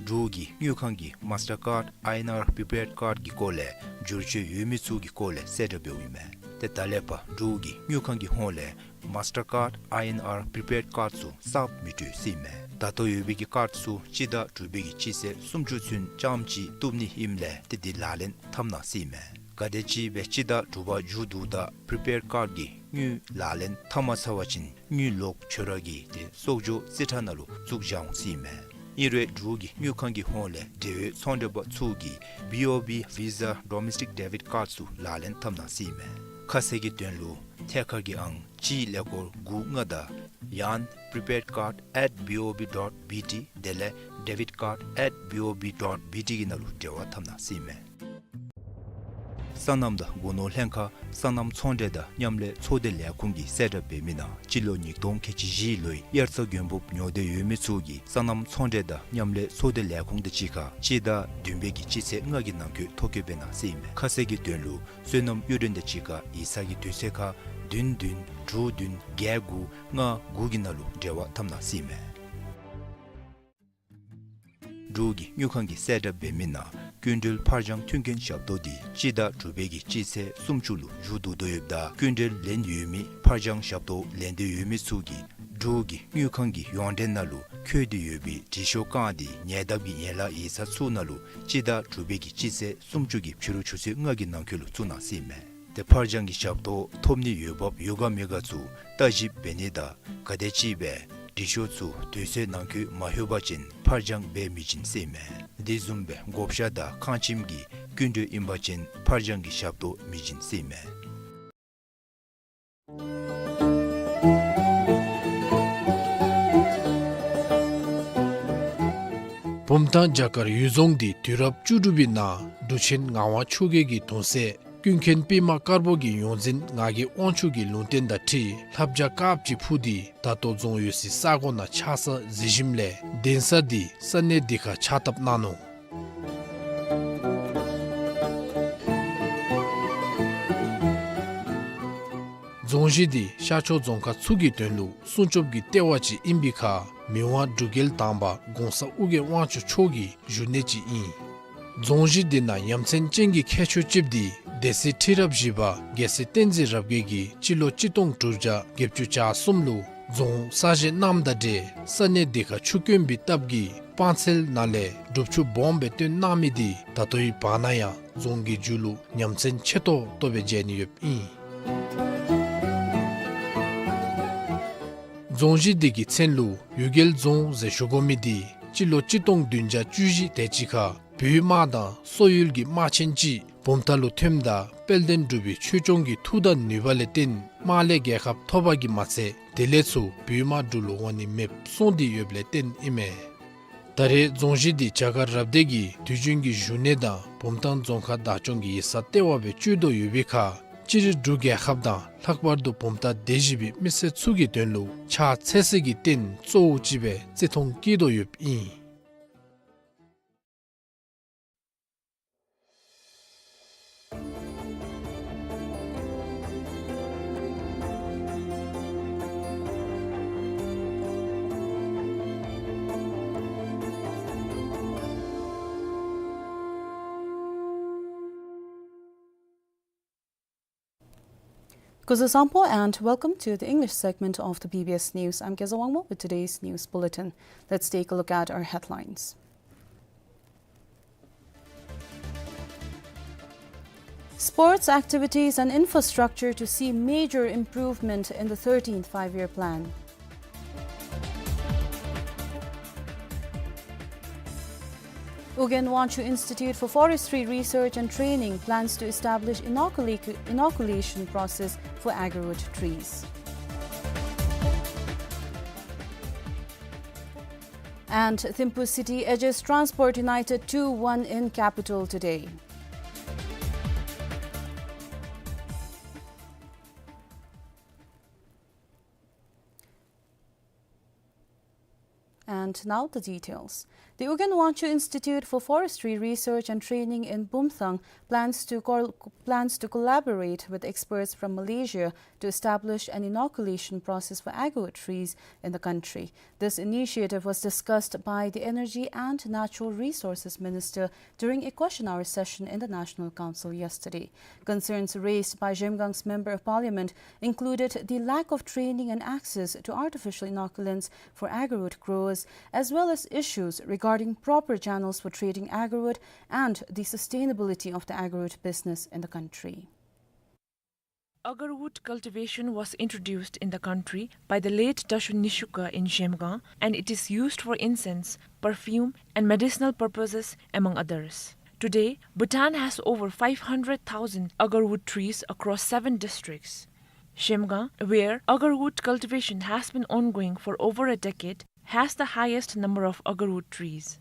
འབྲུག་གི་དངུལ་ཁང་གིས་མཱས་ཊར་ཀཱཌ་I N R པི་པེཌ་ཀཱཌ་ཀྱི་སྐོར་ལས་བསྒྱུར་བཅོས་ཡོད་མི་ཚུ་གི་སྐོར་ལས་གསལ་བསྒྲགས་འབདཝ་ཨིན་མས། ཏེ་ད་ལས་ཕར་འབྲུག་གི་དངུལ་ཁང་གི་ཧོངས་ལས་མཱས་ཊར་ཀཱཌ་I N R པི་པེཌ་ཀཱཌ་ཚུ་གསརཔ་མི་སྤྲོད་ཟེར་ཨིན་མས། ད་ལྟོ་ཡོད་པའི་གི་ཀཱཌ་ཚུ་སྤྱི་ཟླ་དྲུག་པའི་གི་སྤྱི་ཚེས་སུམ་ཅུ་ཚུན་རྐྱངམ་ཅིག་བཏུབ་ནི་ཨིནམ་ལས་ཏེ་འདི་ལག་ལེན་འཐབ་གནང་ཟེར་ཨིན་མས། ག་དེམ་ཅིག་སྦེ་སྤྱི་ཟླ་དྲུག་པ་མཇུག་བསྡུཝ་ད་པི་རི་པེཌ་ཀཱཌ་ཀྱི་དངུལ་ལག་ལེན་འཐབ་མ་ཚར་བ་ཅིན་དངུལ་ལོག་ཁྱོད་ར་གི་ཏེ་གསོག་འཇོག་རྩིས་ཁྲ་ནང་ལུ་བཙུགས་བཞག་འོང་ཟེར་ཨིན་མས། ཨིན་རུང་འབྲུག་གི་དངུལ་ཁང་གི་ཧོངས་ལས་འབྲེལ་ཡོད་ཚོང་འབྲེལ་པ་ཚུ་གིས་བི་ཨོ་བི་ཝི་ཟ་ཌོ་མེ་སི་ཊིཀ་ཌེ་བིཌ་ཀཱཌ་ཚུ་ལག་ལེན་འཐབ་གནང་ཟེར་ཨིན་མས། ཁ་གསལ་གྱི་དོན་ལུ་ཐད་ཀར་གྱི་ཨང་གཅིག་ཀླད་ཀོར་དགུ་ལྔ་དང་ཡང་prepaidcard at B O B dot B T དེ་ལས་debitcard at B O B dot B T གི་ནང་ལུ་འབྲེལ་བ་འཐབ་གནང་ཟེར་ཨིན་མས། སོ་ནམ་དང་སྒོ་ནོར་ལྷན་ཁག་སོ་ནམ་ཚོང་འབྲེལ་དང་མཉམ་ལས་ཚོགས་སྡེ་ལས་ཁུངས་ཀྱིས་གསལ་བསྒྲགས་འབད་མི་ནང་སྤྱི་ལོ་ཉིས་སྟོང་ཁལ་གཅིག་བཞི་ལོའི་དབྱར་རྩྭ་དགུན་འབུབ་ཉོ་འདོད་ཡོད་མི་ཚུ་གིས་སོ་ནམ་ཚོང་འབྲེལ་དང་མཉམ་ལས་ཚོགས་སྡེ་ལས་ཁུངས་དང་གཅིག་ཁར་སྤྱི་ཟླ་བདུན་པའི་གི་སྤྱི་ཚེས་ལྔ་གི་ནང་འཁོད་ཐོ་བཀོད་འབད་གནང་ཟེར་ཨིན་མས། ཁ་གསལ་གྱི་དོན་ལུ་སོ་ནམ་གཡུ་སྒྲོན་དང་གཅིག་ཁར་ཡིག་ཚང་གི་དུས་ཚོད་ཁར་བདུན་བདུན་དྲུག་བདུན་བརྒྱད་དགུ་ལྔ་དགུ་གི་ནང་ལུ་འབྲེལ་བ་འཐབ་གནང་ཟེར་ཨིན་མས། འབྲུག་གི་དངུལ་ཁང་གིས་གསལ་བསྒྲགས་འབད་མི་ནང་སྐྱིན་འགྲུལ་ཕར་འགྱངས་མཐུན་རྐྱེན་ཞབས་ཏོག་འདི་སྤྱི་ཟླ་དྲུག་པའི་གི་སྤྱི་ཚེས་སུམ་ཅུ་ལུ་མཇུག་བསྡུ་དོ་ཡོདཔ་ད་སྐྱིན་འགྲུལ་ལེན་ཡོད་མི་ཕར་འགྱངས་ཞབས་ཏོག་ལེན་འདོད་ཡོད་མི་ཚུ་གིས་འབྲུག་གི་དངུལ་ཁང་གི་ཡོངས་འབྲེལ་ནང་ལུ་འཁོད་དེ་ཡོད་པའི་དྲི་ཤོག་རྐང་འདི་ཉེ་འདབས་ཀྱི་ཡན་ལག་ཡིག་ཚང་ཚུ་ནང་ལུ་སྤྱི་ཟླ་དྲུག་པའི་གི་སྤྱི་ཚེས་སུམ་ཅུ་གི་ཕྱི་རུ་ཆུ་ཚོད་ལྔ་གི་ནང་འཁོད་ལུ་བཙུགས་གནང་ཟེར་ཨིན་མས། ཏེ་ཕར་འགྱངས་ཀྱི་ཞབས་ཏོག་ཐོབ་ནི་འོས་འབབ་ཡོད་ག་མེད་ག་ཚུ་བརྟག་ཞིབ་འབད་ནི་དང་ག་དེམ་ཅིག་སྦེ་དྲི་ཤོག་ཚུ་དུས་ཚོད་ནང་འཁོད་མ་ལྷོད་པ་ཅིན་ཕར་འགྱངས་འབད་མི་བྱིན་ཟེར་ཨིན་མས། དེ་བཟུམ་སྦེ་བགོ་བཤའ་དང་ཁང་ཁྱིམ་གྱི་སྐྱིན་འགྲུལ་ཨིན་པ་ཅིན་ཕར་འགྱངས་ཀྱི་ཞབས་ཏོག་མི་བྱིན་ཟེར་ཨིན་མས། བུམ་ཐང་བྱ་དཀར་གཡུལ་རྫོང་འདི་དུས་རབས་བཅུ་དྲུག་པའི་ནང་འབྲུག་ཆེན་ངག་དབང་ཆོས་རྒྱལ་གྱི་གདུང་སྲས་ཀུན་མཁྱེན་པདྨ་དཀར་པོ་གི་ཡོངས་འཛིན་ངག་གི་དབང་ཕྱུག་གི་ལུང་བསྟན་དང་འཁྲིལ་ལྷ་བྱ་དཀརཔོ་ཅིག་འཕུར་ཏེ་ད་ལྟོ་རྫོང་ཡོད་སའི་ས་གོ་ནང་ཆགས་ས་གཟིགས་ཞིནམ་ལས་གདན་ས་འདི་ས་གནས་འདི་ཁར་ཕྱག་བཏབ་གནང་ནུག། རྫོང་གཞི་འདི་ཤར་ཕྱོགས་རྫོང་ཁག་ཚུ་གི་དོན་ལུ་སྲུང་སྐྱོབ་ཀྱི་ལྟེ་བ་ཅིག་ཨིན་པའི་ཁར་མི་དབང་འབྲུག་རྒྱལ་དང་པ་གོང་ས་ཨོ་རྒྱན་དབང་ཕྱུག་མཆོག་གི་བཞུགས་གནས་ཅིག་ཨིན། རྫོང་གཞི་འདི་ནང་ཡ་མཚན་ཅན་གྱི་ཁྱད་ཆོས་ཅིག་འདི་སྡེ་སྲིད་ཁྲི་རབས་བཞི་པ་རྒྱལ་སྲས་བསྟན་འཛིན་རབ་རྒྱས་ཀྱིས་སྤྱི་ལོ་གཅིག་སྟོང་དྲུག་བརྒྱ་བརྒྱད་ཅུ་གྱ་གསུམ་ལུ་རྫོང་གསར་བཞེངས་གནངམ་དང་འབྲེལ་ས་གནས་འདི་ཁར་ཆུ་དཀོན་པའི་སྟབས་ཀྱིས་སྤང་ཚལ་ནང་ལས་སྒྲུབ་ཆུ་སྦོམ་སྦེ་བཏོན་གནང་མི་འདི་ད་ལྟོའི་བར་ན་ཡང་རྫོང་གི་མཇུག་ལུ་ཡ་མཚན་ཆེ་ཏོག་ཏོ་སྦེ་མཇལ་ནི་ཡོདཔ་ཨིན། རྫོང་གཞི་འདི་གི་མཚན་ལུ་གཡུལ་རྒྱལ་རྫོང་ཟེར་ཞུ་དགོ་མི་འདི་སྤྱི་ལོ་གཅིག་སྟོང་བདུན་བརྒྱ་བཅུ་བཞི་དེ་ཅིག་ཁར་བོད་དམག་དང་སོག་ཡུལ་གྱི་དམག་ཆེན་ཅིག་བུམ་ཐང་ལུ་ཐོནམ་ད་དཔལ་ལྡན་འབྲུག་པའི་ཆོས་སྐྱོང་གི་མཐུ་དང་ནུས་པ་ལས་བརྟེན་དམག་ལས་རྒྱལ་ཁ་ཐོབ་པ་གིས་མ་ཚད་དེ་ལས་ཚུར་བོད་དམག་འབྲུག་ལུ་འོང་ནི་མེདཔ་སོང་སྟེ་ཡོདཔ་ལས་བརྟེན་ཨིན་མས། ད་རེས་རྫོང་གཞི་འདི་བྱ་དཀར་རབ་སྡེ་གི་དུས་རྒྱུན་གྱི་བཞུགས་གནས་དང་བུམ་ཐང་རྫོང་ཁག་བདག་སྐྱོང་གི་ཡིག་ཚང་ལྟེ་བ་སྦེ་སྤྱོད་དོ་ཡོད་པའི་ཁར་སྤྱིར་འབྲུག་རྒྱལ་ཁབ་དང་ལྷག་པར་དུ་བུམ་ཐང་སྡེ་བཞི་པའི་མི་སེར་ཚུ་གི་དོན་ལུ་ཕྱག་འཚལ་སའི་གི་རྟེན་གཙོ་བོ་ཅིག་སྦེ་བརྩི་མཐོང་བསྐྱེད་དོ་ཡོདཔ་ཨིན། Kuzuzangpo and welcome to the English segment of the B B S News. I'm Keza Wangmo with today's news bulletin. Let's take a look at our headlines. Sports activities and infrastructure to see major improvement in the thirteenth Five-Year Plan. Ugyen Wangchuck Institute for Forestry Research and Training plans to establish inocula-, inoculation process for agarwood trees. And Thimphu City edges Transport United two one in capital today. And now the details. The Ugyen Wangchuck Institute for Forestry Research and Training in Bumthang plans to col-, plans to collaborate with experts from Malaysia to establish an inoculation process for agarwood trees in the country. This initiative was discussed by the Energy and Natural Resources Minister during a question hour session in the National Council yesterday. Concerns raised by Zhemgang's Member of Parliament included the lack of training and access to artificial inoculants for agarwood growers, as well as issues regarding regarding proper channels for trading agarwood and the sustainability of the agarwood business in the country. Agarwood cultivation was introduced in the country by the late Tashun Nishukha in Zhemgang, and it is used for incense, perfume, and medicinal purposes, among others. Today, Bhutan has over five hundred thousand agarwood trees across seven districts. Zhemgang, where agarwood cultivation has been ongoing for over a decade, has the highest number of agarwood trees.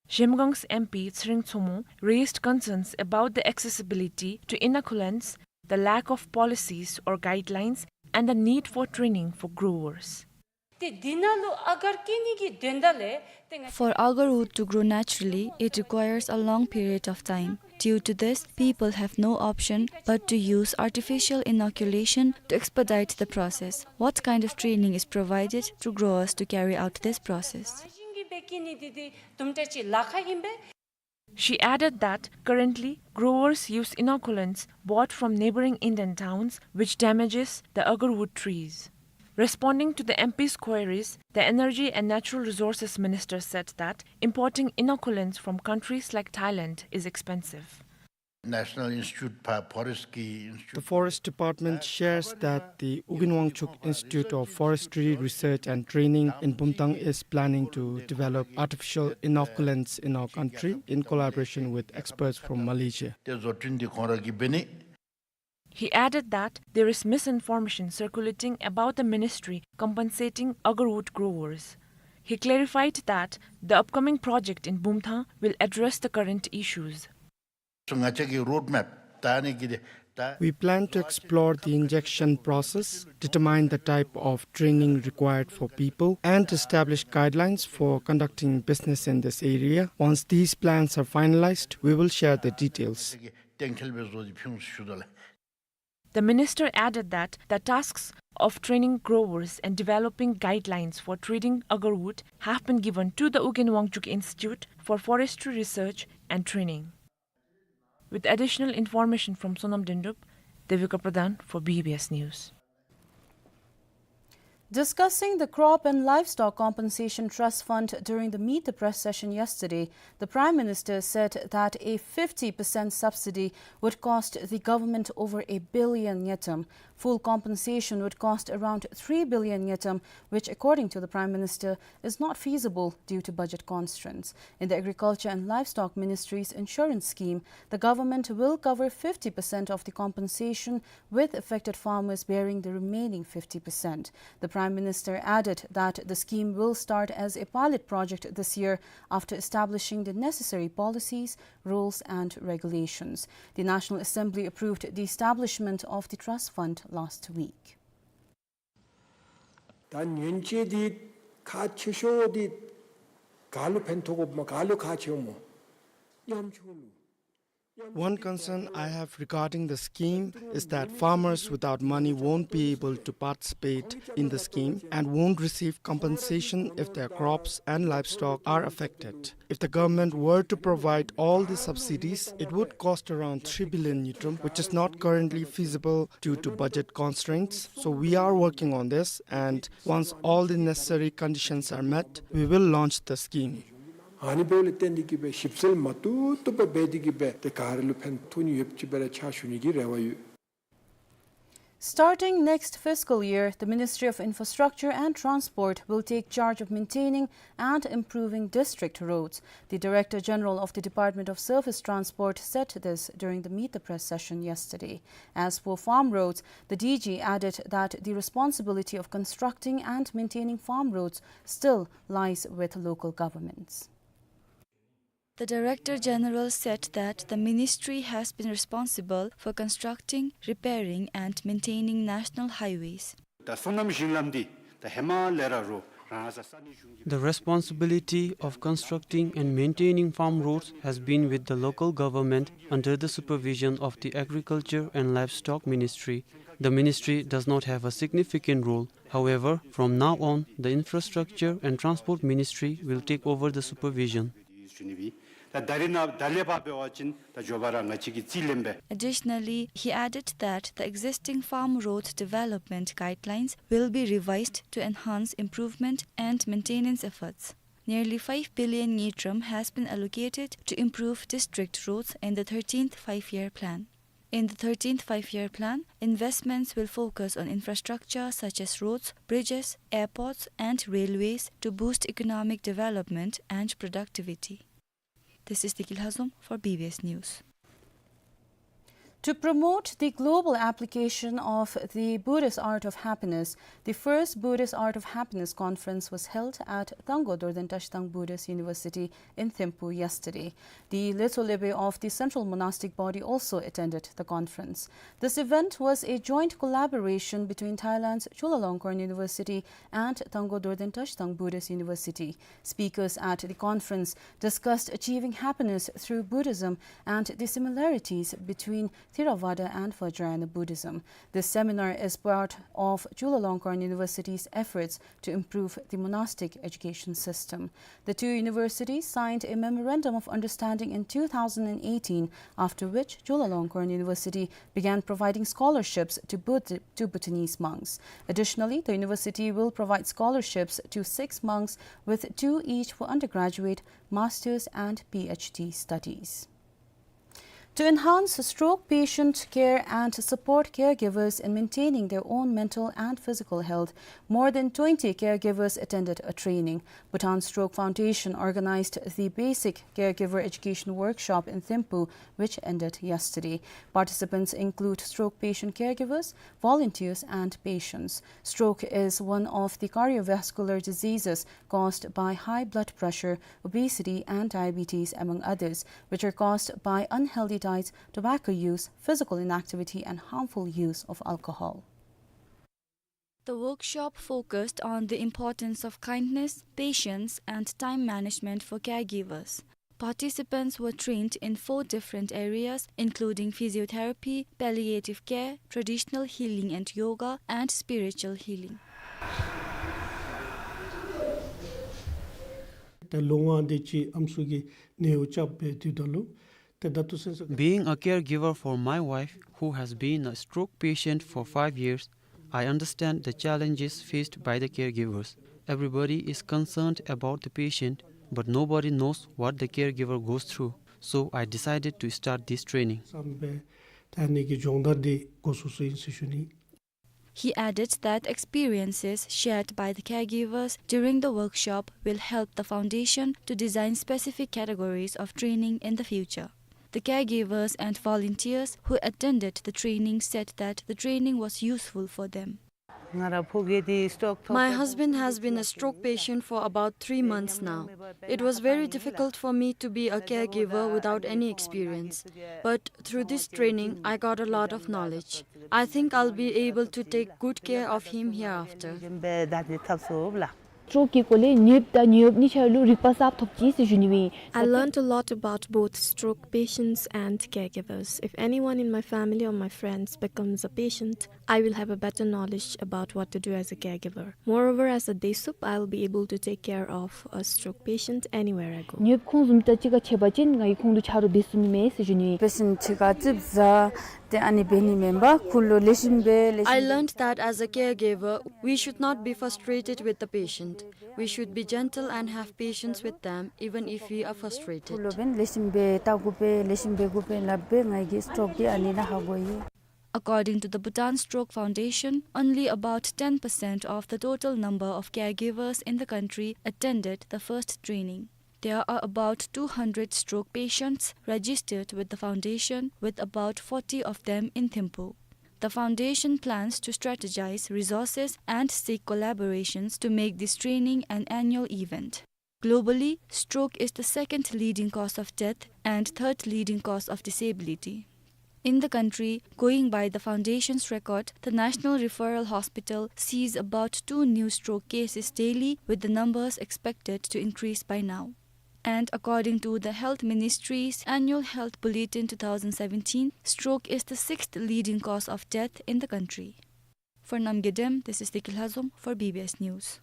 Zhemgang's M P Tshering Tshogmo raised concerns about the accessibility to inoculants, the lack of policies or guidelines, and the need for training for growers. ཏེ་འདི་ནང་ལུ་ཨ་གར་སྐྱེ་ནི་གི་དོན་དག་ལས་ཏེ་ང་། For agarwood to grow naturally, it requires a long period of time. Due to this, people have no option but to use artificial inoculation to expedite the process. What kind of training is provided to growers to carry out this process? ཨ་ཞིང་གི་སྦེ་སྐྱེ་ནི་འདི་འདི་དུམ་གྲ་ཅིག་ལཱ་ཁག་ཨིན་པས། She added that currently, growers use inoculants bought from neighboring Indian towns, which damages the agarwood trees. Responding to the M P's queries, the Energy and Natural Resources Minister said that importing inoculants from countries like Thailand is expensive. National Institute for Forest གི་Institute. The Forest Department shares that the Ugyen Wangchuck Institute of Forestry Research and Training in Bumthang is planning to develop artificial inoculants in our country in collaboration with experts from Malaysia. ཏེ་བཟོ་སྐྲུན་འདི་ཁོང་ར་གིས་འབད་ནི། He added that there is misinformation circulating about the ministry compensating agarwood growers. He clarified that the upcoming project in Bumthang will address the current issues. ང་བཅས་ཀྱི་རོཌ་མེཔ་ད་ཨ་ནི་གི་ཏེ་ད། We plan to explore the injection process, determine the type of training required for people, and establish guidelines for conducting business in this area. Once these plans are finalized, we will share the details. གཏན་འཁེལ་སྦེ་བཟོ་སྟེ་ཕུལ་འོང་ཟེར་ཞུ་དོ་ལགས། The minister added that the tasks of training growers and developing guidelines for trading agarwood have been given to the Ugyen Wangchuck Institute for Forestry Research and Training. With additional information from Sonam Dendrup, Devika Pradhan for B B S News. Discussing the Crop and Livestock Compensation Trust Fund during the Meet the Press session yesterday, the Prime Minister said that a fifty percent subsidy would cost the government over a billion ngultrum. Full compensation would cost around three billion ngultrum, which, according to the Prime Minister, is not feasible due to budget constraints. In the Agriculture and Livestock Ministry's insurance scheme, the government will cover fifty percent of the compensation, with affected farmers bearing the remaining fifty percent. The Prime Minister added that the scheme will start as a pilot project this year after establishing the necessary policies, rules and regulations. The National Assembly approved the establishment of the trust fund last week. ད་ཉེན་བཅོལ་འདི་ཁག་ཆེ་ཤོས་འདི་ག་ལུ་ཕན་ཐོགས་དགོཔ་སྨོ། ག་ལུ་ཁག་ཆེཝ་སྨོ། ཉམ་ཆུང་ལུ། One concern I have regarding the scheme is that farmers without money won't be able to participate in the scheme and won't receive compensation if their crops and livestock are affected. If the government were to provide all the subsidies, it would cost around three billion ngultrum, which is not currently feasible due to budget constraints. So we are working on this, and once all the necessary conditions are met, we will launch the scheme. ཨ་ནི་འབདཝ་ལས་བརྟེན་ཏེ་གིས་སྦེ་ཞིབ་འཚོལ་མ་བཏུབ་བཏུབ་སྦེ་འབད་དེ་གིས་སྦེ་ཏེ་ག་ར་ལུ་ཕན་ཐོགས་ནི་ཡོདཔ་ཅིག་སྦེ་ར་ཕྱག་ཞུ་ནི་གི་རེ་བ་ཡོད། Starting next fiscal year, the Ministry of Infrastructure and Transport will take charge of maintaining and improving district roads. The Director General of the Department of Surface Transport said this during the Meet the Press session yesterday. As for farm roads, the D G added that the responsibility of constructing and maintaining farm roads still lies with local governments. The Director General said that the ministry has been responsible for constructing, repairing and maintaining national highways. ད་སོ་ནམ་ཞིང་ལམ་འདི་ད་ཧེ་མ་ལས་ར་རོགས་རང་ས་ས་གནས་གཞུང་གི། The responsibility of constructing and maintaining farm roads has been with the local government under the supervision of the Agriculture and Livestock Ministry. The ministry does not have a significant role. However, from now on, the Infrastructure and Transport Ministry will take over the supervision. ད་ད་རེས་ནང་ད་ལས་ཕར་འབད་བ་ཅིན་ད་མགྱོགས་པ་ར་ང་བཅས་ཀྱིས་རྩིས་ལེན་འབད། Additionally, he added that the existing farm road development guidelines will be revised to enhance improvement and maintenance efforts. Nearly five billion ngultrum has been allocated to improve district roads in the thirteenth Five-Year Plan. In the thirteenth Five-Year Plan, investments will focus on infrastructure such as roads, bridges, airports, and railways to boost economic development and productivity. This is Deki Lhazom for B B S News. To promote the global application of the Buddhist Art of Happiness, the first Buddhist Art of Happiness conference was held at Tangpo Dorten Tashi Tang Buddhist University in Thimphu yesterday. The Letsho Lepe of the Central Monastic Body also attended the conference. This event was a joint collaboration between Thailand's Chulalongkorn University and Tangpo Dorten Tashi Tang Buddhist University. Speakers at the conference discussed achieving happiness through Buddhism and the similarities between Theravada and Vajrayana Buddhism. This seminar is part of Chulalongkorn University's efforts to improve the monastic education system. The two universities signed a memorandum of understanding in two thousand and eighteen, after which Chulalongkorn University began providing scholarships to Bhut-, to Bhutanese monks. Additionally, the university will provide scholarships to six monks, with two each for undergraduate, master's and P H D studies. To enhance stroke patient care and support caregivers in maintaining their own mental and physical health, more than twenty caregivers attended a training. Bhutan Stroke Foundation organized the basic caregiver education workshop in Thimphu, which ended yesterday. Participants include stroke patient caregivers, volunteers, and patients. Stroke is one of the cardiovascular diseases caused by high blood pressure, obesity, and diabetes, among others, which are caused by unhealthy diets, tobacco use, physical inactivity, and harmful use of alcohol. The workshop focused on the importance of kindness, patience, and time management for caregivers. Participants were trained in four different areas, including physiotherapy, palliative care, traditional healing and yoga, and spiritual healing. ད་ལོ་ལྔ་དེ་ཅིག་ཨམ་སྲུ་གི་ནེའུ་ཅབ་པའི་དུས་ད་ལུ་ཏེ་ད་ལྟོ་སེམས་ས། Being a caregiver for my wife, who has been a stroke patient for five years, I understand the challenges faced by the caregivers. Everybody is concerned about the patient, but nobody knows what the caregiver goes through. So I decided to start this training. བསམ་པའི་ད་ནི་གི་སྦྱོང་བརྡར་འདི་འགོ་བཙུགས་སོ་ཡི་ཟེར་ཞུ་ནི། He added that experiences shared by the caregivers during the workshop will help the foundation to design specific categories of training in the future. The caregivers and volunteers who attended the training said that the training was useful for them. My husband has been a stroke patient for about three months now. It was very difficult for me to be a caregiver without any experience. But through this training, I got a lot of knowledge. I think I'll be able to take good care of him hereafter. སྤྲོག་གི་སྐོར་ལས་ནུས་པ་དང་ནུས་པ་གཉིས་ཆ་ལུ་རིག་པ་གསརཔ་ཐོབ་ཅི་ཟེར་ཞུ་ནི་ཨིན། I learned a lot about both stroke patients and caregivers. If anyone in my family or my friends becomes a patient, I will have a better knowledge about what to do as a caregiver. Moreover, as a Desup, I will be able to take care of a stroke patient anywhere I go. ནུས་པ་ཁོང་བཟུམ་ཅིག་ཁྱད་པར་ཅན་ང་གིས་ཁོང་དུ་ཆ་རོགས་འབད་ཚུགས་ནི་མས་ཟེར་ཞུ་ནི། པེ་ཤེནཊ་ཅིག་ཁར་ཙིགཔ་ཟ་སྟེ་ཨ་ནི་འབད་ནི་མེན་པར་ཁོ་ལུ་ལེགས་ཤོམ་སྦེ་ལེགས་ཤོམ། I learned that as a caregiver, we should not be frustrated with the patient. We should be gentle and have patience with them, even if we are frustrated. ཁོ་ལུ་འབདན་ལེགས་ཤོམ་སྦེ་བལྟ་དགོ་པས་ལེགས་ཤོམ་འབད་དགོ་པས་སླབ་སྦེ་ང་གིས་སྤྲོག་འདི་ཨ་ནི་ནང་ཧ་གོ་ཡི། According to the Bhutan Stroke Foundation, only about ten percent of the total number of caregivers in the country attended the first training. There are about two hundred stroke patients registered with the foundation, with about forty of them in Thimphu. The foundation plans to strategize resources and seek collaborations to make this training an annual event. Globally, stroke is the second leading cause of death and third leading cause of disability. In the country, going by the foundation's record, the National Referral Hospital sees about two new stroke cases daily, with the numbers expected to increase by now. And according to the Health Ministry's Annual Health Bulletin two thousand seventeen, stroke is the sixth leading cause of death in the country. For Namgay Dem, this is Deki Lhazom for B B S News.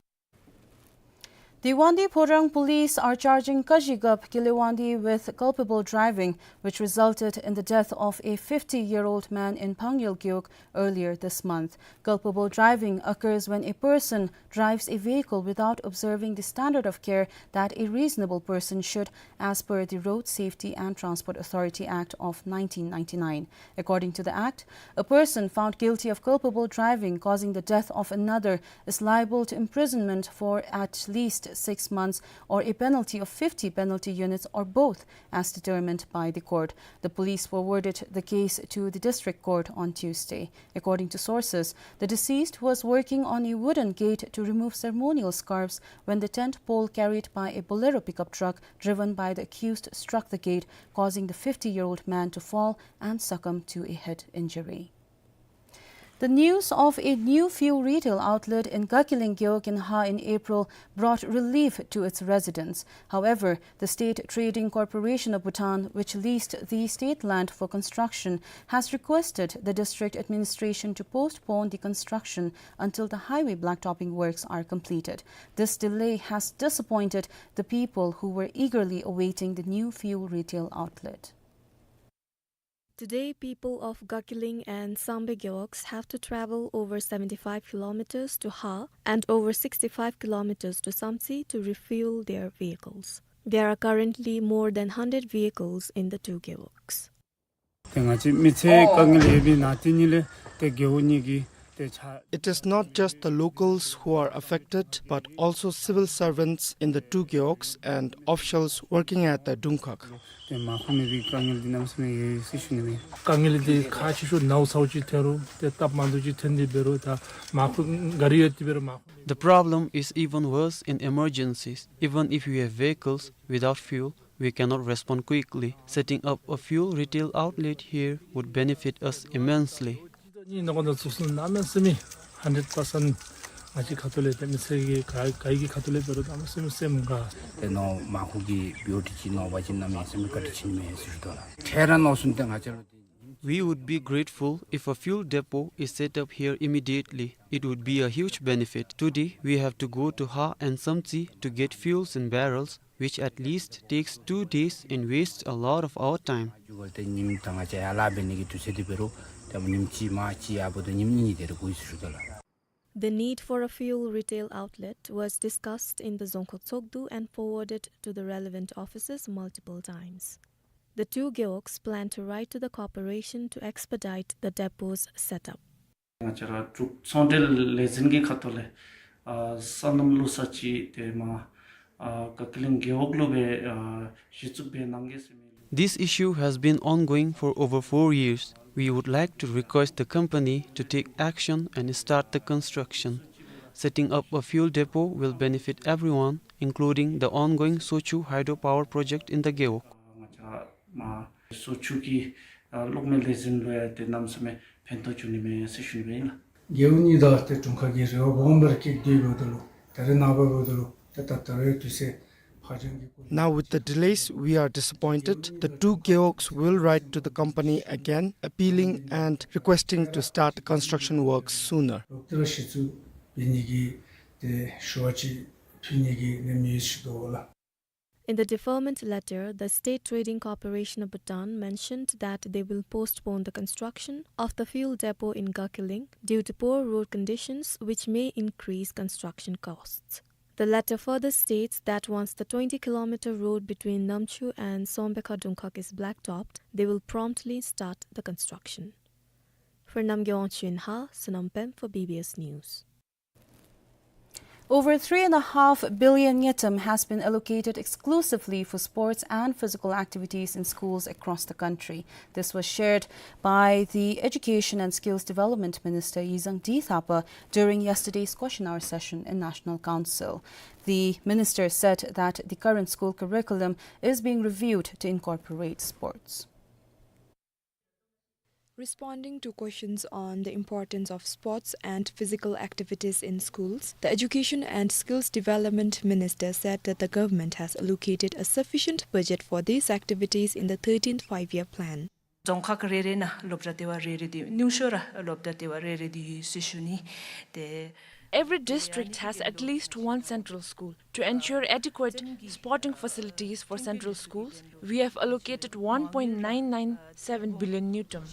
Rewandi Phodrang police are charging Kajigap Kilewandi with culpable driving, which resulted in the death of a fifty-year-old man in Phangel Gewog earlier this month. Culpable driving occurs when a person drives a vehicle without observing the standard of care that a reasonable person should, as per the Road Safety and Transport Authority Act of nineteen ninety-nine. According to the Act, a person found guilty of culpable driving causing the death of another is liable to imprisonment for at least six months or a penalty of fifty penalty units or both, as determined by the court. The police forwarded the case to the district court on Tuesday. According to sources, the deceased was working on a wooden gate to remove ceremonial scarves when the tent pole carried by a Bolero pickup truck driven by the accused struck the gate, causing the fifty-year-old man to fall and succumb to a head injury. The news of a new fuel retail outlet in Gakiling Gewog in Ha in April brought relief to its residents. However, the State Trading Corporation of Bhutan, which leased the state land for construction, has requested the district administration to postpone the construction until the highway blacktopping works are completed. This delay has disappointed the people who were eagerly awaiting the new fuel retail outlet. Today, people of Gakiling and Sambe Gewogs have to travel over seventy-five kilometers to Ha and over sixty-five kilometers to Samtse to refuel their vehicles. There are currently more than hundred vehicles in the two gewogs. ཏེ་ང་བཅས་མི་ཚེ་དཀའ་ངལ་ཡོད་པའི་ནང་དེ་གཉིས་ལས་ཏེ་རྒེད་འོག་གཉིས་ཀྱི་ཏེ་ཆ། It is not just the locals who are affected, but also civil servants in the two gewogs and officials working at the Dungkhag. ཏེ་མར་ཁུ་མེད་པའི་དཀའ་ངལ་འདི་གནམ་མེད་ས་མེད་ཡོད་ཟེར་ཞུ་ནི་མས། དཀའ་ངལ་འདི་ཁག་ཆེ་ཤོས་ནཝ་ཚཝ་ཅིག་ཐོན་རུང་ཏེ་སྟབས་མ་བདེཝ་ཅིག་ཐོན་ཏེ་འབད་རུང་ད་མར་ཁུ་ག་ར་ཡོད་དེ་འབད་རུང་མར་ཁུ། The problem is even worse in emergencies. Even if we have vehicles, without fuel, we cannot respond quickly. Setting up a fuel retail outlet here would benefit us immensely. ཨིན་ནོ་གོ་ནོ་ཚུགས་སོང་གནམ་མེད་ས་མེད་ཧན་ཌེཌ་པར་སེནཊ་ང་བཅས་ཁ་ཐུག་ལས་ཏེ་མི་སེར་གྱི་ག་ག་གི་ཁ་ཐུག་ལས་འབད་རུང་གནམ་མེད་ས་མེད་སེམས་དགའ། ཏེ་ནོ་མར་ཁུ་གི་བེའུ་ཊི་ཅིག་ནོར་བ་ཅིན་གནམ་མེད་ས་མེད་བཀའ་དྲིན་ཆེ་ནི་མས་ཟེར་ཞུ་དོ་ལགས། ཁྱེད་ར་ནོར་སོང་ཏེ་ང་བཅས་ལུ། We would be grateful if a fuel depot is set up here immediately. It would be a huge benefit. Today, we have to go to Ha and Samtse to get fuels in barrels, which at least takes two days and wastes a lot of our time. ཏེ་ཉིནམ་ད་ང་བཅས་ཡར་ལས་འབད་ནི་གི་དུས་ཚོད་འདི་འབད་རུང་ཏེ་ཉིནམ་གཅིག་མར་གཅིག་ཡར་འབདཝ་ད་ཉིནམ་གཉིས་དེ་རུ་འགོར་ཡི་ཟེར་ཞུ་དོ་ལགས། The need for a fuel retail outlet was discussed in the Dzongkhag Tshogdu and forwarded to the relevant offices multiple times. The two gewogs plan to write to the corporation to expedite the depot's setup. ང་བཅས་ར་འབྲུག་ཚོང་འབྲེལ་ལས་འཛིན་གྱི་ཁ་ཐུག་ལས་ཨ་སོ་ནམ་བླུག་ས་ཅིག་ཏེ་མར་ཨ་ག་ཀི་ལིང་རྒེད་འོག་ལུ་སྦེ་ཨ་གཞི་བཙུགས་འབད་གནང་གེ་ཟེར་མི། This issue has been ongoing for over four years. We would like to request the company to take action and start the construction. Setting up a fuel depot will benefit everyone, including the ongoing Sochu hydropower project in the Gewog. ང་བཅས་མར་སོ་ཆུ་གི་ཨ་གློག་མེ་ལས་འཛིན་ལུ་ཡང་ཏེ་གནམ་མེད་ས་མེད་ཕན་ཐོགས་འབྱུང་ནི་མས་ཟེར་ཞུ་ནི་སྦེ་ཨིན་ལགས། རྒེད་འོག་གཉིས་དང་ཏེ་དྲུང་ཁག་གི་རེ་བ་སྦོམ་སྦེ་ར་བསྐྱེད་དེ་འབདཝ་ད་ལུ་ད་རེས་ནངས་པ་འབདཝ་ད་ལུ་ཏེ་ད་ད་རེས་དུས་ཚོད་ཕར་འགྱངས་ཀྱི་སྐོར། Now with the delays, we are disappointed. The two gewogs will write to the company again, appealing and requesting to start the construction works sooner. ལོག་སྟེ་ར་གཞི་བཙུགས་འབད་ནི་གི་ཏེ་ཞུ་བ་ཅིག་ཕུལ་ནི་གི་ནི་མི་ཡོད་ཟེར་ཞུ་དོ་ལགས། In the deferment letter, the State Trading Corporation of Bhutan mentioned that they will postpone the construction of the fuel depot in Gakiling due to poor road conditions, which may increase construction costs. The letter further states that once the twenty kilometer road between Namchu and Sombekha Dungkhag is blacktopped, they will promptly start the construction. For Namgay Wangchuk in Ha, Sonam Pem for B B S News. Over three and a half billion ngultrum has been allocated exclusively for sports and physical activities in schools across the country. This was shared by the Education and Skills Development Minister Yizang D Thapa during yesterday's question hour session in National Council. The minister said that the current school curriculum is being reviewed to incorporate sports. Responding to questions on the importance of sports and physical activities in schools, the Education and Skills Development Minister said that the government has allocated a sufficient budget for these activities in the thirteenth Five-Year Plan. རྫོང་ཁག་རེ་རེ་ནང་སློབ་གྲྭ་ལྟེ་བ་རེ་རེ་འདི་ཉུང་ཤོས་ར་སློབ་གྲྭ་ལྟེ་བ་རེ་རེ་འདི་ཡོད་ཟེར་ཞུ་ནི། ཏེ་ Every district has at least one central school. To ensure adequate sporting facilities for central schools, we have allocated one point nine nine seven billion ngultrum.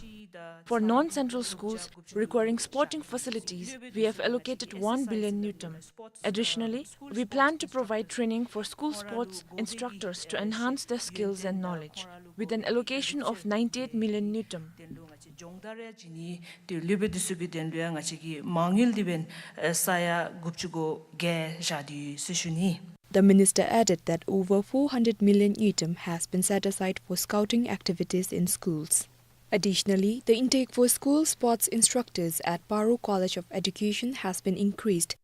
For non-central schools requiring sporting facilities, we have allocated one billion ngultrum. Additionally, we plan to provide training for school sports instructors to enhance their skills and knowledge, with an allocation of ninety-eight million ngultrum. སྦྱོང་བརྡར་ཡང་བྱིན་ནི་དེ་ལུ་སྦེ་དུས་ཚོད་ཀྱི་དོན་ལུ་ཡང་ང་བཅས་ཀྱིས་མ་དངུལ་འདི་འབདན་ས་ཡ་དགུ་བཅུ་གོ་བརྒྱད་བཞག་སྟེ་ཡོད་ཟེར་ཞུ་ནི། The minister added that over four hundred million ngultrum has been set aside for scouting activities in schools. Additionally, the intake for school sports instructors at Paro College of Education has been increased.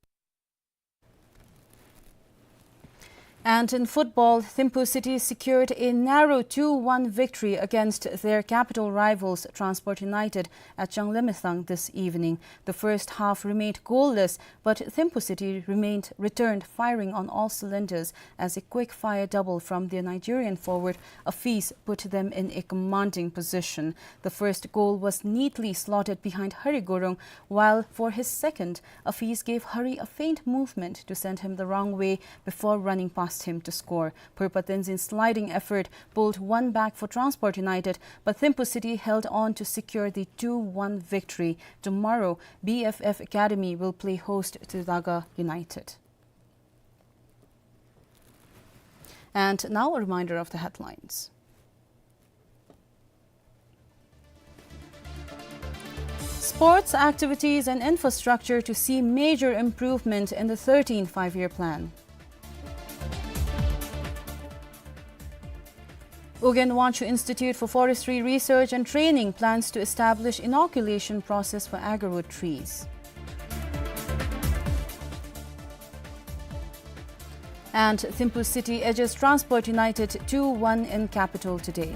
And in football, Thimphu City secured a narrow two one victory against their capital rivals Transport United at Changlimithang this evening. The first half remained goalless, but Thimphu City remained, returned firing on all cylinders as a quick-fire double from their Nigerian forward, Afeez, put them in a commanding position. The first goal was neatly slotted behind Hari Gurung, while for his second, Afeez gave Hari a feint movement to send him the wrong way before running past him to score. Purba Tenzin's sliding effort pulled one back for Transport United, but Thimphu City held on to secure the two one victory. Tomorrow, B F F Academy will play host to Daga United. And now a reminder of the headlines. Sports activities and infrastructure to see major improvement in the thirteenth Five-Year Plan. Ugyen Wangchuck Institute for Forestry Research and Training plans to establish inoculation process for agarwood trees. And Thimphu City edges Transport United two one in capital today.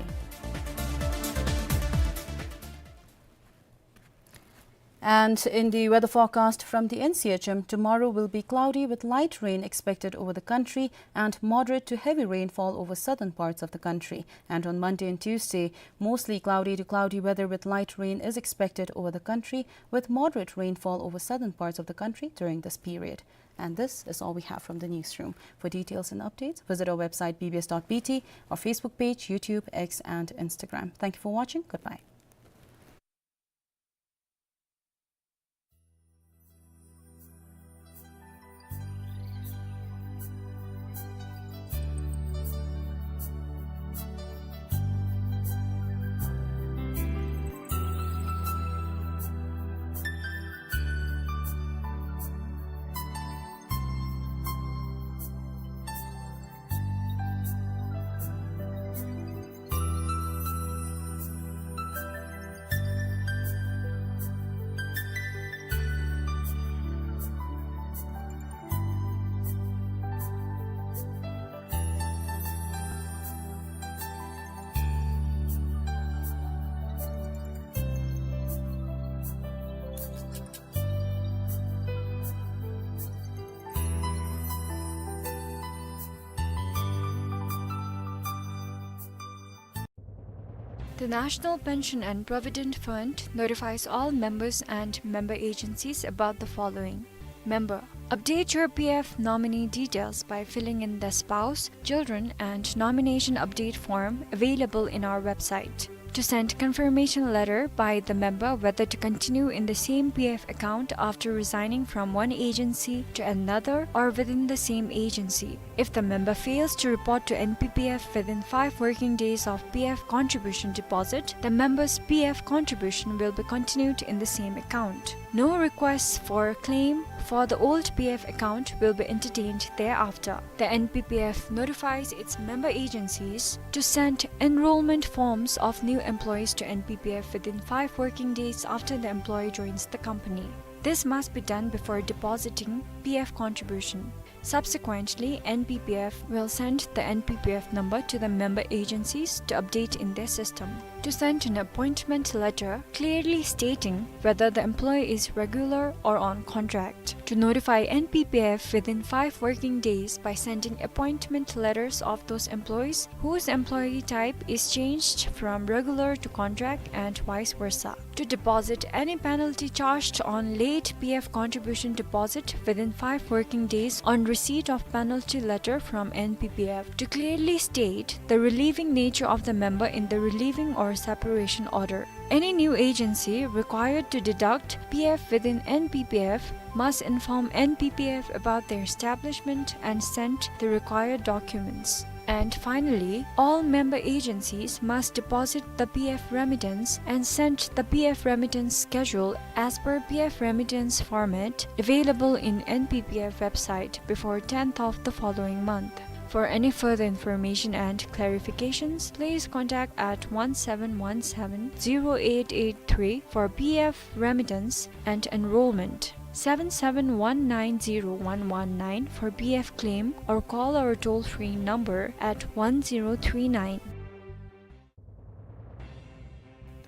And in the weather forecast from the N C H M, tomorrow will be cloudy with light rain expected over the country and moderate to heavy rainfall over southern parts of the country. And on Monday and Tuesday, mostly cloudy to cloudy weather with light rain is expected over the country, with moderate rainfall over southern parts of the country during this period. And this is all we have from the newsroom. For details and updates, visit our website B B S dot B T, our Facebook page, YouTube, X, and Instagram. Thank you for watching. Goodbye. The National Pension and Provident Fund notifies all members and member agencies about the following. Member, update your P F nominee details by filling in the spouse, children, and nomination update form available in our website. To send confirmation letter by the member whether to continue in the same P F account after resigning from one agency to another or within the same agency. If the member fails to report to N P P F within five working days of P F contribution deposit, the member's P F contribution will be continued in the same account. No requests for claim for the old P F account will be entertained thereafter. The N P P F notifies its member agencies to send enrollment forms of new employees to N P P F within five working days after the employee joins the company. This must be done before depositing P F contribution. Subsequently, N P P F will send the N P P F number to the member agencies to update in their system. To send an appointment letter clearly stating whether the employee is regular or on contract. To notify N P P F within five working days by sending appointment letters of those employees whose employee type is changed from regular to contract and vice versa. To deposit any penalty charged on late P F contribution deposit within five working days on receipt of penalty letter from N P P F. To clearly state the relieving nature of the member in the relieving or separation order. Any new agency required to deduct P F within N P P F must inform N P P F about their establishment and send the required documents. And finally, all member agencies must deposit the P F remittance and send the P F remittance schedule as per P F remittance format available in N P P F website before tenth of the following month. For any further information and clarifications, please contact at one seven one seven zero eight eight three for P F remittance and enrollment, seven seven one nine zero one one nine for P F claim, or call our toll-free number at one zero three nine.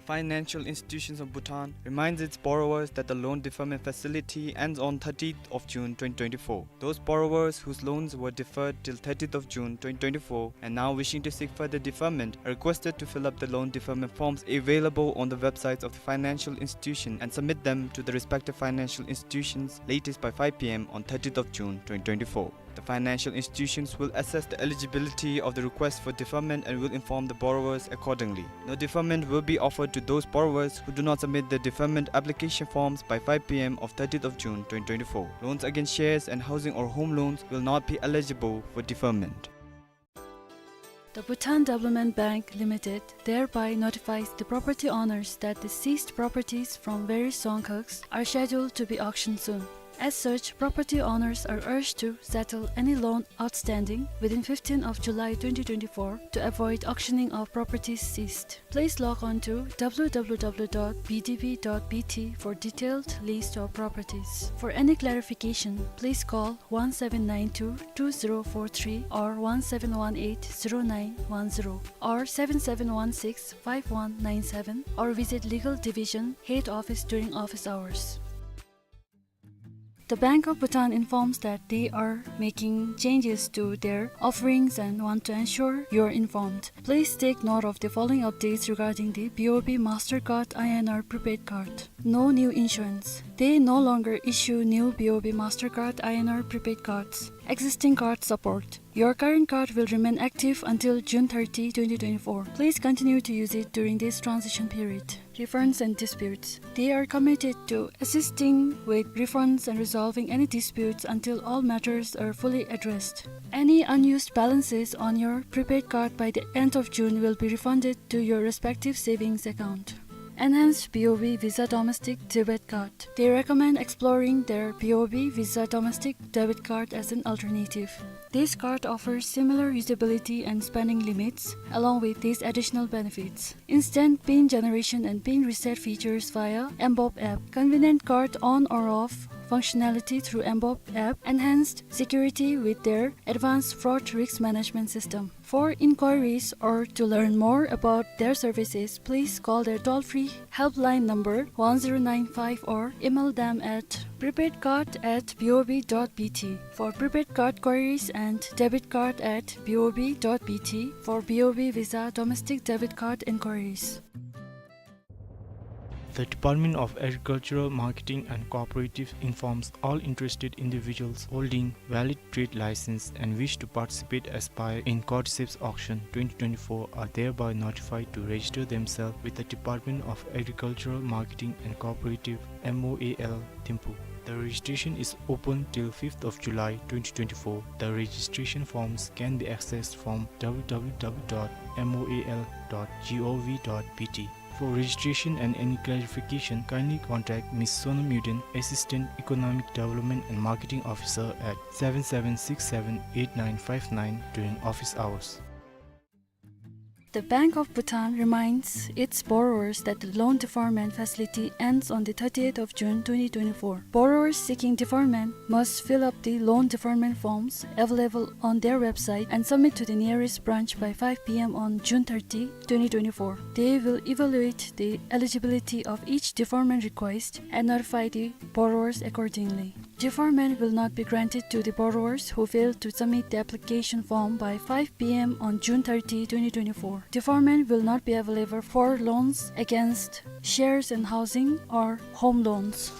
The Financial Institutions of Bhutan reminds its borrowers that the loan deferment facility ends on thirtieth of June twenty twenty-four. Those borrowers whose loans were deferred till thirtieth of June twenty twenty-four and now wishing to seek further deferment are requested to fill up the loan deferment forms available on the websites of the financial institution and submit them to the respective financial institutions latest by five P M on thirtieth of June twenty twenty-four. The financial institutions will assess the eligibility of the request for deferment and will inform the borrowers accordingly. No deferment will be offered to those borrowers who do not submit their deferment application forms by five P M of thirtieth of June twenty twenty-four. Loans against shares and housing or home loans will not be eligible for deferment. The Bhutan Development Bank Limited thereby notifies the property owners that the seized properties from various Dzongkhags are scheduled to be auctioned soon. As such, property owners are urged to settle any loan outstanding within fifteenth of July twenty twenty-four to avoid auctioning of properties seized. Please log on to W W W dot B D B dot B T for detailed list of properties. For any clarification, please call one seven nine two two zero four three or one seven one eight zero nine one zero or seven seven one six five one nine seven or visit Legal Division Head Office during office hours. The Bank of Bhutan informs that they are making changes to their offerings and want to ensure you're informed. Please take note of the following updates regarding the B O B Mastercard I N R prepaid card. No new issuance. They no longer issue new B O B Mastercard I N R prepaid cards. Existing card support. Your current card will remain active until June thirty, twenty twenty-four. Please continue to use it during this transition period. Refunds and disputes. They are committed to assisting with refunds and resolving any disputes until all matters are fully addressed. Any unused balances on your prepaid card by the end of June will be refunded to your respective savings account. Enhanced B O B Visa Domestic Debit Card. They recommend exploring their B O B Visa Domestic Debit Card as an alternative. This card offers similar usability and spending limits, along with these additional benefits: instant pin generation and pin reset features via mBob app, convenient card on or off functionality through mBob app, enhanced security with their advanced fraud risk management system. For inquiries or to learn more about their services, please call their toll-free helpline number one zero nine five or email them at prepaidcard at B O B dot B T. For prepaid card queries and debit card at B O B dot B T for B O B Visa domestic debit card inquiries. The Department of Agricultural Marketing and Cooperative informs all interested individuals holding valid trade license and wish to participate, aspire in Cordyceps Auction twenty twenty-four are thereby notified to register themselves with the Department of Agricultural Marketing and Cooperative, M O A L, Thimphu. The registration is open till fifth of July twenty twenty-four. The registration forms can be accessed from W W W dot M O A L dot G O V dot B T. For registration and any clarification, kindly contact Miss Sonam Yuden, Assistant Economic Development and Marketing Officer, at seven seven six seven eight nine five nine during office hours. The Bank of Bhutan reminds its borrowers that the loan deferment facility ends on the thirtieth of June twenty twenty-four. Borrowers seeking deferment must fill up the loan deferment forms available on their website and submit to the nearest branch by five p m on June thirty, twenty twenty-four. They will evaluate the eligibility of each deferment request and notify the borrowers accordingly. Deferment will not be granted to the borrowers who fail to submit the application form by five p m on June thirty, twenty twenty-four. Deferment will not be available for loans against shares and housing or home loans.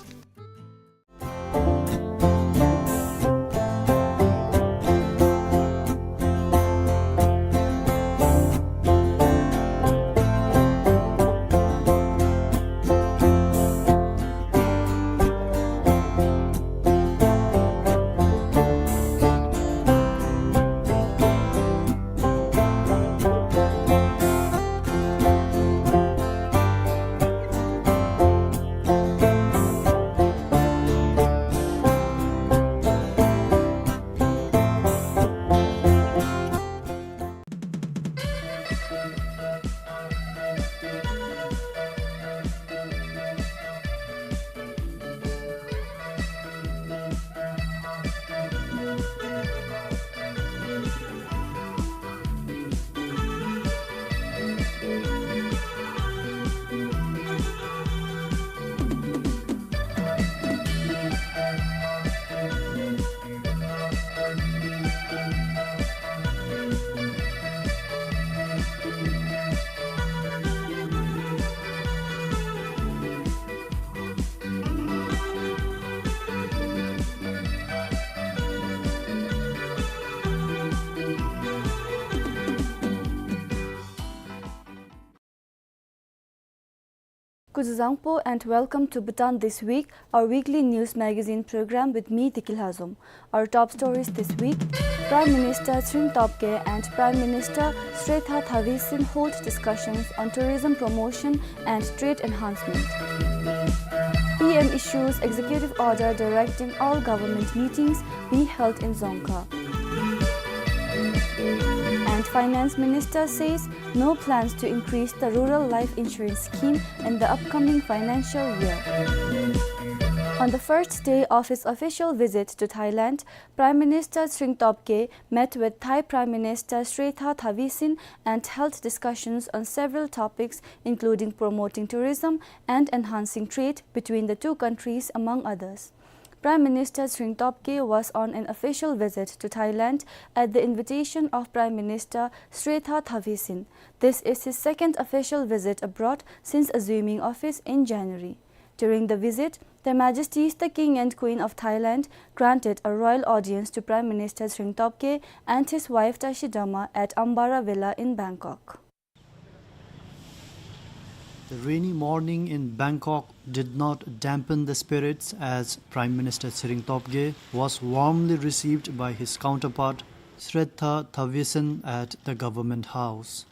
Kuzuzangpo and welcome to Bhutan This Week, our weekly news magazine program with me, Deki Lhazom. Our top stories this week: Prime Minister Tshering Tobgay and Prime Minister Srettha Thavisin hold discussions on tourism promotion and trade enhancement. P M issues executive order directing all government meetings be held in Dzongkha. And Finance Minister says no plans to increase the rural life insurance scheme in the upcoming financial year. On the first day of his official visit to Thailand, Prime Minister Tshering Tobgay met with Thai Prime Minister Srettha Thavisin and held discussions on several topics, including promoting tourism and enhancing trade between the two countries, among others. Prime Minister Tshering Tobgay was on an official visit to Thailand at the invitation of Prime Minister Srettha Thavisin. This is his second official visit abroad since assuming office in January. During the visit, Their Majesties the King and Queen of Thailand granted a royal audience to Prime Minister Tshering Tobgay and his wife Tashi Dama at Ambara Villa in Bangkok. The rainy morning in Bangkok did not dampen the spirits, as Prime Minister Tshering Tobgay was warmly received by his counterpart, Srettha Thavisin, at the Government House.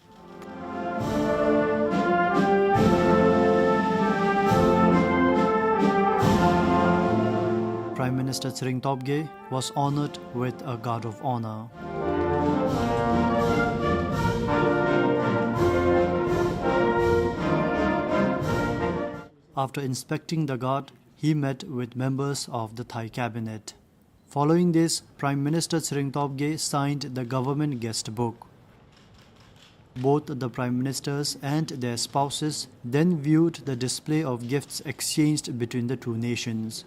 Prime Minister Tshering Tobgay was honored with a guard of honor. After inspecting the guard, he met with members of the Thai cabinet. Following this, Prime Minister Tshering Tobgay signed the government guest book. Both the Prime Ministers and their spouses then viewed the display of gifts exchanged between the two nations.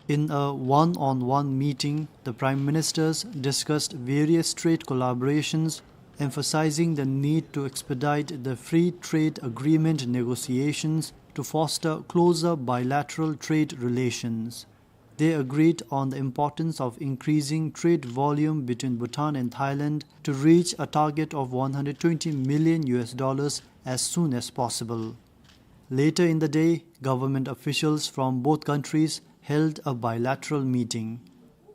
In a one-on-one meeting, the Prime Ministers discussed various trade collaborations, emphasizing the need to expedite the free trade agreement negotiations to foster closer bilateral trade relations. They agreed on the importance of increasing trade volume between Bhutan and Thailand to reach a target of one hundred twenty million U S dollars as soon as possible. Later in the day, government officials from both countries held a bilateral meeting.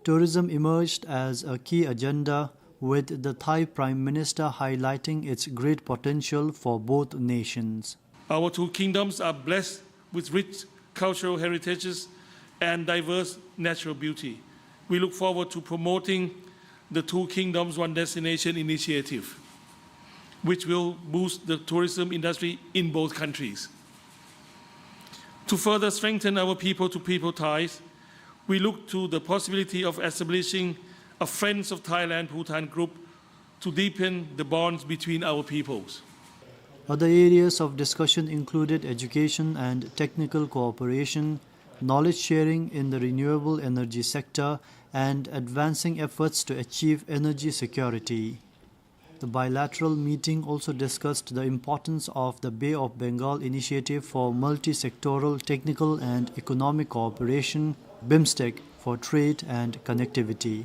Tourism emerged as a key agenda, with the Thai Prime Minister highlighting its great potential for both nations. Our two kingdoms are blessed with rich cultural heritages and diverse natural beauty. We look forward to promoting the Two Kingdoms, One Destination initiative. which will boost the tourism industry in both countries. To further strengthen our people-to-people ties, we look to the possibility of establishing a Friends of Thailand Bhutan group to deepen the bonds between our peoples. Other areas of discussion included education and technical cooperation, knowledge sharing in the renewable energy sector, and advancing efforts to achieve energy security. The bilateral meeting also discussed the importance of the Bay of Bengal Initiative for multi-sectoral technical and economic cooperation, BIMSTEC, for trade and connectivity.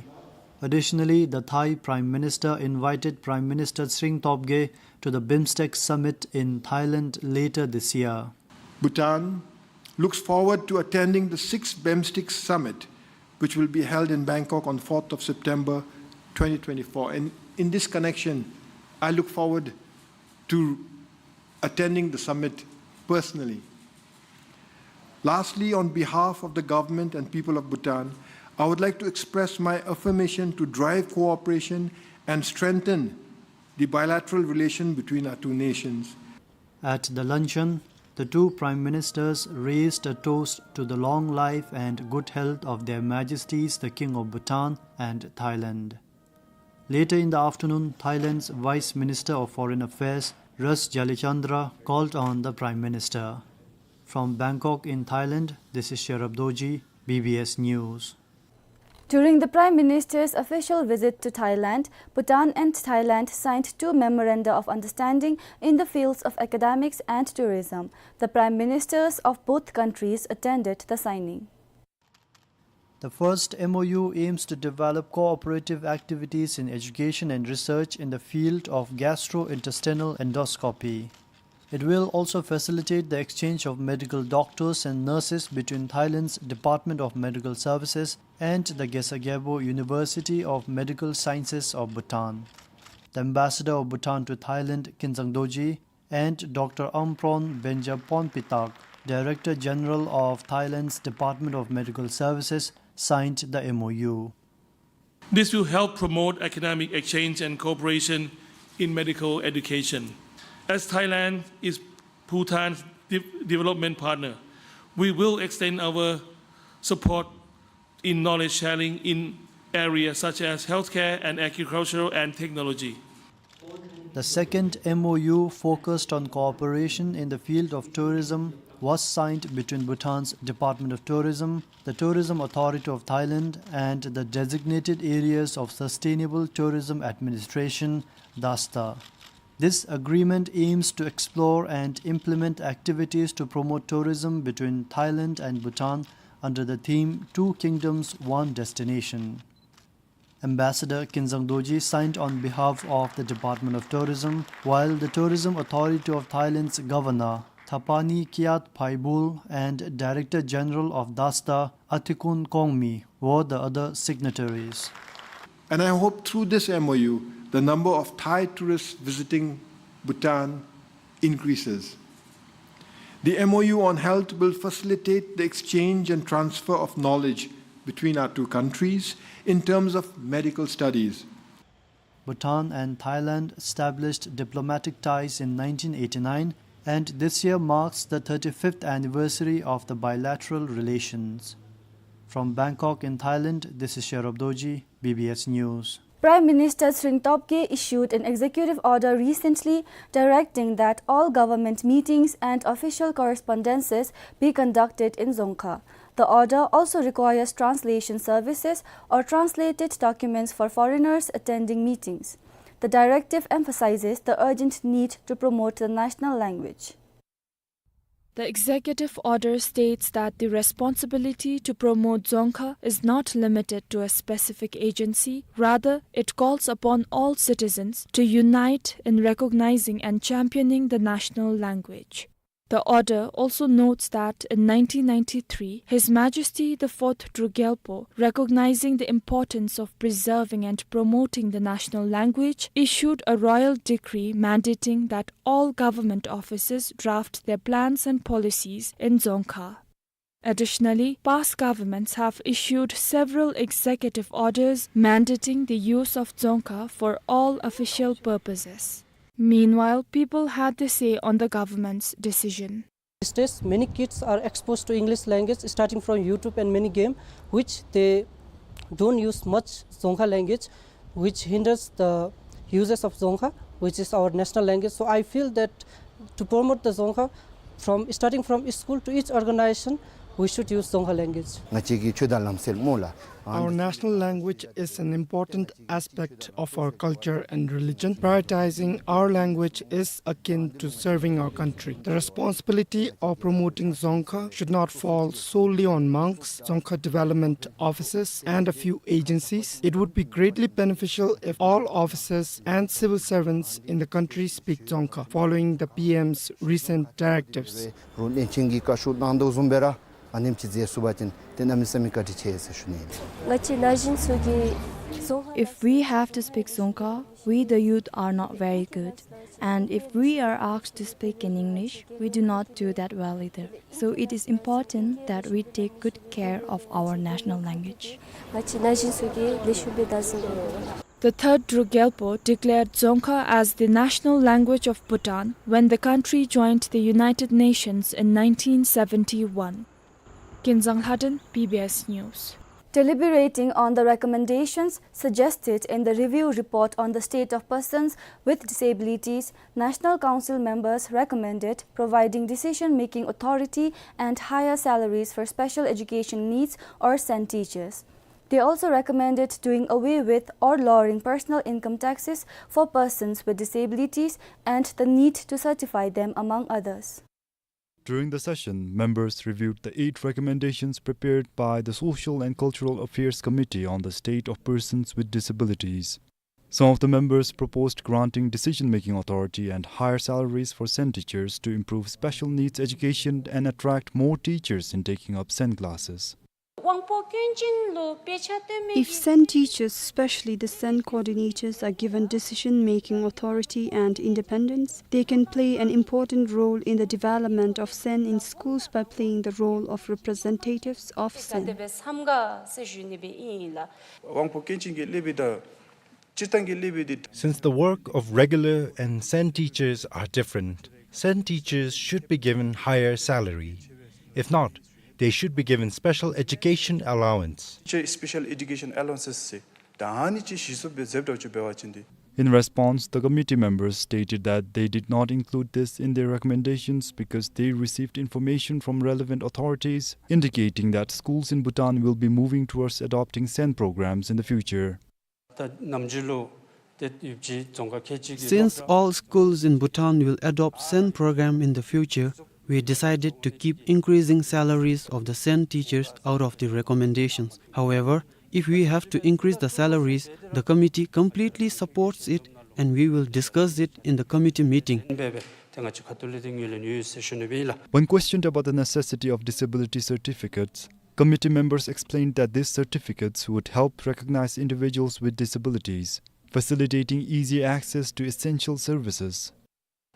Additionally, the Thai Prime Minister invited Prime Minister Tshering Tobgay to the BIMSTEC summit in Thailand later this year. Bhutan looks forward to attending the sixth BIMSTEC summit, which will be held in Bangkok on fourth of September twenty twenty-four. And in this connection, I look forward to attending the summit personally. Lastly, on behalf of the government and people of Bhutan, I would like to express my affirmation to drive cooperation and strengthen the bilateral relation between our two nations. At the luncheon, the two prime ministers raised a toast to the long life and good health of Their Majesties the King of Bhutan and Thailand. Later in the afternoon, Thailand's Vice Minister of Foreign Affairs, Ras Jalichandra, called on the Prime Minister. From Bangkok in Thailand, this is Sherab Dorji, B B S News. During the Prime Minister's official visit to Thailand, Bhutan and Thailand signed two memoranda of understanding in the fields of academics and tourism. The Prime Ministers of both countries attended the signing. The first M O U aims to develop cooperative activities in education and research in the field of gastrointestinal endoscopy. It will also facilitate the exchange of medical doctors and nurses between Thailand's Department of Medical Services and the Gesa Gyalpo University of Medical Sciences of Bhutan. The ambassador of Bhutan to Thailand, Kinzang Dorji, and Doctor Amphronh Benjapon Pitak, Director General of Thailand's Department of Medical Services, signed the M O U. This will help promote academic exchange and cooperation in medical education. As Thailand is Bhutan's de-, development partner, we will extend our support in knowledge sharing in areas such as healthcare and agricultural and technology. The second M O U focused on cooperation in the field of tourism was signed between Bhutan's Department of Tourism, the Tourism Authority of Thailand, and the Designated Areas of Sustainable Tourism Administration, DASTA. This agreement aims to explore and implement activities to promote tourism between Thailand and Bhutan under the theme Two Kingdoms, One Destination. Ambassador Kinzang Dorji signed on behalf of the Department of Tourism, while the Tourism Authority of Thailand's Governor, Thapani Kyaat Phaibul, and Director General of DASTA, Atikun Kongmi, were the other signatories. And I hope through this M O U, the number of Thai tourists visiting Bhutan increases. The M O U on health will facilitate the exchange and transfer of knowledge between our two countries in terms of medical studies. Bhutan and Thailand established diplomatic ties in nineteen eighty-nine, and this year marks the thirty-fifth anniversary of the bilateral relations. From Bangkok in Thailand, this is Sherab Dorji, B B S News. Prime Minister Tshering Tobgay issued an executive order recently directing that all government meetings and official correspondences be conducted in Dzongkha. The order also requires translation services or translated documents for foreigners attending meetings. The directive emphasizes the urgent need to promote the national language. The executive order states that the responsibility to promote Dzongkha is not limited to a specific agency. Rather, it calls upon all citizens to unite in recognizing and championing the national language. The order also notes that in nineteen ninety-three, His Majesty the Fourth Druk Gyalpo, recognizing the importance of preserving and promoting the national language, issued a royal decree mandating that all government offices draft their plans and policies in Dzongkha. Additionally, past governments have issued several executive orders mandating the use of Dzongkha for all official purposes. Meanwhile, people had their say on the government's decision. These days, many kids are exposed to English language starting from YouTube and many game, which they don't use much Dzongkha language, which hinders the uses of Dzongkha, which is our national language. So I feel that to promote the Dzongkha, from starting from school to each organization, we should use Dzongkha language. ང་བཅས་ཀྱི་ཆོས་དང་ལམ་སྲོལ་སྨོ་ལགས། Our national language is an important aspect of our culture and religion. Prioritizing our language is akin to serving our country. The responsibility of promoting Dzongkha should not fall solely on monks, Dzongkha development officers, and a few agencies. It would be greatly beneficial if all officers and civil servants in the country speak Dzongkha, following the P M's recent directives. རུང་བློན་ཆེན་གྱིས་བཀའ་ཤོག་གནང་དོ་བཟུམ་སྦེ་ར་ཨ་ནེམ་ཅིག་མཛད་ཚུགས་པ་ཅིན་ཏེ་གནམ་མེད་ས་མེད་བཀའ་དྲིན་ཆེ་ཟེར་ཞུ་ནི་ཨིན། ང་བཅས་ན་གཞོན་ཚུ་གིས་Dzongkha If we have to speak Dzongkha, we the youth are not very good. And if we are asked to speak in English, we do not do that well either. So it is important that we take good care of our national language. ང་བཅས་ན་གཞོན་ཚུ་གིས་ལེགས་ཤོམ་སྦེ་བདག་འཛིན་འབད་དགོ། The third Druk Gyalpo declared Dzongkha as the national language of Bhutan when the country joined the United Nations in nineteen seventy-one. Kinzang Lhaden, B B S News. Deliberating on the recommendations suggested in the review report on the state of persons with disabilities, National Council members recommended providing decision-making authority and higher salaries for special education needs or SEN teachers. They also recommended doing away with or lowering personal income taxes for persons with disabilities and the need to certify them, among others. During the session, members reviewed the eight recommendations prepared by the Social and Cultural Affairs Committee on the state of persons with disabilities. Some of the members proposed granting decision-making authority and higher salaries for SEN teachers to improve special needs education and attract more teachers in taking up SEN classes. དབང་པོ་སྐྱོན་ཅན་ལུ་དཔེ་ཆ་སྟོན་མི། If SEN teachers, especially the SEN coordinators, are given decision-making authority and independence, they can play an important role in the development of SEN in schools by playing the role of representatives of SEN. དེ་སྦེ་བསམ་ག་ཟེར་ཞུ་ནི་སྦེ་ཨིན་ལགས། དབང་པོ་སྐྱོན་ཅན་གྱི་སློབ་དཔོན་དང་སྤྱིར་བཏང་གི་སློབ་དཔོན་འདི། Since the work of regular and SEN teachers are different, SEN teachers should be given higher salary. If not, they should be given special education allowance. Special education allowances ཟེར་ད་ཨ་ནི་ཅིག་གཞི་བཙུགས་སྦེ་མཛདཔ་འདྲཝ་ཅིག་འབད་བ་ཅིན་ཏེ། In response, the committee members stated that they did not include this in their recommendations because they received information from relevant authorities indicating that schools in Bhutan will be moving towards adopting SEN programs in the future. ད་ནམ་རྒྱུན་ལུ་ཏེ་ཡོད་པ་ཅིན་རྫོང་ཁག་ཁལ་གཅིག་གི། Since all schools in Bhutan will adopt SEN program in the future, we decided to keep increasing salaries of the SEN teachers out of the recommendations. However, if we have to increase the salaries, the committee completely supports it and we will discuss it in the committee meeting. འབད་བའི་ཏེ་ང་བཅས་ཁ་ཐུག་ལས་ཏེ་ངོས་ལེན་ཡོད་ཟེར་ཞུ་ནི་སྦེ་ཨིན་ལགས། When questioned about the necessity of disability certificates, committee members explained that these certificates would help recognize individuals with disabilities, facilitating easier access to essential services.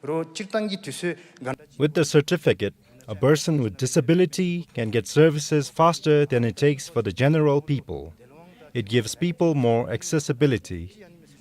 རོགས་སྤྱིར་བཏང་གི་དུས་ཚོད་ག། With the certificate, a person with disability can get services faster than it takes for the general people. It gives people more accessibility.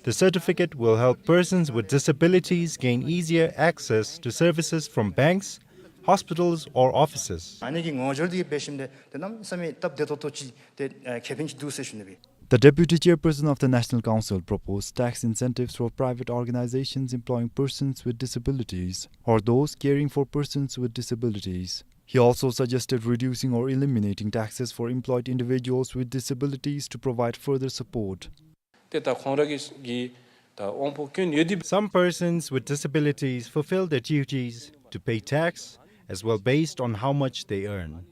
The certificate will help persons with disabilities gain easier access to services from banks, hospitals, or offices. ཨ་ནི་གི་ངོ་སྦྱོར་འདི་འབད་ཞིནམ་ལས་ཏེ་གནམ་མེད་ས་མེད་སྟབས་བདེ་ཏོག་ཏོ་ཅིག་ཏེ་ཨ་ཁེ་ཕན་ཅིག་འདུག་ཟེར་ཞུ་ནི་སྦེ། The deputy chairperson of the National Council proposed tax incentives for private organizations employing persons with disabilities or those caring for persons with disabilities. He also suggested reducing or eliminating taxes for employed individuals with disabilities to provide further support. ཏེ་ད་ཁོང་ར་གི་གི་ད་དབང་པོ་སྐྱོན་ཡོད་དེ། Some persons with disabilities fulfill their duties to pay tax as well based on how much they earn.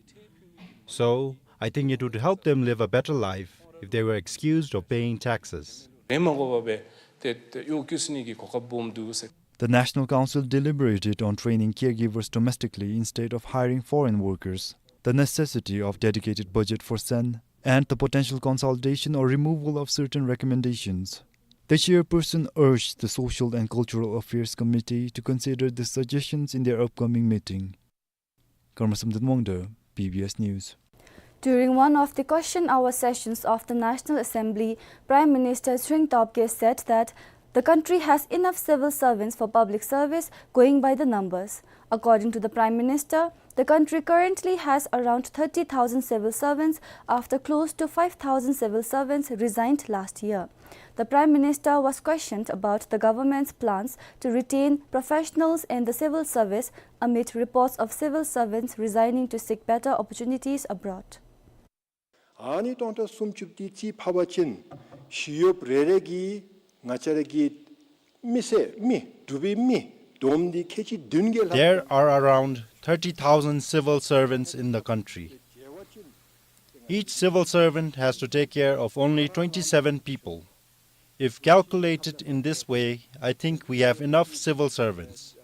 So, I think it would help them live a better life if they were excused of paying taxes. རེ་མ་དགོ་པར་སྦེ་ཏེ་ཏེ་གཡོག་བཀོལ་ནི་གི་གོ་སྐབས་སྦོམ་འདུག་ཟེར། The National Council deliberated on training caregivers domestically instead of hiring foreign workers, the necessity of dedicated budget for SEN, and the potential consolidation or removal of certain recommendations. The chairperson urged the Social and Cultural Affairs Committee to consider the suggestions in their upcoming meeting. Karma Samden Wangda, B B S News. During one of the question hour sessions of the National Assembly, Prime Minister Tshering Tobgay said that The country has enough civil servants for public service, going by the numbers. According to the Prime Minister, the country currently has around thirty thousand civil servants after close to five thousand civil servants resigned last year. The Prime Minister was questioned about the government's plans to retain professionals in the civil service amid reports of civil servants resigning to seek better opportunities abroad. ཨ་ནི་སྟོང་ཕྲག་སུམ་ཅུ་དེ་རྩིས་ཕབ་པ་ཅིན་ཞི་གཡོགཔ་རེ་རེ་གིས་ང་བཅས་ར་གི་མི་སེར་མི་འབྲུག་པའི་མི་བསྡོམས་ཏེ་ཁལ་གཅིག་བདུན་བརྒྱད་ལྷག། There are around thirty thousand civil servants in the country. Each civil servant has to take care of only twenty-seven people. If calculated in this way, I think we have enough civil servants.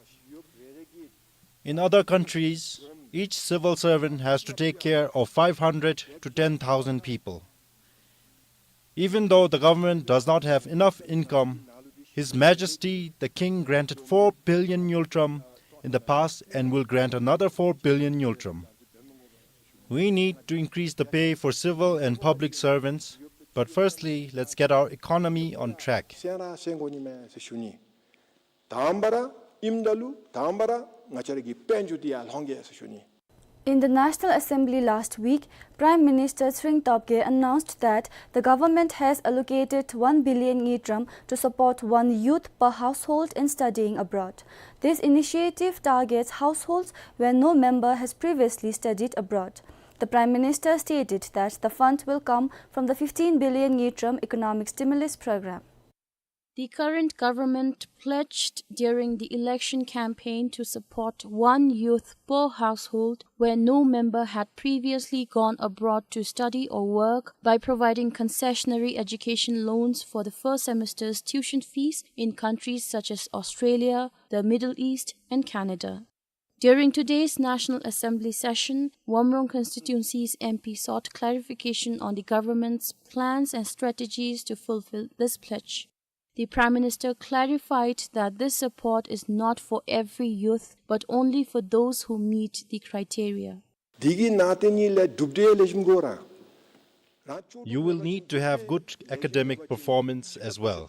In other countries, each civil servant has to take care of five hundred to ten thousand people. Even though the government does not have enough income, His Majesty the King granted four billion ngultrum in the past and will grant another four billion ngultrum. We need to increase the pay for civil and public servants, but firstly, let's get our economy on track. སེམས་ནང་གསལ་དགོ་ནི་མས་ཟེར་ཞུ་ནི། དང་པ་ར་ཨིནམ་ད་ལུ་དང་པ་ར་ང་བཅས་ར་གི་དཔལ་འབྱོར་འདི་ཡར་ལྷོང་གེ་ཟེར་ཞུ་ནི། In the National Assembly last week, Prime Minister Tshering Tobgay announced that the government has allocated one billion ngultrum to support one youth per household in studying abroad. This initiative targets households where no member has previously studied abroad. The Prime Minister stated that the fund will come from the fifteen billion ngultrum economic stimulus program. The current government pledged during the election campaign to support one youth per household where no member had previously gone abroad to study or work by providing concessionary education loans for the first semester's tuition fees in countries such as Australia, the Middle East, and Canada. During today's National Assembly session, Womrong constituency's M P sought clarification on the government's plans and strategies to fulfill this pledge. The Prime Minister clarified that this support is not for every youth, but only for those who meet the criteria. འདི་གི་ནང་དེ་ནི་ལས་གྲུབ་འབྲས་ལེགས་ཤོམ་དགོ་ར། You will need to have good academic performance as well.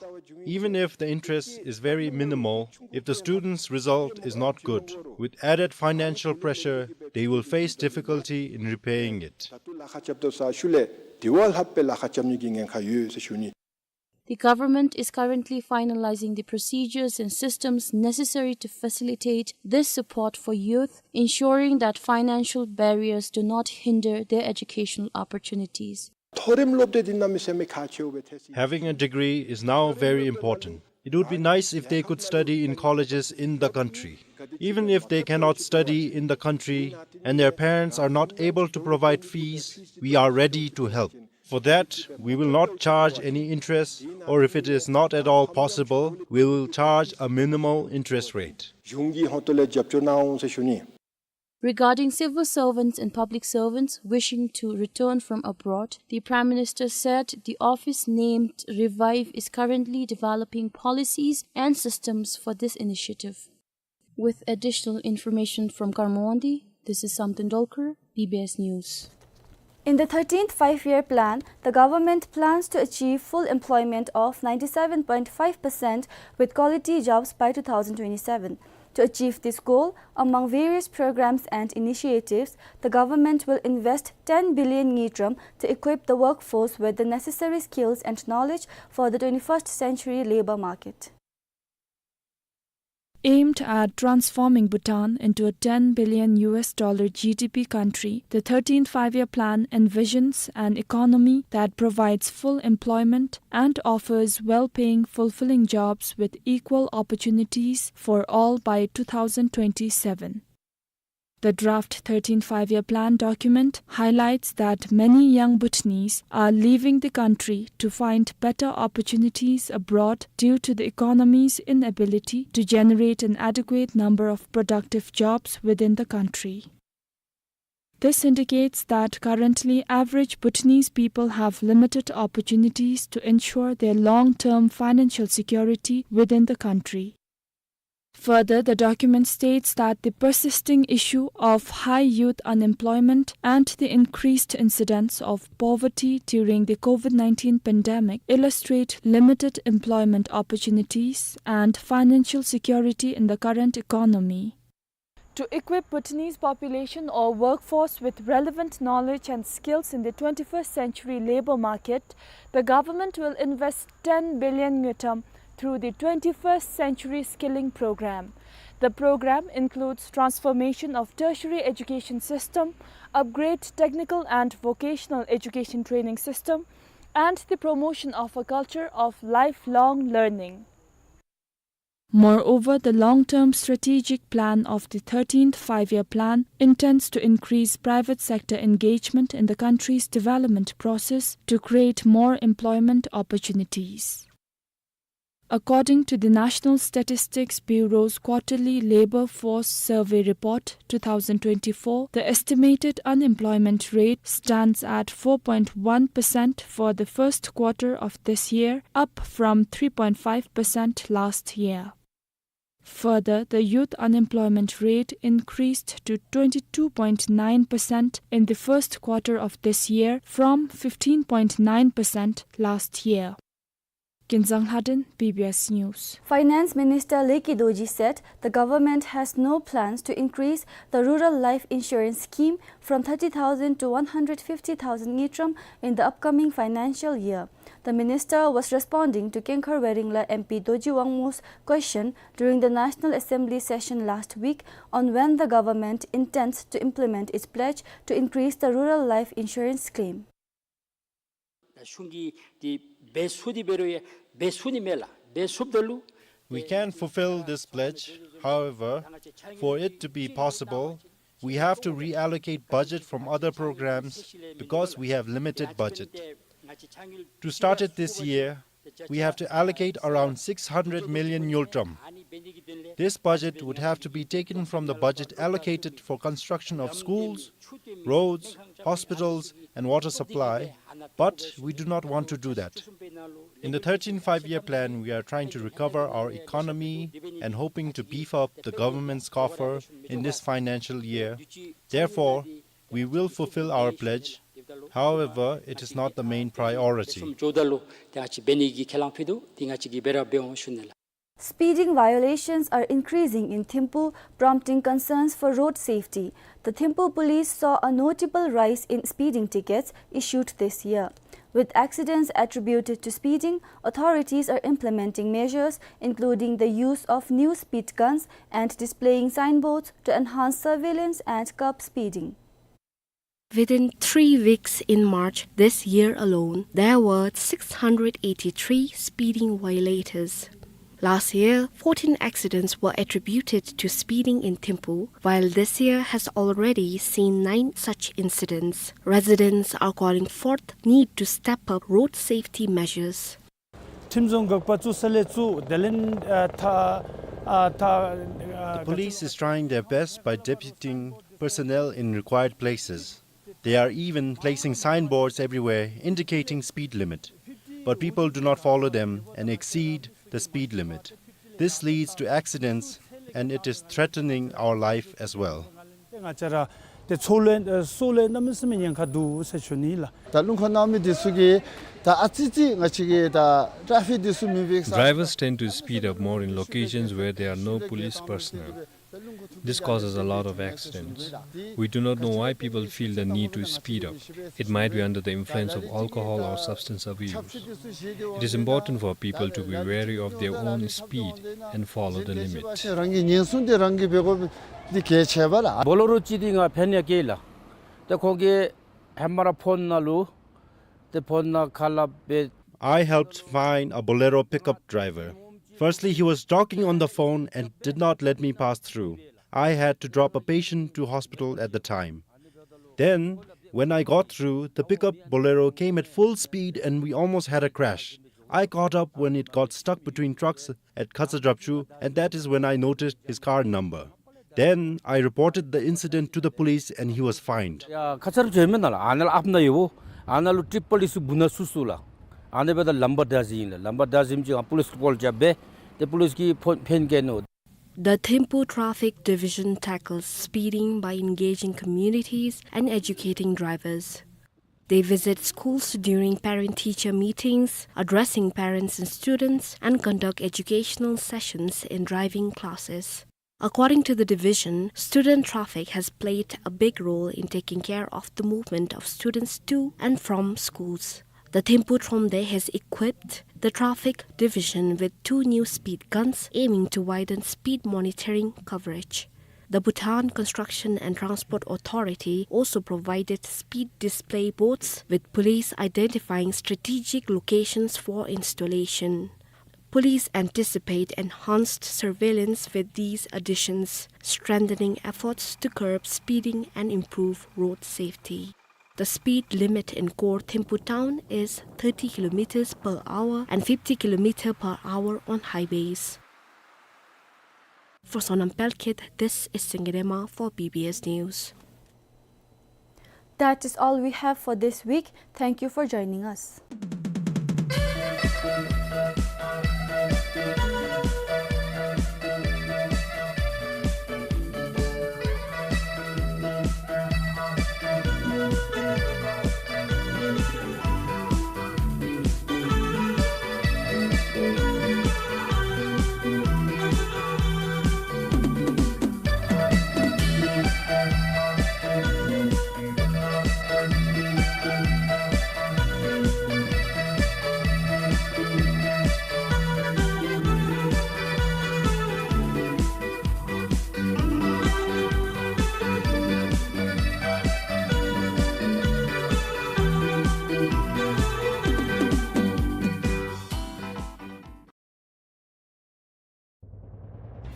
Even if the interest is very minimal, if the student's result is not good, with added financial pressure, they will face difficulty in repaying it. ད་ལྟོ་ལཱ་ཁག་རྐྱབ་དོ་ས་ཤུལ་ལས་དེ་བ་ལྷག་པའི་ལཱ་ཁག་རྐྱབ་ནི་གི་ཉེན་ཁ་ཡོད་ཟེར་ཞུ་ནི། The government is currently finalizing the procedures and systems necessary to facilitate this support for youth, ensuring that financial barriers do not hinder their educational opportunities. མཐོ་རིམ་སློབ་དེབ་འདི་གནམ་མེད་ས་མེད་ཁག་ཆེཝ་སྦེ་ཐལ་སྲིད། Having a degree is now very important. It would be nice if they could study in colleges in the country. Even if they cannot study in the country and their parents are not able to provide fees, we are ready to help. For that, we will not charge any interest, or if it is not at all possible, we will charge a minimal interest rate. གཞུང་གི་ཧོངས་ལས་རྒྱབ་སྐྱོར་གནང་འོང་ཟེར་ཞུ་ནི། Regarding civil servants and public servants wishing to return from abroad, the Prime Minister said the office named Revive is currently developing policies and systems for this initiative. With additional information from Karmo Wangdi, this is Samten Dolkar, B B S News. In the thirteenth Five-Year Plan, the government plans to achieve full employment of ninety-seven point five percent with quality jobs by two thousand twenty-seven. To achieve this goal, among various programs and initiatives, the government will invest ten billion ngultrum to equip the workforce with the necessary skills and knowledge for the twenty-first century labor market. Aimed at transforming Bhutan into a ten billion U S dollar G D P country, the thirteenth Five-Year Plan envisions an economy that provides full employment and offers well-paying, fulfilling jobs with equal opportunities for all by two thousand twenty-seven. The draft thirteenth Five-Year Plan document highlights that many young Bhutanese are leaving the country to find better opportunities abroad due to the economy's inability to generate an adequate number of productive jobs within the country. This indicates that currently average Bhutanese people have limited opportunities to ensure their long-term financial security within the country. Further, the document states that the persisting issue of high youth unemployment and the increased incidence of poverty during the COVID nineteen pandemic illustrate limited employment opportunities and financial security in the current economy. To equip Bhutanese population or workforce with relevant knowledge and skills in the twenty-first century labor market, the government will invest ten billion ngultrum through the twenty-first Century Skilling Program. The program includes transformation of tertiary education system, upgrade technical and vocational education training system, and the promotion of a culture of lifelong learning. Moreover, the long-term strategic plan of the thirteenth Five-Year Plan intends to increase private sector engagement in the country's development process to create more employment opportunities. According to the National Statistics Bureau's quarterly Labor Force Survey Report two thousand twenty-four, the estimated unemployment rate stands at four point one percent for the first quarter of this year, up from three point five percent last year. Further, the youth unemployment rate increased to twenty-two point nine percent in the first quarter of this year from fifteen point nine percent last year. Kinzang Lhaden, B B S News. Finance Minister Leki Dorji said the government has no plans to increase the rural life insurance scheme from thirty thousand to one hundred fifty thousand ngultrum in the upcoming financial year. The minister was responding to Kengkhar Weringla M P Dorji Wangmo's question during the National Assembly session last week on when the government intends to implement its pledge to increase the rural life insurance scheme. ད་གཞུང་གིས་འདི་འབད་ཚུགས་ཏེ་འབད་རུང་ཡང་འབད་ཚུགས་ནི་མས་ལགས། འབད་ཚུགསཔ་ད་ལུ། We can fulfill this pledge. However, for it to be possible, we have to reallocate budget from other programs because we have limited budget. To start it this year, we have to allocate around six hundred million ngultrum. This budget would have to be taken from the budget allocated for construction of schools, roads, hospitals, and water supply, but we do not want to do that. In the thirteenth Five-Year Plan, we are trying to recover our economy and hoping to beef up the government's coffer in this financial year. Therefore, we will fulfill our pledge. However, it is not the main priority. Speeding violations are increasing in Thimphu, prompting concerns for road safety. The Thimphu police saw a notable rise in speeding tickets issued this year. With accidents attributed to speeding, authorities are implementing measures including the use of new speed guns and displaying signboards to enhance surveillance and curb speeding. Within three weeks in March this year alone, there were six hundred eighty-three speeding violators. Last year, fourteen accidents were attributed to speeding in Thimphu, while this year has already seen nine such incidents. Residents are calling for the need to step up road safety measures. ཁྲིམས་བཟོ་འགག་པ་བཙུགས་ས་ལས་བཙུགས། དེ་ལས་ཨ་ཐ་ཨ་ཐ་ཨ། The police is trying their best by deputing personnel in required places. They are even placing signboards everywhere indicating speed limit. But people do not follow them and exceed the speed limit. This leads to accidents and it is threatening our life as well. ང་བཅས་ར་ཏེ་འཚོ་ལུ་སྲོག་ལུ་གནམ་མེད་ས་མེད་ཉེན་ཁ་འདུག་ཟེར་ཞུ་ནི་ལགས། ད་རླུང་འཁོར་གནང་མི་འདི་ཚུ་གིས་ད་ཨ་ཙི་ཙི་ང་བཅས་ཀྱི་ད་ཊ་ཕིག་འདི་ཚུ་མེད་པའི་ས། Drivers tend to speed up more in locations where there are no police personnel. This causes a lot of accidents. We do not know why people feel the need to speed up. It might be under the influence of alcohol or substance abuse. It is important for people to be wary of their own speed and follow the limit. རང་གི་ཉེན་སྲུང་འདི་རང་གིས་འབད་དགོཔ་འདི་གལ་ཆེ་བས་ལགས། བོ་ལེ་རོ་ཅིག་འདི་ང་ཕན་ཡང་བཀལ་ལགས། ཏེ་ཁོ་གིས་ཧེ་མ་ར་ཕོན་ནང་ལུ་ཏེ་ཕོན་ནང་ཁ་སླབ་སྦེ། I helped find a Bolero pickup driver. Firstly, he was talking on the phone and did not let me pass through. I had to drop a patient to hospital at the time. Then, when I got through, the pickup Bolero came at full speed and we almost had a crash. I caught up when it got stuck between trucks at Khatsa Drapchu, and that is when I noticed his car number. Then I reported the incident to the police and he was fined. ཡ་ཁ་ཚར་བྱོན་མི་ནང་ལགས། ཨ་ནཱ་ལུ་ཨཔ་ནང་ཡོད། ཨ་ནཱ་ལུ་ཊི་པི་པི་ཨེལ་ཨེསི་སུ་བུ་ན་སུ་སུ་ལགས། ཨ་ནི་འབདཝ་ད་ལམ་བར་བདའ་ཟུན་ཨིན་ལགས། ལམ་བར་བདའ་ཟུན་ཅིག་ཨ་པུ་ལིསི་ཀོལ་རྐྱབ་སྦེ་ཏེ་པུ་ལིསི་གིས་ཕོན་ཕན་བཀལ་ནུག། The Thimphu Traffic Division tackles speeding by engaging communities and educating drivers. They visit schools during parent-teacher meetings, addressing parents and students, and conduct educational sessions in driving classes. According to the division, student traffic has played a big role in taking care of the movement of students to and from schools. The Thimphu Thromde has equipped the traffic division with two new speed guns aiming to widen speed monitoring coverage. The Bhutan Construction and Transport Authority also provided speed display boards with police identifying strategic locations for installation. Police anticipate enhanced surveillance with these additions, strengthening efforts to curb speeding and improve road safety. The speed limit in core Thimphu town is thirty kilometers per hour and fifty kilometer per hour on highways. For Sonam Pelkhet, this is Singirema for B B S News. That is all we have for this week. Thank you for joining us.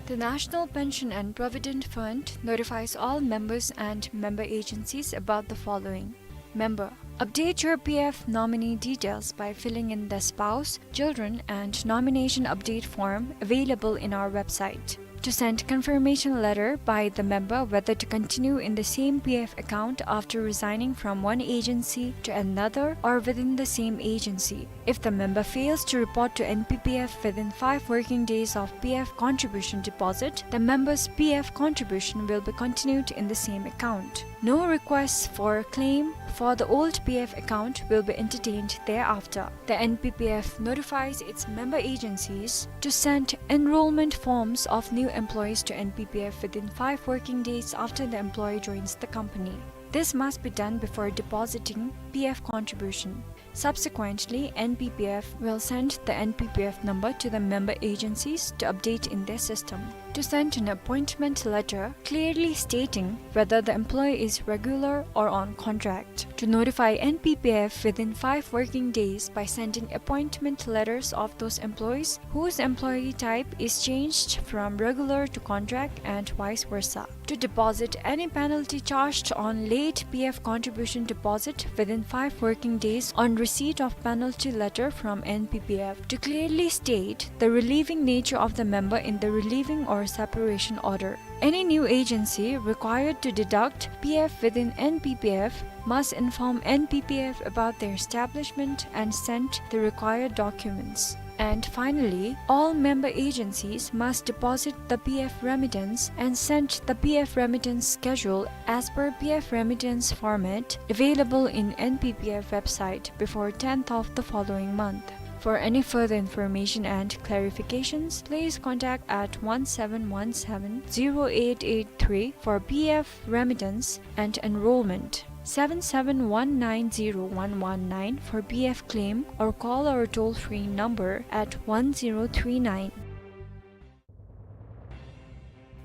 The National Pension and Provident Fund notifies all members and member agencies about the following. Member, update your P F nominee details by filling in the spouse, children, and nomination update form available in our website. To send confirmation letter by the member whether to continue in the same P F account after resigning from one agency to another or within the same agency. If the member fails to report to N P P F within five working days of P F contribution deposit, the member's P F contribution will be continued in the same account. No requests for claim for the old P F account will be entertained thereafter. The N P P F notifies its member agencies to send enrollment forms of new employees to N P P F within five working days after the employee joins the company. This must be done before depositing P F contribution. Subsequently, N P P F will send the N P P F number to the member agencies to update in their system. To send an appointment letter clearly stating whether the employee is regular or on contract. To notify N P P F within five working days by sending appointment letters of those employees whose employee type is changed from regular to contract and vice versa. To deposit any penalty charged on late P F contribution deposit within five working days on receipt of penalty letter from N P P F. To clearly state the relieving nature of the member in the relieving or separation order. Any new agency required to deduct P F within N P P F must inform N P P F about their establishment and send the required documents. And finally, all member agencies must deposit the P F remittance and send the P F remittance schedule as per P F remittance format available in N P P F website before tenth of the following month. For any further information and clarifications, please contact at one seven one seven zero eight eight three for P F remittance and enrollment, seven seven one nine zero one one nine for P F claim, or call our toll-free number at one zero three nine.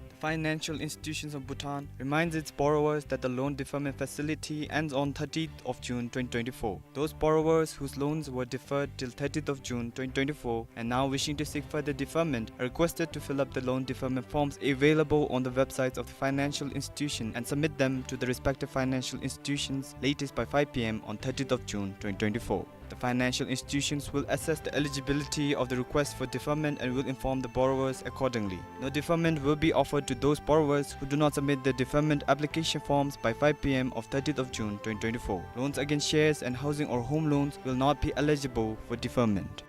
The Financial Institutions of Bhutan reminds its borrowers that the loan deferment facility ends on thirtieth of June twenty twenty-four. Those borrowers whose loans were deferred till thirtieth of June twenty twenty-four and now wishing to seek further deferment are requested to fill up the loan deferment forms available on the websites of the financial institution and submit them to the respective financial institutions latest by five P M on thirtieth of June twenty twenty-four. The financial institutions will assess the eligibility of the request for deferment and will inform the borrowers accordingly. No deferment will be offered to those borrowers who do not submit their deferment application forms by five P M of thirtieth of June twenty twenty-four. Loans against shares and housing or home loans will not be eligible for deferment.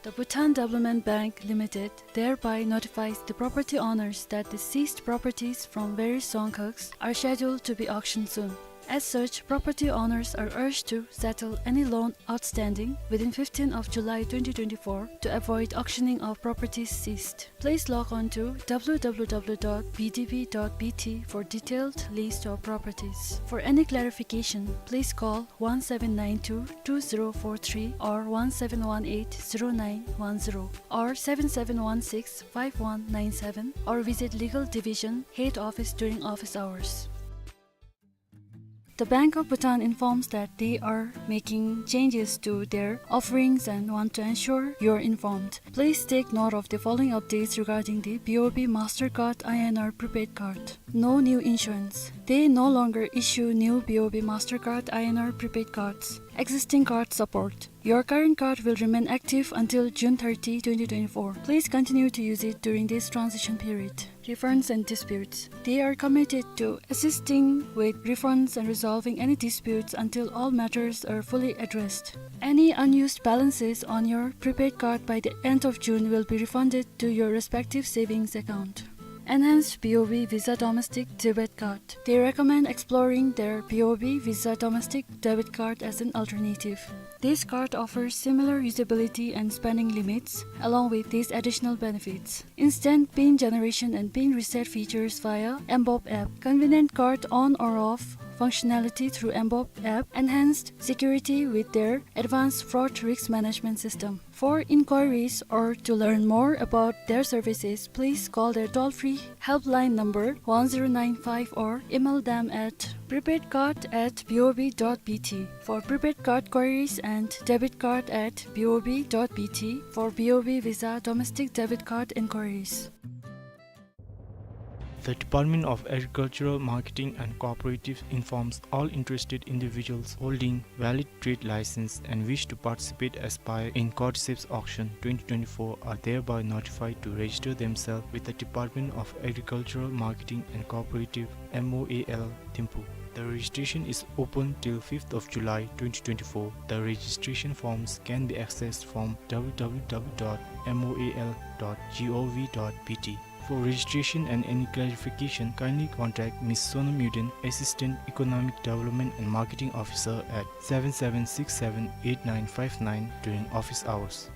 The Bhutan Development Bank Limited thereby notifies the property owners that the seized properties from various Dzongkhags are scheduled to be auctioned soon. As such, property owners are urged to settle any loan outstanding within fifteenth of July twenty twenty-four to avoid auctioning of properties seized. Please log on to w w w dot b d b dot b t for detailed list of properties. For any clarification, please call one seven nine two two zero four three or one seven one eight zero nine one zero or seven seven one six five one nine seven or visit Legal Division Head Office during office hours. The Bank of Bhutan informs that they are making changes to their offerings and want to ensure you're informed. Please take note of the following updates regarding the B O B Mastercard I N R prepaid card. No new issuance. They no longer issue new B O B Mastercard I N R prepaid cards. Existing card support. Your current card will remain active until June thirty, twenty twenty-four. Please continue to use it during this transition period. Refunds and disputes. They are committed to assisting with refunds and resolving any disputes until all matters are fully addressed. Any unused balances on your prepaid card by the end of June will be refunded to your respective savings account. Enhanced B O B Visa Domestic Debit Card. They recommend exploring their B O B Visa Domestic Debit Card as an alternative. This card offers similar usability and spending limits, along with these additional benefits: instant pin generation and pin reset features via mBoB app, convenient card on or off functionality through mBoB app, enhanced security with their advanced fraud risk management system. For inquiries or to learn more about their services, please call their toll-free helpline number one zero nine five or email them at prepaidcard at B O B dot B T for prepaid card queries and debitcard at B O B dot B T for B O B Visa domestic debit card inquiries. The Department of Agricultural Marketing and Cooperatives informs all interested individuals holding valid trade license and wish to participate, aspire in Cordyceps Auction twenty twenty-four are thereby notified to register themselves with the Department of Agricultural Marketing and Cooperative, M O A L, Thimphu. The registration is open till fifth of July twenty twenty-four. The registration forms can be accessed from w w w dot m o a l dot g o v dot b t. For registration and any clarification, kindly contact Miss Sonam Yuden, Assistant Economic Development and Marketing Officer at seven seven six seven eight nine five nine during office hours.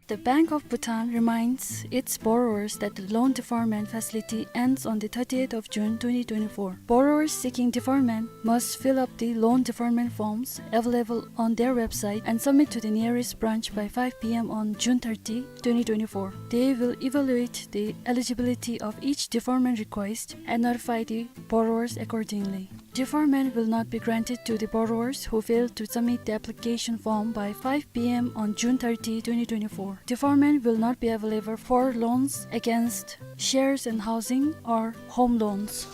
The Bank of Bhutan reminds its borrowers that the loan deferment facility ends on the thirtieth of June twenty twenty-four. Borrowers seeking deferment must fill up the loan deferment forms available on their website and submit to the nearest branch by five p m on June thirty, twenty twenty-four. They will evaluate the eligibility of each deferment request and notify the borrowers accordingly. Deferment will not be granted to the borrowers who fail to submit the application form by five p m on June thirty, twenty twenty-four. Deferment will not be available for loans against shares and housing or home loans.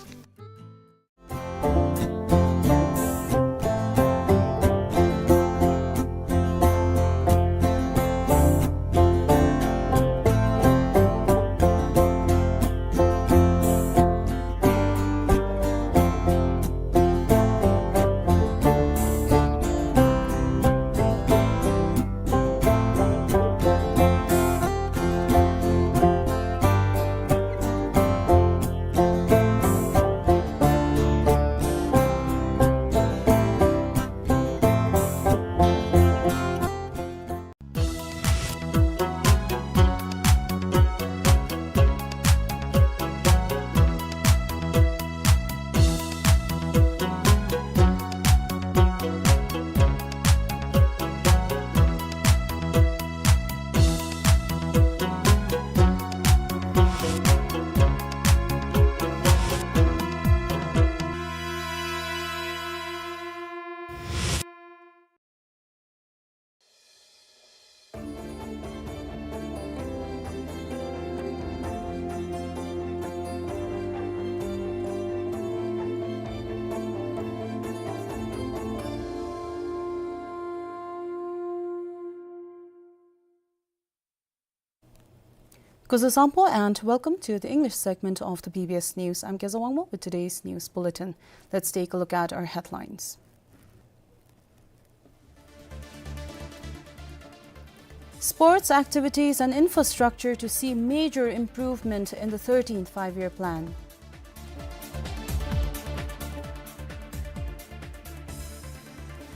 Kuzuzangpo and welcome to the English segment of the B B S News. I'm Keza Wangmo with today's news bulletin. Let's take a look at our headlines. Sports activities and infrastructure to see major improvement in the thirteenth Five-Year Plan.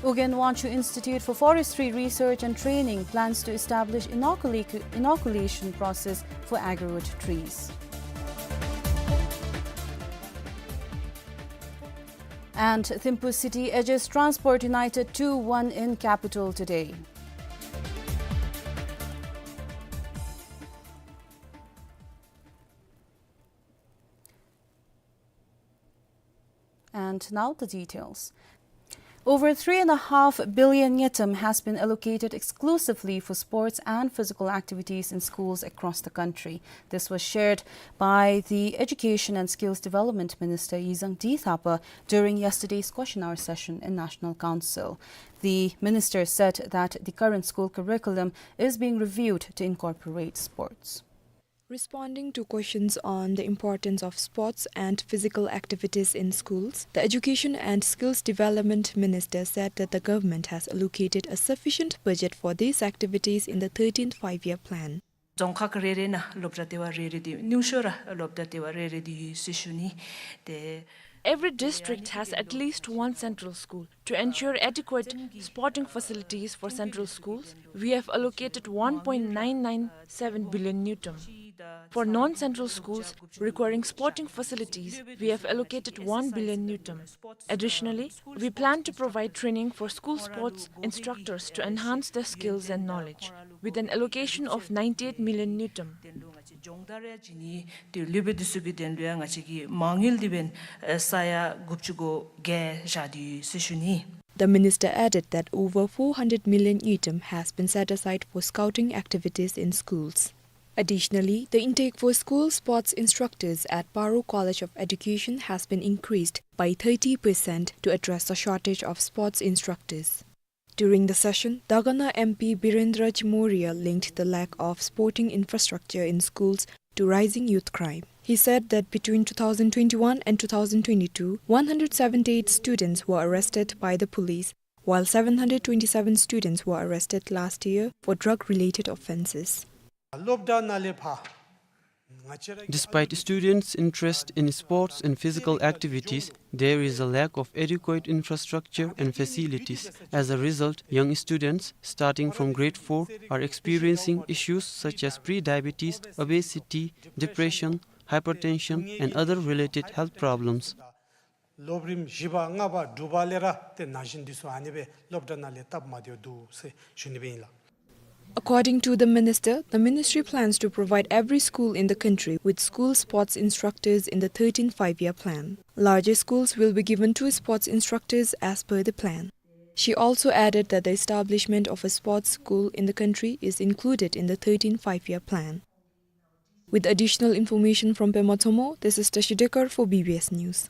Ugyen Wangchuck Institute for Forestry Research and Training plans to establish inocula-, inoculation process for agarwood trees. And Thimphu City edges Transport United two one in capital today. And now the details. Over three and a half billion ngultrum has been allocated exclusively for sports and physical activities in schools across the country. This was shared by the Education and Skills Development Minister Yizang D. Thapa during yesterday's question hour session in National Council. The minister said that the current school curriculum is being reviewed to incorporate sports. Responding to questions on the importance of sports and physical activities in schools, the Education and Skills Development Minister said that the government has allocated a sufficient budget for these activities in the thirteenth Five-Year Plan. རྫོང་ཁག་རེ་རེ་ནང་སློབ་གྲྭ་ལྟེ་བ་རེ་རེ་འདི་ཉུང་ཤོས་ར་སློབ་གྲྭ་ལྟེ་བ་རེ་རེ་འདི་ཡོད་ཟེར་ཞུ་ནི། ཏེ། Every district has at least one central school. To ensure adequate sporting facilities for central schools, we have allocated one point nine nine seven billion ngultrum. For non-central schools requiring sporting facilities, we have allocated one billion ngultrum. Additionally, we plan to provide training for school sports instructors to enhance their skills and knowledge, with an allocation of ninety-eight million ngultrum. སྦྱོང་བརྡར་ཡང་བྱིན་ནི། ཏེ་སློབ་དཔོན་འདི་ཚུ་གི་དོན་ལུ་ཡང་ང་བཅས་ཀྱིས་མ་དངུལ་འདི་འབདན་ས་ཡ་དགུ་བཅུ་གོ་བརྒྱད་བཞག་སྟེ་ཡོད་ཟེར་ཞུ་ནི། The minister added that over four hundred million ngultrum has been set aside for scouting activities in schools. Additionally, the intake for school sports instructors at Paro College of Education has been increased by thirty percent to address the shortage of sports instructors. During the session, Dagana M P Biren Raj Mauria linked the lack of sporting infrastructure in schools to rising youth crime. He said that between two thousand twenty-one and two thousand twenty-two, one hundred seventy-eight students were arrested by the police, while seven hundred twenty-seven students were arrested last year for drug-related offences. སློབ་གྲྭ་ནང་ལས་ཕར། Despite students' interest in sports and physical activities, there is a lack of adequate infrastructure and facilities. As a result, young students starting from grade four are experiencing issues such as pre-diabetes, obesity, depression, hypertension, and other related health problems. སློབ་རིམ་བཞི་པ་ལྔ་པ་དྲུག་པ་ལས་ར་ཏེ་ན་གཞོན་འདི་ཚུ་ཨ་ནི་སྦེ་སློབ་གྲྭ་ནང་ལས་སྟབས་མ་བདེཝ་འདུག་ཟེར་ཞུ་ནི་སྦེ་ཨིན་ལགས། According to the minister, the ministry plans to provide every school in the country with school sports instructors in the thirteenth Five-Year Plan. Larger schools will be given two sports instructors as per the plan. She also added that the establishment of a sports school in the country is included in the thirteenth Five-Year Plan. With additional information from Pema Tshommo, this is Tashi Dekar for B B S News.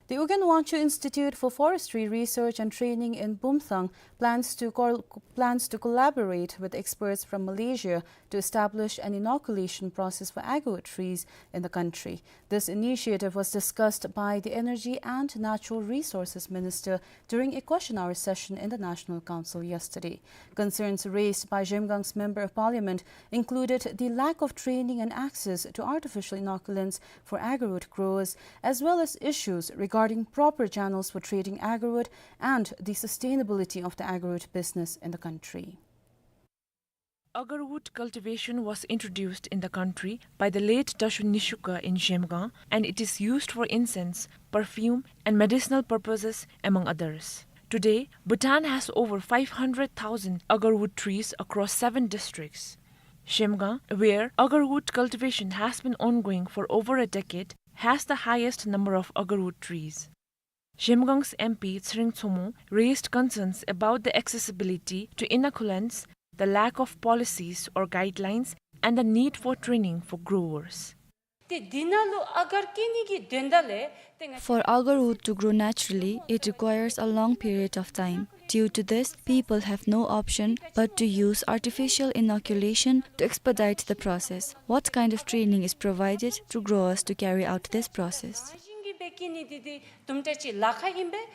The Ugyen Wangchuck Institute for Forestry Research and Training in Bumthang plans to col-, plans to collaborate with experts from Malaysia to establish an inoculation process for agarwood trees in the country. This initiative was discussed by the Energy and Natural Resources Minister during a question hour session in the National Council yesterday. Concerns raised by Zhemgang's Member of Parliament included the lack of training and access to artificial inoculants for agarwood growers, as well as issues regarding proper channels for trading agarwood and the sustainability of the agarwood business in the country. Agarwood cultivation was introduced in the country by the late Tashun Nishukha in Zhemgang, and it is used for incense, perfume, and medicinal purposes, among others. Today, Bhutan has over five hundred thousand agarwood trees across seven districts. Zhemgang, where agarwood cultivation has been ongoing for over a decade, has the highest number of agarwood trees. Zhemgang's M P Tshering Tshommo raised concerns about the accessibility to inoculants, the lack of policies or guidelines, and the need for training for growers. ཏེ་འདི་ནང་ལུ་ཨ་གར་སྐྱེ་ནི་གི་དོན་དག་ལས་ཏེ་ང་། For agarwood to grow naturally, it requires a long period of time. Due to this, people have no option but to use artificial inoculation to expedite the process. What kind of training is provided to growers to carry out this process? ཨ་ཞིང་གི་སྦེ་སྐྱེ་ནི་འདི་འདི་དུམ་གྲ་ཅིག་ལཱ་ཁག་ཨིན་པས།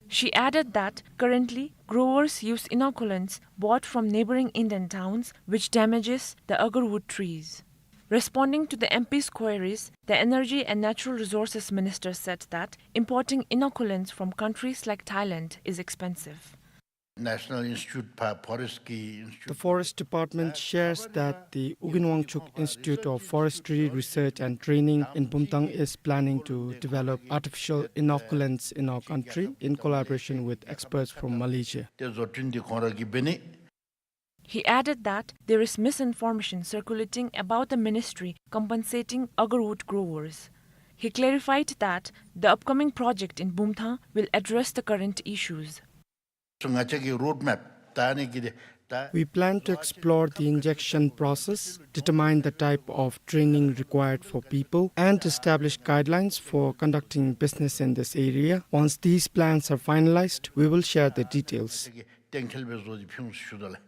She added that currently, growers use inoculants bought from neighboring Indian towns, which damages the agarwood trees. Responding to the M P's queries, the Energy and Natural Resources Minister said that importing inoculants from countries like Thailand is expensive. National Institute for Forestry. The Forest Department shares that the Ugyen Wangchuck Institute of Forestry Research and Training in Bumthang is planning to develop artificial inoculants in our country in collaboration with experts from Malaysia. He added that there is misinformation circulating about the ministry compensating agarwood growers. He clarified that the upcoming project in Bumthang will address the current issues. So, ང་བཅས་ཀྱི་road map ད་ཨ་ནི་གི་དེ་ད། We plan to explore the injection process, determine the type of training required for people, and establish guidelines for conducting business in this area. Once these plans are finalized, we will share the details. གཏན་འཁེལ་བའི་བཟོ་འདི་ཕུལ་ཞུ་དོ་ལགས།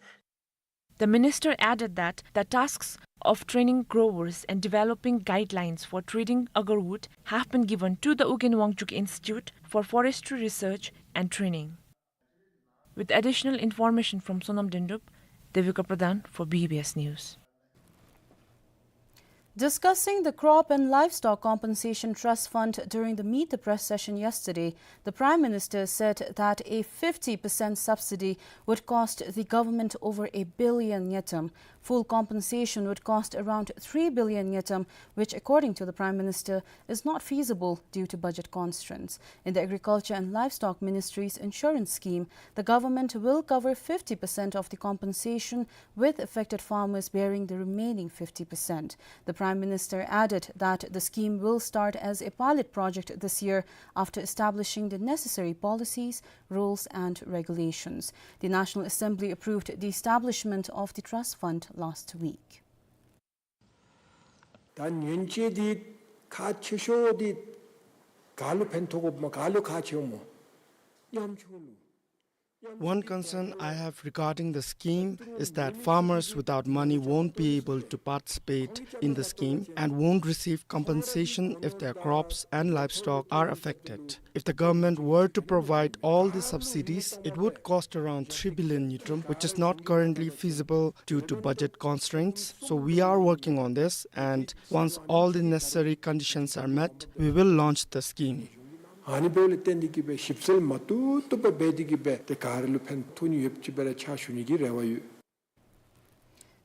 The minister added that the tasks of training growers and developing guidelines for treating agarwood have been given to the Ugyen Wangchuck Institute for Forestry Research and Training. With additional information from Sonam Dendup, Devika Pradhan for B B S News. Discussing the Crop and Livestock Compensation Trust Fund during the Meet the Press session yesterday, the Prime Minister said that a fifty percent subsidy would cost the government over a billion ngultrum. Full compensation would cost around three billion ngultrum, which, according to the Prime Minister, is not feasible due to budget constraints. In the Agriculture and Livestock Ministry's insurance scheme, the government will cover fifty percent of the compensation, with affected farmers bearing the remaining fifty percent. The Prime Minister added that the scheme will start as a pilot project this year after establishing the necessary policies, rules and regulations. The National Assembly approved the establishment of the trust fund last week. ད་ཉེན་བཅས་འདི་ཁག་ཆེ་ཤོས་འདི་ག་ལུ་ཕན་ཐོགས་དགོཔ་སྨོ། ག་ལུ་ཁག་ཆེཝ་སྨོ། ཉམ་ཆུང་ལུ། One concern I have regarding the scheme is that farmers without money won't be able to participate in the scheme and won't receive compensation if their crops and livestock are affected. If the government were to provide all the subsidies, it would cost around three billion ngultrum, which is not currently feasible due to budget constraints. So we are working on this, and once all the necessary conditions are met, we will launch the scheme. ཨ་ནི་འབདཝ་ལས་བརྟེན་ཏེ་གིས་སྦེ་ཞིབ་འཚོལ་མ་བཏུབ་བཏུབ་སྦེ་འབད་དེ་གིས་སྦེ་ཏེ་ག་ར་ལུ་ཕན་ཐོགས་ནི་ཡོདཔ་ཅིག་སྦེ་ར་ཕྱག་ཞུ་ནི་གི་རེ་བ་ཡོད།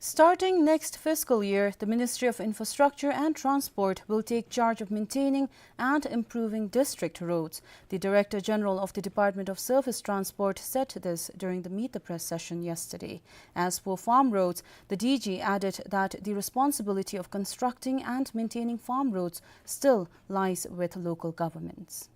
Starting next fiscal year, the Ministry of Infrastructure and Transport will take charge of maintaining and improving district roads. The Director General of the Department of Surface Transport said this during the Meet the Press session yesterday. As for farm roads, the D G added that the responsibility of constructing and maintaining farm roads still lies with local governments.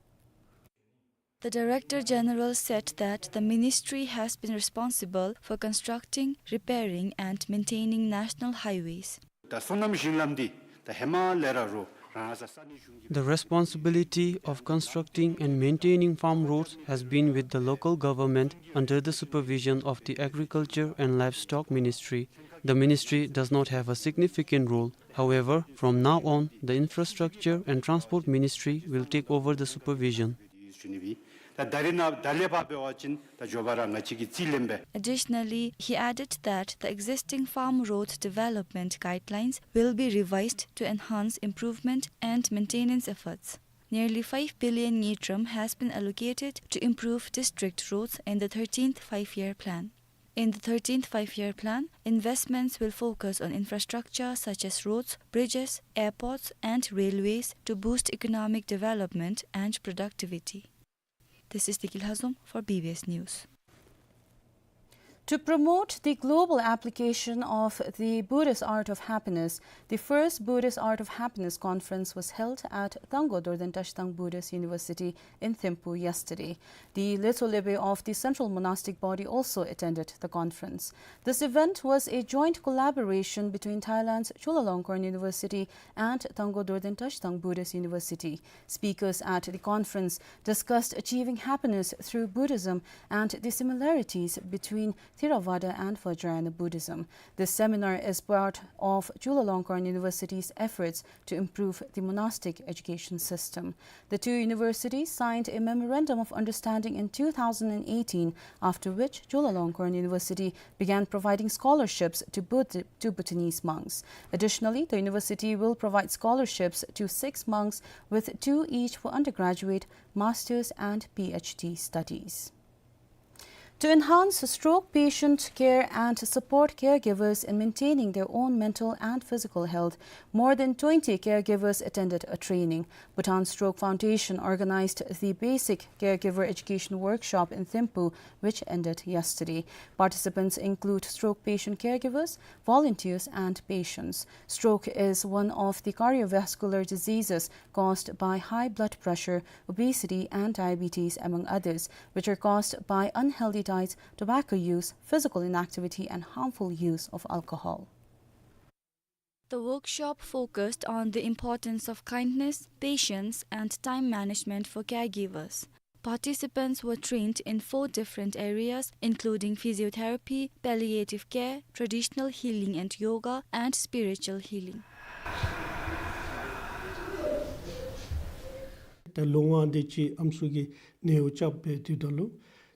The Director General said that the ministry has been responsible for constructing, repairing and maintaining national highways. ད་སོ་ནམ་ཞིང་ལམ་འདི་ད་ཧེ་མ་ལས་ར་རོགས་རང་ས་ས་གནས་གཞུང་གི། The responsibility of constructing and maintaining farm roads has been with the local government under the supervision of the Agriculture and Livestock Ministry. The ministry does not have a significant role. However, from now on, the Infrastructure and Transport Ministry will take over the supervision. ད་ད་རེས་ནང་ད་ལས་ཕར་འབད་བ་ཅིན་ད་མགྱོགས་པ་ར་ང་བཅས་ཀྱིས་རྩིས་ལེན་འབད། Additionally, he added that the existing farm road development guidelines will be revised to enhance improvement and maintenance efforts. Nearly five billion ngultrum has been allocated to improve district roads in the thirteenth Five-Year Plan. In the thirteenth Five-Year Plan, investments will focus on infrastructure such as roads, bridges, airports, and railways to boost economic development and productivity. This is Degil Hazom for B B S News. To promote the global application of the Buddhist Art of Happiness, the first Buddhist Art of Happiness conference was held at Tangkhul Dorden Trashidaung Buddhist University in Thimphu yesterday. The Letsho Lepe of the Central Monastic Body also attended the conference. This event was a joint collaboration between Thailand's Chulalongkorn University and Tangkhul Dorden Trashidaung Buddhist University. Speakers at the conference discussed achieving happiness through Buddhism and the similarities between Theravada and Vajrayana Buddhism. This seminar is part of Chulalongkorn University's efforts to improve the monastic education system. The two universities signed a memorandum of understanding in two thousand and eighteen, after which Chulalongkorn University began providing scholarships to Bhut-, to Bhutanese monks. Additionally, the university will provide scholarships to six monks, with two each for undergraduate, master's and P H D studies. To enhance stroke patient care and support caregivers in maintaining their own mental and physical health, more than twenty caregivers attended a training. Bhutan Stroke Foundation organized the basic caregiver education workshop in Thimphu, which ended yesterday. Participants include stroke patient caregivers, volunteers, and patients. Stroke is one of the cardiovascular diseases caused by high blood pressure, obesity, and diabetes, among others, which are caused by unhealthy diets, tobacco use, physical inactivity, and harmful use of alcohol. The workshop focused on the importance of kindness, patience, and time management for caregivers. Participants were trained in four different areas, including physiotherapy, palliative care, traditional healing and yoga, and spiritual healing. ད་ལོ་ལྔ་དེ་ཅིག་ཨམ་སྲུ་གི་ནེའུ་ཅབ་པེ་དུས་ད་ལུ།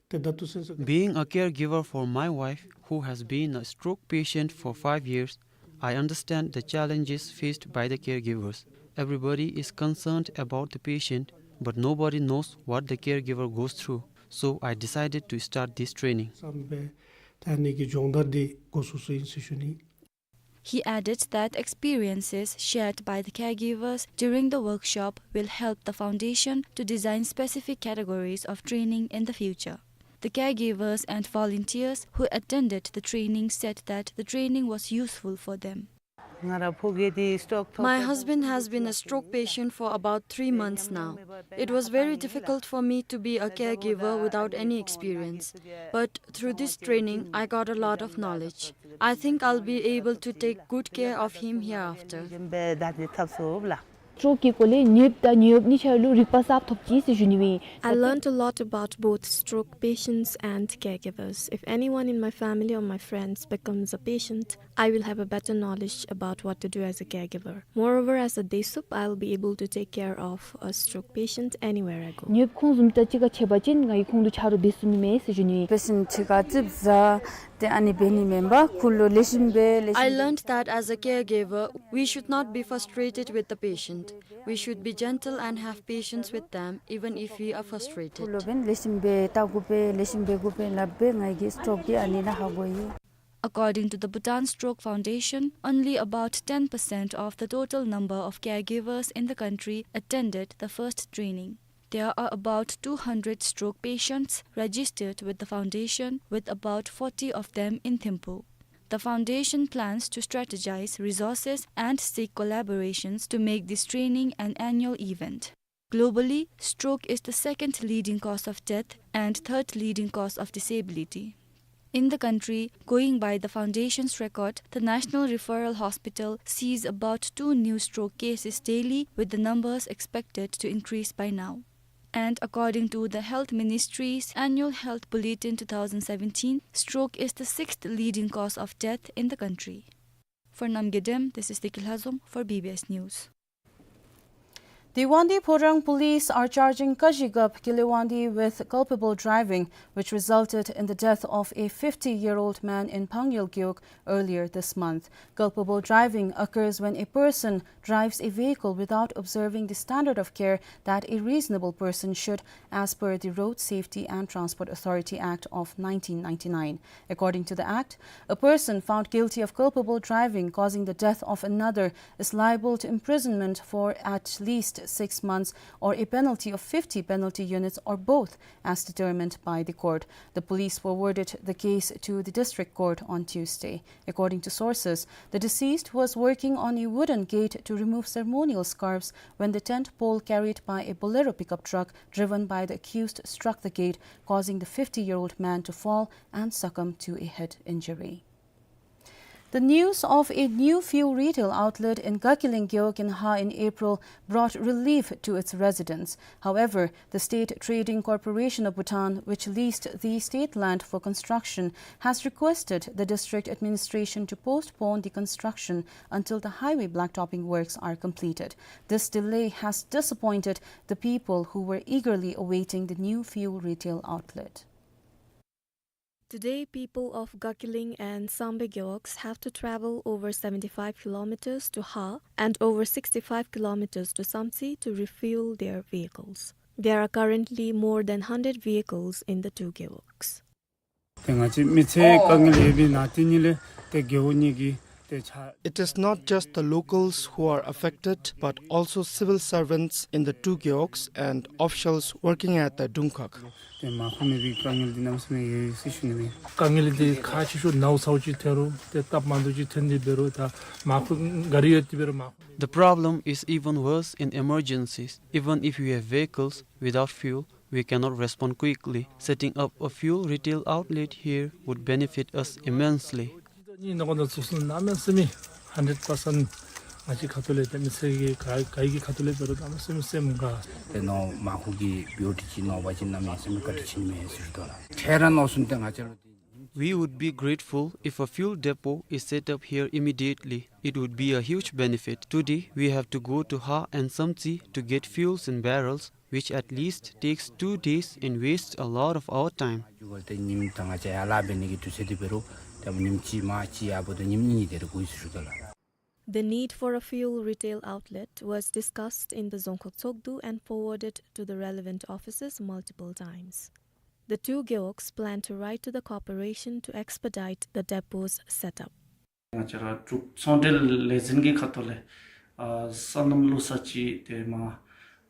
ད་ད་ཏུ་སེམས་ས། Being a caregiver for my wife, who has been a stroke patient for five years, I understand the challenges faced by the caregivers. Everybody is concerned about the patient, but nobody knows what the caregiver goes through. So I decided to start this training. བསམ་པའི་ད་ནི་གི་སྦྱོང་བརྡར་འདི་འགོ་བཙུགས་སུ་ཡིན་ཟེར་ཞུ་ནི། He added that experiences shared by the caregivers during the workshop will help the foundation to design specific categories of training in the future. The caregivers and volunteers who attended the training said that the training was useful for them. My husband has been a stroke patient for about three months now. It was very difficult for me to be a caregiver without any experience. But through this training, I got a lot of knowledge. I think I'll be able to take good care of him hereafter. སྤྲོ་སྐྱིད་སྐོར་ལས་ཉེབ་དང་ཉེབ་གཉིས་ཆ་ལུ་རིག་པ་གསརཔ་ཐོབ་ཅི་ཟེར་ཞུ་ནི་ཨིན། I learned a lot about both stroke patients and caregivers. If anyone in my family or my friends becomes a patient, I will have a better knowledge about what to do as a caregiver. Moreover, as a DESUP, I'll be able to take care of a stroke patient anywhere I go. ཉེབ་ཁོང་བཟུམ་ད་ཅིག་ཁ་ཆེ་བ་ཅིན་ང་གིས་ཁོང་དུ་ཆ་རོགས་འབད་ཚུགས་ནི་མས་ཟེར་ཞུ་ནི། Patient ཅིག་ཁ་ཙིགཔ་ཟ་སྟེ་ཨ་ནི་འབད་ནི་མེན་པར་ཁོ་ལུ་ལེགས་ཤོམ་སྦེ་ལེགས་ཤོམ། I learned that as a caregiver, we should not be frustrated with the patient. We should be gentle and have patience with them, even if we are frustrated. ཁོ་ལུ་འབདན་ལེགས་ཤོམ་སྦེ་བལྟ་དགོ་པས་ལེགས་ཤོམ་འབད་དགོ་པས་སླབ་སྦེ་ང་གིས་སྤྲོ་སྐྱིད་ཨ་ནི་ནང་ཧ་གོ་ཡི། According to the Bhutan Stroke Foundation, only about ten percent of the total number of caregivers in the country attended the first training. There are about two hundred stroke patients registered with the foundation, with about forty of them in Thimphu. The foundation plans to strategize resources and seek collaborations to make this training an annual event. Globally, stroke is the second leading cause of death and third leading cause of disability. In the country, going by the foundation's record, the National Referral Hospital sees about two new stroke cases daily, with the numbers expected to increase by now. And according to the Health Ministry's Annual Health Bulletin two thousand seventeen, stroke is the sixth leading cause of death in the country. For Namgay Dem, this is Tiki Lhazom for B B S News. The Wangdue Phodrang police are charging Kazhigap Kilewangdue with culpable driving, which resulted in the death of a fifty-year-old man in Phangyul Gewog earlier this month. Culpable driving occurs when a person drives a vehicle without observing the standard of care that a reasonable person should, as per the Road Safety and Transport Authority Act of nineteen ninety-nine. According to the Act, a person found guilty of culpable driving causing the death of another is liable to imprisonment for at least six months or a penalty of fifty penalty units or both, as determined by the court. The police forwarded the case to the district court on Tuesday. According to sources, the deceased was working on a wooden gate to remove ceremonial scarves when the tent pole carried by a Bolero pickup truck driven by the accused struck the gate, causing the fifty-year-old man to fall and succumb to a head injury. The news of a new fuel retail outlet in Gakiling Gewog in Ha in April brought relief to its residents. However, the State Trading Corporation of Bhutan, which leased the state land for construction, has requested the district administration to postpone the construction until the highway blacktopping works are completed. This delay has disappointed the people who were eagerly awaiting the new fuel retail outlet. Today, people of Gakiling and Sambe Gewogs have to travel over seventy-five kilometers to Ha and over sixty-five kilometers to Samtse to refuel their vehicles. There are currently more than hundred vehicles in the two gewogs. ཏེ་ང་བཅས་མི་སེར་དཀའ་ངལ་ཡོད་པའི་ནང་དེ་གཉིས་ལས་ཏེ་རྒེད་འོག་གཉིས་ཀྱི་ཏེ་ཆ། It is not just the locals who are affected, but also civil servants in the two gewogs and officials working at the དུང་ཁག. ཏེ་མར་ཁུ་མེད་པའི་དཀའ་ངལ་འདི་གནམ་མེད་ས་མེད་ཡོད་ཟེར་ཞུ་ནི་མས། དཀའ་ངལ་འདི་ཁག་ཆེ་ཤོས་ནཝ་ཚཝ་ཅིག་ཐོན་རུང་ཏེ་སྟབས་མ་བདེཝ་ཅིག་ཐོན་ཏེ་འབད་རུང་ད་མར་ཁུ་གཱ་རི་ཡོད་དེ་འབད་རུང་མར་ཁུ། The problem is even worse in emergencies. Even if we have vehicles, without fuel, we cannot respond quickly. Setting up a fuel retail outlet here would benefit us immensely. ཨིན་ནོ་གོ་ནོ་ཚུགས་སུ་གནམ་མེད་ས་མེད་ཧན་ཌེཌ་པར་སེནཊ་ང་བཅས་ཁ་ཐུག་ལས་ཏེ་མི་སེར་གྱི་ག་ག་གི་ཁ་ཐུག་ལས་འབད་རུང་གནམ་མེད་ས་མེད་སེམས་དགའ། ཏེ་ནོ་མར་ཁུ་གི་བེའུ་ཊི་ཅིག་ནོ་བ་ཅིན་གནམ་མེད་ས་མེད་བཀའ་དྲིན་ཆེ་ནི་མས་ཟེར་ཞུ་དོ་ལགས། ཁྱེད་ར་ནོ་སུན་ཏེ་ང་བཅས་ལུ་We would be grateful if a fuel depot is set up here immediately. It would be a huge benefit. Today, we have to go to Ha and Samtse to get fuels in barrels, which at least takes two days and wastes a lot of our time. ཏེ་ཉིནམ་ད་ང་བཅས་ཡར་ལས་འབད་ནི་གི་དུས་ཚོད་འདི་འབད་རུང་ཏེ་ཉིནམ་གཅིག་མ་གཅིག་ཡར་འབདཝ་ད་ཉིནམ་གཉིས་དེ་རེ་འགོར་ཡི་ཟེར་ཞུ་དོ་ལགས། The need for a fuel retail outlet was discussed in the Dzongkhag Tshogdu and forwarded to the relevant offices multiple times. The two gewogs plan to write to the corporation to expedite the depot's setup. ང་བཅས་ར་འབྲུག་ཚོང་འབྲེལ་ལས་འཛིན་གྱི་ཁ་ཐུག་ལས་ཨ་སོ་ནམ་བླུག་ས་ཅིག་ཏེ་མར་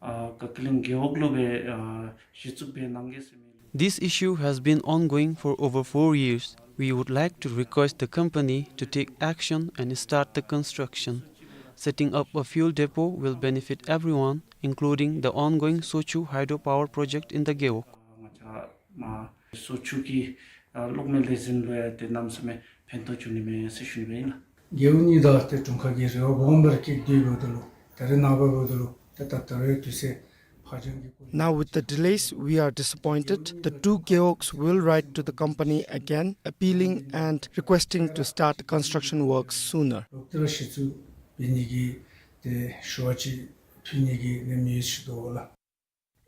ཨ་ག་ཀི་ལིང་རྒེད་འོག་ལུ་སྦེ་ཨ་གཞི་བཙུགས་འབད་གནང་གེ་ཟེར་མི། This issue has been ongoing for over four years. We would like to request the company to take action and start the construction. Setting up a fuel depot will benefit everyone, including the ongoing Sochu hydropower project in the Gewog. ང་བཅས་མར་སོ་ཆུ་གི་ཨ་གློག་མེ་ལས་འཛིན་ལུ་ཡང་ཏེ་གནམ་མེད་ས་མེད་ཕན་ཐོགས་འབྱུང་ནི་མས་ཟེར་ཞུ་ནི་སྦེ་ཨིན་ལགས། རྒེད་འོག་གཉིས་དང་ཏེ་དྲུང་ཁག་གི་རེ་བ་སྦོམ་སྦེ་ར་བསྐྱེད་དེ་འབདཝ་ད་ལུ་ད་རེས་ནངས་པ་འབདཝ་ད་ལུ་ད་ད་ད་རེས་དུས་ཚོད་ཕར་འགྱངས་ཀྱི་སྐོར། Now with the delays, we are disappointed. The two gewogs will write to the company again, appealing and requesting to start construction works sooner. ལོག་སྟེ་ར་གཞི་བཙུགས་འབད་ནི་གི་ཏེ་ཞུ་བ་ཅིག་ཕུལ་ནི་གི་ནི་མི་ཡོད་ཟེར་ཞུ་དོ་ལགས།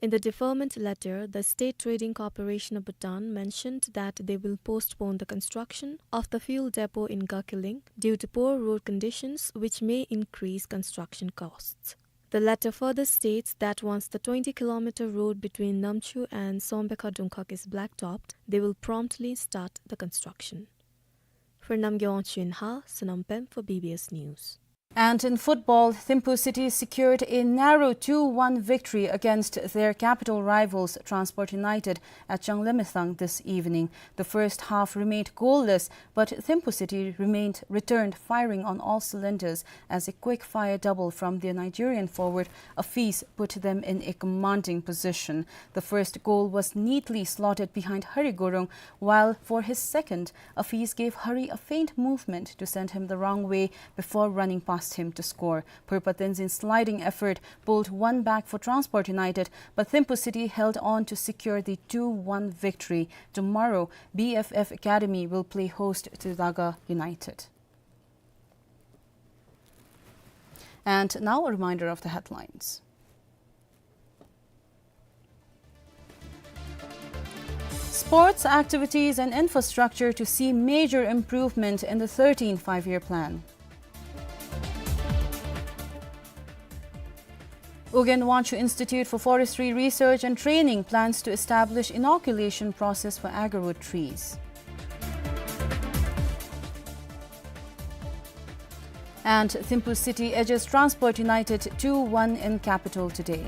In the deferment letter, the State Trading Corporation of Bhutan mentioned that they will postpone the construction of the fuel depot in Gakiling due to poor road conditions, which may increase construction costs. The letter further states that once the twenty kilometer road between Namchu and Sombekha Dungkhag is blacktopped, they will promptly start the construction. For Namgay Wangchuk in Ha, Sonam Pem for B B S News. And in football, Thimphu City secured a narrow two one victory against their capital rivals Transport United at Changlimithang this evening. The first half remained goalless, but Thimphu City remained, returned firing on all cylinders as a quick-fire double from their Nigerian forward, Afeez, put them in a commanding position. The first goal was neatly slotted behind Hari Gurung, while for his second, Afeez gave Hari a feint movement to send him the wrong way before running past him to score. Purba Tenzin's sliding effort pulled one back for Transport United, but Thimphu City held on to secure the two one victory. Tomorrow, B F F Academy will play host to Daga United. And now a reminder of the headlines. Sports activities and infrastructure to see major improvement in the thirteenth Five-Year Plan. Ugyen Wangchuck Institute for Forestry Research and Training plans to establish inoculation process for agarwood trees. And Thimphu City edges Transport United two one in capital today.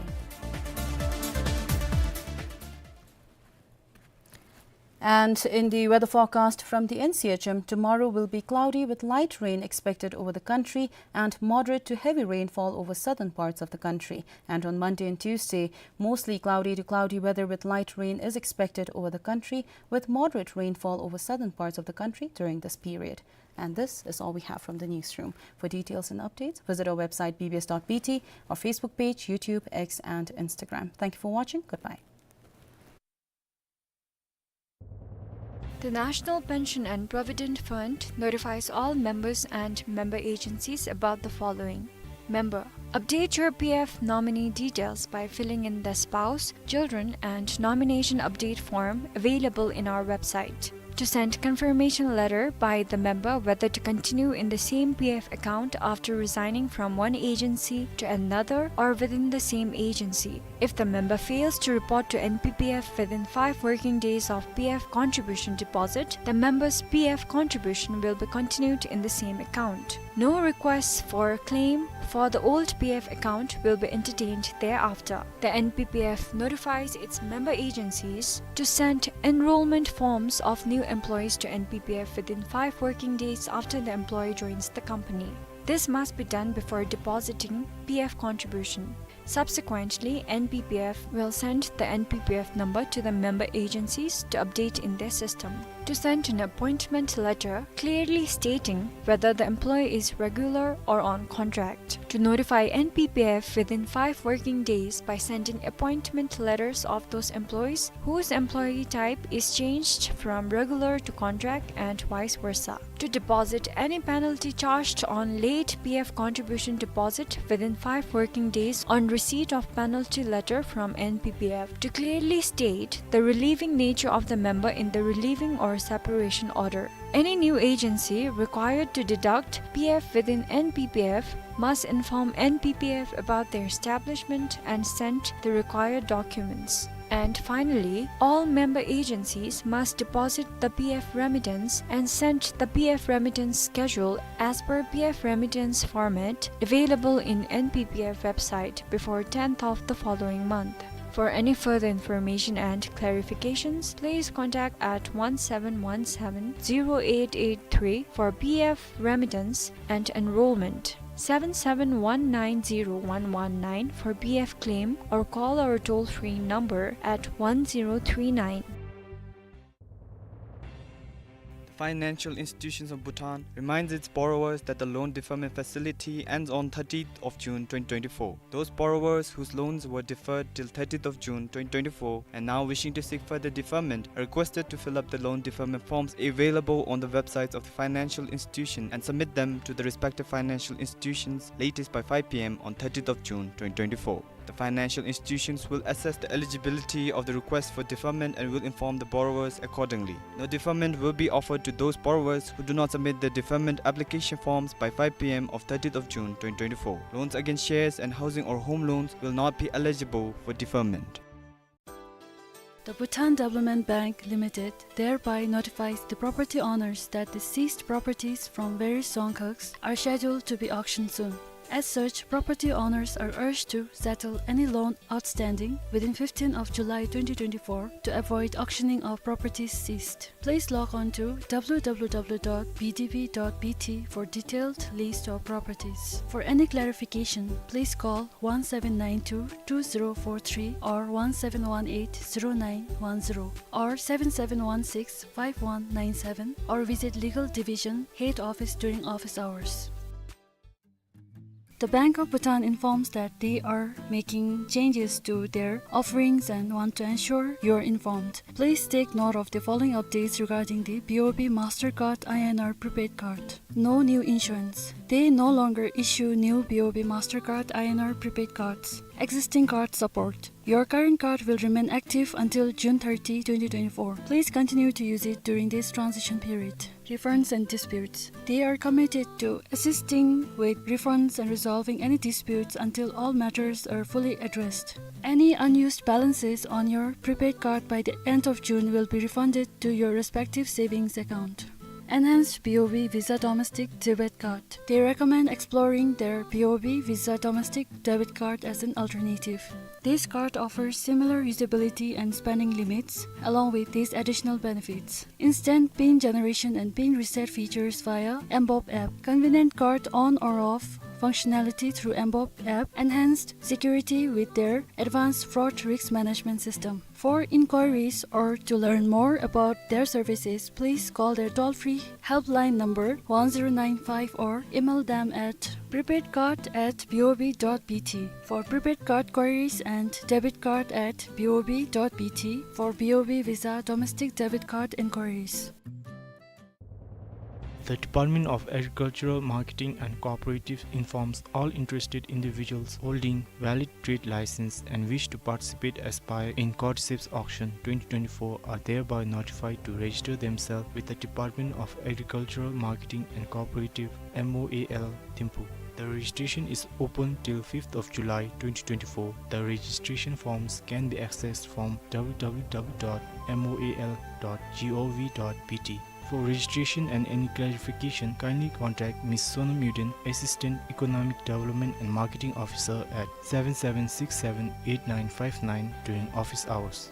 And in the weather forecast from the N C H M, tomorrow will be cloudy with light rain expected over the country and moderate to heavy rainfall over southern parts of the country. And on Monday and Tuesday, mostly cloudy to cloudy weather with light rain is expected over the country, with moderate rainfall over southern parts of the country during this period. And this is all we have from the newsroom. For details and updates, visit our website B B S dot B T, our Facebook page, YouTube, X, and Instagram. Thank you for watching. Goodbye. The National Pension and Provident Fund notifies all members and member agencies about the following. Member, update your P F nominee details by filling in the spouse, children, and nomination update form available in our website. To send confirmation letter by the member whether to continue in the same P F account after resigning from one agency to another or within the same agency. If the member fails to report to N P P F within five working days of P F contribution deposit, the member's P F contribution will be continued in the same account. No requests for claim for the old P F account will be entertained thereafter. The N P P F notifies its member agencies to send enrollment forms of new employees to N P P F within five working days after the employee joins the company. This must be done before depositing P F contribution. Subsequently, N P P F will send the N P P F number to the member agencies to update in their system. To send an appointment letter clearly stating whether the employee is regular or on contract. To notify N P P F within five working days by sending appointment letters of those employees whose employee type is changed from regular to contract and vice versa. To deposit any penalty charged on late P F contribution deposit within five working days on receipt of penalty letter from N P P F. To clearly state the relieving nature of the member in the relieving or separation order. Any new agency required to deduct P F within N P P F must inform N P P F about their establishment and send the required documents. And finally, all member agencies must deposit the P F remittance and send the P F remittance schedule as per P F remittance format available in N P P F website before tenth of the following month. For any further information and clarifications, please contact at one seven one seven zero eight eight three for P F remittance and enrollment, seven seven one nine zero one one nine for P F claim, or call our toll-free number at one zero three nine. The financial institutions of Bhutan reminds its borrowers that the loan deferment facility ends on thirtieth of June twenty twenty-four. Those borrowers whose loans were deferred till thirtieth of June twenty twenty-four and now wishing to seek further deferment are requested to fill up the loan deferment forms available on the websites of the financial institution and submit them to the respective financial institutions latest by five P M on thirtieth of June twenty twenty-four. The financial institutions will assess the eligibility of the request for deferment and will inform the borrowers accordingly. No deferment will be offered to those borrowers who do not submit their deferment application forms by five P M of thirtieth of June twenty twenty-four. Loans against shares and housing or home loans will not be eligible for deferment. The Bhutan Development Bank Limited thereby notifies the property owners that the seized properties from various Dzongkhags are scheduled to be auctioned soon. As such, property owners are urged to settle any loan outstanding within fifteenth of July twenty twenty-four to avoid auctioning of properties seized. Please log on to W W W dot B D B dot B T for detailed list of properties. For any clarification, please call one seven nine two two zero four three or one seven one eight zero nine one zero or seven seven one six five one nine seven or visit Legal Division Head Office during office hours. The Bank of Bhutan informs that they are making changes to their offerings and want to ensure you are informed. Please take note of the following updates regarding the B O B Mastercard I N R prepaid card. No new issuance. They no longer issue new B O B Mastercard I N R prepaid cards. Existing card support. Your current card will remain active until June thirty, twenty twenty-four. Please continue to use it during this transition period. Refunds and disputes. They are committed to assisting with refunds and resolving any disputes until all matters are fully addressed. Any unused balances on your prepaid card by the end of June will be refunded to your respective savings account. Enhanced B O B Visa Domestic Debit Card. They recommend exploring their B O B Visa Domestic Debit Card as an alternative. This card offers similar usability and spending limits, along with these additional benefits: instant pin generation and pin reset features via mBoB app, convenient card on or off functionality through mBoB app, enhanced security with their advanced fraud risk management system. For inquiries or to learn more about their services, please call their toll-free helpline number one zero nine five or email them at prepaidcard at B O B dot B T. For prepaid card queries and debit card at B O B dot B T for B O B Visa domestic debit card inquiries. The Department of Agricultural Marketing and Cooperatives informs all interested individuals holding valid trade license and wish to participate, aspire in Cordyceps Auction twenty twenty-four are thereby notified to register themselves with the Department of Agricultural Marketing and Cooperative, M O A L, Thimphu. The registration is open till fifth of July twenty twenty-four. The registration forms can be accessed from W W W dot M O A L dot G O V dot B T. For registration and any clarification, kindly contact Miss Sonam Yuden, Assistant Economic Development and Marketing Officer, at seven seven six seven eight nine five nine during office hours.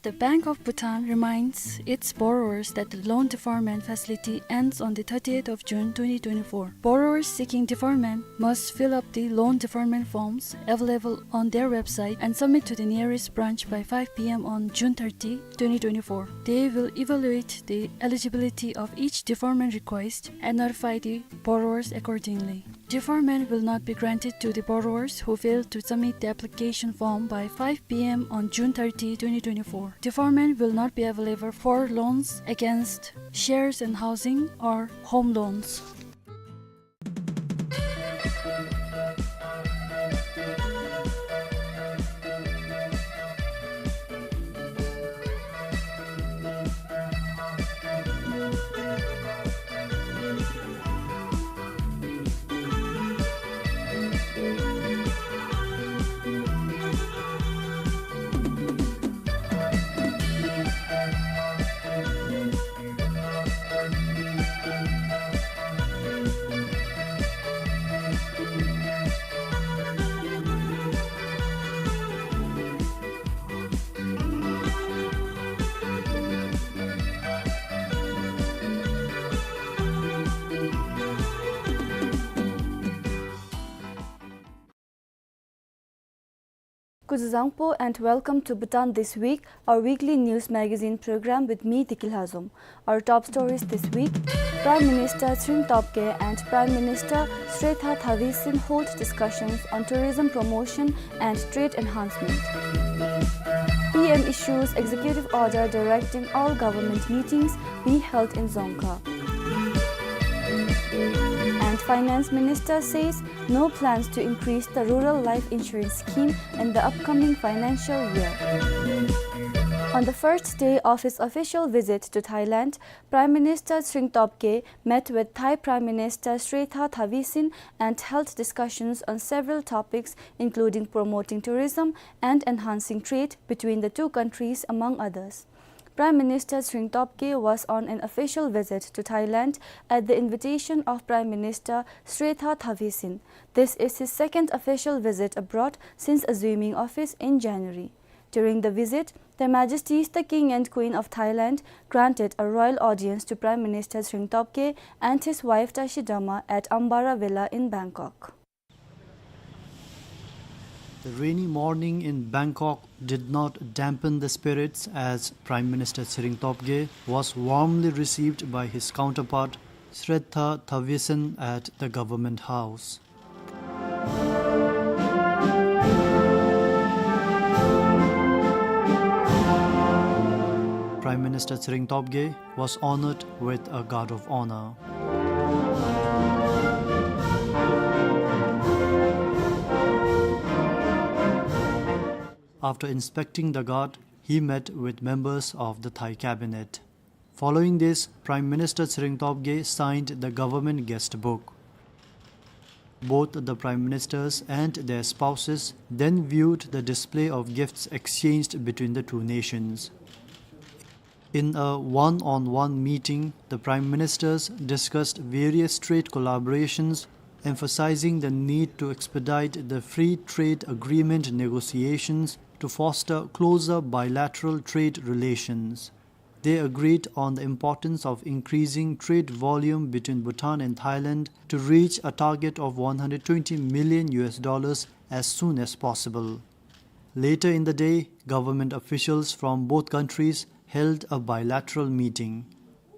The Bank of Bhutan reminds its borrowers that the loan deferment facility ends on the thirtieth of June twenty twenty-four. Borrowers seeking deferment must fill up the loan deferment forms available on their website and submit to the nearest branch by five P M on June thirty, twenty twenty-four. They will evaluate the eligibility of each deferment request and notify the borrowers accordingly. Deferment will not be granted to the borrowers who fail to submit the application form by five P M on June thirty, twenty twenty-four. Deferment will not be available for loans against shares and housing or home loans. Kuzu zangpo and welcome to Bhutan This Week, our weekly news magazine program with me, Diki Lhazom. Our top stories this week: Prime Minister Tshering Tobgay and Prime Minister Srettha Thavisin hold discussions on tourism promotion and trade enhancement. P M issues executive order directing all government meetings be held in Dzongkha. And Finance Minister says no plans to increase the Rural Life Insurance Scheme in the upcoming financial year. On the first day of his official visit to Thailand, Prime Minister Tshering Tobgay met with Thai Prime Minister Srettha Thavisin and held discussions on several topics, including promoting tourism and enhancing trade between the two countries, among others. Prime Minister Tshering Tobgay was on an official visit to Thailand at the invitation of Prime Minister Srettha Thavisin. This is his second official visit abroad since assuming office in January. During the visit, Their Majesties the King and Queen of Thailand granted a royal audience to Prime Minister Tshering Tobgay and his wife Tashi Dama at Ambara Villa in Bangkok. The rainy morning in Bangkok did not dampen the spirits, as Prime Minister Tshering Tobgay was warmly received by his counterpart Srettha Thavisin at the Government House. Prime Minister Tshering Tobgay was honored with a guard of honor. After inspecting the guard, he met with members of the Thai cabinet. Following this, Prime Minister Tshering Tobgay signed the government guest book. Both the Prime Ministers and their spouses then viewed the display of gifts exchanged between the two nations. In a one-on-one meeting, the Prime Ministers discussed various trade collaborations, emphasizing the need to expedite the free trade agreement negotiations to foster closer bilateral trade relations. They agreed on the importance of increasing trade volume between Bhutan and Thailand to reach a target of one hundred twenty million U S dollars as soon as possible. Later in the day, government officials from both countries held a bilateral meeting.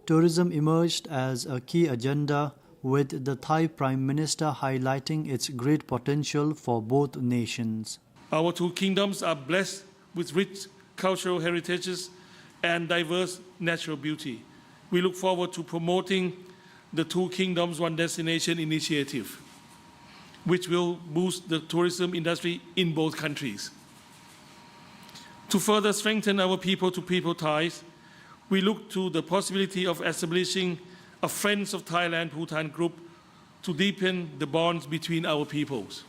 Tourism emerged as a key agenda, with the Thai Prime Minister highlighting its great potential for both nations. Our two kingdoms are blessed with rich cultural heritages and diverse natural beauty. We look forward to promoting the Two Kingdoms, One Destination initiative, which will boost the tourism industry in both countries. To further strengthen our people-to-people ties, we look to the possibility of establishing a Friends of Thailand Bhutan group to deepen the bonds between our peoples.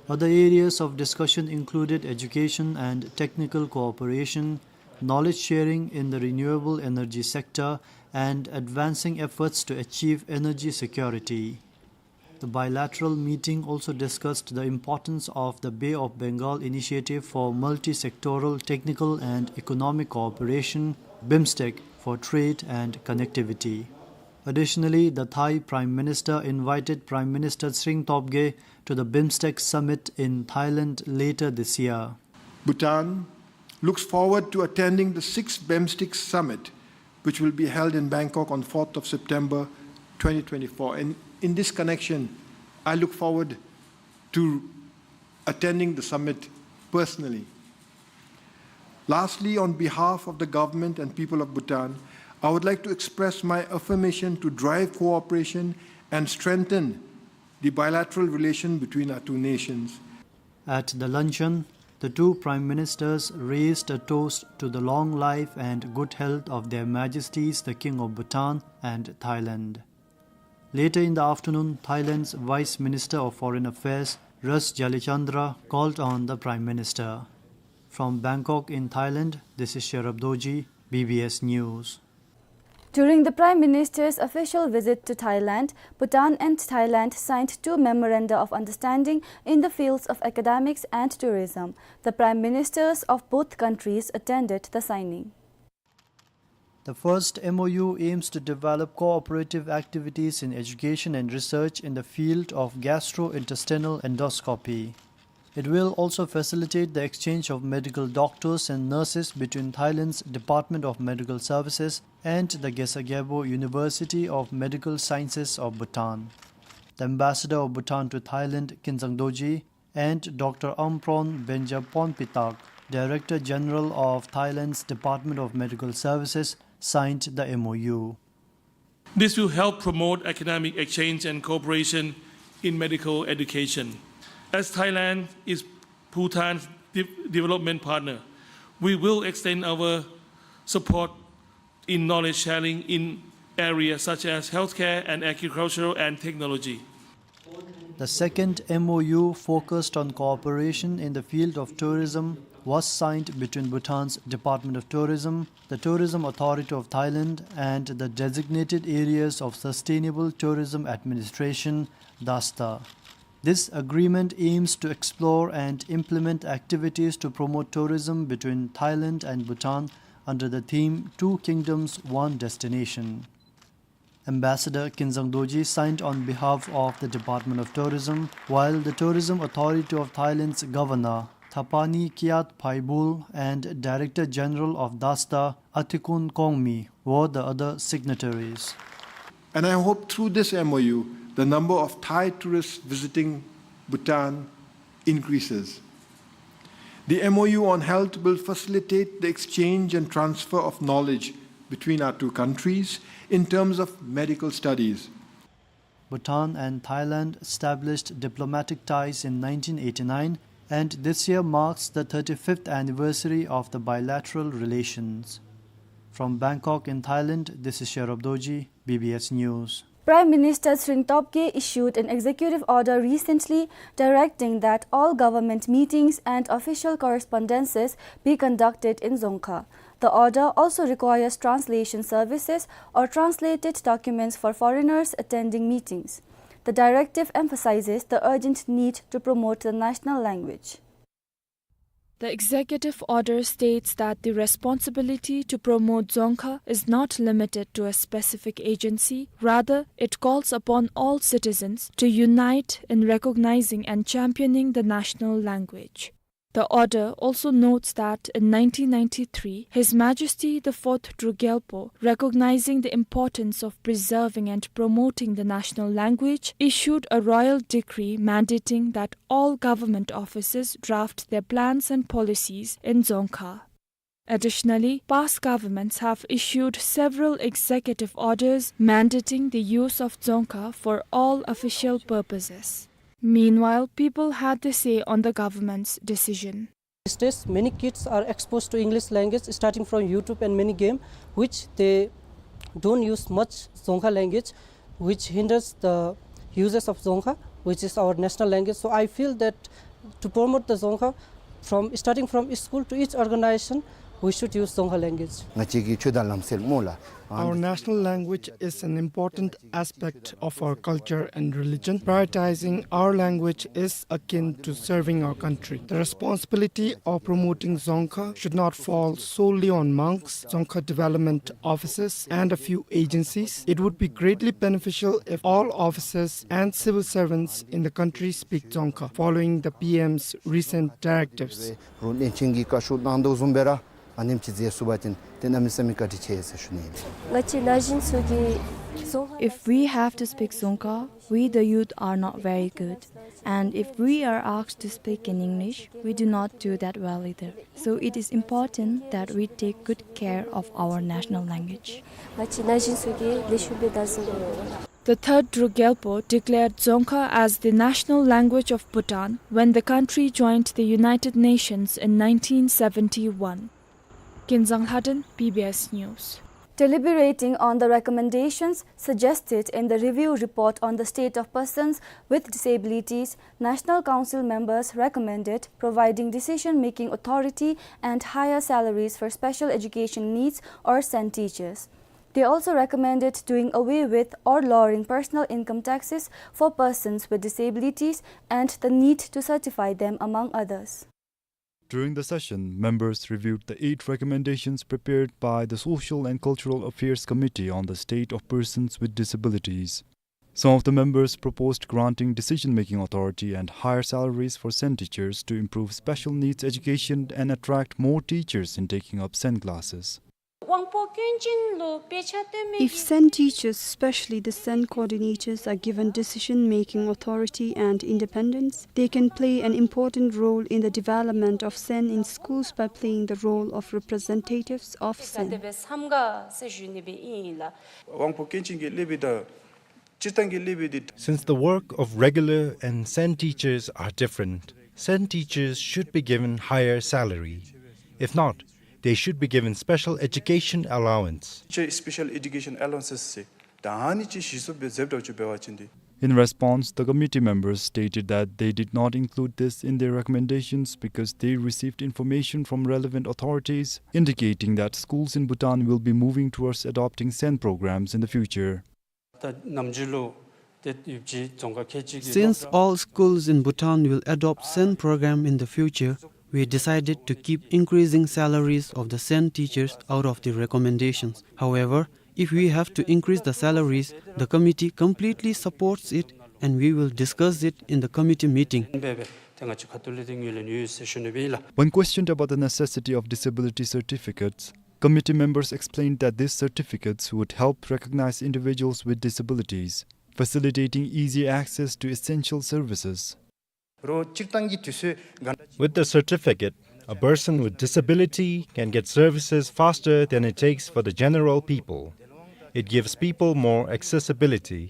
Other areas of discussion included education and technical cooperation, knowledge sharing in the renewable energy sector, and advancing efforts to achieve energy security. The bilateral meeting also discussed the importance of the Bay of Bengal Initiative for multi-sectoral technical and economic cooperation, BIMSTEC, for trade and connectivity. Additionally, the Thai Prime Minister invited Prime Minister Tshering Tobgay to the BIMSTEC summit in Thailand later this year. Bhutan looks forward to attending the sixth BIMSTEC summit, which will be held in Bangkok on fourth of September twenty twenty-four. And in this connection, I look forward to attending the summit personally. Lastly, on behalf of the government and people of Bhutan, I would like to express my affirmation to drive cooperation and strengthen the bilateral relation between our two nations. At the luncheon, the two prime ministers raised a toast to the long life and good health of Their Majesties the King of Bhutan and Thailand. Later in the afternoon, Thailand's Vice Minister of Foreign Affairs, Ras Jaliachandra, called on the Prime Minister. From Bangkok in Thailand, this is Sherab Dorji, B B S News. During the Prime Minister's official visit to Thailand, Bhutan and Thailand signed two memoranda of understanding in the fields of academics and tourism. The Prime Ministers of both countries attended the signing. The first M O U aims to develop cooperative activities in education and research in the field of gastrointestinal endoscopy. It will also facilitate the exchange of medical doctors and nurses between Thailand's Department of Medical Services and the Khesar Gyalpo University of Medical Sciences of Bhutan. The ambassador of Bhutan to Thailand, Khinzang Dorji, and Doctor Amphronh Benjapornpitak, Director General of Thailand's Department of Medical Services, signed the M O U. This will help promote economic exchange and cooperation in medical education. As Thailand is Bhutan's de-, development partner, we will extend our support in knowledge sharing in areas such as healthcare and agricultural and technology. The second M O U focused on cooperation in the field of tourism was signed between Bhutan's Department of Tourism, the Tourism Authority of Thailand, and the Designated Areas of Sustainable Tourism Administration, DASTA. This agreement aims to explore and implement activities to promote tourism between Thailand and Bhutan under the theme Two Kingdoms, One Destination. Ambassador Khinzang Dorji signed on behalf of the Department of Tourism, while the Tourism Authority of Thailand's Governor, Thapani Kyathphaibul, and Director General of DASTA, Athikun Kongmi, were the other signatories. And I hope through this M O U, the number of Thai tourists visiting Bhutan increases. The M O U on health will facilitate the exchange and transfer of knowledge between our two countries in terms of medical studies. Bhutan and Thailand established diplomatic ties in nineteen eighty-nine, and this year marks the thirty-fifth anniversary of the bilateral relations. From Bangkok in Thailand, this is Sherab Dorji, B B S News. Prime Minister Tshering Tobgay issued an executive order recently directing that all government meetings and official correspondences be conducted in Dzongkha. The order also requires translation services or translated documents for foreigners attending meetings. The directive emphasizes the urgent need to promote the national language. The executive order states that the responsibility to promote Dzongkha is not limited to a specific agency. Rather, it calls upon all citizens to unite in recognizing and championing the national language. The order also notes that in nineteen ninety-three, His Majesty the Fourth Druk Gyalpo, recognizing the importance of preserving and promoting the national language, issued a royal decree mandating that all government offices draft their plans and policies in Dzongkha. Additionally, past governments have issued several executive orders mandating the use of Dzongkha for all official purposes. Meanwhile, people had their say on the government's decision. These days, many kids are exposed to English language starting from YouTube and many game, which they don't use much Dzongkha language, which hinders the uses of Dzongkha, which is our national language. So I feel that to promote the Dzongkha, from starting from school to each organization, we should use Dzongkha language. ང་བཅས་ཀྱི་ཆོས་དང་ལམ་སྲོལ་སྨོ་ལགས། Our national language is an important aspect of our culture and religion. Prioritizing our language is akin to serving our country. The responsibility of promoting Dzongkha should not fall solely on monks, Dzongkha development officers, and a few agencies. It would be greatly beneficial if all officers and civil servants in the country speak Dzongkha, following the P M's recent directives. རུང་བློན་ཆེན་གྱིས་བཀའ་ཤོག་གནང་དོ་བཟུམ་སྦེ་ར་ཨ་ནེམ་ཅིག་མཛད་ཚུགས་པ་ཅིན་ཏེ་གནམ་མེད་ས་མེད་བཀའ་དྲིན་ཆེ་ཟེར་ཞུ་ནི་ཨིན། ང་བཅས་ན་གཞོན་ཚུ་གིས་Dzongkha If we have to speak Dzongkha, we the youth are not very good. And if we are asked to speak in English, we do not do that well either. So it is important that we take good care of our national language. ང་བཅས་ན་གཞོན་ཚུ་གིས་ལེགས་ཤོམ་སྦེ་བདག་འཛིན་འབད་དགོ། The Third Druk Gyalpo declared Dzongkha as the national language of Bhutan when the country joined the United Nations in nineteen seventy-one. Kinzang Lhaden, B B S News. Deliberating on the recommendations suggested in the review report on the state of persons with disabilities, National Council members recommended providing decision-making authority and higher salaries for special education needs or SEN teachers. They also recommended doing away with or lowering personal income taxes for persons with disabilities and the need to certify them, among others. During the session, members reviewed the eight recommendations prepared by the Social and Cultural Affairs Committee on the state of persons with disabilities. Some of the members proposed granting decision-making authority and higher salaries for SEN teachers to improve special needs education and attract more teachers in taking up SEN classes. If SEN teachers, especially the SEN coordinators, are given decision-making authority and independence, they can play an important role in the development of SEN in schools by playing the role of representatives of SEN. དབང་པོ་སྐྱོན་ཅན་གྱི་སློབ་དཔོན་དང་སྤྱིར་བཏང་གི་སློབ་དཔོན་འདི། Since the work of regular and SEN teachers are different, SEN teachers should be given higher salary. If not, they should be given special education allowance. ཅིག་special education allowances ཟེར་ད་ཨ་ནི་ཅིག་གཞི་བཙུགས་སྦེ་མཛདཔ་འདྲཝ་ཅིག་འབད་བ་ཅིན་འདི། In response, the committee members stated that they did not include this in their recommendations because they received information from relevant authorities indicating that schools in Bhutan will be moving towards adopting SEN programs in the future. ད་ནམ་རྒྱུན་ལུ་ཏེ་ཡུལ་གྱི་རྫོང་ཁག་ཁལ་གཅིག་གི། Since all schools in Bhutan will adopt SEN program in the future, we decided to keep increasing salaries of the SEN teachers out of the recommendations. However, if we have to increase the salaries, the committee completely supports it and we will discuss it in the committee meeting. འབད་སྦེ་ཏེ་ང་བཅས་ཁ་ཐུག་ལས་ཏེ་ངོས་ལེན་ཡོད་ཟེར་ཞུ་ནི་སྦེ་ཨིན་ལགས། When questioned about the necessity of disability certificates, committee members explained that these certificates would help recognize individuals with disabilities, facilitating easier access to essential services. རོགས་སྤྱིར་བཏང་གི་དུས་ཚོད་ག། With the certificate, a person with disability can get services faster than it takes for the general people. It gives people more accessibility.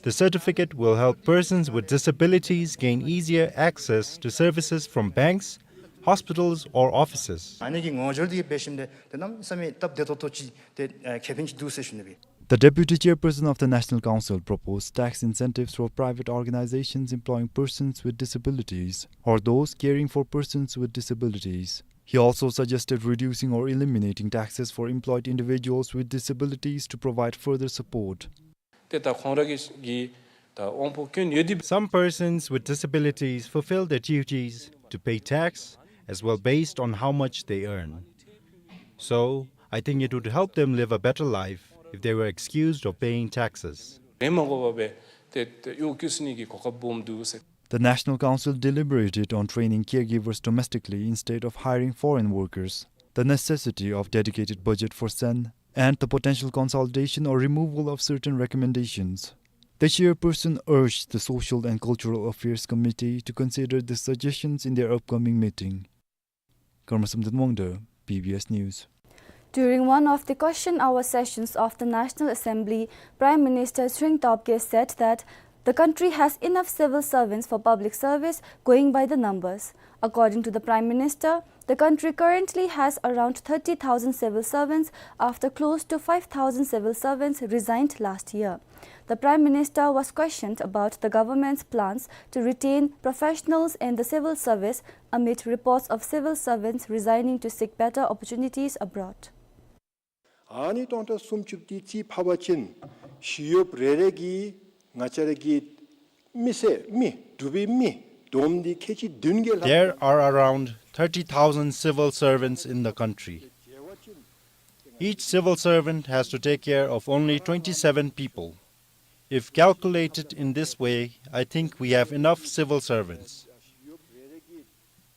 The certificate will help persons with disabilities gain easier access to services from banks, hospitals, or offices. ཨ་ནི་གི་ངོ་སྦྱོར་འདི་འབད་ཞིནམ་ལས་ཏེ་གནམ་མེད་ས་མེད་སྟབས་བདེ་ཏོག་ཏོ་ཅིག་ཏེ་ཨ་ཁེ་ཕན་ཅིག་འདུག་ཟེར་ཞུ་ནི་སྦེ། The deputy chairperson of the National Council proposed tax incentives for private organizations employing persons with disabilities or those caring for persons with disabilities. He also suggested reducing or eliminating taxes for employed individuals with disabilities to provide further support. ཏེ་ད་ཁོང་ར་གི་གི་ད་དབང་པོ་སྐྱོན་ཡོད་དེ། Some persons with disabilities fulfill their duties to pay tax as well based on how much they earn. So, I think it would help them live a better life if they were excused of paying taxes. རེམ་མ་གོ་བ་སྦེ་ཏེ་ཏེ་གཡོག་བཀོལ་ནི་གི་གོ་སྐབས་སྦོམ་འདུག་ཟེར། The National Council deliberated on training caregivers domestically instead of hiring foreign workers, the necessity of dedicated budget for Sen, and the potential consolidation or removal of certain recommendations. The chairperson urged the Social and Cultural Affairs Committee to consider the suggestions in their upcoming meeting. Karma Samten Wangda, B B S News. During one of the question hour sessions of the National Assembly, Prime Minister Tshering Tobgay said that the country has enough civil servants for public service going by the numbers. According to the Prime Minister, the country currently has around thirty thousand civil servants after close to five thousand civil servants resigned last year. The Prime Minister was questioned about the government's plans to retain professionals in the civil service amid reports of civil servants resigning to seek better opportunities abroad. ཨ་ནི་སྟོང་ཕྲག་སུམ་ཅུ་དེ་རྩིས་ཕབ་པ་ཅིན་ཞི་གཡོགཔ་རེ་རེ་གིས་ང་བཅས་ར་གི་མི་སེར་མི་འབྲུག་པའི་མི་བསྡོམས་ཏེ་ཁལ་གཅིག་བདུན་བརྒྱད་ལྷག། There are around thirty thousand civil servants in the country. Each civil servant has to take care of only twenty-seven people. If calculated in this way, I think we have enough civil servants.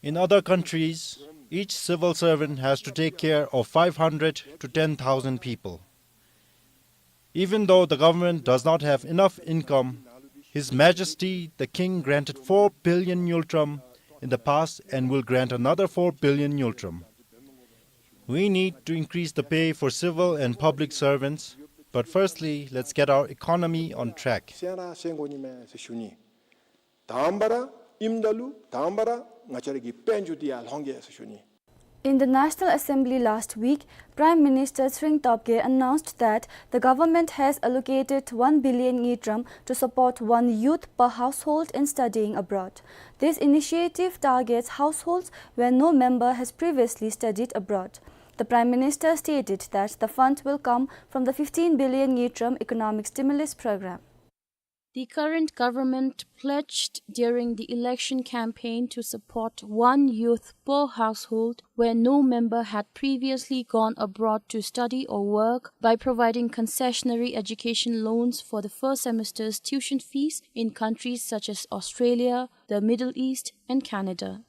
In other countries, each civil servant has to take care of five hundred to ten thousand people. Even though the government does not have enough income, His Majesty the King granted four billion ngultrum in the past and will grant another four billion ngultrum. We need to increase the pay for civil and public servants, but firstly, let's get our economy on track. སེམས་ར་སེམས་དགོ་ནི་མས་ཟེར་ཞུ་ནི། དང་པ་ར་ཨིནམ་ད་ལུ་དང་པ་ར་ང་བཅས་ར་གི་དཔལ་འབྱོར་འདི་ཡར་ལྷོང་གེ་ཟེར་ཞུ་ནི། In the National Assembly last week, Prime Minister Tshering Tobgay announced that the government has allocated one billion ngultrum to support one youth per household in studying abroad. This initiative targets households where no member has previously studied abroad. The Prime Minister stated that the fund will come from the fifteen billion ngultrum economic stimulus program. The current government pledged during the election campaign to support one youth per household where no member had previously gone abroad to study or work by providing concessionary education loans for the first semester's tuition fees in countries such as Australia, the Middle East, and Canada.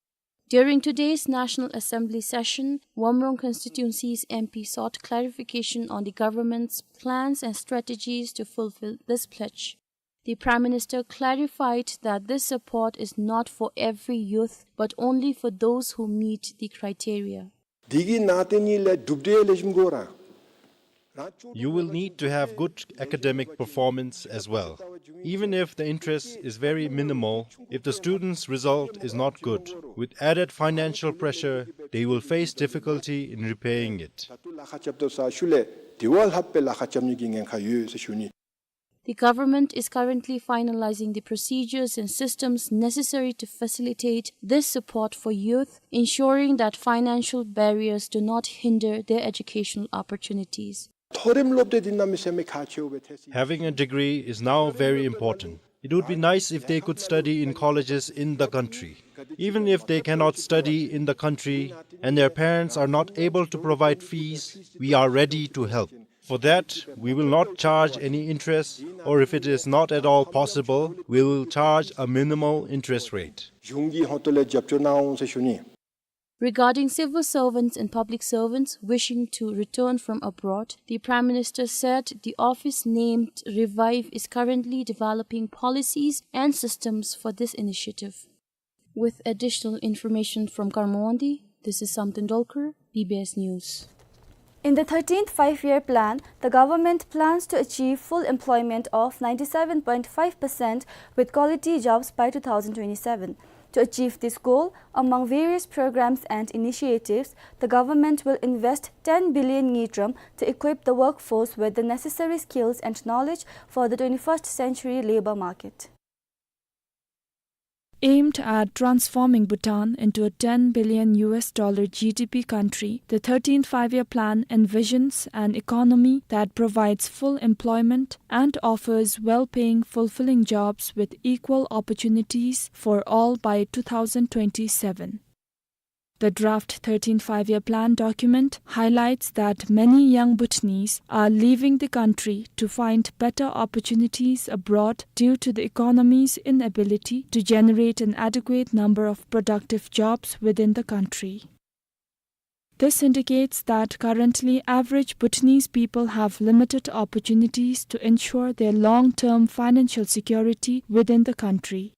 During today's National Assembly session, Womrong constituency's M P sought clarification on the government's plans and strategies to fulfill this pledge. The Prime Minister clarified that this support is not for every youth, but only for those who meet the criteria. འདི་གི་ནང་དེ་ནི་ལས་གྲུབ་འབྲས་ལེགས་ཤོམ་དགོ་ར། You will need to have good academic performance as well. Even if the interest is very minimal, if the student's result is not good, with added financial pressure, they will face difficulty in repaying it. ད་ལྟོ་ལཱ་ཁག་རྐྱབ་དོ་ས་ཤུལ་ལས་དེ་བ་ལྷགཔ་སྦེ་ལཱ་ཁག་རྐྱབ་ནི་གི་ཉེན་ཁ་ཡོད་ཟེར་ཞུ་ནི། The government is currently finalizing the procedures and systems necessary to facilitate this support for youth, ensuring that financial barriers do not hinder their educational opportunities. མཐོ་རིམ་སློབ་དེབ་འདི་གནམ་མེད་ས་མེད་ཁག་ཆེཝ་སྦེ་ཐལ་སྲིད། Having a degree is now very important. It would be nice if they could study in colleges in the country. Even if they cannot study in the country and their parents are not able to provide fees, we are ready to help. For that, we will not charge any interest, or if it is not at all possible, we will charge a minimal interest rate. གཞུང་གི་ཧོངས་ལས་རྒྱབ་སྐྱོར་གནང་འོང་ཟེར་ཞུ་ནི། Regarding civil servants and public servants wishing to return from abroad, the Prime Minister said the office named Revive is currently developing policies and systems for this initiative. With additional information from Karma Wangdi, this is Samten Dolkar, B B S News. In the thirteenth Five-Year Plan, the government plans to achieve full employment of ninety-seven point five percent with quality jobs by two thousand twenty-seven. To achieve this goal, among various programs and initiatives, the government will invest ten billion ngultrum to equip the workforce with the necessary skills and knowledge for the twenty-first century labor market. Aimed at transforming Bhutan into a ten billion U S dollar G D P country, the thirteenth Five-Year Plan envisions an economy that provides full employment and offers well-paying, fulfilling jobs with equal opportunities for all by two thousand twenty-seven. The draft thirteenth Five-Year Plan document highlights that many young Bhutanese are leaving the country to find better opportunities abroad due to the economy's inability to generate an adequate number of productive jobs within the country. This indicates that currently average Bhutanese people have limited opportunities to ensure their long-term financial security within the country.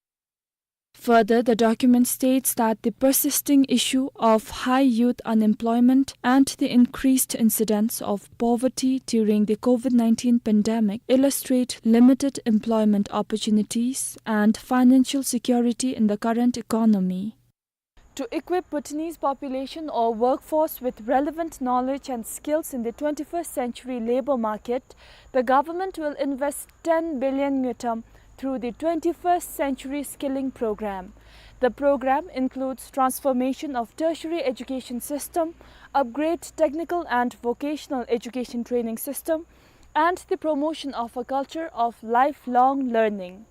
Further, the document states that the persisting issue of high youth unemployment and the increased incidence of poverty during the COVID nineteen pandemic illustrate limited employment opportunities and financial security in the current economy. To equip Bhutanese population or workforce with relevant knowledge and skills in the twenty-first century labor market, the government will invest ten billion ngultrum through the twenty-first Century Skilling Program. The program includes transformation of tertiary education system, upgrade technical and vocational education training system, and the promotion of a culture of lifelong learning.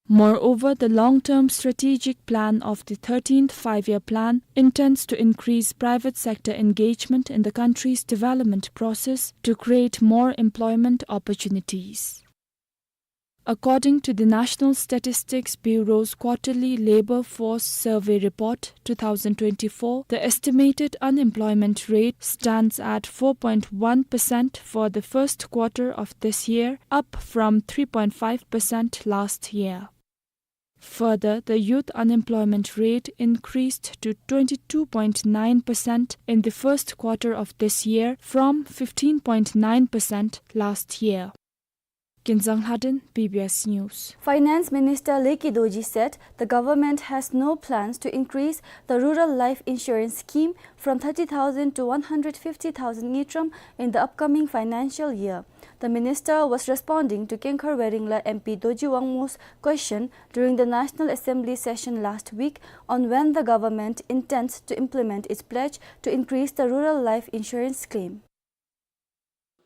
Moreover, the long-term strategic plan of the thirteenth Five-Year Plan intends to increase private sector engagement in the country's development process to create more employment opportunities. According to the National Statistics Bureau's quarterly Labor Force Survey Report two thousand twenty-four, the estimated unemployment rate stands at four point one percent for the first quarter of this year, up from three point five percent last year. Further, the youth unemployment rate increased to twenty-two point nine percent in the first quarter of this year from fifteen point nine percent last year. Kinzang Lhaden, B B S News. Finance Minister Leki Dorji said the government has no plans to increase the rural life insurance scheme from thirty thousand to one hundred fifty thousand ngultrum in the upcoming financial year. The minister was responding to Kengkhar Weringla M P Dorji Wangmo's question during the National Assembly session last week on when the government intends to implement its pledge to increase the rural life insurance scheme.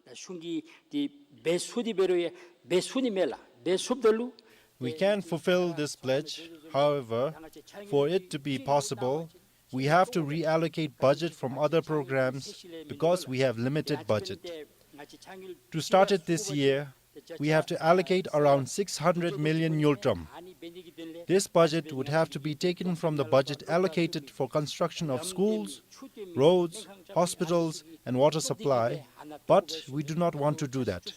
གཞུང་གིས་འདི་འབད་ཚུགས་ཏེ་འབད་རུང་ཡང་འབད་ཚུགས་ནི་མས་ལགས། འབད་ཚུགསཔ་ད་ལུ། We can fulfill this pledge. However, for it to be possible, we have to reallocate budget from other programs because we have limited budget. To start it this year, we have to allocate around six hundred million ngultrum. This budget would have to be taken from the budget allocated for construction of schools, roads, hospitals, and water supply, but we do not want to do that.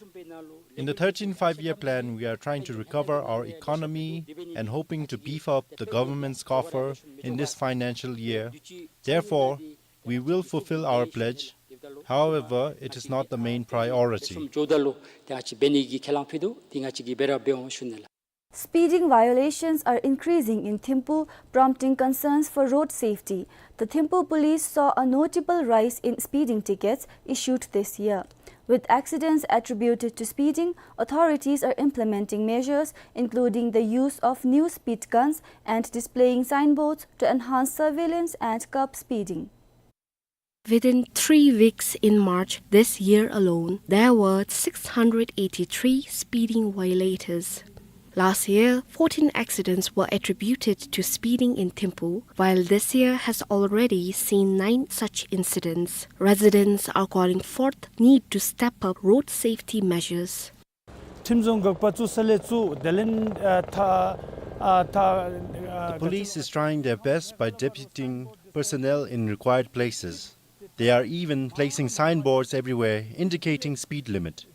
In the thirteenth Five-Year Plan, we are trying to recover our economy and hoping to beef up the government's coffer in this financial year. Therefore, we will fulfill our pledge. However, it is not the main priority. Speeding violations are increasing in Thimphu, prompting concerns for road safety. The Thimphu police saw a notable rise in speeding tickets issued this year. With accidents attributed to speeding, authorities are implementing measures including the use of new speed guns and displaying signboards to enhance surveillance and curb speeding. Within three weeks in March this year alone, there were six hundred eighty-three speeding violators. Last year, fourteen accidents were attributed to speeding in Thimphu, while this year has already seen nine such incidents. Residents are calling forth need to step up road safety measures. ཁྲིམས་བཟོ་འགག་པ་བཙུགས་ས་ལས་བཙུགས། དེ་ལས་ཨ་ཐ་ཨ་ཐ་ཨ། The police is trying their best by deputing personnel in required places. They are even placing signboards everywhere indicating speed limit.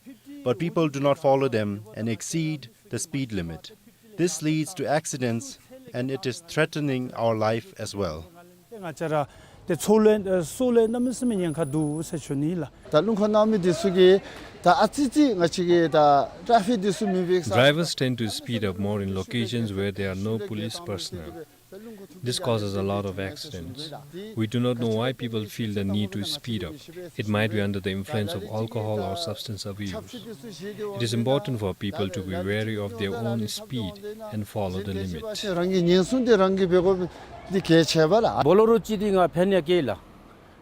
But people do not follow them and exceed the speed limit. This leads to accidents and it is threatening our life as well. ང་བཅས་ར་ཏེ་འཚོ་ལུ་སྲོག་ལུ་གནམ་མེད་ས་མེད་ཉེན་ཁ་འདུག་ཟེར་ཞུ་ནི་ལགས། ད་རླུང་འཁོར་གནང་མི་འདི་ཚུ་གིས་ད་ཨ་ཙི་ཅིག་ང་བཅས་ཀྱི་ད་ཊ་ཕིག་འདི་ཚུ་མེད་པའི་ས། Drivers tend to speed up more in locations where there are no police personnel. This causes a lot of accidents. We do not know why people feel the need to speed up. It might be under the influence of alcohol or substance abuse. It is important for people to be wary of their own speed and follow the limit. རང་གི་ཉེན་སྲུང་འདི་རང་གིས་འབད་དགོཔ་འདི་གལ་ཆེ་བས་ལགས། བོ་ལེ་རོ་ཅིག་འདི་ང་ཕན་ཡ་སྐྱེལ་ལགས།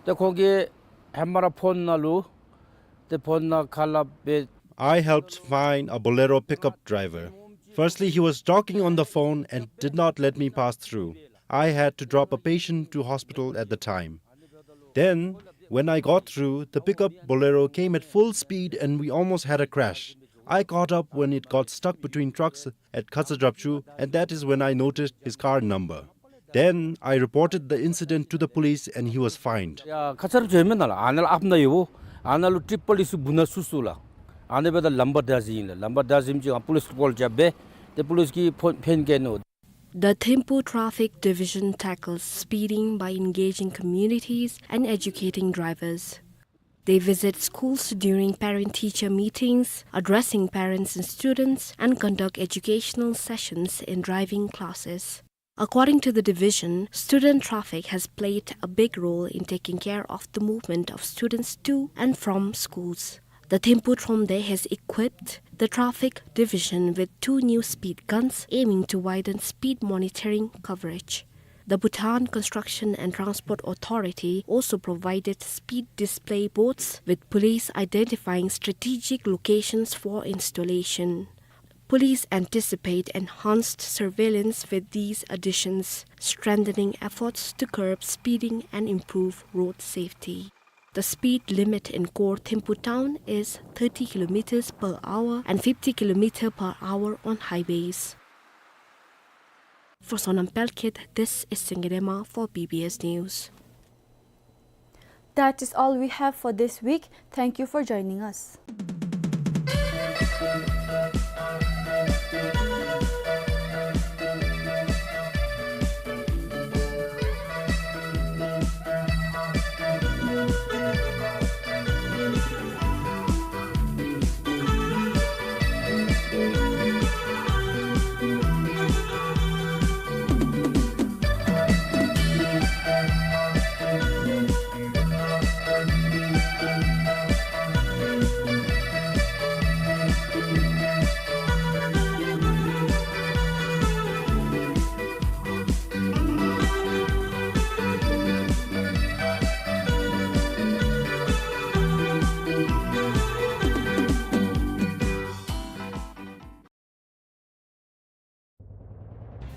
ཏེ་ཁོང་གིས་ཧེ་མ་ར་ཕོན་ནང་ལུ་ཏེ་ཕོན་ནང་ཁ་སླབ་སྦེ། I helped find a Bolero pickup driver. Firstly, he was talking on the phone and did not let me pass through. I had to drop a patient to hospital at the time. Then, when I got through, the pickup Bolero came at full speed and we almost had a crash. I caught up when it got stuck between trucks at Khatsa Drapchu, and that is when I noticed his car number. Then I reported the incident to the police and he was fined. ཡ་ཁ་ཚར་བྱོན་མི་ནང་ལུ་ཨ་ནཱ་ལུ་ཨཔ་ནཱ་ཡོདཔ་ཨ་ནཱ་ལུ་ཊིར་པཱལ་ཨི་སི་འབུ་ནཱ་སུ་སུ་ལགས། ཨ་ནཱ་འབདཝ་ད་ལམ་བར་བདའ་ཟུན་ཨིན་ལགས། ལམ་བར་བདའ་ཟུན་ཅིག་ཨ་པུ་ལིསི་ལུ་ཀོལ་རྐྱབ་སྦེ་ཏེ་པུ་ལིསི་གིས་ཕོན་ཕན་བཀལ་ནུག། The Thimphu Traffic Division tackles speeding by engaging communities and educating drivers. They visit schools during parent-teacher meetings, addressing parents and students, and conduct educational sessions in driving classes. According to the division, student traffic has played a big role in taking care of the movement of students to and from schools. The Thimphu Thromde has equipped the traffic division with two new speed guns aiming to widen speed monitoring coverage. The Bhutan Construction and Transport Authority also provided speed display boards with police identifying strategic locations for installation. Police anticipate enhanced surveillance with these additions, strengthening efforts to curb speeding and improve road safety. The speed limit in core Thimphu town is thirty kilometers per hour and fifty kilometer per hour on highways. For Sonam Pelkhet, this is Singirema for B B S News. That is all we have for this week. Thank you for joining us.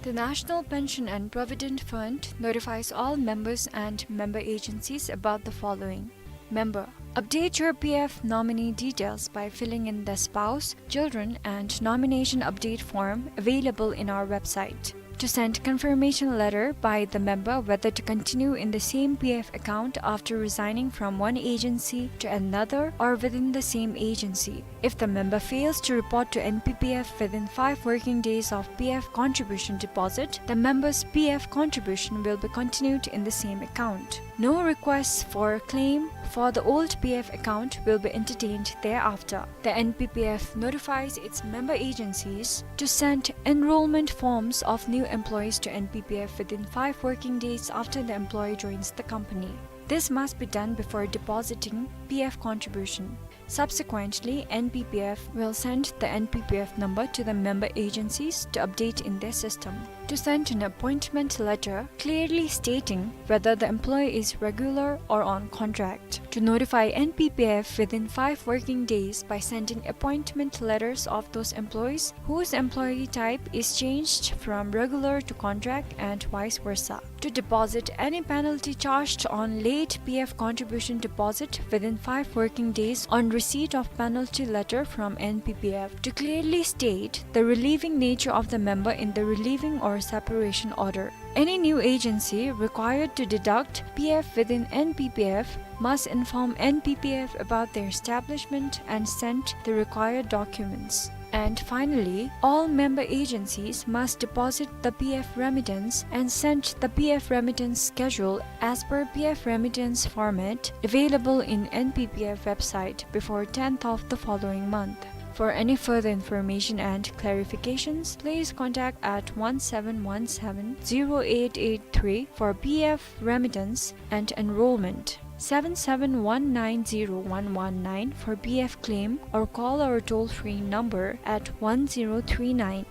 The National Pension and Provident Fund notifies all members and member agencies about the following. Member, update your P F nominee details by filling in the spouse, children, and nomination update form available in our website. To send confirmation letter by the member whether to continue in the same P F account after resigning from one agency to another or within the same agency. If the member fails to report to N P P F within five working days of P F contribution deposit, the member's P F contribution will be continued in the same account. No requests for claim for the old P F account will be entertained thereafter. The N P P F notifies its member agencies to send enrollment forms of new employees to N P P F within five working days after the employee joins the company. This must be done before depositing P F contribution. Subsequently, N P P F will send the N P P F number to the member agencies to update in their system. To send an appointment letter clearly stating whether the employee is regular or on contract. To notify N P P F within five working days by sending appointment letters of those employees whose employee type is changed from regular to contract and vice versa. To deposit any penalty charged on late P F contribution deposit within five working days on receipt of penalty letter from N P P F. To clearly state the relieving nature of the member in the relieving or separation order. Any new agency required to deduct P F within N P P F must inform N P P F about their establishment and send the required documents. And finally, all member agencies must deposit the P F remittance and send the P F remittance schedule as per P F remittance format available in N P P F website before tenth of the following month. For any further information and clarifications, please contact at one seven one seven zero eight eight three for P F remittance and enrollment, seven seven one nine zero one one nine for P F claim, or call our toll-free number at one zero three nine.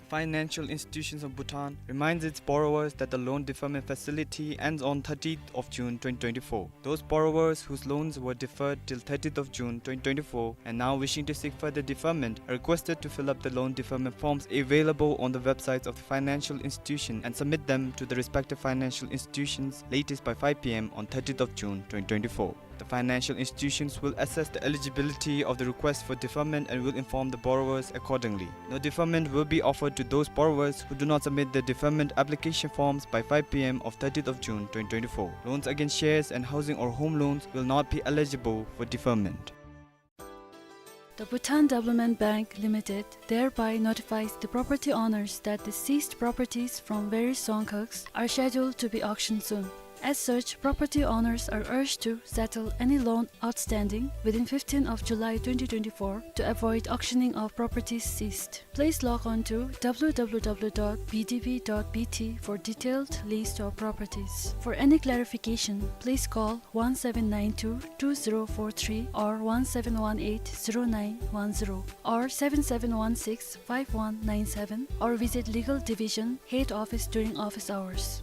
Financial Institutions of Bhutan reminds its borrowers that the loan deferment facility ends on thirtieth of June twenty twenty-four. Those borrowers whose loans were deferred till thirtieth of June twenty twenty-four and now wishing to seek further deferment are requested to fill up the loan deferment forms available on the websites of the financial institution and submit them to the respective financial institutions latest by five p m on thirtieth of June twenty twenty-four. The financial institutions will assess the eligibility of the request for deferment and will inform the borrowers accordingly. No deferment will be offered to those borrowers who do not submit their deferment application forms by five p m of thirtieth of June twenty twenty-four. Loans against shares and housing or home loans will not be eligible for deferment. The Bhutan Development Bank Limited thereby notifies the property owners that the seized properties from various Dzongkhags are scheduled to be auctioned soon. As such, property owners are urged to settle any loan outstanding within fifteenth of July twenty twenty-four to avoid auctioning of properties seized. Please log on to w w w dot b d b dot b t for detailed list of properties. For any clarification, please call one seven nine two two zero four three or one seven one eight zero nine one zero or seven seven one six five one nine seven or visit Legal Division Head Office during office hours.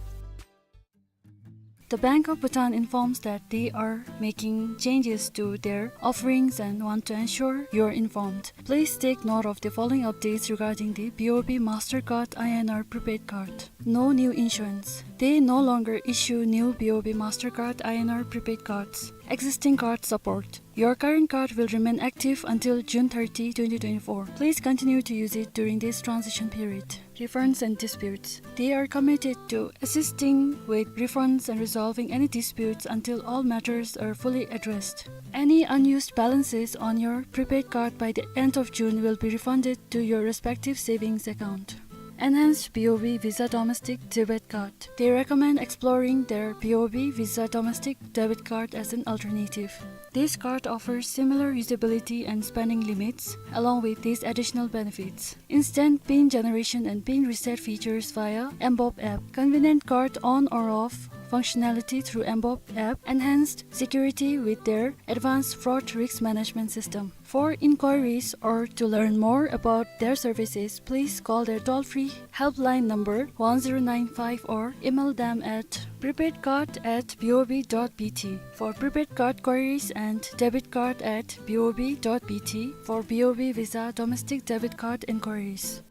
The Bank of Bhutan informs that they are making changes to their offerings and want to ensure you're informed. Please take note of the following updates regarding the B O B Mastercard I N R prepaid card. No new issuance. They no longer issue new B O B Mastercard I N R prepaid cards. Existing card support. Your current card will remain active until June thirty, twenty twenty-four. Please continue to use it during this transition period. Refunds and disputes. They are committed to assisting with refunds and resolving any disputes until all matters are fully addressed. Any unused balances on your prepaid card by the end of June will be refunded to your respective savings account. Enhanced B O B Visa Domestic Debit Card. They recommend exploring their B O B Visa Domestic Debit Card as an alternative. This card offers similar usability and spending limits, along with these additional benefits: instant pin generation and pin reset features via mBoB app, convenient card on or off functionality through mBoB app, enhanced security with their advanced fraud risk management system. For inquiries or to learn more about their services, please call their toll-free helpline number one zero nine five or email them at prepaidcard at B O B dot B T for prepaid card queries and debitcard at B O B dot B T for B O B Visa domestic debit card inquiries.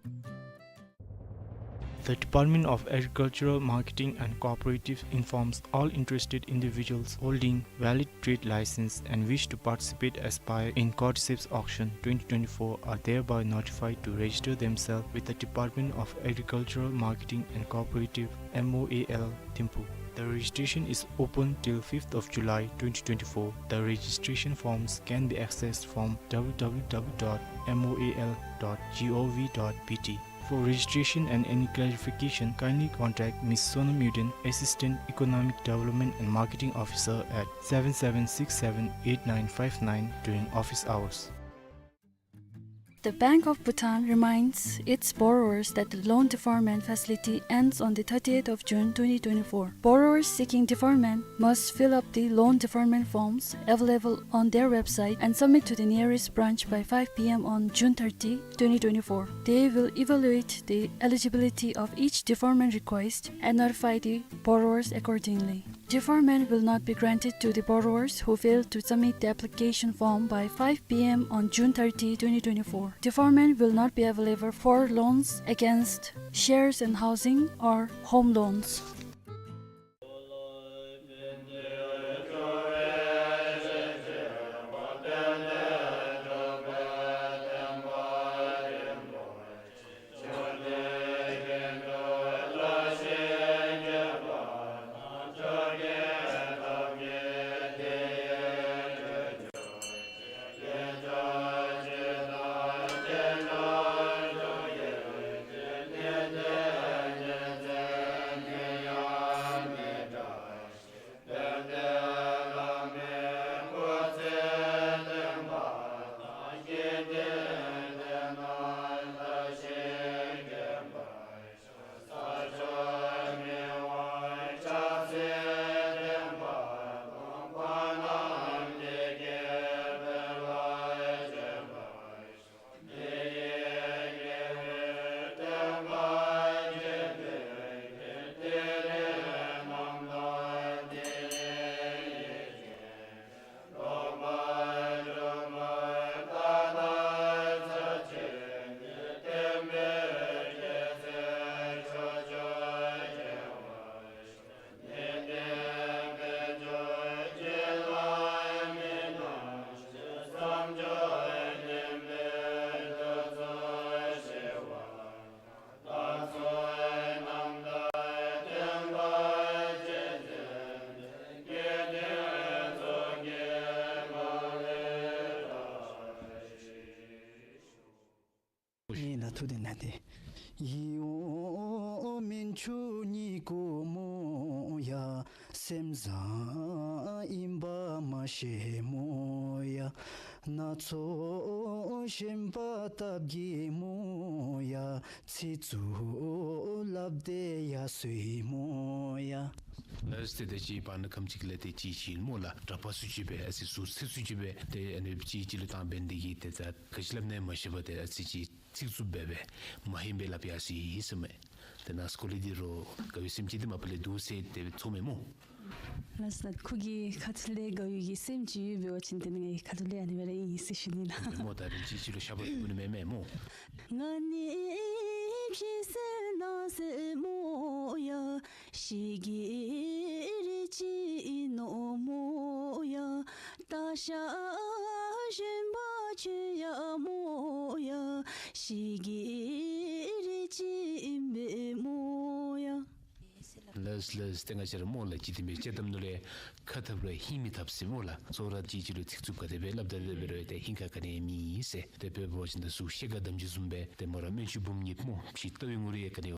The Department of Agricultural Marketing and Cooperatives informs all interested individuals holding valid trade license and wish to participate aspire in Cordyceps Auction twenty twenty-four are thereby notified to register themselves with the Department of Agricultural Marketing and Cooperative, M O A L, Thimphu. The registration is open till fifth of July twenty twenty-four. The registration forms can be accessed from w w w dot m o a l dot g o v dot b t. For registration and any clarification, kindly contact Miss Sonam Yuden, Assistant Economic Development and Marketing Officer at seven seven six seven eight nine five nine during office hours. The Bank of Bhutan reminds its borrowers that the loan deferment facility ends on the thirtieth of June twenty twenty-four. Borrowers seeking deferment must fill up the loan deferment forms available on their website and submit to the nearest branch by five p m on June thirty, twenty twenty-four. They will evaluate the eligibility of each deferment request and notify the borrowers accordingly. Deferment will not be granted to the borrowers who fail to submit the application form by five p m on June thirty, twenty twenty-four. Deferment will not be available for loans against shares and housing or home loans. ཨེ་ལགས་ཐུགས་བདེ་གནང་སྟེ། ཡིད་འོང་སྨན་ཆུ་གཉིད་ཁུག་མོ་ཡ། སེམས་བཟང་ཨིན་པ་མ་ཤེས་མོ་ཡ། སྣ་ཚོགས་ཞེན་པ་སྟབས་ཀྱིས་མོ་ཡ། ཚིག་རྩུབ་སླབ་སྟེ་ཡ་སོ་མོ་ཡ། ལགས་ཏེ་ད་ཅི་བར་ན་ཁམས་ཅིག་ལས་ཏེ་ཅིག་ཅིག་སྨོ་ལགས། གྲྭ་པ་ཚུ་ཅིག་སྦེ་ཨ་ཙི་ཟུར་ཚད་ཚུ་ཅིག་སྦེ་ཏེ་ཨ་ནི་ཅིག་ཅིག་ལུ་བཏང་འབད་ནི་དེ་གིས་ཏེ་ད་ག་ཅི་སླབ་ནི་མ་ཤེས་པར་ཏེ་ཨ་ཙི་ཅིག་ཚིག་རྩུབ་སྦེ་སྦེ་མ་ཧན་སྦེ་སླབ་ཡར་སོ་ཡི་ཟེར་མས། ཏེ་ནཱ་སྐོར་ལས་འདི་རོགས་དགའ་བའི་སེམས་ཅན་འདི་མ་པ་ལས་འདུག་ཟེར་ཏེ་ཚོར་མས་སྨོ། ལགས་སོ། ཁོ་གི་ཁ་ཐུག་ལས་དགའ་བའི་གི་སེམས་ཅིག་ཡོད་པ་ཅིན་ཏེ་ནི་ངེའི་ཁ་ཐུག་ལས་ཨ་ནི་སྦེ་ར་ཨིན་ཟེར་ཞུ་ནི་ལགས། སྨོ་ད་རིན་ཅི་ཅིག་ལུ་ཤ་བ་ཐུབ་ནི་མེད་མས་སྨོ། ང་ནི་ཕྱི་གསལ་ནང་གསལ་མོ་ཡ། ཞི་རྒྱས་རིགས་ཅན་ཨིན་ནོ་མོ་ཡ། སྟག་ཤར་གཞོན་པ་ཁྱོད་ཡ་མོ་ཡ། ཞི་རྒྱས་རིགས་ཅན་ཨིན་པས་མོ་ཡ། ལགས་ལགས། ཏེ་ང་བཅས་ར་སྨོ་ལགས་ཅིག་དེ་སྦེ་དཔྱེ་གཏམ་ནང་ལས་ཁ་འཐབ་རུང་ཧིང་མི་འཐབ་ཟེར་སྨོ་ལགས། ཚོགས་ར་ཅིག་ཅིག་ལུ་ཚིག་རྩུབ་ག་དེ་སྦེ་སླབ་ད་དེ་སྦེ་རུང་ཏེ་ཧིང་ཁ་ག་ནི་མེད་ཟེར། ཏེ་དཔེ་འབད་བ་ཅིན་ད་ཟུར་ཤེལ་དཀར་འདམ་སྦྱིས་བཟུམ་སྦེ་ཏེ་མོ་ར་སྨན་ཆུ་འབུམ་གཉིས་སྨོ་ཕྱི་ལྟ་བའི་ངོ་རིས་ཡང་ག་ནི་